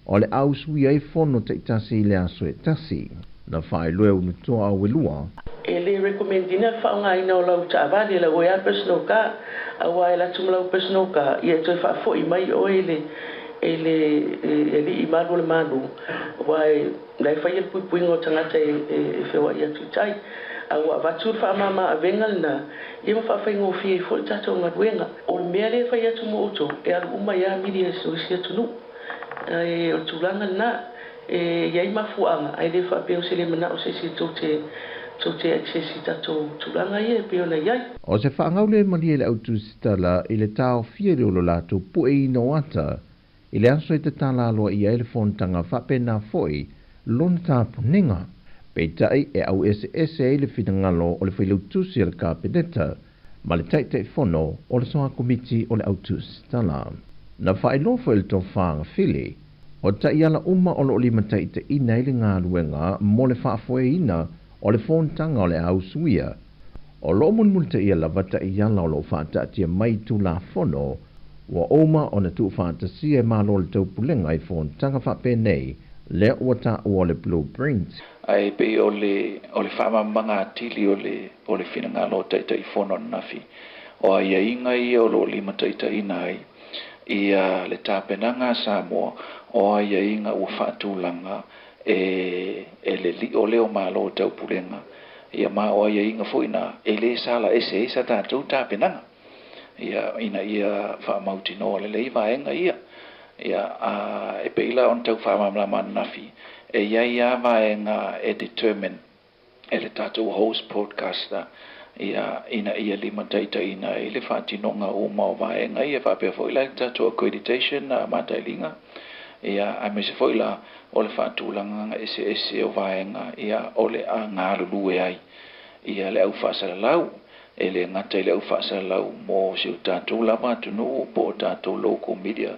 o le a usuia ai fono taitasi i le aso e tasi. Na faailoa e Unutoa Auelua. E le recommend ina le faaaogaina o lau taavale, lau oe a personal car, auā e alu atu ma lau personal car, ia e toe faafo'i mai oe i le e le alii malu o le Malo, aua e la e faia le puipuiga o tagata e e feoa'i atu i tai. A ua avatu le faamama avega lena, ia ma faafaigofie ai foi le tatou galuega. O le mea lea e fai atu mo outou, e alu uma ai lava mili a so isi atunuu. Ae o le tulaga lena, e i ai mafuaaga, ae le faapea o se le manao o se isi tou te tou te access i tatou tulaga ia e pei ona i ai. O se faagaule malie le au tusitala i le taofia i lo latou pueina o ata i le aso e tatala aloaia ai le fonotaga faapena foi lona tapunega. Peitai e aueseese ai le finagalo o le Failautusi a le Kapeneta ma le Taitaifono o le Soa Komiti o le Au Tusitala. Na faailoa foi e le Tofa Agafili, o taiala uma o lo o limataitaiina ai le galuega mo le faafoeina o le fonotaga o le a usuia, o lo o mulimulitaia lava taiala o lo o faataatia mai i Tulafono ua uma ona tuufaatasia e Malo o le Taupulega i fonotaga faapenei lea ua taua o le Blueprint. Ae pei o le o le faamalamalamaga atili o le o le finagalo o Taitaifono ananafi, o aiaiga ia o lo o limataitaiina ai ia le tapenaga a Samoa, o aiaiga ua faatulaga e e le lio lea o Malo o Taupulega, ia ma o aiaiga foi na e lē sala ese ai sa tatou tapenaga, ia ina ia faamautinoa lelei vaega ia. Ia a e pei la ona tau faamalamalama ananafi, e i ai lava vaega e determine e le tatou host podcaster, ia ina ia limataitaiina ai le faatinoga uma o vaega ia, faapea foi la i le tatou accreditation matailiga, ia aemaise foi la o le faatulagaga eseese o vaega ia o le a galulue ai ia le au faasalalau, e le gata i le au faasalalau mo si o tatou lava atunuu po o tatou local media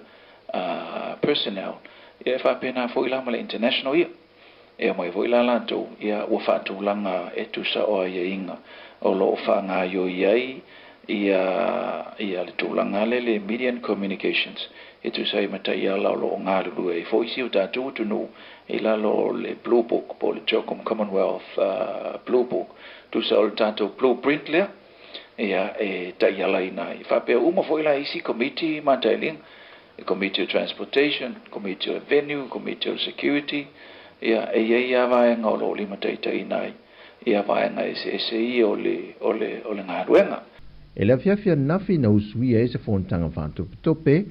personnel, ia e faapena foi la ma le international ia. E omai foi la latou, ia ua faatulaga e tusa o aiaiga o lo o faagaioi ai Ia ia le tulaga lea le Media and Communications e tusa ai ma taiala o lo o galulue ai foi si o tatou atunuu i lalo o le Blue Book po o le CHOGM Commonwealth Blue Book, tusa o le tatou blueprint lea, ia, e taialaina ai. Faapea uma foi la isi komiti ma tailiga, le Komiti o Transportation, Komiti o Venue, Komiti o Security, ia, e i ai lava vaega o lo o limataitaiina ai ia vaega eseese ia o le, o le, o le galuega. E le afiafi ananafi na usuia ai se fonotaga faatopetope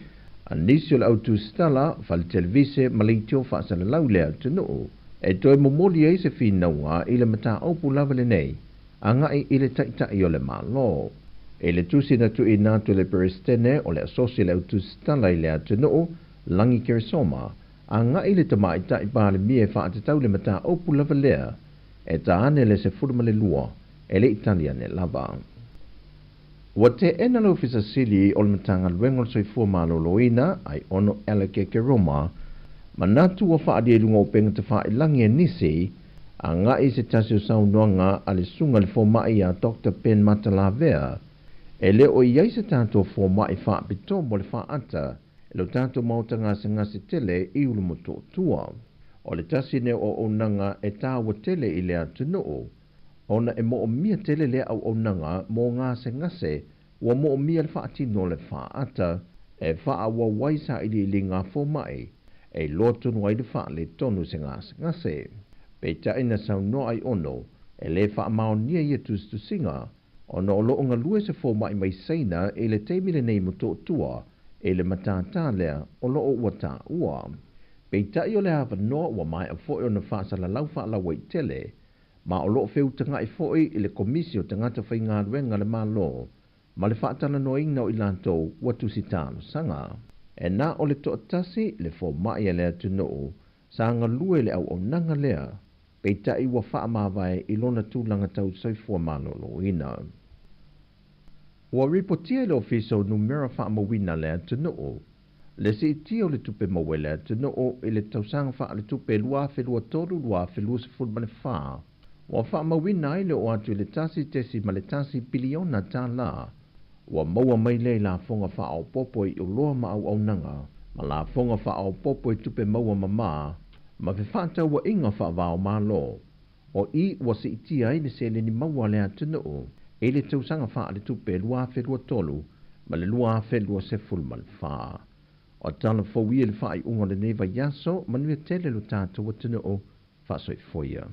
a nisi o le au tusitala, fale televise ma leitio faasalalau i le atunuu e toe momoli ai se finauga i le mataupu lava lenei agai i le Taitai o le Malo. I le tusi na tuuina atu e le Peresetene o le Asosi a le Au Tusitala i le atunuu, Lagi Keresoma, agai i le Tamaitai Palemia e faatatau le mataupu lava lea e ta ane le 12 e le i tali ane lava. Ua teena le Ofisa Sili o le Matagaluega o le Soifua Maloloina, Aiono Alec Ekeroma, manatu ua faaalia i luga o upega tafailagi a nisi agai i se tasi o saunoaga a le Susuga i le Fomai ia Doctor Ben Matalavea, e le o i ai se tatou fomai faapitoa mo le faata i lo tatou maota gasegase tele i Ulumotootua. O le tasi nei o auaunaga e taua tele i le atunuu, ona e moomia tele lea auaunaga mo gasegase ua moomia le faatino o le faata e faaauau ai sailiiliga a fomai e iloa tonu ai le faaletonu o se gasegase. Peitai na saunoa Aiono e le faamaonia ia tusitusiga ona o lo o galue se fomai mai Saina i le taimi lenei Motootua i le matātā lea o lo o ua taua. Peitai o le avanoa ua maea foi ona faasalalau faalauaitele ma o lo o feutagaʻi foi i le Komisi o Tagata Faigaluega a le Malo ma le faatalanoaina o i latou ua tusi talosaga. E na o le toatasi le fomai a le atunuu sa galue i le auaunaga lea, peitai ua faamavae i lona tulaga tau soifua maloloina. Ua ripotia e le Ofisa o Numera Faamauina a le Atunuu le siitia o le tupe maua i le atunuu i le tausaga faaletupe 2023/2024, ua faamauina ai le oo atu i le $1.1 piliona tālā ua maua mai lea i lafoga faaopoopo i oloa ma auaunaga ma lafoga faaopoopo i tupe maua mamā ma fefaatauaiga faava-o-Malo. O i ua siitia ai le seleni maua a le atunuu i le tausaga faaletupe 2023 ma le 2024. O tala fou ia i le faaiuga o lenei vaiaso, manuia tele lo tatou atunuu. Faasoifoia.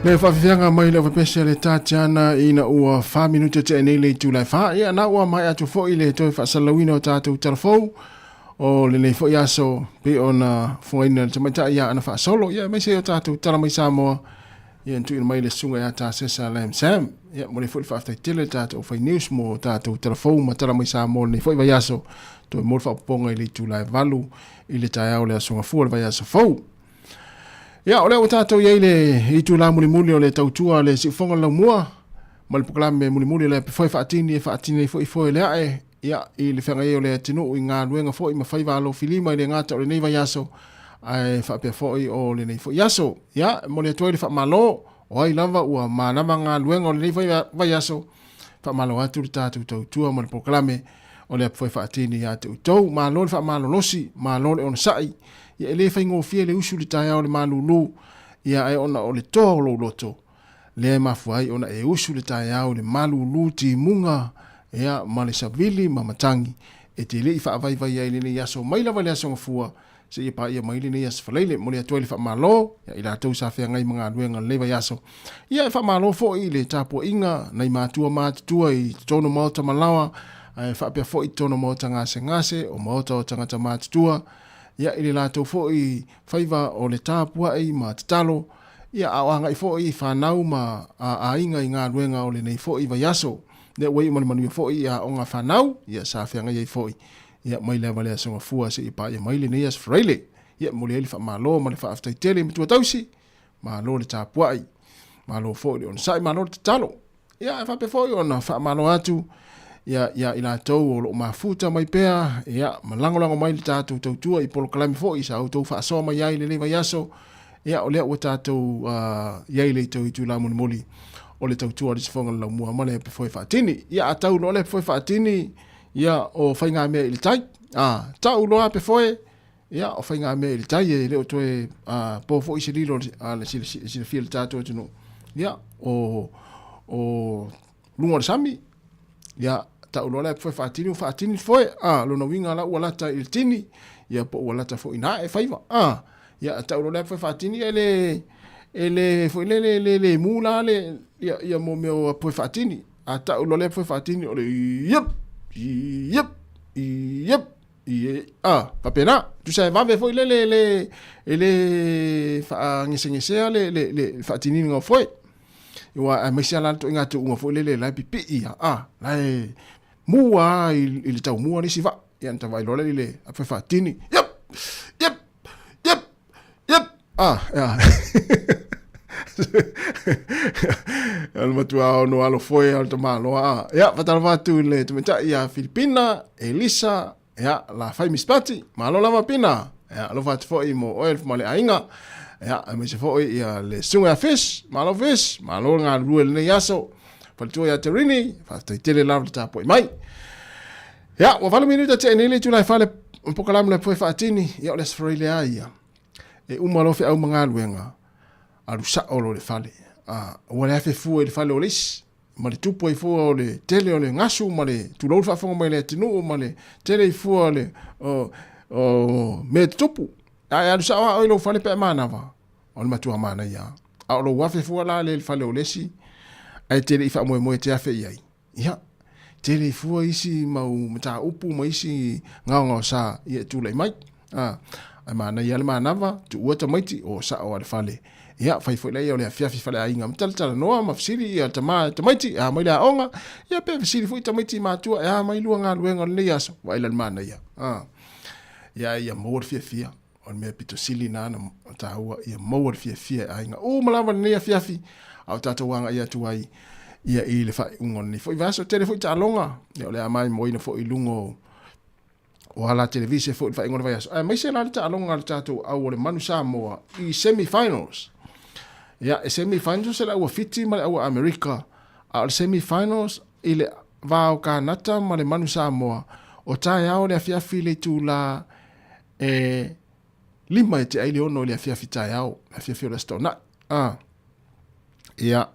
Le faafiafiaga mai le aufaipesia le Tatiana ina ua 4 minute tea nei le itula e 4. Ia na ua mai atu foi le toe faasalalauina o tatou talafou o lenei foi aso pei ona fogaina le tamaitai ia ana faasolo. Ia aemaise o tatou tala mai Samoa. Ia na tuuina mai le susuga ia Tasesa Lam Sam. Ia mo le foi le faafetai tele le tatou fai news mo tatou talafou ma tala mai Samoa lenei foi vaiaso. Toe mo le faapopoga i le itula e 8 i le taeao o le aso Gafua le vaiaso fou. Ia, o lea ua tatou i ai le itula mulimuli o le tautua le siufoga le laumua ma le polokalame mulimuli o le ape foe faatini e faatini ai foi foe le ae ia, i le feagai ai o le atunuu i galuega foi ma faiva alofilima i le gata o lenei vaiaso ae faapea foi o lenei foi aso. Ia, e momoli atu ai le faamalo o ai lava ua manava galuega o lenei foi vaiaso. Faamalo atu le tatou tautua ma le polokalame o le ape foe faatini ia te outou. Malo le faamalolosi, malo le onosai. Ia e le faigofie le usu i le taeao o le malulu, ia ae ona o le toa o lou loto, lea e mafua ai ona e usu i le taeao i le malulu timuga, ia, ma le savili ma matagi, e te le i faavaivai ai i lenei aso mai lava i le aso Gafua seia paia mai lenei aso Faraile. Momoli atu ai le faamalo ia i latou sa feagai ma galuega i lenei vaiaso. Ia e faamalo foi i le tapuaiga nai matua matutua i totonu o maota malaoa, ae faapea foi i totonu o maota gasegase, o maota o tagata matutua, ia i le latou foi faiva o le tapuai ma tatalo, ia a o agai foi fanau ma aiga i galuega o lenei foi vaiaso. Lea ua iu ma le manuia foi i aoga fanau, ia sa feagai ai foi Ia, mai lava le Aso Gafua seia paia mai lenei Aso Faraile. Ia, e momoli ai le faamalo ma le faafetai tele i matua tausi. Malo le tapuai. Malo foi le onosai, malo le tatalo. Ia, ae faapea foi ona faamalo atu ia, ia i latou o lo o mafuta mai pea, ia, ma lagolago mai le tatou tautua i polokalame foi sa outou faasoa mai ai i lenei vaiaso. Ia, o lea ua tatou i ai i le tou itula mulimuli o le tautua o le Sifoga o le Laumua ma le Ape Foe Faatini. Ia, a tau loa le Ape Foe Faatini, Ia, o faigamea i le tai. A, tau loa pe foe, ia, o faigamea i le tai e le o toe a, po foi se lilo a le silafia le tatou atunuu. Ia, o, o luga o le sami, ia, tau loa le foe faatini, ua faatini le foe, a, lona uiga la ua lata i le tini, ia, po ua lata foi na e faiva, a, ia, tau loa le foe faatini, e le, e le, foi le, le, le, le mu la le, ia, ia mo mea o foe faatini. A tau loa lea foe faatini o le iep, iep, iep, iep, a, faapena. Tusa e vave foi lele e le, e le faagesegesea le, le, le faatiniga o foe. Ua aemaise lava la le ituaiga tuuga foi lele la e pipii a, a, la e mua lava i le taumua le isi vaa. Ia ona ta vaai loa lea i le foe faatini, iep, iep, iep, iep, a, ia. O le matua ono alo foe o le tamaloa a. Ia, faatalofa atu i le tamaitai ia Filipina, Elisa, ia, la fai mispati, malo lava Pina. Ia, alofa atu foi mo oe ma le aiga. Ia, aemaise foi ia le susuga ia Fish, malo Fish, malo le galulue i lenei aso. Faletua ia Terini, faafetai tele lava le tapuai mai. Ia, ua 8 minute tea nei le itula e fale pokalamu le poe faatini, ia o le aso Faraile a ia. E uma loa feau ma galuega, alu sao loa i le fale. A, ua le afe fua i le fale o le isi, ma le tupu ai fua o le tele o le gasu ma le tulou le faafofoga mai le atunuu ma le tele i fua o le o, o mea tutupu. Ae alu sao lava oe i lou fale pe a manava, o le matua manaia lava. A o lou afe fua la lea i le fale o le isi, ae e te le i faamoemoe e te afe i ai. Ia, tele i fua isi mau mataupu ma isi gaogaosa ia e tulai mai. A, ae manaia le manava, tuua tamaiti, o sao a le fale. Ia, fai foi laia o le afiafi faleaiga ma talatalanoa ma fesili ia tama e tamaiti, e a mai le aoga, ia pe fesili foi tamaiti i matua, e a mai lua galuega o lenei aso, vaai la le manaia. A, ia, ia maua le fiafia. O le mea pito sili na na taua ia maua le fiafia e aiga uma lava lenei afiafi a o tatou agai atu ai ia i le faaiuga o lenei foi vaiaso. Tele foi taaloga, ia o le a maimoaina foi i luga o o ala televise foi i le faaiuga o le vaiaso. Aemaise la le taaloga a le tatou au o le Manu Samoa i semi-finals. Ia, e semi-finals e le aua Fiti ma le aua Amerika, a o le semi-finals i le va o Kanata ma le Manu Samoa, o taeao le afiafi i le itula e 5 e te ai le 6 i le afiafi taeao, le afiafi o le Aso Toonai. Ah. Ia,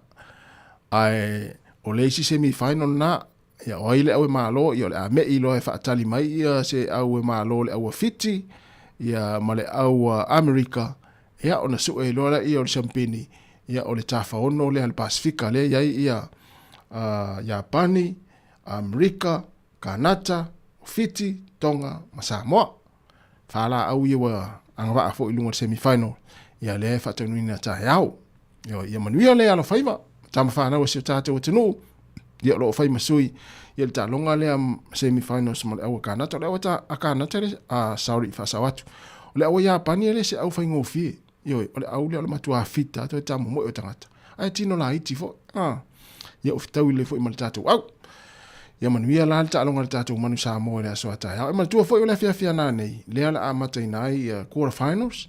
ae o le isi semi-final na, ia o ai le au e malo, ia o le a me'i loa e faatali mai ia se au e malo le au a Fiti, ia ma le au a Amerika, ia ona sue loa lea o le siampini, Ia, o le tafaono lea le Pasefika lea i ai ia Iapani, Amerika, Kanata, o Fiti, Tonga ma Samoa. Faalaau ia ua agavaa foi i luga o le semi-final. Ia lea e faataunuina taeao. Ia, ia manuia le alofaiva, tama whanau a si o tātou atunuu. Ia o lo o fai ma sui ia le taaloga lea semi-finals ma le au a Kanata. O le au a Kanata le, sorry, faasao atu. O le au a Iapani e le se au faigofie. Ioe, o le au lea o le matua fita toe tamomoe o tagata. Ae tino laiti foi. Ah. Ia o fetaui lelei foi ma le tatou au. Ia manuia la le taaloga a le tatou manu Samoa i le aso a taeao. E manatua foi o le afiafi a nanei, lea o le a amataina ai ia quarter finals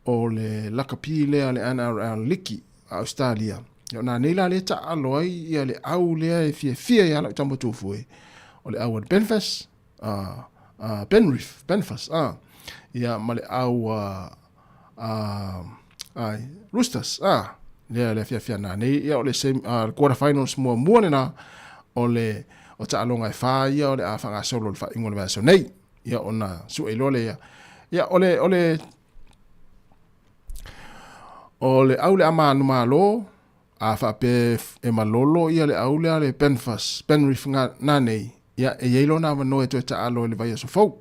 o le lakapi lea le NRL Liki a Australia. Ia o nanei la lea taalo ai ia le au lea e fiafia ia lau tama tufue. O le au a le Benfas, Penrith, Benfas, ia ma le au a ai, Roosters, lea le afiafi nanei, ia o le same, quarter finals muamua lena o le o taaloga e fa ia o le a faagasolo le faaiuga o le vaiaso nei. Ia ona sue loa lea. Ia o le o le o le au le a manumalo a faapea e malolo ia le au lea le Penfas, Penrith nanei, ia e i ai lona avanoa e toe taalo i le vaiaso fou.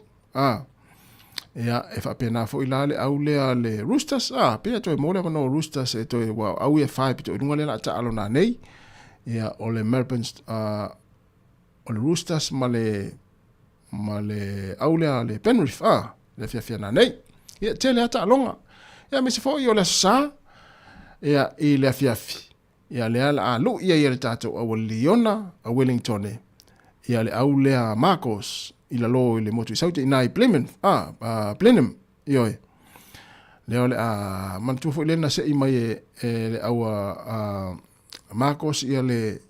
Ia e faapena foi la le au lea le Roosters, pei e toe maua le avanoa o Roosters e toe ua au ia fa e pito i luga lea o le a taalo nanei. Ia o le Melbourne, o le Roosters ma le ma le au lea le Penrith, le afiafi nanei. Ia tele lava taaloga. Ia aemaise foi o le Aso Sa, ia i le afiafi. Ia lea o le a lui ai e le tatou au a Liona a Wellingtone, ia le au lea a Marcos i lalo i le motu i Saute i ina i Blenheim, Blenheim, ioe. Lea o le a manatua foi lea na sei mai e le au a Marcos ia le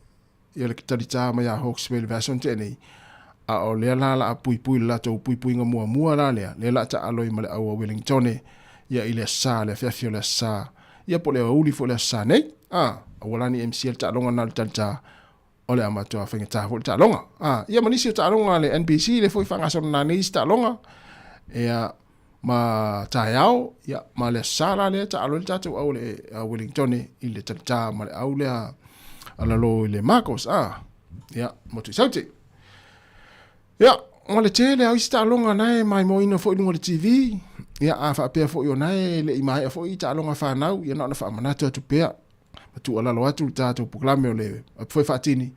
ia le talita mai a Hawke's Bay i le vaiaso na tea nei, a o lea la la a puipui le latou puipuiga muamua la lea, lea la a taalo ai ma le au a Wellingtone, ia i le Aso Sa, le afiafi o le Aso Sa, ia po o le aoauli foi o le Aso Sa nei, a, aua la ne i MCA le taaloga lena o le talita, o le a matua faigata foi le taaloga. A, ia ma nisi o taaloga a le NPC, lea foi e faagasolo nanei isi taaloga, ia, ma taeao, ia, ma le Aso Sa la lea e taalo ai le tatou au le a Wellingtone i le talita ma le au lea a lalo i le Marcos, a, ia, motu i Saute. Ia, ma le tele o isi taaloga na e maimoaina foi i luga o le TV, ia, a faapea foi o na e le i maea foi i taaloga fanau, ia na ona faamanatu atu pea, ma tuualalo atu le tatou polokalame o le foi faatini,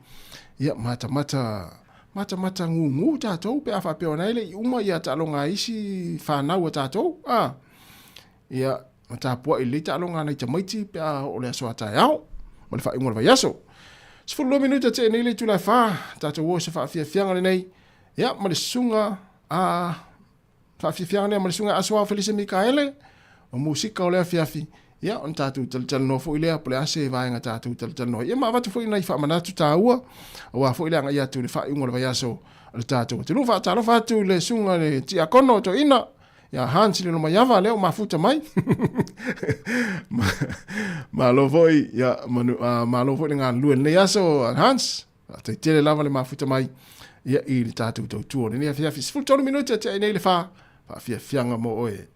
ia matamata matamata gugu tatou pe a faapea ona e le i uma ia taaloga a isi fanau a tatou, a ia ma tapuai lelei taaloga a nai tamaiti pe a oo le aso a taeao ma le faaiuga o le vaiaso. 12 minute tea nei le itula e 4, tatou o i se faafiafiaga lenei, ia ma le susuga a Faafiafiaga lea ma le Susuga Asoao Felise Mikaele, o musika o le afiafi, ia, ona tatou talatalanoa foi lea, po o le a se vaega tatou talatalanoa ai. Ia ma avatu foi nai faamanatu taua, aua foi le agai atu i le faaiuga o le vaiaso o le tatou atunuu. Faatalofa atu i le Susuga i le Tiakono o Toeaina, ia Hans Lilomaiava, lea ua mafuta mai. Malo foi, ia, manu, malo foi le galulue i lenei aso, Hans. Faafetai tele lava le mafuta mai ia i le tatou tautua o lenei afiafi. 13 minute tea i nei le 4, faafiafiaga mo oe.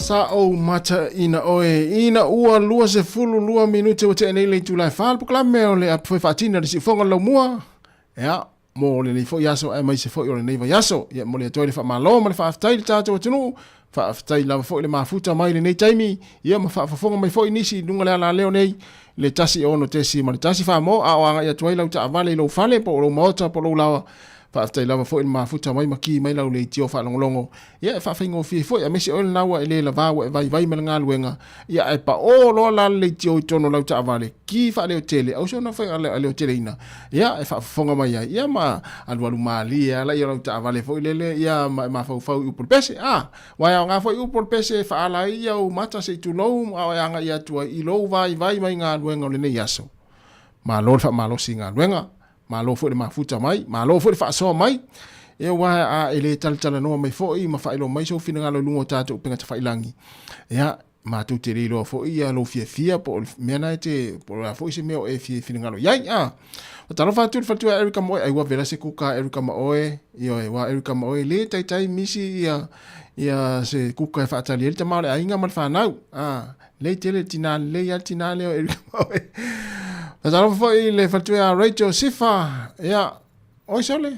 Sa ou mataʻina oe ina ua 22 minute ua tea nei le itula e 4 le polokalame o le apu foi faatina le siufoga o le laumua. Ia, mo lenei foi aso aemaise foi o lenei vaiaso. Ia, momoli atu ai le faamalo ma le faafetai i le tatou atunuu. Faafetai lava foi le mafuta mai lenei taimi, ia ma faafofoga mai foi nisi i luga o le alaleo nei, le 1 6.1 faa-mo, a o agai atu ai lau taavale i lou fale po o lou maota po o lou laoa. Faafetai lava foi le mafuta mai ma ki mai lau leitio faalogologo. Ia e faafaigofie foi, aemaise oe lena ua e le lavā ua e vaivai ma le galuega, ia ae paʻō loa la le leitio i totonu o lau taavale, ki faaleotele, aua se ona faaleoteleina, ia e faafofoga mai ai, ia ma alualu malie lava laia o lau taavale foi lele, ia ma e mafaufau i upu o le pese, a, aua e aoga foi upu o le pese e faaala ai ou mata se i tulou a o e agai atu ai i lou vaivai mai galuega o lenei aso. Malo le faamalosi i galuega. Malo foi le mafuta mai, malo foi le faasoa mai. E aua a e le talatalanoa mai foi ma faailoa mai sou finagalo i luga o tatou upega tafailagi, ia, matou te le iloa foi ia lou fiafia po o le mea na e te, po o le a foi se mea o e fia finagalo i ai. A, talofa atu i le faletua Erica ma oe, ai ua vela se kuka Erica ma oe, ioe, ua Erica ma oe le taitai misi ia, ia se kuka e faatali ai le tama o le aiga ma le fanau. A, Lei tele tina lelei a tina lea o Erika Maoe. Fatalofa foi i le faletua ia Rachel Sifa. Ia, oi sole.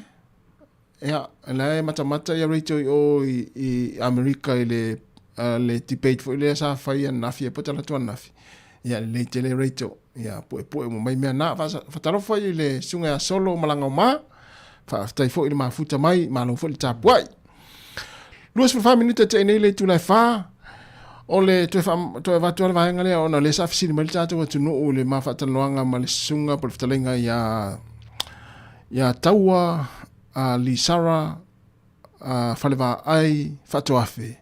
Ia, la e matamata ia Rachel i o i, i Amerika i le, le debate foi lea sa fai ananafi e pota latu ananafi. Ia, lelei tele Rachel. Ia, puepue uma mai mea na. Fatalofa foi i le susuga ia Solo Malagaoma. Faafetai foi i le mafuta mai, malo foi le tapuai. 24 minute te nei le itula e 4. O le toe, fa, toe avatu le vaega lea ona lea sa fesili mai le tatou atunuu i le mafaatalanoaga ma le susuga po le fetalaiga ia ia Taua a Lisara a Falevaai Faatoafe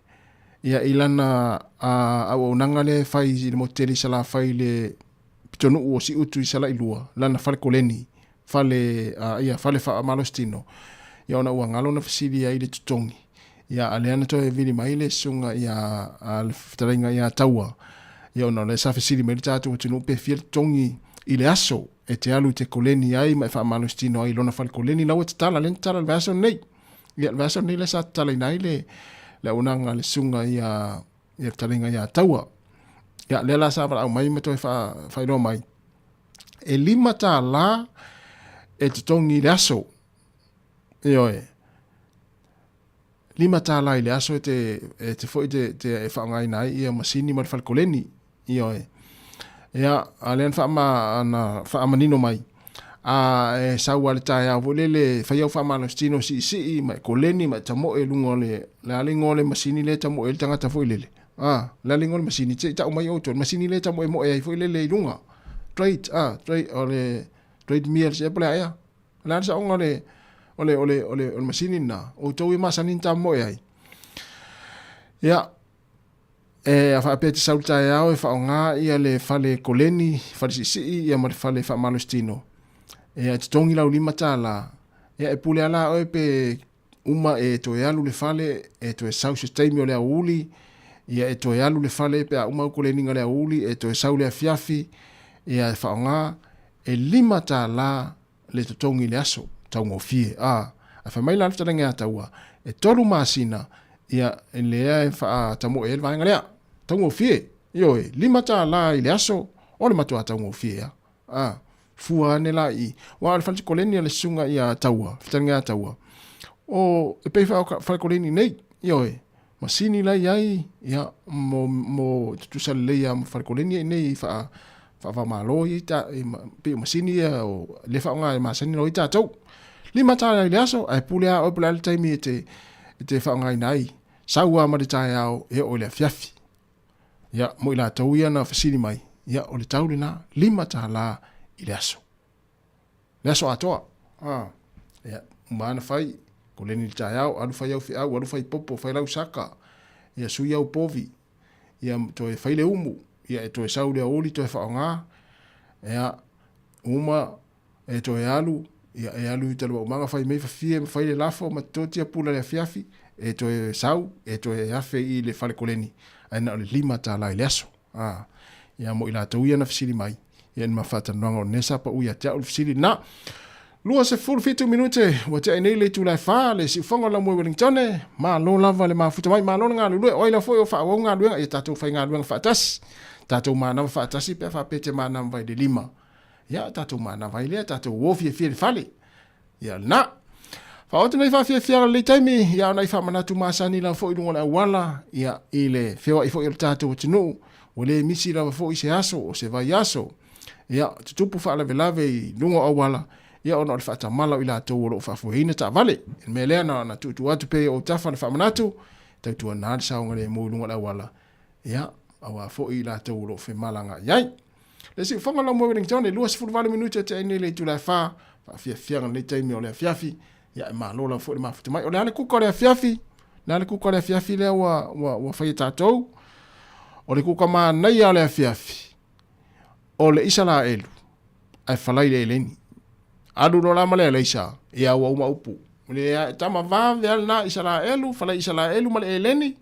ia i lana auaunaga lea e fai i le motu tele i Salafai i le pitonuu o Siutu i Salailua, lana fale koleni fale ia fale faamalositino ia ona ua galo na fesili ai i le totogi ia a lea na toe vili mai le susuga ia a le fetalaiga ia Taua ia ona o lea sa fesili mai le tatou atunuu pe fia le totogi i le aso e te alu i te koleni ai ma e faamalositino ai i lona fale koleni la ua tatala lea na tatala i le vaiaso lenei ia le vaiaso lenei lea sa tatalaina ai le le auaunaga a le susuga ia ia fetalaiga ia Taua ia lea la sa valaau mai ma toe faailoa mai e $5 e totogi i le aso. Ioe. $5 i le aso e te, e te foi te, te e faaaogaina ai ia masini ma le fale koleni. Ioe. Ia, a lea na faama, na faamanino mai. A e sau lava i le taeao foi lele, fai au faamalositino siisii ma e koleni ma e tamoe i luga o le, le a le igoa o le masini lea e tamoe ai le tagata foi lele. A, le a le igoa o le masini, se i tau mai outou, le masini lea e tamoemoe ai foi lele i luga. Trade, a, trade, o le trade meals ea po o le a ea. O le a le saoga o le, o le, o le, o le, o le masini lena, outou e masani ona tamoemoe ai. Ia, e a faapea e te sau i le taeao e faaaoga ia le fale koleni, fale siisii ia ma le fale faamalositino, ia e totogi lau $5, ia e pule lava la oe pe uma e toe alu le fale, e toe sau se taimi o le aoauli, ia e toe alu le fale pe a uma au koleniga i le aoauli, e toe sau le afiafi, ia e faaaoga, e $5 le totogi i le aso, taugofie. A, ae fai mai la le fetalaiga ia Taua, e 3 masina, ia lea e faatamoe ai le vaega lea. Taugofie, ioe, $5 i le aso, o le matua taugofie lava. A, fua ane la i, aua o le fale koleni a le susuga ia Taua, fetalaiga ia Taua, o, e pei foi o fale koleni nei, ioe, masini la i ai, ia, mo, mo tutusa lelei lava ma fale koleni ia i nei faa, faava-o-Malo ia i ta, i, pei o masini ia o le faaaoga e masani loa ai tatou. $5 i le aso, ae pule lava oe po o le a le taimi e te, e te faaaogaina ai. Sau lava ma le taeao e oo i le afiafi. Ia, mo i latou ia na fesili mai, ia, o le tau lena, $5 i le aso. Le aso atoa. Ah, ia, uma lava na fai, koleni i le taeao, alu fai au feau, alu fai popo, fai lau saka, ia, sui au povi, ia, toe fai le umu, ia, e toe sau i le aoauli toe faaaoga, ia, uma, e toe alu, ia e alu i Taluaumaga fai mei fafie ma fai le lafo ma tototia pula i le afiafi, e toe sau, e toe afe i le fale koleni, ae na o le $5 i le aso. A, ia mo i latou ia na fesili mai, ia ni ma faatalanoaga o lenei sa pau ia te au le fesili lena. 27 minute ua tea nei le itula e 4 le siufoga o le Laumua i Wellingtone. Malo lava le mafuta mai, malo le galulue. O ai la foi o faaauau galuega, ia tatou faigaluega faatasi, tatou manava faatasi pe a faapea e te manava i le lima. Ia, tatou manava ai lea, tatou o fiafia i le fale. Ia lena. Faaoo atu nei faafiafiaga i lenei taimi, ia o nai faamanatu masani lava foi i luga o le auala, ia i le feoai foi o le tatou atunuu, ua le misi lava foi se aso o se vaiaso. Ia, tutupu faalavelave i luga o auala, ia ona o le faatamala o i latou o lo o faafoeina taavale. O le mea lea na ona tuutuu atu pea i ou tafa le faamanatu, tautuana le saogalemu i luga o le auala, ia, aua foi i latou o lo o femalagaai ai. Le siufoga lau moe Wellington e 28 minute te ai nei le itula e 4, faafiafiaga lenei taimi o le afiafi, ia e malo lava foi le mafuta mai. O le a le kuka o le afiafi? Le a le kuka o le afiafi lea ua, ua, ua faia tatou? O le kuka manaia o le afiafi, o le Isaraelu, ae falai le eleni. Alu loa la ma le alaisa, ia ua uma upu. Le tama vave a lena Isaraelu, falai Isaraelu ma le eleni,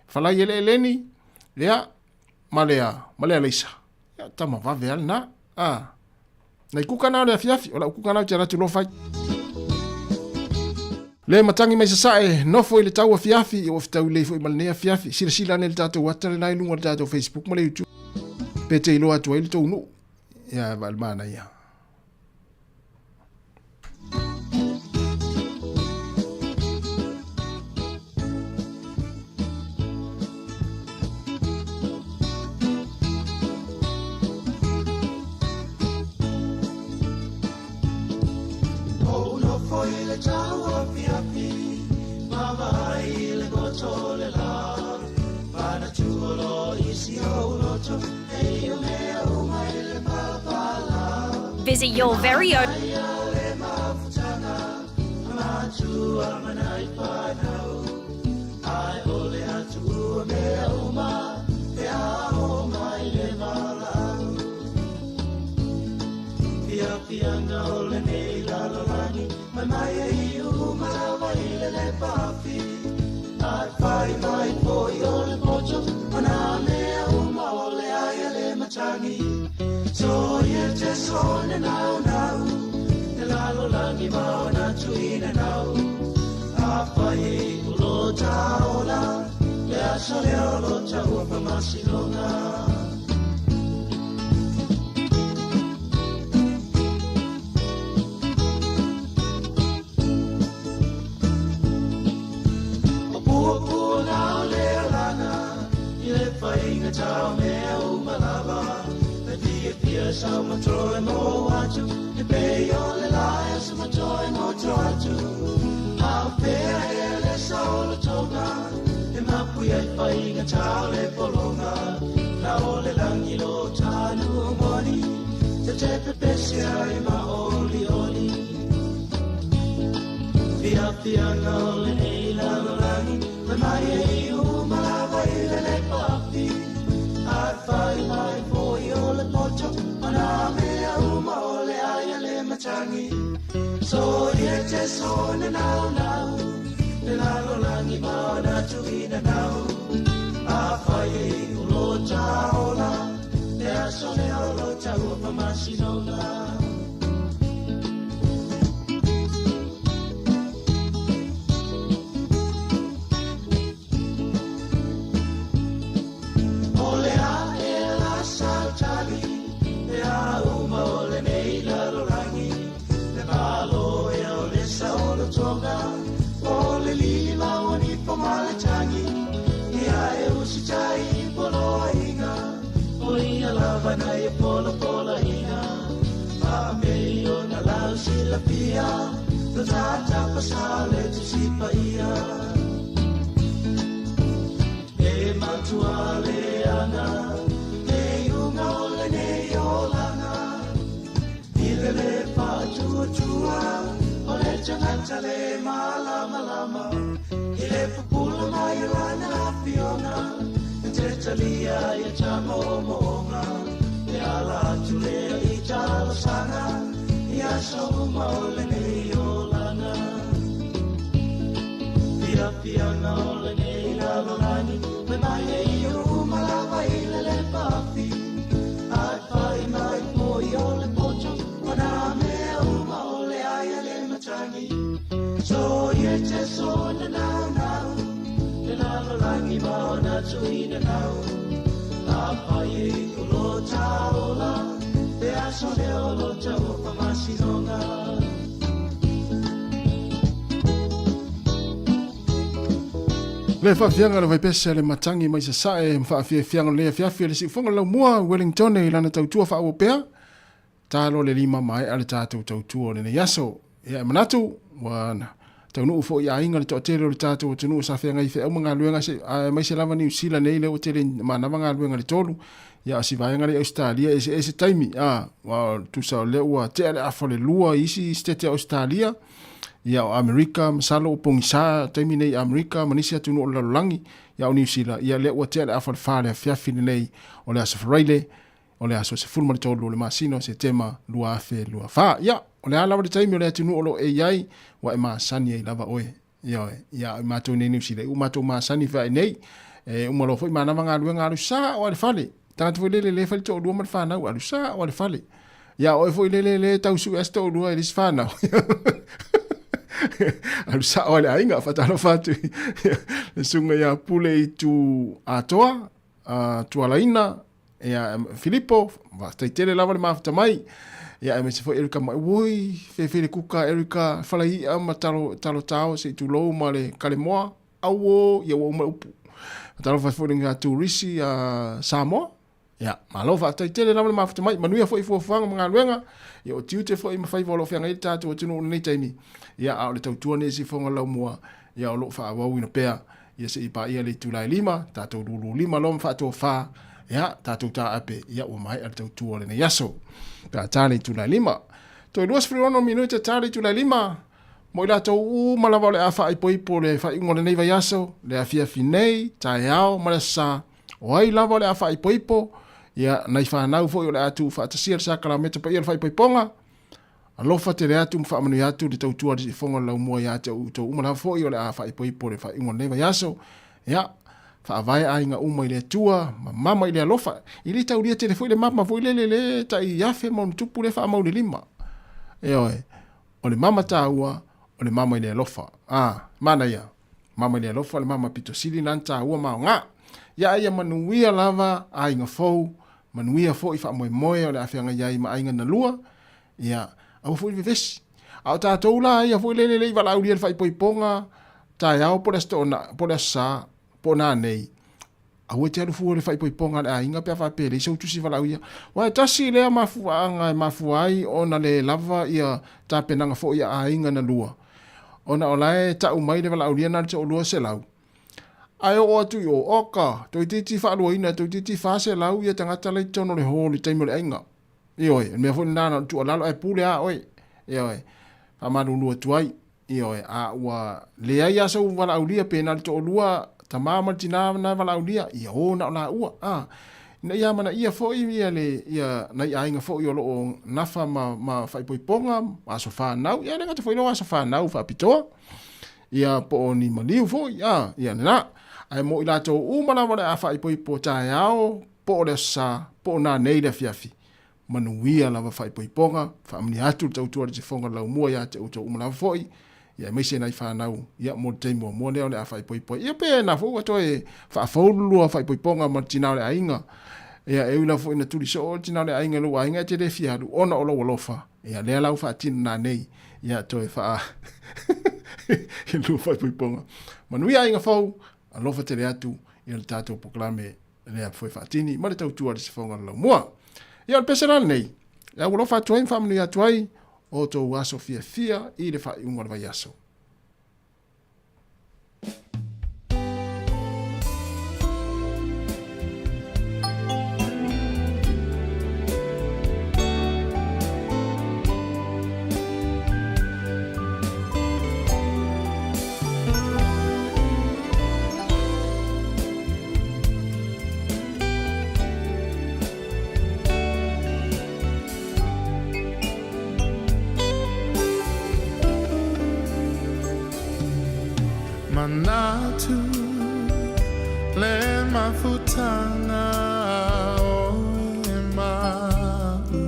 falai e le eleni, ia, ma le a, ma le alaisa. Ia, tama vave a lena. A, nai kuka na o le afiafi, o lau kuka na o te alu atu loa fai. Le matagi mai sasae, nofo i le tau afiafi, ua fetau lelei foi ma lenei afiafi. Silasila ane i le tatou ata lena i luga o le tatou Facebook ma le YouTube. Pe te iloa atu ai le tou nuu. Ia, vaai le manaia. Visit your very own. Jesu le naunau, le lalolagi ma ona tuuina lau. Afai e i lo taola, le aso lea o lo taua faamasinoga. Le faafiaga le vaipese le matangi mai sasae ma faafiafiaga le afiafi le siufoga laumua Wellington i lana tautua faaauau pea. Talo le lima maea le tatou tautua o lenei aso. Ia e manatu, ua taunuu foi i aiga le toatele o le tatou atunuu sa feagai feau ma galuega se aemaise lava Niu Sila nei lea ua tele manava galuega le tolu. Ia o si vaega lea i Ausetalia e eseese taimi, a ua tusa o lea ua tea le afa o le lua i isi sitete o Ausetalia. Ia o Amerika, masalo ua pogisa taimi nei i Amerika ma nisi atunuu o le lalolagi. Ia o Niu Sila, ia lea ua tea le afa o le fa le afiafi lenei o le aso Faraile o le aso 13 o le masina o Setema 2024. Ia, o le a lava le taimi o le atunuu o lo o e i ai, ua e masani ai lava oe. Ioe, ia, i matou nei Niu Sila, ua matou masani feai nei, e uma loa foi manava galuega alu sao lava i le fale. Tagata foi lele le fai le toalua ma le fanau, alu sao lava i le fale. Ia, oe foi lele le tau sue se toalua i le isi fanau. Alu sao lava i le aiga, faatalofa atu i le susuga ia Pule i Tu Atoa, Tualaina, Ia, Filipo, faafetai tele lava le mafuta mai. Ia, aemaise foi Erika mai, oi, fefe le kuka, Erika, falai'a ma talo, talo tao, se i tulou ma le kalemoa, auo, ia ua uma le upu. Faatalofa foi le turisi a Samoa. Ia, malo faafetai tele lava le mafuta mai. Manuia foi fuafuaga ma galuega. Ia, o tiute foi ma faiva o lo o feagai ai le tatou atunuu i lenei taimi. Ia, a o le tautua nei i sifoga laumua, ia o lo o faaauauina pea. Ia se i paia le itula e lima, tatou lulu lima loa ma faatofa, ia, tatou taape, ia ua maea le tautua o lenei aso. Pe a ta le itula e lima. Toe 26 minute ta le itula e lima, mo i latou uma lava o le a faaipoipo le faaiuga o lenei vaiaso, le afiafi nei, taeao ma le aso Sa, o ai lava o le a faaipoipo, ia, nai fanau foi o le a tuufaatasia le sakalameta paia o le faaipoipoga, Alofa tele atu ma faamanuia atu le tautua a le Siufofoga o le Laumua ia te outou uma lava foi o le a faaipoipo le faaiuga o lenei vaiaso. Ia, faavae aiga uma i le Atua, ma mama i le alofa. E le taulia tele foi le mama foi lele le tai afe ma ona tupu le faamau le lima. Ioe, o le mama taua, o le mama i le alofa. A, manaia. Mama i le alofa, le mama pito sili na taua ma aoga. Ia, ia manuia lava aiga fou, manuia foi faamoemoe o le a feagai ai ma aiga na lua, Ia, aua foi le vevesi. A o tatou la ia foi lele le i valaaulia le faaipoipoga, taeao po o le aso toona, po o le aso Sa, po o nanei, aua e te alu fua i le faaipoipoga a le aiga pe a faapea e leai sou tusi valaaulia. Aua e tasi lea mafuaaga e mafua ai ona le lava ia tapenaga foi a aiga na lua, ona o la e tau mai le valaaulia na o le toalua selau, Ae oo atu i o, oka, toeitiiti faaluaina, toeitiiti 400 ia tagata la i totonu o le hall i taimi o le aiga. Ioe, o le mea foi lena na o le tuualalo ae pule lava oe. Ioe, faamalulu atu ai. Ioe, a ua leai lava sou valaaulia pe na o le toalua tama ma le tina na valaaulia, ia o na o laua. A, ina ia amanaia foi ia le, ia nai aiga foi o lo o nafa ma, ma faaipoipoga, ma aso fanau, ia e le gata foi i lea o aso fanau faapitoa. Ia po o ni maliu foi, a, ia lena. Ae mo i latou uma lava o le a faaipoipo taeao, po o le aso Sa, po o nanei le afiafi. Manuia lava faaipoipoga, faamanuia atu le tautua a le Sifoga Laumua ia te outou uma lava foi, ia aemaise nai fanau, ia mo le taimi muamua lea o le a faaipoipo ai. Ia pe na foi ua toe faafou le lua faaipoipoga ma le tina o le aiga. Ia e ui lava foi ina tuli soo le tina o le aiga i lou aiga e te le fia alu ona o lou alofa. Ia lea la ua faatino nanei, ia toe faa i lua faaipoipoga. Manuia aiga fou, alofa tele atu i le tatou polokalame lea foi faatini ma le tautua a le Sifoga o le Laumua. Ia o le pese la lenei, e aualofa atu ai ma faamanuia atu ai o outou aso fiafia i le faaiuga o le vaiaso. Manatu le mafutanga o e ma'u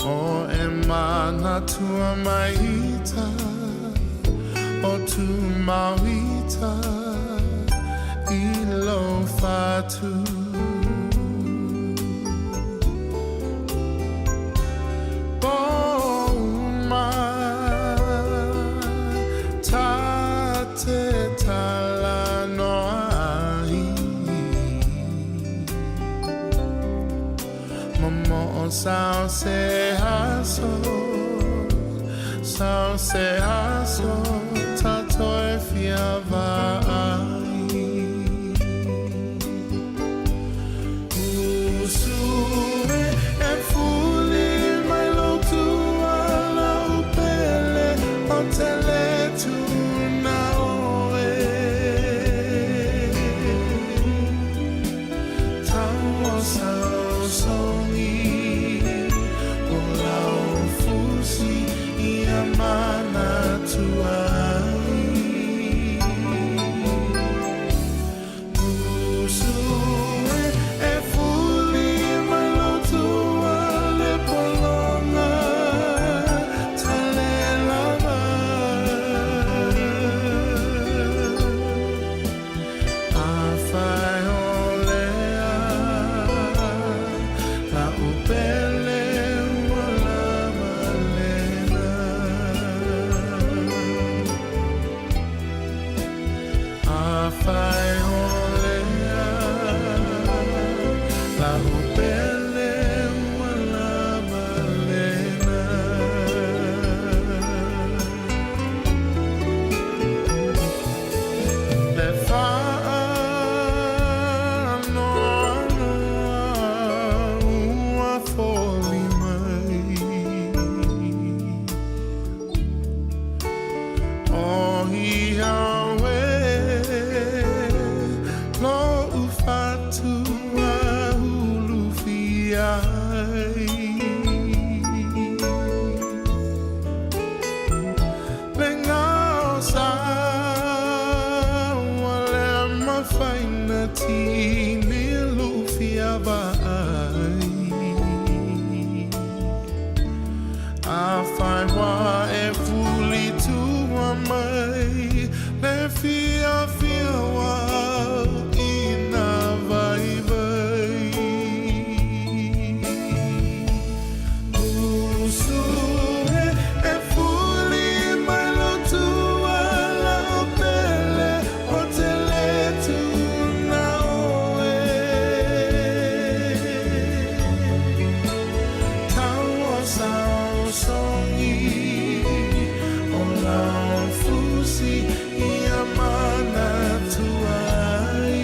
O e mana. Atua maita o tu mauita i lo fatu. Poma ta te tala noa ai Momo o sao se aso, sao se aso, tato e fia vai. Usue e fuli mai lo tua lau pele o tele tuna oe. Tau o sao songi o lau fusi i a mana tuai. Usue e fuli mai lo tua le polonga tale lava. A fai o lea la upele ua lava lena. A fai o lea la upele ua lava lena. Le whaanoa ua foli mai O ia oe lo ufatua hulu fiai. Le ngao sa wa le mafaina tini lufia vai. A whai wā e fuli tua mai le fia fia wā i nā vai vai. Usue e fuli mai lo tua lau pele o tele tuna oe. Tau o sao songi o lau fusi i a mana tuai.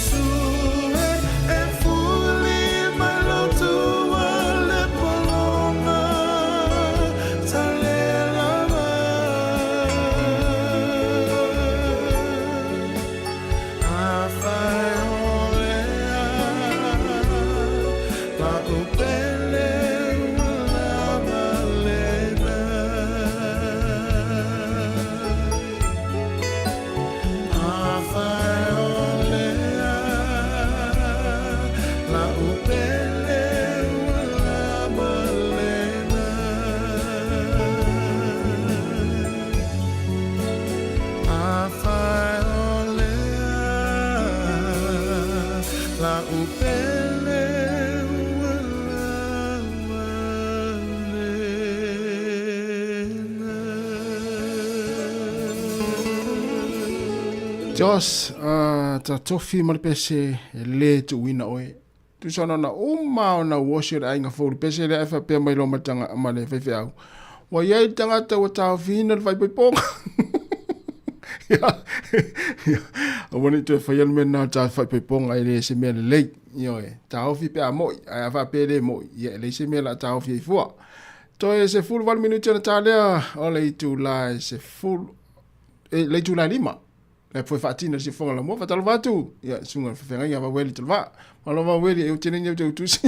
Usue e fuli mai lo tua le polonga tale lava. A fai o lea la upele ua lava lena. A fai o lea la upele ua lava lena. A fai o lea la upele ua lava lena. Jos, ta tofi ma le pese e le tuuina oe. Tusa ona uma ona uosi o le aiga fou le pese lea e faapea mai loa ma le taga ma le faifeau. Ua iai le tagata ua taofiina le faaipoipoga. Ia, ia, aua nei toe faia le mea lena o le faaipoipoga e le se mea lelei. Ioe, taofi pe a mo'i, ae a faapea e le mo'i, ia e leai se mea o le a taofi ai fua. Toe 18 minute ona ta lea o le itula e 10, e, le itula e 5. Le foi faatina le sifofoga lamua, faatalofa atu. Ia, susuga i le faafeagaiga Vaueli Talavaa. Malo Vaueli, e utene nei ou te utusi.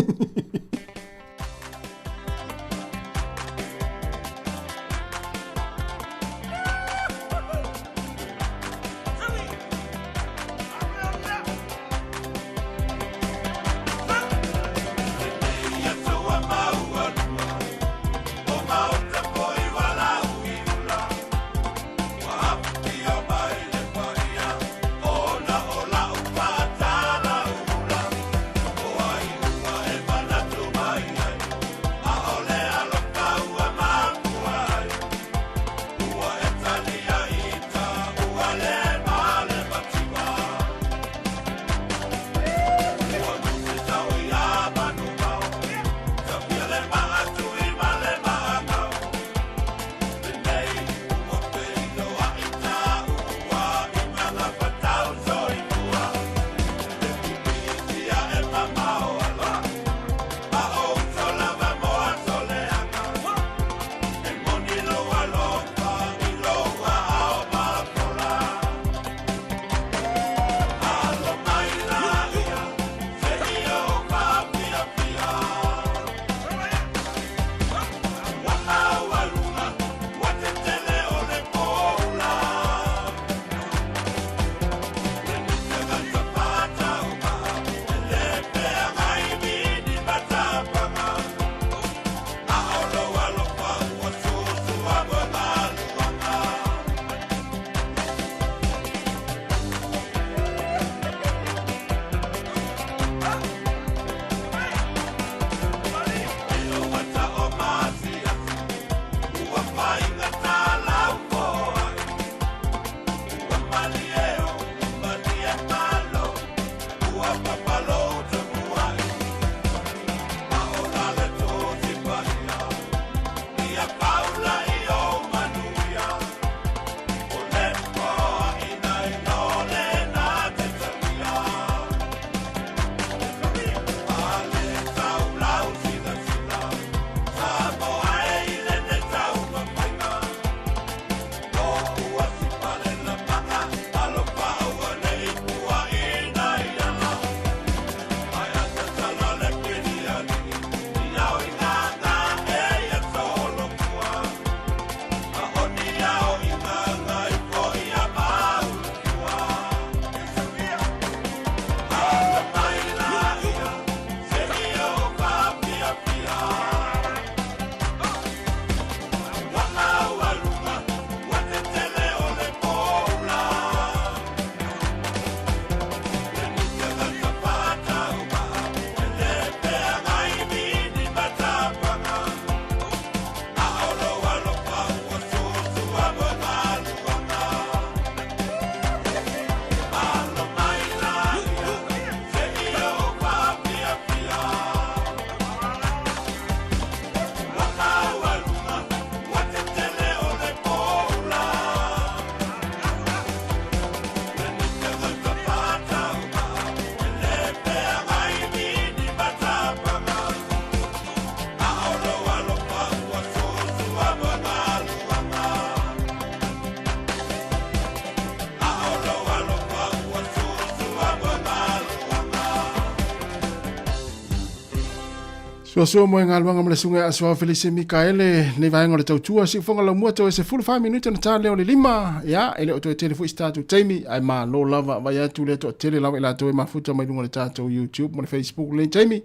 Suasua mo e galuega ma le susuga ia Asoao Felise Mikaele lenei vaega o le tautua siufoga laumua toe 14 minute ona ta lea o le 5. Ia, e le o toe tele foi se tatou taimi, ae malo lava vaai atu le toatele lava i latou e mafuta mai luga o le tatou YouTube ma le Facebook lenei taimi.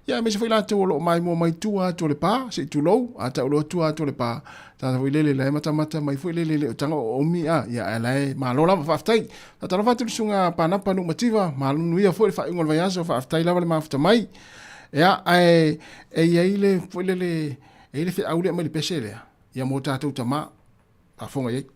Ia, aemaise foi latou o lo o maimoa mai tua atu o le pa, se i tulou, a tau loa tua atu o le pa, tagata foi lele la e matamata mai foi lele le o taga o omi a, ia, ae la e malo lava, faafetai. Faatalofa atu i le susuga Panapa Nuumativa, manuia foi le faaiuga o le vaiaso, faafetai lava le mafuta mai. Ia, ae e i ai le foi lele, e i ai le feau lea mai le pese lea, ia mo tatou tama, faafofoga i ai.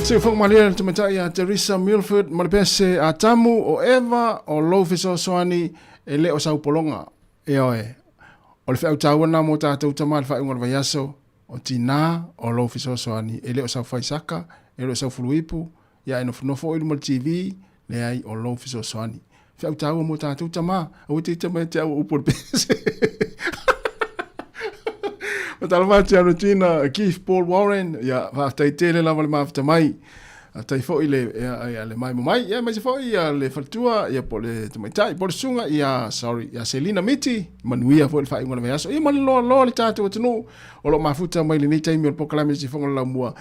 Siufoga malie le tamaitai ia Teresa Milford ma le pese Atamu o Eva o lou fesoasoani e le o sau pologa. Ioe, o le feau taua lena mo tatou tama i le faaiuga o le vaiaso, o tinā o lou fesoasoani e le o sau faisaka, e le o sau fuluipu, ia e nofonofo oe i luma o le TV, leai o lou fesoasoani. Feau taua mo tatou tama, aua te ita mai te au o upu o le pese. Faatalofa atu ia Regina Keith Paul Warren, ia faafetai tele lava le mafuta mai. Faafetai foi le ia, ia le maimo mai, ia aemaise foi ia le faletua, ia po o le tamaitai, po o le susuga ia sorry, ia Selina Miti, manuia foi le faaiuga o le vaiaso. Ia ma le loaloa le tatou atunuu o lo o mafuta mai lenei taimi o le polokalame o le Siufofoga o le Laumua.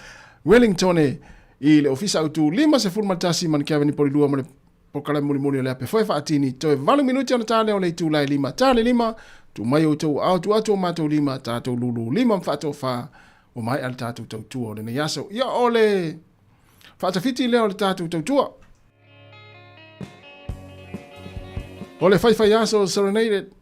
Wellington i le Ofisa Autu 51 Manukau Poli 2 ma le polokalame mulimuli o le ape foe faatini toe 8 minuti ona ta lea o le itula e 5 ta le 5 tuu mai outou aao tuu atu o matou lima tatou lulu lima ma faatofa ua maea le tatou tautua o lenei aso ia o le faatafiti lea o le tatou tautua o le faifai aso serenaded.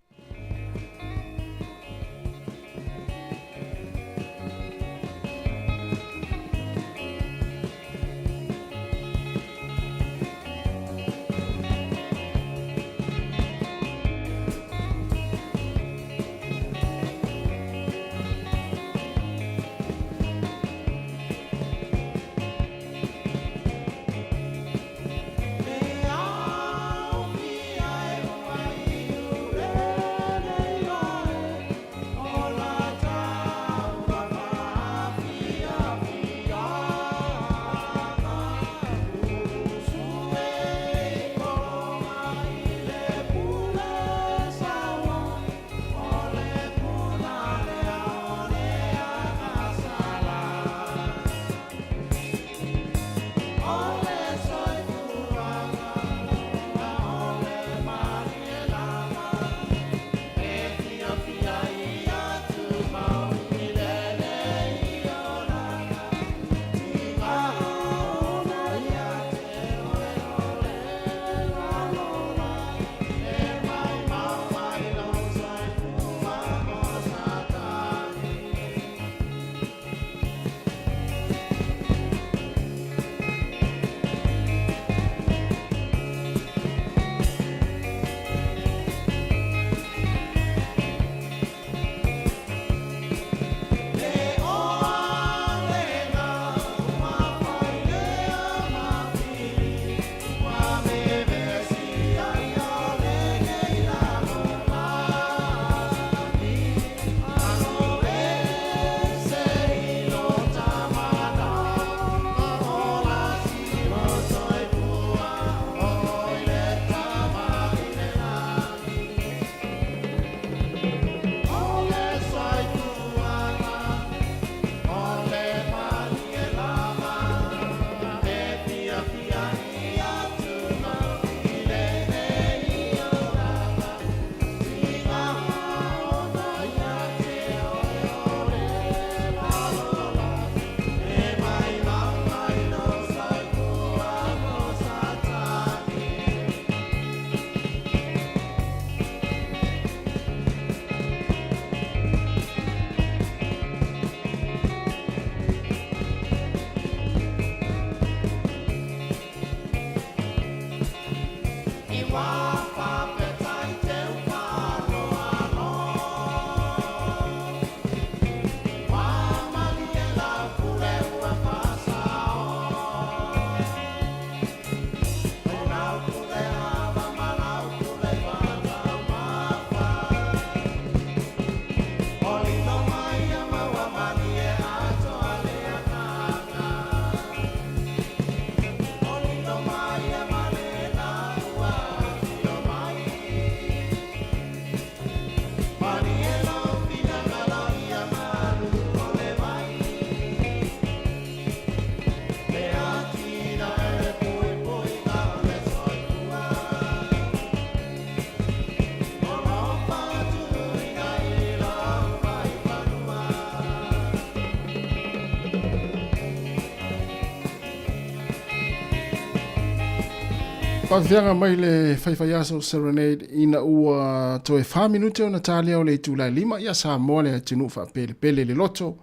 Faafeaga mai le faifaiaso Serenade ina ua toe 4 minute ona talia o le itula e 5 ia Samoa le atunuu faapelepele le loto.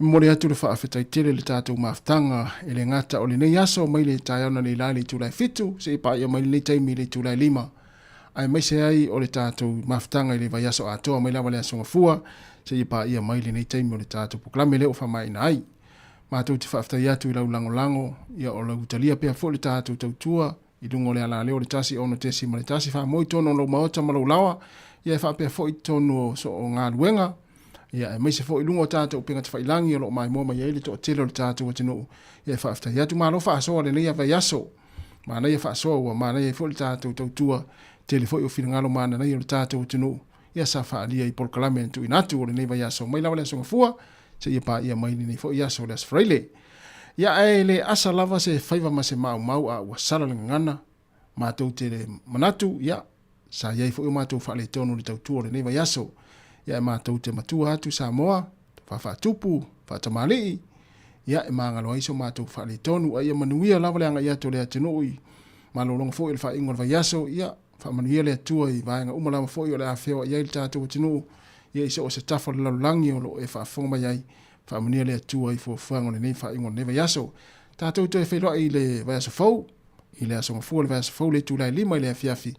Momoli atu le faafetai tele i le tatou mafutaga e le gata o lenei aso mai le taeao analeila i le itula e 7 seia paia mai lenei taimi i le itula e 5, aemaise ai o le tatou mafutaga i le vaiaso atoa mai lava le Aso Gafua seia paia mai lenei taimi o le tatou polokalame lea ua faamaeaina ai. Matou te faafetai atu i lau lagolago, ia o lau talia pea foi le tatou tautua i luga o le alaleo o le 1 6.1 faamoe i totonu o lou maota ma lou laoa, ia e faapea foi i totonu o so o galuega, ia aemaise foi i luga o tatou upega tafailagi o lo o maimoa mai ai le toatele o le tatou atunuu. Ia e faafetai atu, malo faasoa lenei vaiaso. Manaia faasoa ua manaia ai foi le tatou tautua, tele foi o finagalo mananaia o le tatou atunuu, ia sa faaalia i polokalame na tuuina atu o lenei vaiaso mai lava le Aso Gafua seia paia mai lenei foi aso o le Aso Faraile. Ia ae le asa lava se faiva ma se maumau a ua sala le gagana, matou te le manatu, ia, sa i ai foi o matou faaletonu i le tautua o lenei vaiaso. Ia e matou te matua atu Samoa, faafaatupu, faatamalii, ia e magalo ai so matou faaletonu, a ia manuia lava le agai atu o le atunuu i malologa foi o le faaiuga o le vaiaso, ia faamanuia le Atua i vaega uma lava foi o le a feoai ai le tatou atunuu, ia i so o se tafa o le lalolagi o lo o e faafofoga mai ai, faamanuia le Atua i fuafuaga o lenei faaiuga o lenei vaiaso. Tatou toe feiloai i le vaiaso fou, i le Aso Gafua o le vaiaso fou le itula e 5 i le afiafi.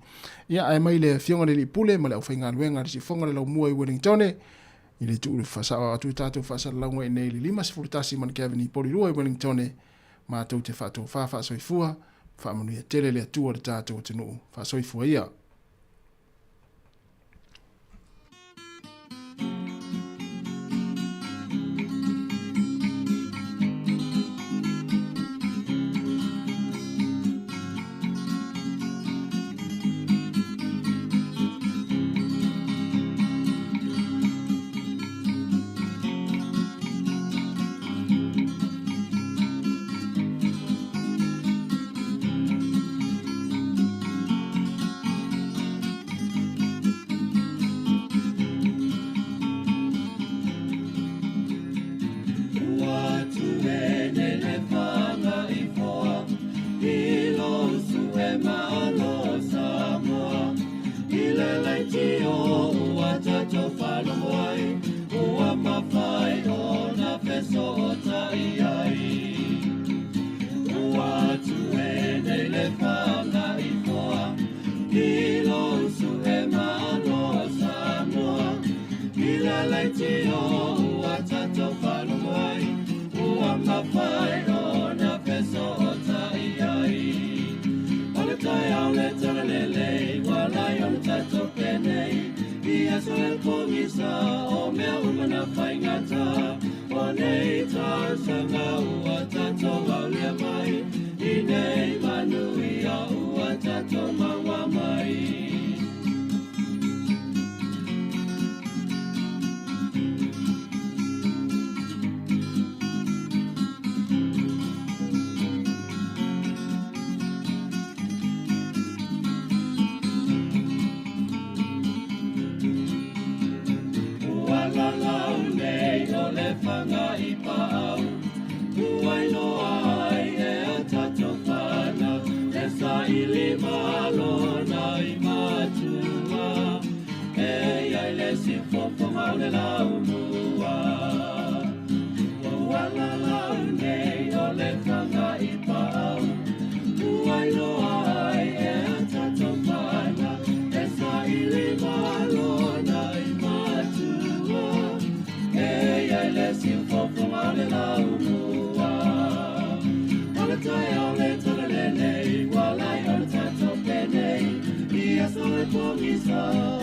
Ia ae mai le Afioga i le Alii Pule ma le aufaigaluega a le Siufofoga o le Laumua i Wellingtone, i le tuu faasao atu i tatou faasalalauga i inei i le 51 Manukau Porirua i Wellingtone, matou te faatofa faasoifua, faamanuia tele le Atua i le tatou atunuu. Faasoifua ia.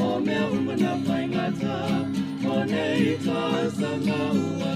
O mea uma na whaingata, o nei tau sanga ua.